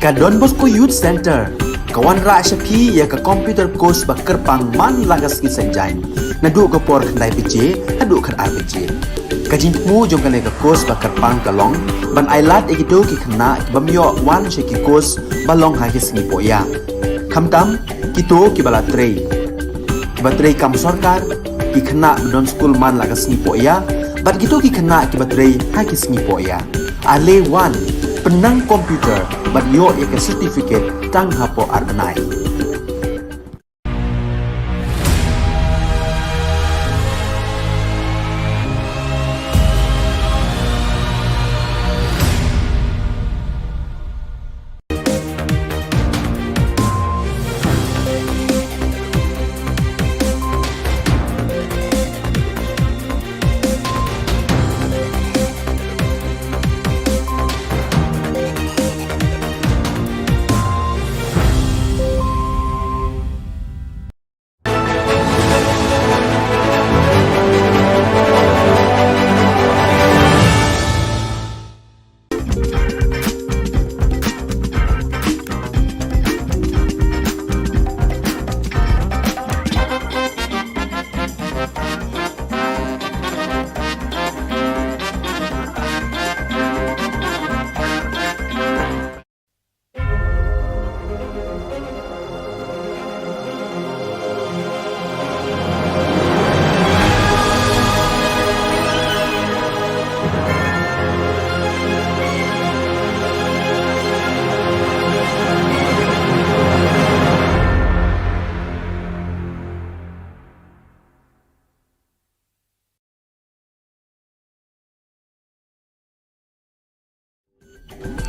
Ka Don Bosco Youth Centre ka wanrah sha phi ïa ka computer course ba kyrpang man la ka sngi Saitjaiñ, naduh ka por khyndai baje haduh khatar baje. Ka jingthmu jong kane ka course ba kyrpang ka long ban ailad ïa kito ki khynnah ki bym ïoh wan sha ki course ba long ha ki sngi pohïa, khamtam kito kiba la trei, kiba trei kam sorkar, ki khynnah ba don skul man la ka sngi pohïa, bad kito ki khynnah kiba trei ha ki sngi pohïa. Ale wan, pynnang computer bad ïoh ïa ka certificate tang hapoh ar bnai.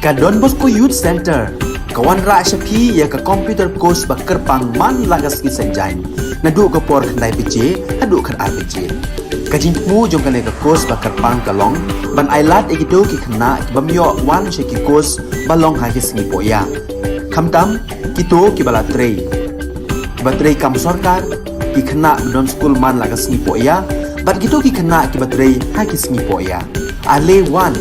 Ka Don Bosco Youth Centre ka wanrah sha phi ïa ka computer course ba kyrpang man la ka sngi Saitjaiñ, naduh ka por khyndai baje haduh khatar baje. Ka jingthmu jong kane ka course ba kyrpang ka long ban ailad ïa kito ki khynnah ki bym ïoh wan sha ki course ba long ha ki sngi pohïa, khamtam kito kiba la trei, kiba trei kam sorkar, ki khynnah ba don skul man la ka sngi pohïa, bad kito ki khynnah kiba trei ha ki sngi pohïa. Ale wan,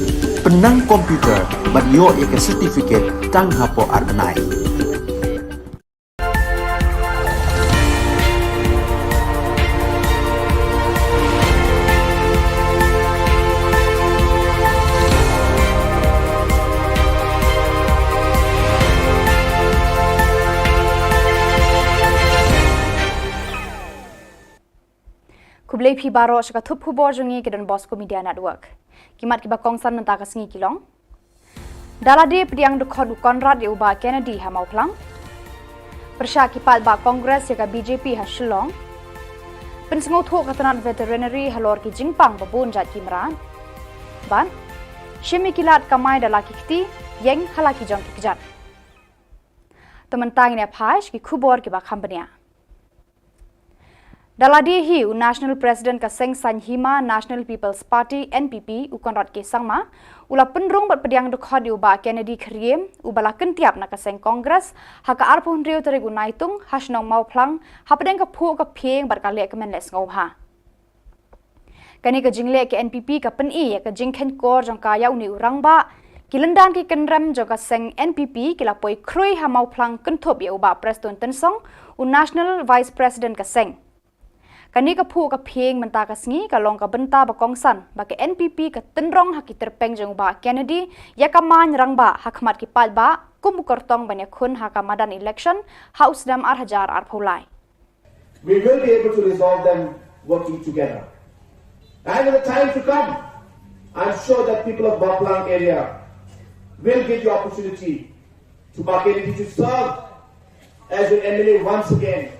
pynnang computer bad ïoh ïa ka certificate tang hapoh ar bnai. Khublei phi baroh sha ka thup khubor jong ngi ka Don Bosco Media Network. Ki mat kiba kongsan mynta ka sngi ki long: Da lade pdiang dkhot u Conrad ïa u Bah Kennedy ha Mawphlang. Pyrshah ki paidbah Congress ïa ka B J P ha Shillong. Pynsngewthuh ka tnat veterinary halor ki jingpang ba bun jait ki mrad. Bad shim ïa ki lad kamai da la ki kti, ïeng ha la ki jong ki kjat. To mynta ngin ïa phai sha ki khubor kiba kham bniah. Da lade hi u National President ka seng saiñ hima National People's Party, N P P, u Conrad K Sangma, u la pynrung bad pdiang dkhot ïa u Bah Kennedy Kyriem, uba la kyntiap na ka seng Congress ha ka arphew hynriew tarik u Naitung ha shnong Mawphlang, hapdeng ka phuh ka phieng bad ka lehkmen lehsngewbha. Kane ka jingleh ka N P P ka pyni ïa ka jingkheiñkor jong ka ïa une u rangbah. Ki lyndan ki kynrem jong ka seng N P P ki la poi khrui ha Mawphlang kynthup ïa u Bah Prestone Tynsong, u National Vice President ka seng. Kane ka phuh ka phieng mynta ka sngi ka long ka bynta ba kongsan ba ka N P P ka tynrong ha ki tyrpeng jong u Bah Kennedy ïa ka main rangbah ha khmat ki paidbah kum u kyrtong ban ïakhun ha ka madan election ha u snem ar hajar arphew lai. We will be able to resolve them working together. And in the time to come, I'm sure that people of Mawphlang area will give you opportunity to Bah Kennedy to serve as your M L A once again.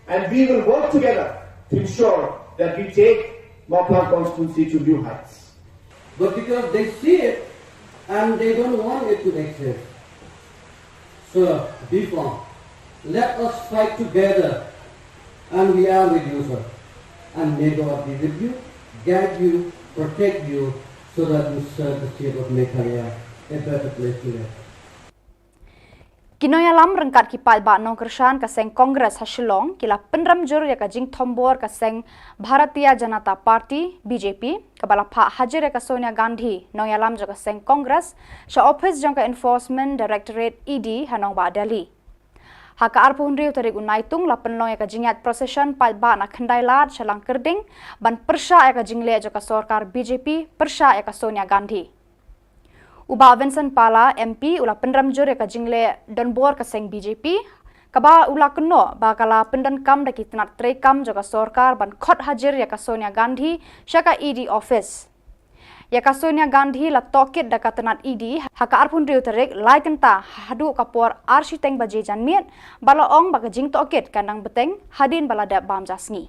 And we will work together to ensure that we take Mawphlang constituency to new heights. But because they see it and they don't want it to exist. Sir, be firm. Let us fight together, and we are with you, sir. And may God be with you, guide you, protect you, so that you serve the state of Meghalaya a better place to live. Ki nongïalam ryngkat ki paidbah nongkyrshan ka seng Congress ha Shillong ki la pynrem jur ïa ka jingthombor ka seng Bharatiya Janata Party, B J P, kaba la phah hajir ïa ka Sonia Gandhi, nongïalam jong ka seng Congress, sha ophis jong ka Enforcement Directorate, E D, ha nongbah Delhi. Ha ka arphew hynriew tarik u Naitung la pynlong ïa ka jingïaid procession paidbah na Khyndailad sha Langkyrding ban pyrshah ïa ka jingleh jong ka sorkar B J P pyrshah ïa ka Sonia Gandhi. U Bah Vincent Pala, M P, u la pynrem jur ïa ka jingleh donbor ka seng B J P, kaba u la kynnoh ba ka la pyndonkam da ki tnat treikam jong ka sorkar ban khot hajir ïa ka Sonia Gandhi sha ka E D office. Ïa ka Sonia Gandhi la tohkit da ka tnat E D ha ka arphew hynriew tarik lai kynta haduh ka por ar shiteng baje janmiet, ba la ong ba ka jingtohkit kan dang bteng hadien ba la dep bam ja sngi.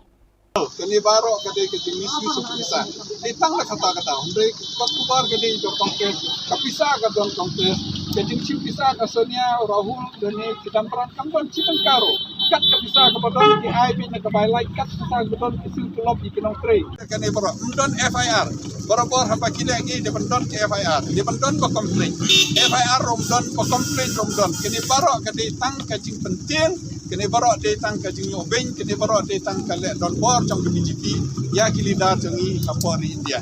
Kane baroh ka dei ka jingmisuse pisa. Dei tang da kata kata. Hynrei ka kot kaba ar ka dei jong Congress. Ka pisa ka don Congress. Ka jingshim pisa ka Sonia, Rahul, Dene, Chidambaram kam don shi tyngka ruh. Kat ka pisa kaba don ki ai beit na ka bai lait, kat pisa kaba don ki siew tulop ïa ki nongtrei. Kane baroh ym don F I R. Barabor haba ki leh ngi dei ban don ki F I R. Dei ban don ba complain. F I R ruh ym don, ba complain ruh ym don. Kane baroh ka dei tang ka jingpyntieng. Kane baroh dei tang ka jingïoh beiñ, kane baroh dei tang ka leh donbor jong ka B J P ïa ki leader jong ngi hapoh ri India.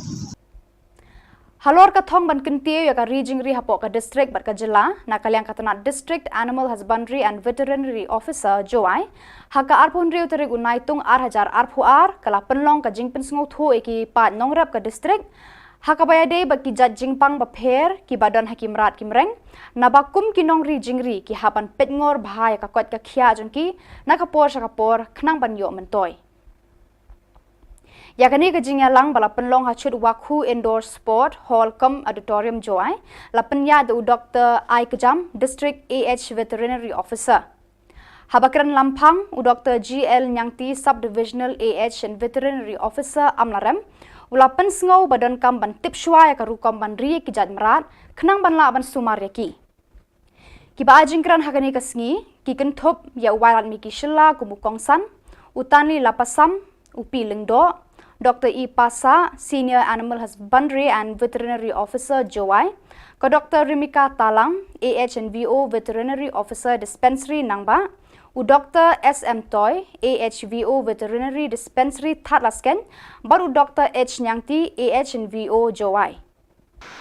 Halor ka thong ban kyntiew ïa ka ri jingri hapoh ka district bad ka jylla, na ka liang ka tnat District Animal Husbandry and Veterinary Officer, Jowai, ha ka arphew hynriew tarik u Naitung ar hajar arphew ar, ka la pynlong ka jingpynsngewthuh ïa ki paid nongrep ka district, ha kaba ïadei bad ki jait jingpang bapher kiba don ha ki mrad ki mreng, naba kum ki nongri jingri ki hap ban peit ngor bha ïa ka koit ka khiah jong ki na ka por sha ka por khnang ban ïoh myntoi. Ïa kane ka jingïalang ba la pynlong ha Chut Wakhu Indoor Sport Hall cum Auditorium, Jowai, la pynïaid da u Doktor Aikjam, District A H Veterinary Officer. Haba kren lamphang, u Doktor G L Nyangti, Sub-Divisional A H and Veterinary Officer, Amlarem, u la pynsngew ba donkam ban tip shuwa ïa ka rukom ban ri ïa ki jait mrad khnang ban lah ban sumar ïa ki. Kiba ai jingkren ha kane ka sngi ki kynthup ïa u Wailadmiki Shylla kum u kongsan, u Tanli Lapasam, u P Lyngdoh, Doktor E Pasa, Senior Animal Husbandry and Veterinary Officer, Jowai, ka Doktor Rimika Talang, A H and V O Veterinary Officer, Dispensary, Nangbah, u Doktor S M Toi, A H V O Veterinary Dispensary, Thadlaskein, bad u Doktor H Nyangti, A H and V O, Jowai.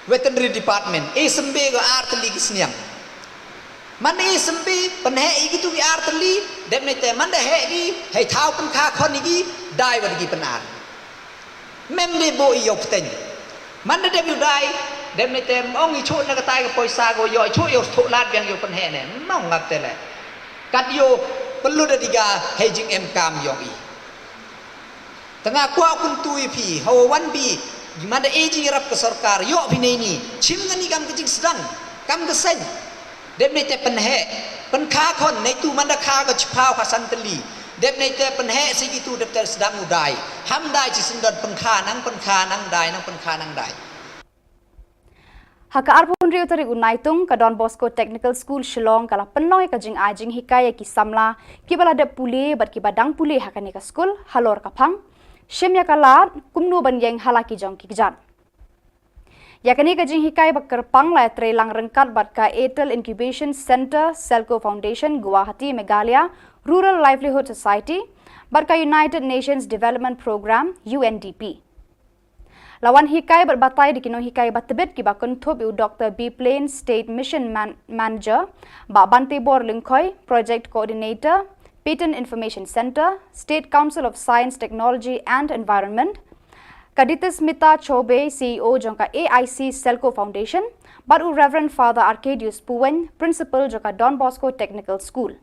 Veterinary Department, e symbe ko ar tylli ki sniang. Man e symbe, pynheh ïa kitu ki ar tylli, dep ne te man da heh ki, hei thaw pynkha khon ïa ki, dai wat ïa ki pyn-ar. Mem de bo ïa u pteng. Man da dep ïa u dai, dep ne te ong ïa chuh na katai ka poisa ko ïoh, ïa chuh ïa u thoh lad biang ïa u pynheh ne. Mong ngap te le. Kat ïa u pynlut da diga, hei jingem kam ïong i. Te nga kwah kyntu ïa phi, hawa wan bi, man da e jingïarap ka sorkar, ïoh phi nei ni, chim nga ni kam ka jingsdang, kam ka seng. Dep nei te pynheh, pynkha khon, nei tu man da kha ka chiphaw ka san tylli. Dep nei te pynheh si kitu dep te sdang u dai. Ham dai chi syndon pynkha nang pynkha nang dai nang pynkha nang dai. Ha ka arphew hynriew tarik u Naitung, ka Don Bosco Technical School Shillong ka la pynlong ïa ka jingai jinghikai ïa ki samla kiba la dep pule bad kiba dang pule ha kane ka skul halor ka phang shim ïa ka lad kumno ban ïeng ha la ki jong ki kjat. Ïa kane ka jinghikai ba kyrpang la ïatreilang ryngkat bad ka Atal Incubation Centre, Selco Foundation, Guwahati, Meghalaya Rural Livelihood Society, bad ka United Nations Development Programme, U N D P. La wan hikai bad batai da ki nonghikai ba tbit kiba kynthup ïa u Doktor B Plain, State Mission Man-, Manager, Bah Bantebor Lyngkhoi, Project Coordinator, Patent Information Centre, State Council of Science, Technology and Environment, ka Ditismita Choubey, C E O jong ka A I C Selco Foundation, bad u Reverend Father Arcadius Puwein, Principal jong ka Don Bosco Technical School.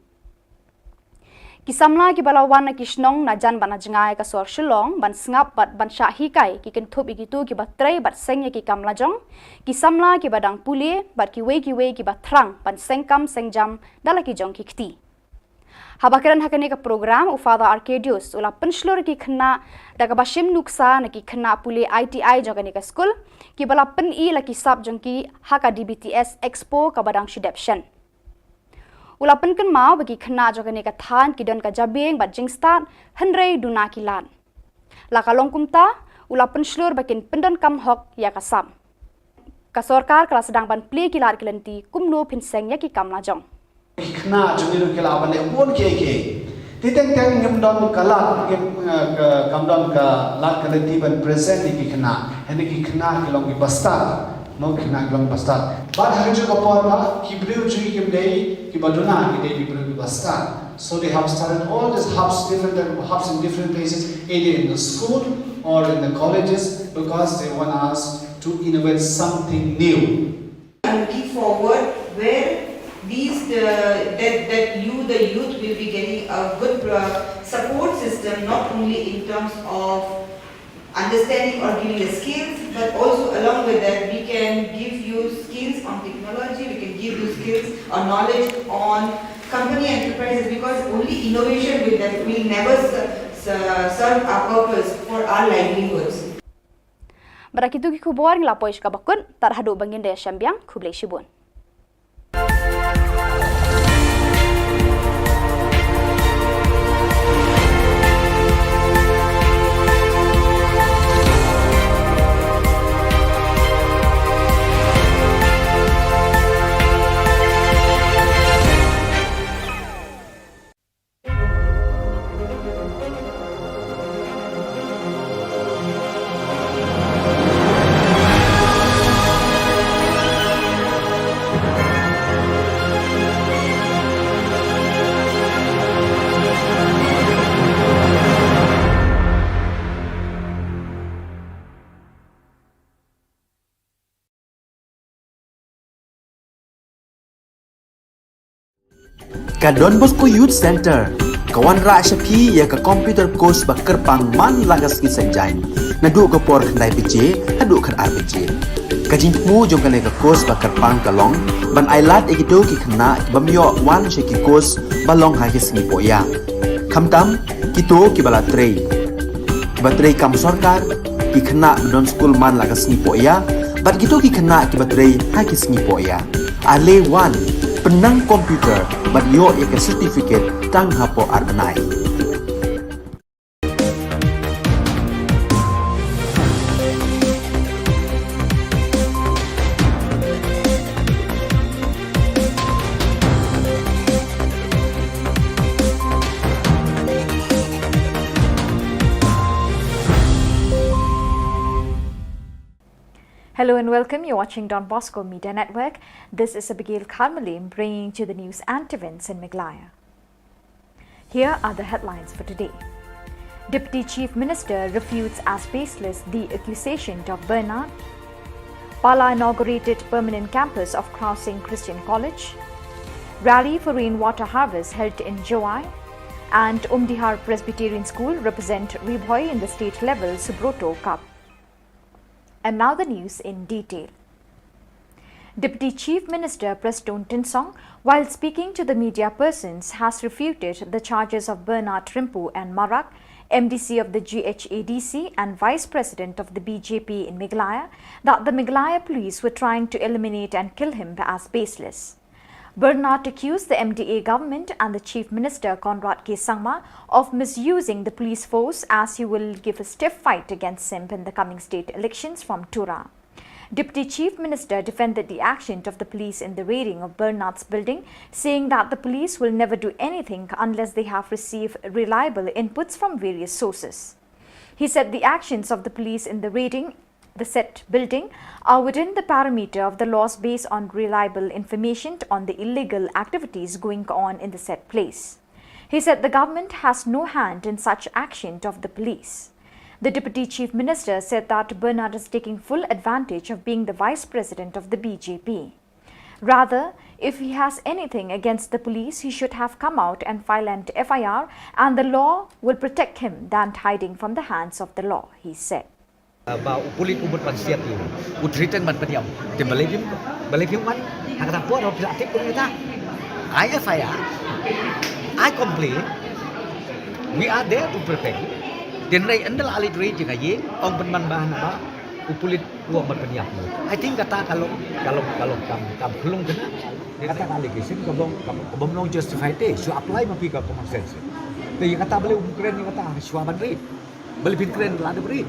Ki samla kiba la wan na ki shnong na jan bad na jngai ka sor Shillong ban sngap bad ban shah hikai ki kynthup ïa kitu kiba trei bad seng ïa ki kam lajong, ki samla kiba dang pule bad kiwei kiwei kiba thrang ban seng kam seng jam da la ki jong ki kti. Haba kren ha kane ka program, u Father Arcadius u la pynshlur ïa ki khynnah da kaba shim nuksa na ki khynnah pule I T I jong kane ka skul kiba la pyni la ki sap jong ki ha ka D B T S Expo kaba dang shu dep shen. U la pynkynmaw ba ki khynnah jong kane ka thaiñ ki don ka jabieng bad jingstad, hynrei duna ki lad. La ka long kumta, u la pynshlur ba kin pyndonkam hok ïa ka sap. Ka sorkar ka la sdang ban plie ki lad ki lynti kumno phin seng ïa ki kam lajong. Ki khynnah jong ngi ruh ki lah ban leh bun kiei kiei. Te teng teng ngim don ka lad, ngim, eh, ka, kam don ka lad ka lynti ban present ïa ki khynnah. Hynrei ki khynnah ki long ki bastad. Mo, ki khynnah ki long bastad. Bad ha kajuh ka por ba ki briew jong ngi kim dei kiba duna, ki dei ki briew kiba stad. So they have started all these hubs, different type of hubs in different places, either in the school or in the colleges, because they want us to innovate something new. I'm looking forward where these, the, that, that you, the youth, will be getting a good, uh, support system, not only in terms of understanding or giving the skills, but also along with that, we can give you skills on technology, we can give you skills or knowledge on company enterprises, because only innovation will, def- will never su- su- serve our purpose for our livelihoods. Bad da kitu ki khubor ngi la poi sha kaba kut, tad haduh ba ngin da ïashem biang, khublei shibun. Ka Don Bosco Youth Centre ka wanrah sha phi ïa ka computer course ba kyrpang man la ka sngi Saitjaiñ, naduh ka por khyndai baje haduh khatar baje. Ka jingthmu jong kane ka course ba kyrpang ka long ban ailad ïa kito ki khynnah ki bym ïoh wan sha ki course ba long ha ki sngi pohïa. Khamtam kito kiba la trei, kiba trei kam sorkar, ki khynnah ba don skul man la ka sngi pohïa, bad kito ki khynnah kiba trei ha ki sngi pohïa. Ale wan, pynnang computer bad ïoh ïa ka certificate tang hapoh ar bnai. Hello and welcome. You're watching Don Bosco Media Network. This is Abigail Kharmalim bringing to the news and events in Meghalaya. Here are the headlines for today. Deputy Chief Minister refutes as baseless the accusation of Bernard. Pala inaugurated permanent campus of Crossing Christian College. Rally for rainwater harvest held in Jowai. And Umdihar Presbyterian School represent Ri Bhoi in the state level Subroto Cup. And now the news in detail. Deputy Chief Minister Prestone Tynsong, while speaking to the media persons, has refuted the charges of Bernard Rympu N Marak, M D C of the G H A D C and Vice President of the B J P in Meghalaya, that the Meghalaya police were trying to eliminate and kill him as baseless. Bernard accused the M D A government and the Chief Minister Conrad K Sangma of misusing the police force, as he will give a stiff fight against him in the coming state elections from Tura. Deputy Chief Minister defended the action of the police in the raiding of Bernard's building, saying that the police will never do anything unless they have received reliable inputs from various sources. He said the actions of the police in the raiding the said building are within the parameter of the laws based on reliable information on the illegal activities going on in the said place. He said the government has no hand in such action of the police. The Deputy Chief Minister said that Bernard is taking full advantage of being the Vice President of the B J P. Rather, if he has anything against the police, he should have come out and file an F I R, and the law will protect him than hiding from the hands of the law, he said. Ba u pulit u mut ban siat ïa u, u threaten ban pynïap. Te balei phim, balei phim wan ha kata por, phi la tip kumta. Ai F I R, ai complain. We are there to protect you. Tynrai ynda la leit raid jong ka ïing, ong pynban ba hana ba u pulit u ong ban pynïap. I think kata ka long, ka long, ka long kam, kam khlung kane. Kata ka allegation ka bym, ka bym long justified te. Shu apply ma phi ka common sense. Te ïa kata balei um kren ïa kata shuwa ban raid? Balei phin kren la dep raid?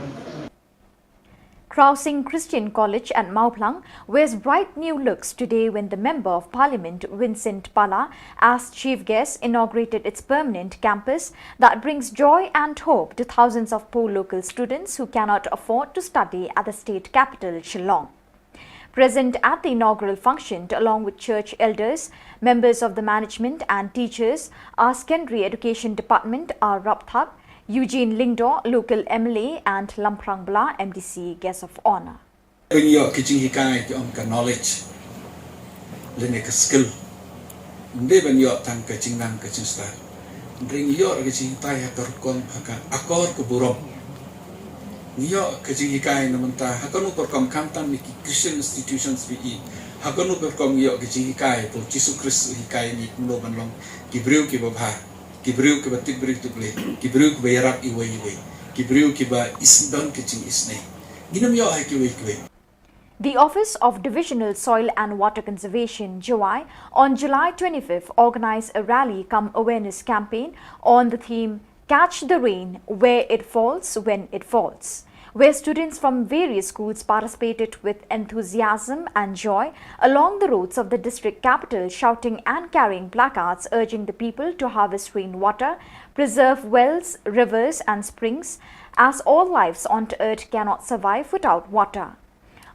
Krausing Christian College at Mawphlang wears bright new looks today when the Member of Parliament, Vincent Pala, as chief guest, inaugurated its permanent campus that brings joy and hope to thousands of poor local students who cannot afford to study at the state capital, Shillong. Present at the inaugural function, along with church elders, members of the management and teachers, are Secondary Education Department R Rapthap, Eugene Lyngdoh, local M L A, and Lamphrang Bla, M D C, guest of honour. Pynïoh ka jinghikai ki ong ka knowledge lane ka skill. Ym dei ban ïoh tang ka jingnang ka jingstad. Hynrei ngi ïoh ka jinghikai ha ka rukom, ha ka akor ka burom. Ngi ïoh ka jinghikai na mynta ha kano ka rukom, khamtam na ki Christian institutions phi i. Ha kano ka rukom ngi ïoh ka jinghikai, ba u Jisu Khrist u hikai ngi kumno ban long ki briew kiba bha, ki briew kiba tip briew tip Blei, ki briew kiba ïarap iwei iwei, ki briew kiba is, don ka jingisynei. Ngin ym ïoh ha kiwei kiwei. The Office of Divisional Soil and Water Conservation, Jowai, on July twenty-fifth, organized a rally cum awareness campaign on the theme "Catch the Rain Where It Falls, When It Falls," where students from various schools participated with enthusiasm and joy along the roads of the district capital, shouting and carrying placards urging the people to harvest rainwater, preserve wells, rivers, and springs, as all lives on earth cannot survive without water.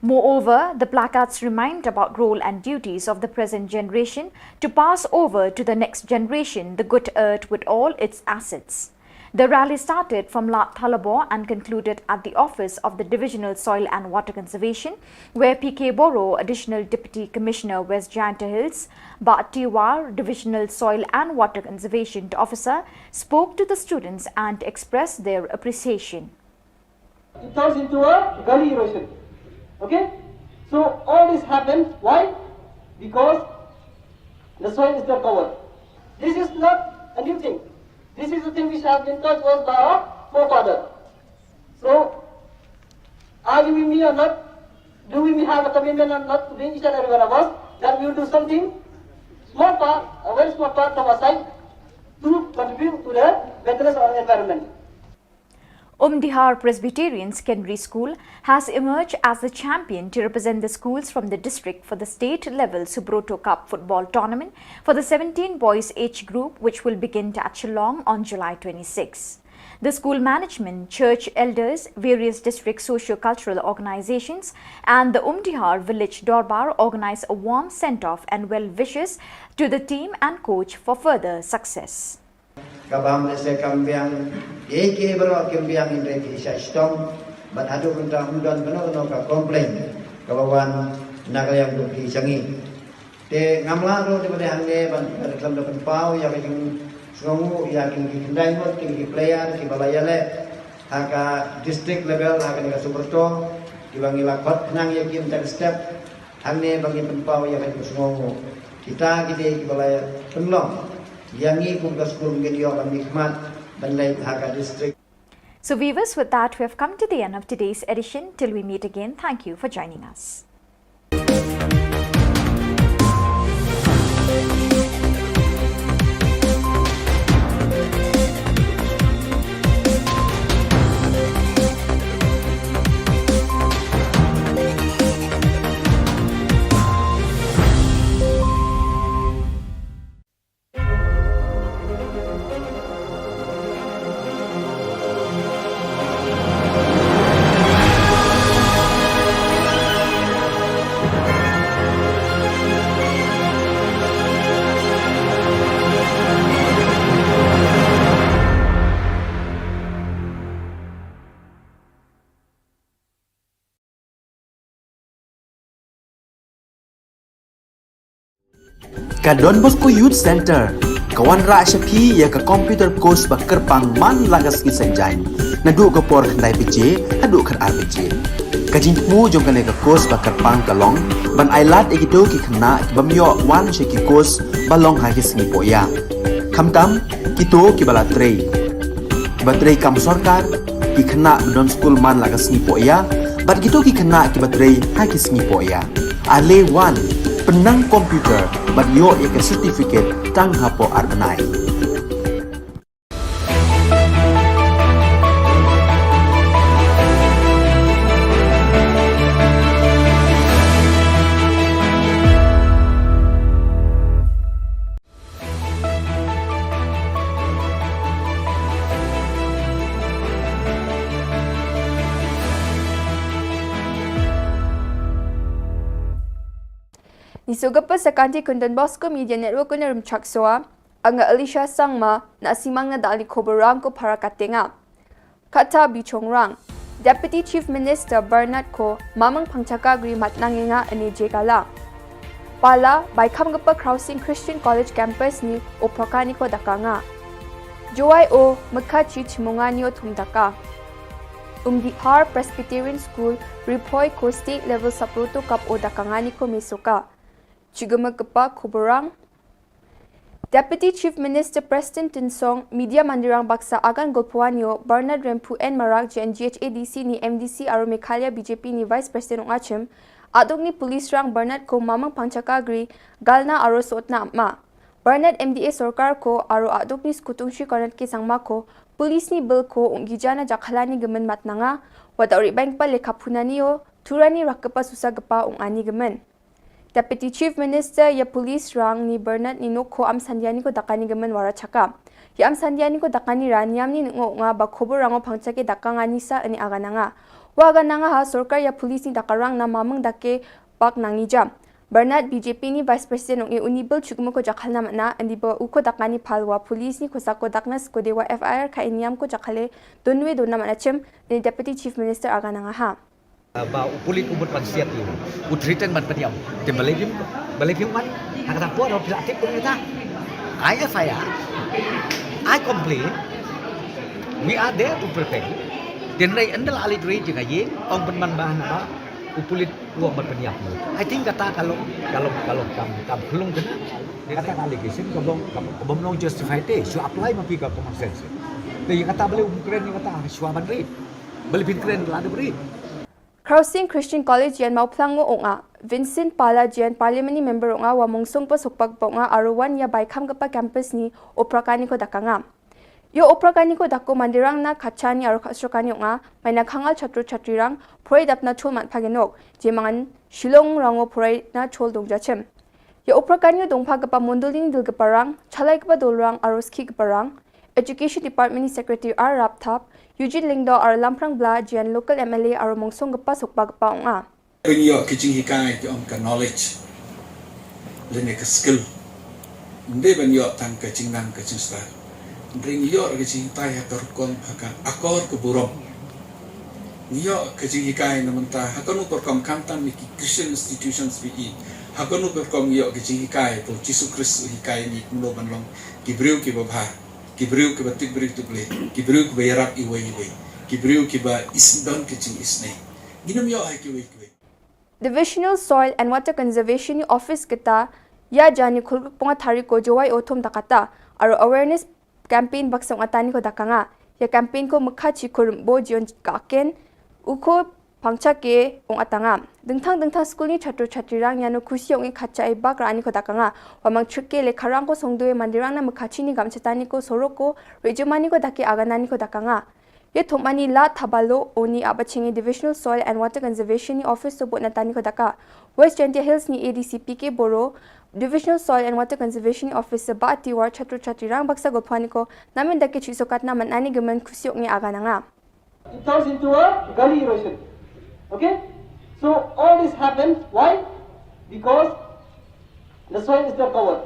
Moreover, the placards remind about role and duties of the present generation to pass over to the next generation the good earth with all its assets. The rally started from Lad Thalabo and concluded at the office of the Divisional Soil and Water Conservation, where P K Boro, Additional Deputy Commissioner, West Jaintia Hills, Bah T War, Divisional Soil and Water Conservation Officer, spoke to the students and expressed their appreciation. It turns into a gully erosion. Okay? So all this happens. Why? Because the soil is not covered. This is not a new thing. This is a thing which has been taught to us by our forefather. So, are you with me or not? Do we have a commitment or not to each and every one of us that we will do something, small part, a very small part from our side, to contribute to the maintenance of our environment? Umdihar Presbyterian Secondary School has emerged as the champion to represent the schools from the district for the state level Subroto Cup football tournament for the seventeen boys age group, which will begin at Shillong on July twenty-six. The school management, church elders, various district socio-cultural organizations, and the Umdihar Village Dorbar organize a warm send-off and well wishes to the team and coach for further success. Kaba mynta kam biang, ïa ki baroh kim biang, hynrei ki shah shitom, bad haduh mynta ym don kano kano ka complain kaba wan na ka liang jong ki sha ngi. Te ngam lah ruh te ba dei hangne ban, ban khlem da pynpaw ïa ka jingsngewnguh ïa kine ki khyndai ngut, kine ki player kiba la ïaleh ha ka district level ha kane ka Subroto, kiba ngi la khot khnang ïa ki mynta ka step. Hangne ba ngin pynpaw ïa ka jingsngewnguh. Kita ki dei kiba la pynlong ïa ngi kum ka skul ngin ïoh ban mihkhmat ban leit ha ka district. So viewers, with that, we have come to the end of today's edition. Till we meet again, thank you for joining us. Ka Don Bosco Youth Centre ka wanrah sha phi ïa ka computer course ba kyrpang man la ka sngi Saitjaiñ, naduh ka por khyndai baje haduh khatar baje. Ka jingthmu jong kane ka course ba kyrpang ka long ban ailad ïa kito ki khynnah ki bym ïoh wan sha ki course ba long ha ki sngi pohïa, khamtam kito kiba la trei, kiba trei kam sorkar, ki khynnah ba don skul man la ka sngi pohïa, bad kito ki khynnah kiba trei ha ki sngi pohïa. Ale wan, pynnang computer bad ïoh ïa ka certificate tang hapoh ar bnai. Nisoga pa sa kanti kun Don Bosco Media Network kun rum chak soa. Anga Alicia Sangma na simang na dali koborang ko para katenga. Kata bichongrang. Deputy Chief Minister Bernard ko mamang pangchaka gri matnangenga ene jegala. Pala, bai kam gapa Crossing Christian College Campus ni oprakani ko dakanga. Jowai o mekha chi chimungani o thum daka. Umdihar Presbyterian School, Ripoi ko state level sapruto kap o dakangani ko mesoka. Chigama kapa koborang. Deputy Chief Minister Preston Tynsong, media mandirang baksa agan golpuanio, Bernard Remphu N Marak J N G H A D C ni M D C aro Meghalaya B J P ni Vice President ong achim, aduk ni police rang Bernard ko mamang pangchaka gri, galna aro sotna ama. Bernard M D A sorkar ko aro aduk ni skutung shi Bernard ke sangma ko, police ni bel ko ong gijana jakhalani gemen matnanga, wadau ri bang pa lekha punanio, turani rakapa susa gepa ong ani gemen. Deputy Chief Minister ya police rang ni Bernard ni nok ko am sandiani ko dakani gemen wara chaka. Ya am sandiani ko dakani ra niam ni ngo nga ba khobor rango pangchake dakanga ni sa ani agananga. Wa agananga ha sorkar ya police ni dakarang na mamang dake bak nangi jam. Bernard B J P ni Vice President ong e uni bel chukmo ko jakhalna mana andi ba uko dakani phalwa police ni ko sako daknas ko dewa F I R ka iniam ko jakhale donwe dona mana chem ni Deputy Chief Minister agananga ha. Ba u pulit u mut ban siat ïa u, u threaten ban pynïap. Te balei phim, balei phim wan? Ha kata por phi la tip kumta. I F I R, I complain. We are there to protect you. Te hynrei ynda la leit rei jong ka ïing, ong pynban ba hana ba u pulit u ong ban pynïap. I think kata ka long, ka long, ka long kam, kam khlung kena. Kata ka allegation ka bym, ka bym long justified te. Shu apply ma phi ka common sense. Te ïa kata balei um kren ïa kata, shuwa ban rei. Balei phin kren la dep rei. Crossing Christian College ïan Mawphlang ngo ong a, Vincent Pala Jain Parliament ni member ong a wa mungsong pa sokpak pa ong a aro wan ïa bai kham kapa campus ni oprakani ko dakanga. Yo oprakani ko dako mandirang na khachani aro khasrokani ong a, mai na khangal chatru chatrirang, phurai dap na chol mat phagenok, je mangan Shillong rango phurai na chol dong jachem. Yo oprakani dong pha kapa mondolini dil kapa rang, chalai kapa dol rang aro skhi kapa rang, Education Department ni Secretary R Rapthap, Eugene Lyngdoh aro Lamprang Bla Jain local M L A aro mungsong kapa sokpa kapa ong a. Ring ïoh ki jinghikai ki ong ka knowledge. Lane ka skill. Ym dei ban ïoh tang ka jingnang ka jingstad. Ring ïoh ka jinghikai ha ka rukom ha ka akor ka burom. Ngi ïoh ka jinghikai na mynta ha kano ka rukom khamtam ni ki Christian institutions phi i. Ha kano ka rukom ngi ïoh ka jinghikai to Jisu Khrist u hikai ngi kumno ban long ki briew kiba bha. Ki briew kiba tip briew tip Blei, ki briew kiba ïarap iwei iwei, ki briew kiba isdon ki jingisnei. Ngin ym ïoh ha kiwei kiwei. Divisional Soil and Water Conservation Office kata ïa jani khulkut pung a thariko Jowai o thum dakata aro awareness campaign baksa ong atani ko dakanga. Ïa campaign ko mekha chi ko rymbo jion ka ken uko pangchake ong atanga. Dengthang dengthang skul ni chatru chatrirang ïano khusi ong i khacha i bak ra ani ko dakanga. Wa mang chuke le kharang ko songdue mandirang na mekhachi ni gam chatani ko soroko rejumani ko dake aganani ko dakanga. Ye thumani la thabalo oni abachingi Divisional Soil and Water Conservation ni office to bot natani ko daka. West Jaintia Hills ni A D C P K Boro, Divisional Soil and Water Conservation ni office ba ati war chatru chatrirang baksa gopani ko namin dake chi sokat na manani gemen khusi ong i agananga. It turns into a gully erosion. Okay? So all this happens. Why? Because the soil is not covered.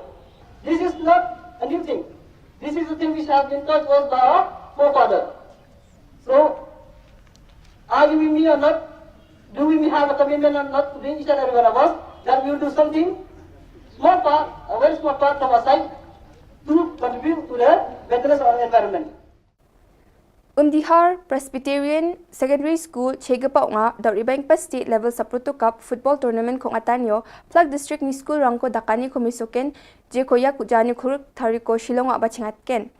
This is not a new thing. This is a thing which has been taught to us by our forefather. So, are you with me or not? Do we have a commitment or not to each and every one of us that we will do something, small part, a very small part from our side, to contribute to the maintenance of our environment? Umdihar Presbyterian Secondary School chegapa unga dauri bangpa state level sapruto cup football tournament kong atanyo plak district ni school rangko dakani ko misoken je ko yak ujani khuruk thariko Shillong wa bachingat ken.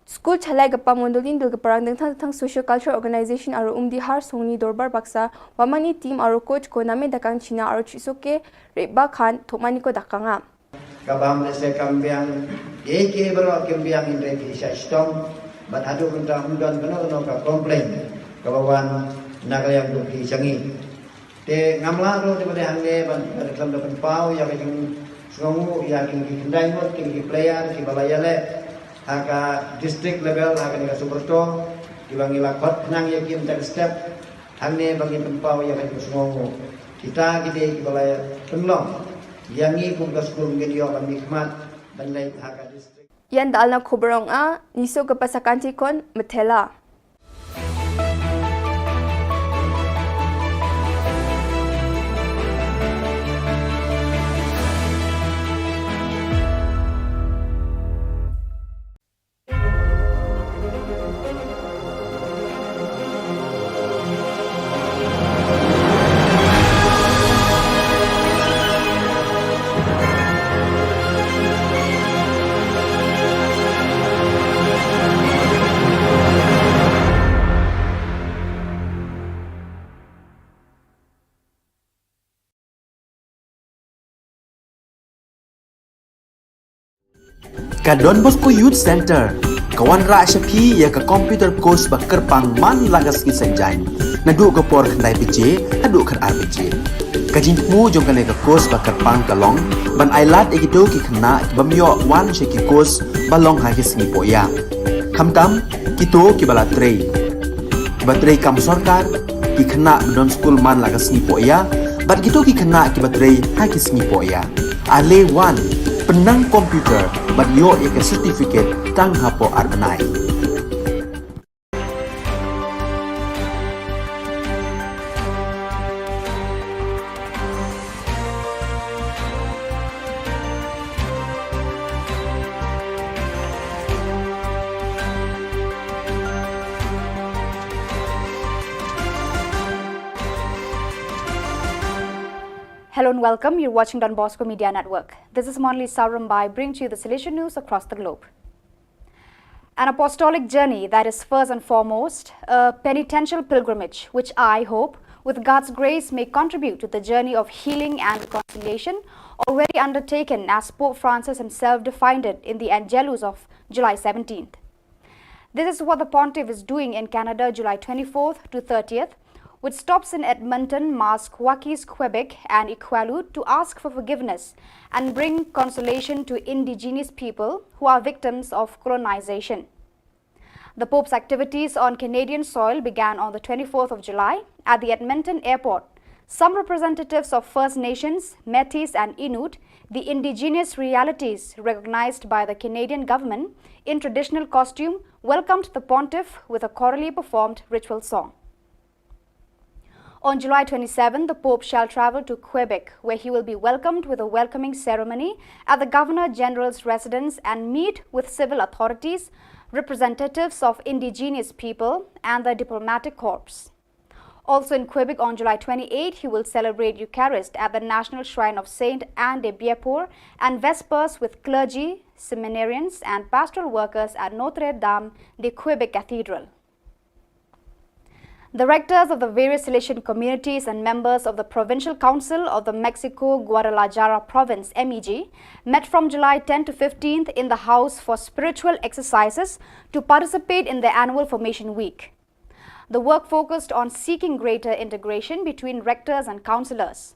School chalai gapa mondolin dul gaparang dengthang dengthang social cultural organization aro Umdihar songni dorbar baksa wamani team aro coach ko name dakang China aro chisoke reba khan thokmani ko dakanga. Kaba ham lehse kam biang, ïa ki baroh kim biang hynrei ki shah shitom, bad haduh mynta ym don kano kano ka complain kaba wan na ka liang jong ki sha ngi. Te ngam lah ruh te ba dei hangne ban, ban khlem da pynpaw ïa ka jingsngewnguh ïa ki, ki khyndai ngut ki, ki player kiba la ïaleh ha ka district level ha kane ka Super Tour kiba ngi la khot khnang ïa ki mynta ka step. Hangne ba ngin pynpaw ïa ka jingsngewnguh. Kita ki dei kiba la pynlong Ïa ngi kum ka skul ngin ïoh ka mihkhmat ban leit ha ka district. Ïa nda alna khubor ong a, ngi suk ka pasa kanti kon, methela. Ka Don Bosco Youth Center ka wanrah sha phi ïa ka computer course ba kyrpang man la ka sngi Saitjaiñ, naduh ka por khyndai baje haduh khatar baje. Ka jingthmu jong kane ka course ba kyrpang ka long ban ailad ïa kito ki khynnah ki bym ïoh wan sha ki course ba long ha ki sngi pohïa, khamtam kito kiba la trei, kiba trei kam sorkar, ki khynnah ba don skul man la ka sngi pohïa, bad kito ki khynnah kiba trei ha ki sngi pohïa. Ale wan, pynnang computer bad ïoh ïa ka certificate tang hapoh ar bnai. Hello and welcome. You're watching Don Bosco Media Network. This is Monali Saurumbai, bringing to you the Salesian news across the globe. An apostolic journey that is first and foremost a penitential pilgrimage, which I hope, with God's grace, may contribute to the journey of healing and reconciliation already undertaken, as Pope Francis himself defined it in the Angelus of July seventeenth. This is what the Pontiff is doing in Canada, July twenty-fourth to thirtieth, with stops in Edmonton, Masque, Waukesha, Quebec, and Iqaluit to ask for forgiveness and bring consolation to Indigenous people who are victims of colonization. The Pope's activities on Canadian soil began on the twenty-fourth of July at the Edmonton airport. Some representatives of First Nations, Métis, and Inuit, the indigenous realities recognized by the Canadian government, in traditional costume, welcomed the Pontiff with a chorally performed ritual song. On July twenty-seven, the Pope shall travel to Quebec, where he will be welcomed with a welcoming ceremony at the Governor General's residence and meet with civil authorities, representatives of indigenous people, and the diplomatic corps. Also in Quebec on July twenty-eight, he will celebrate Eucharist at the National Shrine of Saint Anne de Bienport and Vespers with clergy, seminarians, and pastoral workers at Notre Dame de Quebec Cathedral. The rectors of the various Salesian communities and members of the Provincial Council of the Mexico Guadalajara Province, M E G, met from July tenth to fifteenth in the house for spiritual exercises to participate in the annual Formation Week. The work focused on seeking greater integration between rectors and councillors.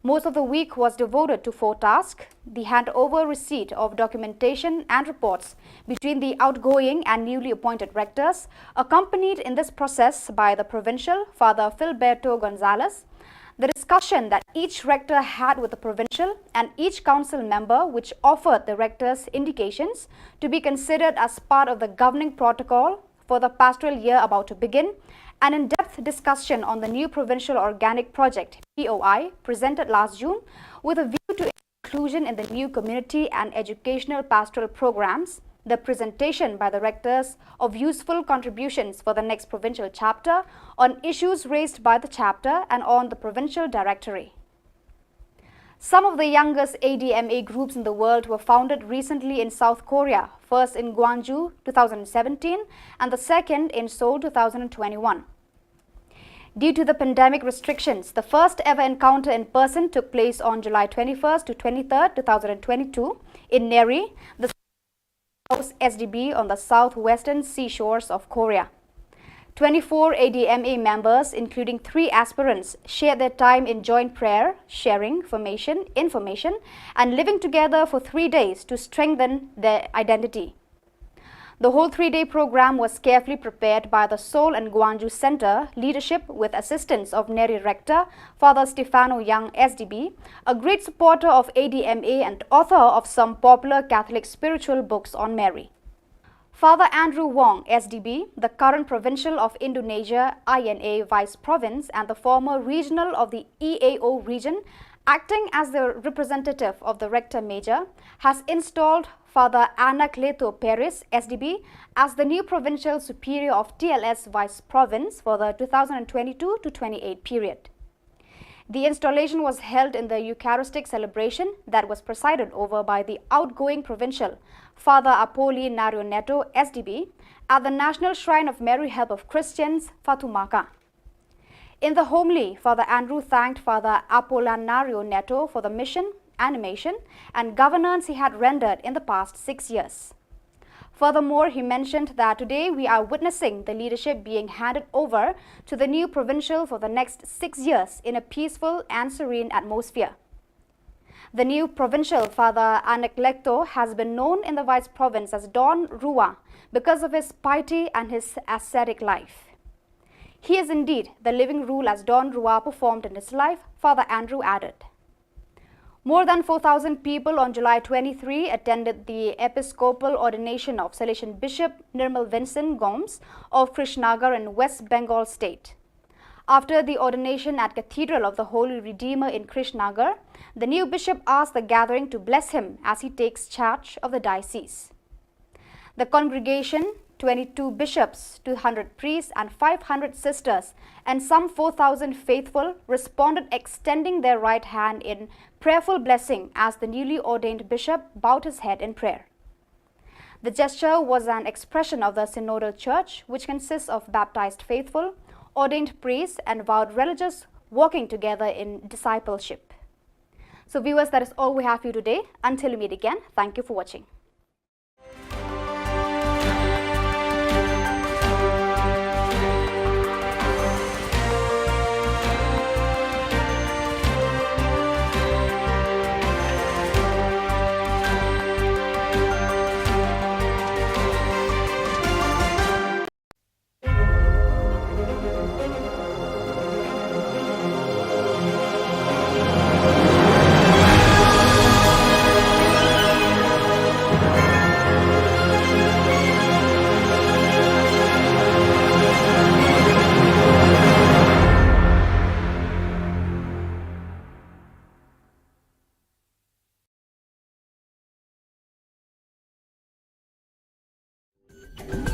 Most of the week was devoted to four tasks: the handover receipt of documentation and reports between the outgoing and newly appointed rectors, accompanied in this process by the provincial, Father Filberto Gonzalez, the discussion that each rector had with the provincial and each council member, which offered the rectors indications to be considered as part of the governing protocol for the pastoral year about to begin, an in-depth discussion on the new provincial organic project, P O I, presented last June with a view to inclusion in the new community and educational pastoral programs, the presentation by the rectors of useful contributions for the next provincial chapter on issues raised by the chapter and on the provincial directory. Some of the youngest A D M A groups in the world were founded recently in South Korea, first in Gwangju two thousand seventeen and the second in Seoul two thousand twenty-one. Due to the pandemic restrictions, the first ever encounter in person took place on July twenty-first to twenty-third, two thousand twenty-two, in Neri, the house S D B on the southwestern seashores of Korea. Twenty-four A D M A members, including three aspirants, shared their time in joint prayer, sharing formation, information, and living together for three days to strengthen their identity. The whole three-day program was carefully prepared by the Seoul and Gwangju Center leadership with assistance of Neri Rector, Father Stefano Young, S D B, a great supporter of A D M A and author of some popular Catholic spiritual books on Mary. Father Andrew Wong, S D B, the current provincial of Indonesia I N A Vice Province and the former regional of the E A O region, acting as the representative of the Rector Major, has installed Father Anacleto Perez, S D B, as the new provincial superior of T L S Vice Province for the two thousand twenty-two to twenty-eight period. The installation was held in the Eucharistic celebration that was presided over by the outgoing provincial, Father Apolinario Neto, S D B, at the National Shrine of Mary Help of Christians, Fatumaka. In the homily, Father Andrew thanked Father Apolinario Neto for the mission, animation, and governance he had rendered in the past six years. Furthermore, he mentioned that today we are witnessing the leadership being handed over to the new provincial for the next six years in a peaceful and serene atmosphere. The new provincial, Father Anacleto, has been known in the Vice Province as Don Rua because of his piety and his ascetic life. He is indeed the living rule as Don Rua performed in his life, Father Andrew added. More than four thousand people on July twenty-three attended the episcopal ordination of Salesian Bishop Nirmal Vincent Gomes of Krishnagar in West Bengal State. After the ordination at Cathedral of the Holy Redeemer in Krishnagar, the new bishop asked the gathering to bless him as he takes charge of the diocese. The congregation, twenty-two bishops, two hundred priests, and five hundred sisters, and some four thousand faithful, responded, extending their right hand in prayerful blessing as the newly ordained bishop bowed his head in prayer. The gesture was an expression of the synodal church, which consists of baptized faithful, ordained priests, and vowed religious working together in discipleship. So, viewers, that is all we have for you today. Until we meet again, thank you for watching.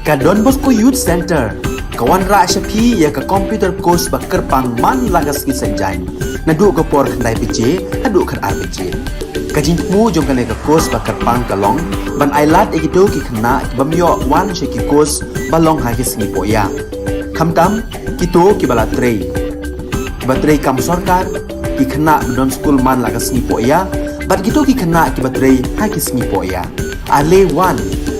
Ka Don Bosco Youth Center ka wanrah sha phi ïa ka computer course ba kyrpang man la ka sngi Saitjaiñ, naduh ka por khyndai baje haduh khatar baje. Ka jingthmu jong kane ka course ba kyrpang ka long ban ailad ïa kito ki khynnah ki bym ïoh wan sha ki course ba long ha ki sngi pohïa, khamtam kito kiba la trei, kiba trei kam sorkar, ki khynnah ba don skul man la ka sngi pohïa, bad kito ki khynnah kiba trei ha ki sngi pohïa. Ale wan,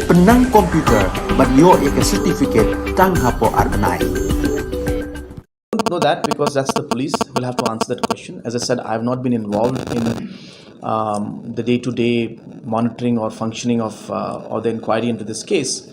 pynnang computer bad ïoh ïa ka certificate tang hapoh ar bnai. I don't know that because that's the police will have to answer that question. As I said, I have not been involved in um, the day-to-day monitoring or functioning of uh, or the inquiry into this case.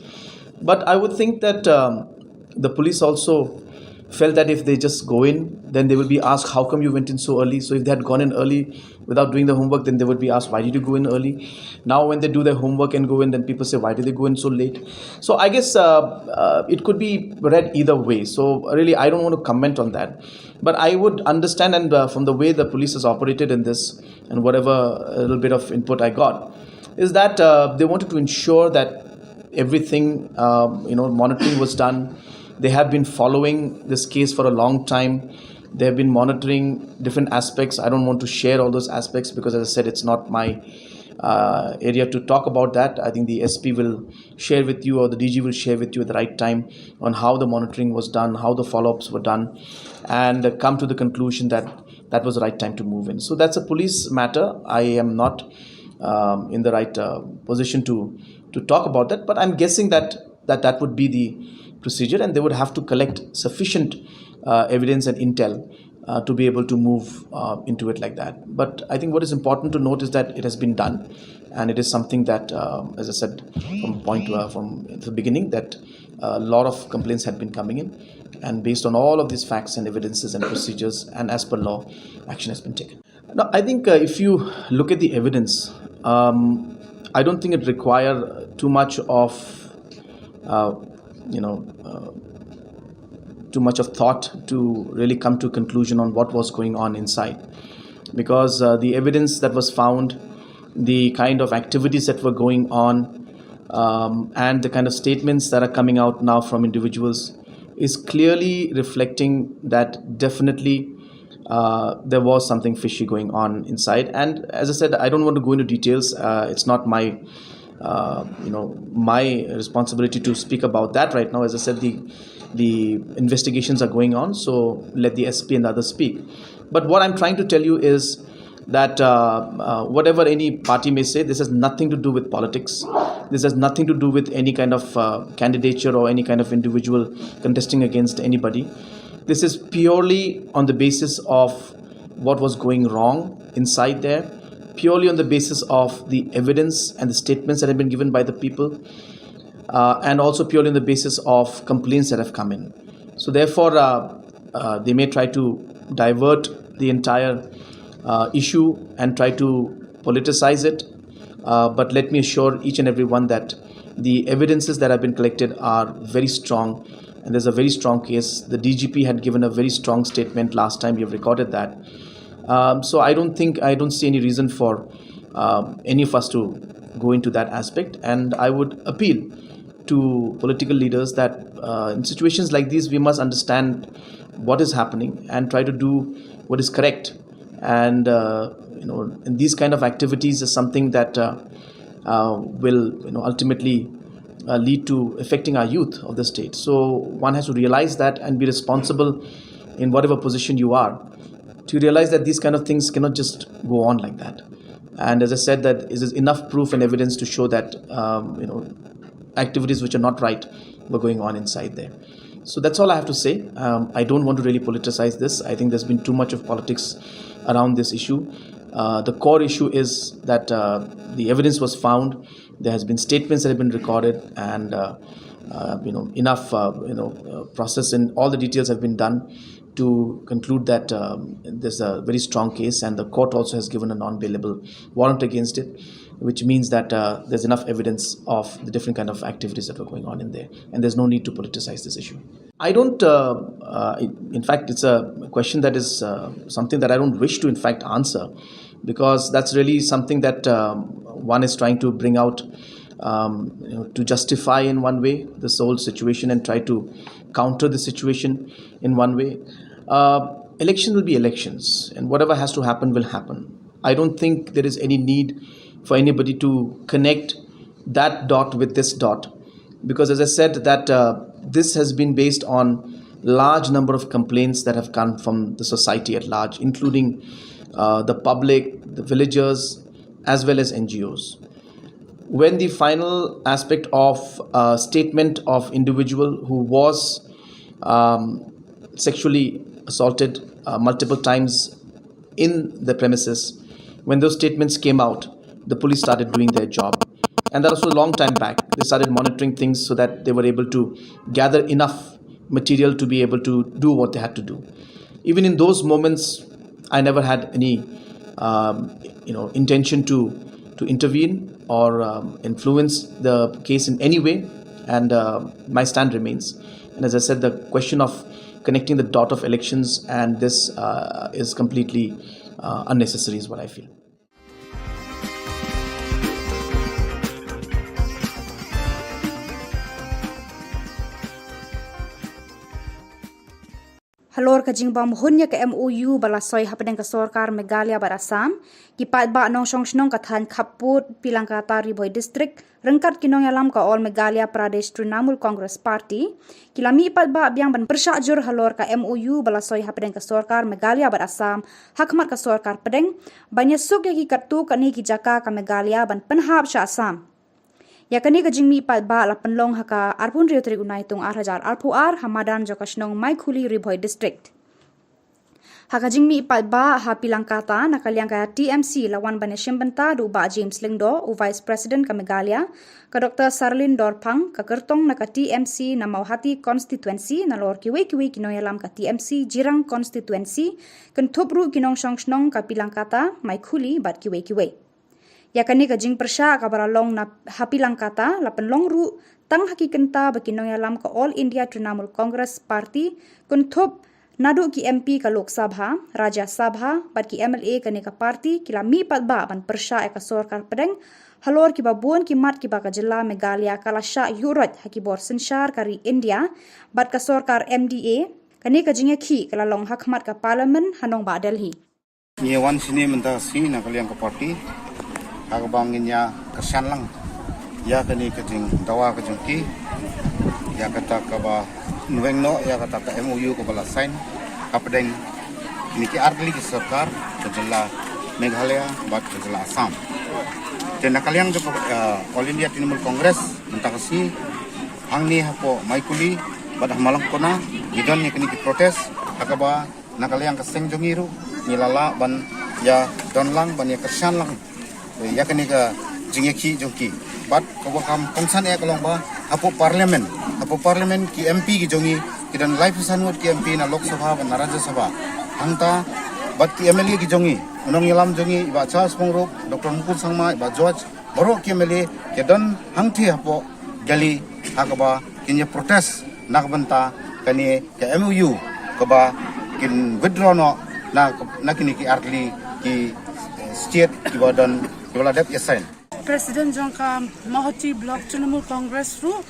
But I would think that um, the police also felt that if they just go in, then they will be asked, "How come you went in so early?" So if they had gone in early without doing the homework, then they would be asked, "Why did you go in early?" Now, when they do their homework and go in, then people say, "Why did they go in so late?" So I guess uh, uh, it could be read either way. So really, I don't want to comment on that. But I would understand, and uh, from the way the police has operated in this, and whatever a little bit of input I got, is that uh, they wanted to ensure that everything, um, you know, monitoring was done. They have been following this case for a long time. They have been monitoring different aspects. I don't want to share all those aspects because, as I said, it's not my uh, area to talk about that. I think the S P will share with you, or the D G will share with you at the right time on how the monitoring was done, how the follow-ups were done, and uh, come to the conclusion that that was the right time to move in. So that's a police matter. I am not um, in the right uh, position to to talk about that, but I'm guessing that that that would be the procedure, and they would have to collect sufficient uh, evidence and intel uh, to be able to move uh, into it like that. But I think what is important to note is that it has been done, and it is something that, um, as I said from point to, uh, from the beginning, that a lot of complaints had been coming in, and based on all of these facts and evidences and procedures, and as per law, action has been taken. Now, I think uh, if you look at the evidence, um, I don't think it require too much of, uh, you know, uh, too much of thought to really come to a conclusion on what was going on inside, because uh, the evidence that was found, the kind of activities that were going on, um, and the kind of statements that are coming out now from individuals is clearly reflecting that definitely uh, there was something fishy going on inside. And as I said, I don't want to go into details. Uh, it's not my, uh, you know, my responsibility to speak about that right now. As I said, the the investigations are going on, so let the S P and others speak. But what I'm trying to tell you is that uh, uh, whatever any party may say, this has nothing to do with politics. This has nothing to do with any kind of uh, candidature or any kind of individual contesting against anybody. This is purely on the basis of what was going wrong inside there, purely on the basis of the evidence and the statements that have been given by the people, uh, and also purely on the basis of complaints that have come in. So therefore, uh, uh, they may try to divert the entire uh, issue and try to politicize it. Uh, but let me assure each and every one that the evidences that have been collected are very strong, and there's a very strong case. The D G P had given a very strong statement last time. You've recorded that. Um, so I don't think, I don't see any reason for um, any of us to go into that aspect. And I would appeal to political leaders that uh, in situations like these, we must understand what is happening and try to do what is correct. And uh, you know, and these kind of activities is something that uh, uh, will, you know, ultimately uh, lead to affecting our youth of the state. So one has to realize that and be responsible in whatever position you are, to realize that these kind of things cannot just go on like that. And as I said, that is enough proof and evidence to show that um, you know, activities which are not right were going on inside there. So that's all I have to say. Um, I don't want to really politicize this. I think there's been too much of politics around this issue. Uh, the core issue is that uh, the evidence was found. There has been statements that have been recorded, and uh, uh, you know, enough uh, you know uh, process and all the details have been done to conclude that um, there's a very strong case, and the court also has given a non-bailable warrant against it, which means that uh, there's enough evidence of the different kind of activities that were going on in there, and there's no need to politicize this issue. I don't. Uh, uh, in fact, it's a question that is uh, something that I don't wish to, in fact, answer, because that's really something that um, one is trying to bring out um, you know, to justify in one way this whole situation and try to counter the situation in one way. Uh, election will be elections, and whatever has to happen will happen. I don't think there is any need for anybody to connect that dot with this dot, because as I said, that uh, this has been based on large number of complaints that have come from the society at large, including uh, the public, the villagers, as well as N G Os. When the final aspect of a statement of individual who was um, sexually assaulted uh, multiple times in the premises, when those statements came out, the police started doing their job. And that was a long time back. They started monitoring things so that they were able to gather enough material to be able to do what they had to do. Even in those moments, I never had any, um, you know, intention to to intervene or um, influence the case in any way, and uh, my stand remains. And as I said, the question of connecting the dot of elections and this uh, is completely uh, unnecessary, is what I feel. Halor ka jingbam hun ïa ka M O U ba la soi hapdeng ka sorkar Meghalaya bad Assam, ki paidbah nongshong shnong ka thaiñ Khappud, Pilangkata, Ri Bhoi District, ryngkat ki nongïalam ka All Meghalaya Pradesh Trinamool Congress Party, ki la mih paidbah biang ban pyrshah jur halor ka M O U ba la soi hapdeng ka sorkar Meghalaya bad Assam ha khmat ka sorkar pdeng ban ïasuk ïa ki katto katne ki jaka ka Meghalaya ban pynhap sha Assam. Ïa kane ka jingmih paidbah la pynlong ha ka arphew hynriew tarik u Naitung ar hajar arphew ar ha madan jong ka shnong Maikhuli, Ri Bhoi District. Ha ka jingmih paidbah ha Pilangkata, na ka liang ka T M C la wan ban ïashim bynta da u Bah James Lyngdoh, u Vice President ka Meghalaya, ka Doctor Sarlin Dorphang, ka kyrtong na ka T M C na Mawhati Constituency, nalor kiwei kiwei ki nongïalam ka T M C Jirang Constituency, kynthup ruh ki nongshong shnong ka Pilangkata, Maikhuli bad kiwei kiwei. Ïa kane ka jingpyrshah kaba la long na ha Pilangkata, la pynlong ruh tang ha ki kynta ba ki nongïalam ka All India Trinamool Congress Party, kynthup naduh ki M P ka Lok Sabha, Rajya Sabha bad ki M L A kane ka party ki la mih paidbah ban pyrshah ïa ka sorkar pdeng halor kiba bun ki mat kiba ka jylla Meghalaya ka la shah ïuhroit ha ki bor synshar ka ri India bad ka sorkar M D A. Kane ka jingïakhih ka la long ha khmat ka Parliament ha nongbah Delhi. Ngi wan shane mynta shi na ka liang ka party ha kaba ngin ïa kyrshan lang ïa kane ka jingdawa ka jong ki, ïa kata kaba nongweng noh ïa kata ka M O U kaba la sign hapdeng kine ki artylli ki sorkar ka jylla Meghalaya bad ka jylla Assam. Te na ka liang jong ka, uh, All India Trinamool Congress mynta ka shi hangne hapoh Maikhuli bad ha Malangkona ngi don ïa kine ki protest ha kaba na ka liang ka seng jong ngi ruh ngi la lah ban ïa don lang ban ïa kyrshan lang, eh, ïa kane ka jingïakhih jong ki. Bad kaba kham kongsan eh ka long ba hapoh Parliament, hapoh Parliament ki M P ki jong ngi ki don laiphew san ngut ki M P na Lok Sabha bad na Rajya Sabha. Hangta bad ki M L A ki jong ngi, u nongïalam jong ngi i Bah Charles Pyngrope, Doctor Mukul Sangma, i Bah George, baroh ki M L A ki don hangthie hapoh Delhi ha kaba kin ïa protest na ka bynta kane ka M O U kaba kin withdraw noh na, na kine ki artylli ki, eh, state kiba don kiba la dep ïa sign. President jong ka Mawhati Block Trinamool Congress ruh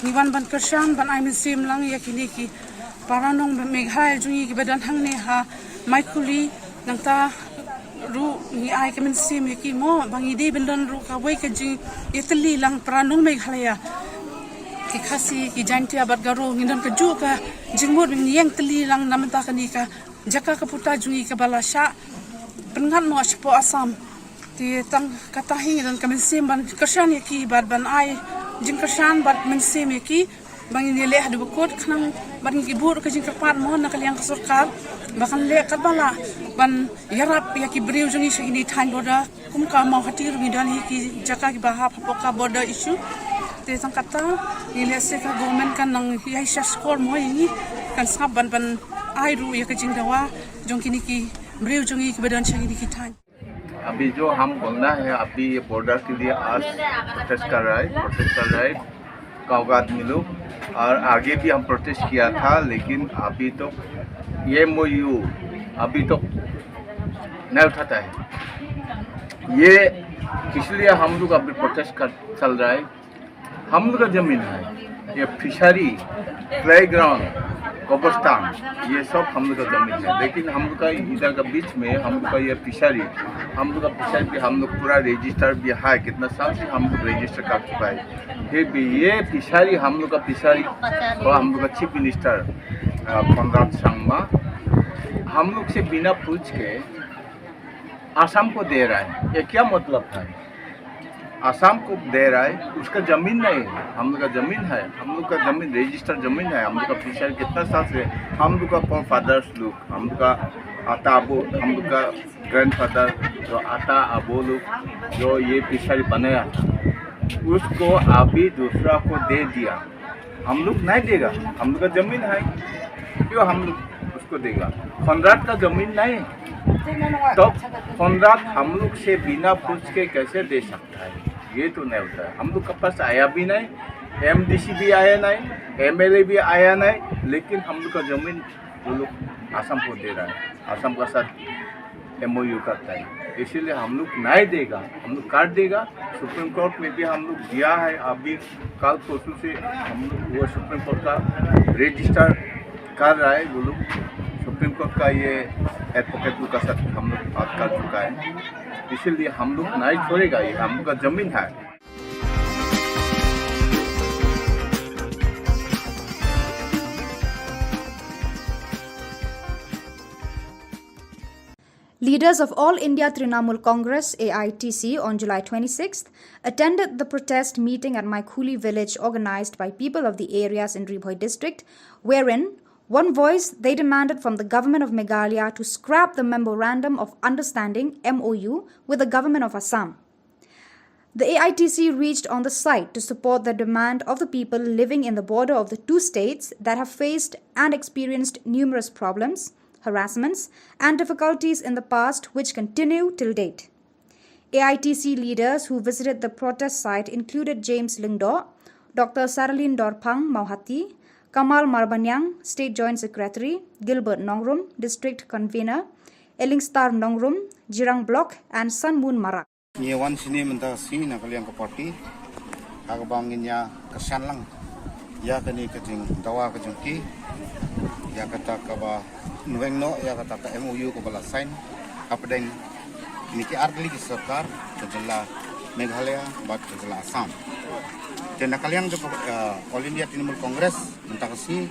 ngi wan ban kyrshan ban ai mynsiem lang ïa kine ki para nong Meghalaya jong ngi kiba don hangne ha Maikhuli. Nangta ruh ngi ai ka mynsiem ïa ki mo ba ngi dei ban don ruh kawei ka jingïatylli lang para nong Meghalaya, ki Khasi, ki Jaintia bad Garo, ngi don kajuh ka jingmut ba ngi ïeng tylli lang na bynta kane ka jaka ka puta jong ngi kaba la shah pynngat noh shapoh Assam. Te tang kata hi ngi don ka mynsiem ban kyrshan ïa ki bad ban ai jingkyrshan bad mynsiem ïa ki ba ngin ïaleh haduh ba kut khnang bad ngi ki buh ka jingkyrpad mo na ka liang ka sorkar ba kan leh katba lah ban ïarap ïa ki briew jong ngi sha kine thaiñ border. Kum ka Mawhati ruh ngi don hi ki jaka kiba hap hapoh ka border issue. Te tang kata ngi leh se ka government kan nang ïai shah skor mo ïa ngi, kan sngap ban ban ai ruh ïa ka jingdawa jong kine ki briew jong ngi kiba don sha kine ki thaiñ. अभी जो हम बोलना है, अभी ये बॉर्डर के लिए आज प्रोटेस्ट कर रहा है, प्रोटेस्ट कर रहा है काउगा आदमी लोग। और आगे भी हम प्रोटेस्ट किया था, लेकिन अभी तो ये एमओयू अभी तो नहीं उठाता है। ये इसलिए हम लोग अभी प्रोटेस्ट कर चल रहा है। हम लोग का जमीन है, ये फिशरी, प्लेग्राउंड, कब्रिस्तान, ये सब हम लोग का जमीन है। लेकिन हम लोग का इधर का बीच में हम लोग का ये फिशरी, हम लोग का फिशरी भी हम लोग पूरा रजिस्टर भी है, कितना साल से हम लोग रजिस्टर कर चुका है। फिर भी ये फिशरी हम लोग का फिशरी और हम लोग का चीफ मिनिस्टर, अ, कोनराड संगमा हम लोग से बिना पूछ के आसाम को दे रहा है। ये क्या मतलब है? आसाम को दे रहा है, उसका जमीन नहीं है, हम लोग का जमीन है। हम लोग का जमीन, रजिस्टर जमीन है। हम लोग का फिशरी कितना साल से, हम लोग का फोर फादर्स लोग, हम लोग का आता अबू, हम लोग का ग्रैंडफादर जो आता अबू लोग जो ये फिशरी बनाया था, उसको अभी दूसरा को दे दिया। हम लोग नहीं देगा, हम लोग का जमीन है, क्यों हम लोग उसको देगा? कोनराड का जमीन नहीं, तो कोनराड हम लोग से बिना पूछ के कैसे दे सकता है? ये तो नहीं होता है। हम लोग के पास आया भी नहीं, एमडीसी भी आया नहीं, एमएलए भी आया नहीं, लेकिन हम लोग का जमीन वो लोग आसाम को दे रहा है, आसाम का साथ एमओयू करता है, इसीलिए हम लोग नहीं देगा, हम लोग काट देगा। सुप्रीम कोर्ट में भी हम लोग दिया है, अभी कल परसों से हम लोग वो सुप्रीम कोर्ट का रजिस्टर कर रहा है, वो लोग सुप्रीम कोर्ट का ये एडवोकेट लोग का साथ हम लोग बात कर चुका है, इसीलिए हम लोग नहीं छोड़ेगा, ये हम लोग का जमीन है। Leaders of All India Trinamool Congress, A I T C, on July twenty-sixth, attended the protest meeting at Maikhuli village organized by people of the areas in Ri Bhoi district, wherein one voice, they demanded from the Government of Meghalaya to scrap the Memorandum of Understanding, M O U, with the Government of Assam. The A I T C reached on the site to support the demand of the people living in the border of the two states that have faced and experienced numerous problems, harassments, and difficulties in the past, which continue till date. A I T C leaders who visited the protest site included James Lyngdoh, Doctor Saralin Dorphang Mawhati, Kamal Marbaniang, State Joint Secretary, Gilbert Nongrum, District Convener, Elingstar Nongrum, Jirang Block, and Sun Moon Marak. Ngi wan shini mynta shi na ka liang ka party, ha kaba ngin ïa kyrshan lang ïa kane ka jingdawa ka jong ki, ïa kata kaba nongweng noh ïa kata ka M O U kaba la sign hapdeng kine ki artylli ki sorkar ka jylla Meghalaya bad ka jylla Assam. Te na ka liang jong ka, eh, All India Trinamool Congress mynta ka sngi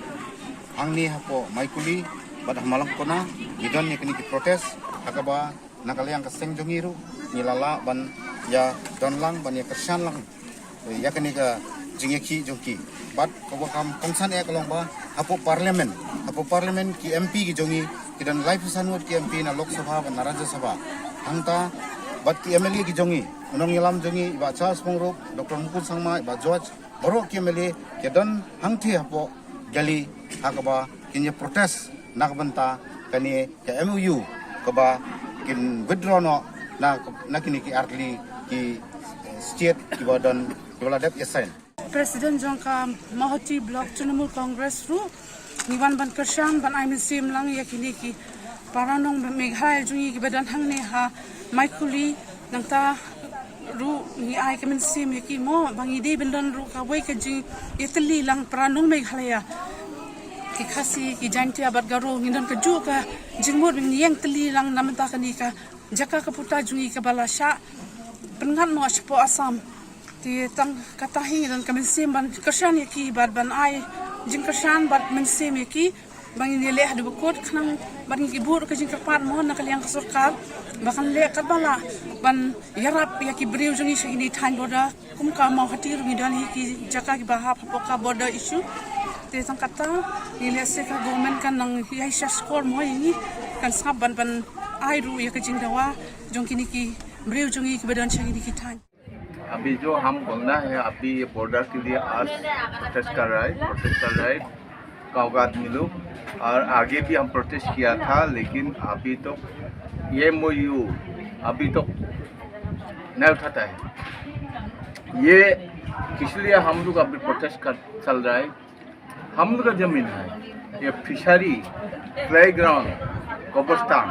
hangne hapoh Maikuli bad ha Malangkona ngi don ïa kine ki protest, ha kaba na ka liang ka seng jong ngi ruh ngi la lah ban ïa don lang, ban ïa kyrshan lang, eh, ïa kane ka jingïakhih jong ki. Bad kaba kham kongsan eh ka long ba hapoh parliament, hapoh parliament ki M P ki jong ngi ki don laiphew san ngut ki M P na Lok Sabha bad na Rajya Sabha. Hangta bad ki M L A ki jong ngi, u nongïalam jong ngi i Bah Charles Pyngrope, Doctor Mukul Sangma, i Bah George, baroh ki M L A ki don hangthie hapoh Delhi, ha kaba kin ïa protest na ka bynta kane ka M O U kaba kin withdraw noh na, na kine ki artylli ki, eh, state kiba don, kiba la dep ïa sign. President jong ka Mawhati Block Trinamool Congress ruh ngi wan ban kyrshan ban ai mynsiem lang ïa kine ki para nong Meghalaya jong ngi kiba don hangne ha Maikuli. Nangta ruh ngi ai ka mynsiem ïa ki mo ba ngi dei ban don ruh kawei ka jingïatylli lang para nong Meghalaya, ki Khasi, ki Jaintia bad Garo, ngi don kajuh ka jingmut ba ngi ïeng tylli lang na bynta kane ka jaka ka puta jong ngi kaba la shah pynngat noh shapoh Assam. Te tang kata hi ngi don ka mynsiem ban kyrshan ïa ki bad ban ai jingkyrshan bad mynsiem ïa ki ba ngin ïaleh haduh ba kut khnang ba ngin ïa bud ka jingkyrpad mo na ka liang ka sorkar ba kan leh katba lah ban ïarap ïa ki briew jong ngi sha kine ki thaiñ border. Kum ka Mawhati ruh ngi don hi ki jaka kiba hap hapoh ka border issue. Te tang kata ngi leh se ka government kan nang ïai shah skor mo ïa ngi, kan sngap ban, ban ai ruh ïa ka jingdawa jong kine ki briew jong ngi kiba don sha kine ki thaiñ. अभी जो हम बोलना है, अभी ये बॉर्डर के लिए आज प्रोटेस्ट कर रहा है, प्रोटेस्ट कर रहा है गाँव का आदमी लोग। और आगे भी हम प्रोटेस्ट किया था, लेकिन अभी तो ये एमओयू अभी तो नहीं उठाता है। ये किस लिए हम लोग अभी प्रोटेस्ट कर चल रहा है? हम लोग का जमीन है, ये फिशरी, प्लेग्राउंड, कब्रिस्तान,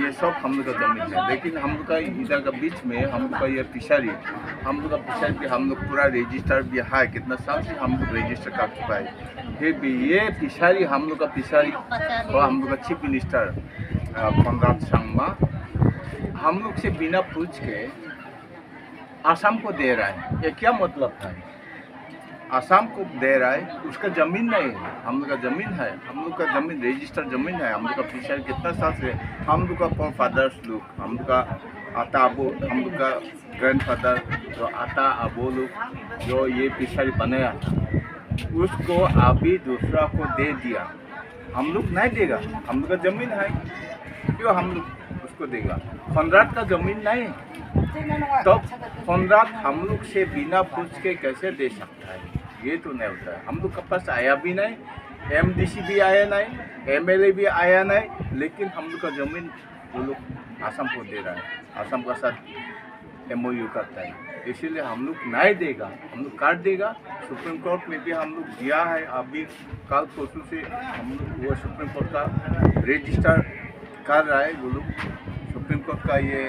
ये सब हम लोग का जमीन है। लेकिन हम लोग का इधर का बीच में हम लोग का ये फिशरी, हम लोग का फिशरी भी हम लोग पूरा रजिस्टर भी है, कितना साल से हम लोग रजिस्टर कर चुका है। फिर भी ये फिशरी हम लोग का फिशरी और हम लोग का चीफ मिनिस्टर, अ, कोनराड संगमा, हम लोग से बिना पूछ के आसाम को दे रहा है। ये क्या मतलब है? आसाम को दे रहा है, उसका जमीन नहीं है, हम लोग का जमीन है, हम लोग का जमीन, रजिस्टर जमीन है, हम लोग का फिशरी कितना साल से, हम लोग का फोर फादर्स लोग, हम लोग का आता अबू, हम लोग का ग्रैंडफादर, जो आता अबू लोग, जो ये फिशरी बनाया था, उसको अभी दूसरा को दे दिया। हम लोग नहीं देगा, हम लोग का जमीन है, क्यों हम लोग उसको देगा? कोनराड का जमीन नहीं, तो कोनराड हम लोग से बिना पूछ के कैसे दे सकता है? ये तो नहीं होता है। हम लोग के पास आया भी नहीं, एमडीसी भी आया नहीं, एमएलए भी आया नहीं, लेकिन हम लोग का जमीन वो लोग आसाम को दे रहा है, आसाम का साथ एमओयू करता है, इसीलिए हम लोग नहीं देगा, हम लोग काट देगा। सुप्रीम कोर्ट में भी हम लोग गया है, अभी कल परसों से हम लोग वो सुप्रीम कोर्ट का रजिस्टर कर रहा है, वो लोग सुप्रीम कोर्ट का ये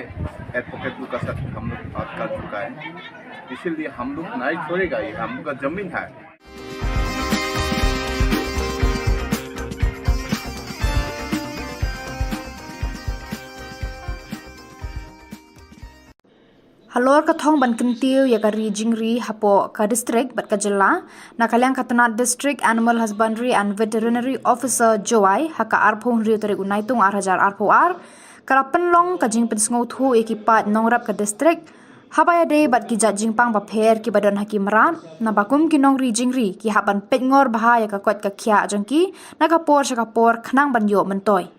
एडवोकेट लोग का साथ हम लोग बात कर चुका है, इसीलिए हम लोग नहीं छोड़ेगा, ये हम लोग का जमीन है। Halor ka thong ban kyntiew ïa ka ri jingri hapoh ka district bad ka jylla, na ka liang ka tnat District Animal Husbandry and Veterinary Officer Jowai, ha ka arphew hynriew tarik u Naitung ar hajar arphew ar, ka la pynlong ka jingpynsngewthuh ïa ki paid nongrep ka district, Haba ïadei bad ki jait jingpang bapher kiba don ha ki mrad, naba kum ki nongri jingri ki hap ban peit ngor bha ïa ka koit ka khiah jong ki na ka por sha ka por khnang ban ïoh myntoi.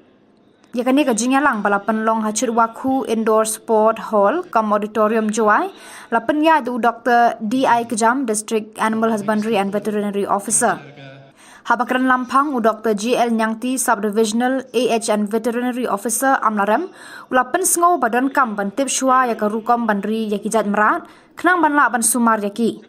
Ïa kane ka jingïalang ba la pynlong ha Chutwakhu Indoor Sport Hall cum Auditorium, Jowai, la pynïaid da u Doctor D I Kjam, District Animal Husbandry and Veterinary Officer. Haba kren lamphang, u Doctor G L Niangti, Sub-Divisional A H and Veterinary Officer, Amlarem, u la pynsngew ba donkam ban tip shuwa ïa ka rukom ban ri ïa ki jait mrad khnang ban lah ban sumar ïa ki.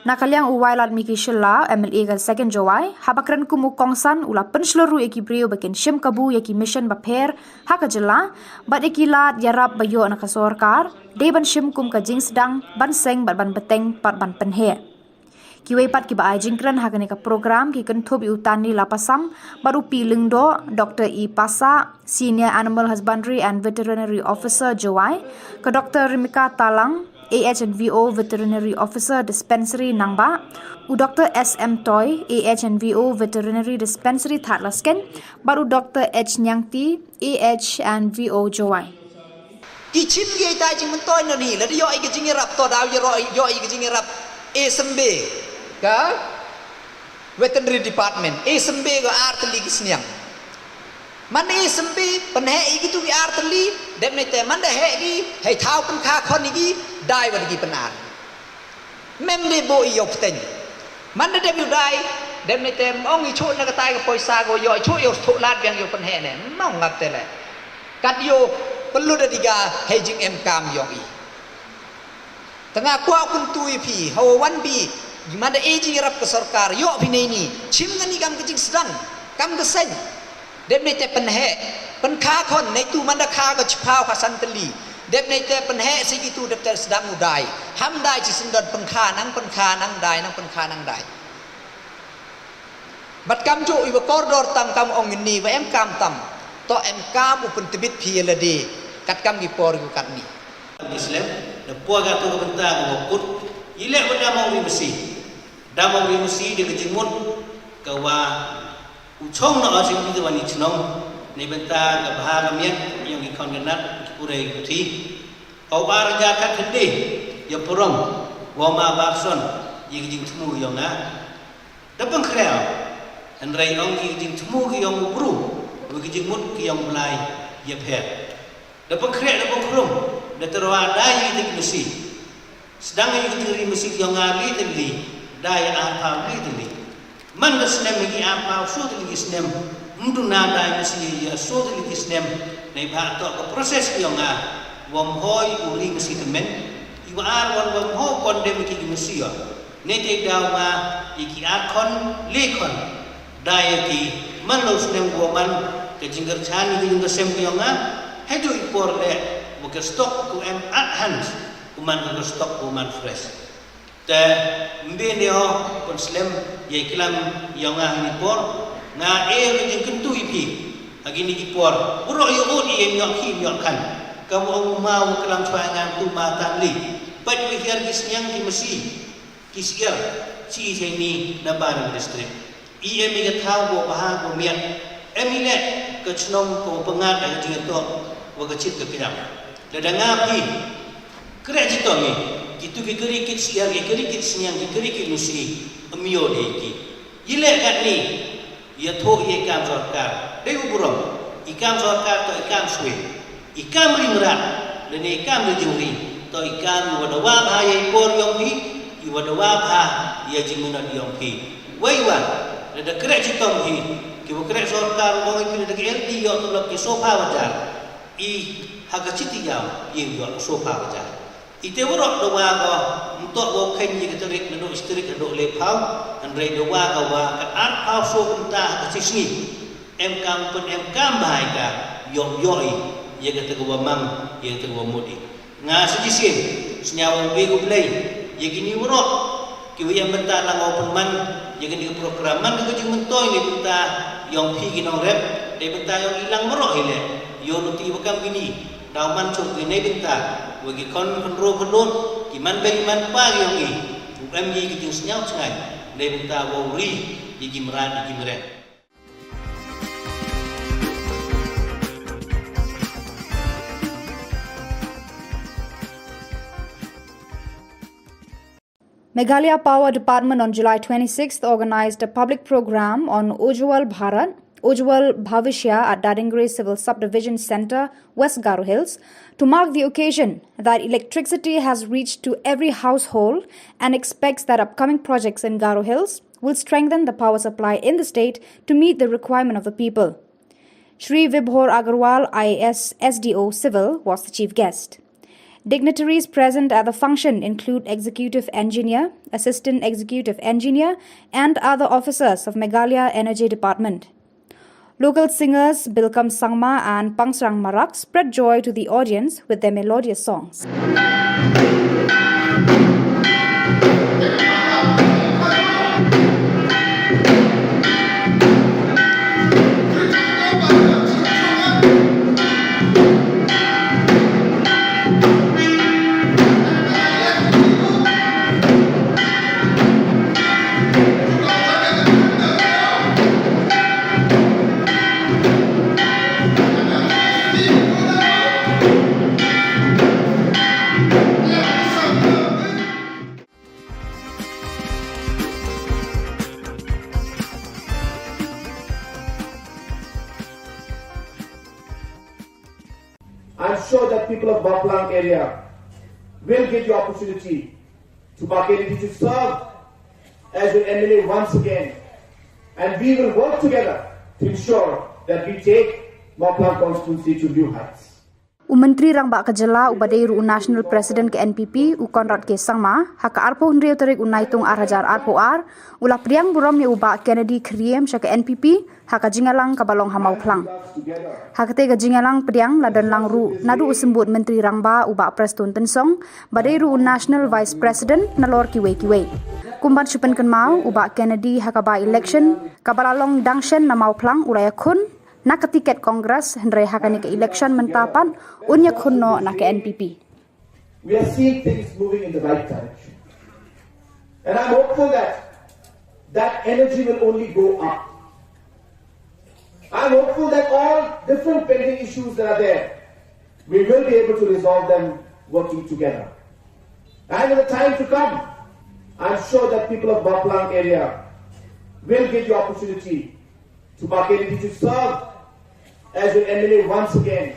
Na ka liang u Wailadmiki Shylla, M L A ka Second Jowai, haba kren kum u kongsan, u la pynshlur ruh ïa ki briew ba kin shim kabu ïa ki mission bapher ha ka jylla bad ïa ki lad ïarap ba ïoh na ka sorkar, dei ban shim kum ka jingsdang ban seng bad ban bteng bad ban pynheh. Kiwei pat kiba ai jingkren ha kane ka program ki kynthup ïa u Tanlila Passam bad u P Lyngdoh, Doctor E Passah, Senior Animal Husbandry and Veterinary Officer, Jowai, ka Doctor Rimika Talang, A H and V O Veterinary Officer, Dispensary, Nangbah, u Doctor S M Toi, A H and V O Veterinary Dispensary, Thadlaskein, bad u Doctor H Niangti, A H and V O, Jowai. Ki chim ki ïa ita jingmyntoi noni, lada ïoh ïa ka jingïarap, to daw ïoh ïa ka jingïarap, e symbe ka Veterinary Department, e symbe ka ar tylli ki sniang. Manda e symbe, pynheh ïa kitu ki ar tylli, dep nete manda heh ki, hei thaw pynkha khon ïa ki, dai wat ki pynar. Mem de bo ïoh pteng. Manda dep ïoh dai, dep nete ong ïoh chuh na katai ka poisa ko ïoh chuh ïoh thuh lad biang ïoh pynheh ne. Mong ngap tele. Kat ïoh pynlut da diga hei jingem kam ïoh i. Tanga kwah kyntu ïa phi, hawa wan bi, manda e jingïarap ka sorkar, ïoh phi nei ni, chim ngani kam ka jingsdang, kam ka seng. Dep nei te pynheh, pynkha khon, nei tu manda kha ka chiphaw ka san tylli. Dep nei te pynheh si kitu dep te sdang u dai. Ham dai chi syndon pynkha nang pynkha nang dai nang pynkha nang dai. Bad kam ju iwa kordor tam kam ong ni wa em kam tam. To em kam u pyntbit phi lade. Kat kam ki por yu kat ni. Islem, da por ka tu ka bynta ka wa kut. Ile wa da mau ri masi. Da mau ri masi de ka jingmut ka wa u chong na o jingmut wa ni chnong. Ni bynta ka bha ka miat yong ki khon ka nat ki pure ki puthi. Au ar ja kat hynde ya purong wa ma barson ya ki jingthmu yong nga. Da pynkhriaw, hynrei ong ki jingthmu ki yong u bru, wa ki jingmut ki yong Blai ya pher. Da pynkhriaw da pynkhrum, da tyrwa da yi da ki masi. Sdang yi ki jingri masi ki yong nga li tylli, da ya arphaw li tylli. Man ka snem ki arphaw so tylli ki snem, mdu na da yi masi ya so tylli ki snem, nei bha to ka proses ki yong nga, wa mhoi u ri masi tymmen, iwa ar wan wa mhoi kon dem ki masi ya. Nei te daw ma i ki ar khon le khon. Da ya ki man lo snem wa man ka jingkyrchan ki jingkasem ki yong nga. Hai tu i por le wa ka stock ku em at hand ku man ka stock ku man fresh. Te mbe ne o pun slem ya i klam yong nga ni por nga e ka jingkyntu i phi. Agi ni ki por bro yu ut i em yok hi yok kan. Kam ong ma wa klam chwa ngan tu ma tan li. Pat wi hiar ki sniang ki masi. Ki siar, chi i cheng ni na Baram District. I em i ka thaw ko paha ko miat. Em i le ka chnong ko pangat ka jing to wa ka chit ka kiram. Da da nga phi. Kre chi to mi. Ki tu ki kri kit siar ki kri kit sniang ki kri kit nusi. Em yo de ki. I le kat ni. Ïathuh ïa i kam sorkar. Dei u burom. I kam sorkar to i kam swe. I kam ri mrad. Lane i kam ri jingri. To i kam i wa dawa bha ïa i por yong phi. I wa dawa bha ïa jingmynot yong phi. Wei wa. Lada kreh chitom phi. Ki wa kreh sorkar u ong i phi lada ki L D ïoh tulop ki sofa wajar. I ha ka chiti ïaw ïa ïoh sofa wajar. Ite warok dawa ko mtok ko khen ïa ka tarik na dok tarik na dok lephaw. Hynrei dawa ko wa ka arphaw so kumta ha ka sisngi. Em kam pun em kam bha ïa ka yok yok i ïa ka tawa mang ïa ka tawa mut i. Nga sijisien snyaw ong be ko blei ïa kini warok. Ki wa ïa mynta lang ong pun man ïa kini ka program man ka jingmyntoi ni bynta yong phi ki nongrep dei bynta yong i lang warok hi le. Ïoh nuti wa kam kini. Daw man chuk ki nei bynta wa ki khon khynro khynrut ki man bei man pa ki yong i. U em i ki jingsnyaw chngai nei bynta wa u ri i ki mrad i ki mrad. Meghalaya Power Department on July twenty-sixth organized a public program on Ujjwal Bharat, Ujjwal Bhavishya at Dadingri Civil Subdivision Centre, West Garo Hills, to mark the occasion that electricity has reached to every household and expects that upcoming projects in Garo Hills will strengthen the power supply in the state to meet the requirement of the people. Shri Vibhor Agarwal, I A S, S D O Civil, was the chief guest. Dignitaries present at the function include Executive Engineer, Assistant Executive Engineer, and other officers of Meghalaya Energy Department. Local singers Bilkam Sangma and Pangsrang Marak spread joy to the audience with their melodious songs. I'm sure that people of Mawphlang area will give you opportunity to Bakiriti to serve as your M L A once again. And we will work together to ensure that we take Mawphlang constituency to new heights. U Myntri Rangbah ka Jylla uba dei ruh u National President ka N P P, u Conrad K Sangma, ha ka arphew hynriew tarik u Naitung ar hajar arphew ar, u la pdiang burom ïa u Bah Kennedy Kyriem sha ka N P P, ha ka jingïalang kaba long ha Mawphlang. Ha katei ka jingïalang pdiang la don lang ruh naduh u Symbud Myntri Rangbah u Bah Prestone Tynsong, ba dei ruh u National Vice President nalor kiwei kiwei. Kumban shu pynkynmaw, u Bah Kennedy ha ka by-election kaba la long dang shen na Mawphlang u la ïakhun na ka tiket Congress, hynrei ha kane ka election mynta pat un ïakhun noh na ka N P P. We are seeing things moving in the right direction. And I'm hopeful that that energy will only go up. I'm hopeful that all different pending issues that are there, we will be able to resolve them working together. And in the time to come, I'm sure that people of Mawphlang area will give you opportunity to Bakiriti to serve as your M L A once again.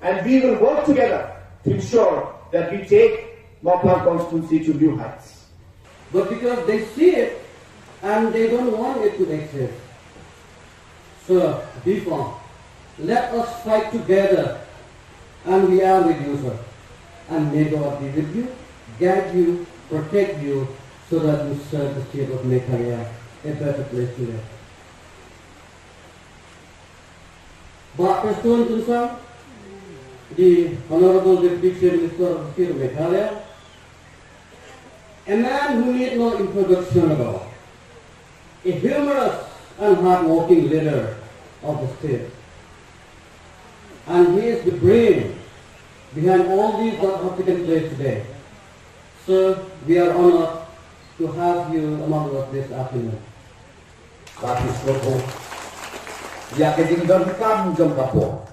And we will work together to ensure that we take Mawphlang constituency to new heights. But because they see it and they don't want it to exist. So, be firm. Let us fight together, and we are with you, sir. And may God be with you, guide you, protect you, so that you serve the state of Meghalaya a better place to live. Bah Prestone Tynsong, the Honorable Deputy Chief Minister of the State of Meghalaya, a man who need no introduction at all, a humorous and hard-working leader of the state. And he is the brain behind all these that have taken place today. Sir, we are honored to have you among us this afternoon. Ka phi sngewthuh ïa ka jingdonkam jong ka por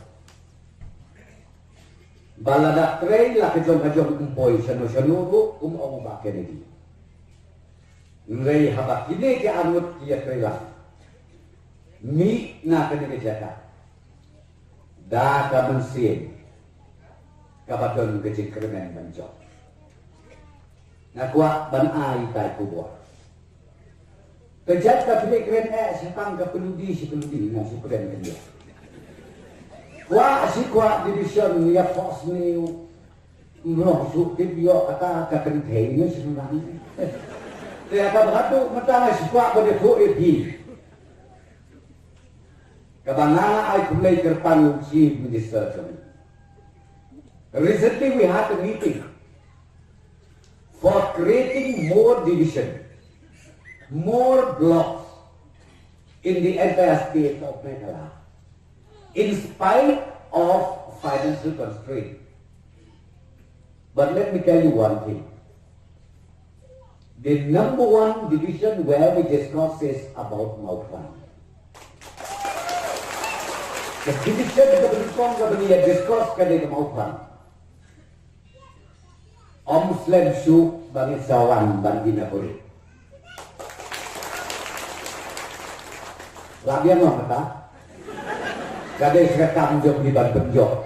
ba lada trei la ka jong ka jong, ym poi shano shano ruh, kum ong u Bah Kennedy. Hynrei haba kine ki arngut ki ïatrei lang, mih na kane ka jaka da ka mynsiem kaba don ka jingkyrmen ban jop. Nga kwah ban ai tai khubor. Ka jait ka pynïakren eh, sha tang ka pynludi, sha pynludi, nga shu kren kyndiah. Kwah shi kwah division ïa force ne u mrong shu tip ïoh kata ka kynthei ne shu nang. Te kaba haduh mynta nga shi kwah ban ïathuh ïa phi. Kaba nga ai khublei kyrpang ïa u Chief Minister jong ngi. Recently we had a meeting for creating more division, more blocks in the entire state of Meghalaya, in spite of financial constraint. But let me tell you one thing. The number one division where we discuss is about Mawphlang. Ka division kaba nyngkong kaba ngi ïa discuss ka dei ka Mawphlang. Ym slem shuh Ba ngi sa wan ban inaugurate. Ba ngi wan kata. Ka dei ka kam jong ngi ban pynjop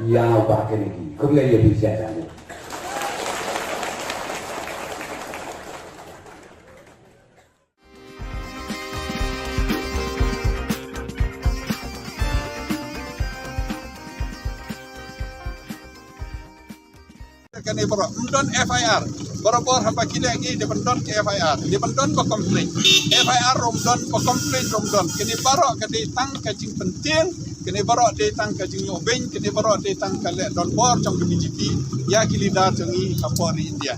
ïa u Bah Kennedy. Khublei ïa phi sha sha. Kane baroh ym don F I R. Barabor haba ki leh ngi dei ban don ka F I R, dei ban don ba complain. F I R ruh ym don, ba complain ruh ym don. Kane baroh ka dei tang ka jingpyntieng, kane baroh dei tang ka jingïoh beiñ, kane baroh dei tang ka leh donbor jong ka B J P ïa ki leader jong ngi hapoh ri India.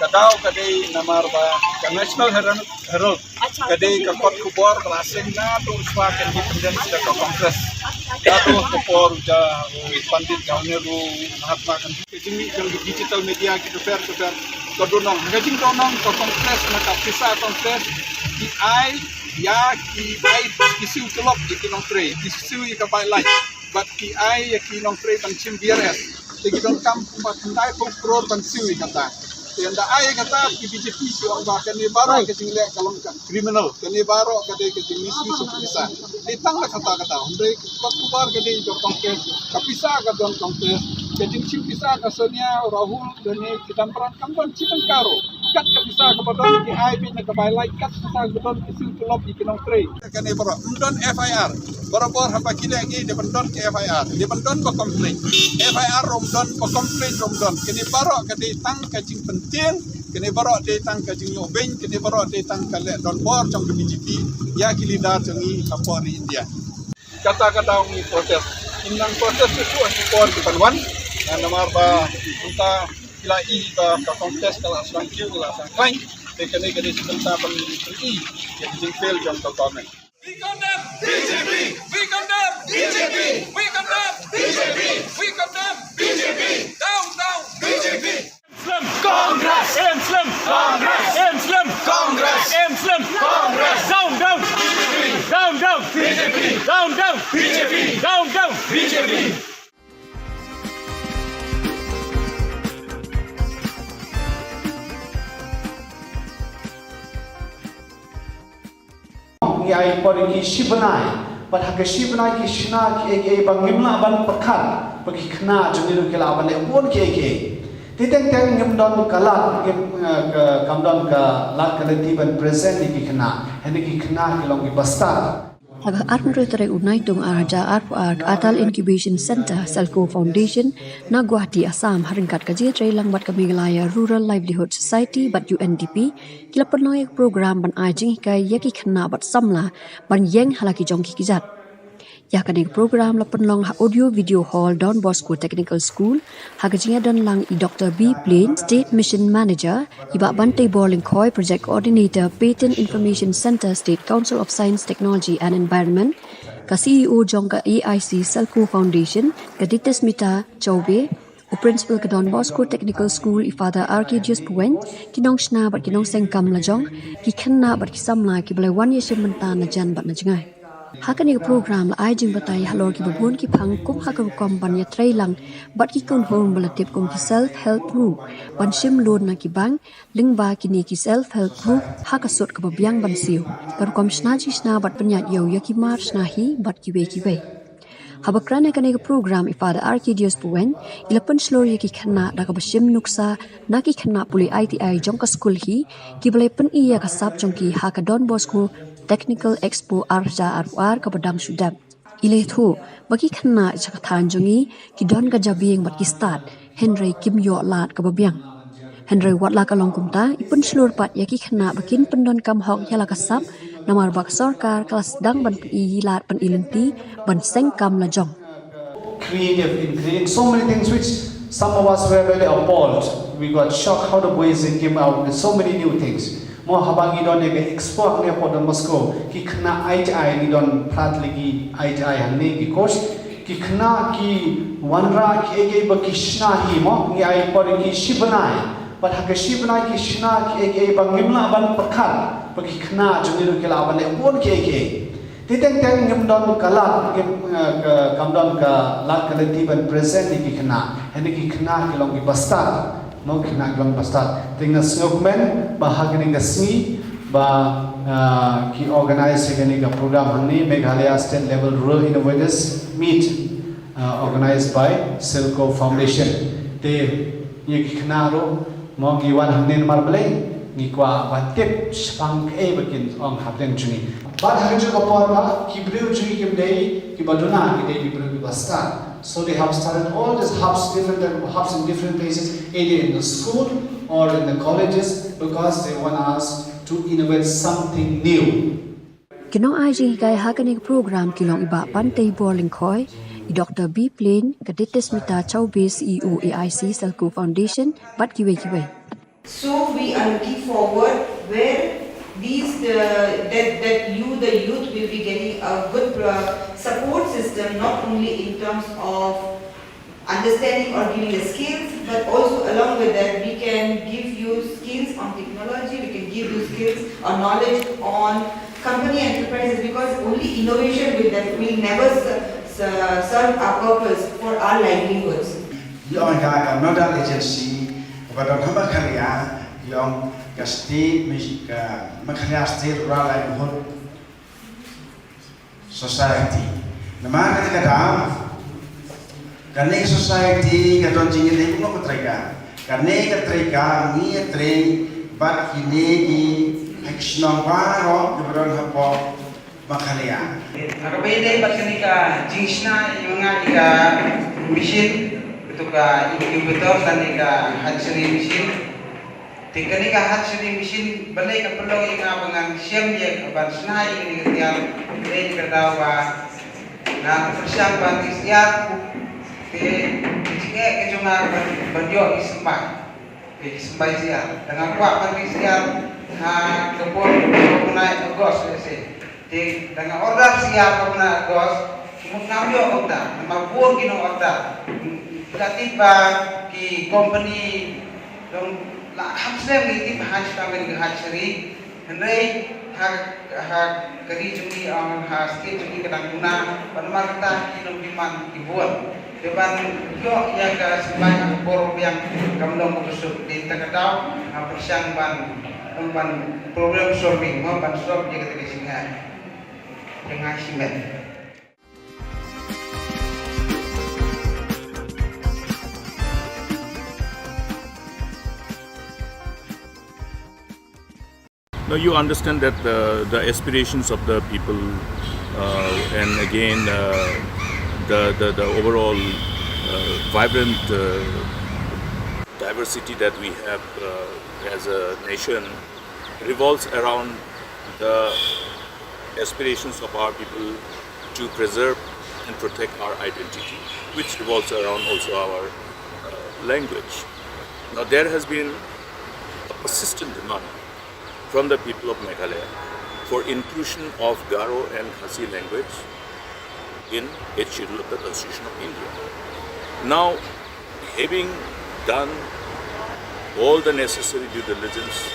Ka daw ka dei namar ba ka National Herald, Herald ka dei ka kot khubor ba la seng naduh shuwa ka independence da ka Congress. Naduh ka por u ja u Pandit Jawaharlal Nehru, Mahatma Gandhi. Ka jingmih jong ki digital media ki bapher bapher ka dohnud. Ka jingdohnud ka Congress, na ka pisa Congress ki ai ïa ki, ai ki siew tulop ïa ki nongtrei, ki siew ïa ka bai lain. Bad ki ai ïa ki nongtrei ban shim V R S. Te ki donkam kumba khyndai phew klur ban siew ïa kata. Te ynda ai ïa kata ki B J P ki ong ba kane baroh ka jingleh ka long ka criminal. Kane baroh ka dei ka jingmisuse ka pisa. Dei tang la kata kata. Hynrei ka kot khubor ka dei jong Congress. Ka pisa ka don Congress. Ka jingshim pisa ka Sonia, Rahul, Dane, Chidambaram kam don shi tyngka ruh. Kat ka pisa kaba don ki ai beit na ka bai lain, kat ka pisa kaba don ki siew tulop ïa ki nongtrei. Kane baroh ym don F I R. Barabor haba ki leh ngi dei ban don ka F I R, dei ban don ba complain. F I R ruh ym don, ba complain ruh ym don. Kane baroh ka dei tang ka jingpyntieng, kane baroh dei tang ka jingïoh beiñ, kane baroh dei tang ka leh donbor jong ka B J P ïa ki leader jong ngi hapoh ri India. Kata ka daw ngi protest. Ngim nang protest shuh shuh ha ki por ki ban wan. Namar ba mynta ki la i ba ka Congress ka la sdang kiew, ka la sdang khlaiñ. Te kane ka dei shi bynta ban pyni ïa ka jingfail jong ka government. We condemn B J P. We condemn B J P. We condemn B J P. We condemn B J P. Down, down B J P. Slim. Congress. Aim slim. Congress. Aim slim. Congress. Aim slim. Congress. Down, down. B J P. Down, down. B J P. Down, down. B J P. Down, down. B J P. Ngi ai por ki shi bnai, bad ha ki shi bnai ki shna kiei kiei ba ngim lah ban pyrkhat, ba ki khynnah jong ngi ruh ki lah ban leh bun kiei kiei. Te teng teng ngim don ka lad, ngim, eh, ka, kam don ka lad ka lynti ban present ïa ki khynnah, hynrei ki khynnah ki long ki bastard. Ha ka arphew hynriew tarik u Naitung ar hajar arphew ar, ka Atal Incubation Centre, Selco Foundation, na Guwahati, Assam, ha ryngkat ka jingïatreilang bad ka Meghalaya Rural Livelihood Society bad U N D P, ki la pynlong ïa ka program ban ai jinghikai ïa ki khynnah bad samla ban ïeng ha la ki jong ki kjat. Ïa kane ka program la pynlong ha Audio Video Hall, Don Bosco Technical School, ha ka jingïadon lang i Doctor B Plain, State Mission Manager, i Bah Banteibor Lyngkhoi, Project Coordinator, Patent Information Centre, State Council of Science, Technology and Environment, ka C E O jong ka A I C Selco Foundation, ka Ditismita Chaubey, u Principal ka Don Bosco Technical School, i Father Arcadius Puwen, ki nongshna bad ki nongseng kam lajong, ki khynnah bad ki samla kiba la wan ïashim bynta na jan bad na jngai. Ha kane ka program la ai jingbatai halor kiba bun ki phang kum ha ka rukom ban ïatreilang bad ki khun hynmen ba la tip kum ki self help group, ban shim loan na ki bank, lyngba kine ki self help group ha ka sut kaba biang ban siew, ka rukom shna jingshna bad pynïaid ïew ïa ki mar shna hi bad kiwei kiwei. Haba kren ha kane ka program i Father Arcadius Puwen, i la pynshlur ïa ki khynnah da kaba shim nuksa na ki khynnah pule I T I jong ka skul hi, kiba la pyni ïa ka sap jong ki ha ka Don Bosco Technical Expo ar hajar arphew ar kaba dang shu dep. I la ïathuh ba ki khynnah sha ka thaiñ jong ngi ki don ka jabieng bad ki stad, hynrei kim ïoh lad kaba biang. Hynrei wat la ka long kumta, i pynshlur pat ïa ki khynnah ba kin pyndonkam hok ïa la ka sap, namar ba ka sorkar ka la sdang ban pyni lad, pyni lynti ban seng kam lajong. Creative in creating so many things which some of us were really appalled. We got shocked how the boys, they came out with so many new things. Mo, haba ngi don ïa ka expo hangne hapoh Don Bosco, ki khynnah I T I, ngi don phra tylli ki I T I hangne ki course, ki khynnah ki wanrah kiei kiei ba ki shna hi mo, ngi ai por ki shi bnai. Bad ha ki shi bnai ki shna kiei kiei ba ngim lah ban pyrkhat ba ki khynnah jong ngi ruh ki lah ban leh bun kiei kiei. Te teng teng ngim don ka lad, ngim, eh, ka, kam don ka lad ka lynti ban present ïa ki khynnah. Hynrei ki khynnah ki long ki bastard. Mo ki khynnah ki long ba stad. Te nga sngewkmen ba ha kane ka sngi ba, ah, ki organize ïa kane ka program hangne, Meghalaya State Level Rural Innovators Meet, ah, organized by Silco Foundation. Te ïa ki khynnah ruh mo ngi wan hangne namar balei, ngi kwah ban tip shaphang kaei ba kin ong hapdeng jong ngi. Bad ha kajuh ka por ba ki briew jong ngi kim dei kiba duna, ki dei ki briew kiba stad. So they have started all these hubs, different type of hubs in different places, either in the school or in the colleges, because they want us to innovate something new. Ki nongai jinghikai ha kane ka program ki long i Bah Pantei Borlyngkhoit, i Doctor B Plain, ka Detesmita Chaubey, C E O A I C Silco Foundation, bad kiwei kiwei. So we are looking forward where these, uh, that, that you, the youth, will be getting a good, uh, support system, not only in terms of understanding or giving the skills, but also along with that, we can give you skills on technology, we can give you skills or knowledge on company enterprises, because only innovation will, def- will never ser- ser- serve our purpose for our livelihoods. Ïa ong ka, ka nodal agency kaba don ha Meghalaya, ïa ong ka state, ka Meghalaya State Rural Livelihood Society. Namar kata ka daw, kane ka society ka don jingïadei bun ka treika. Kane ka treika ngi ïatrei bad kine ki ha ki shnong baroh kiba don hapoh Meghalaya. Ha kaba ïadei bad kane ka jingshna ïa nga ïa ka machine, katu ka incubator lane ka hatchery machine. Te kane ka hatchery machine balei ka pynlong ïa nga ba ngan shem ïa ka ban shna ïa kane ka tiar, dei ka daw ba nga pyrshang ban ri syiar. Te ka jingeh ka jong nga ban, ban ïoh ïa symbai. Te symbai syiar. Te nga kwah ban ri syiar ha ka por ka bnai August lehse. Te da nga order syiar ka bnai August, mut ngam ïoh kumta, namar bun ki nong order. Nga tip ba ki company dang la kham slem ngi tip ha sha kane ka hatchery. Hynrei ha, ha ka ri jong ngi, ha state jong ngi ka dang duna, bad namar kata ki nong demand ki bun. Te ban ïoh ïa ka symbai ha ka por biang kam long kaba suk. Te kata ka daw nga pyrshang ban, ban problem solving, mo, ban solve ïa kata ka jingeh. Te nga shimet. Now you understand that the, the aspirations of the people, uh, and again, uh, the, the, the overall, uh, vibrant, uh, diversity that we have, uh, as a nation revolves around the aspirations of our people to preserve and protect our identity, which revolves around also our, uh, language. Now, there has been a persistent demand from the people of Meghalaya for inclusion of Garo and Khasi language in Eighth Schedule of the Constitution of India. Now, having done all the necessary due diligence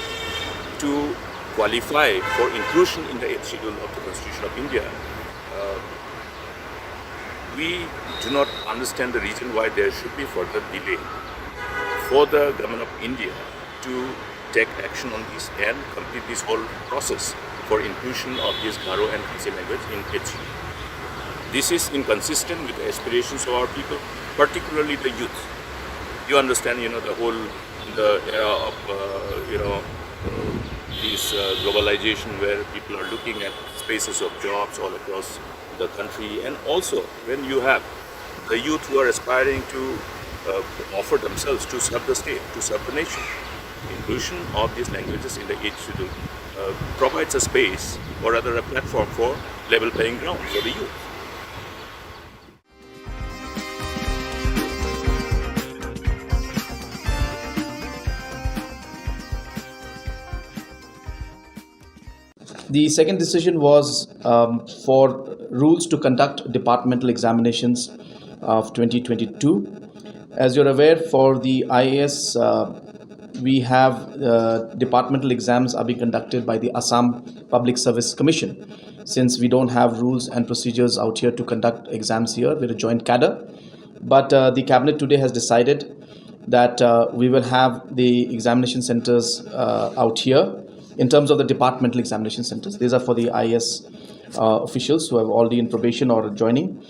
to qualify for inclusion in the Eighth Schedule of the Constitution of India, uh, we do not understand the reason why there should be further delay for the Government of India to take action on this and complete this whole process for inclusion of this Garo and Khasi language in H U. This is inconsistent with the aspirations of our people, particularly the youth. You understand, you know, the whole, the era of, uh, you know, uh, this, uh, globalization where people are looking at spaces of jobs all across the country, and also when you have the youth who are aspiring to, uh, offer themselves to serve the state, to serve the nation, inclusion of these languages in the Eighth Schedule, uh, provides a space, or rather a platform, for level playing ground for the youth. The second decision was, um, for rules to conduct departmental examinations of twenty twenty-two. As you're aware, for the I A S, uh, we have, uh, departmental exams are being conducted by the Assam Public Service Commission. Since we don't have rules and procedures out here to conduct exams here, we're a joint cadre. But, uh, the cabinet today has decided that uh, we will have the examination centers uh, out here in terms of the departmental examination centers. These are for the I A S uh, officials who have already in probation or joining.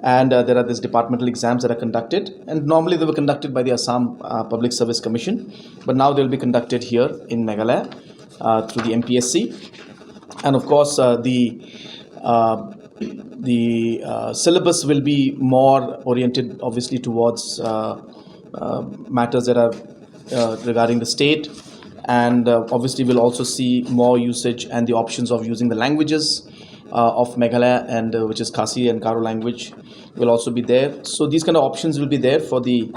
And uh, there are these departmental exams that are conducted. And normally they were conducted by the Assam uh, Public Service Commission, but now they'll be conducted here in Meghalaya uh, through the M P S C. And of course, uh, the uh, the uh, syllabus will be more oriented, obviously, towards uh, uh, matters that are uh, regarding the state, and uh, obviously, we'll also see more usage and the options of using the languages uh, of Meghalaya, and uh, which is Khasi and Garo language, will also be there. So these kind of options will be there for the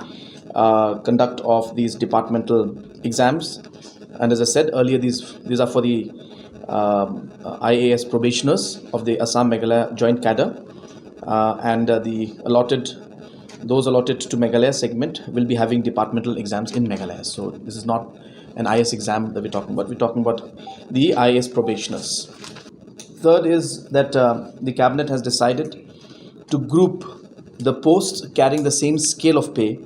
uh, conduct of these departmental exams. And as I said earlier, these these are for the um, I A S probationers of the Assam Meghalaya Joint Cadre, uh, and uh, the allotted those allotted to Meghalaya segment will be having departmental exams in Meghalaya. So this is not an I A S exam that we're talking about. We're talking about the I A S probationers. Third is that uh, the cabinet has decided to group the posts carrying the same scale of pay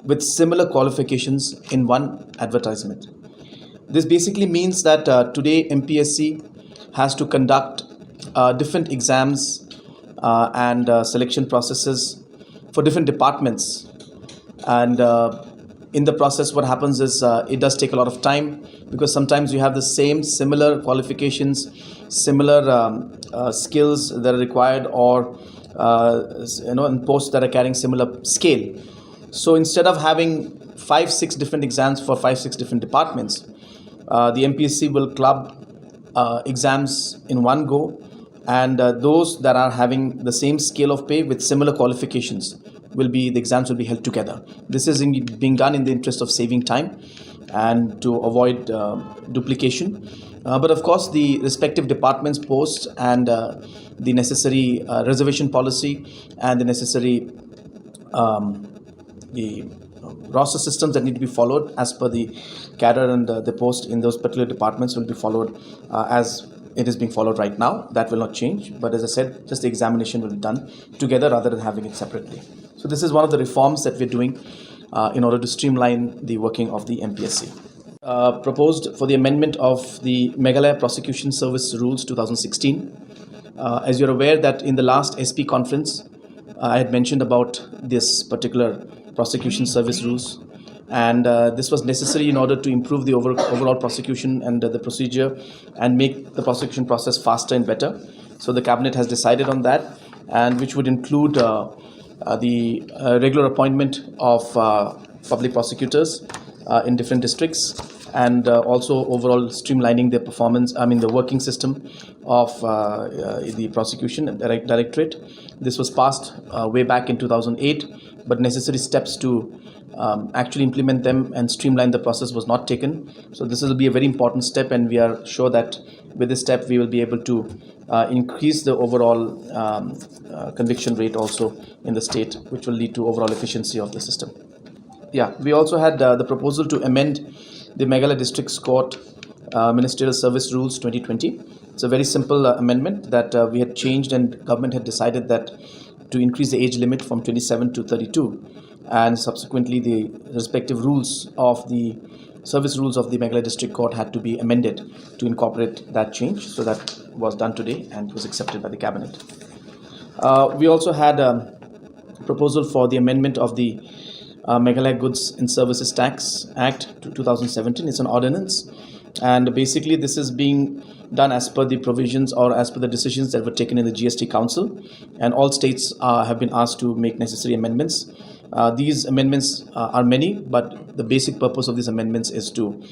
with similar qualifications in one advertisement. This basically means that uh, today M P S C has to conduct uh, different exams uh, and uh, selection processes for different departments. And uh, in the process, what happens is uh, it does take a lot of time, because sometimes you have the same similar qualifications, similar um, uh, skills that are required, or uh, s- you know, and posts that are carrying similar scale. So instead of having five, six different exams for five, six different departments, uh, the M P S C will club uh, exams in one go, and uh, those that are having the same scale of pay with similar qualifications will be the exams will be held together. This is in, being done in the interest of saving time and to avoid uh, duplication. Uh, but of course, the respective departments, posts, and uh, the necessary uh, reservation policy and the necessary um, the roster systems that need to be followed as per the cadre and uh, the post in those particular departments will be followed uh, as it is being followed right now. That will not change. But as I said, just the examination will be done together rather than having it separately. So this is one of the reforms that we're doing uh, in order to streamline the working of the M P S C. Uh, proposed for the amendment of the Meghalaya Prosecution Service Rules two thousand sixteen. Uh, as you're aware that in the last S P conference, uh, I had mentioned about this particular prosecution service rules, and uh, this was necessary in order to improve the over, overall prosecution and uh, the procedure, and make the prosecution process faster and better. So the cabinet has decided on that, and which would include uh, uh, the uh, regular appointment of uh, public prosecutors uh, in different districts, and uh, also overall streamlining the performance, I mean, the working system of uh, uh, the prosecution direct- directorate. This was passed uh, way back in two thousand eight, but necessary steps to um, actually implement them and streamline the process was not taken. So this will be a very important step, and we are sure that with this step we will be able to uh, increase the overall um, uh, conviction rate also in the state, which will lead to overall efficiency of the system. Yeah, we also had uh, the proposal to amend the Meghalaya Districts Court uh, Ministerial Service Rules twenty twenty. It's a very simple uh, amendment that uh, we had changed, and government had decided that to increase the age limit from twenty-seven to thirty-two, and subsequently the respective rules of the service rules of the Meghalaya District Court had to be amended to incorporate that change. So that was done today and was accepted by the cabinet. Uh, we also had a proposal for the amendment of the uh, Meghalaya Goods and Services Tax Act two thousand seventeen. It's an ordinance, and basically this is being done as per the provisions or as per the decisions that were taken in the G S T Council, and all states uh, have been asked to make necessary amendments. Uh, these amendments uh, are many, but the basic purpose of these amendments is to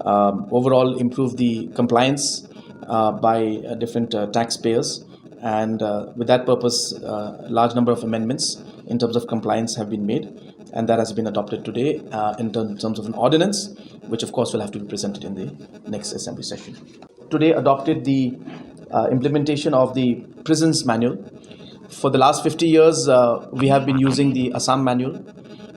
um, overall improve the compliance uh, by uh, different uh, taxpayers, and uh, with that purpose, uh, a large number of amendments in terms of compliance have been made, and that has been adopted today uh, in term- terms of an ordinance, which of course will have to be presented in the next assembly session. Today adopted the uh, implementation of the prisons manual. For the last fifty years, uh, we have been using the Assam manual,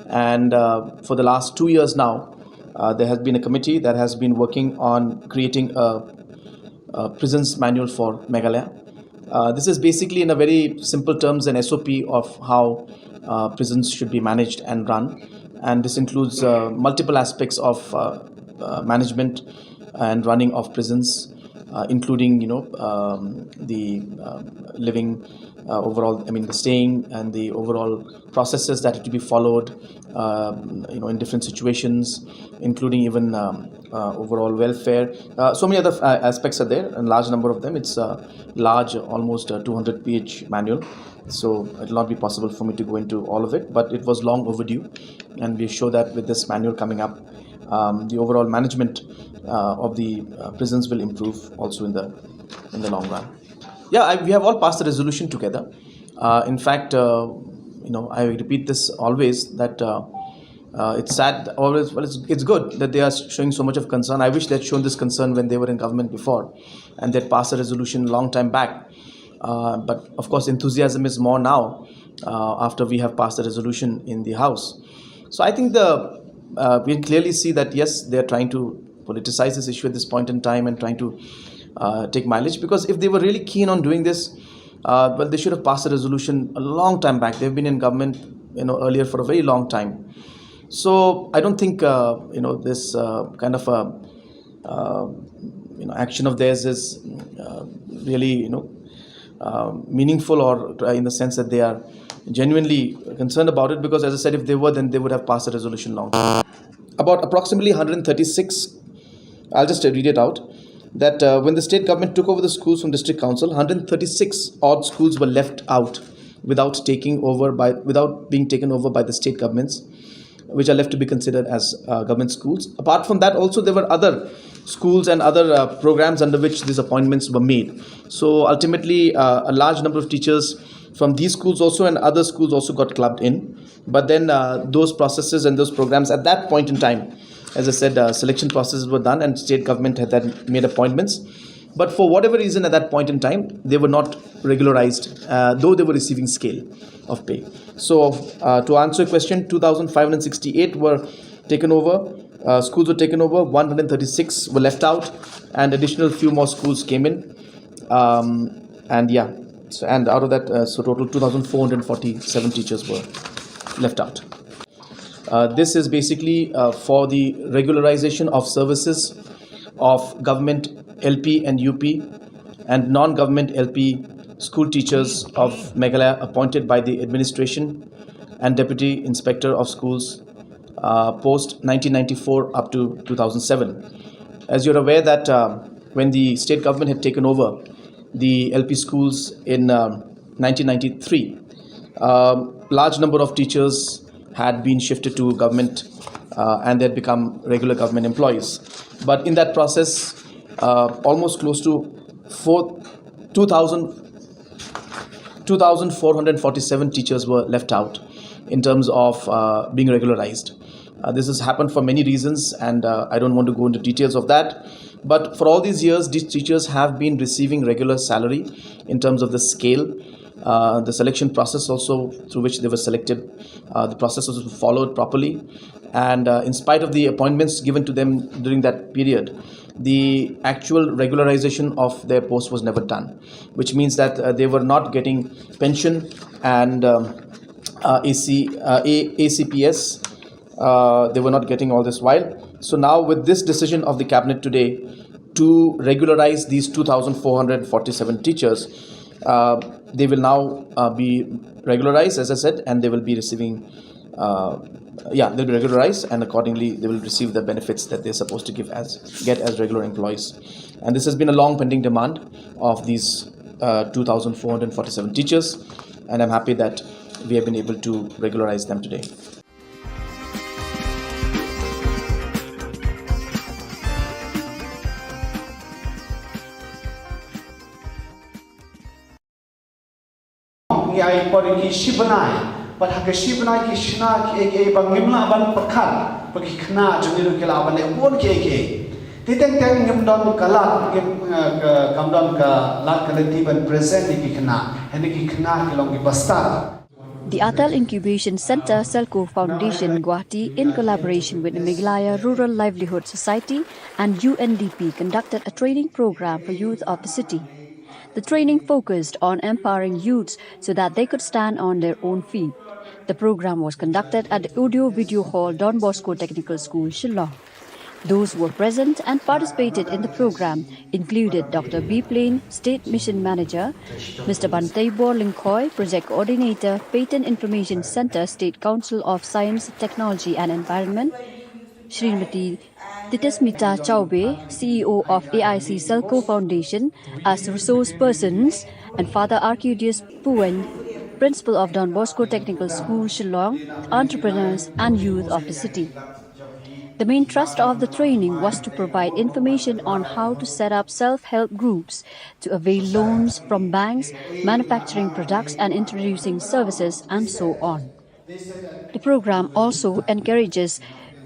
and uh, for the last two years now, uh, there has been a committee that has been working on creating a, a prisons manual for Meghalaya. Uh, this is basically, in a very simple terms, an S O P of how uh, prisons should be managed and run. And this includes uh, multiple aspects of uh, uh, management and running of prisons, uh, including, you know, um, the um, living uh, overall, I mean, the staying and the overall processes that have to be followed, um, you know, in different situations, including even um, uh, overall welfare. Uh, so many other uh, aspects are there, and large number of them. It's a large, almost uh, two hundred page manual. So it will not be possible for me to go into all of it, but it was long overdue, and we show that with this manual coming up, um, the overall management uh, of the uh, prisons will improve also in the in the long run. Yeah, I, we have all passed the resolution together. Uh, in fact, uh, you know, I repeat this always, that uh, uh, it's sad. Always, well, it's, it's good that they are showing so much of concern. I wish they had shown this concern when they were in government before, and they had passed a resolution long time back. Uh, but of course, enthusiasm is more now uh, after we have passed the resolution in the House. So I think the uh, we can clearly see that, yes, they are trying to politicize this issue at this point in time and trying to uh, take mileage, because if they were really keen on doing this, uh, well, they should have passed a resolution a long time back. They've been in government, you know, earlier for a very long time. So I don't think uh, you know, this uh, kind of a uh, you know, action of theirs is uh, really, you know, uh, meaningful, or uh, in the sense that they are genuinely concerned about it, because, as I said, if they were, then they would have passed a resolution long time. About approximately one hundred thirty-six, I'll just read it out, that uh, when the state government took over the schools from district council, one hundred thirty-six odd schools were left out without taking over by without being taken over by the state governments, which are left to be considered as uh, government schools. Apart from that, also, there were other schools and other uh, programs under which these appointments were made. So ultimately, uh, a large number of teachers from these schools also and other schools also got clubbed in. But then uh, those processes and those programs at that point in time, as I said, uh, selection processes were done and state government had then made appointments. But for whatever reason, at that point in time, they were not regularized, uh, though they were receiving scale of pay. So, uh, to answer your question, two thousand five hundred sixty-eight were taken over, uh, schools were taken over, one hundred thirty-six were left out, and additional few more schools came in. Um, and yeah, so, and out of that, uh, so total two thousand four hundred forty-seven teachers were left out. Uh, this is basically uh, for the regularization of services of government L P and U P and non-government L P school teachers of Meghalaya appointed by the administration and deputy inspector of schools uh, post nineteen ninety-four up to two thousand seven. As you're aware that uh, when the state government had taken over the L P schools in um, nineteen ninety-three, um, large number of teachers had been shifted to government uh, and they had become regular government employees. But in that process, uh, almost close to four, two thousand, two thousand four hundred forty-seven teachers were left out in terms of uh, being regularized. Uh, this has happened for many reasons, and uh, I don't want to go into details of that. But for all these years, these teachers have been receiving regular salary in terms of the scale. Uh, the selection process also through which they were selected, uh, the process was followed properly. And uh, in spite of the appointments given to them during that period, the actual regularization of their post was never done, which means that uh, they were not getting pension and um, uh, A C, uh, A- A C P S. Uh, they were not getting all this while. So now, with this decision of the cabinet today to regularize these two thousand four hundred forty-seven teachers, uh, they will now uh, be regularized, as I said, and they will be receiving. Uh, yeah, they'll be regularized, and accordingly, they will receive the benefits that they're supposed to give as get as regular employees. And this has been a long pending demand of these uh, two thousand four hundred forty-seven teachers, and I'm happy that we have been able to regularize them today. Ngi ai por ki shi bnai, bad ha ka shi bnai ki shna ki ei ki ei ba ngim lah ban pyrkhat ba ki khynnah jong ngi ruh ki lah ban leh bun ki ei ki ei. Te teng teng ngim don ka lad, ngim, eh, ka, kam don ka lad ka lynti ban present ïa ki khynnah, hynrei ki khynnah ki long ki bastad. The Atal Incubation Centre, Selco Foundation, Guwahati, in collaboration with the Meghalaya Rural Livelihood Society and U N D P, conducted a training program for youth of the city. The training focused on empowering youths so that they could stand on their own feet. The program was conducted at the Audio Video Hall, Don Bosco Technical School, Shillong. Those who were present and participated in the program included Doctor B Plain, State Mission Manager, Mister Banteibor Lyngkhoi, Project Coordinator, Patent Information Centre, State Council of Science, Technology and Environment, Srimati Titismita Chaubey, C E O of A I C Selco Foundation, as resource persons, and Father Arcudius Puwen, Principal of Don Bosco Technical School, Shillong, entrepreneurs and youth of the city. The main thrust of the training was to provide information on how to set up self-help groups, to avail loans from banks, manufacturing products and introducing services, and so on. The program also encourages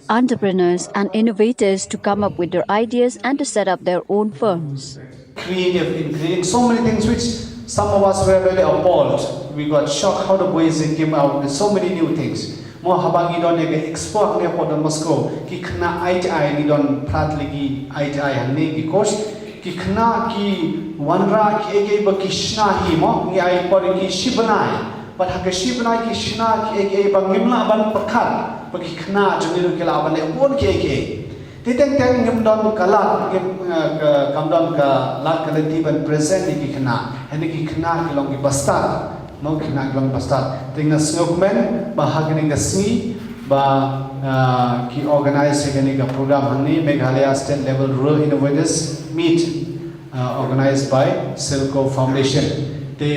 entrepreneurs and innovators to come up with their ideas and to set up their own firms. Creative in creating so many things which some of us were really appalled. We got shocked how the boys, they came out with so many new things. Mo, haba ngi don ïa ka expo hangne ha Don Bosco, ki khynnah I T I, ngi don phra tylli ki I T I hangne, ki course, ki khynnah ki wanrah kiei kiei ba ki shna hi mo, ngi ai por ki shi bnai. Bad ha ka shi bnai ki shna kiei kiei ba ngim lah ban pyrkhat ba ki khynnah jong ngi ruh ki lah ban leh bun kiei kiei. Te teng teng ngim don ka lad, ngim, eh, ka, kam don ka lad ka lynti ban present ïa ki khynnah. Hynrei ki khynnah ki long ki bastad. Mo, ki khynnah ki long bastad. Te nga sngewkmen ba ha kane ka sngi ba, eh, ki organize ïa kane ka program hangne, Meghalaya State Level Rural Innovators Meet, eh, organized by Selco Foundation. Te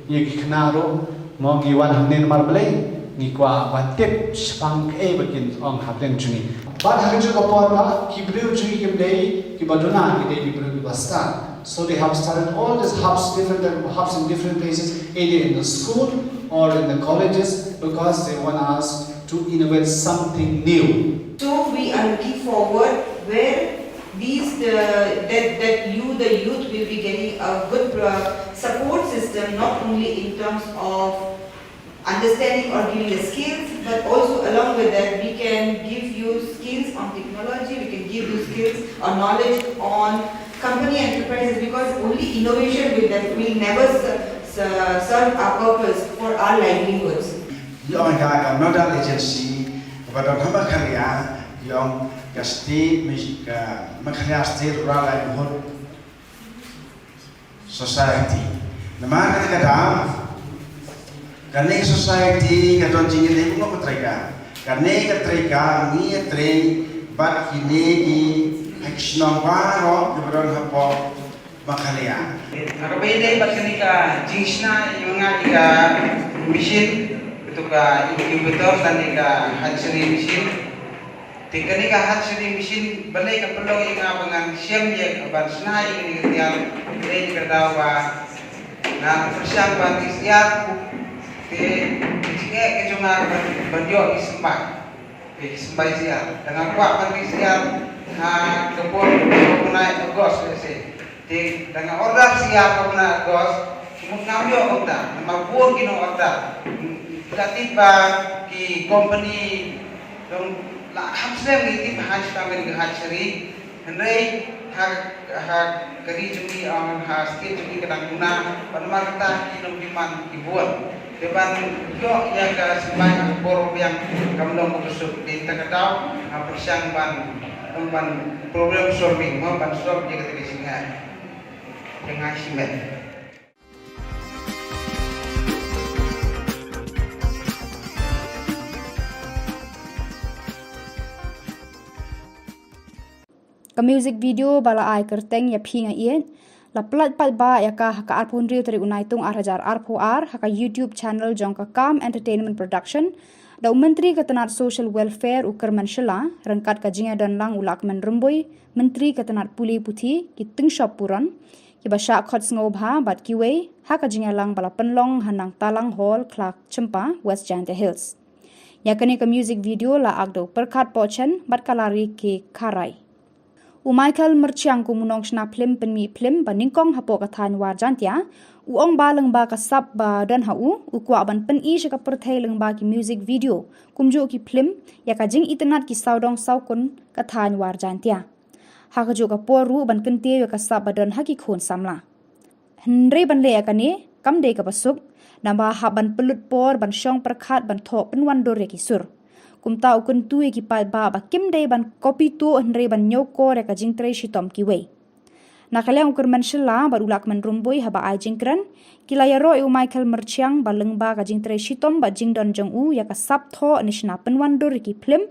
ïa ki khynnah ruh, mo, ngi wan hangne namar balei, ngi kwah ban tip shaphang kaei ba kin ong hapdeng jong ngi. Bad ha kajuh ka por ba ki briew jong ngi kim dei kiba duna, ki dei ki briew kiba stad. So they have started all these hubs, different type of hubs in different places, either in the school or in the colleges, because they want us to innovate something new. So we are looking forward where these the, that, that you, the youth, will be getting a good uh, support system, not only in terms of understanding or giving the skills, but also along with that, we can give you skills on technology, we can give you skills or knowledge on company enterprises, because only innovation will, def- will never ser- ser- serve our purpose for our livelihoods. Ïong ka ka nodal agency ba don ha Meghalaya, ïong ka state, ka Meghalaya State Rural Livelihood Society. Namar kata ka daw, kane ka society ka don jingïaleh bun ka treikam. Kane ka treikam ngi ïatrei bad kine ki ha ki shnong baroh kiba don hapoh Meghalaya. Ha kaba ïadei bad kane ka jingshna ïa nga ïa ka machine, kata ka incubator lane ka hatchery machine. Te kane ka hatchery machine balei ka pynlong ïa nga ba ngan shem ïa ka ban shna ïa kane ka tiar, balei ka daw ba nga pyrshang ban ri syiar. Te ka jingeh ka jong nga ban, ban ïoh ïa ki symbai. Te ki symbai syiar. Te nga kwah ban ri syiar ha ka por ka bnai August lehse. Te da nga order syiar ka bnai August, mut ngam ïoh kumta, namar bun ki nong order. Nga tip ba ki company dang la kham snem ngi tip ha shaphang kane ka hatchery. Hynrei ha, ha ka ri jong ngi, ha state jong ngi ka dang duna, bad namar kata ki nongdemand ki bun. Te ban ïoh ïa ka symbai ha ka por biang kam long kaba suk, te kata ka daw nga pyrshang ban, ban problem solving, mo, ban solve ïa kata ka jingeh. Ïa nga shimet. Ka music video ba la ai kyrteng Ïa Phi Nga Ïeit la pyllait paidbah ïa ka ha ka arphew hynriew tarik u Naitung ar hajar arphew ar ha ka YouTube channel jong ka Calm Entertainment Production da u Myntri ka tnat Social Welfare u Kyrmen Shylla ryngkat ka jingïadonlang u Lahkmen Rymbui, Myntri ka tnat Pule Puthi, ki tyngshop puron kiba shah khot sngewbha bad kiwei ha ka jingïalang ba la pynlong ha Nangtalang Hall, Khlaw Chympa, West Jaintia Hills. Ïa kane ka music video la act da u Pyrkhat Pohchen bad ka Lari K Kharai. U Michael Myrchiang kum u nongshna phlim pynmih phlim ba nyngkong hapoh ka thaiñ War Jaintia u ong ba lyngba ka sap ba don ha u, u kwah ban pyni sha ka pyrthei lyngba ki music video kumjuh ki phlim ïa ka jingitynnad ki sawdong sawkun ka thaiñ War Jaintia. Ha kajuh ka por ruh ban kyntiew ïa ka sap ba don ha ki khun samla. Hynrei ban leh ïa kane kam dei kaba suk, namar hap ban pynlut por ban shong pyrkhat ban thoh pynwandur ïa ki sur. Kumta u kyntu ïa ki paidbah ba kim dei ban copy tuh hynrei ban ñiewkor ïa ka jingtrei shitom kiwei. Na ka liang u Kyrmen Shylla bad u Lahkmen Rymbui haba ai jingkren, ki la ïaroh ïa u Michael Myrchiang ba lyngba ka jingtrei shitom bad jingdon jong u ïa ka sap thoh ne shna pynwandur ïa ki phlim,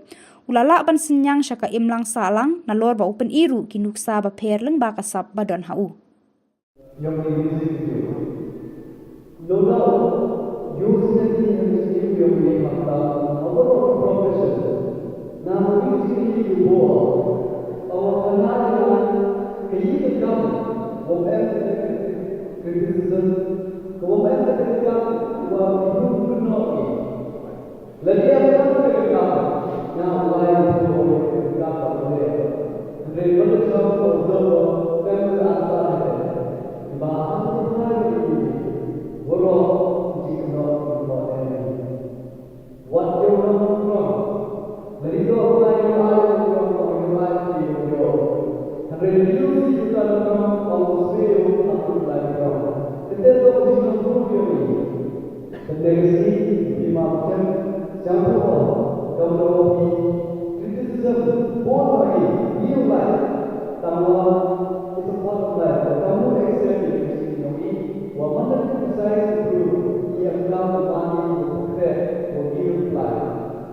u la lah ban synñiang sha ka imlang sahlang nalor ba u pyni ruh ki nuksa bapher lyngba ka sap ba don ha u. Ïa ka music video. No doubt, use ne ki ha ka studio ïa ka hapta, ha waroh ki profession. Na ka music video, awa khana ïa ka, ka ïing ka kam, wa em ka criticism, ka wa em ka kam, wa ki hynriew kynnoh ki. Lada ïa ka kam ka kam, nga u lai u pynlong ka kam ka kam. Hynrei ban da chong ka observer, kam ka answer ha ka. Ba hap u phai u ïa. Waroh u jingkynnoh u kynnoh em. Wat ïa u nong u krong. Lada ïa u lai u ai u krong, u ïa u lai u ïa u. Hynrei lada ïa u si u tan u krong, u swe u hap u lai u krong. Kynte to u jingkynnoh u ïa u. Te dei ka sngi, phi ma phi sngewthuh, kam dei phi criticism, bun ha ki, ngi u lai. Tang wa, it's a part of life. Te kam u accept ïa ka sngi jong ngi, wa man la criticize u bru, ngi em kam u man ngi u khreh, wa ngi u lai.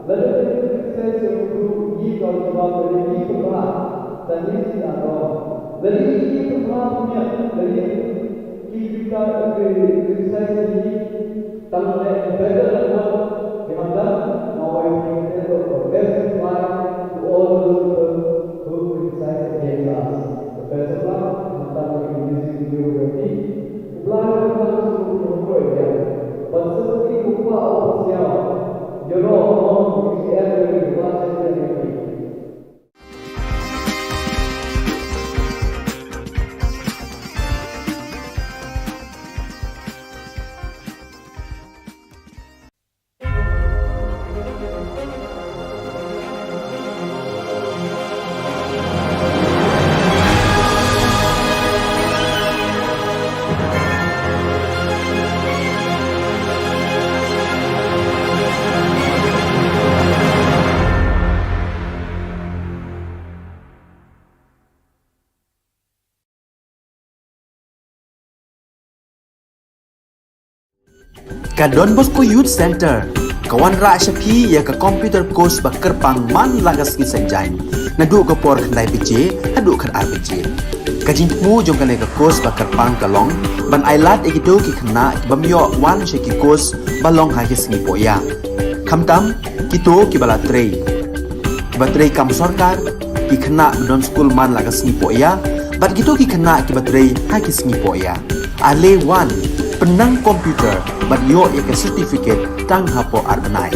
Lada phi criticize ïa u bru, ngi ka jubab, lada ngi pynbha, te ngi sngewthuh. Lada ngi pynbha pynïap, lada ngi ki criticize, criticize ïa ngi, Tang leh better than what we have done. Now I think that the best reply to all those people who criticize against us. The best of luck. Tang leh music video ready. Apply to the music video again. But simply kupa o siaw. You know, on the end of the Ka Don Bosco Youth Center ka wanrah sha phi ïa ka computer course ba kyrpang man la ka sngi Saitjaiñ, naduh ka por khyndai baje haduh khatar baje. Ka jingthmu jong kane ka course ba kyrpang ka long ban ailad ïa kito ki khynnah ki bym ïoh wan sha ki course ba long ha ki sngi pohïa. Khamtam kito kiba la trei, kiba trei kam sorkar, ki khynnah ba don skul man la ka sngi pohïa, bad kito ki khynnah kiba trei ha ki sngi pohïa. Ale wan, pynnang computer bad ïoh ïa ka certificate tang hapoh ar bnai.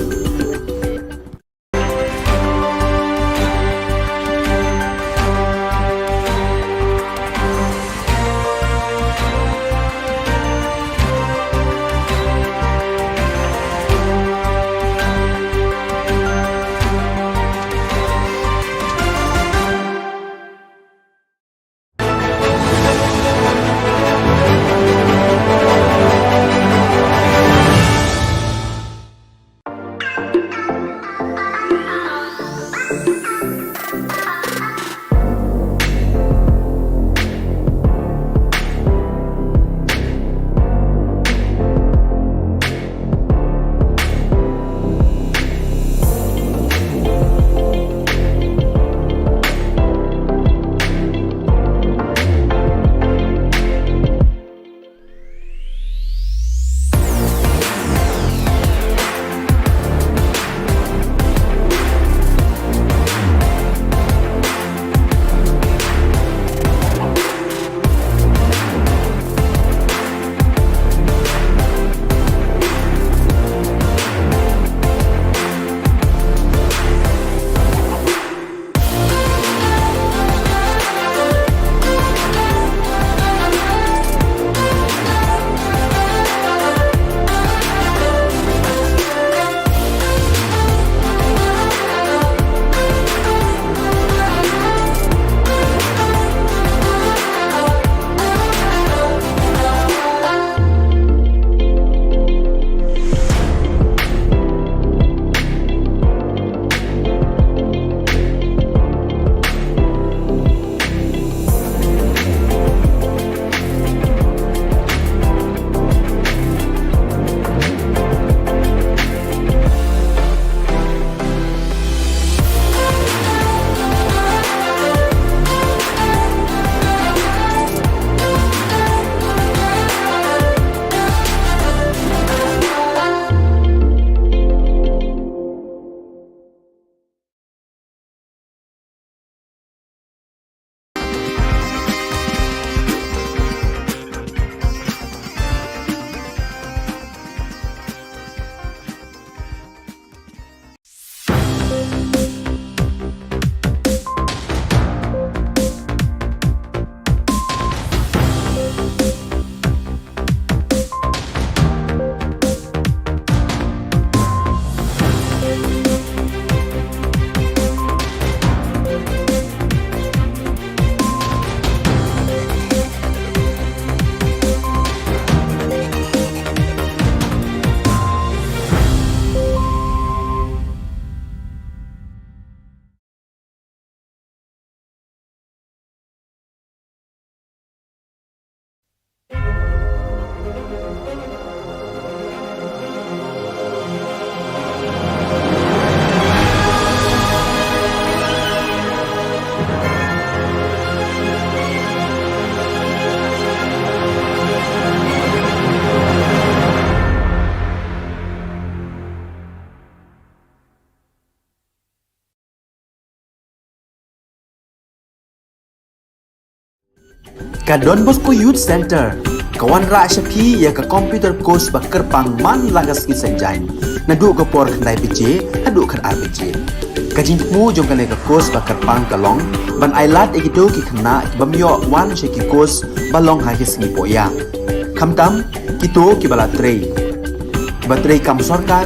Ka Don Bosco Youth Centre ka wanrah sha phi ïa ka computer course ba kyrpang man la ka sngi Saitjaiñ, naduh ka por khyndai baje haduh khatar baje. Ka jingthmu jong kane ka course ba kyrpang ka long ban ailad ïa kito ki khynnah ki bym ïoh wan sha ki course ba long ha ki sngi pohïa, khamtam kito kiba la trei, kiba trei kam sorkar,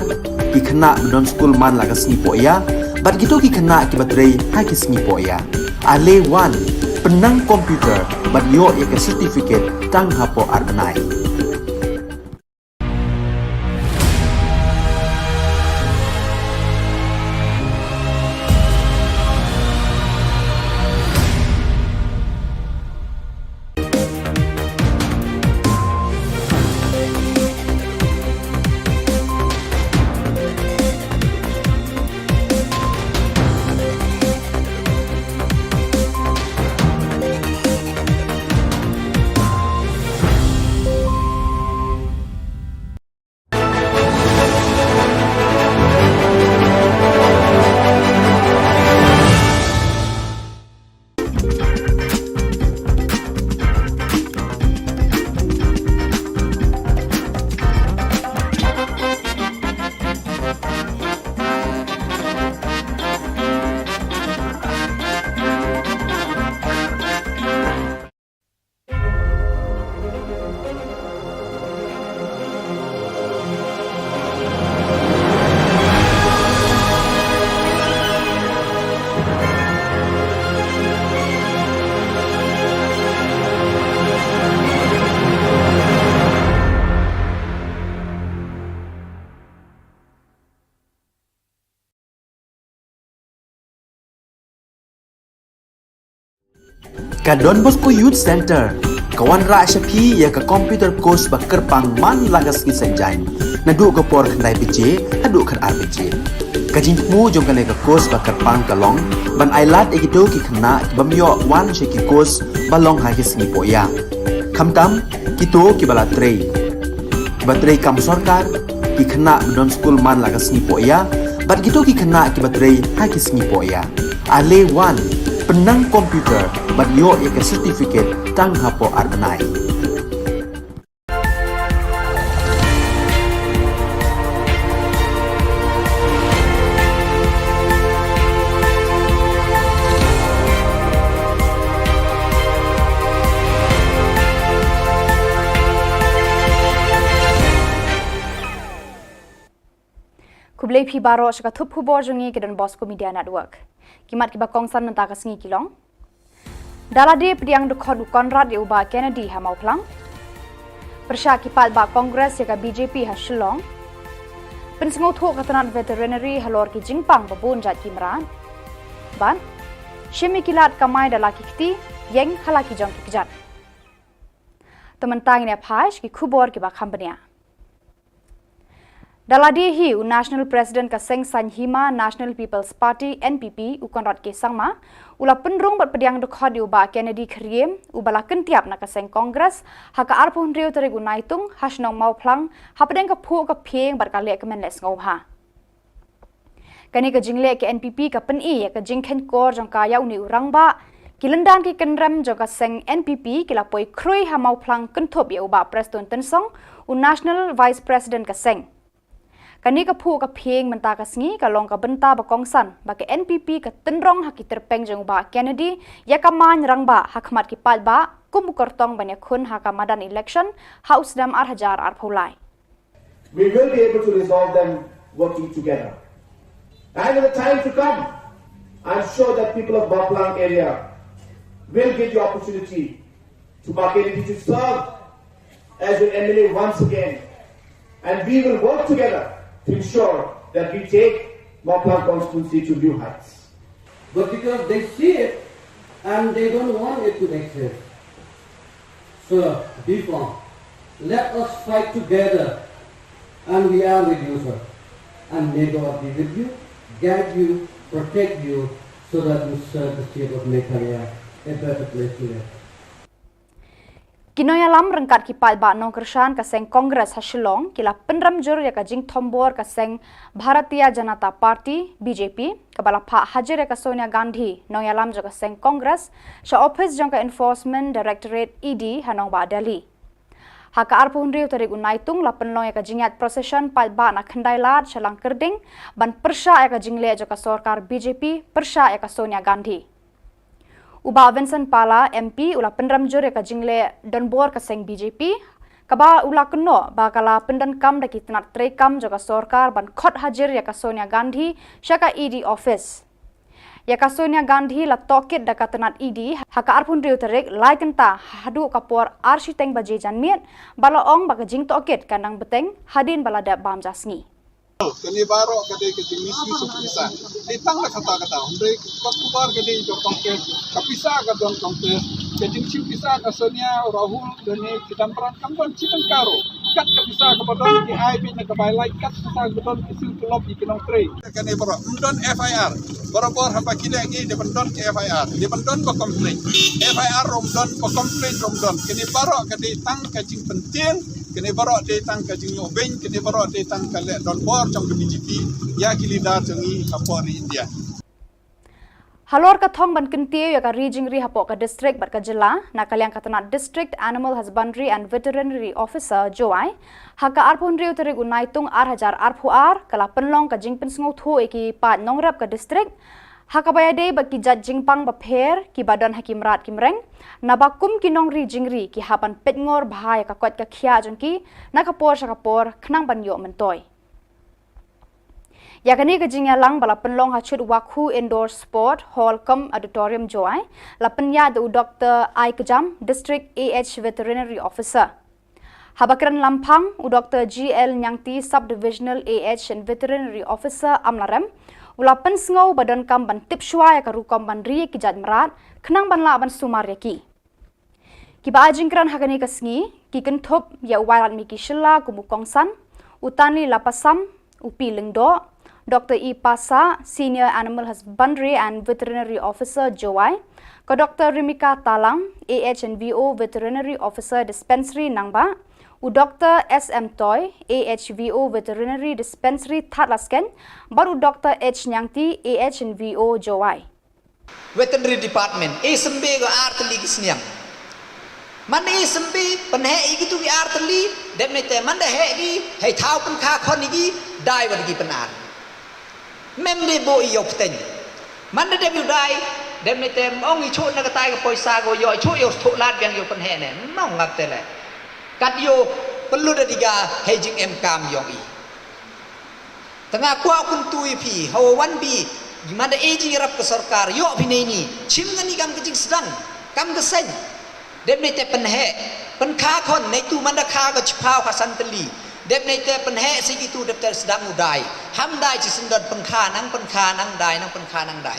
ki khynnah ba don skul man la ka sngi pohïa, bad kito ki khynnah kiba trei ha ki sngi pohïa. Ale wan, pynnang computer bad ïoh ïa ka certificate tang hapoh ar bnai. Ka Don Bosco Youth Centre ka wanrah sha phi ïa ka computer course ba kyrpang man la ka sngi Saitjaiñ, naduh ka por khyndai baje haduh khatar baje. Ka jingthmu jong kane ka course ba kyrpang ka long ban ailad ïa kito ki khynnah ki bym ïoh wan sha ki course ba long ha ki sngi pohïa, khamtam kito kiba la trei, kiba trei kam sorkar, ki khynnah ba don skul man la ka sngi pohïa, bad kito ki khynnah kiba trei ha ki sngi pohïa. Ale wan, pynnang computer bad ïoh ïa ka certificate tang hapoh ar bnai. Khublei phi baroh sha ka thup khubor jong ngi ka Don Bosco Media Network. Ki mat kiba kongsan mynta ka sngi ki long: Da lade pdiang dkhot u Conrad ïa u Bah Kennedy ha Mawphlang. Pyrshah ki paidbah Congress ïa ka B J P ha Shillong. Pynsngewthuh ka tnat veterinary halor ki jingpang ba bun jait ki mrad. Bad shim ïa ki lad kamai da la ki kti, ïeng ha la ki jong ki kjat. To mynta ngin ïa phai sha ki khubor kiba kham bniah. Da lade hi u National President ka seng saiñ hima National People's Party, N P P, u Conrad K Sangma, u la pynrung bad pdiang dkhot ïa u Bah Kennedy Kyriem, uba la kyntiap na ka seng Congress ha ka arphew hynriew tarik u Naitung ha shnong Mawphlang, hapdeng ka phuh ka phieng bad ka lehkmen lehsngewbha. Kane ka jingleh ka N P P ka pyni ïa ka jingkheiñkor jong ka ïa une u rangbah. Ki lyndan ki kynrem jong ka seng N P P ki la poi khrui ha Mawphlang kynthup ïa u Bah Prestone Tynsong, u National Vice President ka seng. Kane ka phuh ka phieng mynta ka sngi ka long ka bynta ba kongsan ba ka N P P ka tynrong ha ki tyrpeng jong u Bah Kennedy ïa ka main rangbah ha khmat ki paidbah kum u kyrtong ban ïakhun ha ka madan election ha u snem ar hajar arphew lai. We will be able to resolve them working together. And in the time to come, I'm sure that people of Mawphlang area will get the opportunity to Bah Kennedy to serve as your M L A once again. And we will work together to ensure that we take Mawphlang constituency to new heights. But because they see it and they don't want it to exist. So, be firm. Let us fight together, and we are with you, sir. And may God be with you, guide you, protect you, so that you serve the state of Meghalaya a better place to live. Ki nongïalam ryngkat ki paidbah nongkyrshan ka seng Congress ha Shillong ki la pynrem jur ïa ka jingthombor ka seng Bharatiya Janata Party, B J P, kaba la phah hajir ïa ka Sonia Gandhi, nongïalam jong ka seng Congress, sha ophis jong ka Enforcement Directorate, E D, ha nongbah Delhi. Ha ka arphew hynriew tarik u Naitung la pynlong ïa ka jingïaid procession paidbah na Khyndai Lad sha Langkyrding, ban pyrshah ïa ka jingleh jong ka sorkar B J P pyrshah ïa ka Sonia Gandhi. U Bah Vincent Pala, M P, u la pynrem jur ïa ka jingleh donbor ka seng B J P, kaba u la kynnoh ba ka la pyndonkam da ki tnat treikam jong ka sorkar ban khot hajir ïa ka Sonia Gandhi sha ka E D office. Ïa ka Sonia Gandhi la tohkit da ka tnat E D ha ka arphew hynriew tarik, lai kynta haduh ka por ar shiteng baje janmiet, ba la ong ba ka jingtohkit kan nang bteng hadien ba la dep bam ja sngi. Kane baroh ka dei ka jingmisuse ka pisa. Dei tang da kata kata. Hynrei ka khubor ka dei jong Congress, ka pisa ka don Congress, ka jingshim pisa ka Sonia, Rahul, kane Chidambaram kam don shi tyngka ruh. Kat ka pisa kaba don ki ai beit na ka bai lait, kat pisa kaba don ki siew tulop ïa ki nongtrei. Kane baroh ym don F I R. Barabor haba ki leh ngi dei ban don ki F I R, dei ban don ba complain. F I R ruh ym don, ba complain ruh ym don. Kane baroh ka dei tang ka jingpyntieng, kane baroh dei tang ka jingïoh beiñ, kane baroh dei tang ka leh donbor jong ka B J P ïa ki leader jong ngi hapoh ri India. Halor ka thong ban kyntiew ïa ka ri jingri hapoh ka district bad ka jylla, na ka liang ka tnat District Animal Husbandry and Veterinary Officer, Jowai, ha ka arphew hynriew tarik u Naitung ar hajar arphew ar, ka la pynlong ka jingpynsngewthuh ïa ki paid nongrep ka district ha kaba ïadei bad ki jait jingpang bapher kiba don ha ki mrad ki mreng, naba kum ki nongri jingri ki hap ban peit ngor bha ïa ka koit ka khiah jong ki na ka por sha ka por khnang ban ïoh myntoi. Ïa kane ka jingïalang ba la pynlong ha Chut Wakhu Indoor Sport Hall cum Auditorium, Jowai, la pynïaid da u Doktor Aikjam, District A H Veterinary Officer. Haba kren lamphang, u Doktor G L Nyangti, Sub-Divisional A H and Veterinary Officer, Amlarem, u la pynsngew ba donkam ban tip shuwa ïa ka rukom ban ri ïa ki jait mrad khnang ban lah ban sumar ïa ki. Kiba ai jingkren ha kane ka sngi ki kynthup ïa u Wailadmiki Shylla kum u kongsan, u Tanli Lapasam, u P Lyngdoh, Doktor E Pasa, Senior Animal Husbandry and Veterinary Officer, Jowai, ka Doktor Rimika Talang, A H and V O Veterinary Officer, Dispensary, Nangbah, u Doktor S M Toi, A H V O Veterinary Dispensary, Thadlaskein, bad u Doktor H Nyangti, A H and V O, Jowai. Veterinary Department, e symbe ko ar tylli ki sniang. Man e symbe, pynheh ïa kitu ki ar tylli, dep ne te man da heh ki, hei thaw pynkha khon ïa ki, dai wat ki pynar. Mem de bo ïa u pteng. Man da dep ïa u dai, dep ne te ong ïa chuh na katai ka poisa ko ïoh, ïa chuh ïa u thoh lad biang ïa u pynheh ne. Mong ngap te le. Kat ïa u pynlut da diga, hei jingem kam ïong i. Tang nga kwah kumtu ïa phi, hawa wan bi, man da e jingïarap ka sorkar, ïoh phi nei ni, chim nga ni kam ka jingsdang, kam ka seng. Dep nei te pynheh, pynkha khon, nei tu man da kha ka chiphaw ka san tylli. Dep nei te pynheh si kitu dep te sdang u dai. Ham dai chi syndon pynkha nang pynkha nang dai nang pynkha nang dai.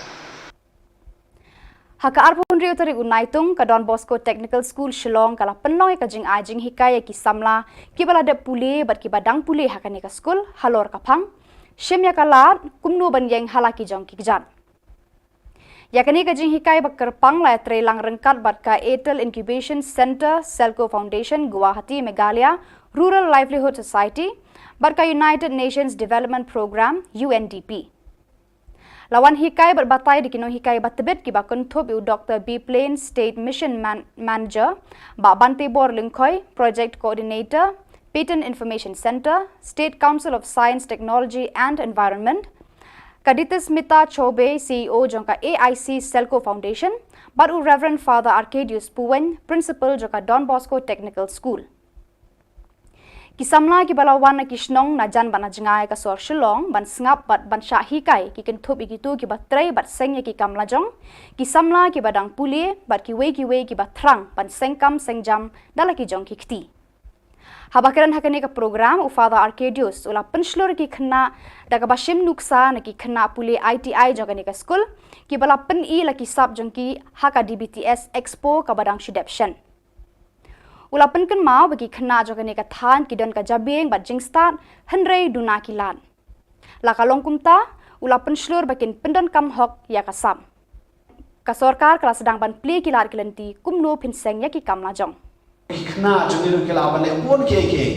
Ha ka arphew hynriew tarik u Naitung, ka Don Bosco Technical School Shillong ka la pynlong ïa ka jingai jinghikai ïa ki samla kiba la dep pule bad kiba dang pule ha kane ka skul halor ka phang shim ïa ka lad kumno ban ïeng ha la ki jong ki kjat. Ïa kane ka jinghikai ba kyrpang la ïatreilang ryngkat bad ka Atal Incubation Centre, Selco Foundation, Guwahati, Meghalaya, Rural Livelihood Society, bad ka United Nations Development Programme, U N D P. La wan hikai bad batai da ki nonghikai ba tbit kiba kynthup ïa u Doktor B Plain, State Mission Man-, Manager, Bah Bantebor Lyngkhoi, Project Coordinator, Patent Information Centre, State Council of Science, Technology and Environment, ka Ditismita Choubey, C E O jong ka A I C Selco Foundation, bad u Reverend Father Arcadius Puwein, Principal jong ka Don Bosco Technical School. Ki samla kiba la wan na ki shnong na jan bad na jngai ka sor Shillong ban sngap bad ban shah hikai ki kynthup ïa kitu kiba trei bad seng ïa ki kam lajong, ki samla kiba dang pule bad kiwei kiwei kiba thrang ban seng kam seng jam da la ki jong ki kti. Haba kren ha kane ka program, u Father Arcadius u la pynshlur ïa ki khynnah da kaba shim nuksa na ki khynnah pule I T I jong kane ka skul kiba la pyni la ki sap jong ki ha ka D B T S Expo kaba dang shu dep shen. U la pynkynmaw ba ki khynnah jong kane ka thaiñ ki don ka jabieng bad jingstad, hynrei duna ki lad. La ka long kumta, u la pynshlur ba kin pyndonkam hok ïa ka sap. Ka sorkar ka la sdang ban plie ki lad ki lynti kumno phin seng ïa ki kam lajong. Ki khynnah jong ngi ruh ki lah ban leh bun kiei kiei.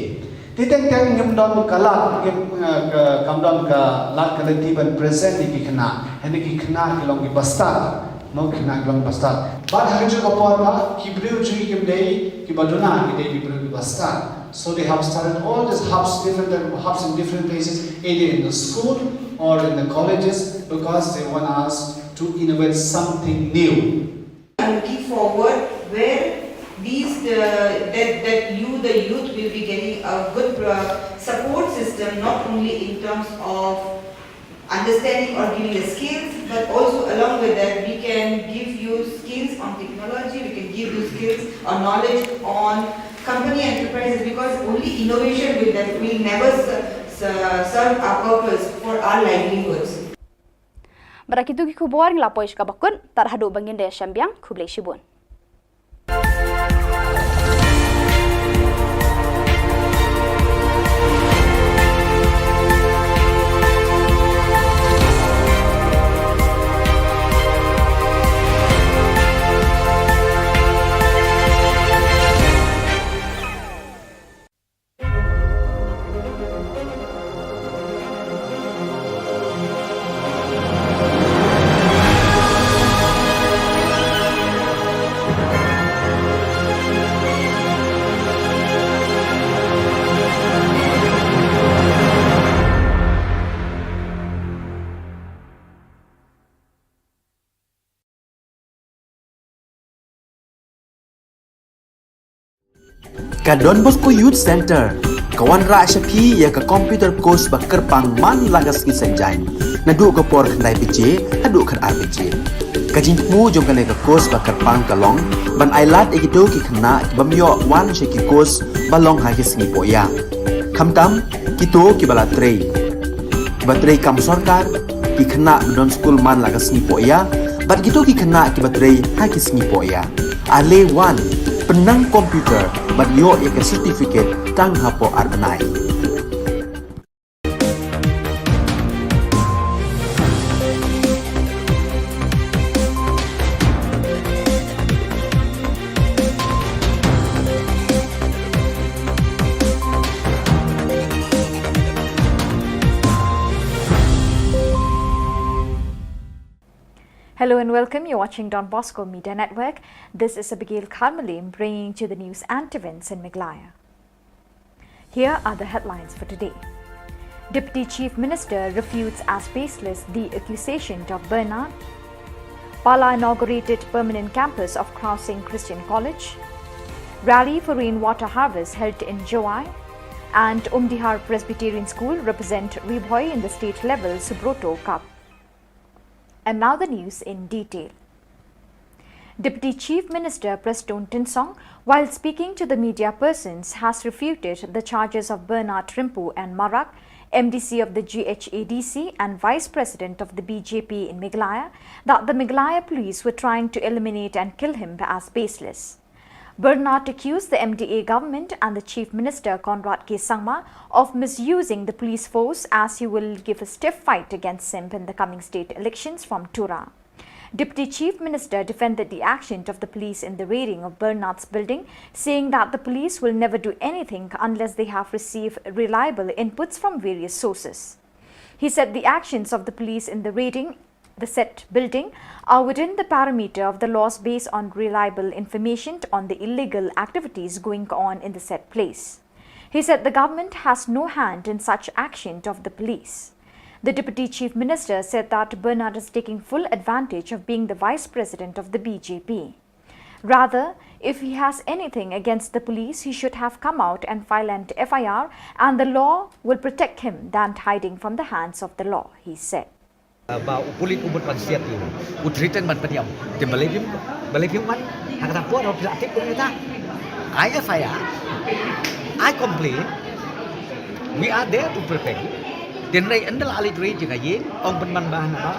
Te teng teng ngim don ka lad, ngim, eh, ka, kam don ka lad ka lynti ban present ïa ki khynnah. Hynrei ki khynnah ki long ki bastad. Mo, ki khynnah ki long bastad. Bad ha kajuh ka por ba ki briew jong ngi kim dei kiba duna, ki dei ki briew kiba stad. So they have started all these hubs, different type of hubs in different places, either in the school or in the colleges, because they want us to innovate something new. I'm looking forward where these, the, that, that you, the youth, will be getting a good, uh, support system, not only in terms of understanding or giving the skills, but also along with that, we can give you skills on technology, we can give you skills or knowledge on company enterprises, because only innovation will, def- will never ser- ser- serve our purpose for our livelihoods. Bad da kitu ki khubor ngi la poi sha kaba kut, tad haduh ba ngin da ïashem biang, khublei shibun. Ka Don Bosco Youth Centre ka wanrah sha phi ïa ka computer course ba kyrpang man la ka sngi Saitjaiñ, naduh ka por khyndai baje haduh khatar baje. Ka jingthmu jong kane ka course ba kyrpang ka long ban ailad ïa kito ki khynnah kiba ym ïoh wan sha ki course ba long ha ki sngi pohïa, khamtam kito kiba la trei, kiba trei kam sorkar, ki khynnah ba don skul man la ka sngi pohïa, bad kito ki khynnah kiba trei ha ki sngi pohïa. Ale wan, pynnang computer bad ïoh ïa ka certificate tang hapoh ar bnai. Hello and welcome. You're watching Don Bosco Media Network. This is Abigail Kharmalim bringing to the news and events in Meghalaya. Here are the headlines for today. Deputy Chief Minister refutes as baseless the accusation of Bernard. Pala inaugurated permanent campus of Crossing Christian College. Rally for rainwater harvest held in Jowai. And Umdihar Presbyterian School represent Ri Bhoi in the state level Subroto Cup. And now the news in detail. Deputy Chief Minister Prestone Tynsong, while speaking to the media persons, has refuted the charges of Bernard Rympu N Marak, M D C of the G H A D C and Vice President of the B J P in Meghalaya, that the Meghalaya police were trying to eliminate and kill him as baseless. Bernard accused the M D A government and the Chief Minister Conrad K Sangma of misusing the police force, as he will give a stiff fight against him in the coming state elections from Tura. Deputy Chief Minister defended the action of the police in the raiding of Bernard's building, saying that the police will never do anything unless they have received reliable inputs from various sources. He said the actions of the police in the raiding the said building are within the parameter of the laws based on reliable information on the illegal activities going on in the said place. He said the government has no hand in such action of the police. The Deputy Chief Minister said that Bernard is taking full advantage of being the Vice President of the B J P. Rather, if he has anything against the police, he should have come out and file an F I R, and the law will protect him than hiding from the hands of the law, he said. Ba u pulit u mut ban siat ïa u, u threaten ban pynïap. Te balei phim, balei phim wan ha kata por, phi la tip kumta. Ai F I R, ai complain. We are there to protect you. Te hynrei ynda la leit raid jong ka ïing, ong pynban ba hana ba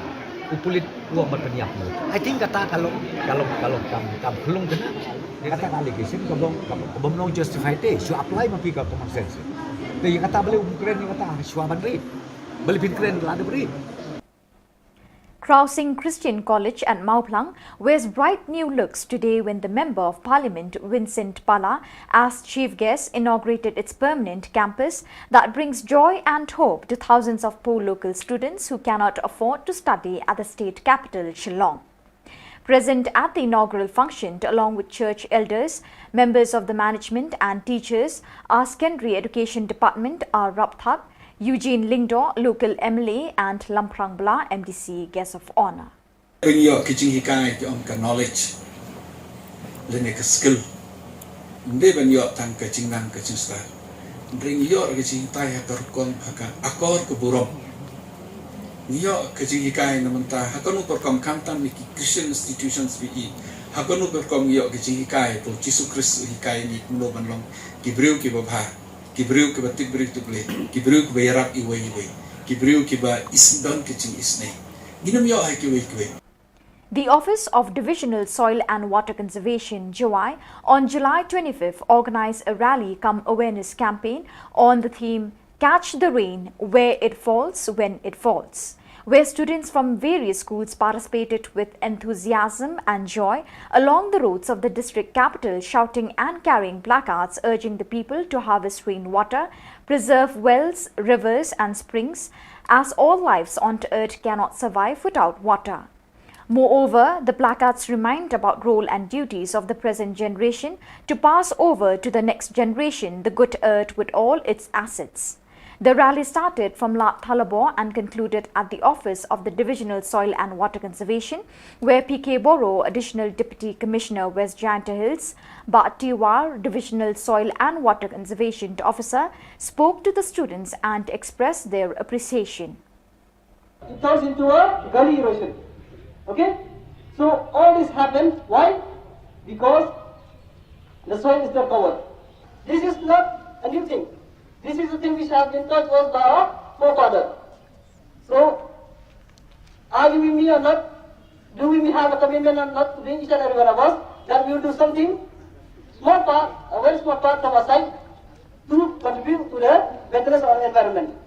u pulit u ong ban pynïap ïa u. I think kata ka long, ka long, ka long kam, kam khlung kane. Kata ka allegation ka bym, ka bym long justify te, shu apply ma phi ka common sense. Te ïa kata balei um kren ïa kata shuwa ban raid? Balei phin kren lada ba raid? Crossing Christian College at Mawphlang wears bright new looks today when the Member of Parliament, Vincent Pala, as chief guest, inaugurated its permanent campus that brings joy and hope to thousands of poor local students who cannot afford to study at the state capital, Shillong. Present at the inaugural function, along with church elders, members of the management and teachers, are Secondary Education Department R Rapthap, Eugene Lyngdoh, local M L A, and Lamphrang Bala, M D C, guest of honour. Pynïoh ka jinghikai, ki ong ka knowledge lane ka skill. Ym dei ban ïoh tang ka jingnang ka jingstad. Hynrei ngi ïoh ka jinghikai ha ka rukom, ha ka akor ka burom. Ngi ïoh ka jinghikai na mynta ha kano ka rukom, khamtam na ki Christian institutions phi i. Ha kano ka rukom ngi ïoh ka jinghikai, ba u Jisu Khrist u hikai ngi kumno ban long ki briew kiba bha, ki briew kiba tip briew tip Blei, ki briew kiba ïarap iwei iwei, ki briew kiba is don ka jingisynei. Ngin ym ïoh ha kiwei kiwei. The Office of Divisional Soil and Water Conservation, Jowai, on July twenty-fifth, organized a rally cum awareness campaign on the theme "Catch the Rain Where It Falls, When It Falls," where students from various schools participated with enthusiasm and joy along the roads of the district capital, shouting and carrying placards urging the people to harvest rainwater, preserve wells, rivers, and springs, as all lives on earth cannot survive without water. Moreover, the placards remind about role and duties of the present generation to pass over to the next generation the good earth with all its assets. The rally started from Lad Thalabo and concluded at the office of the Divisional Soil and Water Conservation, where P K Boro, Additional Deputy Commissioner, West Jaintia Hills, Bah T War, Divisional Soil and Water Conservation Officer, spoke to the students and expressed their appreciation. It turns into a gully erosion. Okay? So all this happens. Why? Because the soil is not covered. This is not a new thing. This is a thing which has been taught to us by our forefather. So, are you with me or not? Do we have a commitment or not to doing each and every one of us that we will do something, small part, a very small part from our side, to contribute to the maintenance of our environment?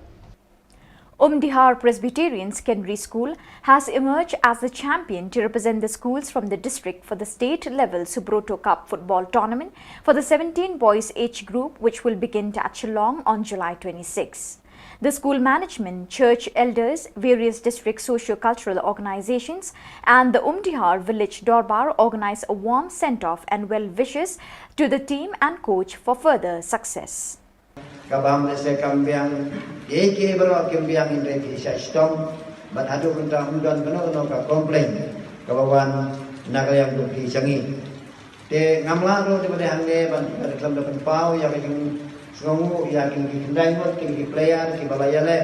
Umdihar Presbyterian Secondary School has emerged as the champion to represent the schools from the district for the state level Subroto Cup football tournament for the seventeen boys age group, which will begin at Shillong on July twenty-sixth. The school management, church elders, various district socio-cultural organizations, and the Umdihar Village Dorbar organized a warm send-off and well wishes to the team and coach for further success. Kaba ym lehse kam biang, ïa kiei baroh kim biang, hynrei ki shah shitom, bad haduh mynta ym don kano kano ka complain kaba wan na ka liang jong ki sha ngi. Te ngam lah ruh te ba dei hangne ban, ban khlem da pynpaw ïa ka jingsngewnguh ïa kine ki khyndai ngut, kine ki player kiba la ïaleh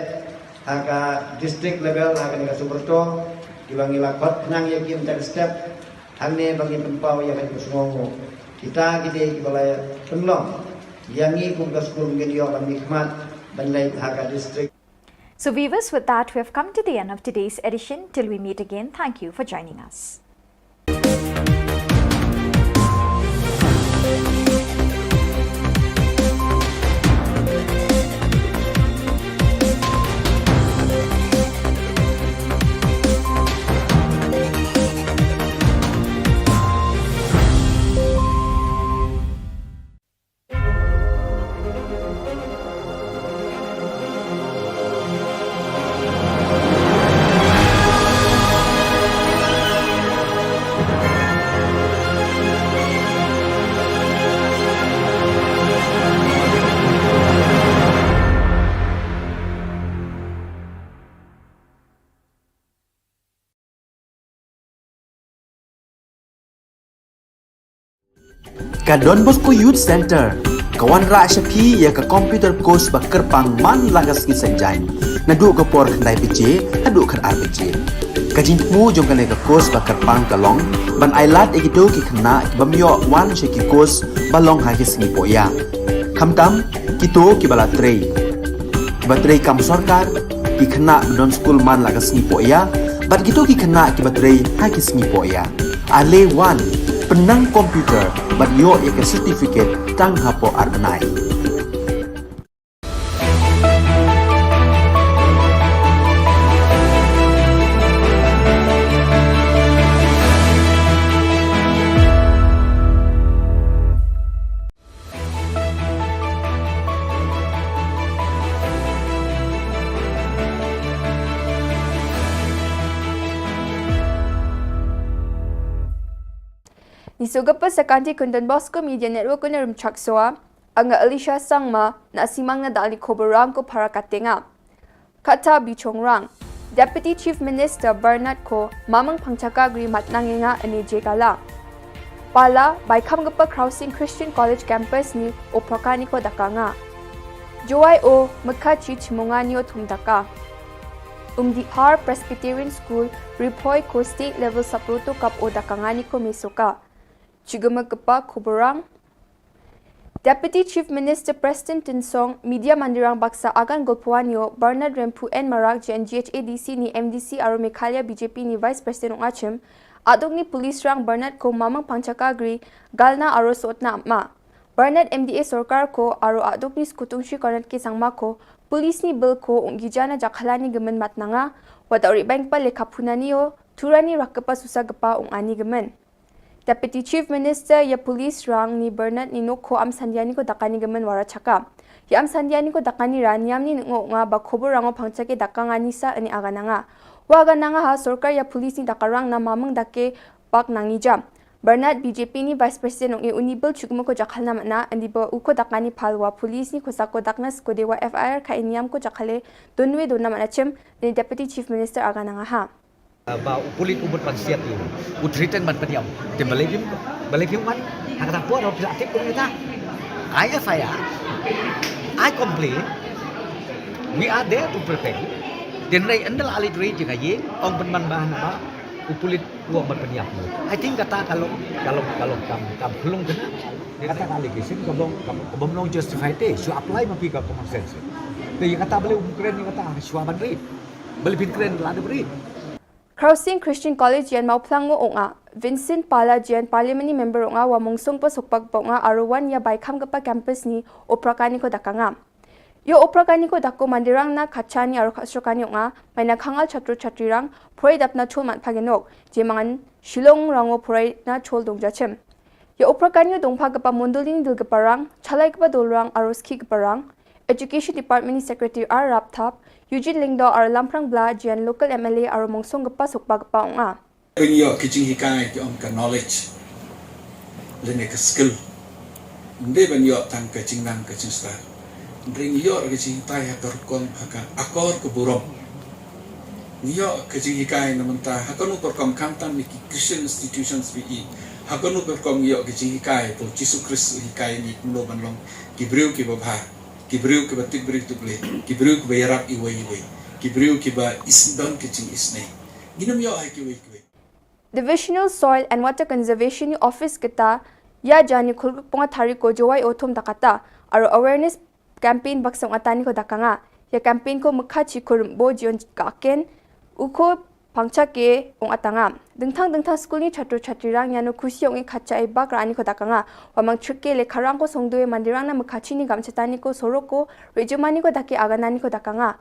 ha ka district level ha kane ka Subroto, kiba ngi la khot khnang ïa ki mynta ka step. Hangne ba ngin pynpaw ïa ka jingsngewnguh. Kita ki dei kiba la pynlong ïa ngi kum ka skul, ngin ïoh ban mihkhmat ban leit ha ka district. So viewers, with that, we have come to the end of today's edition. Till we meet again, thank you for joining us. Ka Don Bosco Youth Centre ka wanrah sha phi ïa ka computer course ba kyrpang man la ka sngi Saitjaiñ, naduh ka por khyndai baje haduh khatar baje. Ka jingthmu jong kane ka course ba kyrpang ka long ban ailad ïa kito ki khynnah ki bym ïoh wan sha ki course ba long ha ki sngi pohïa, khamtam kito kiba la trei, kiba trei kam sorkar, ki khynnah ba don skul man la ka sngi pohïa, bad kito ki khynnah kiba trei ha ki sngi pohïa. Ale wan, pynnang computer bad ïoh ïa ka certificate tang hapoh ar bnai. Nisoga pa sa kanti kun Don Bosco Media Network kun rum chak soa. Anga Alicia Sangma na simang na dali koborang ko para katenga. Kata bichong rang. Deputy Chief Minister Bernard ko mamang pangchaka gri matnangenga ene jegala. Pala, bai kam gapa Crossing Christian College Campus ni oprakani ko dakanga. Jowai o mekachi chimungani o thum daka. Umdihar Presbyterian School, Ripoi ko state level saproto kap o dakangani ko mesoka. Chigama kapa kuburang. Deputy Chief Minister Preston Tinsong, Media Mandirang Baksa Agan Golpuanio, Bernard Rempu N Marak J N G H A D C ni M D C aro Meghalaya B J P ni Vice President ong achim, aduk ni police rang Bernard ko mamang pangchaka gri, galna aro sotna ama. Bernard M D A sorkar ko aro aduk ni skutung shi kornat ke sangma ko, police ni bil ko ong gijana jakhalani gemen matnanga, wadau ri bank pa lekha punani o, turani rakapa susa gepa ong ani gemen. Deputy Chief Minister ya police rang ni Bernard ni nok ko am sandiani ko dakani gemen wara chaka. Ya am sandiani ko dakani ra niam ni ngo nga ba khobor rango pangchake dakanga nisa ani agananga. Wa agananga ha sorkar ya police ni dakarang na mamang dake bak nangi jam. Bernard B J P ni Vice President ong e uni bil chukmo ko jakhalna mana andi ba uko dakani phalwa police ni ko sako daknas ko dewa F I R ka iniam ko jakhale donwe dona mana chem ni Deputy Chief Minister agananga ha. Ba u pulit u mut ban siat u, u threaten ban pynïap. Te balei phim, balei phim wan? Ha kata por phi la tip kumta. I F I R, I complain. We are there to protect you. Te nai endal alit rei jing aye ong pynban ba na ba u pulit u ong ban pynïap. I think kata ka long, ka long, ka long kam, kam khlung kena. Kata ka allegation ka bom, ka bom long justify te. Shu apply ma phi ka common sense. Te ya kata balei um kren ya kata shu ban rei. Balei phin kren la de rei. Crossing Christian College jan Mawphlang ngo ong a, Vincent Pala jan Parliament ni member ong a wa mongsong pa sokpak pa ong a aro wan ya bai kham kapa campus ni oprakani ko dakanga. Yo oprakani ko dako mandirang na khachani aro khasrokani ong a, mai na khangal chatru chatri rang, phurai dap na chol mat phagenok, je mangan Shillong rango phurai na chol dong jachem. Ya oprakani yo dong pha kapa mondol ni dil kapa rang, chalai kapa dol rang, aro ski kapa rang, Education Department ni Secretary R Rapthap, Eugene Lyngdoh aro Lamprang Bla, jian local M L A aro mongsong kapa sokpa kapa ong a. Ring yo ki jinghikai ki ong ka knowledge. Lene ka skill. Nde ban yo tang ka jingnang ka jingstad. Ring yo ka jinghikai ha ka rukom ha ka akor ka burom. Ngi yo ka jinghikai na mynta ha ka nu perkom khamtam ni ki Christian institutions bi i. Ha ka nu perkom ngi yo ka jinghikai to Jisu Khrist hikai ni kumno ban long ki briew ki babha. Ki briew kiba tip briew tip le, ki briew kiba yarap iwei iwei, ki briew kiba isdon ki jing isnei. Nginam ïoh ha kiwei kiwei. Divisional Soil and Water Conservation Office kata, ya jani khulguk ponga thariko jowai othum dakata, aro awareness campaign baksong atani ko dakanga. Ya campaign ko mukha chi kurum bo jion ka ken, uko pangcha ke ong atanga. Dengthang dengthang skul ni chatru chatri rang yano khusi ong e khacha e bak rani ko dakanga. Wamang chuke le kharang ko songdue mandirang na mekhachi ni gam chatani ko soroko rejumani ko dake aganani ko dakanga.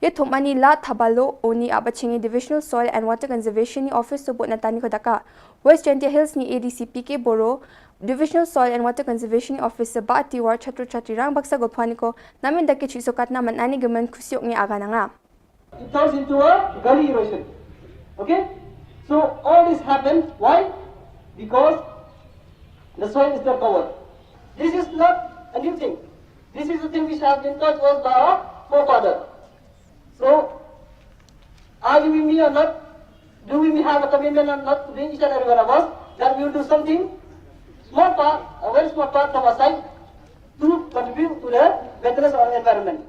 Ye thomani la thabalo oni abachingi Divisional Soil and Water Conservation ni office to bot natani ko daka. West Jaintia Hills ni A D C P K Boro, Divisional Soil and Water Conservation ni office ba atiwar chatru chatri rang baksa gopani ko namin dake chi sokat na manani gemen khusi ong e agananga. It turns into a gully erosion. Okay? So all this happened. Why? Because the soil is not covered. This is not a new thing. This is a thing which has been taught to us by our forefather. So are you with me or not? Do we have a commitment or not to each and every one of us that we will do something small part, a very small part from our side to contribute to the maintenance of our environment?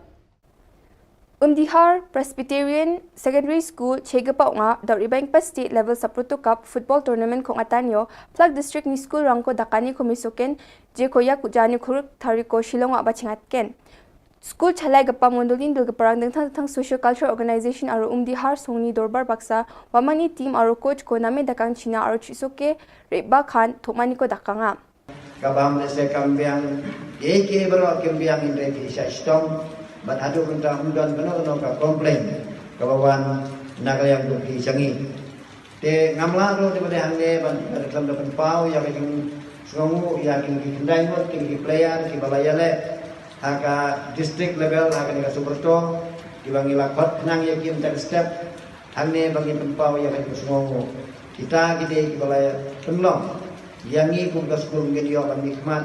Umdihar Presbyterian Secondary School chegapa onga dauri bang pa state level Sapruto Cup football tournament kong atanyo plak district ni school rangko dakani ko misoken je ko yaku jani khuruk thariko Shillong wa bachingat ken. School chalai gapa mondolin dil gaparang dengthang dengthang social cultural organization aro Umdihar songni dorbar baksa wamani team aro coach ko name dakang China aro chisoke reba khan thokmani ko dakanga. Ka bam lehse kam biang, ïa ki baroh kim biang hynrei ki sha shitom, bad haduh mynta ym don kano kano ka complain kaba wan na ka liang jong ki sha ngi. Te ngam lah ruh te ba dei hangne ban, ban khlem da pynpaw ïa ka jingsngewnguh ïa kine ki khyndai ngut kine ki player kiba la ïaleh ha ka district level ha kane ka Subrto, kiba ngi la khot khnang ïa ki mynta ka step hangne ba ngin pynpaw ïa ka jingsngewnguh. Kita ki dei kiba la pynlong Ïa ngi kum ka skul ngin ïoh ban mihkhmat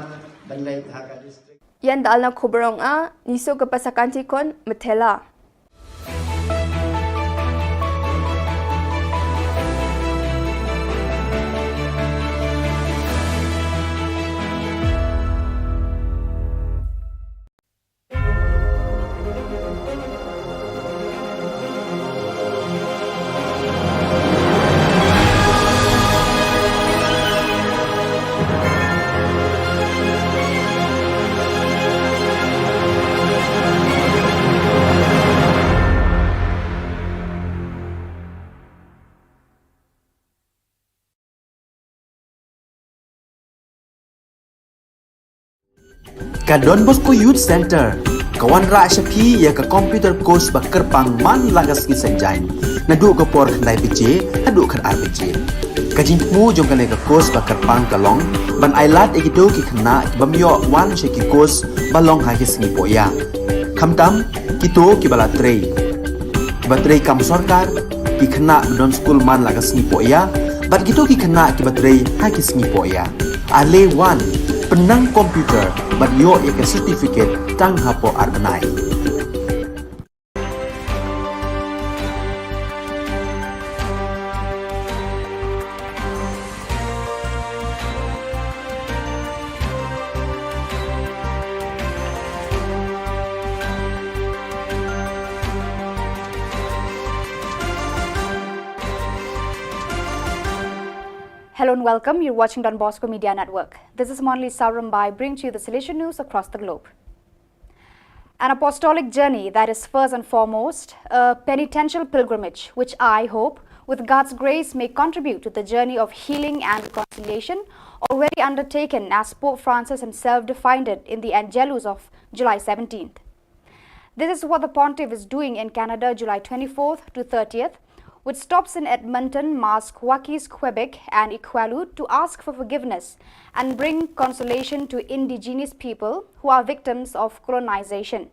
ban leit ha ka district. Ïa nda alna khubor ong a, niso ka pasa kanti kon, methela. Ka Don Bosco Youth Center ka wanrah sha phi ïa ka computer course ba kyrpang man la ka sngi Saitjaiñ, naduh ka por khyndai baje haduh khatar baje. Ka jingthmu jong kane ka course ba kyrpang ka long ban ailad ïa kito ki khynnah ki bym ïoh wan sha ki course ba long ha ki sngi pohïa, khamtam kito kiba la trei, kiba trei kam sorkar, ki khynnah ba don skul man la ka sngi pohïa, bad kito ki khynnah kiba trei ha ki sngi pohïa. Ale wan, pynnang computer bad ïoh ïa ka certificate tang hapoh ar bnai. Hello and welcome. You're watching Don Bosco Media Network. This is Monali Saurumbai, bringing to you the Salesian news across the globe. An apostolic journey that is first and foremost a penitential pilgrimage, which I hope, with God's grace, may contribute to the journey of healing and reconciliation already undertaken, as Pope Francis himself defined it in the Angelus of July seventeenth. This is what the Pontiff is doing in Canada, July twenty-fourth to thirtieth, with stops in Edmonton, Masque, Waukesha, Quebec, and Iqaluit to ask for forgiveness and bring consolation to Indigenous people who are victims of colonization.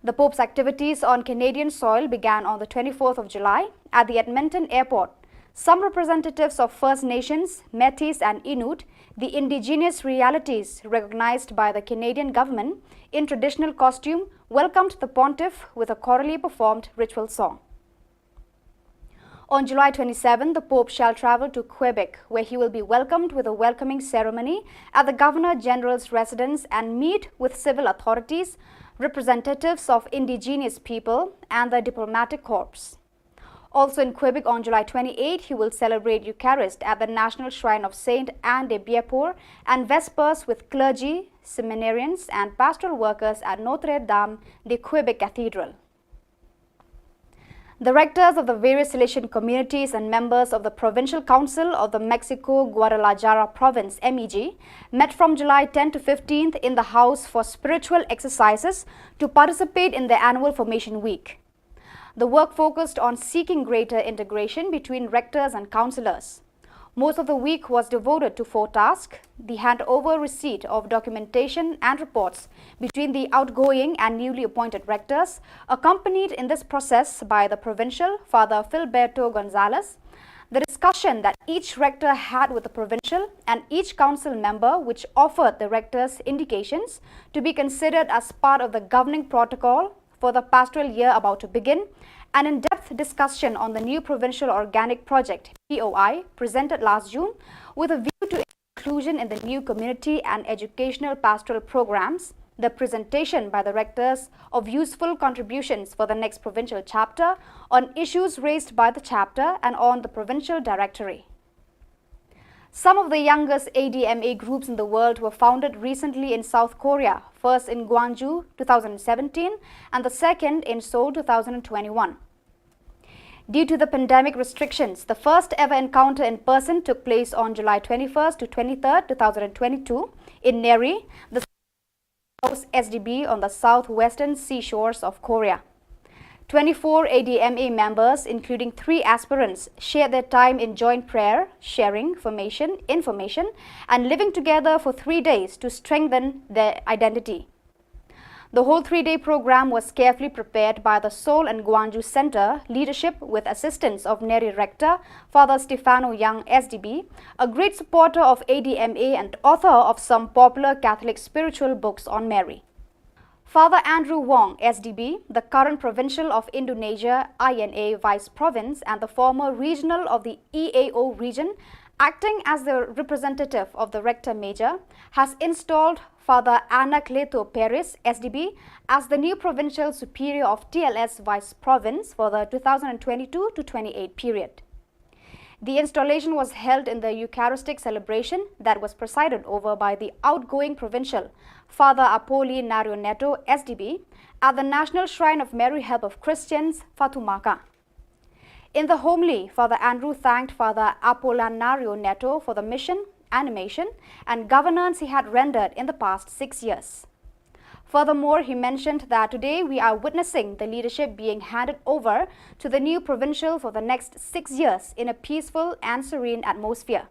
The Pope's activities on Canadian soil began on the twenty-fourth of July at the Edmonton airport. Some representatives of First Nations, Métis, and Inuit, the indigenous realities recognized by the Canadian government, in traditional costume, welcomed the Pontiff with a chorally performed ritual song. On July twenty-seven, the Pope shall travel to Quebec, where he will be welcomed with a welcoming ceremony at the Governor General's residence and meet with civil authorities, representatives of indigenous people, and the diplomatic corps. Also in Quebec on July twenty-eight, he will celebrate Eucharist at the National Shrine of Saint Anne de Bienport and Vespers with clergy, seminarians, and pastoral workers at Notre Dame de Quebec Cathedral. The rectors of the various Salesian communities and members of the Provincial Council of the Mexico Guadalajara Province, M E G, met from July tenth to fifteenth in the house for spiritual exercises to participate in the annual Formation Week. The work focused on seeking greater integration between rectors and councillors. Most of the week was devoted to four tasks: the handover receipt of documentation and reports between the outgoing and newly appointed rectors, accompanied in this process by the provincial, Father Filberto Gonzalez, the discussion that each rector had with the provincial and each council member, which offered the rectors indications to be considered as part of the governing protocol for the pastoral year about to begin, an in-depth discussion on the new provincial organic project, P O I, presented last June, with a view to inclusion in the new community and educational pastoral programs, the presentation by the rectors of useful contributions for the next provincial chapter on issues raised by the chapter and on the provincial directory. Some of the youngest A D M A groups in the world were founded recently in South Korea, first in Gwangju, two thousand seventeen, and the second in Seoul, two thousand twenty-one. Due to the pandemic restrictions, the first ever encounter in person took place on July twenty-first to twenty-third, two thousand twenty-two, in Neri, the host S D B on the southwestern seashores of Korea. Twenty-four A D M A members, including three aspirants, shared their time in joint prayer, sharing formation, information, and living together for three days to strengthen their identity. The whole three-day program was carefully prepared by the Seoul and Gwangju Center leadership with assistance of Neri Rector, Father Stefano Young, S D B, a great supporter of A D M A and author of some popular Catholic spiritual books on Mary. Father Andrew Wong, S D B, the current provincial of Indonesia I N A Vice Province and the former regional of the E A O region, acting as the representative of the Rector Major, has installed Father Anacleto Perez, S D B, as the new provincial superior of T L S Vice Province for the two thousand twenty-two to twenty-eight period. The installation was held in the Eucharistic celebration that was presided over by the outgoing provincial, Father Apolinario Neto, S D B, at the National Shrine of Mary Help of Christians, Fatumaka. In the homily, Father Andrew thanked Father Apolinario Neto for the mission, animation, and governance he had rendered in the past six years. Furthermore, he mentioned that today we are witnessing the leadership being handed over to the new provincial for the next six years in a peaceful and serene atmosphere.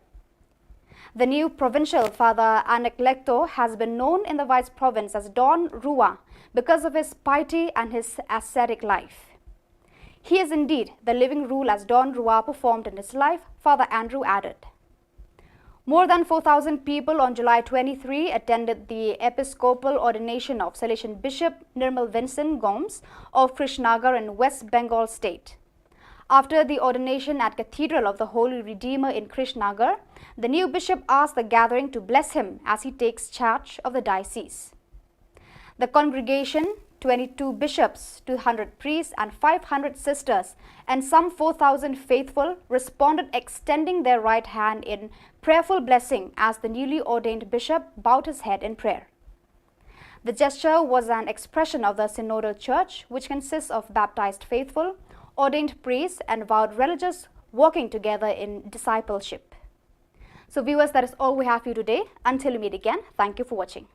The new provincial, Father Anacleto, has been known in the Vice Province as Don Rua because of his piety and his ascetic life. He is indeed the living rule as Don Rua performed in his life, Father Andrew added. More than four thousand people on July twenty-three attended the episcopal ordination of Salesian Bishop Nirmal Vincent Gomes of Krishnagar in West Bengal State. After the ordination at Cathedral of the Holy Redeemer in Krishnagar, the new bishop asked the gathering to bless him as he takes charge of the diocese. The congregation, twenty-two bishops, two hundred priests, and five hundred sisters, and some four thousand faithful responded, extending their right hand in prayerful blessing as the newly ordained bishop bowed his head in prayer. The gesture was an expression of the synodal church, which consists of baptized faithful, ordained priests, and vowed religious working together in discipleship. So, viewers, that is all we have for you today. Until we meet again, thank you for watching.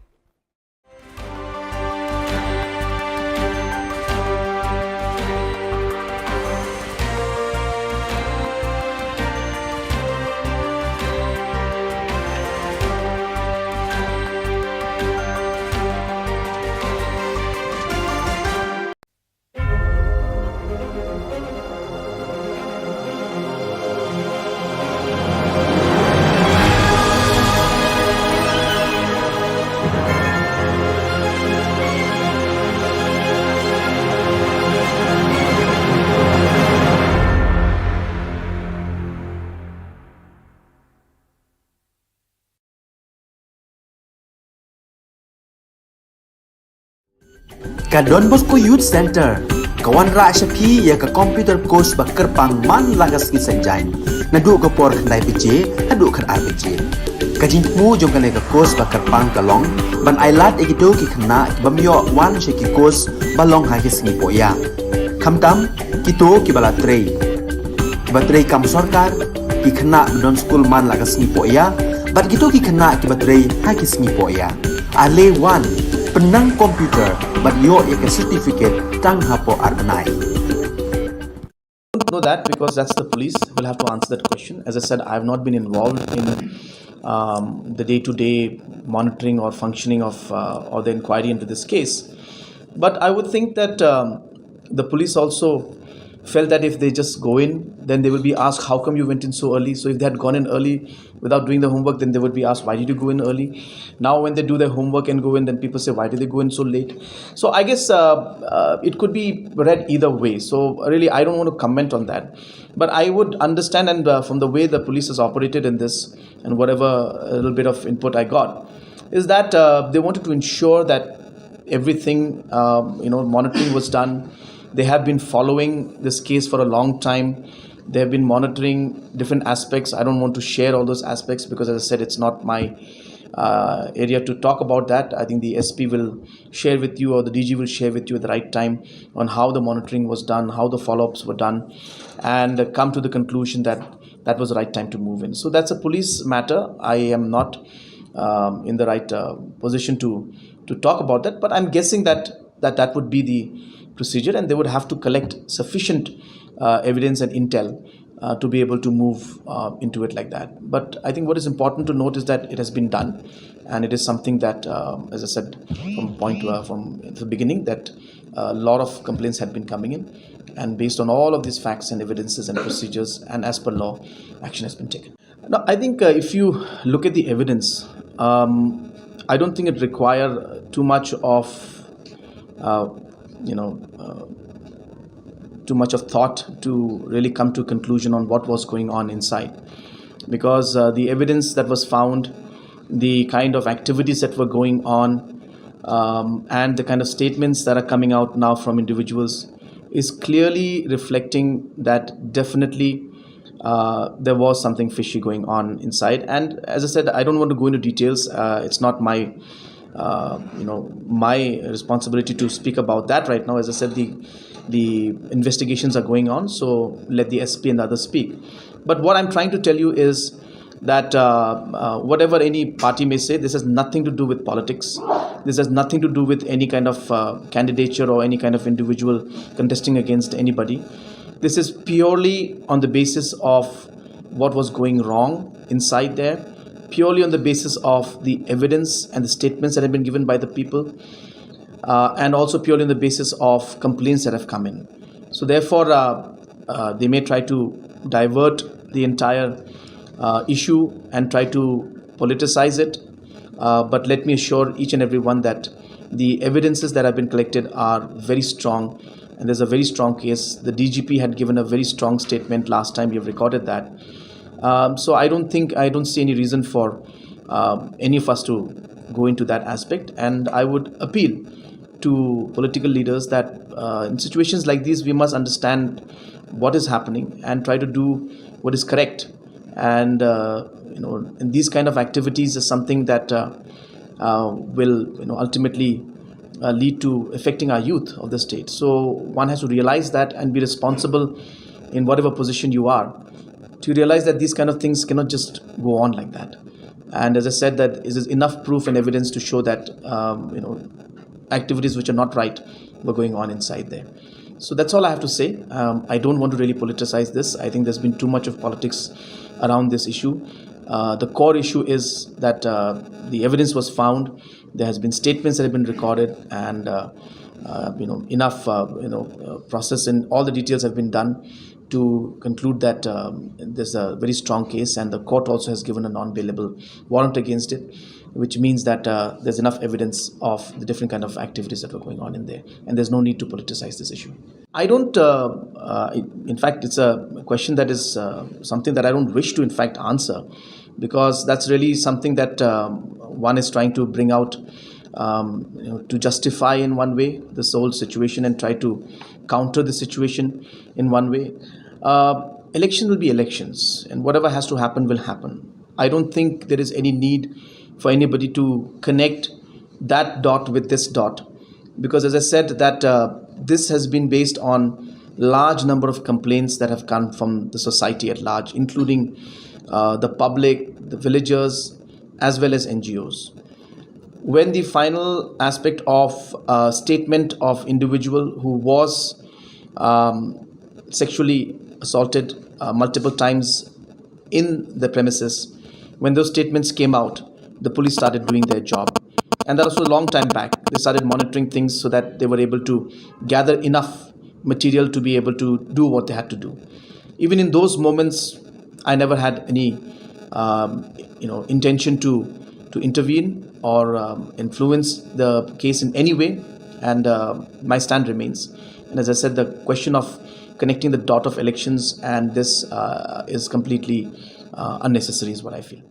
Ka Don Bosco Youth Center ka wanrah sha phi ïa ka computer course ba kyrpang man la ka sngi Saitjaiñ, naduh ka por khyndai baje haduh khatar baje. Ka jingthmu jong kane ka course ba kyrpang ka long ban ailad ïa kito ki khynnah ki bym ïoh wan sha ki course ba long ha ki sngi pohïa. Khamtam kito kiba la trei, kiba trei kam sorkar, ki khynnah ba don skul man la ka sngi pohïa, bad kito ki khynnah kiba trei ha ki sngi pohïa. Ale wan, pynnang computer bad ïoh ïa ka certificate tang hapoh ar bnai. Don't know that because that's the police will have to answer that question. As I said, I have not been involved in um, the day-to-day monitoring or functioning of uh, or the inquiry into this case. But I would think that um, the police also felt that if they just go in, then they will be asked, "How come you went in so early?" So if they had gone in early without doing the homework, then they would be asked, "Why did you go in early?" Now, when they do their homework and go in, then people say, "Why did they go in so late?" So I guess uh, uh, it could be read either way. So really, I don't want to comment on that. But I would understand, and uh, from the way the police has operated in this, and whatever a little bit of input I got, is that uh, they wanted to ensure that everything, um, you know, monitoring was done. They have been following this case for a long time. They have been monitoring different aspects. I don't want to share all those aspects because, as I said, it's not my uh, area to talk about that. I think the S P will share with you, or the D G will share with you at the right time on how the monitoring was done, how the follow-ups were done, and uh, come to the conclusion that that was the right time to move in. So that's a police matter. I am not um, in the right uh, position to to talk about that, but I'm guessing that that that would be the procedure, and they would have to collect sufficient uh, evidence and intel uh, to be able to move uh, into it like that. But I think what is important to note is that it has been done, and it is something that, um, as I said from point uh, from the beginning, that a lot of complaints had been coming in, and based on all of these facts and evidences and procedures, and as per law, action has been taken. Now, I think uh, if you look at the evidence, um, I don't think it require too much of, uh, you know, uh, too much of thought to really come to a conclusion on what was going on inside, because uh, the evidence that was found, the kind of activities that were going on, um, and the kind of statements that are coming out now from individuals is clearly reflecting that definitely uh, there was something fishy going on inside. And as I said, I don't want to go into details. Uh, it's not my, uh, you know, my responsibility to speak about that right now. As I said, the the investigations are going on, so let the S P and others speak. But what I'm trying to tell you is that uh, uh, whatever any party may say, this has nothing to do with politics. This has nothing to do with any kind of uh, candidature or any kind of individual contesting against anybody. This is purely on the basis of what was going wrong inside there, purely on the basis of the evidence and the statements that have been given by the people, uh, and also purely on the basis of complaints that have come in. So therefore, uh, uh, they may try to divert the entire uh, issue and try to politicize it. Uh, but let me assure each and everyone that the evidences that have been collected are very strong, and there's a very strong case. The D G P had given a very strong statement last time. You've recorded that. Um, so I don't think, I don't see any reason for um, any of us to go into that aspect. And I would appeal to political leaders that uh, in situations like these, we must understand what is happening and try to do what is correct. And uh, you know, and these kind of activities is something that uh, uh, will, you know, ultimately uh, lead to affecting our youth of the state. So one has to realize that and be responsible in whatever position you are, to realize that these kind of things cannot just go on like that. And as I said, that is enough proof and evidence to show that um, you know, activities which are not right were going on inside there. So that's all I have to say. Um, I don't want to really politicize this. I think there's been too much of politics around this issue. Uh, the core issue is that uh, the evidence was found. There has been statements that have been recorded, and uh, uh, you know, enough uh, you know uh, process and all the details have been done to conclude that um, there's a very strong case, and the court also has given a non-bailable warrant against it, which means that uh, there's enough evidence of the different kind of activities that were going on in there, and there's no need to politicize this issue. I don't. Uh, uh, in fact, it's a question that is uh, something that I don't wish to, in fact, answer, because that's really something that um, one is trying to bring out um, you know, to justify in one way this whole situation and try to counter the situation in one way. Uh, elections will be elections, and whatever has to happen will happen. I don't think there is any need for anybody to connect that dot with this dot, because as I said, that uh, this has been based on large number of complaints that have come from the society at large, including uh, the public, the villagers, as well as N G Os. When the final aspect of a statement of individual who was um, sexually assaulted uh, multiple times in the premises, when those statements came out, the police started doing their job. And that was a long time back. They started monitoring things so that they were able to gather enough material to be able to do what they had to do. Even in those moments, I never had any, um, you know, intention to to intervene or um, influence the case in any way, and uh, my stand remains. And as I said, the question of connecting the dot of elections and this uh, is completely uh, unnecessary, is what I feel.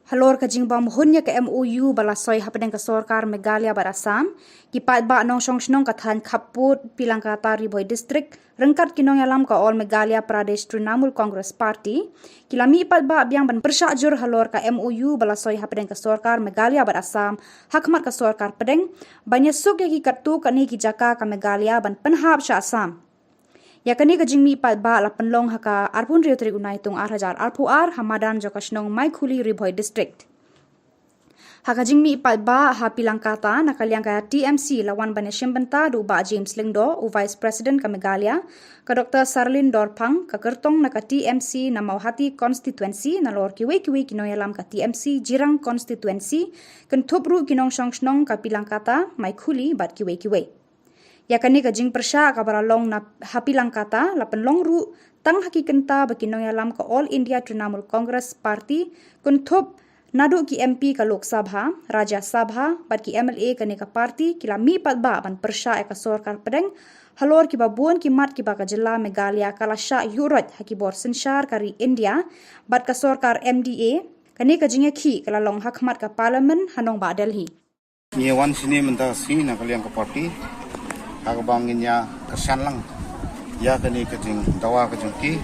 Halor ka jingbam hun ïa ka M O U ba la soi hapdeng ka sorkar Meghalaya bad Assam, ki paidbah nongshong shnong ka thaiñ Khappud, Pilangkata, Ri Bhoi District, ryngkat ki nongïalam ka All Meghalaya Pradesh Trinamool Congress Party, ki la mih paidbah biang ban pyrshah jur halor ka M O U ba la soi hapdeng ka sorkar Meghalaya bad Assam ha khmat ka sorkar pdeng, ban ïasuk ïa ki katto katne ki jaka ka Meghalaya ban pynhap sha Assam. Ïa kane ka jingmih paidbah la pynlong ha ka arphew hynriew tarik u Naitung ar hajar arphew ar ha madan jong ka shnong Maikhuli, Ri Bhoi District. Ha ka jingmih paidbah ha Pilangkata, na ka liang ka T M C la wan ban ïashim bynta da u Bah James Lyngdoh, u Vice President ka Meghalaya, ka Doctor Sarlin Dorphang, ka kyrtong na ka T M C na Mawhati Constituency, nalor kiwei kiwei ki nongïalam ka T M C Jirang Constituency, kynthup ruh ki nongshong shnong ka Pilangkata, Maikhuli bad kiwei kiwei. Ïa kane ka jingpyrshah kaba la long na ha Pilangkata, la pynlong ruh tang ha ki kynta ba ki nongïalam ka All India Trinamool Congress Party, kynthup naduh ki M P ka Lok Sabha, Rajya Sabha, bad ki M L A kane ka party, ki la mih paidbah ban pyrshah ïa ka sorkar pdeng halor kiba bun ki mat kiba ka jylla Meghalaya ka la shah ïuhroit ha ki bor synshar ka ri India bad ka sorkar M D A. Kane ka jingïakhih ka la long ha khmat ka Parliament ha nongbah Delhi. Ngi wan shane mynta ka sngi na ka liang ka party ha kaba ngin ïa kyrshan lang ïa kane ka jingdawa ka jong ki,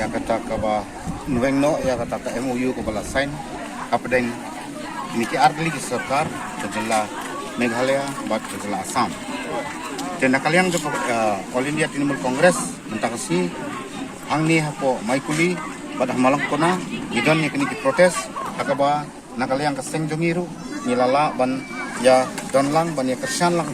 ïa kata kaba nweng noh ïa kata ka M O U kaba la sign hapdeng kine ki artylli ki sorkar ka jylla Meghalaya bad ka jylla Assam. Te na ka liang jong ka, eh, All India Trinamool Congress mynta ka sngi hangne hapoh Maikhuli bad ha Malangkona ngi don ïa kine ki protest ha kaba na ka liang ka seng jong ngi ruh ngi la lah ban ïa don lang, ban ïa kyrshan lang,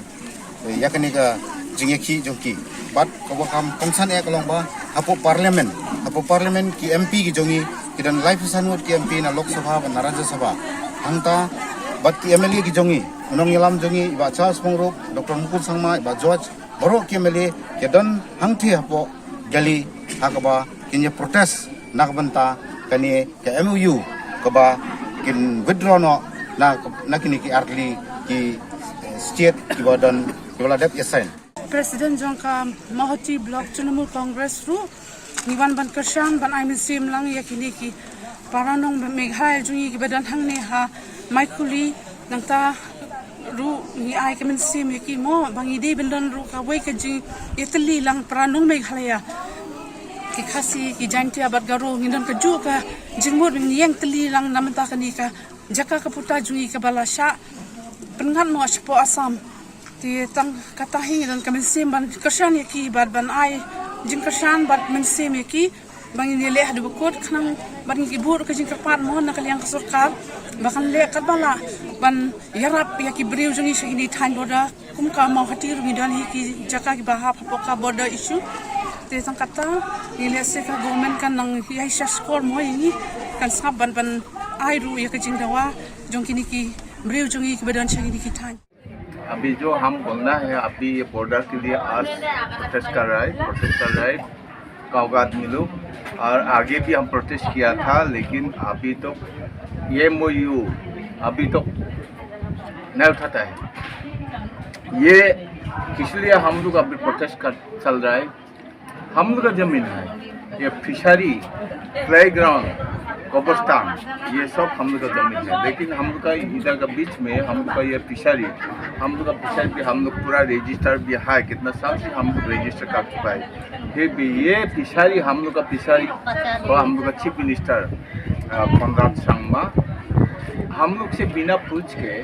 eh, ïa kane ka jingïakhih jong ki. Bad kaba kham kongsan eh ka long ba hapoh Parliament, hapoh Parliament ki M P ki jong ngi ki don laiphew san ngut ki M P na Lok Sabha bad na Rajya Sabha. Hangta bad ki M L A ki jong ngi, u nongïalam jong ngi i Bah Charles Pyngrope, Doctor Mukul Sangma, i Bah George, baroh ki M L A ki don hangthie hapoh Delhi ha kaba kin ïa protest na ka bynta kane ka M O U kaba kin withdraw noh na, na kine ki artylli ki, eh, state kiba don, kiba la dep ïa sign. President jong ka Mawhati Block Trinamool Congress ruh ngi wan ban kyrshan ban ai mynsiem lang ïa kine ki para nong Meghalaya jong ngi kiba don hangne ha Maikhuli. Nangta ruh ngi ai ka mynsiem ïa ki mo ba ngi dei ban don ruh kawei ka jingïatylli lang para nong Meghalaya, ki Khasi, ki Jaintia bad Garo, ngi don kajuh ka jingmut, ngi ïeng tylli lang na bynta kane ka jaka ka puta jong ngi kaba la shah pynngat noh shapoh Assam. Te tang kata hi ngi don ka mynsiem ban kyrshan ïa ki bad ban ai jingkyrshan bad mynsiem ïa ki ba ngin ïaleh haduh ba kut khnang ba ngin ïa bud ka jingkyrpad mo na ka liang ka sorkar ba kan leh katba lah ban ïarap ïa ki briew jong ngi sha kine ki thaiñ border. Kum ka Mawhati ruh ngi don hi ki jaka kiba hap hapoh ka border issue. Te tang kata ngi leh shisha ka government kan nang ïai sha skor mo ïa ngi, kan sngap ban, ban ai ruh ïa ka jingdawa jong kine ki briew jong ngi kiba don sha kine ki thaiñ. अभी जो हम बोलना है, अभी ये बॉर्डर के लिए आज प्रोटेस्ट कर रहा है, प्रोटेस्ट कर रहा है काउगा आदमी लोग। और आगे भी हम प्रोटेस्ट किया था, लेकिन अभी तो ये एमओयू अभी तो नहीं उठाता है। ये इसलिए हम लोग अभी प्रोटेस्ट कर चल रहा है। हम लोग का जमीन है, ये फिशरी, प्लेग्राउंड, कब्रिस्तान, ये सब हम लोग का जमीन है। लेकिन हम लोग का इधर का बीच में हम लोग का ये फिशरी, हम लोग का फिशरी भी हम लोग पूरा रजिस्टर भी है, कितना साल से हम लोग रजिस्टर कर चुका है। फिर भी ये फिशरी, हम लोग का फिशरी, और हम लोग का चीफ मिनिस्टर, अ, कोनराड संगमा हम लोग से बिना पूछ के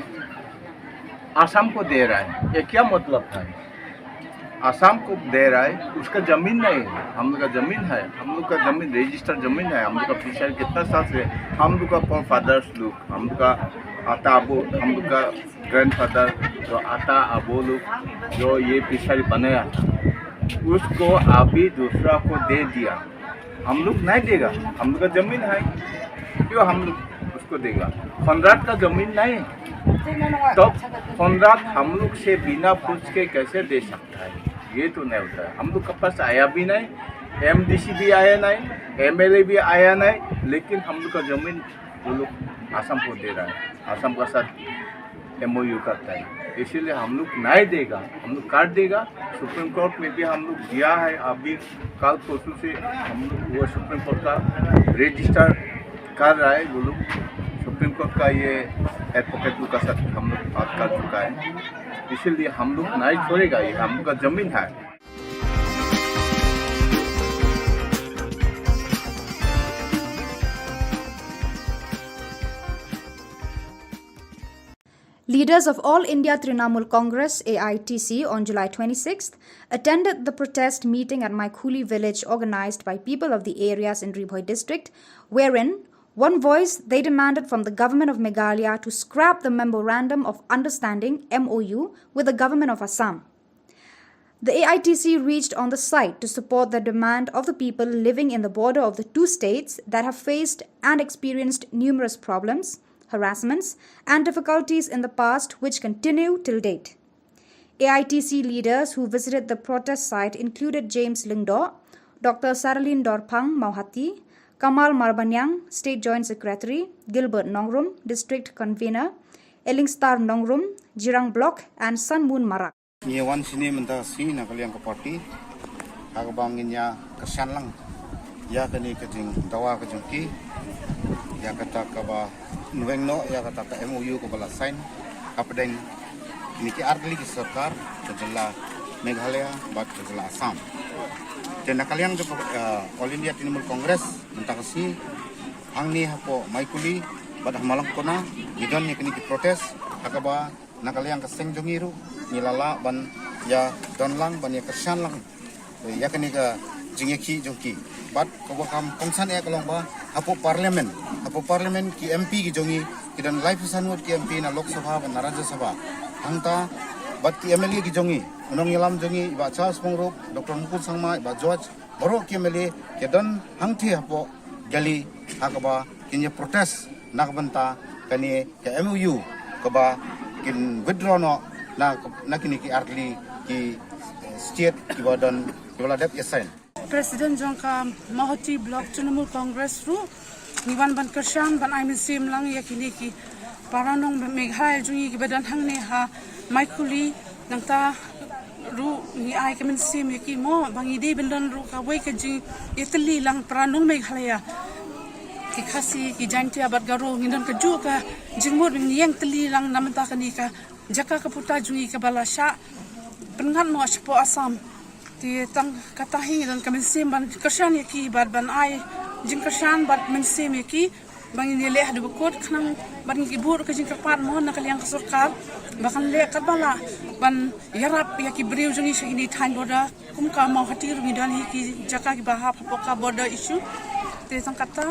आसाम को दे रहा है, ये क्या मतलब है? आसाम को दे रहा है, उसका जमीन नहीं है, हम लोग का जमीन है, हम लोग का जमीन, रजिस्टर्ड जमीन है, हम लोग का फिशरी कितना साल से, हम लोग का फोर फादर्स लोग, हम लोग का आता अबू, हम लोग का ग्रैंडफादर, जो आता अबू लोग, जो ये फिशरी बनाया था, उसको अभी दूसरा को दे दिया। हम लोग नहीं देगा, हम लोग का जमीन है, क्यों हम लोग उसको देगा? कोनराड का जमीन नहीं, तो कोनराड हम लोग से बिना पूछ के कैसे दे सकता है? ये तो नहीं होता है। हम लोग के पास आया भी नहीं, एमडीसी भी आया नहीं, एमएलए भी आया नहीं, लेकिन हम लोग का जमीन वो लोग आसाम को दे रहा है, आसाम का साथ एमओयू करता है, इसीलिए हम लोग नहीं देगा, हम लोग काट देगा। सुप्रीम कोर्ट में भी हम लोग गया है, अभी कल परसों से हम लोग वो सुप्रीम कोर्ट का रजिस्टर कर रहा है, वो लोग सुप्रीम कोर्ट का ये एडवोकेट लोग का साथ हम लोग बात कर चुका है, इसीलिए हम लोग नहीं छोड़ेगा, ये हम लोग का जमीन है। Leaders of All India Trinamool Congress, A I T C, on July twenty-sixth, attended the protest meeting at Maikhuli village organized by people of the areas in Ri Bhoi district, wherein one voice, they demanded from the Government of Meghalaya to scrap the Memorandum of Understanding, M O U, with the Government of Assam. The A I T C reached on the site to support the demand of the people living in the border of the two states that have faced and experienced numerous problems, harassments, and difficulties in the past, which continue till date. A I T C leaders who visited the protest site included James Lyngdoh, Doctor Saralin Dorphang Mawhati, Kamal Marbaniang, State Joint Secretary, Gilbert Nongrum, District Convener, Elingstar Nongrum, Jirang Block, and Sanmun Marak. Ngi wan shini mynta shi na ka liang ka party ha kaba ngin ïa kyrshan lang ïa kane ka jingdawa ka jong ki, ïa kata kaba nongweng noh ïa kata ka M O U kaba la sign hapdeng kine ki artylli ki sorkar ka jylla Meghalaya bad ka jylla Assam. Te na ka liang jong ka, eh, All India Trinamool Congress mynta ka shi hangne hapoh Maikuli bad ha Malangkona ngi don ïa kine ki protest ha kaba na ka liang ka seng jong ngi ruh ngi la lah ban ïa don lang ban ïa kyrshan lang, eh, ïa kane ka jingïakhih jong ki. Bad kaba kham kongsan eh ka long ba hapoh parliament, hapoh parliament ki M P ki jong ngi ki don laiphew san ngut ki M P na Lok Sabha bad na Rajya Sabha. Hangta bad ki M L A ki jong ngi, u nongïalam jong ngi i Bah Charles Pyngrope, Doctor Mukul Sangma, i Bah George, baroh ki M L A ki don hangthie hapoh Delhi ha kaba kin ïa protest na ka bynta kane ka M O U kaba kin withdraw noh na, na kine ki artylli ki, eh, state kiba don kiba la dep ïa sign. President jong ka Mawhati Block Trinamool Congress ruh ngi wan ban kyrshan ban ai mynsiem lang ïa kine ki para nong Meghalaya jong ngi kiba don hangne ha Maikuli. Nangta ruh ngi ai ka mynsiem ïa ki mo ba ngi dei ban don ruh kawei ka jingïatylli lang para nong Meghalaya, ki Khasi, ki Jaintia bad Garo, ngi don kajuh ka jingmut ba ngi ïeng tylli lang na bynta kane ka jaka ka puta jong ngi kaba la shah pynngat noh shapoh Assam. Te tang kata hi ngi don ka mynsiem ban kyrshan ïa ki bad ban ai jingkyrshan bad mynsiem ïa ki ba ngin ïaleh haduh ba kut khnang bad ngi ki buh ka jingkyrpad mo na ka liang ka sorkar ba kan leh katba lah ban ïarap ïa ki briew jong ngi sha kine thaiñ border. Kum ka Mawhati ruh ngi don hi ki jaka kiba hap hapoh ka border issue. Te tang kata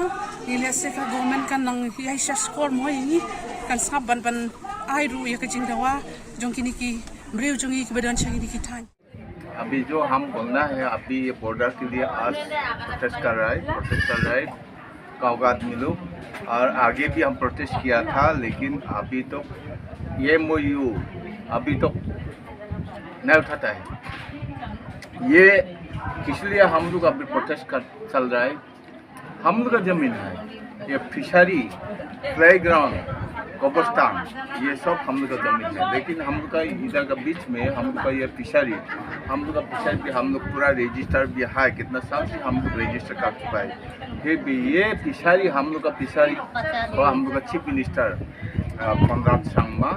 ngi leh se ka government kan nang ïai shah skor mo ïa ngi, kan sngap ban, ban ai ruh ïa ka jingdawa jong kine ki briew jong ngi kiba don sha kine ki thaiñ. अभी जो हम बोलना है, अभी ये बॉर्डर के लिए आज प्रोटेस्ट कर रहा है, प्रोटेस्ट कर रहा है गाँव का आदमी लोग। और आगे भी हम प्रोटेस्ट किया था, लेकिन अभी तो ये एमओयू अभी तो नहीं उठाता है। ये इसलिए हम लोग अभी प्रोटेस्ट कर, चल रहा है। हम लोग का जमीन है, ये फिशरी, प्लेग्राउंड, कब्रिस्तान, ये सब हम लोग का जमीन है। लेकिन हम लोग का इधर का बीच में हम लोग का ये फिशरी, हम लोग का फिशरी भी हम लोग पूरा रजिस्टर भी है, कितना साल से हम लोग रजिस्टर कर चुका है। फिर भी ये फिशरी हम लोग का फिशरी और हम लोग का चीफ मिनिस्टर, अ, कोनराड संगमा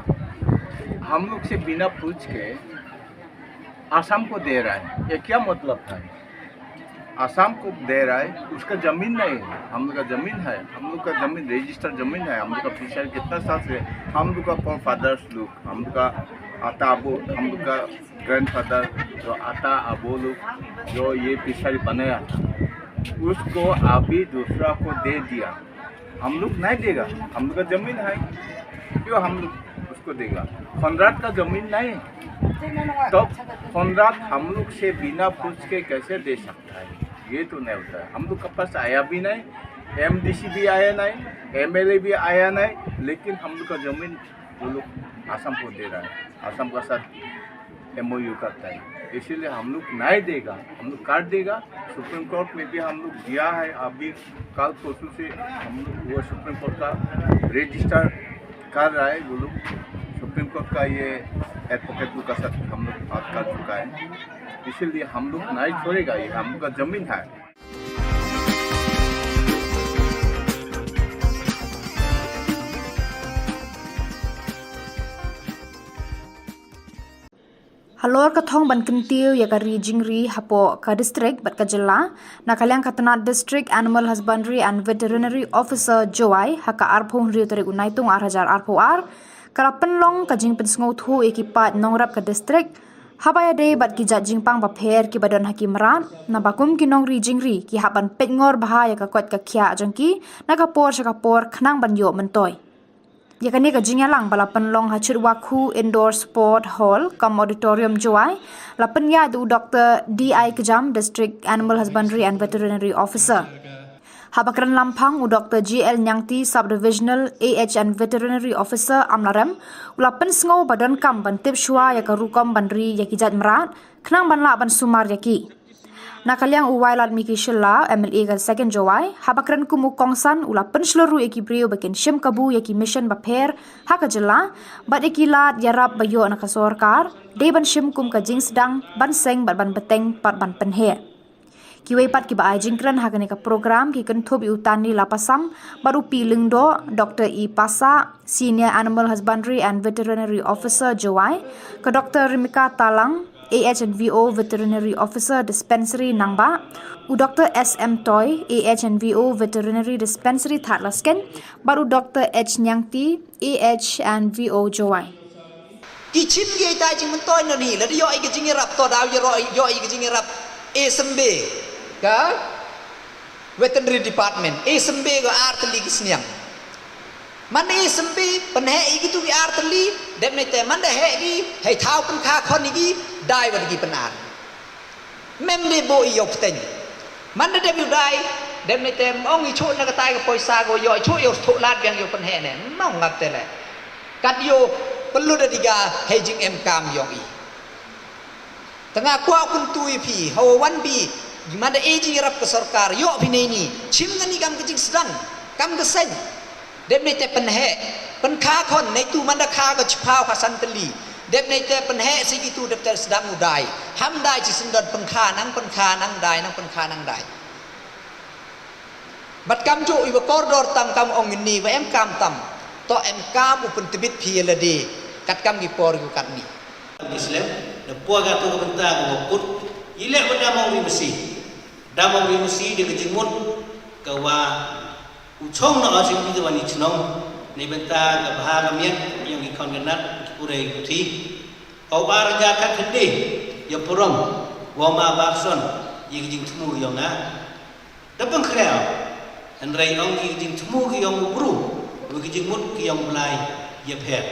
हम लोग से बिना पूछ के आसाम को दे रहा है, ये क्या मतलब है? आसाम को दे रहा है, उसका जमीन नहीं है, हम लोग का जमीन है, हम लोग का जमीन रजिस्टर जमीन है, हम लोग का फिशरी कितना साल से, हम लोग का फोर फादर्स लोग, हम लोग का आता अबू, हम लोग का ग्रैंडफादर जो आता अबू लोग जो ये फिशरी बनाया था, उसको अभी दूसरा को दे दिया। हम लोग नहीं देगा, हम लोग का जमीन है, क्यों हम लोग उसको देगा? कोनराड का जमीन नहीं, तो कोनराड हम लोग से बिना पूछ के कैसे दे सकता है? ये तो नहीं होता है। हम लोग के पास आया भी नहीं, एमडीसी भी आया नहीं, एमएलए भी आया नहीं, लेकिन हम लोग का जमीन वो लोग आसाम को दे रहा है, आसाम का साथ एमओयू करता है, इसीलिए हम लोग नहीं देगा, हम लोग काट देगा। सुप्रीम कोर्ट में भी हम लोग दिया है, अभी कल परसों से हम लोग वो सुप्रीम कोर्ट का रजिस्टर कर रहा है, वो लोग सुप्रीम कोर्ट का ये एडवोकेट लोग का साथ हम लोग बात कर चुका है, इसीलिए हम लोग नहीं छोड़ेगा, ये हम लोग का जमीन है। Halor ka thong ban kyntiew ïa ka ri jingri hapoh ka district bad ka jylla, na ka liang ka tnat District Animal Husbandry and Veterinary Officer Jowai, ha ka arphew hynriew tarik u Naitung ar hajar arphew ar, ka la pynlong ka jingpynsngewthuh ïa ki paid nongrep ka district, Haba ïadei bad ki jait jingpang bapher kiba don ha ki mrad, naba kum ki nongri jingri ki hap ban peit ngor bha ïa ka koit ka khiah jong ki na ka por sha ka por khnang ban ïoh myntoi. Ïa kane ka jingïalang ba la pynlong ha Chitwakhu Indoor Sport Hall cum Auditorium, Jowai, la pynïaid da u Doctor D I Kjam, District Animal Husbandry and Veterinary Officer. Haba kren lamphang u Doctor G L Niangti, Sub-Divisional A H and Veterinary Officer, Amlarem, u la pynsngew ba donkam ban tip shuwa ïa ka rukom ban ri ïa ki jait mrad khnang ban lah ban sumar ïa ki. Na ka liang u Wailadmiki Shylla, M L A ka Second Jowai, haba kren kum u kongsan, u la pynshlur ruh ïa ki briew ba kin shim kabu ïa ki mission bapher ha ka jylla bad ïa ki lad ïarap ba ïoh na ka sorkar, dei ban shim kum ka jingsdang ban seng bad ban bteng bad ban pynheh. Kiwei pat kiba ai jingkren ha kane ka program ki kynthup ïa u Tanlila Passam bad u P Lyngdoh, Doctor E Passah, Senior Animal Husbandry and Veterinary Officer, Jowai, ka Doctor Rimika Talang, A H and V O, Veterinary Officer, Dispensary, Nangbah, u Doctor S M Toi, A H and V O, Veterinary Dispensary, Thadlaskein, bad u Doctor H Niangti, A H and V O, Jowai. Ki chim ki ïa ita jingmyntoi na ni, lada ïoh ïa ka jingïarap, to daw ïa ro-, ïoh ïa ka jingïarap, e symbe ka Veterinary Department, e symbe ka ar tylli ki sniang. Manda e symbe, pynheh ïa kitu ki ar tylli, dep ne te manda heh ki, hei thaw pynkha khon ïa ki, dai wat ki pynar. Mem de bo ïoh pteng. Manda dep ïoh dai, dep ne te ong ïoh chuh na katai ka poisa ko ïoh chuh ïoh thoh lad biang ïoh pynheh ne. Mong ngap te le. Kat ïoh pynlut da diga hei jing em kam ïoh i. Tanga kwah kyntu ïa phi, hawa wan bi, manda e jingïarap ka sorkar, ïoh phi nei ni, chim ngani kam ka jingsdang, kam ka seng. Dep ne te pynheh, pynkha khon, nei tu manda kha ka chiphaw ka san tylli. Dep ne te pynheh si kitu dep te sdang u dai. Ham dai chi syndon pynkha nang pynkha nang dai nang pynkha nang dai. Bad kam ju iwa kordor tam kam ong ni wa em kam tam. To em kam u pyntbit phi lade. Kat kam ki por yu kat ni. Islam, da pua ka tu ka bynta ka wa kut. Ilek wa da mong ri masi. Da mong ri masi da ka jingmut ka wa u chong na o jingmut ka wa ni chnong. Ni bynta ka bha ka miat yong ki khon ka nat ki pure ki puthi. Au ar ja kat khynde ya purong wa ma bakson ya ki jingthmu yong nga. Da pynkhreh, hynrei ong ki jingthmu ki yong u bru, wa ki jingmut ki yong u Blai, ya pher.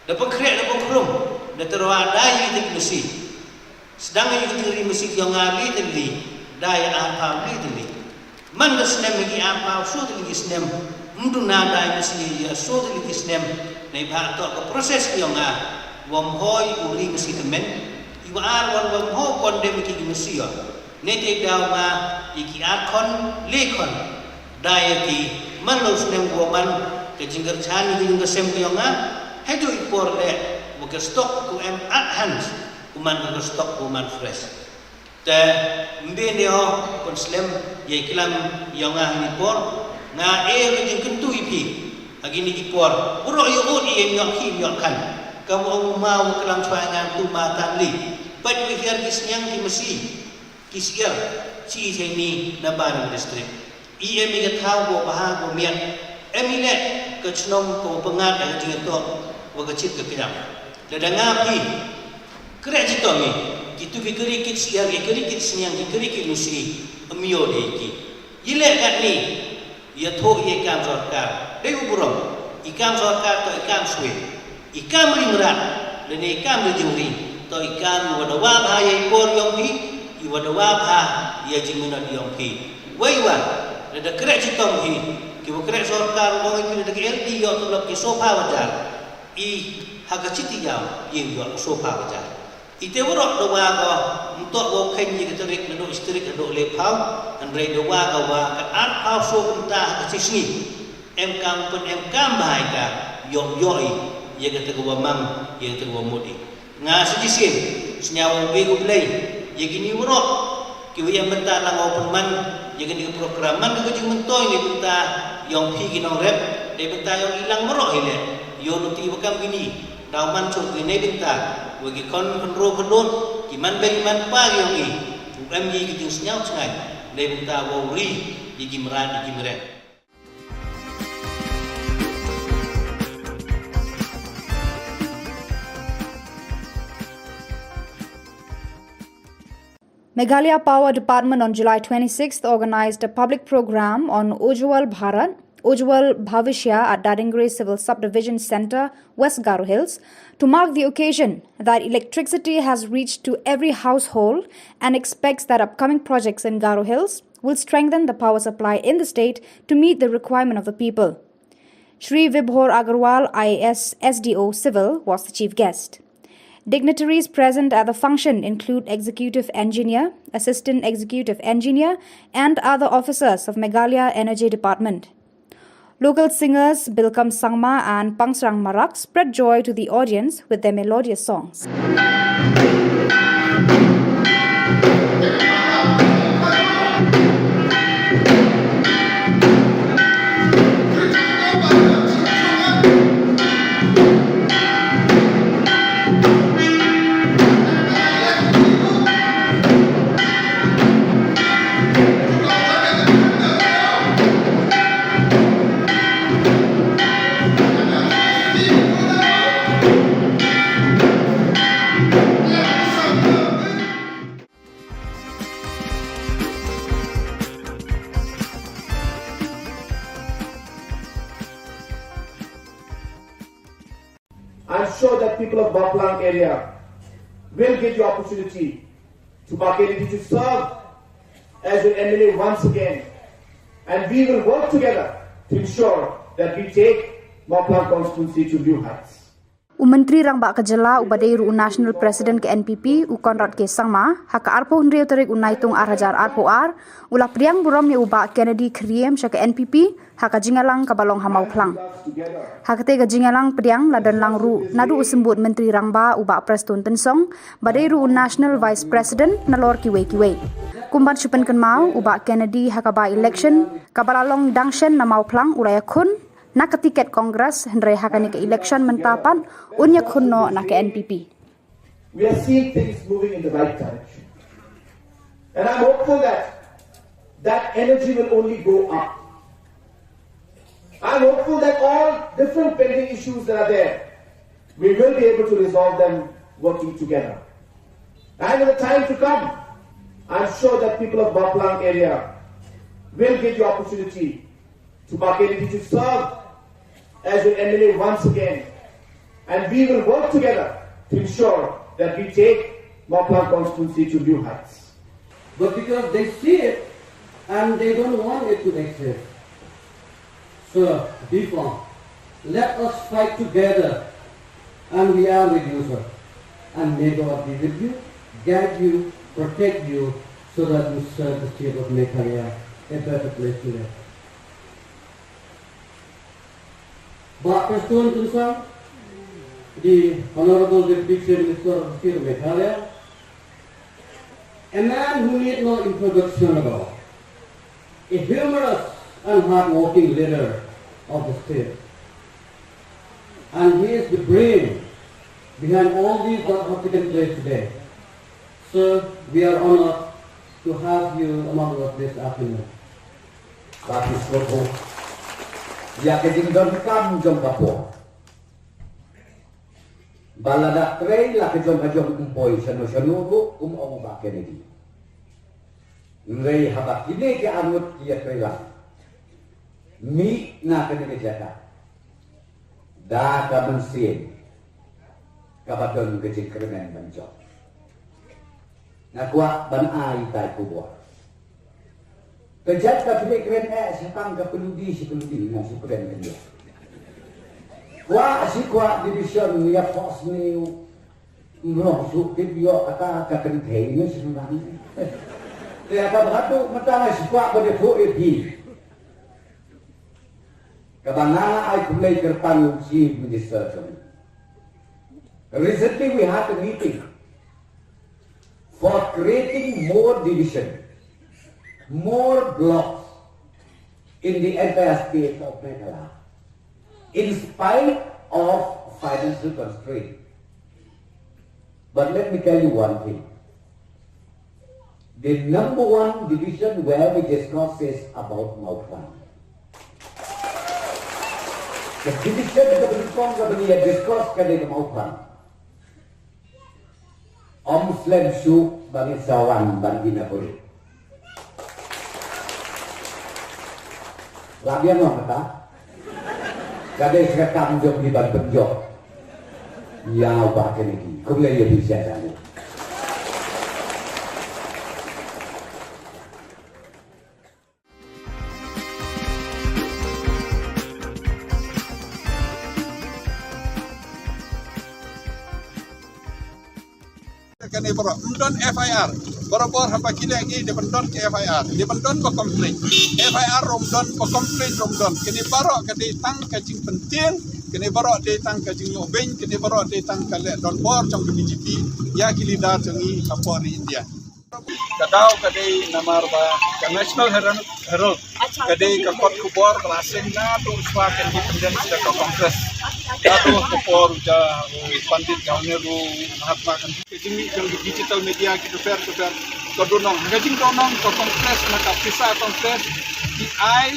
Da pynkhreh da pynkhrum, da tyrwa da yi da ki masi. Sdang yi ki jingri masi ki yong nga li da li, da ya arphaw li da li. Man ka snem ki arphaw so da li ki snem, mdu na da yi masi ya so da li ki snem, nei bha to ka proses ki yong nga, wa mhoi u ri masi tymmen, iwa ar wan wa mhoi kon dem ki masi ya. Nete daw ma i ki ar khon, le khon. Da ya ki, man lo snem ko man, ka jingkyrchan ki jingkasem ki yong nga, ha ju i por le, wa ka stock ko em at hands, ko man ka stock ko man fresh. Te, mbe ne o, kon slem, ya i klam yong nga ni por, nga e ka jingkyntu i phi, ha kini ki por, bro yo o i em yok ki em yok kan, kam ong ma wa klam chwa nga tu ma tan li, pat wi hiar ki sniang ki masi, ki siar, chi i ni na Baram District. I em i ka thaw ko bha ko miat. Em i leh ka chnong ko pyngat ka jingtok wa ka chit ka kjam. Lada nga phi. Kreh jitong i. Kitu ki kri kit siar ki kri kit sniang ki kri kit nusi. Em yo de ki. I leh kat ni. Ya tho i kam sorkar. Dei u burom. I kam sorkar to i kam swe. I kam ri mrad, lane i kam ri jingri, to i kam i wa dawa bha ya i por yong phi, i wa dawa bha ya jingminot yong phi. Wei wa, lada kreh chitom phi, ki wa kreh sorkar u ong i phi lada ki L D yo tulop ki sofa wajar, i ha ka chiti yaw, i wa sofa wajar. I te warok dawa ko, mtok wa khen ya ka tarik na do istrik na do le phaw, hynrei dawa ko wa ka ar phaw so kumta ha ka chisngi. Em kam pun em kam bha i ka, yong yoi, ya ka te ka wa mang, ya ka te ka wa mut i. Nga sa jisien, sñiaw u Blei, ya kini warok, ki wa em bynta lang wa pun man, ya kini ka program man ka jingmyntoi ni bynta, yong phi ki nongrep, dei bynta yong i lang warok i le, yo luti wa kam kini, daw man chuk ki nei bynta, wa ki kon kon ro kon don, ki man beng man pa yong i, u em ki ki jingsñiaw chngai, dei bynta wa u ri, i ki mrad, i ki mrad. Meghalaya Power Department on July twenty-sixth organized a public program on Ujjwal Bharat, Ujjwal Bhavishya at Dadingri Civil Subdivision Centre, West Garo Hills, to mark the occasion that electricity has reached to every household and expects that upcoming projects in Garo Hills will strengthen the power supply in the state to meet the requirement of the people. Shri Vibhor Agarwal, I A S, S D O Civil, was the chief guest. Dignitaries present at the function include Executive Engineer, Assistant Executive Engineer, and other officers of Meghalaya Energy Department. Local singers Bilkam Sangma and Pangsrang Marak spread joy to the audience with their melodious songs. I'm sure that people of Mawphlang area will give you opportunity to Bakiriti to serve as your M L A once again. And we will work together to ensure that we take Mawphlang constituency to new heights. U Myntri Rangbah ka Jylla uba dei ruh u National President ka N P P, u Conrad K Sangma, ha ka arphew hynriew tarik u Naitung ar hajar arphew ar, u la pdiang burom ïa u Bah Kennedy Kyriem sha ka N P P, ha ka jingïalang kaba long ha Mawphlang. Ha katei ka jingïalang pdiang la don lang ruh naduh u Symbud Myntri Rangbah u Bah Prestone Tynsong, ba dei ruh u National Vice President nalor kiwei kiwei. Kum ban shu pynkynmaw, u Bah Kennedy ha ka by-election kaba la long dang shen na Mawphlang u la ïakhun na ka tiket Congress, hynrei ha kane ka election mynta pat un ïakhun noh na ka N P P. We are seeing things moving in the right direction. And I'm hopeful that that energy will only go up. I'm hopeful that all different pending issues that are there, we will be able to resolve them working together. And in the time to come, I'm sure that people of Mawphlang area will give you opportunity to Bakiriti to serve as your M L A once again. And we will work together to ensure that we take Mawphlang constituency to new heights. But because they see it and they don't want it to exist. So, be firm. Let us fight together, and we are with you, sir. And may God be with you, guide you, protect you, so that you serve the state of Meghalaya a better place to live. Bah Prestone Tynsong, the Honorable Deputy Chief Minister of the State of Meghalaya, a man who need no introduction at all, a humorous and hard-working leader of the state. And he is the brain behind all these that have taken place today. Sir, we are honored to have you among us this afternoon. Ka phi sngewthuh ïa ka jingdonkam jong ka por ba lada trei la ka jong ka jong, ym poi shano shano ruh, kum ong u Bah Kennedy. Hynrei haba kine ki arngut ki ïatrei lang, mih na kane ka jaka da ka mynsiem kaba don ka jingkyrmen ban jop. Nga kwah ban ai tai khubor. Ka jait ka pynleit kren eh, sha tang ka pynludi, sha pynludi, nga shu kren kyndiah. Kwah shi kwah division ïa force ne u mrong shu tip ïoh kata ka kynthei ne shu nang. Te ïa kaba haduh mynta nga shi kwah ban ïathuh ïa phi. Kaba nga ai khublei kyrpang ïa u Chief Minister jong ngi. Recently we had a meeting for creating more division, more blocks in the entire state of Meghalaya, in spite of financial constraint. But let me tell you one thing. The number one division where we discuss is about Mawphlang. The division kaba nyngkong kaba ngi ïa discuss ka dei ka Mawphlang. Ym slem shuh ba ngi sa wan ban ïa na pule. La biang ong kata. Ka dei ka kam jong ngi ban pynjop ïa u Bah Kennedy. Khublei ïa phi sha sha. Kane baroh ym don F I R. Barabor haba ki leh ki dei ban don ka F I R, dei ban don ba complain. F I R ruh ym don, ba complain ruh ym don. Kane baroh ka dei tang ka jingpyntieng, kane baroh dei tang ka jingïoh beiñ, kane baroh dei tang ka leh donbor jong ka B J P ïa ki leader jong ngi hapoh ri India. Ka daw ka dei namar ba ka National Herald, Herald ka dei ka kot khubor ba la seng naduh shuwa ka independence da ka Congress. Naduh ka por u ja u Pandit Jawaharlal Nehru, Mahatma Gandhi. Ka jingmih jong ki digital media ki bapher bapher. Ka dohnud, ka jingdohnud ka Congress, na ka pisa Congress ki ai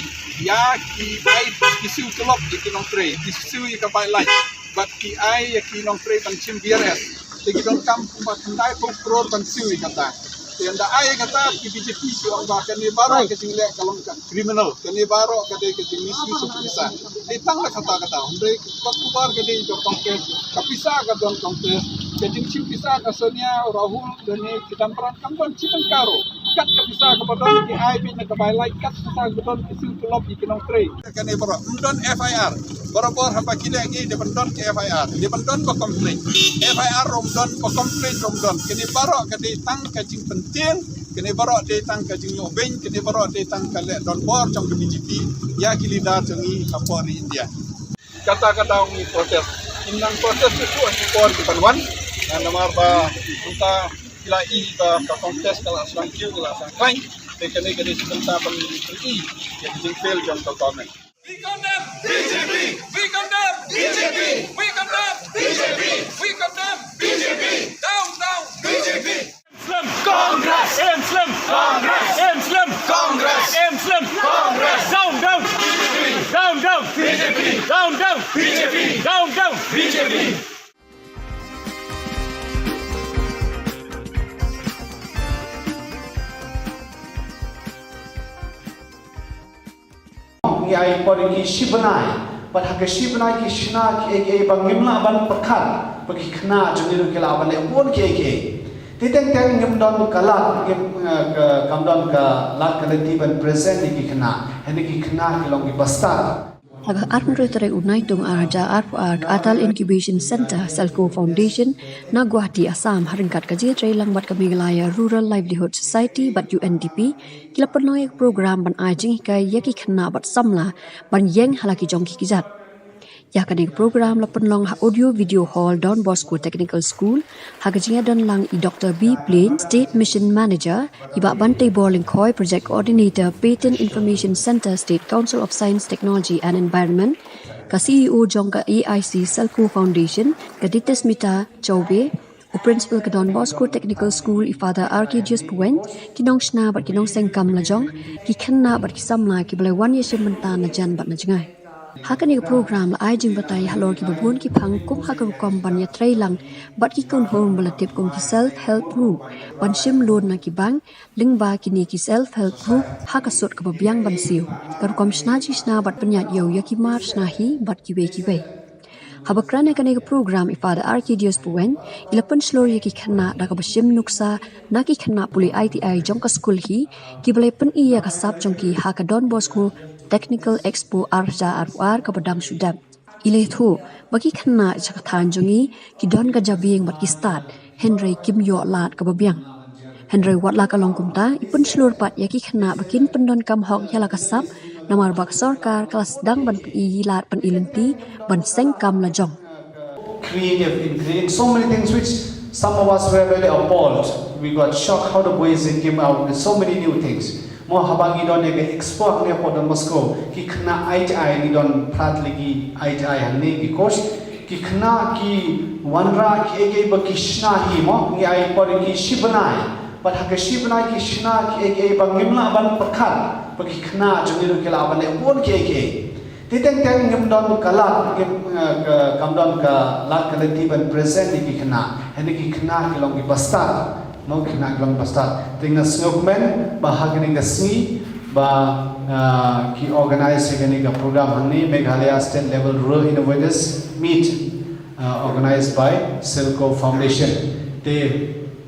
ïa ki, ai ki siew tulop ïa ki nongtrei, ki siew ïa ka bai lait. Bad ki ai ïa ki nongtrei ban shim V R S. Te ki donkam kumba khyndai phew klur ban siew ïa kata. Te ynda ai ïa kata ki B J P ki ong ba kane baroh ka jingleh ka long ka criminal. Kane baroh ka dei ka jingmisuse ka pisa. Te tang la kata kata. Hynrei ka kot khubor ka dei ka Congress. Ka pisa ka don Congress. Ka jingshim pisa ka Sonia, Rahul, Dane, Chidambaram kam don shi tyngka ruh. Kat ka pisa kaba don ki ai beit na ka bai lait, kat ka pisa kaba don ki siew tulop ïa ki nongtrei. Kane baroh ym don F I R. Barabor haba ki leh ki dei ban don ka F I R, dei ban don ba complain. F I R ruh ym don, ba complain ruh ym don. Kane baroh ka dei tang ka jingpyntieng, kane baroh dei tang ka jingïoh beiñ, kane baroh dei tang ka leh donbor jong ka B J P ïa ki leader jong ngi hapoh ri India. Kata ka daw ngi protest. Ngim nang protest shuh shuh ha ki por ki ban wan. Namar ba mynta ki la i ba ka Congress ka la sdang kiew, ka la sdang khlaiñ. Te kane ka dei shi bynta ban pyni ïa ka jingfail jong ka government. We condemn B J P. We condemn B J P. We condemn B J P. We condemn B J P. Down, down B J P. Slim. Congress. Slim. Congress. Slim. Congress. Slim. Congress. Down, down. B J P. Down, down. B J P. Down, down. B J P. Down, down. B J P. Ngi ai por ïa ki shi bnai, bad ha ki shi bnai ki shna kiei kiei ba ngim lah ban pyrkhat ba ki khynnah jong ngi ruh ki lah ban leh bun kiei kiei. Te teng teng ngim don ka lad, ngim, eh, ka, kam don ka lad ka lynti ban present ïa ki khynnah. Hynrei ki khynnah ki long ki bastad. Ha ka arphew hynriew tarik u Naitung ar hajar arphew ar, ka Atal Incubation Centre Selco Foundation na Guwahati, Assam, ha ryngkat ka jingïatreilang bad ka Meghalaya Rural Livelihood Society bad U N D P, ki la pynlong ïa ka program ban ai jinghikai ïa ki khynnah bad samla ban ïeng ha la ki jong ki kjat. Ïa kane ka program la pynlong ha Audio Video Hall, Don Bosco Technical School, ha ka jingïadon lang i Doctor B Plain, State Mission Manager, i Bah Banteibor Lyngkhoi, Project Coordinator, Patent Information Centre, State Council of Science, Technology and Environment, ka C E O jong ka A I C Selco Foundation, ka Ditismita Chaubey, u Principal ka Don Bosco Technical School, i Father Arcadius Puwen, ki nongshna bad ki nongseng kam lajong, ki khynnah bad ki samla kiba la wan ïashim bynta na jan bad na jngai. Ha kane ka program la ai jingbatai halor kiba bun ki phang kum ha ka rukom ban ïatreilang bad ki khun hynmen ba la tip kum ki self help group, ban shim loan na ki bank, lyngba kine ki self help group ha ka sut kaba biang ban siew, ka rukom shna jingshna bad pynïaid ïew ïa ki mar shna hi bad kiwei kiwei. Haba kren ha kane ka program i Father Arcadius Puwen, i la pynshlur ïa ki khynnah da kaba shim nuksa na ki khynnah pule I T I jong ka skul hi, kiba la pyni ïa ka sap jong ki ha ka Don Bosco Technical Expo ar hajar arphew ar kaba dang shu dep. I la ïathuh ba ki khynnah sha ka thaiñ jong ngi ki don ka jabieng bad ki stad, hynrei kim ïoh lad kaba biang. Hynrei wat la ka long kumta, i pynshlur pat ïa ki khynnah ba kin pyndonkam hok ïa la ka sap, namar ba ka sorkar ka la sdang ban pyni lad pyni lynti ban seng kam lajong. Creative in creating so many things which some of us were really appalled. We got shocked how the boys, they came out with so many new things. Mo, haba ngi don ïa ka expo hangne hapoh Don Bosco, ki khynnah I T I, ngi don phra tylli ki I T I hangne, ki course, ki khynnah ki wanrah kiei kiei ba ki shna hi mo, ngi ai por ïa ki shi bnai. Bad ha ki shi bnai ki shna kiei kiei ba ngim lah ban pyrkhat ba ki khynnah jong ngi ruh ki lah ban leh bun kiei kiei. Te teng teng ngim don ka lad, ngim, eh, ka, kam don ka lad ka lynti ban present ïa ki khynnah. Hynrei ki khynnah ki long ki bastad. Mo, ki khynnah ki long bastad. Te nga sngewkmen ba ha kane ka sngi ba, eh, ki organize ïa kane ka program hangne, Meghalaya State Level Rural Innovators Meet, eh, organized by Silco Foundation. Te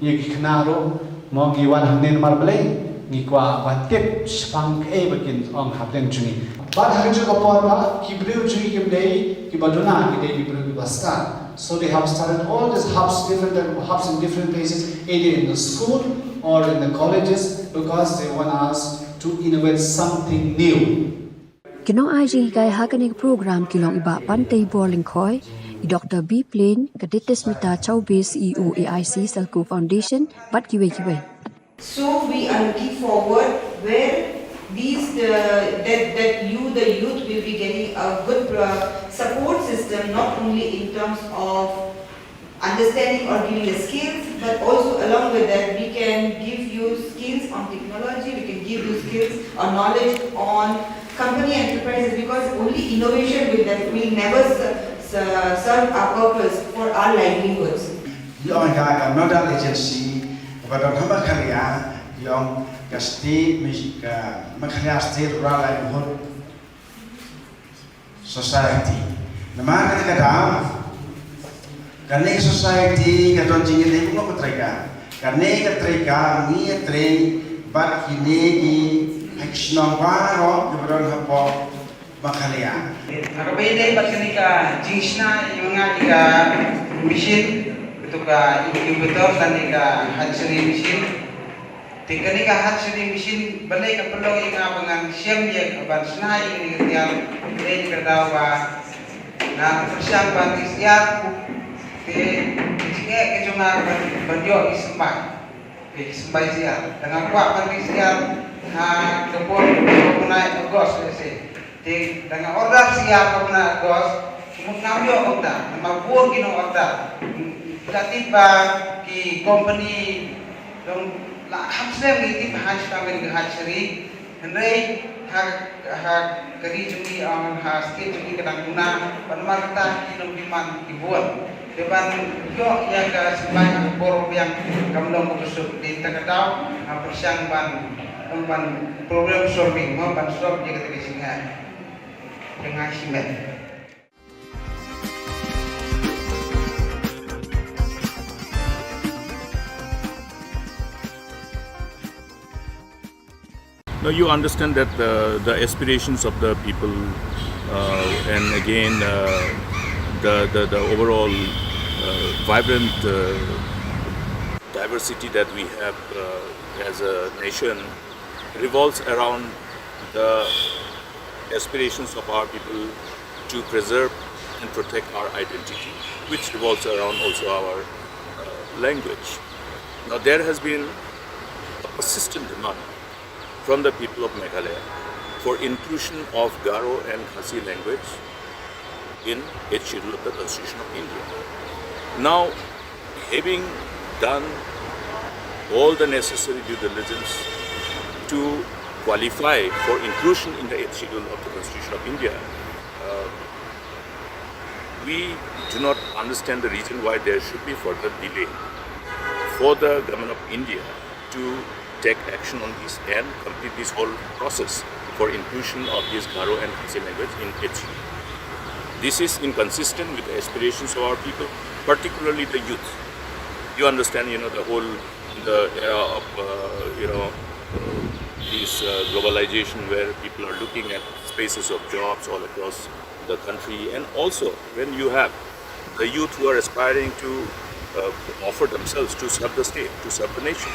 ïa ki khynnah ruh, mo, ngi wan hangne namar balei, ngi kwah ban tip shaphang kaei ba kin ong hapdeng jong ngi. Bad ha kajuh ka por ba ki briew jong ngi kim dei kiba duna, ki dei ki briew kiba stad. So they have started all these hubs, different type of hubs in different places, either in the school or in the colleges, because they want us to innovate something new. Ki nongai jinghikai ha kane ka program ki long i Bah Pantei Borlingkhoi, i Doctor B Plain, ka Detesmita Chaubey, C E O A I C Silco Foundation, bad kiwei kiwei. So we are looking forward where these, uh, that, that you, the youth, will be getting a good, uh, support system, not only in terms of understanding or giving the skills, but also along with that, we can give you skills on technology, we can give you skills or knowledge on company enterprises, because only innovation will, def- will never ser- ser- serve our purpose for our livelihoods. Ïa ka, ka nodal agency kaba don ha Meghalaya, ïa ka state, ka Meghalaya State Rural Livelihood Society. Namar kata ka daw, kane ka society ka don jingïadei bad ka treika. Kane ka treika ngi ïatrei bad kine ki ha ki shnong baroh kiba don hapoh Meghalaya. Ha kaba ïadei bad kane ka jingshna ïa nga ïa ka machine, kato ka incubator lane ka hatchery machine. Te kane ka hatchery machine balei ka pynlong ïa nga ba ngan shem ïa ka ban shna ïa kane ka tiar, balei ïa ka daw ba nga pyrshang ban ri syiar. Te ka jingeh ka jong nga ban, ban ïoh ïa ki symbai. Ïa ki symbai syiar. Te nga kwah ban ri syiar ha ka por ka bnai August lehse. Te da nga order syiar ka bnai August, mut ngam ïoh kumta, namar bun ki nong order. Nga tip ba ki company dang la kham slem ngi tip ha sha kane ka hatchery. Hynrei ha, ha ka ri jong ngi, ha state jong ngi ka dang duna, bad namar kata ki nong demand ki bun. Te ban ïoh ïa ka symbai ha ka por biang kam long kaba suk, te kata ka daw nga pyrshang ban, ban problem solving, mo, ban solve ïa kata ka jingeh. Ïa nga shimet. Now you understand that the, the aspirations of the people, uh, and again, uh, the, the, the overall, uh, vibrant, uh, diversity that we have, uh, as a nation revolves around the aspirations of our people to preserve and protect our identity, which revolves around also our, uh, language. Now, there has been a persistent demand from the people of Meghalaya for inclusion of Garo and Khasi language in Eighth Schedule of the Constitution of India. Now, having done all the necessary due diligence to qualify for inclusion in the Eighth Schedule of the Constitution of India, uh, we do not understand the reason why there should be further delay for the Government of India to take action on this and complete this whole process for inclusion of this Garo and Khasi language in H U. This is inconsistent with the aspirations of our people, particularly the youth. You understand, you know, the whole, the era of, uh, you know, uh, this, uh, globalization where people are looking at spaces of jobs all across the country, and also when you have the youth who are aspiring to, uh, offer themselves to serve the state, to serve the nation,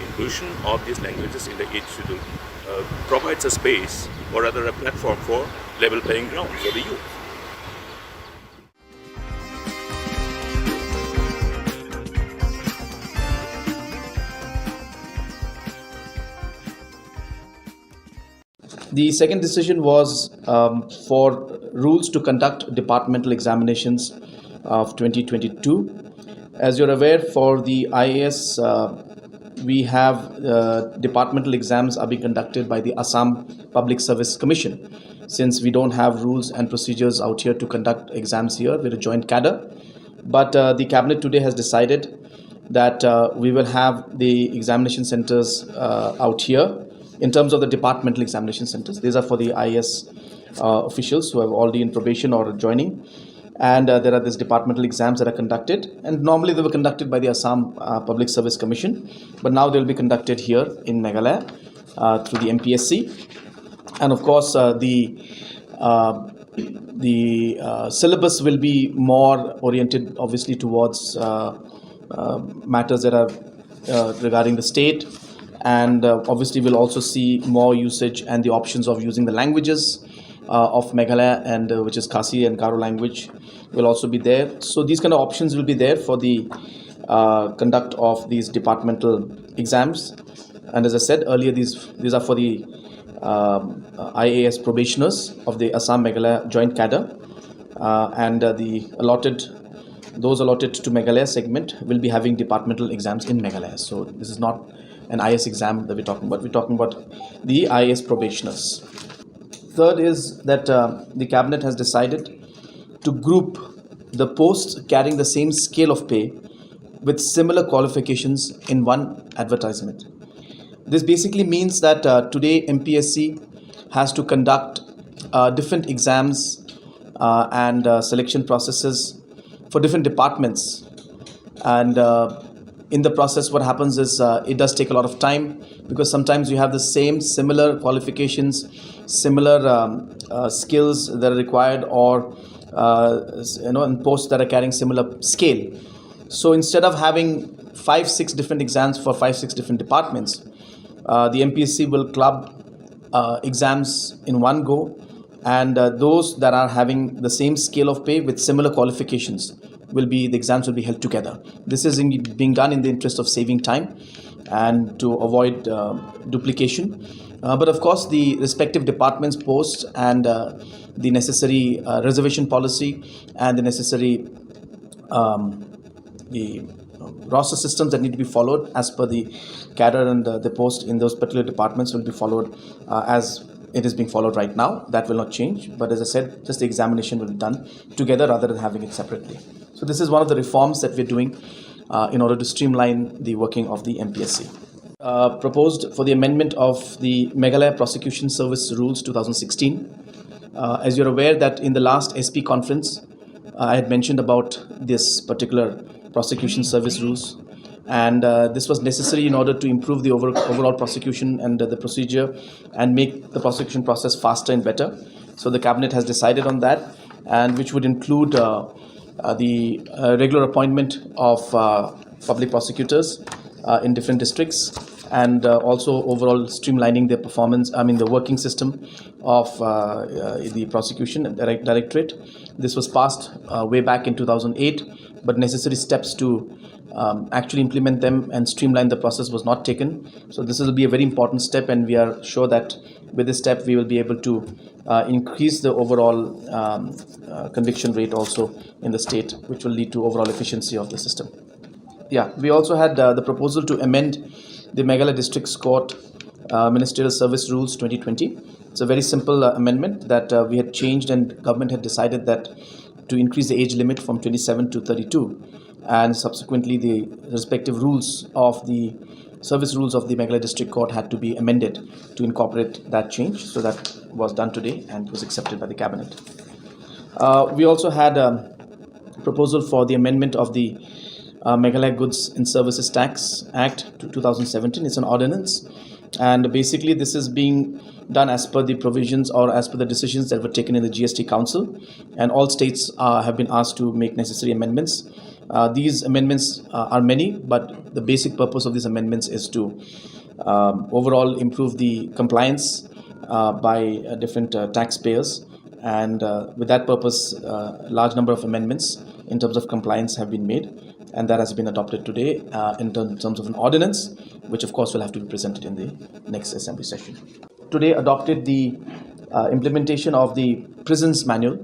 inclusion of these languages in the Eighth Schedule, uh, provides a space, or rather a platform, for level playing ground for the youth. The second decision was, um, for rules to conduct departmental examinations of twenty twenty-two. As you're aware, for the I A S, uh, we have, uh, departmental exams are being conducted by the Assam Public Service Commission. since we don't have rules and procedures out here to conduct exams here. We're a joint cadre. But uh, the cabinet today has decided that uh, we will have the examination centers uh, out here in terms of the departmental examination centers. These are for the I A S uh, officials who have already in probation or joining. And uh, there are these departmental exams that are conducted, and normally they were conducted by the Assam uh, Public Service Commission, but now they'll be conducted here in Meghalaya uh, through the M P S C. And of course, uh, the uh, the uh, syllabus will be more oriented, obviously, towards uh, uh, matters that are uh, regarding the state, and uh, obviously we'll also see more usage and the options of using the languages uh, of Meghalaya, and uh, which is Khasi and Garo language, will also be there. So these kind of options will be there for the uh, conduct of these departmental exams. And as I said earlier, these these are for the um, uh, I A S probationers of the Assam Meghalaya joint cadre, uh, and uh, the allotted those allotted to Meghalaya segment will be having departmental exams in Meghalaya. So this is not an I A S exam that we're talking about. We're talking about the I A S probationers. Third is that uh, the cabinet has decided to group the posts carrying the same scale of pay with similar qualifications in one advertisement. This basically means that uh, today M P S C has to conduct uh, different exams uh, and uh, selection processes for different departments. And uh, in the process, what happens is uh, it does take a lot of time, because sometimes you have the same similar qualifications, similar um, uh, skills that are required, or uh, s- you know, and posts that are carrying similar scale. So instead of having five, six different exams for five, six different departments, uh, the M P S C will club uh, exams in one go, and uh, those that are having the same scale of pay with similar qualifications will be the exams will be held together. This is in, being done in the interest of saving time and to avoid uh, duplication. Uh, but of course, the respective departments posts and uh, the necessary uh, reservation policy and the necessary um, the roster systems that need to be followed as per the cadre and the, the post in those particular departments will be followed uh, as it is being followed right now. That will not change. But as I said, just the examination will be done together rather than having it separately. So this is one of the reforms that we're doing uh, in order to streamline the working of the M P S C. Uh, proposed for the amendment of the Meghalaya Prosecution Service Rules two thousand sixteen. Uh, as you're aware that in the last S P conference, uh, I had mentioned about this particular prosecution service rules, and uh, this was necessary in order to improve the over, overall prosecution and uh, the procedure, and make the prosecution process faster and better. So the cabinet has decided on that, and which would include uh, uh, the uh, regular appointment of uh, public prosecutors uh, in different districts, and uh, also overall streamlining the performance, I mean, the working system of uh, uh, the prosecution direct- directorate. This was passed uh, way back in two thousand eight, but necessary steps to um, actually implement them and streamline the process was not taken. So this will be a very important step, and we are sure that with this step we will be able to uh, increase the overall um, uh, conviction rate also in the state, which will lead to overall efficiency of the system. Yeah, we also had uh, the proposal to amend the Meghalaya Districts Court uh, Ministerial Service Rules twenty twenty. It's a very simple uh, amendment that uh, we had changed, and government had decided that to increase the age limit from twenty-seven to thirty-two, and subsequently the respective rules of the service rules of the Meghalaya District Court had to be amended to incorporate that change. So that was done today and was accepted by the cabinet. Uh, we also had a proposal for the amendment of the uh, Meghalaya Goods and Services Tax Act to two thousand seventeen. It's an ordinance, and basically this is being done as per the provisions or as per the decisions that were taken in the G S T Council, and all states uh, have been asked to make necessary amendments. Uh, these amendments uh, are many, but the basic purpose of these amendments is to um, overall improve the compliance uh, by uh, different uh, taxpayers, and uh, with that purpose, uh, large number of amendments in terms of compliance have been made, and that has been adopted today uh, in term- terms of an ordinance, which of course will have to be presented in the next assembly session. Today adopted the uh, implementation of the prisons manual.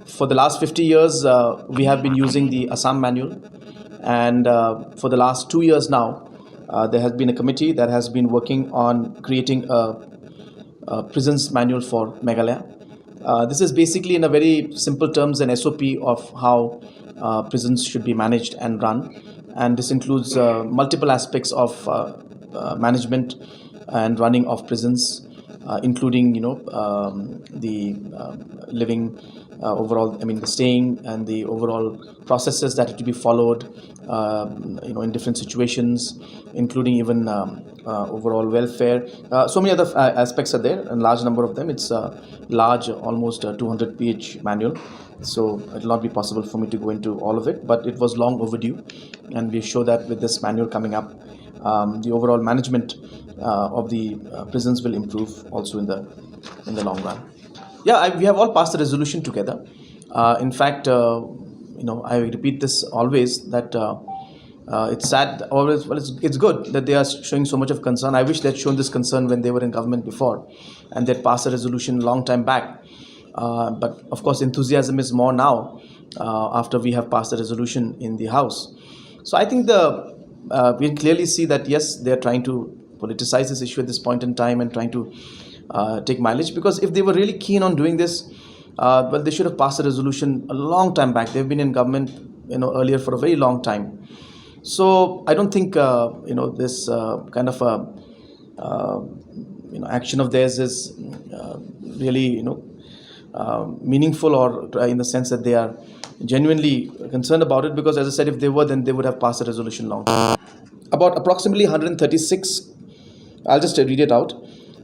For the last fifty years, uh, we have been using the Assam manual, and uh, for the last two years now, uh, there has been a committee that has been working on creating a, a prisons manual for Meghalaya. Uh, this is basically, in a very simple terms, an S O P of how uh, prisons should be managed and run. And this includes uh, multiple aspects of uh, uh, management and running of prisons, uh, including, you know, um, the um, living uh, overall, I mean, the staying and the overall processes that have to be followed, um, you know, in different situations, including even um, uh, overall welfare. Uh, so many other uh, aspects are there, and large number of them. It's a large, almost uh, two hundred page manual. So it will not be possible for me to go into all of it, but it was long overdue, and we show that with this manual coming up, um, the overall management uh, of the uh, prisons will improve also in the in the long run. Yeah, I, we have all passed the resolution together. Uh, in fact, uh, you know, I repeat this always, that uh, uh, it's sad. Always, well, it's, it's good that they are showing so much of concern. I wish they'd shown this concern when they were in government before, and they'd passed a resolution long time back. Uh, but of course, enthusiasm is more now uh, after we have passed the resolution in the House. So I think the uh, we clearly see that, yes, they are trying to politicize this issue at this point in time and trying to uh, take mileage, because if they were really keen on doing this, uh, well, they should have passed a resolution a long time back. They've been in government, you know, earlier for a very long time. So I don't think uh, you know this uh, kind of a uh, you know action of theirs is uh, really, you know, uh, meaningful, or uh, in the sense that they are genuinely concerned about it, because, as I said, if they were, then they would have passed a resolution long time. About approximately one hundred thirty-six, I'll just read it out,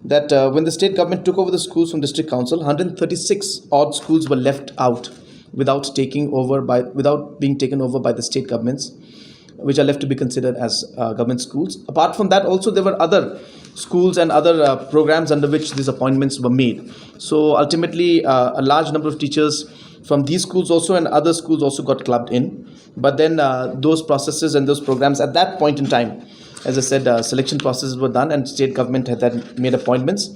that uh, when the state government took over the schools from district council, one hundred thirty-six odd schools were left out without taking over by without being taken over by the state governments, which are left to be considered as uh, government schools. Apart from that, also there were other schools and other uh, programs under which these appointments were made. So ultimately, uh, a large number of teachers from these schools also and other schools also got clubbed in. But then uh, those processes and those programs at that point in time, as I said, uh, selection processes were done and state government had then made appointments.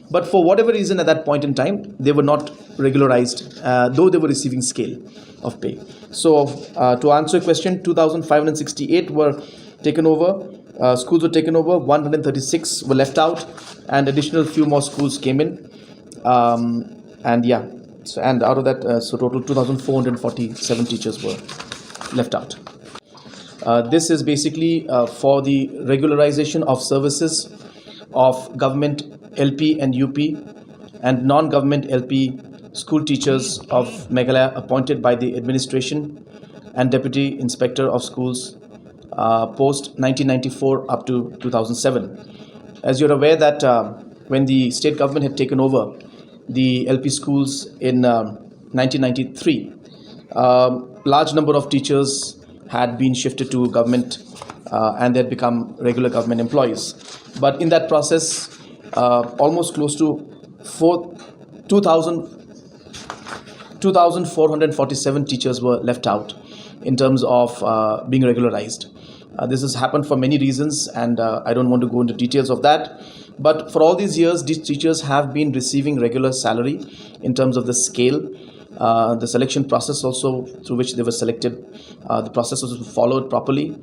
But for whatever reason at that point in time, they were not regularized, uh, though they were receiving scale of pay. So, uh, to answer your question, two thousand five hundred sixty-eight were taken over, uh, schools were taken over, one hundred thirty-six were left out, and additional few more schools came in. Um, and yeah, so, and out of that, uh, so total two thousand four hundred forty-seven teachers were left out. Uh, this is basically uh, for the regularization of services of government L P and U P and non-government L P school teachers of Meghalaya appointed by the administration and Deputy Inspector of Schools uh, post nineteen ninety-four up to two thousand seven. As you're aware that uh, when the state government had taken over the L P schools in um, nineteen ninety-three, um, large number of teachers had been shifted to government uh, and they had become regular government employees. But in that process, uh, almost close to four, two thousand, two thousand four hundred forty-seven teachers were left out in terms of uh, being regularized. Uh, this has happened for many reasons, and uh, I don't want to go into details of that. But for all these years, these teachers have been receiving regular salary in terms of the scale. Uh, the selection process also through which they were selected, uh, the process was followed properly.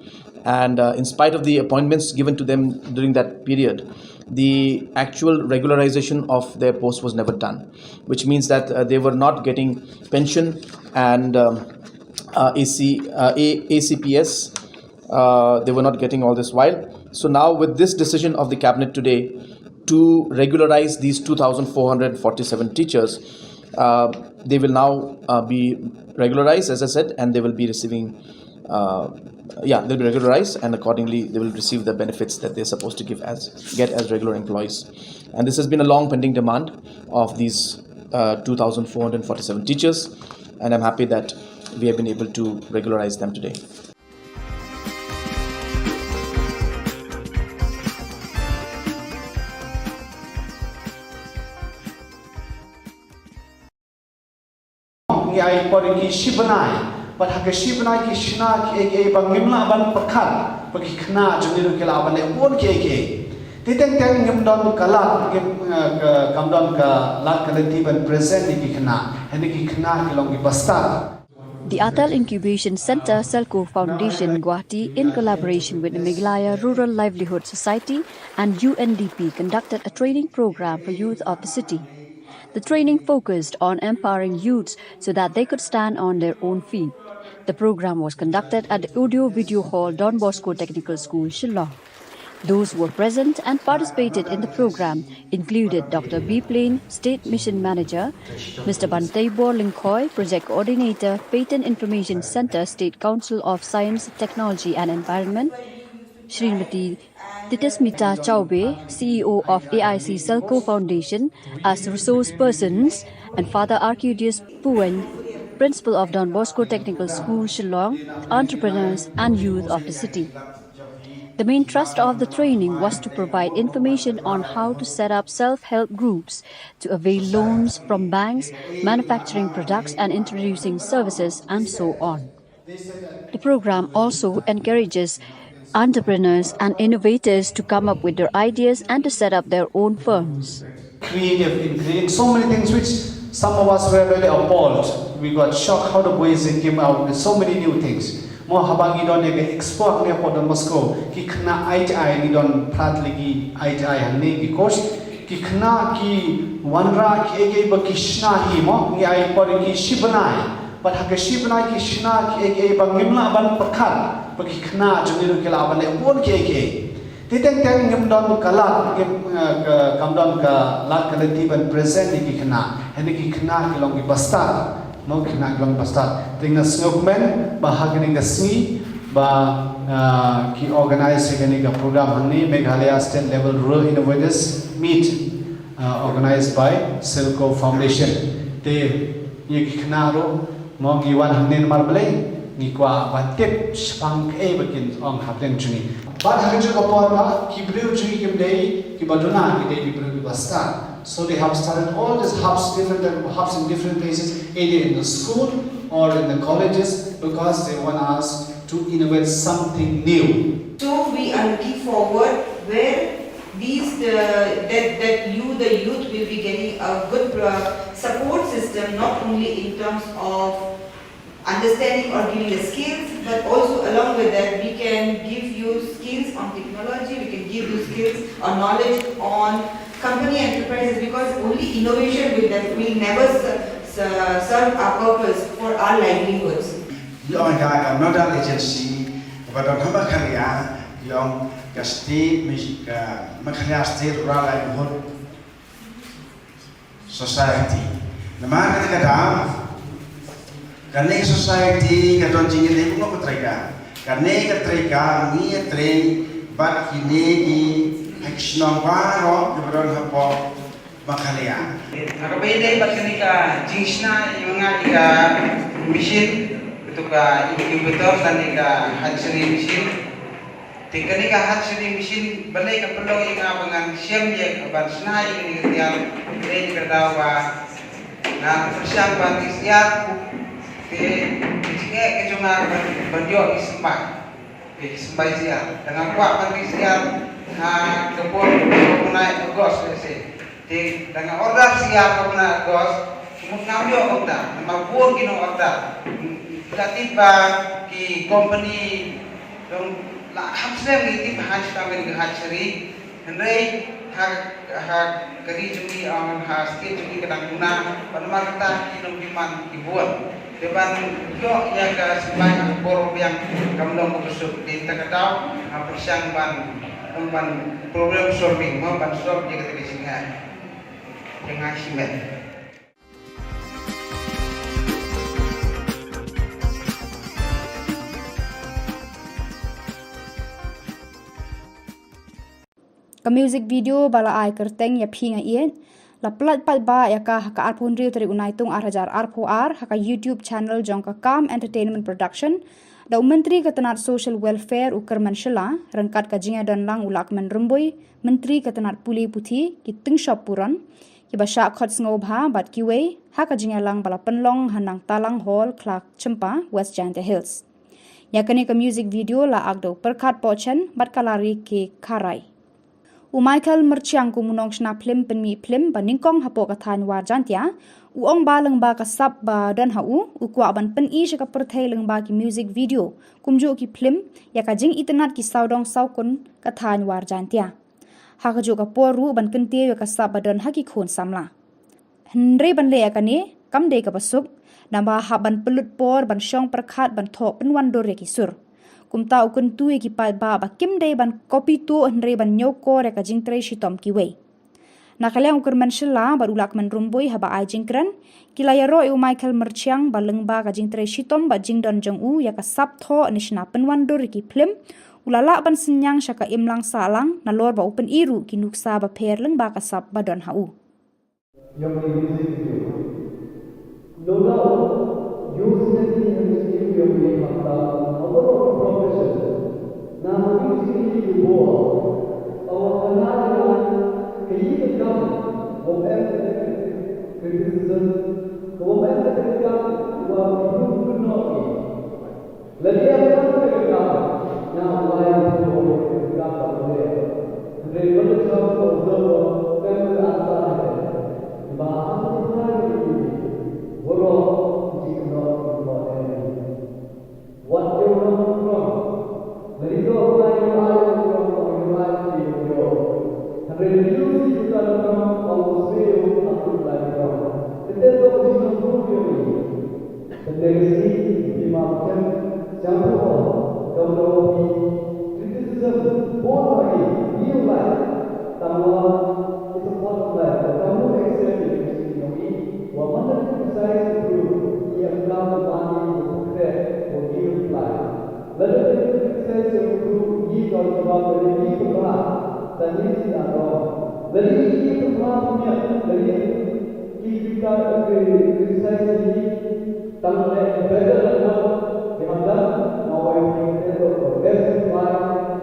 And uh, in spite of the appointments given to them during that period, the actual regularization of their post was never done, which means that uh, they were not getting pension and um, uh, A C, uh, A- A C P S. Uh, they were not getting all this while. So now, with this decision of the cabinet today to regularize these two thousand four hundred forty-seven teachers, uh, they will now uh, be regularized, as I said, and they will be receiving. Uh, yeah, they'll be regularized, and accordingly, they will receive the benefits that they're supposed to give as get as regular employees. And this has been a long pending demand of these uh, two thousand four hundred forty-seven teachers, and I'm happy that we have been able to regularize them today. Ngi ai por ki shibnai, bad ha ki shibnai ki shna ki ei ki ei ba ngim lah ban pyrkhat ba ki khynnah jong ngi ruh ki lah ban leh bun ki ei ki ei. Te teng teng ngim don ka lad, ngim, eh, ka, kam don ka lad ka lynti ban present ïa ki khynnah. Hynrei ki khynnah ki long ki bastad. The Atal Incubation Centre, Selco Foundation, Guwahati, in collaboration with the Meghalaya Rural Livelihood Society and U N D P, conducted a training program for youth of the city. The training focused on empowering youths so that they could stand on their own feet. The program was conducted at the Audio Video Hall, Don Bosco Technical School, Shillong. Those who were present and participated in the program included Doctor B Plain, State Mission Manager, Mister Banteibor Lyngkhoi, Project Coordinator, Patent Information Center, State Council of Science, Technology and Environment, Srimati Titismita Chaubey, C E O of A I C Selco Foundation, as resource persons, and Father Arcudius Puwen, Principal of Don Bosco Technical School, Shillong, entrepreneurs and youth of the city. The main thrust of the training was to provide information on how to set up self-help groups, to avail loans from banks, manufacturing products and introducing services, and so on. The program also encourages entrepreneurs and innovators to come up with their ideas and to set up their own firms. Creative in creating so many things which some of us were really appalled. We got shocked how the boys, they came out with so many new things. Mo, haba ngi don ïa ka expo hangne ha Don Bosco, ki khynnah I T I, ngi don phra tylli ki I T I hangne, ki course, ki khynnah ki wanrah kiei kiei ba ki shna hi mo, ngi ai por ki shi bnai. Bad ha ka shi bnai ki shna kiei kiei ba ngim lah ban pyrkhat ba ki khynnah jong ngi ruh ki lah ban leh bun kiei kiei. Te teng teng ngim don ka lad, ngim, eh, ka, kam don ka lad ka lynti ban present ïa ki khynnah. Hynrei ki khynnah ki long ki bastad. Mo, ki khynnah ki long bastad. Te nga sngewkmen ba ha kane ka sngi ba, eh, ki organize ïa kane ka program hangne, Meghalaya State Level Rural Innovators Meet, uh, organized by Selco Foundation. Te ïa ki khynnah ruh mo, ngi wan hangne namar balei, ngi kwah ban tip shaphang kaei ba kin ong hapdeng jong ngi. Bad ha kajuh ka por ba ki briew jong ngi kim dei kiba duna, ki dei ki briew kiba stad. So they have started all these hubs, different type of hubs in different places, either in the school or in the colleges, because they want us to innovate something new. So we are looking forward where these, uh, that, that you, the youth, will be getting a good, uh, support system, not only in terms of understanding or giving the skills, but also along with that, we can give you skills on technology, we can give you skills or knowledge on company enterprises, because only innovation will, def- will never ser- ser- serve our purpose for our livelihoods. Ïa ka, ka nodal agency kaba don ha Meghalaya, ïa ka state, ka Meghalaya State Rural Livelihood Society. Namar kata ka daw, kane ka society ka don jingïadei bun ka treika. Kane ka treika ngi ïatrei bad kine ki ha ki shnong baroh kiba don hapoh Meghalaya. Ha kaba ïadei bad kane ka jingshna ïa nga ïa ka machine, katu ka incubator lane ka hatchery machine. Te kane ka hatchery machine balei ka pynlong ïa nga ba ngan shem ïa ka ban shna ïa kane ka tiar, balei ka daw ba nga pyrshang ban ri syiar. Te ka jingeh ka jong nga ban, ban ïoh ïa ki symbai. Te ki symbai syiar. Te nga kwah ban ri syiar ha ka por ka bnai August lehse. Te da nga order syiar ka bnai August, mut ngam ïoh kumta, namar bun ki nong order. Nga tip ba ki company dang la kham snem ngi tip ba hap sdang kane ka hatchery. Hynrei ha, ha ka ri jong ngi, ha state jong ngi ka dang duna, bad namar kata ki nong demand ki bun. Te ban ïoh ïa ka symbai ha ka por biang kam long kaba suk. Te kata ka daw nga pyrshang ban, ban problem solving, ban solve ïa kata ka jingeh. Ïa nga shimet. Ka music video ba la ai kyrteng Ïa Phi Nga Ïeit la pyllait paidbah ïa ka ha ka arphew hynriew tarik u Naitung ar hajar arphew ar ha ka YouTube channel jong ka Calm Entertainment Production da u Myntri ka tnat Social Welfare u Kyrmen Shylla ryngkat ka jingïadon lang u Lahkmen Rymbui, Myntri ka tnat Pule Puthi, ki tyngshop puron kiba shah khot sngewbha bad kiwei ha ka jingïalang ba la pynlong ha Nangtalang Hall, Khlakchympa, West Jaintia Hills. Ïa kane ka music video la act da u Pyrkhat Pohchen bad ka Lari K Kharai. U Michael Myrchiang, kum u nongshna phlim pynmih phlim ba nyngkong hapoh ka thaiñ War Jaintia, u ong ba lyngba ka sap ba don ha u, u kwah ban pyni sha ka pyrthei lyngba ki music video kumjuh ki phlim ïa ka jingitynnad ki sawdong sawkun ka thaiñ War Jaintia. Ha kajuh ka por ruh ban kyntiew ïa ka sap ba don ha ki khun samla. Hynrei ban leh ïa kane kam dei kaba suk, namar hap ban pynlut por ban shong pyrkhat ban thoh pynwandur ïa ki sur. Kumta u kyntu ïa ki paidbah ba kim dei ban copy tuh hynrei ban ñiewkor ïa ka jingtrei shitom kiwei. Na ka liang u Kyrmen Shylla bad u Lahkmen Rymbui haba ai jingkren, ki la ïaroh ïa u Michael Myrchiang ba lyngba ka jingtrei shitom bad jingdon jong u ïa ka sap thoh ne shna pynwandur ïa ki phlim, u la lah ban synñiang sha ka imlang sahlang nalor ba u pyni ruh ki nuksa bapher lyngba ka sap ba don ha u. Ïa ka music video. No doubt, use ne ki ha ka studio ïa ka hapta ha baroh ki profession. Na ka music video, awa kana ïa ka yi ka kam, wom em ka criticism, ka wom em ka kam, wa ki briew ki kynnoh ki. Lada ïa ka kam, ïa u lai u lai ka kam ba u lai. Hynrei lada jam ka observer, kam ka answer ha ka. Ba ha ka lai u lai. Waroh ki kynnoh ki kynnoh ïa ngi. Wat ïa u nongkrong. Lada ïa u lai u lai u nongkrong, ïa u lai u nongkrong. Hynrei lada ïa u lai u nongkrong, ïa u lai u nongkrong. Kata ka jinglong ïa ngi. Ka legacy, ki ma kem, siang phuh, kam da ong phi, criticism, bun ha ki, ïa u lai, tang wa, it's a part of life, kam da accept ïa ki, ïa ki, wa man da criticize ïa u, ïa kam da man ïa u, ïa u, ïa u lai. Lada ka criticize ïa u, ïa ka jubab, ïa ka bha, tang ïa ki na ong. Lada ïa ki bha, lada ïa ki criticize ïa u, Tang leh better than what they have done. Now I think that was the best reply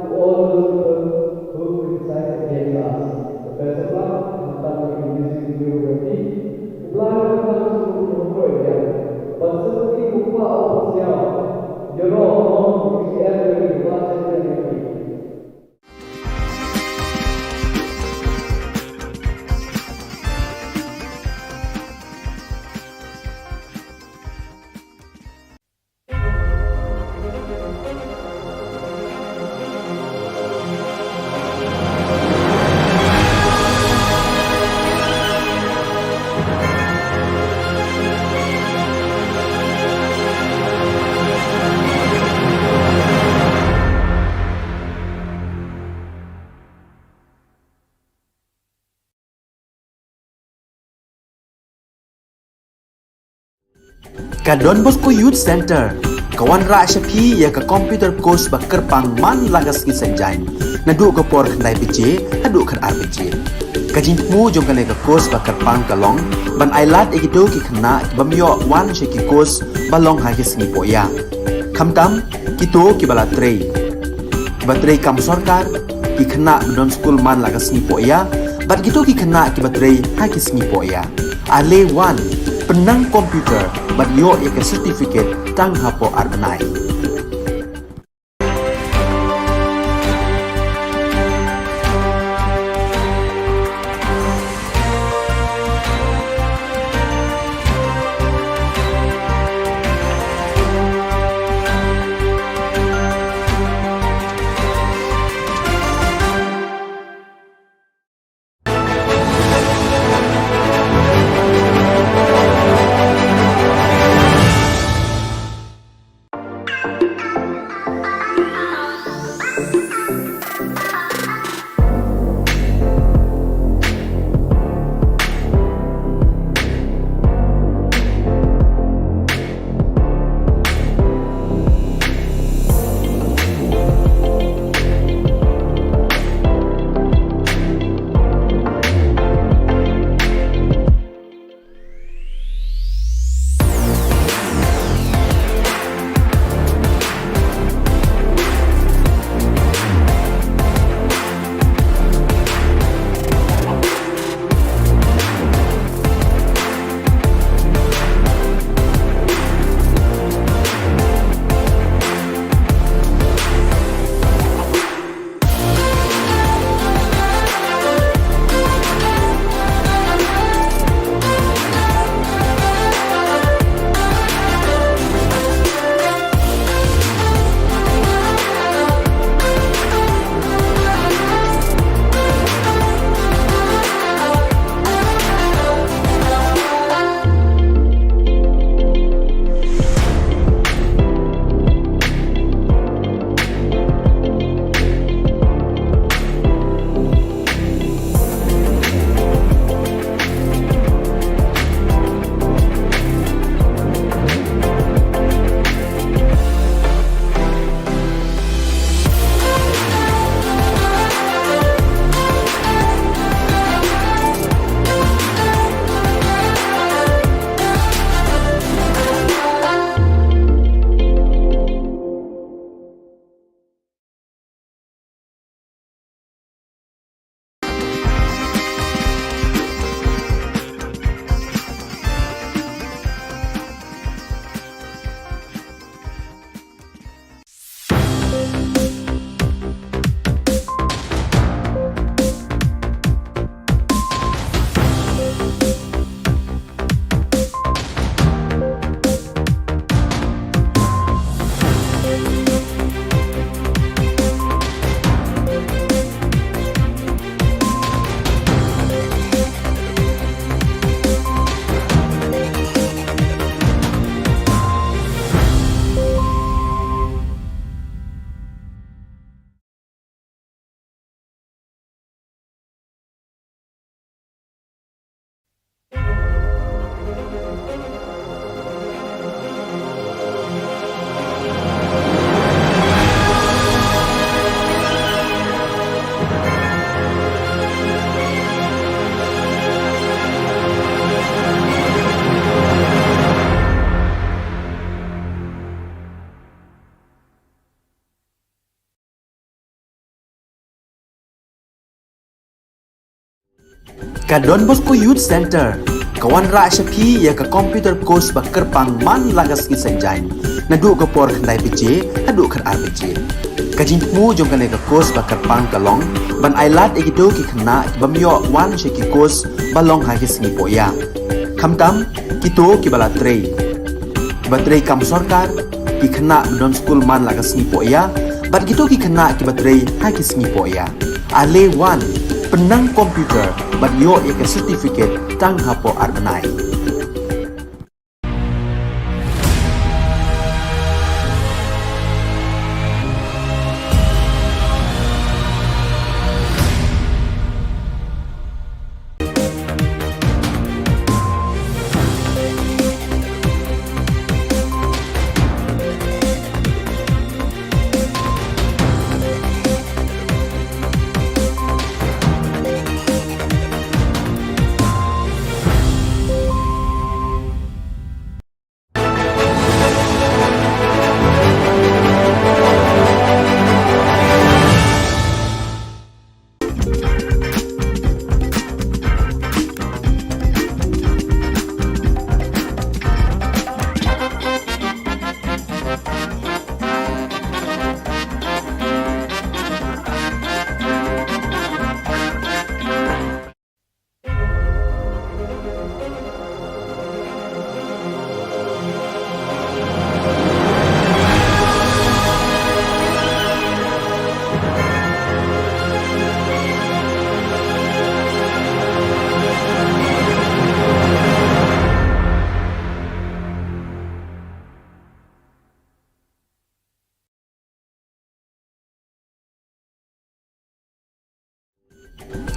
to all those people who criticize against us. The best of luck, and thank you in this video, but certainly, you are all, you know, you can Ka Don Bosco Youth Center ka wanrah sha phi ïa ka computer course ba kyrpang man la ka sngi Saitjaiñ, naduh ka por khyndai baje haduh khatar baje. Ka jingthmu jong kane ka course ba kyrpang ka long ban ailad ïa kito ki khynnah ki bym ïoh wan sha ki course ba long ha ki sngi pohïa. Khamtam kito kiba la trei, kiba trei kam sorkar, ki khynnah ba don skul man la ka sngi pohïa, bad kito ki khynnah kiba trei ha ki sngi pohïa. Ale wan, pynnang computer bad ïoh ïa ka certificate tang hapoh ar bnai. Ka Don Bosco Youth Centre ka wanrah sha phi ïa ka computer course ba kyrpang man la ka sngi Saitjaiñ, naduh ka por khyndai baje haduh khatar baje. Ka jingthmu jong kane ka course ba kyrpang ka long ban ailad ïa kito ki khynnah ki bym ïoh wan sha ki course ba long ha ki sngi pohïa, khamtam kito kiba la trei, kiba trei kam sorkar, ki khynnah ba don skul man la ka sngi pohïa, bad kito ki khynnah kiba trei ha ki sngi pohïa. Ale wan, pynnang computer bad ïoh ïa ka certificate tang hapoh ar bnai.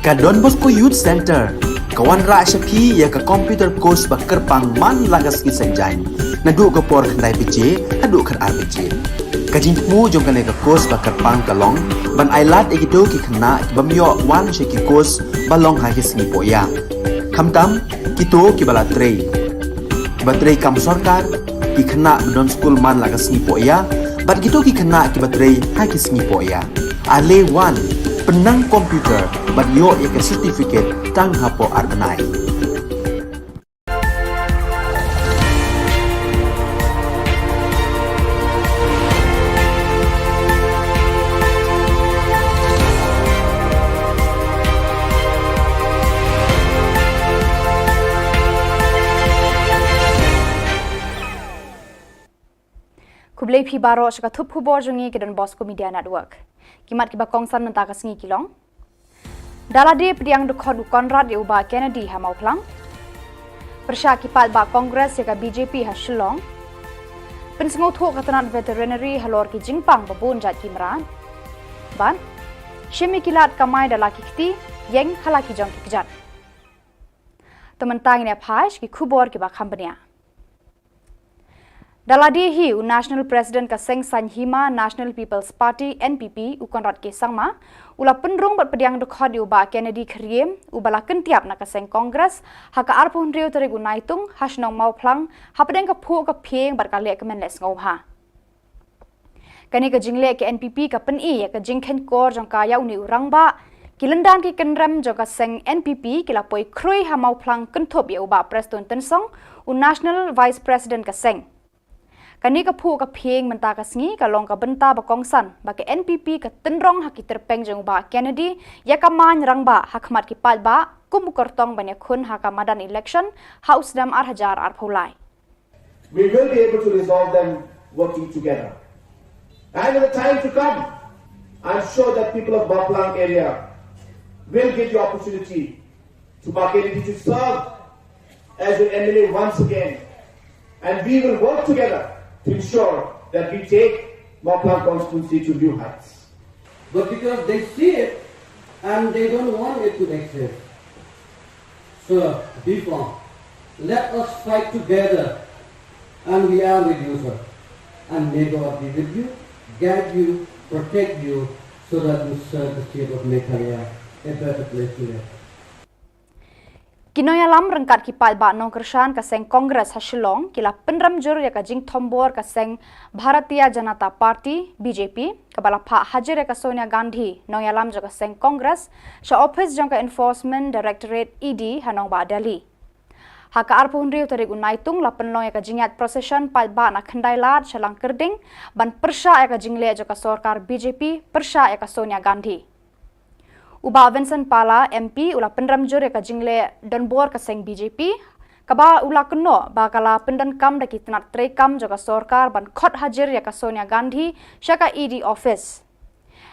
Ka Don Bosco Youth Centre ka wanrah sha phi ïa ka computer course ba kyrpang man la ka sngi Saitjaiñ, naduh ka por khyndai baje haduh khatar baje. Ka jingthmu jong kane ka course ba kyrpang ka long ban ailad ïa kito ki khynnah ki bym ïoh wan sha ki course ba long ha ki sngi pohïa, khamtam kito kiba la trei, kiba trei kam sorkar, ki khynnah ba don skul man la ka sngi pohïa, bad kito ki khynnah kiba trei ha ki sngi pohïa. Ale wan, pynnang computer bad ïoh ïa ka certificate tang hapoh ar bnai. Khublei phi baroh sha ka thup khubor jong ngi ka Don Bosco Media Network. Ki mat kiba kongsan mynta ka sngi ki long: Da lade pdiang dkhot u Conrad ïa u Bah Kennedy ha Mawphlang. Pyrshah ki paidbah Congress ïa ka B J P ha Shillong. Pynsngewthuh ka tnat veterinary halor ki jingpang ba bun jait ki mrad. Bad shim ïa ki lad kamai da la ki kti, ïeng ha la ki jong ki kjat. Te mynta ngin ïa phai sha ki khubor kiba kham bniah. Da lade hi u National President ka seng saiñ hima National People's Party, N P P, u Conrad K Sangma, u la pynrung bad pdiang dkhot ïa u Bah Kennedy Kyriem, uba la kyntiap na ka seng Congress ha ka arphew hynriew tarik u Naitung ha shnong Mawphlang, hapdeng ka phuh ka phieng bad ka lehkmen lehsngewbha. Kane ka jingleh ka N P P ka pyni ïa ka jingkheiñkor jong ka ïa une u rangbah. Ki lyndan ki kynrem jong ka seng N P P ki la poi khrui ha Mawphlang kynthup ïa u Bah Prestone Tynsong, u National Vice President ka seng. Kane ka phuh ka phieng mynta ka sngi ka long ka bynta ba kongsan ba ka N P P ka tynrong ha ki tyrpeng jong u Bah Kennedy ïa ka main rangbah ha khmat ki paidbah kum u kyrtong ban ïakhun ha ka madan election ha u snem ar hajar arphew lai. We will be able to resolve them working together. And in the time to come, I'm sure that people of Mawphlang area will give the opportunity to Bah Kennedy to serve as an M L A once again. And we will work together to ensure that we take Mawphlang constituency to new heights. But because they see it and they don't want it to exist. Sir, be firm. Let us fight together, and we are with you, sir. And may God be with you, guide you, protect you, so that you serve the state of Meghalaya a better place to live. Ki nongïalam ryngkat ki paidbah nongkyrshan ka seng Congress ha Shillong ki la pynrem jur ïa ka jingthombor ka seng Bharatiya Janata Party, B J P, kaba la phah hajir ïa ka Sonia Gandhi, nongïalam jong ka seng Congress, sha ophis jong ka Enforcement Directorate, E D, ha nongbah Delhi. Ha ka arphew hynriew tarik u Naitung la pynlong ïa ka jingïaid procession paidbah na Khyndailad sha Langkyrding ban pyrshah ïa ka jingleh jong ka sorkar B J P pyrshah ïa ka Sonia Gandhi. U Bah Vincent Pala, M P, u la pynrem jur ïa ka jingleh donbor ka seng B J P, kaba u la kynnoh ba ka la pyndonkam da ki tnat treikam jong ka sorkar ban khot hajir ïa ka Sonia Gandhi sha ka E D office.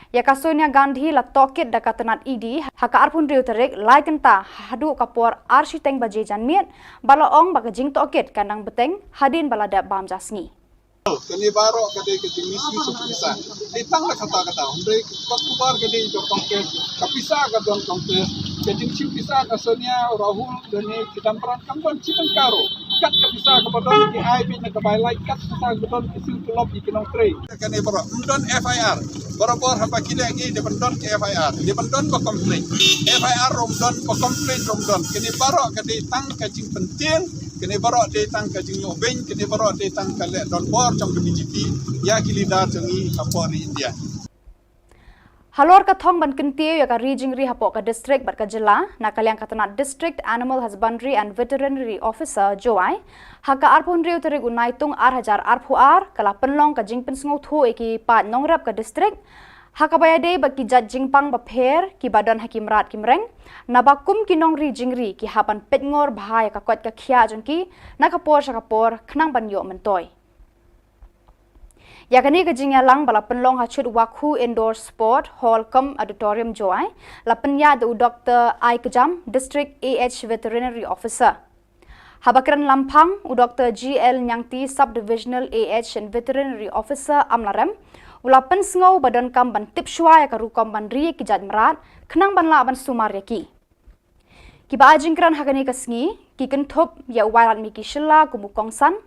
Ïa ka Sonia Gandhi la tohkit da ka tnat E D ha ka arphew hynriew tarik, lai kynta haduh ka por ar shiteng baje janmiet, ba la ong ba ka jingtohkit kan nang bteng hadien ba la dep bam ja sngi. Kane baroh ka dei ka jingmisuse pisa. Dei tang la kata kata. Hynrei ka khubor ka dei jong Congress. Ka pisa ka don Congress. Ka jingshim pisa ka Sonia, Rahul, Doni, Chidambaram, kam don shi tyngka ruh. Kat ka pisa kaba don ki ai beit na ka bai lai, kat pisa kaba don ki siew tulop ïa ki nongtrei. Kane baroh ym don F I R. Barabor haba ki leh ngi dei ban don ki F I R. Dei ban don ba complain. F I R ruh ym don, ba complain ruh ym don. Kane baroh ka dei tang ka jingpyntieng. Kane baroh dei tang ka jingïoh beiñ, kane baroh dei tang ka leh donbor jong ka B J P ïa ki leader jong ngi hapoh ri India. Halor ka thong ban kyntiew ïa ka ri jingri hapoh ka district bad ka jylla, na ka liang ka tnat District Animal Husbandry and Veterinary Officer, Jowai, ha ka arphew hynriew tarik u Naitung ar hajar arphew ar, ka la pynlong ka jingpynsngewthuh ïa ki paid nongrep ka district, ha kaba ïadei bad ki jait jingpang bapher kiba don ha ki mrad ki mreng, naba kum ki nongri jingri ki hap ban peitngor bha ïa ka koit ka khiah jong ki na ka por sha ka por khnang ban ïoh myntoi. Ïa kane ka jingïalang ba la pynlong ha Chut Wakhu Indoor Sport Hall cum Auditorium, Jowai, la pynïaid da u Doktor Aikjam, District A H Veterinary Officer. Haba kren lamphang, u Doktor G L Nyangti, Sub-Divisional A H and Veterinary Officer, Amlarem, u la pynsngew ba donkam ban tip shuwa ïa ka rukom ban ri ïa ki jait mrad khnang ban lah ban sumar ïa ki. Kiba ai jingkren ha kane ka sngi ki kynthup ïa u Wailadmiki Shylla kum u kongsan,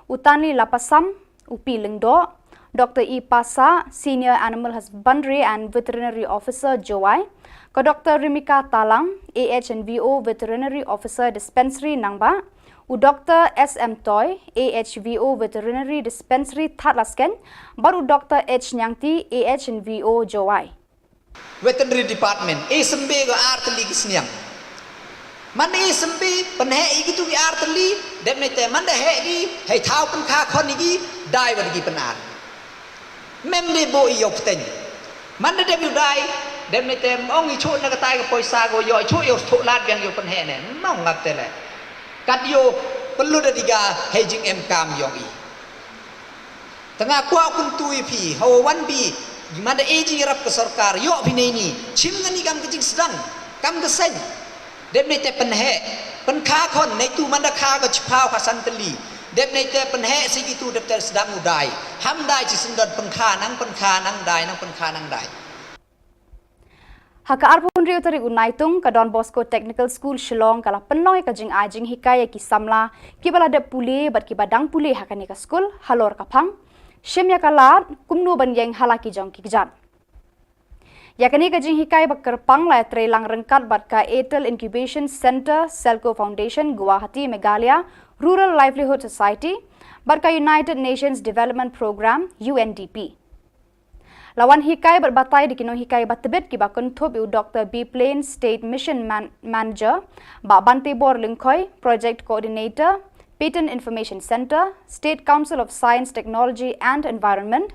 u Tanli Lapasam, u P Lyngdoh, Doktor E Passah, Senior Animal Husbandry and Veterinary Officer, Jowai, ka Doktor Rimika Talang, A H and V O Veterinary Officer, Dispensary Nangbah, u Doktor S M Toi, A H V O Veterinary Dispensary Thadlaskein, bad u Doktor H Nyangti, A H and V O, Jowai. Veterinary Department, e symbe ko ar tylli ki sniang. Man e symbe, pynheh ïa kitu ki ar tylli, dep ne te man da heh ki, hei thaw pynkha khon ïa ki, dai wat ki pynar. Mem de bo ïoh pteng. Man da dep ïoh dai, dep ne te ong ïoh chuh na katai ka poisa ko ïoh chuh ïoh thoh lad biang ïoh pynheh ne. Mong ngap te le. Kat ïoh pynlut da diga hei jingem kam ïong i. Tang nga kwah kyntu ïa phi, hawa wan bi, man da e jingïarap ka sorkar, ïoh phi nei ni, chim ngani kam ka jingsdang, kam ka seng. Dep nei te pynheh, pynkha khon, nei tu man da kha ka chiphaw ka san tylli. Dep nei te pynheh si kitu dep te sdang u dai. Ham dai chi syndon pynkha nang pynkha nang dai nang pynkha nang dai. Ha ka arphew hynriew tarik u Naitung, ka Don Bosco Technical School Shillong ka la pynlong ïa ka jingai jinghikai ïa ki samla kiba la dep pule bad kiba dang pule ha kane ka skul halor ka phang shim ïa ka lad kumno ban ïeng ha la ki jong ki kjat. Ïa kane ka jinghikai ba kyrpang la ïatreilang ryngkat bad ka Atal Incubation Centre, Selco Foundation, Guwahati, Meghalaya, Rural Livelihood Society, bad ka United Nations Development Programme, U N D P. La wan hikai bad batai da ki nonghikai ba tbit kiba kynthup ïa u Doktor B Plain, State Mission Man-, Manager, Bah Bantebor Lyngkhoi, Project Coordinator, Patent Information Centre, State Council of Science, Technology and Environment,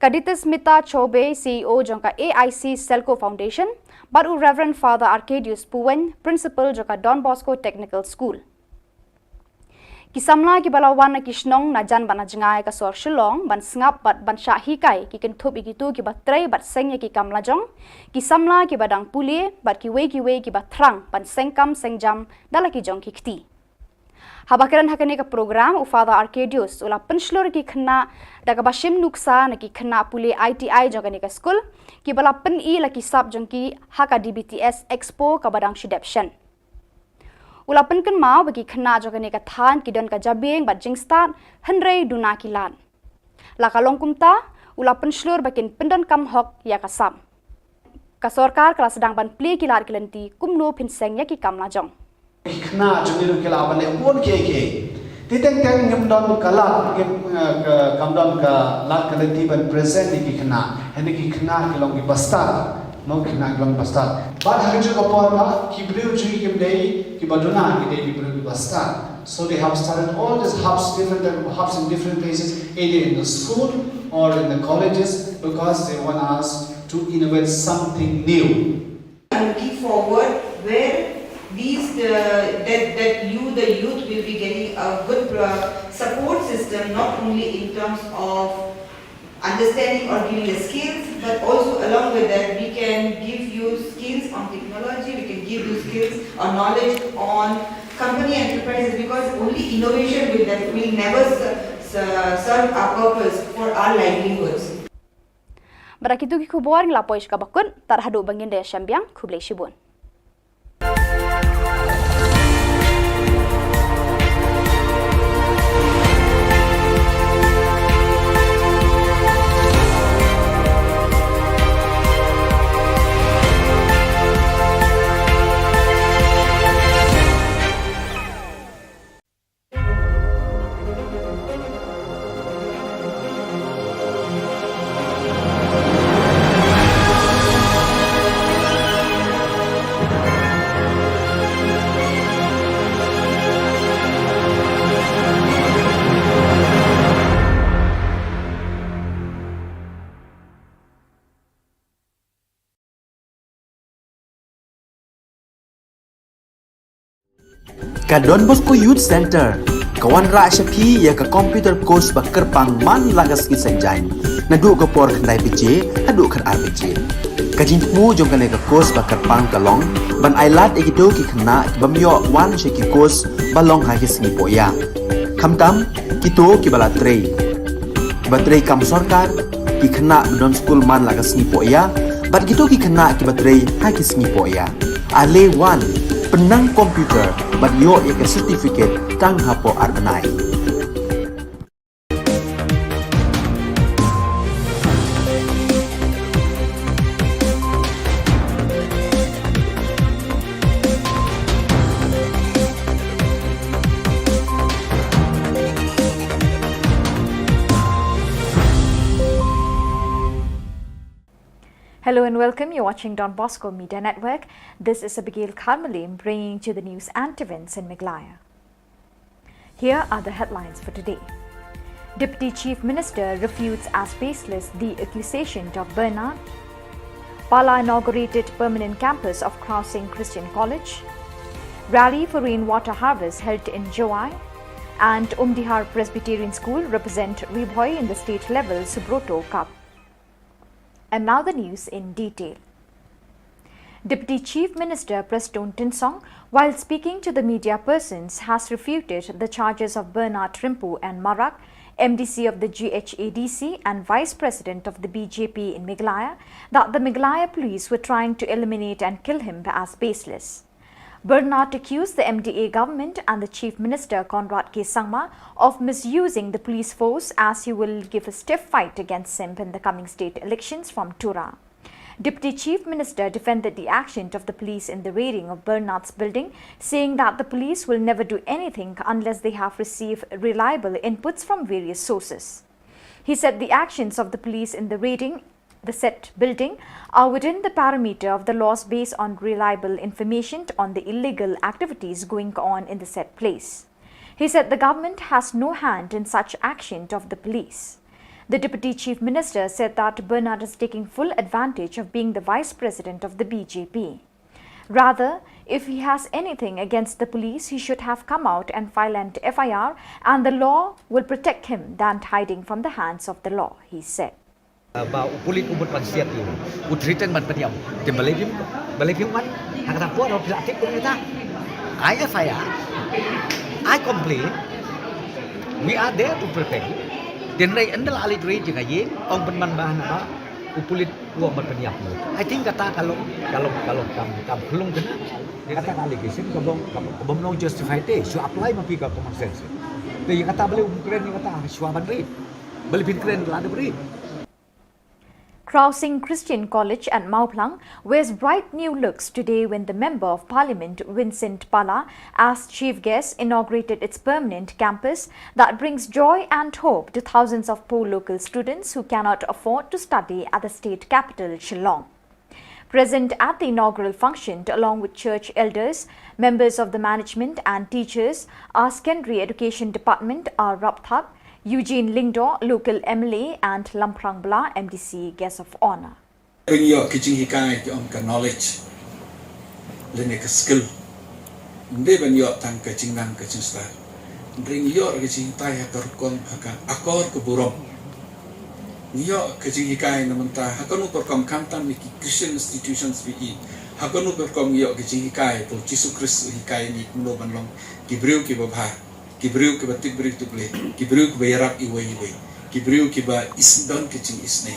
ka Ditismita Choubey, C E O jong ka A I C Selco Foundation, bad u Reverend Father Arcadius Puwein, Principal jong ka Don Bosco Technical School. Ki samla kiba la wan na ki shnong na jan bad na jngai ka sor Shillong ban sngap bad ban shah hikai ki kynthup ïa kitu kiba trei bad seng ïa ki kam lajong, ki samla kiba dang pule bad kiwei kiwei kiba thrang ban seng kam seng jam da la ki jong ki kti. Haba kren ha kane ka program, u Father Arcadius u la pynshlur ïa ki khynnah da kaba shim nuksa na ki khynnah pule I T I jong kane ka skul kiba la pyni la ki sap jong ki ha ka D B T S Expo kaba dang shu dep shen. U la pynkynmaw ba ki khynnah jong kane ka thaiñ ki don ka jabieng bad jingstad, hynrei duna ki lad. La ka long kumta, u la pynshlur ba kin pyndonkam hok ïa ka sap. Ka sorkar ka la sdang ban plie ki lad ki lynti kumno phin seng ïa ki kam lajong. Ki khynnah jong ngi ruh ki lah ban leh bun kiei kiei. Te teng teng ngim don ka lad, ngim, eh, ka, kam don ka lad ka lynti ban present ïa ki khynnah. Hynrei ki khynnah ki long ki bastad. Mo, ki khynnah ki long bastad. Bad ha kajuh ka por ba ki briew jong ngi kim dei kiba duna, ki dei ki briew kiba stad. So they have started all these hubs, different type of hubs in different places, either in the school or in the colleges, because they want us to innovate something new. I'm looking forward where these, the, that, that you, the youth, will be getting a good, uh, support system, not only in terms of understanding or giving the skills, but also along with that, we can give you skills on technology, we can give you skills or knowledge on company enterprises, because only innovation will, def- will never su- su- serve our purpose for our livelihoods. Bad da kitu ki khubor ngi la poi sha kaba kut, tad haduh ban ngin da ïashem biang, khublei shibun. Ka Don Bosco Youth Center ka wanrah sha phi ïa ka computer course ba kyrpang man la ka sngi Saitjaiñ, naduh ka por khyndai baje haduh khatar baje. Ka jingthmu jong kane ka course ba kyrpang ka long ban ailad ïa kito ki khynnah ki bym ïoh wan sha ki course ba long ha ki sngi pohïa, khamtam kito kiba la trei, kiba trei kam sorkar, ki khynnah ba don skul man la ka sngi pohïa, bad kito ki khynnah kiba trei ha ki sngi pohïa. Ale wan, pynnang computer bad ïoh ïa ka certificate tang hapoh ar bnai. Hello and welcome. You're watching Don Bosco Media Network. This is Abigail Kharmalim bringing to the news and events in Meghalaya. Here are the headlines for today. Deputy Chief Minister refutes as baseless the accusation of Bernard. Pala inaugurated permanent campus of Crossing Christian College. Rally for rainwater harvest held in Jowai. And Umdihar Presbyterian School represent Ri Bhoi in the state level Subroto Cup. And now the news in detail. Deputy Chief Minister Prestone Tynsong, while speaking to the media persons, has refuted the charges of Bernard Rympu and Marak, M D C of the G H A D C and Vice President of the B J P in Meghalaya, that the Meghalaya police were trying to eliminate and kill him as baseless. Bernard accused the M D A government and the Chief Minister Conrad K Sangma of misusing the police force, as he will give a stiff fight against him in the coming state elections from Tura. Deputy Chief Minister defended the action of the police in the raiding of Bernard's building, saying that the police will never do anything unless they have received reliable inputs from various sources. He said the actions of the police in the raiding the said building are within the parameter of the laws based on reliable information on the illegal activities going on in the said place. He said the government has no hand in such action of the police. The Deputy Chief Minister said that Bernard is taking full advantage of being the Vice President of the B J P. Rather, if he has anything against the police, he should have come out and file an F I R, and the law will protect him than hiding from the hands of the law, he said. Ba u pulit u mut ban siat ïa u, u threaten ban pynïap. Te balei phim, balei phim wan ha kata por, phi la tip kumta. I F I R, I complain. We are there to protect you. Te hynrei ynda la leit raid jong ka ïing, ong pynban ba hana ba u pulit u ong ban pynïap ïa u. I think kata ka long, ka long, ka long kam, kam khlung kane. Kata ka allegation ka bym, ka bym long justified te. Shu apply ma phi ka common sense. Te ïa kata balei um kren ïa kata shuwa ban raid? Balei phin kren la dep raid? Krausing Christian College at Mawphlang wears bright new looks today when the Member of Parliament, Vincent Pala, as chief guest, inaugurated its permanent campus that brings joy and hope to thousands of poor local students who cannot afford to study at the state capital, Shillong. Present at the inaugural function, along with church elders, members of the management and teachers, are Secondary Education Department R Rapthap, Eugene Lyngdoh, local M L A, and Lamphrang Bla, M D C, guest of honour. Ban ïoh ka jinghikai, ki ong ka knowledge lane ka skill. Ym dei ban ïoh tang ka jingnang ka jingstad. Hynrei ngi ïoh ka jinghikai ha ka rukom, ha ka akor ka burom. Ngi ïoh ka jinghikai na mynta ha kano ka rukom, khamtam na ki Christian institutions phi i. Ha kano ka rukom ngi ïoh ka jinghikai, ba u Jisu Khrist u hikai ngi kumno ban long ki briew kiba bha, ki briew kiba tip briew tip Blei, ki briew kiba ïarap iwei iwei, ki briew kiba is, don ka jingisynei.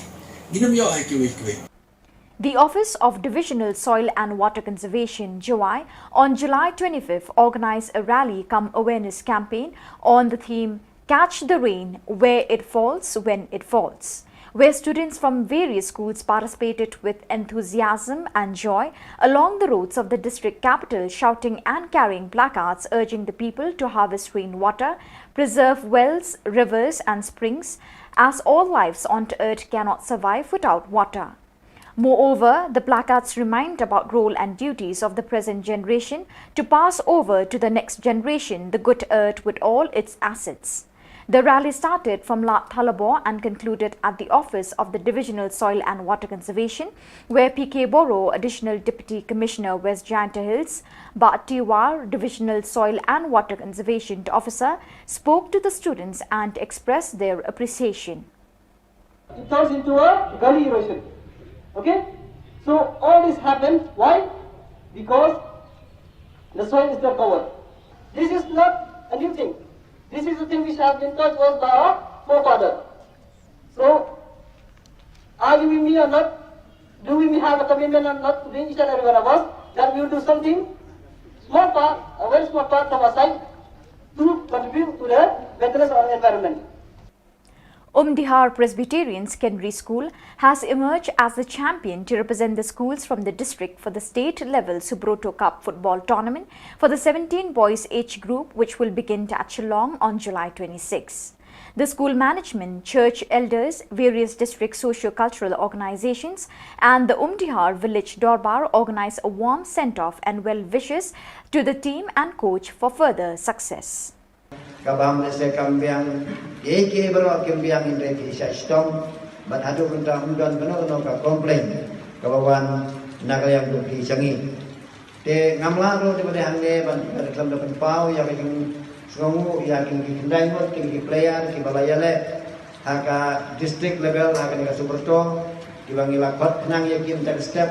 Ngin ym ïoh ha kiwei kiwei. The Office of Divisional Soil and Water Conservation, Jowai, on July twenty-fifth, organized a rally cum awareness campaign on the theme "Catch the Rain Where It Falls, When It Falls," where students from various schools participated with enthusiasm and joy along the roads of the district capital, shouting and carrying placards urging the people to harvest rainwater, preserve wells, rivers, and springs, as all lives on earth cannot survive without water. Moreover, the placards remind about role and duties of the present generation to pass over to the next generation the good earth with all its assets. The rally started from Lad Thalabo and concluded at the office of the Divisional Soil and Water Conservation, where P K Boro, Additional Deputy Commissioner, West Jaintia Hills, Bah T War, Divisional Soil and Water Conservation Officer, spoke to the students and expressed their appreciation. It turns into a gully erosion. Okay? So all this happens. Why? Because the soil is not covered. This is not a new thing. This is a thing which has been taught to us by our forefather. So, are you with me or not? Do we have a commitment or not to each and every one of us that we will do something, small part, a very small part from our side, to contribute to the maintenance of our environment? Umdihar Presbyterian Secondary School has emerged as the champion to represent the schools from the district for the state level Subroto Cup football tournament for the seventeen boys age group, which will begin at Shillong on July twenty-six. The school management, church elders, various district socio-cultural organizations, and the Umdihar Village Dorbar organize a warm send-off and well wishes to the team and coach for further success. Kaba mynta kam biang, ïa ki baroh kim biang, hynrei phi shah shitom, bad haduh mynta ym don kano kano ka complain kaba wan na ka liang jong phi sha ngi. Te ngam lah ruh te ba dei hangne ban, ban khlem da pynpaw ïa ka jingsngewnguh ïa kine ki khyndai ngut, kine ki player kiba la ïaleh ha ka district level ha kane ka Subroto, kiba ngi la khot khnang ïa ki mynta ka step.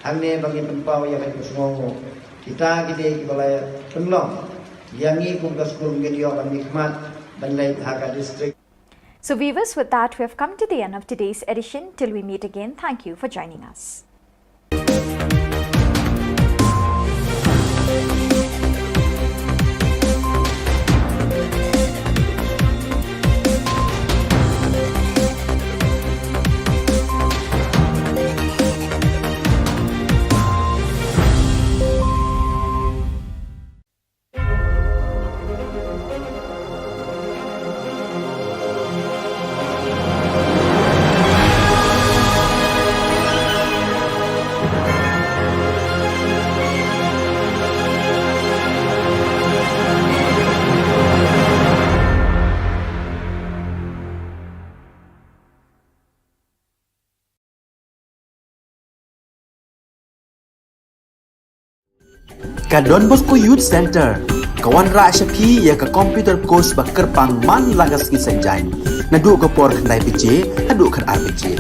Hangne ba ngin pynpaw ïa ka jingsngewnguh. Kita ki dei kiba la pynlong ïa ngi kum ka skul ngin ïoh ban mihkhmat ban leit ha ka district. So viewers, with that, we have come to the end of today's edition. Till we meet again, thank you for joining us. Ka Don Bosco Youth Centre ka wanrah sha phi ïa ka computer course ba kyrpang man la ka sngi Saitjaiñ, naduh ka por khyndai baje haduh khatar baje.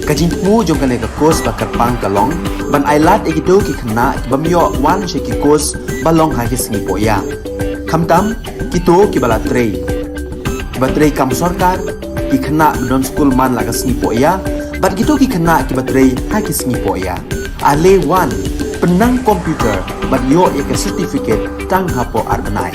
Ka jingthmu jong kane ka course ba kyrpang ka long ban ailad ïa kito ki khynnah ki bym ïoh wan sha ki course ba long ha ki sngi pohïa, khamtam kito kiba la trei, kiba trei kam sorkar, ki khynnah ba don skul man la ka sngi pohïa, bad kito ki khynnah kiba trei ha ki sngi pohïa. Ale wan, pynnang computer bad ïoh ïa ka certificate tang hapoh ar bnai.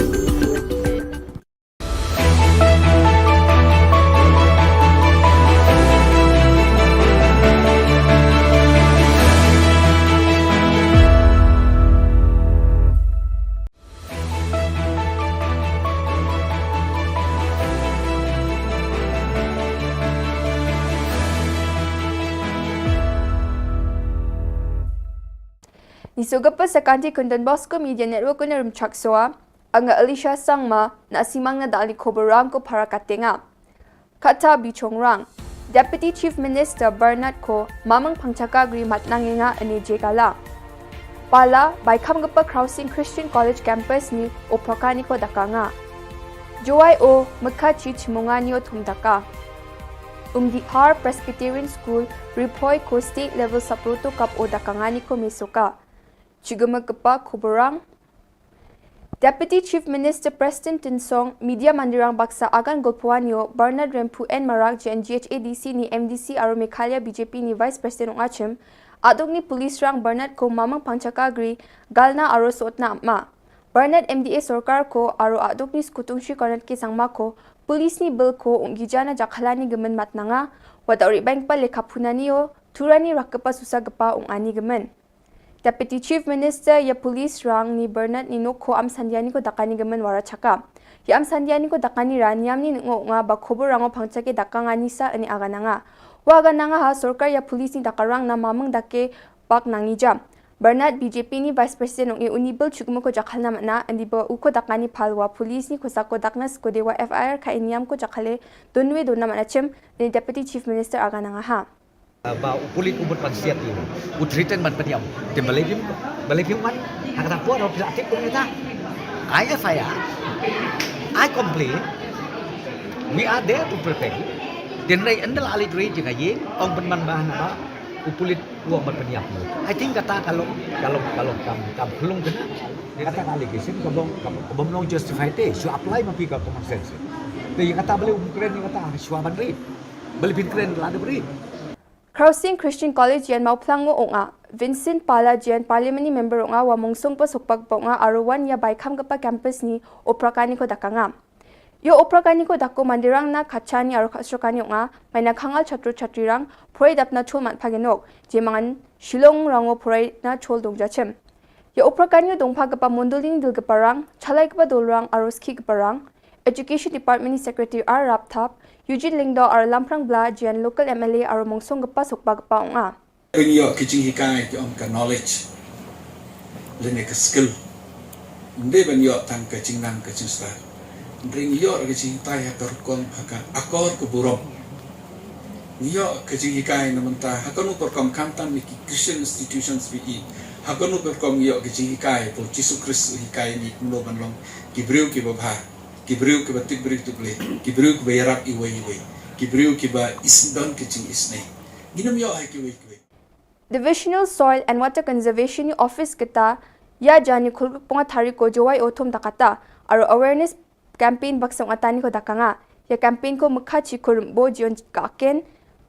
Iso gapa sa kanti kun Don Bosco Media Network kun rum chak soa. Anga Alicia Sangma na simang na dali koborang ko para katenga. Kata bichongrang. Deputy Chief Minister Bernard ko mamang pangchaka gri matnang nga ane jegala. Pala, bai kham gapa Crossing Christian College Campus ni oprakani ko dakanga. Jowai o mekha chich mungani o thum daka. Umdihar Presbyterian School, Riphoi ko state level sapruto kap o dakangani ko mesoka. Chigama kapa koborang. Deputy Chief Minister Prestone Tynsong, Media Mandirang Baksa Agan Golpuanio, Bernard Remphu N Marak J N G H A D C ni M D C aro Meghalaya B J P ni Vice President ong achim, aduk ni police rang Bernard ko mamang pangchaka gri, galna aro sotna ma. Bernard M D A sorkar ko aro aduk ni skutung shi Bernard ke sangma ko, police ni bil ko ong gijana jakhalani gemen matnanga, wada ori bang pa lekha punani o, turani rakapa susa gapa ong ani gemen. Deputy Chief Minister ya police rang ni Bernard ni nok ko am sandiani ko dakani gemen wara chaka. Ya am sandiani ko dakani ra niam ni ngo nga ba khobor rango pangchake dakanga nisa ani agananga. Wa agananga ha sorkar ya police ni dakarang na mamang dake bak nangi jam. Bernard B J P ni Vice President ong e uni bil chukmo ko jakhalna mana andi ba uko dakani phalwa police ni ko sako dakna ko dewa F I R ka iniam ko jakhale donwe dona mana chem ni Deputy Chief Minister agananga ha. Ba u pulit u mut ban siat u, u threaten ban pynïap. Te balei phim, balei phim wan? Ha kata por phi la tip kumta. I F I R, I complain. We are there to protect you. Tynrai endal alit rei jing aye ong pynman ba hana ba u pulit u ong ban pynïap u. I think kata ka long, ka long, ka long kam, kam phlung kena. Kata ka allegation ka bom, ka bom long justified te. Shu apply ma phi ka common sense. Te kata balei um kren kata shu ban rei. Balei phin kren la de rei. Crossing Christian College ïan Mawphlang ngo ong a, Vincent Pala Jain Parliament ni member ong a wa mongsong pa sokpak pa ong a aro wan ïa bai kham gapa campus ni oprakani ko dakanga. Yo oprakani ko dako mandirang na khachani aro khasrokani ong a, mai na khangal chatro chatrirang, phurai dapna chol mat phagenok, je mangan Shillong rango phurai na chol dong jachem. Yo oprakani o dongpha gapa mondolini dil gapa rang, chalai gapa dolrang aro skhi gapa rang, Education Department ni Secretary R Rapthap, Eugene Lyngdoh aro Lamphrang Bla Jain local M L A aro mongsong gapa sokpa gapa ong a. Pynïoh ki jinghikai ki ong ka knowledge. Lane ka skill. Ynda ban ïoh tang ka jingnang ka jingstad. Ynda ïoh ka jinghikai ha ka rukom ha ka akor ka burom. Ïoh ka jinghikai na mynta ha kano ka rukom khamtam ni ki Christian institutions phi i. Ha kano ka rukom ïoh ka jinghikai ba u Jisu Khrist u hikai ni kumno ban long ki briew kiba bha. Ki briew kiba tip briew tip lei, ki briew kiba ïarap iwei iwei, ki briew kiba isdon ki jingisnei. Ngin ym ïoh ha kiwei kiwei. Divisional Soil and Water Conservation Office kata ïa jani khulpung a thari ko jowai o thum dakata aro awareness campaign baksong atani ko dakanga. Ïa campaign ko mekha chi ko rymbo jion ka ken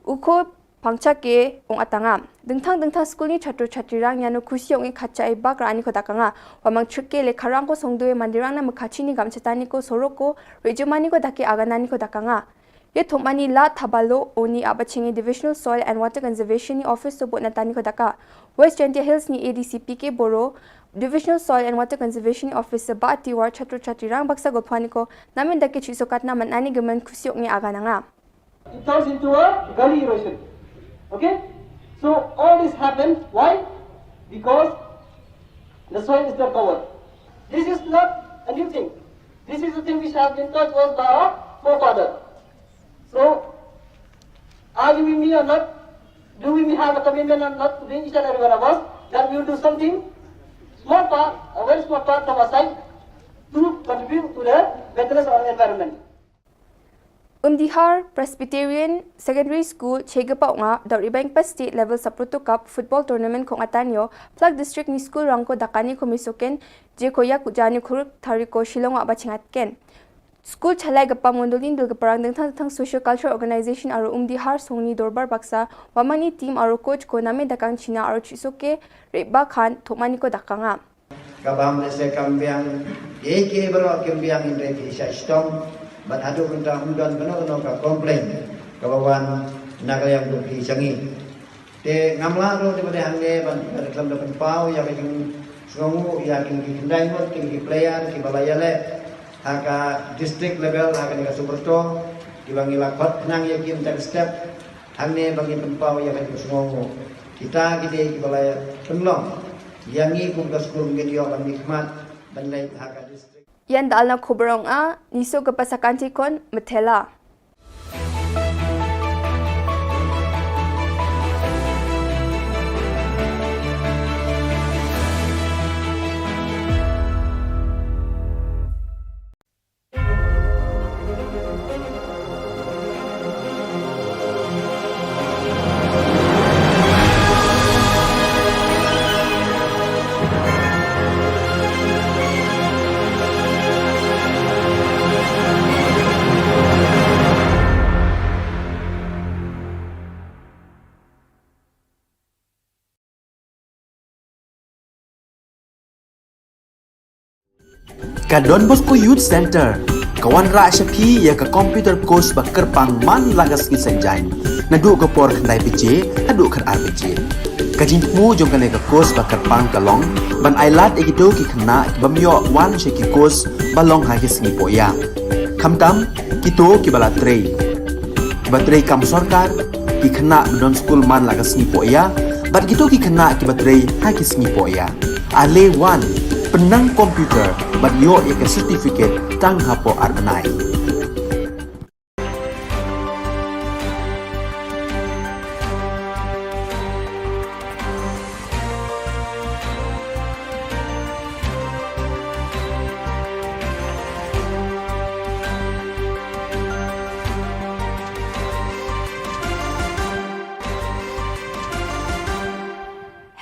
u ko pangcha ke ong atanga. Dengthang dengthang skul ni chatro chatrirang ïano khusi ong i khacha i bak rani ko dakanga. Wa mang chuk ke lekharang ko songdue mandirang na mekhachi ni gamchatani ko sorok ko rejumani ko dake aganani ko dakanga. Ye thumani la thabalo oni abachingi Divisional Soil and Water Conservation ni office to bot natani ko daka. West Jaintia Hills ni A D C P K Boro, Divisional Soil and Water Conservation ni office ba ati war chatro chatrirang baksa gopani ko namin dake chisokat na manani gemen khusi ong i agananga. It turns into a gully erosion. Okay? So all this happened. Why? Because the soil is not covered. This is not a new thing. This is a thing which has been taught to us by our forefather. So, are you with me or not? Do we have a commitment or not to each and every one of us that we will do something, small part, a very small part from our side, to contribute to the maintenance of our environment? Umdihar Presbyterian Secondary School chegapa onga dor ibang pa state level saprutu cup football tournament kong atanyo plak district ni school rangko dakani ko misoken je ko yak jani khuruk thariko Shillong wa bachingat ken. School chalai gapa mondolin dul gaparang dengthang dengthang social cultural organization aro Umdihar songni dorbar baksa wamani team aro coach ko name dakang China aro chisoke reba khan thokmani ko dakanga. Kaba ham lehse kam biang, ïa ki baroh kim biang hynrei ki sha shitom, bad haduh mynta ym don kano kano ka complain kaba wan na ka liang jong ki sha ngi. Te ngam lah ruh te ba dei hangne ban, ban khlem da pynpaw ïa ka jingsngewnguh ïa ki, ki khyndai ngut ki, ki player kiba la ïaleh ha ka district level ha kane ka Superstore kiba ngi la khot khnang ïa ki mynta ka step. Hangne ba ngi pynpaw ïa ka jingsngewnguh. Kita ki dei kiba la pynlong Ïa ngi kum ka skul ngin ïoh ban mihkhmat ban leit ha ka district. Ïa nda alna khubor ong a, ngi suk ka pasa kanti kon, methela. Ka Don Bosco Youth Center ka wanrah sha phi ïa ka computer course ba kyrpang man la ka sngi Saitjaiñ, naduh ka por khyndai baje haduh khatar baje. Ka jingthmu jong kane ka course ba kyrpang ka long ban ailad ïa kito ki khynnah ki bym ïoh wan sha ki course ba long ha ki sngi pohïa, khamtam kito kiba la trei, kiba trei kam sorkar, ki khynnah ba don skul man la ka sngi pohïa, bad kito ki khynnah kiba trei ha ki sngi pohïa. Ale wan, pynnang computer bad ïoh ïa ka certificate tang hapoh ar bnai.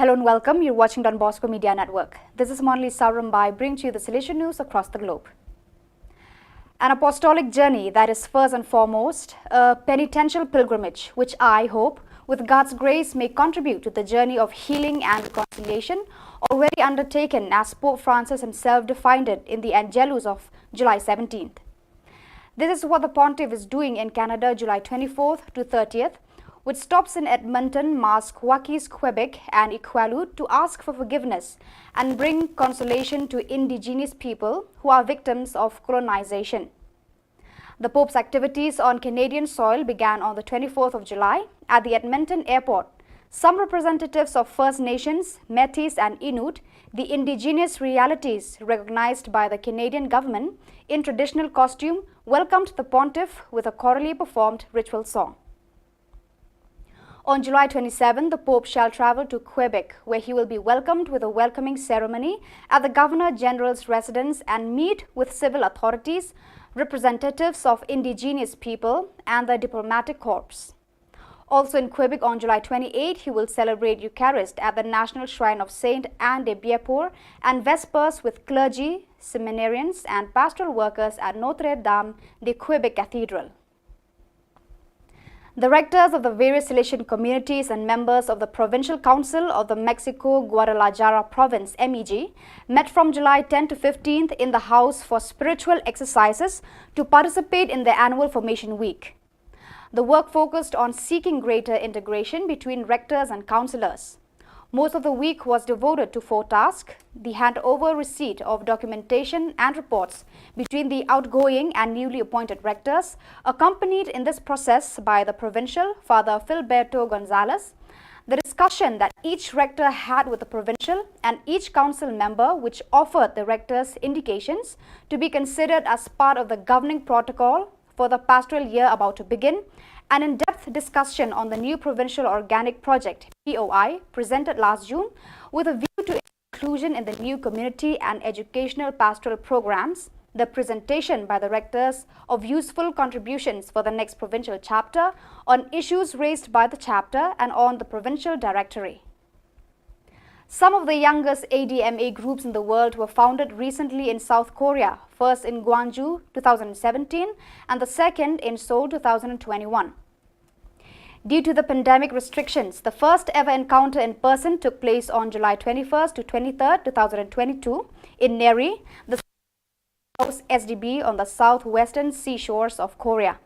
Hello and welcome. You're watching Don Bosco Media Network. This is Monali Sarumbai, bringing to you the Salesian news across the globe. An apostolic journey that is first and foremost a penitential pilgrimage, which I hope, with God's grace, may contribute to the journey of healing and reconciliation already undertaken, as Pope Francis himself defined it in the Angelus of July seventeenth. This is what the Pontiff is doing in Canada, July twenty-fourth to thirtieth, with stops in Edmonton, Mascouaquet, Quebec, and Iqaluit to ask for forgiveness and bring consolation to Indigenous people who are victims of colonization. The Pope's activities on Canadian soil began on the twenty-fourth of July at the Edmonton airport. Some representatives of First Nations, Métis, and Inuit, the indigenous realities recognized by the Canadian government, in traditional costume, welcomed the Pontiff with a chorally performed ritual song. On July twenty-seven, the Pope shall travel to Quebec, where he will be welcomed with a welcoming ceremony at the Governor General's residence and meet with civil authorities, representatives of indigenous people, and the diplomatic corps. Also in Quebec on July twenty-eight, he will celebrate Eucharist at the National Shrine of Saint Anne de Bienport and Vespers with clergy, seminarians, and pastoral workers at Notre Dame de Quebec Cathedral. The rectors of the various Salesian communities and members of the Provincial Council of the Mexico Guadalajara Province, MEG, met from July tenth to fifteenth in the house for spiritual exercises to participate in the annual Formation Week. The work focused on seeking greater integration between rectors and councillors. Most of the week was devoted to four tasks: the handover receipt of documentation and reports between the outgoing and newly appointed rectors, accompanied in this process by the provincial, Father Filberto Gonzalez, the discussion that each rector had with the provincial and each council member, which offered the rectors indications to be considered as part of the governing protocol for the pastoral year about to begin, an in-depth discussion on the new provincial organic project, P O I, presented last June, with a view to inclusion in the new community and educational pastoral programs, the presentation by the rectors of useful contributions for the next provincial chapter on issues raised by the chapter and on the provincial directory. Some of the youngest A D M A groups in the world were founded recently in South Korea, first in Gwangju two thousand seventeen and the second in Seoul two thousand twenty-one. Due to the pandemic restrictions, the first ever encounter in person took place on July twenty-first to twenty-third, two thousand twenty-two, in Neri, the house S D B on the southwestern seashores of Korea.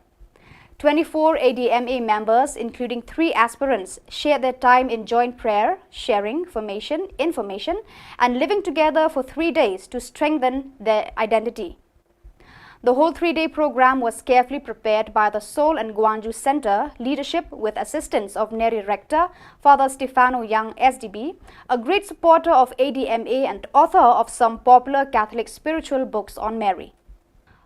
Twenty-four A D M A members, including three aspirants, shared their time in joint prayer, sharing, formation, information, and living together for three days to strengthen their identity. The whole three-day program was carefully prepared by the Seoul and Gwangju Center leadership with assistance of Neri Rector, Father Stefano Young, S D B, a great supporter of A D M A and author of some popular Catholic spiritual books on Mary.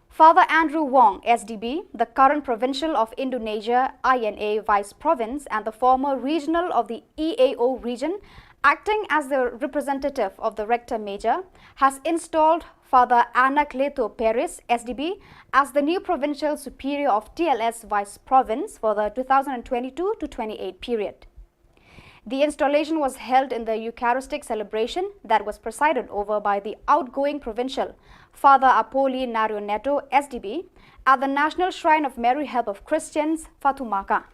Father Andrew Wong, S D B, the current provincial of Indonesia I N A Vice Province and the former regional of the E A O region, acting as the representative of the Rector Major, has installed Father Anacleto Perez, S D B, as the new provincial superior of T L S Vice Province for the two thousand twenty-two to twenty-eight period. The installation was held in the Eucharistic celebration that was presided over by the outgoing provincial, Father Apoli Narioneto, S D B, at the National Shrine of Mary Help of Christians, Fatumaca.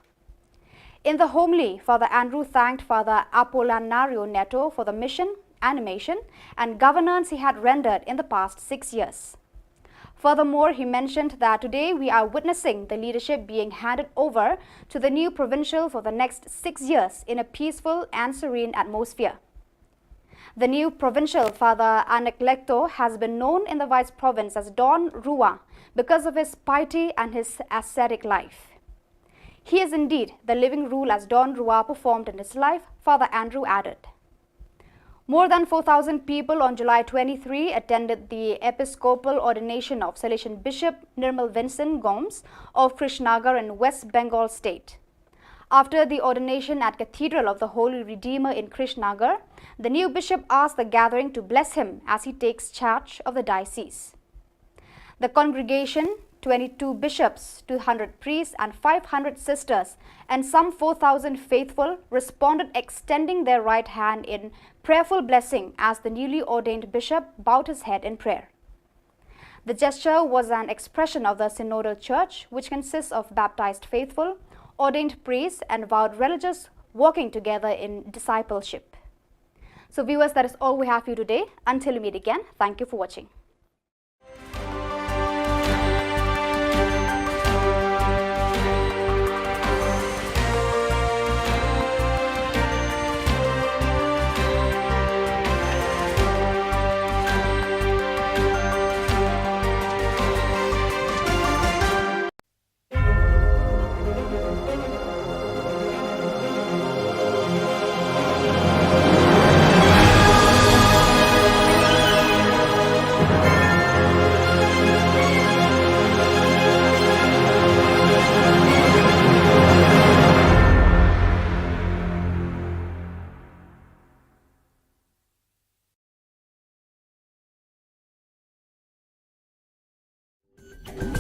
In the homily, Father Andrew thanked Father Apolinario Neto for the mission, animation, and governance he had rendered in the past six years. Furthermore, he mentioned that today we are witnessing the leadership being handed over to the new provincial for the next six years in a peaceful and serene atmosphere. The new provincial, Father Anacleto, has been known in the vice province as Don Rua because of his piety and his ascetic life. He is indeed the living rule as Don Rua performed in his life, Father Andrew added. More than four thousand people on July twenty-three attended the episcopal ordination of Salesian Bishop Nirmal Vincent Gomes of Krishnagar in West Bengal state. After the ordination at Cathedral of the Holy Redeemer in Krishnagar, the new bishop asked the gathering to bless him as he takes charge of the diocese. The congregation, twenty-two bishops, two hundred priests, and five hundred sisters, and some four thousand faithful responded, extending their right hand in prayerful blessing as the newly ordained bishop bowed his head in prayer. The gesture was an expression of the synodal church, which consists of baptized faithful, ordained priests, and vowed religious working together in discipleship. So, viewers, that is all we have for you today. Until we meet again, thank you for watching.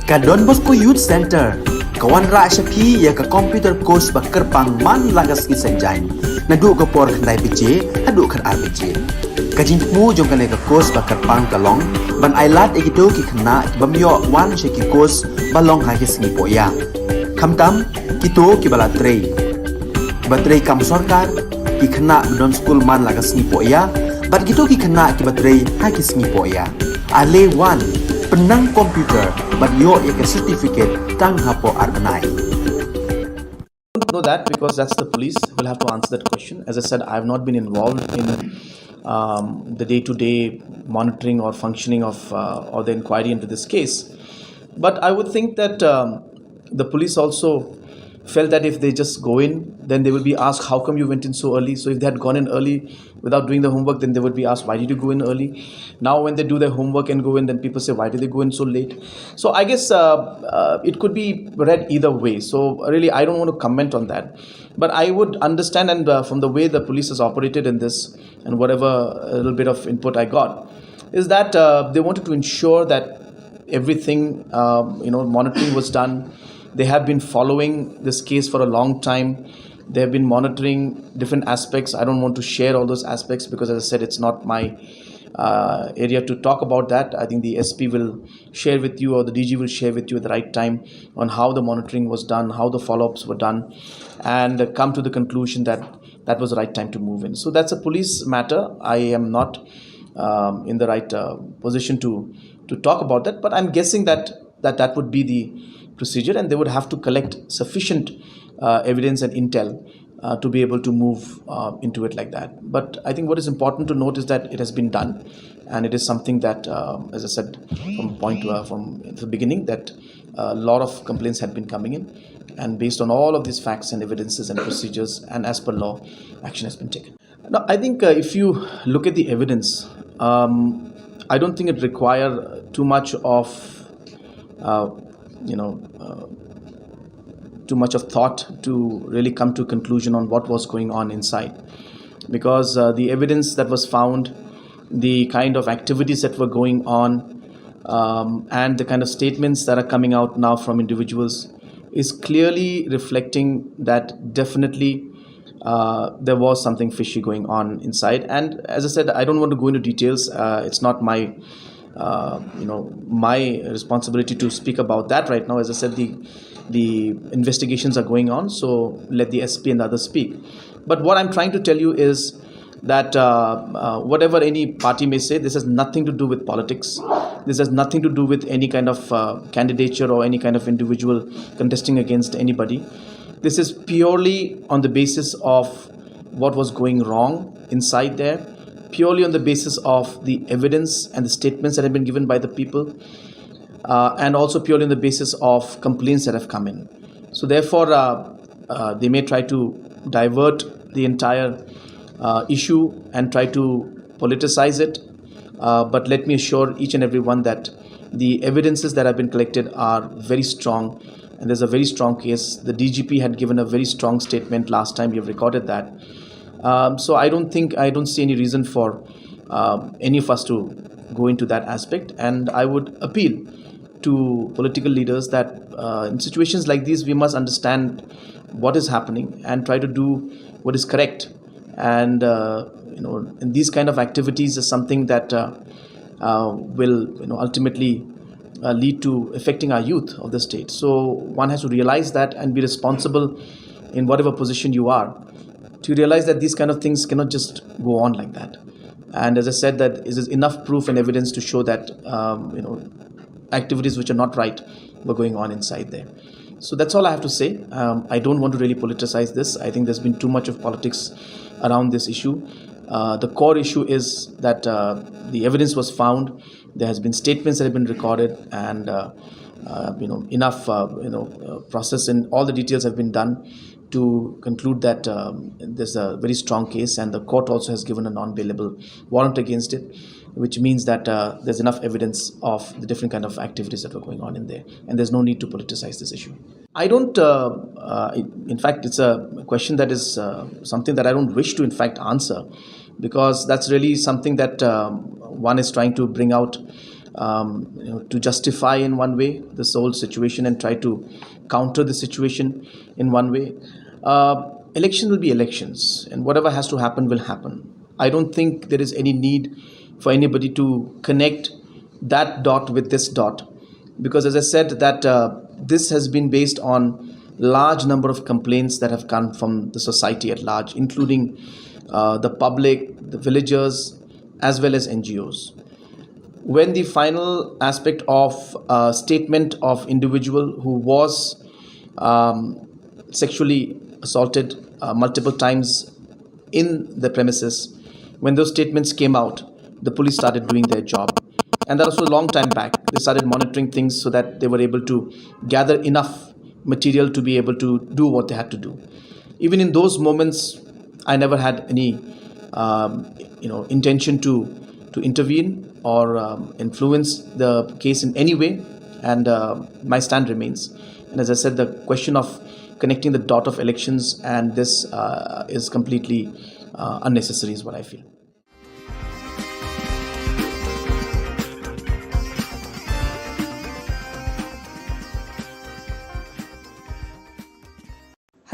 Ka Don Bosco Youth Center ka wanrah sha phi ïa ka computer course ba kyrpang man la ka sngi Saitjaiñ, naduh ka por khyndai baje haduh khatar baje. Ka jingthmu jong kane ka course ba kyrpang ka long ban ailad ïa kito ki khynnah ki bym ïoh wan sha ki course ba long ha ki sngi pohïa, khamtam kito kiba la trei, ba trei kam sorkar, ki khynnah ba don skul man la ka sngi pohïa, bad kito ki khynnah kiba trei ha ki sngi pohïa. Ale wan, pynnang computer bad ïoh ïa ka certificate tang hapoh ar bnai. Don't know that because that's the police will have to answer that question. As I said, I've not been involved in um, the day-to-day monitoring or functioning of uh, or the inquiry into this case. But I would think that um, the police also felt that if they just go in, then they will be asked, "How come you went in so early?" So if they had gone in early without doing the homework, then they would be asked, "Why did you go in early?" Now, when they do their homework and go in, then people say, "Why did they go in so late?" So I guess uh, uh, it could be read either way. So really, I don't want to comment on that. But I would understand, and uh, from the way the police has operated in this, and whatever a little bit of input I got, is that uh, they wanted to ensure that everything, um, you know, monitoring was done. They have been following this case for a long time. They have been monitoring different aspects. I don't want to share all those aspects because, as I said, it's not my uh, area to talk about that. I think the S P will share with you, or the D G will share with you at the right time on how the monitoring was done, how the follow-ups were done, and come to the conclusion that that was the right time to move in. So that's a police matter. I am not um, in the right uh, position to to talk about that, but I'm guessing that that that would be the procedure, and they would have to collect sufficient uh, evidence and intel uh, to be able to move uh, into it like that. But I think what is important to note is that it has been done, and it is something that, uh, as I said from point to, uh, from the beginning, that a lot of complaints had been coming in, and based on all of these facts and evidences and procedures, and as per law, action has been taken. Now, I think uh, if you look at the evidence, um, I don't think it require too much of, uh, you know, uh, too much of thought to really come to a conclusion on what was going on inside, because uh, the evidence that was found, the kind of activities that were going on, um, and the kind of statements that are coming out now from individuals is clearly reflecting that definitely uh, there was something fishy going on inside. And as I said, I don't want to go into details. Uh, it's not my, uh, you know, my responsibility to speak about that right now. As I said, the the investigations are going on, so let the S P and the others speak. But what I'm trying to tell you is that uh, uh, whatever any party may say, this has nothing to do with politics. This has nothing to do with any kind of uh, candidature or any kind of individual contesting against anybody. This is purely on the basis of what was going wrong inside there, purely on the basis of the evidence and the statements that have been given by the people, uh, and also purely on the basis of complaints that have come in. So therefore, uh, uh, they may try to divert the entire uh, issue and try to politicize it. Uh, but let me assure each and everyone that the evidences that have been collected are very strong, and there's a very strong case. The D G P had given a very strong statement last time. You've recorded that. Um, so I don't think, I don't see any reason for um, any of us to go into that aspect. And I would appeal to political leaders that uh, in situations like these, we must understand what is happening and try to do what is correct. And uh, you know, and these kind of activities is something that uh, uh, will, you know, ultimately uh, lead to affecting our youth of the state. So one has to realize that and be responsible in whatever position you are, to realize that these kind of things cannot just go on like that. And as I said, that is enough proof and evidence to show that um, you know, activities which are not right were going on inside there. So that's all I have to say. Um, I don't want to really politicize this. I think there's been too much of politics around this issue. Uh, the core issue is that uh, the evidence was found. There has been statements that have been recorded, and uh, uh, you know, enough uh, you know uh, process and all the details have been done to conclude that um, there's a very strong case, and the court also has given a non-bailable warrant against it, which means that uh, there's enough evidence of the different kind of activities that were going on in there, and there's no need to politicize this issue. I don't. Uh, uh, in fact, it's a question that is uh, something that I don't wish to, in fact, answer, because that's really something that um, one is trying to bring out um, you know, to justify in one way this whole situation and try to counter the situation in one way. Uh, election will be elections, and whatever has to happen will happen. I don't think there is any need for anybody to connect that dot with this dot, because as I said, that uh, this has been based on large number of complaints that have come from the society at large, including uh, the public, the villagers, as well as N G Os. When the final aspect of a statement of individual who was um, sexually assaulted uh, multiple times in the premises, when those statements came out, the police started doing their job. And that was a long time back. They started monitoring things so that they were able to gather enough material to be able to do what they had to do. Even in those moments, I never had any, um, you know, intention to to intervene or um, influence the case in any way. And uh, my stand remains. And as I said, the question of connecting the dot of elections and this uh, is completely uh, unnecessary, is what I feel.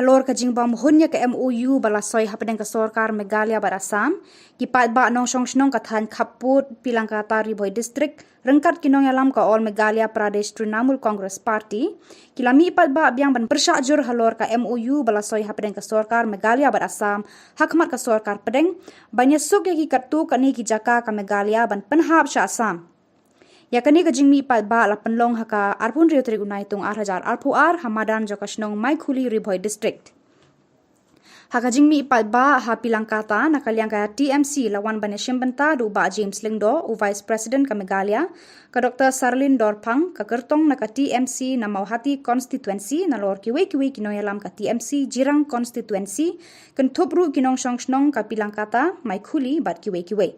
Halor ka jingbam hun ïa ka M O U ba la soi hapdeng ka sorkar Meghalaya bad Assam, ki paidbah nongshong shnong ka thaiñ Khappud, Pilangkata, Ri Bhoi District, ryngkat ki nongïalam ka All Meghalaya Pradesh Trinamool Congress Party, ki la mih paidbah biang ban pyrshah jur halor ka M O U ba la soi hapdeng ka sorkar Meghalaya bad Assam ha khmat ka sorkar pdeng ban ïasuk ïa ki katto katne ki jaka ka Meghalaya ban pynhap sha Assam. Ïa kane ka jingmih paidbah la pynlong ha ka arphew hynriew tarik u Naitung ar hajar arphew ar ha madan jong ka shnong Maikhuli, Ri Bhoi District. Ha ka jingmih paidbah ha Pilangkata, na ka liang ka T M C la wan ban ïashim bynta da u Bah James Lyngdoh, u Vice President ka Meghalaya, ka Doctor Sarlin Dorphang, ka kyrtong na ka T M C na Mawhati Constituency, nalor kiwei kiwei ki nongïalam ka T M C Jirang Constituency, kynthup ruh ki nongshong shnong ka Pilangkata, Maikhuli bad kiwei kiwei.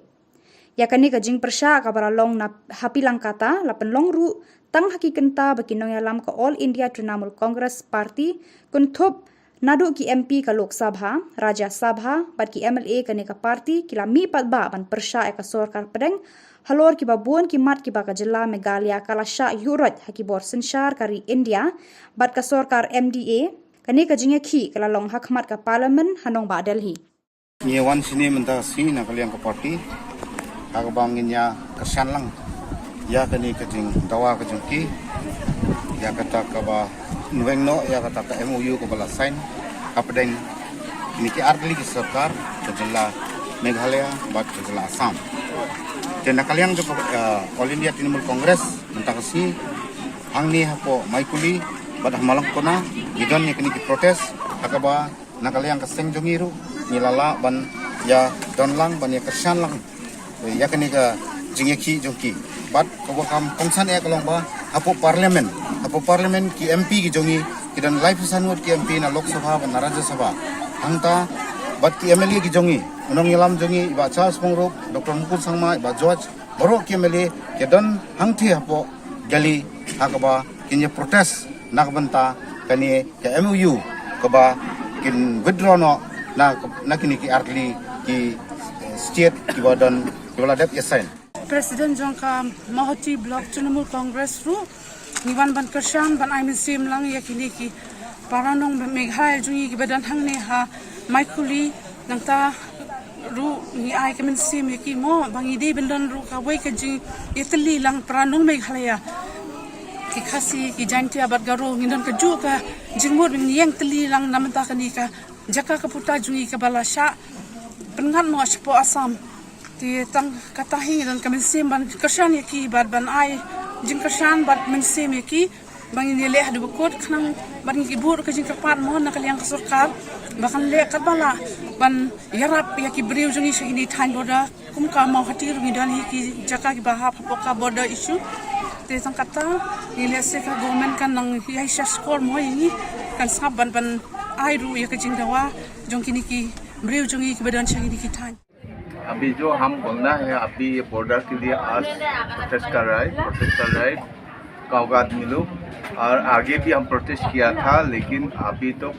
Ïa kane ka jingpyrshah kaba la long na ha Pilangkata, la pynlong ruh tang ha ki kynta ba ki nongïalam ka All India Trinamool Congress Party, kynthup naduh ki M P ka Lok Sabha, Rajya Sabha bad ki M L A kane ka party ki la mih paidbah ban pyrshah ïa ka sorkar pdeng halor kiba bun ki mat kiba ka jylla Meghalaya ka la shah ïuhroit ha ki bor synshar ka ri India bad ka sorkar M D A. Kane ka jingïakhih ka la long ha khmat ka Parliament ha nongbah Delhi. Ngi wan shane mynta shi na ka liang ka party ha kaba ngin ïa kyrshan lang ïa kane ka jingdawa ka jong ki, ïa kata kaba nongweng noh ïa kata ka M O U kaba la sign hapdeng kine ki artylli ki sorkar ka jylla Meghalaya bad ka jylla Assam. Te na ka liang jong ka, uh, All India Trinamool Congress mynta ka shi hangne hapoh Maikhuli bad ha Malangkona ngi don ïa kine ki protest ha kaba na ka liang ka seng jong ngi ruh ngi la lah ban ïa don lang ban ïa kyrshan lang ïa kane ka jingïakhih jong ki. Bad kaba kham kongsan eh ka long ba hapoh Parliament, hapoh Parliament ki M P ki jong ngi ki don laiphew san ngut ki M P na Lok Sabha bad na Rajya Sabha. Hangta bad ki M L A ki jong ngi, u nongïalam jong ngi i Bah Charles Pyngrope, Doctor Mukul Sangma, i Bah George, baroh ki M L A ki don hangthie hapoh Delhi ha kaba kin ïa protest na ka bynta kane ka M O U kaba kin withdraw noh na, na kine ki artylli ki, eh, state kiba don kiba la dep ïa sign. President jong ka Mawhati Block Trinamool Congress ruh ngi wan ban kyrshan ban ai mynsiem lang ïa kine ki para nong Meghalaya jong ngi kiba don hangne ha Maikhuli. Nangta ruh ngi ai ka mynsiem ïa ki mo ba ngi dei ban don ruh kawei ka jingïatylli lang para nong Meghalaya, ki Khasi, ki Jaintia bad Garo, ngi don kajuh ka jingmut ba ngi ïeng tylli lang na bynta kane ka jaka ka puta jong ngi kaba la shah pynngat noh shapoh Assam. Te tang kata hi ngi don ka mynsiem ban kyrshan ïa ki bad ban ai jingkyrshan bad mynsiem ïa ki ba ngin ïaleh haduh ba kut khnang bad ngi ki buh ka jingkyrpad mo na ka liang ka sorkar ba kan leh katba lah ban ïarap ïa ki briew jong ngi sha kine thaiñ border. Kum ka Mawhati ruh ngi don hi ki jaka kiba hap hapoh ka border issue. Te tang kata ngi leh se ka government kan nang ïai shah skor mo ïa ngi, kan sngap ban ban ai ruh ïa ka jingdawa jong kine ki briew jong ngi kiba don sha kine ki thaiñ. अभी जो हम बोलना है, अभी ये बॉर्डर के लिए आज प्रोटेस्ट कर रहा है, प्रोटेस्ट कर रहा है गाँव का आदमी लोग। और आगे भी हम प्रोटेस्ट किया था, लेकिन अभी तो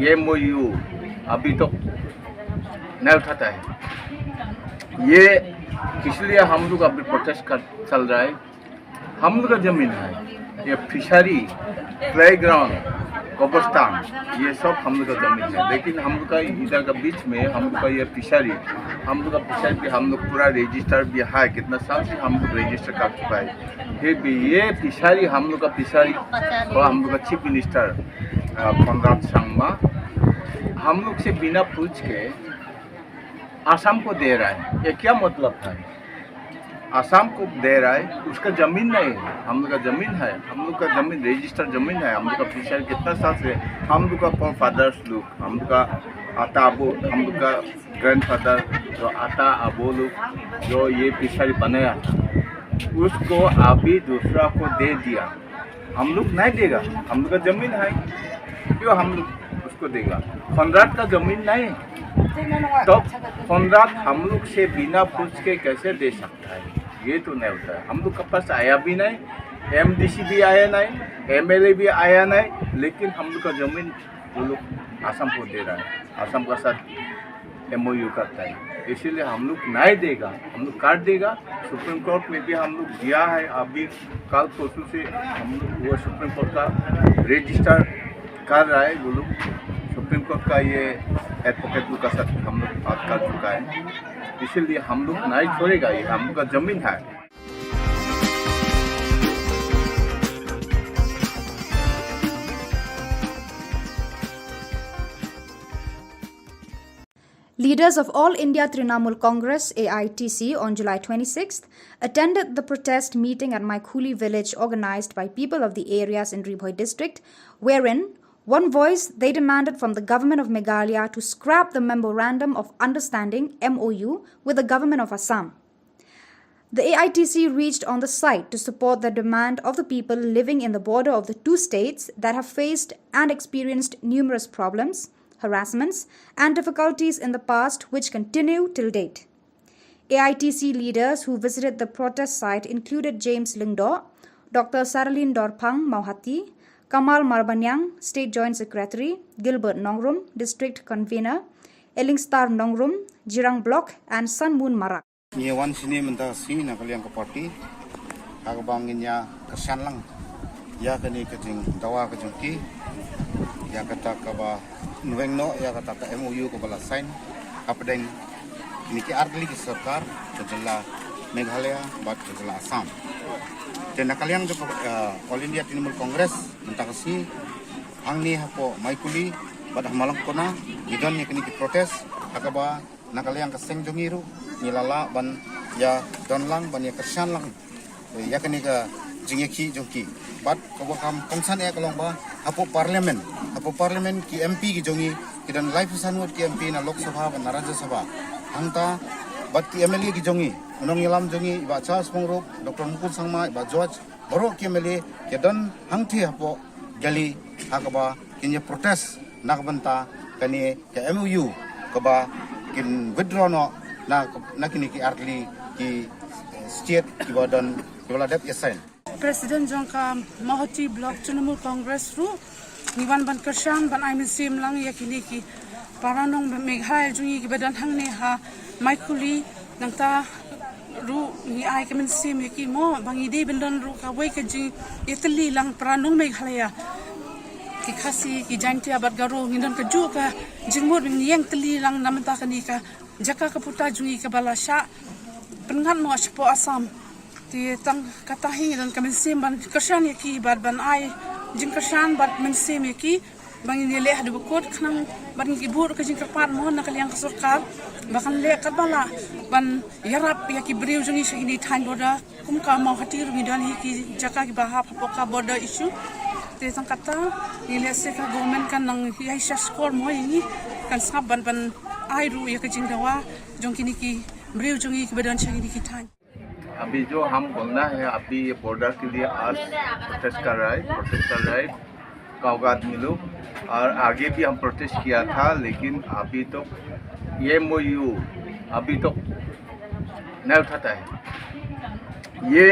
ये एमओयू अभी तो नहीं उठाता है। ये इसलिए हम लोग अभी प्रोटेस्ट कर चल रहा है। हम लोग का जमीन है, ये फिशरी, प्लेग्राउंड, कब्रिस्तान, ये सब हम लोग का जमीन है। लेकिन हम लोग का इधर का बीच में हम लोग का ये फिशरी, हम लोग का फिशरी भी हम लोग पूरा रजिस्टर भी है, कितना साल से हम लोग रजिस्टर कर चुका है। फिर भी ये फिशरी, हम लोग का फिशरी और हम लोग का चीफ मिनिस्टर, अ, कोनराड संगमा हम लोग से बिना पूछ के आसाम को दे रहा है। ये क्या मतलब है? आसाम को दे रहा है, उसका जमीन नहीं है, हम लोग का जमीन है, हम लोग का जमीन रजिस्टर जमीन है, हम लोग का फिशरी कितना साल से, हम लोग का फोर फादर्स लोग, हम लोग का आता अबू, हम लोग का ग्रैंडफादर जो आता अबू लोग जो ये फिशरी बनाया था, उसको अभी दूसरा को दे दिया। हम लोग नहीं देगा, हम लोग का जमीन है, क्यों हम लोग उसको देगा? कोनराड का जमीन नहीं, तो कोनराड हम लोग से बिना पूछ के कैसे दे सकता है? ये तो नहीं होता है। हम लोग के पास आया भी नहीं, एमडीसी भी आया नहीं, एमएलए भी आया नहीं, लेकिन हम लोग का जमीन वो लोग आसाम को दे रहा है, आसाम का साथ एमओयू करता है, इसीलिए हम लोग नहीं देगा, हम लोग काट देगा। सुप्रीम कोर्ट में भी हम लोग दिया है, अभी कल परसों से हम लोग वो सुप्रीम कोर्ट का रजिस्टर कर रहा है, वो लोग सुप्रीम कोर्ट का ये एडवोकेट लोग का साथ हम लोग बात कर चुका है, इसीलिए हम लोग नहीं छोड़ेगा, ये हम लोग का जमीन है। Leaders of All India Trinamool Congress, A I T C, on July twenty-sixth, attended the protest meeting at Maikhuli village organized by people of the areas in Ri Bhoi district, wherein one voice, they demanded from the Government of Meghalaya to scrap the Memorandum of Understanding, M O U, with the Government of Assam. The A I T C reached on the site to support the demand of the people living in the border of the two states that have faced and experienced numerous problems, harassments, and difficulties in the past, which continue till date. A I T C leaders who visited the protest site included James Lyngdoh, Doctor Saralin Dorphang Mawhati, Kamal Marbaniang, State Joint Secretary, Gilbert Nongrum, District Convener, Elingstar Nongrum, Jirang Block, and Sun Moon Marak. Ngi wan shini mynta shi na ka liang ka party ha kaba ngin ïa kyrshan lang ïa kane ka jingdawa ka jong ki ïa kata kaba weng noh ïa kata ka M O U kaba la sign hapdeng kine ki artylli ki sorkar ka jylla Meghalaya bad ka jylla Assam. Te na ka liang jong ka, eh, All India Trinamool Congress mynta ka sngi hangne hapoh Maikuli bad ha Malangkona ngi don ïa kine ki protest ha kaba na ka liang ka seng jong ngi ruh ngi la lah ban ïa don lang ban ïa kyrshan lang ïa kane ka jingïakhih jong ki. Bad kaba kham kongsan eh ka long ba hapoh parliament, hapoh parliament ki M P ki jong ngi ki don laiphew san ngut ki M P na Lok Sabha bad na Rajya Sabha. Hangta bad ki M L A ki jong ngi, u nongïalam jong ngi i Bah Charles Pyngrope, Doctor Mukul Sangma, i Bah George, baroh ki M L A ki don hangthie hapoh Delhi ha kaba kin ïa protest na ka bynta kane ka M O U kaba kin withdraw noh na, na kine ki artylli ki, eh, state kiba don kiba la dep ïa sign. President jong ka Mawhati Block Trinamool Congress ruh ngi wan ban kyrshan ban ai mynsiem lang ïa kine ki para nong Meghalaya jong ngi kiba don hangne ha Maikuli. Nangta ruh ngi ai ka mynsiem ïa ki mo ba ngi dei ban don ruh kawei ka jingïatylli lang para nong Meghalaya, ki Khasi, ki Jaintia bad Garo, ngi don kajuh ka jingmut ba ngi ïeng tylli lang na bynta kane ka jaka ka puta jong ngi kaba la shah pynngat noh shapoh Assam. Te tang kata hi ngi don ka mynsiem ban kyrshan ïa ki bad ban ai jingkyrshan bad mynsiem ïa ki ba ngin ïaleh haduh ba kut khnang bad ngi ki buh ka jingkyrpad mo na ka liang ka sorkar ba kan leh katba lah ban ïarap ïa ki briew jong ngi sha kine thaiñ border. Kum ka Mawhati ruh ngi don hi ki jaka kiba hap hapoh ka border issue. Te tang kata ngi leh se ka government kan nang ïai sha skor mo ïa ngi, kan sngap ban ban ai ruh ïa ka jingdawa jong kine ki briew jong ngi kiba don sha kine ki thaiñ. अभी जो हम बोलना है, अभी ये बॉर्डर के लिए आज प्रोटेस्ट कर रहा है, प्रोटेस्ट कर रहा है गाँव का आदमी लोग। और आगे भी हम प्रोटेस्ट किया था, लेकिन अभी तो ये एमओयू अभी तो नहीं उठाता है। ये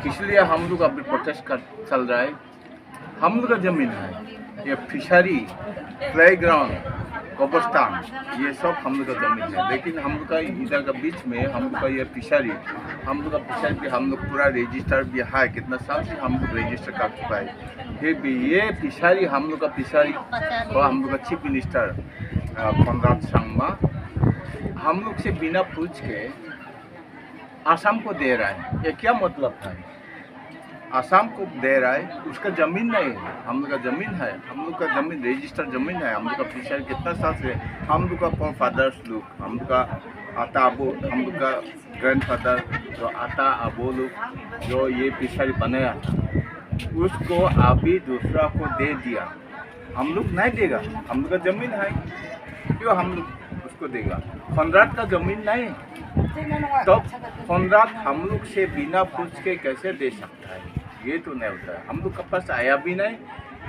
इसलिए हम लोग अभी प्रोटेस्ट कर चल रहा है। हम लोग का जमीन है, ये फिशरी, प्लेग्राउंड, कब्रिस्तान, ये सब हम लोग का जमीन है। लेकिन हम लोग का इधर का बीच में हम लोग का ये फिशरी, हम लोग का फिशरी पे हम लोग पूरा रजिस्टर भी है, कितना साल से हम लोग रजिस्टर कर चुका है। फिर भी ये फिशरी, हम लोग का फिशरी, और हम लोग का चीफ मिनिस्टर, अ, कोनराड संगमा, हम लोग से बिना पूछ के असम को दे रहा है। ये क्या मतलब है? असम को दे रहा है, उसका जमीन नहीं है, हम लोग का जमीन है, हम लोग का जमीन, रजिस्टर्ड जमीन है, हम लोग का फिशरी कितना साल से, हम लोग का फोर फादर्स लोग, हम लोग का आता अबू, हम लोग का ग्रैंडफादर, जो आता अबू लोग, जो ये फिशरी बनाया था, उसको अभी दूसरा को दे दिया। हम लोग नहीं देगा, हम लोग का जमीन है, क्यों हम लोग उसको देगा? कोनराड का जमीन नहीं, तो कोनराड हम लोग से बिना पूछ के कैसे दे सकता है? ये तो नहीं होता है। हम लोग के पास आया भी नहीं,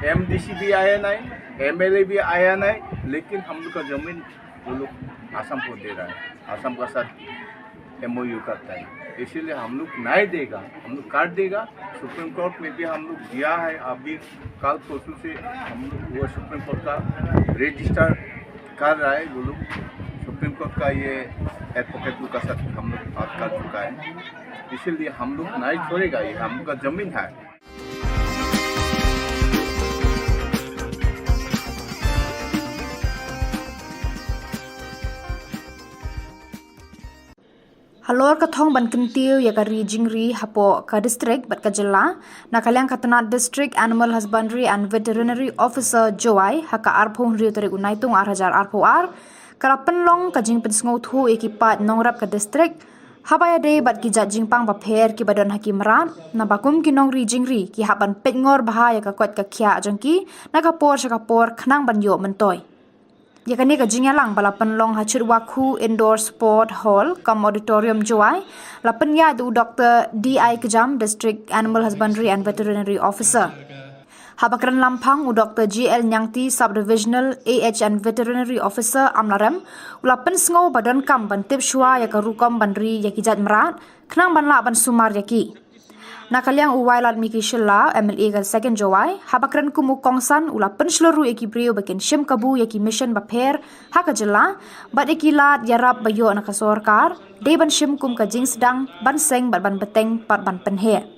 एमडीसी भी आया नहीं, एमएलए भी आया नहीं, लेकिन हम लोग का जमीन वो लोग असम को दे रहा है, असम का साथ एमओयू करता है, इसीलिए हम लोग नहीं देगा, हम लोग काट देगा। सुप्रीम कोर्ट में भी हम लोग दिया है, अभी कल परसों से हम लोग वो सुप्रीम कोर्ट का रजिस्टर कर रहा है, वो लोग सुप्रीम कोर्ट का ये एडवोकेट लोग का साथ हम लोग बात कर चुका है, इसीलिए हम लोग नहीं छोड़ेगा, ये हम लोग का जमीन है। Halor ka thong ban kyntiew ïa ka ri jingri hapoh ka district bad ka jylla, na ka liang ka tnat District Animal Husbandry and Veterinary Officer Jowai, ha ka arphew hynriew tarik u Naitung ar hajar arphew ar, ka la pynlong ka jingpynsngewthuh ïa ki paid nongrep ka district, Haba ïadei bad ki jait jingpang bapher kiba don ha ki mrad, naba kum ki nongri jingri ki hap ban peit ngor bha ïa ka koit ka khiah jong ki na ka por sha ka por khnang ban ïoh myntoi. Ïa kane ka jingïalang ba la pynlong ha Chitwakhu Indoor Sport Hall cum Auditorium, Jowai, la pynïaid da u Doctor D I Kjam, District Animal Husbandry and Veterinary Officer. Haba kren lampang u Doctor G L Niangti, Sub-Divisional A H and Veterinary Officer, Amlarem, u la pynsngew ba donkam ban tip shuwa ïa ka rukom ban ri ïa ki jait mrad khnang ban lah ban sumar ïa ki. Na ka liang u Wailadmiki Shylla, M L A ka Second Jowai, haba kren kum u kongsan, u la pynshlur ruh ïa ki briew ba kin shim kabu ïa ki mission bapher ha ka jylla bad ïa ki lad ïarap ba ïoh na ka sorkar, dei ban shim kum ka jingsdang ban seng bad ban bteng bad ban pynheh.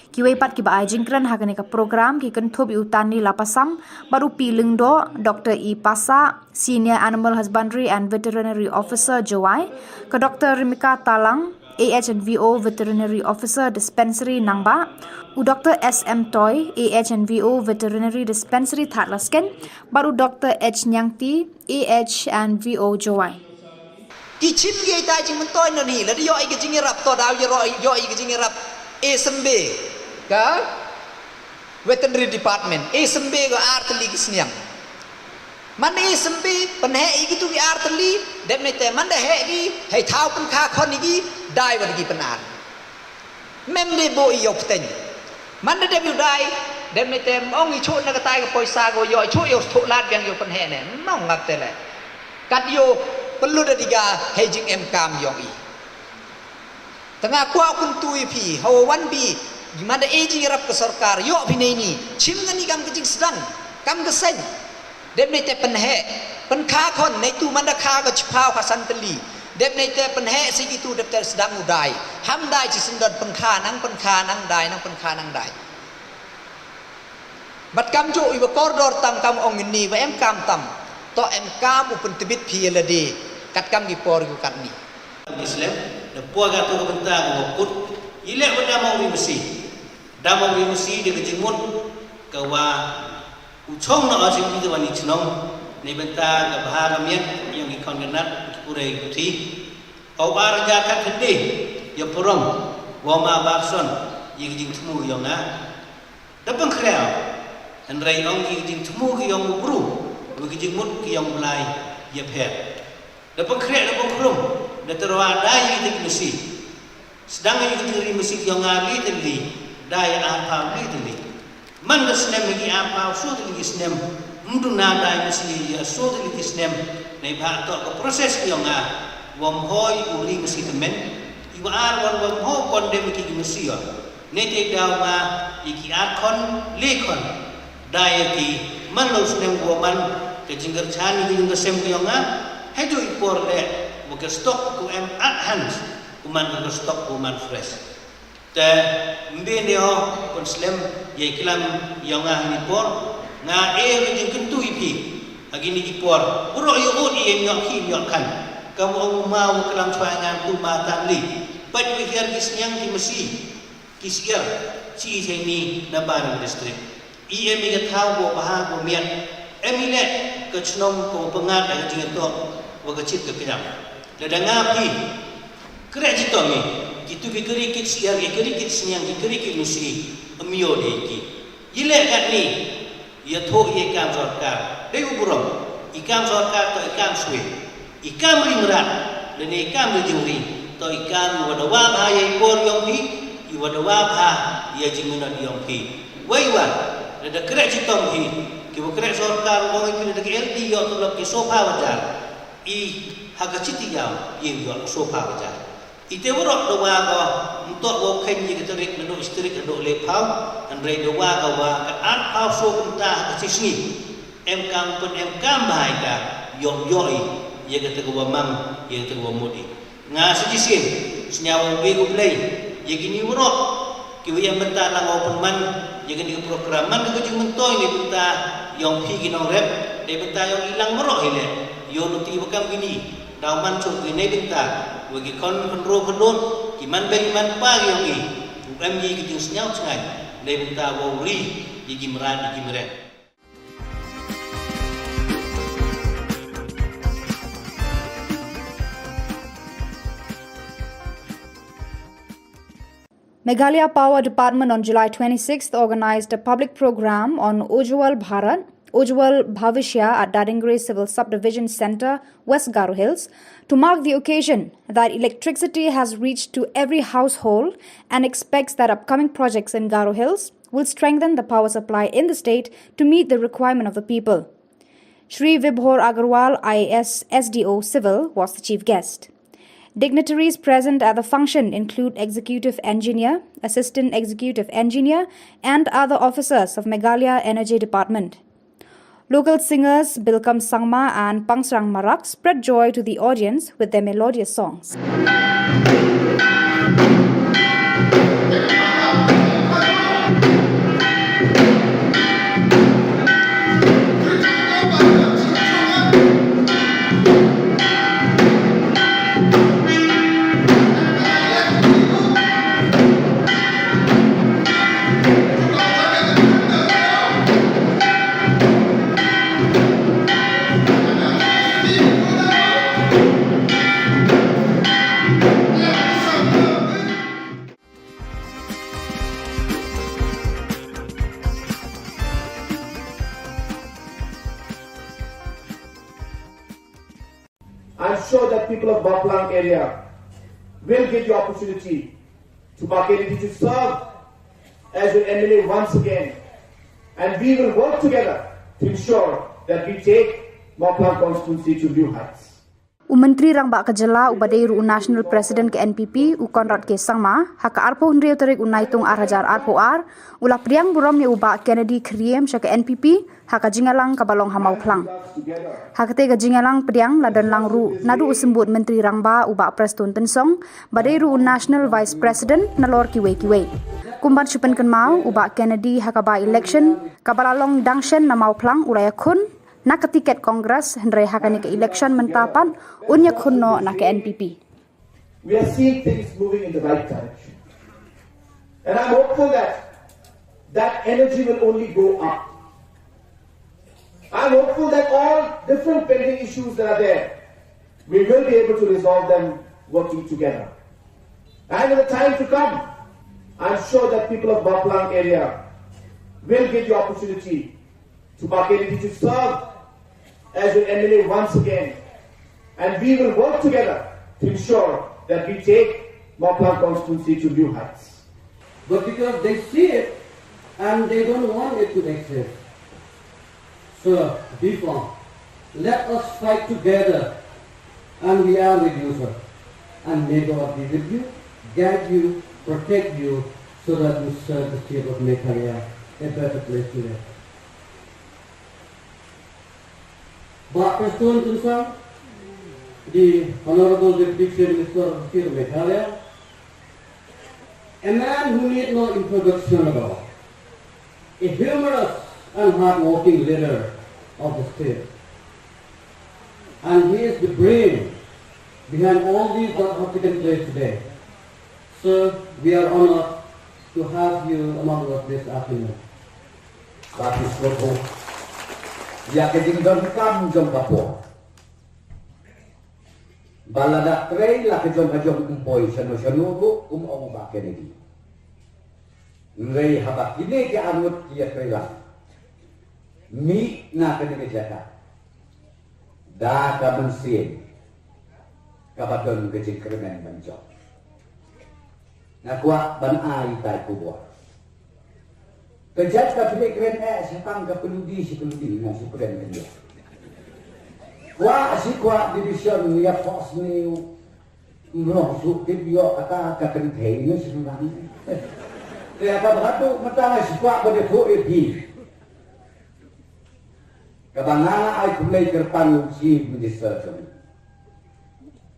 Kiwei pat kiba ai jingkren ha kane ka program ki kynthup ïa u Tanlila Passam bad u P Lyngdoh, Doctor E Passah, Senior Animal Husbandry and Veterinary Officer, Jowai, ka Doctor Rimika Talang, A H and V O Veterinary Officer, Dispensary, Nangbah, u Doctor S M Toi, A H and V O Veterinary Dispensary, Thadlaskein, bad u Doctor H Niangti, A H and V O, Jowai. Ki chim ki ïa ita jingmyntoi noni, lada ïoh ïa ka jingïarap, to daw ïa ro-, ïoh ïa ka jingïarap, e symbe ka Veterinary Department, e symbe ka ar tylli ki sniang. Man e symbe, pynheh ïa kitu ki ar tylli, dep ne te man da heh ki, hei thaw pynkha khon ïa ki, dai wat ki pynar. Mem de bo ïoh pteng. Man da dem ïoh dai, dem ne te ong ïoh chuh na katai ka poisa ko ïoh chuh ïoh thuh lad biang ïoh pynheh ne. Mong ngap te le. Kat ïoh pynlut da diga hei jing em kam ïoh i. Tanga kwah kun tu i phi, hawa wan bi, man da e jing rap ka sorkar, ïoh phi nei ni, chim ngani kam ka jing sedang, kam ka seng. Dep nei te pynheh, pynkha khon, nei tu man da kha ka chiphaw ka san tylli. Dep nei te pynheh si kitu dep te sdang u dai. Ham dai chi sendon pynkha nang pynkha nang dai nang pynkha nang dai. Bad kam ju iwa kordor tam kam ong ni wa em kam tam. To em kam u pyntbit phi lade. Kat kam ki por yu kat ni. Muslim, da por ka tu ka bynta ka wa kut. Ile wa da mau ri masi. Da mau ri masi de ka jingmut ka wa u chong na o jingmut ka wa ni chnong. Ni bynta ka bha ka miat ïong ki khon ka nat ki pure ki puthi. Au ar ja kat hynde ïa purong wa ma bar son ïa ki jingthmu ïong nga. Da pynkhriaw hynrei ong ki jingthmu ki ïong u bru wa ki jingmut ki ïong u Blai ïa pher. Da pynkhriaw da pynkhrum da tyrwa da ïa ki jingmasi. Sdang ïa ki jingri masi ki ïong nga li tylli da ïa arphaw li tylli. Man ka snem ïa ki arphaw shu tylli ki snem. Mduna da ïa masi ïa shu tylli ki snem. Nei bha to ka proses ki ïong nga. Wam hoi u ri masi tymmen. Iwa ar wan wam hoi kon dem ki masi ïong. Nei te daw ma ïa ki ar khon le khon. Da ïa ki man lo snem wa man ka jingkyrchan ïa ki jingkasem ki ïong nga. Hei ju i por le wa ka stock ku em at hands. Ku man ka stock ku man fresh. Te mbe ne o pun slem ïa i klam ïong nga ha ni por. Nga e ka jingkyntu i phi ha kini ki por. Bro ïa ut ïa ïong ki ïong kan. Kam ong ma u klam chwa nga tu ma tan li. Pat wi hiar ki sniang ki masi. Ki siar chi i ni na Baram District. I em i ka thaw ko bha ko miat. Em i leh ka chnong ko pyngat ka jingtok wa ka chit ka kjam. Lada nga phi kreh chitom i kitu ki kri kit siar ki kri kit sniang ki kri kit musi. Em ïoh dei ki. I leh kat ni. Ïathuh ïa i kam sorkar dei u burom, i kam sorkar to i kam swe, i kam ri mrad lane i kam ri jingri, to i kam i wa dawa bha ïa i por ïong phi, i wa dawa bha ïa jingmynot ïong phi. Wei wan lada kreh chitom phi, ki wa kreh sorkar u ong i phi lada ki L D ïoh tulop ki sopha wajar, i ha ka chiti ïaw i ïoh sopha wajar. Ite waroh dawa ko mtok wa kheiñ ïa ka tarik naduh shi tarik naduh le phaw, hynrei dawa ka wa ka ar phaw so kumta ha ka shisngi. Em kam pun em kam bha ïa ka ïong ïoh i ïa ka tawa mang ïa ka tawa mut i. Nga shisien sñiaw wa wei u Blei ïa kini waroh ki wa ïa mynta lang wa pun man ïa kini ka program man ka jingmyntoi ni bynta ïong phi ki nongrep dei bynta ïong i lang waroh i leh ïong nuti wa kam kini. Daw man chuk ki nei bynta wa ki khon khynroo khynroo ki man bei man pa ki ïong i. U em ki ki jingsñiaw chngaiñ nei bynta wa u ri ki ki mrad ki ki mrad. Meghalaya Power Department on July twenty-sixth organized a public program on Ujjwal Bharat, Ujjwal Bhavishya at Dadingre Civil Subdivision Centre, West Garo Hills, to mark the occasion that electricity has reached to every household and expects that upcoming projects in Garo Hills will strengthen the power supply in the state to meet the requirement of the people. Shri Vibhor Agarwal, I A S, S D O Civil, was the chief guest. Dignitaries present at the function include Executive Engineer, Assistant Executive Engineer, and other officers of Meghalaya Energy Department. Local singers Bilkam Sangma and Pangsrang Marak spread joy to the audience with their melodious songs. I'm sure that people of Mawphlang area will give you opportunity to Bah Kennedy to serve as your M L A once again. And we will work together to ensure that we take Mawphlang constituency to new heights. U Myntri Rangbah ka Jylla uba dei ruh u National President ka N P P, u Conrad K Sangma, ha ka arphew hynriew tarik u Naitung ar hajar arphew ar, u la pdiang burom ïa u Bah Kennedy Kyriem sha ka N P P, ha ka jingïalang kaba long ha Mawphlang. Ha katei ka jingïalang pdiang la don lang ruh naduh u Symbud Myntri Rangbah u Bah Prestone Tynsong, ba dei ruh u National Vice President nalor kiwei kiwei. Kumban shu pynkynmaw, u Bah Kennedy ha ka by-election kaba la long dang shen na Mawphlang u la ïakhun na ka tiket Congress, hynrei ha kane ka election mynta pat un ïakhun noh na ka N P P. We are seeing things moving in the right direction. And I'm hopeful that that energy will only go up. I'm hopeful that all different pending issues that are there, we will be able to resolve them working together. And in the time to come, I'm sure that people of Mawphlang area will give you opportunity to Bah Kennedy to serve as your M L A once again. And we will work together to ensure that we take Mawphlang constituency to new heights. But because they see it and they don't want it to exist. So, be firm. Let us fight together, and we are with you, sir. And may God be with you, guide you, protect you, so that you serve the state of Meghalaya a better place to live. Bah Prestone Tynsong, the Honorable Deputy Chief Minister of the State of Meghalaya, a man who need no introduction at all, a humorous and hard-working leader of the state. And he is the brain behind all these that have taken place today. So we are honored to have you among us this afternoon. Baptist Robo, ïa ka jingdonkam jong ka por. Ba lada trei la ka jong ka jong um poi shano shano ruh, um ong Bah Kennedy. Hynrei haba kine ki arngut ki ïatrei lang, mih na kane ka jaka da ka mynsiem kaba don ka jingkyrmen ban jop. Nga kwah ban ai tai khubor. Ka jait ka pynleit kren eh, sha tang ka pynludi, sha pynludi, nga shu kren kyndiah. Kwah shi kwah division ïa force ne u mlong shu tip ïoh kata ka kynthei ne shu nang. Te kaba haduh mynta nga shi kwah ba dei phuh ïa phi. Kaba nga ai khublei kyrpang ïa u Chief Minister jong ngi.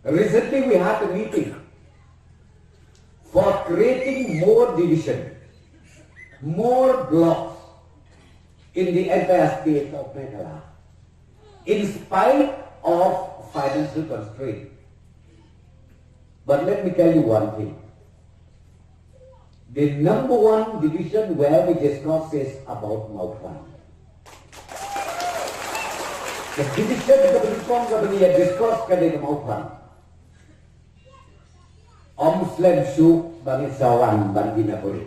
Recently we had a meeting for creating more division, more blocks in the entire state of Meghalaya, in spite of financial constraint. But let me tell you one thing. The number one division where we discuss is about Mawphlang. The division kaba nyngkong kaba ngi ïa discuss ka dei ka Mawphlang. Ym slem shuh Ba ngi sa wan ban bina buri.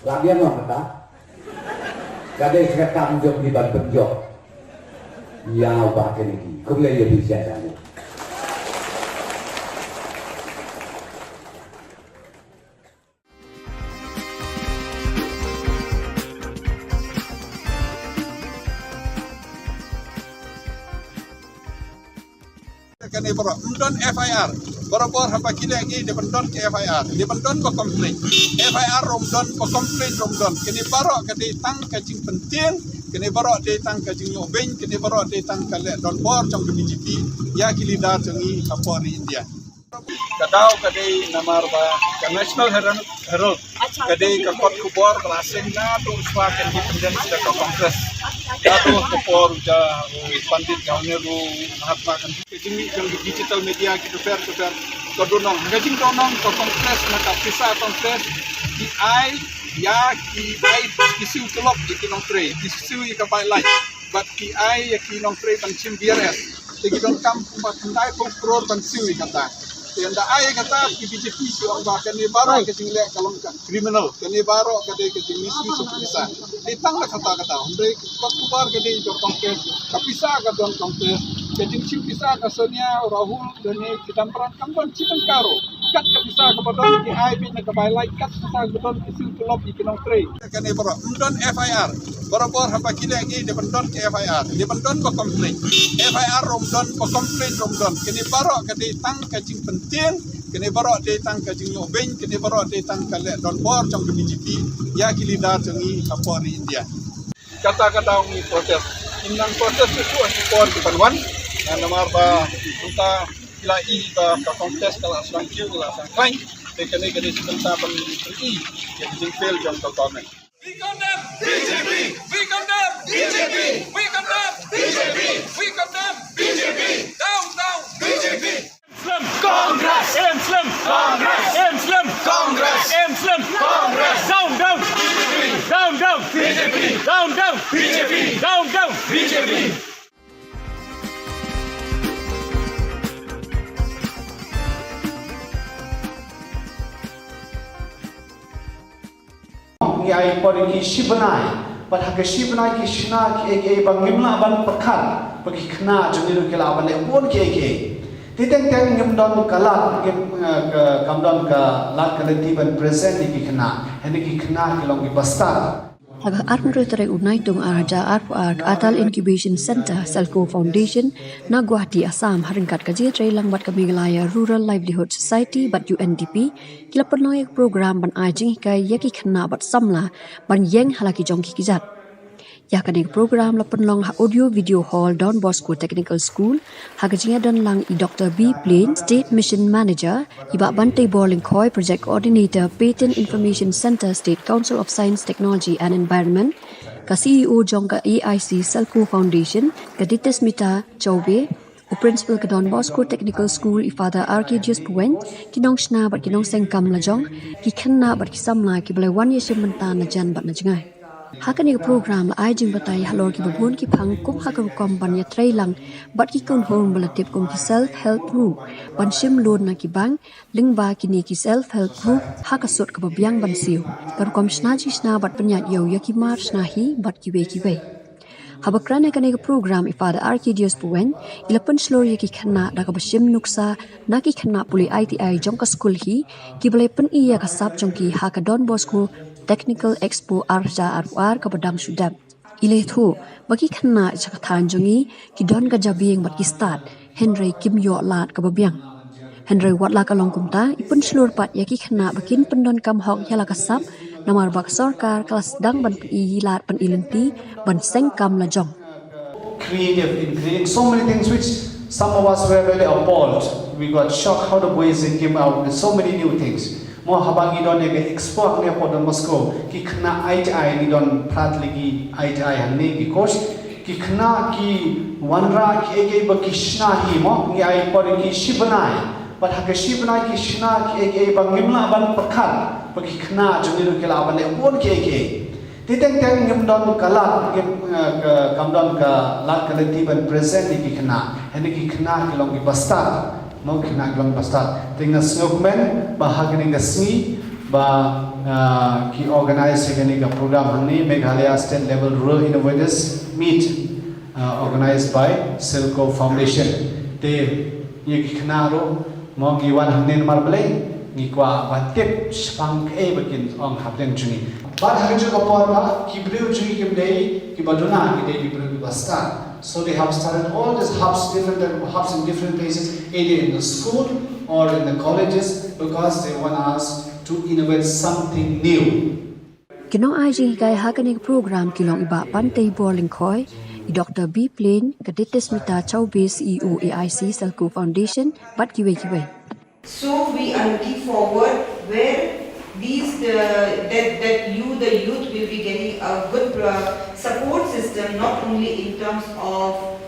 Ba ngi wan kata. Ka dei ka kam jong ngi ban pynjop ïa u Bah Kennedy. Khublei ïa phi sha sha. Kane baroh ym don F I R. Barabor haba ki leh ngi dei ban don ki F I R, dei ban don ba complain. F I R ruh ym don, ba complain ruh ym don. Kane baroh ka dei tang ka jingpyntieng, kane baroh dei tang ka jingïoh beiñ, kane baroh dei tang ka leh donbor jong ka B J P ïa ki leader jong ngi hapoh ri India. Ka daw ka dei namar ba ka National Herald, Herald ka dei ka kot khubor ba la seng naduh shuwa ka independence da ka Congress. Naduh ka por u ja u Pandit Jawaharlal Nehru, Mahatma Gandhi. Ka jingmih jong ka digital media ki bapher bapher ka dohnud. Ka jingdohnud ka Congress, na ka pisa Congress ki ai ïa ki, ai ki siew tulop ïa ki nongtrei, ki siew ïa ka bai lait. Bad ki ai ïa ki nongtrei ban shim V R S. Te ki donkam kumba khyndai phew klur ban siew ïa kata. Te ynda ai ïa kata ki B J P ki ong ba kane baroh ka jingleh ka long ka criminal. Kane baroh ka dei ka jingmisuse ka pisa. Te tang la kata kata. Hynrei ka kot khubor ka dei ka Congress. Ka pisa ka don Congress. Ka jingshim pisa ka Sonia, Rahul, Dane, Chidambaram kam don shi tyngka ruh. Kat ka pisa kaba don ki ai beit na ka bai lait, kat ka pisa kaba don ki siew tulop ïa ki nongtrei. Kane baroh ym don F I R. Barabor haba ki leh ngi dei ban don ki F I R, dei ban don ba complain. F I R ruh ym don, ba complain ruh ym don. Kane baroh ka dei tang ka jingpyntieng, kane baroh dei tang ka jingïoh beiñ, kane baroh dei tang ka leh donbor jong ka B J P ïa ki leader jong ngi hapoh ri India. Kata ka daw ngi protest. Ngim nang protest shuh shuh ha ki por ki ban wan. Namar ba mynta ki la i ba ka Congress ka la sdang kiew, ka la sdang khlaiñ. Te kane ka dei shi bynta ban pyni ïa ka jingfail jong ka government. We condemn B J P. We condemn B J P. We condemn B J P. We condemn B J P. Down, down B J P. Slim. Congress. Em slim. Congress. Em slim. Congress. Em slim. Congress. Down, down. B J P. Down, down. B J P. Down, down. B J P. Down, down. B J P. Ngi ai por ki shi bnai, bad ha ki shi bnai ki shna kiei kiei ba ngim lah ban pyrkhat, ba ki khynnah jong ngi ruh ki lah ban leh bun kiei kiei. Te teng teng ngim don ka lad, ngim, eh, ka, kam don ka lad ka lynti ban present ïa ki khynnah, hynrei ki khynnah ki long ki bastard. Ha ka arphew hynriew tarik u Naitung ar hajar arphew ar, ka Atal Incubation Centre, Selco Foundation, na Guwahati, Assam, ha ryngkat ka jingïatreilang bad ka Meghalaya Rural Livelihood Society bad U N D P, ki la pynlong ïa ka program ban ai jinghikai ïa ki khynnah bad samla ban ïeng ha la ki jong ki kjat. Ïa kane ka program la pynlong ha Audio Video Hall, Don Bosco Technical School, ha ka jingïadon lang i Doctor B Plain, State Mission Manager, i Bah Banteibor Lyngkhoi, Project Coordinator, Patent Information Centre, State Council of Science, Technology and Environment, ka C E O jong ka A I C Selco Foundation, ka Ditismita Chaubey, u Principal ka Don Bosco Technical School, i Father Arcadius Pweng, ki nongshna bad ki nongseng kam lajong, ki khynnah bad ki samla kiba la wan ïashim bynta na jan bad na jngai. Ha kane ka program la ai jingbatai halor kiba bun ki phang kum ha ka rukom ban ïatreilang bad ki kynhun ba la tip kum ki self help group, ban shim loan na ki bank, lyngba kine ki self help group ha ka sut kaba biang ban siew, ka rukom shna jingshna bad pynïaid ïew ïa ki mar shna hi bad kiwei kiwei. Haba kren ha kane ka program i Father Arcadius Pweng, i la pynshlur ïa ki khynnah da kaba shim nuksa na ki khynnah pule I T I jong ka skul hi, kiba la pyni ïa ka sap jong ki ha ka Don Bosco Technical Expo ar hajar arphew ar kaba dang shu dep. I la ïathuh ba ki khynnah sha ka thaiñ jong ngi ki don ka jabieng bad ki stad, hynrei kim ïoh lad kaba biang. Hynrei wat la ka long kumta, i pynshlur pat ïa ki khynnah ba kin pyndonkam hok ïa la ka sap, namar ba ka sorkar ka la sdang ban pyni lad pyni lynti ban seng kam lajong. Creative in creating so many things which some of us were really appalled. We got shocked how the boys, they came out with so many new things. Mo, haba ngi don ïa ka expo hangne hapoh Don Bosco, ki khynnah I T I, ngi don phra tylli ki I T I hangne ki course, ki khynnah ki wanrah kiei kiei ba ki shna hi mo, ngi ai por ki shi bnai. Bad ha ki shi bnai ki shna kiei kiei ba ngim lah ban pyrkhat ba ki khynnah jong ngi ruh ki lah ban leh bun kiei kiei. Te teng teng ngim don ka lad, ngim, eh, ka, kam don ka lad ka lynti ban present ïa ki khynnah. Hynrei ki khynnah ki long ki bastard. Mo ki khynnah ki long ba stad. Te nga sngewkmen ba ha kane ka sngi ba, ah, ki organize ïa kane ka program hangne, Meghalaya State Level Rural Innovators Meet, ah, organized by Silco Foundation. Te ïa ki khynnah ruh mo ngi wan hangne namar balei, ngi kwah ban tip shaphang kaei ba kin ong hapdeng jong ngi. Bad ha kajuh ka por ba ki briew jong ngi kim dei kiba duna, ki dei ki briew kiba stad. So they have started all these hubs, different type of hubs in different places, either in the school or in the colleges, because they want us to innovate something new. Ki nongai jinghikai ha kane ka program ki long i Bah Pantei Borlyngkhoi, i Doctor B Plain, ka Detesmita Chaubey, C E O A I C Silco Foundation, bad kiwei kiwei. So we are looking forward where these the that that you the youth will be getting a good uh, support system, not only in terms of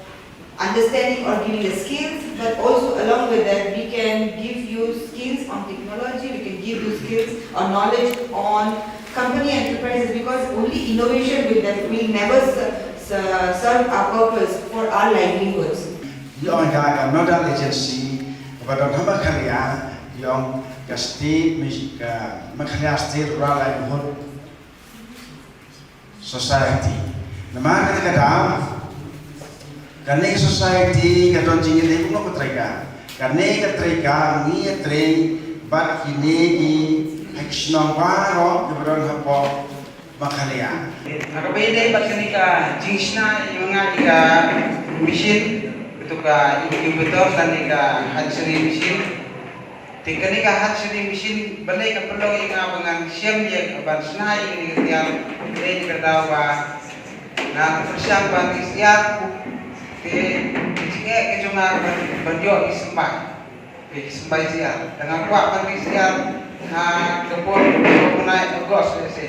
understanding or giving the skills, but also along with that we can give you skills on technology, we can give you skills or knowledge on company enterprises, because only innovation will, def- will never su- su- serve our purpose for our livelihoods. Ïong ka ka nodal agency ba don ha Meghalaya, ïong ka state, ka Meghalaya State Rural Livelihood Society. Namar kata ka daw kane ka society ka don jingïaleh bun ka treika. Kane ka treika ngi ïatrei bad kine ki ha ki shnong baroh kiba don hapoh Meghalaya. Ha kaba ïadei bad kane ka jingshna ïa nga ïa ka machine, katu ka incubator lane ka hatchery machine. Te kane ka hatchery machine balei ka pynlong ïa nga ba ngan shem ïa ka ban shna ïa kane ka tiar, balei ka daw ba nga pyrshang ban ri syiar. Te ka jingeh ka jong nga ban, ban ïoh ri symbai. Te ri symbai syiar. Te nga kwah ban ri syiar ha ka por ka bnai August lehse.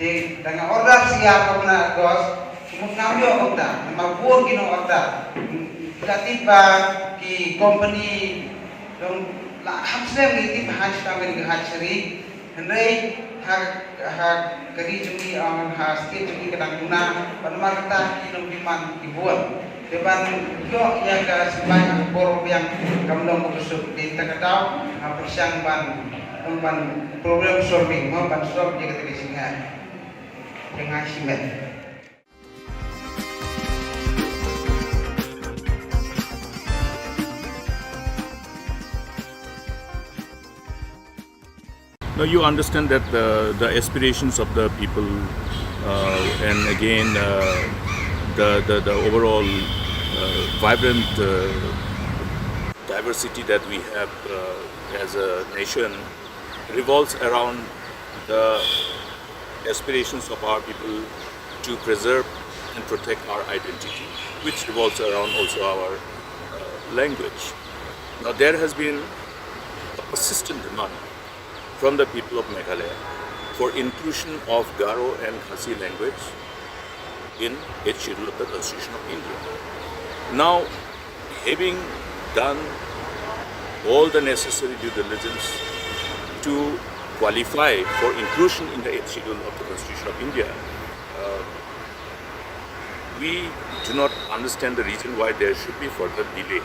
Te da nga order syiar ka bnai August, mut ngam ïoh kumta, namar bun ki nong order. Ki la tip ba ki company dang la kham snem ngi tip ha sha kane ka hatchery. Hynrei ha, ha ka ri jong ngi, ha state jong ngi ka dang duna, bad namar kata ki nongdemand ki bun. Te ban ïoh ïa ka symbai ha ka por ba biang kam long kaba suk. Te kata ka daw nga pyrshang ban, ban problem solving, mo, ban solve ïa kata ka jingeh. Te nga shimet. Now you understand that the, the aspirations of the people, uh, and again, uh, the, the, the overall, uh, vibrant, uh, diversity that we have, uh, as a nation revolves around the aspirations of our people to preserve and protect our identity, which revolves around also our, uh, language. Now, there has been a persistent demand from the people of Meghalaya for inclusion of Garo and Khasi language in Eighth Schedule of the Constitution of India. Now, having done all the necessary due diligence to qualify for inclusion in the Eighth Schedule of the Constitution of India, uh, we do not understand the reason why there should be further delay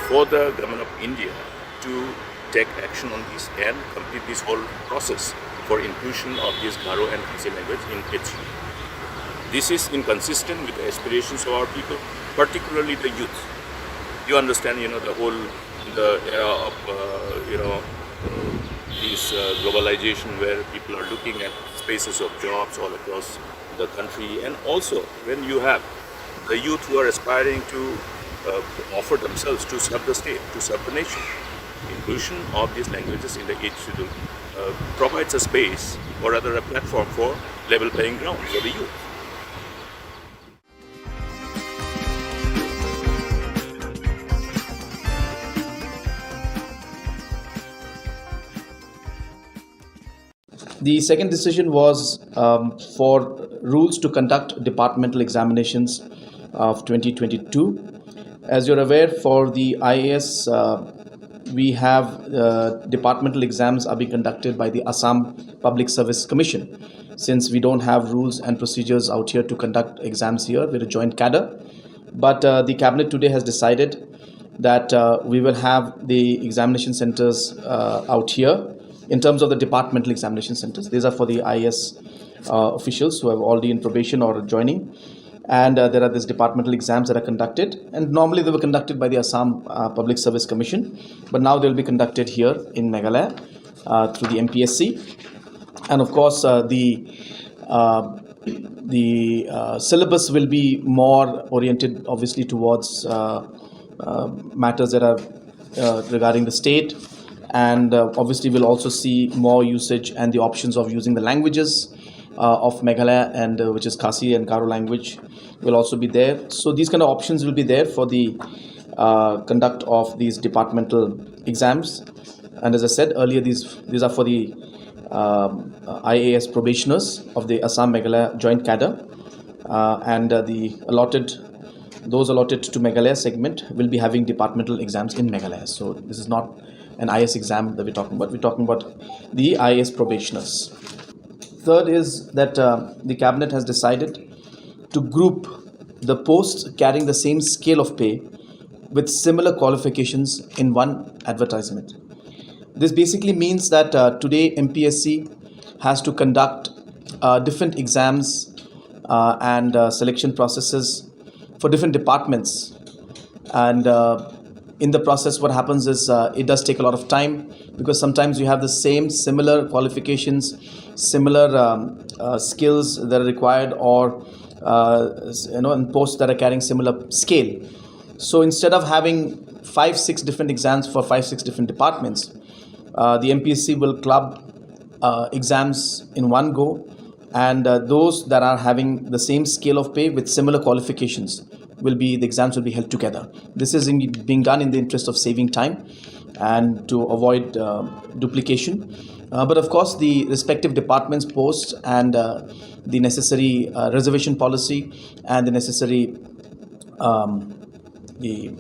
for the Government of India to take action on this and complete this whole process for inclusion of this Garo and Khasi language in H U. This is inconsistent with the aspirations of our people, particularly the youth. You understand, you know, the whole, the era of, uh, you know, uh, this, uh, globalization where people are looking at spaces of jobs all across the country, and also when you have the youth who are aspiring to, uh, offer themselves to serve the state, to serve the nation, inclusion of these languages in the Eighth Schedule, uh, provides a space, or rather a platform, for level playing ground for the youth. The second decision was, um, for rules to conduct departmental examinations of twenty twenty-two. As you're aware, for the I A S, uh, we have, uh, departmental exams are being conducted by the Assam Public Service Commission. Since we don't have rules and procedures out here to conduct exams here, we're a joint cadre. But, uh, the cabinet today has decided that uh, we will have the examination centers uh, out here in terms of the departmental examination centers. These are for the I A S uh, officials who have already in probation or joining. And uh, there are these departmental exams that are conducted. And normally they were conducted by the Assam uh, Public Service Commission, but now they'll be conducted here in Meghalaya uh, through the M P S C. And of course, uh, the uh, the uh, syllabus will be more oriented, obviously, towards uh, uh, matters that are uh, regarding the state, and uh, obviously, we'll also see more usage and the options of using the languages uh, of Meghalaya, and uh, which is Khasi and Garo language, will also be there. So these kind of options will be there for the uh, conduct of these departmental exams. And as I said earlier, these these are for the um, uh, I A S probationers of the Assam Meghalaya Joint Cadre, uh, and uh, the allotted those allotted to Meghalaya segment will be having departmental exams in Meghalaya. So this is not an I A S exam that we're talking about. We're talking about the I A S probationers. Third is that uh, the cabinet has decided to group the posts carrying the same scale of pay with similar qualifications in one advertisement. This basically means that uh, today M P S C has to conduct uh, different exams uh, and uh, selection processes for different departments. And uh, in the process, what happens is uh, it does take a lot of time, because sometimes you have the same similar qualifications, similar um, uh, skills that are required, or uh, s- you know, in posts that are carrying similar scale. So instead of having five, six different exams for five, six different departments, uh, the M P S C will club uh, exams in one go, and uh, those that are having the same scale of pay with similar qualifications will be the exams will be held together. This is in, being done in the interest of saving time and to avoid uh, duplication. Uh, but of course, the respective departments, posts, and uh, the necessary uh, reservation policy and the necessary um, the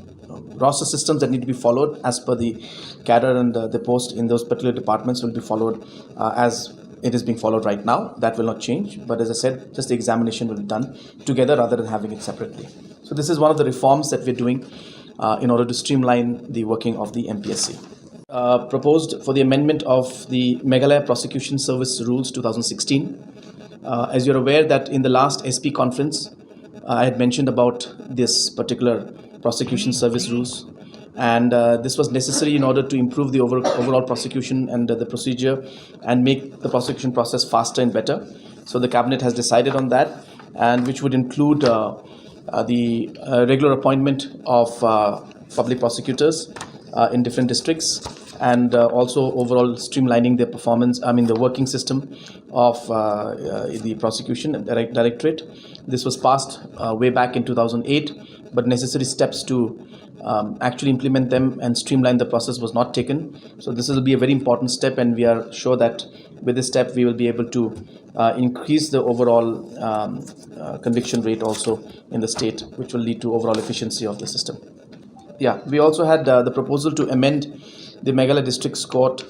roster systems that need to be followed as per the cadre and uh, the post in those particular departments will be followed uh, as it is being followed right now. That will not change. But as I said, just the examination will be done together rather than having it separately. So this is one of the reforms that we're doing uh, in order to streamline the working of the M P S C. Uh, proposed for the amendment of the Meghalaya Prosecution Service Rules two thousand sixteen. Uh, as you're aware that in the last S P conference, uh, I had mentioned about this particular prosecution service rules, and uh, this was necessary in order to improve the over, overall prosecution and uh, the procedure, and make the prosecution process faster and better. So the cabinet has decided on that, and which would include uh, uh, the uh, regular appointment of uh, public prosecutors uh, in different districts, and uh, also overall streamlining the performance, I mean, the working system of uh, uh, the prosecution direct- directorate. This was passed uh, way back in two thousand eight, but necessary steps to um, actually implement them and streamline the process was not taken. So this will be a very important step, and we are sure that with this step we will be able to uh, increase the overall um, uh, conviction rate also in the state, which will lead to overall efficiency of the system. Yeah, we also had uh, the proposal to amend the Meghalaya District Court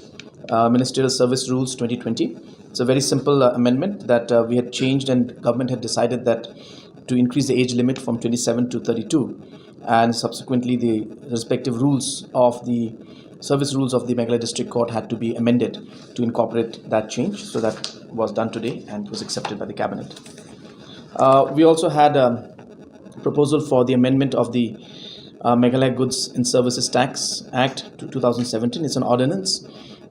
uh, Ministerial Service Rules twenty twenty. It's a very simple uh, amendment that uh, we had changed, and government had decided that to increase the age limit from twenty-seven to thirty-two, and subsequently the respective rules of the service rules of the Meghalaya District Court had to be amended to incorporate that change. So that was done today and was accepted by the cabinet. Uh, we also had a proposal for the amendment of the uh, Meghalaya Goods and Services Tax Act two thousand seventeen. It's an ordinance,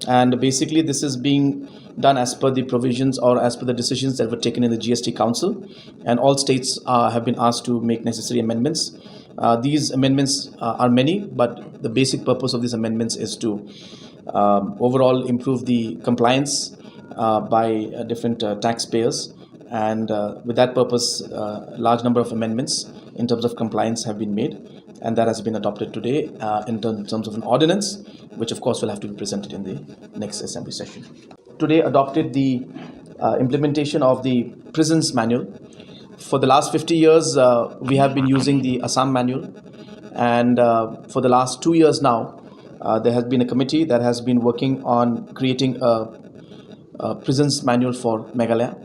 and basically this is being done as per the provisions or as per the decisions that were taken in the G S T Council, and all states uh, have been asked to make necessary amendments. Uh, these amendments uh, are many, but the basic purpose of these amendments is to um, overall improve the compliance uh, by uh, different uh, taxpayers, and uh, with that purpose, uh, a large number of amendments in terms of compliance have been made, and that has been adopted today uh, in term- terms of an ordinance, which of course will have to be presented in the next assembly session. Today adopted the uh, implementation of the prisons manual. For the last fifty years, uh, we have been using the Assam manual, and uh, for the last two years now, uh, there has been a committee that has been working on creating a, a prisons manual for Meghalaya.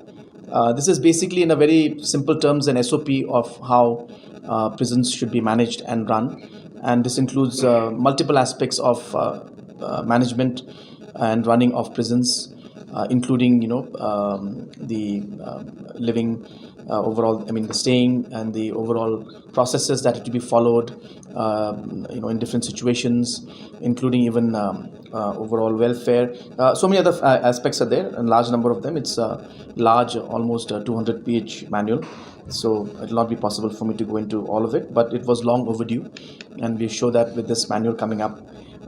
Uh, this is basically, in a very simple terms, an S O P of how uh, prisons should be managed and run. And this includes uh, multiple aspects of uh, uh, management and running of prisons, uh, including, you know, um, the um, living uh, overall, I mean, the staying and the overall processes that have to be followed, um, you know, in different situations, including even um, uh, overall welfare. Uh, so many other uh, aspects are there, and large number of them. It's a large, almost uh, two hundred page manual. So it'll not be possible for me to go into all of it, but it was long overdue, and we show that with this manual coming up,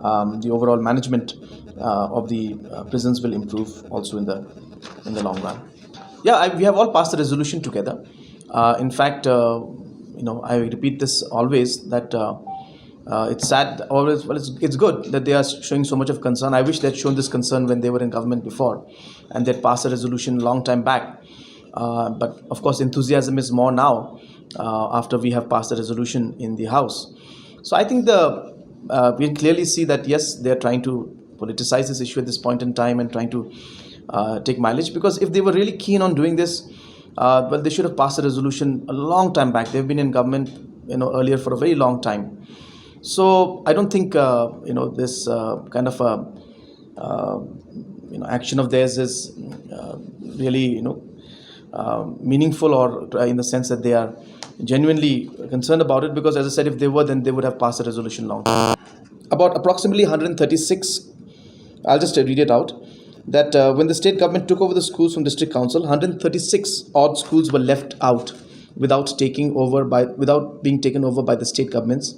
um, the overall management uh, of the uh, prisons will improve also in the in the long run. Yeah, I, we have all passed the resolution together. Uh, in fact, uh, you know, I repeat this always, that uh, uh, it's sad always. Well, it's, it's good that they are showing so much of concern. I wish they had shown this concern when they were in government before, and they passed a resolution long time back. Uh, but of course, enthusiasm is more now uh, after we have passed the resolution in the House. So I think the uh, we can clearly see that, yes, they are trying to politicize this issue at this point in time and trying to uh, take mileage, because if they were really keen on doing this, uh, well, they should have passed a resolution a long time back. They've been in government, you know, earlier for a very long time. So I don't think uh, you know, this uh, kind of a uh, you know, action of theirs is uh, really, you know, uh, meaningful, or uh, in the sense that they are genuinely concerned about it, because, as I said, if they were, then they would have passed a resolution long time. About approximately one hundred thirty-six, I'll just read it out, that uh, when the state government took over the schools from district council, one hundred thirty-six odd schools were left out without taking over by without being taken over by the state governments,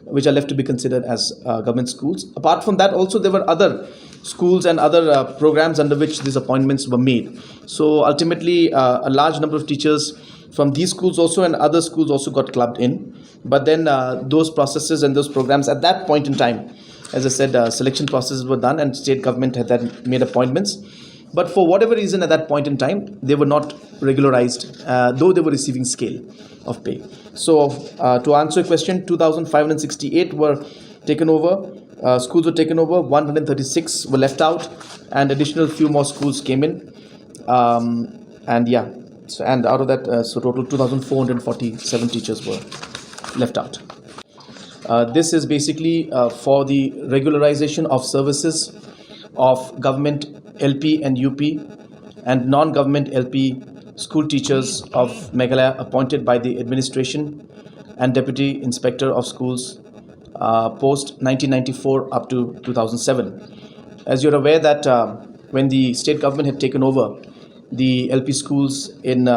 which are left to be considered as uh, government schools. Apart from that, also, there were other schools and other uh, programs under which these appointments were made. So ultimately, uh, a large number of teachers from these schools also and other schools also got clubbed in. But then uh, those processes and those programs at that point in time, as I said, uh, selection processes were done and state government had then made appointments. But for whatever reason, at that point in time, they were not regularized, uh, though they were receiving scale of pay. So, uh, to answer your question, two thousand five hundred sixty-eight were taken over, uh, schools were taken over, one hundred thirty-six were left out, and additional few more schools came in. Um, and yeah, so, and out of that, uh, so total two thousand four hundred forty-seven teachers were left out. Uh, this is basically uh, for the regularization of services of government L P and U P and non-government L P school teachers of Meghalaya appointed by the administration and Deputy Inspector of Schools uh, post nineteen ninety-four up to two thousand seven. As you're aware that uh, when the state government had taken over the L P schools in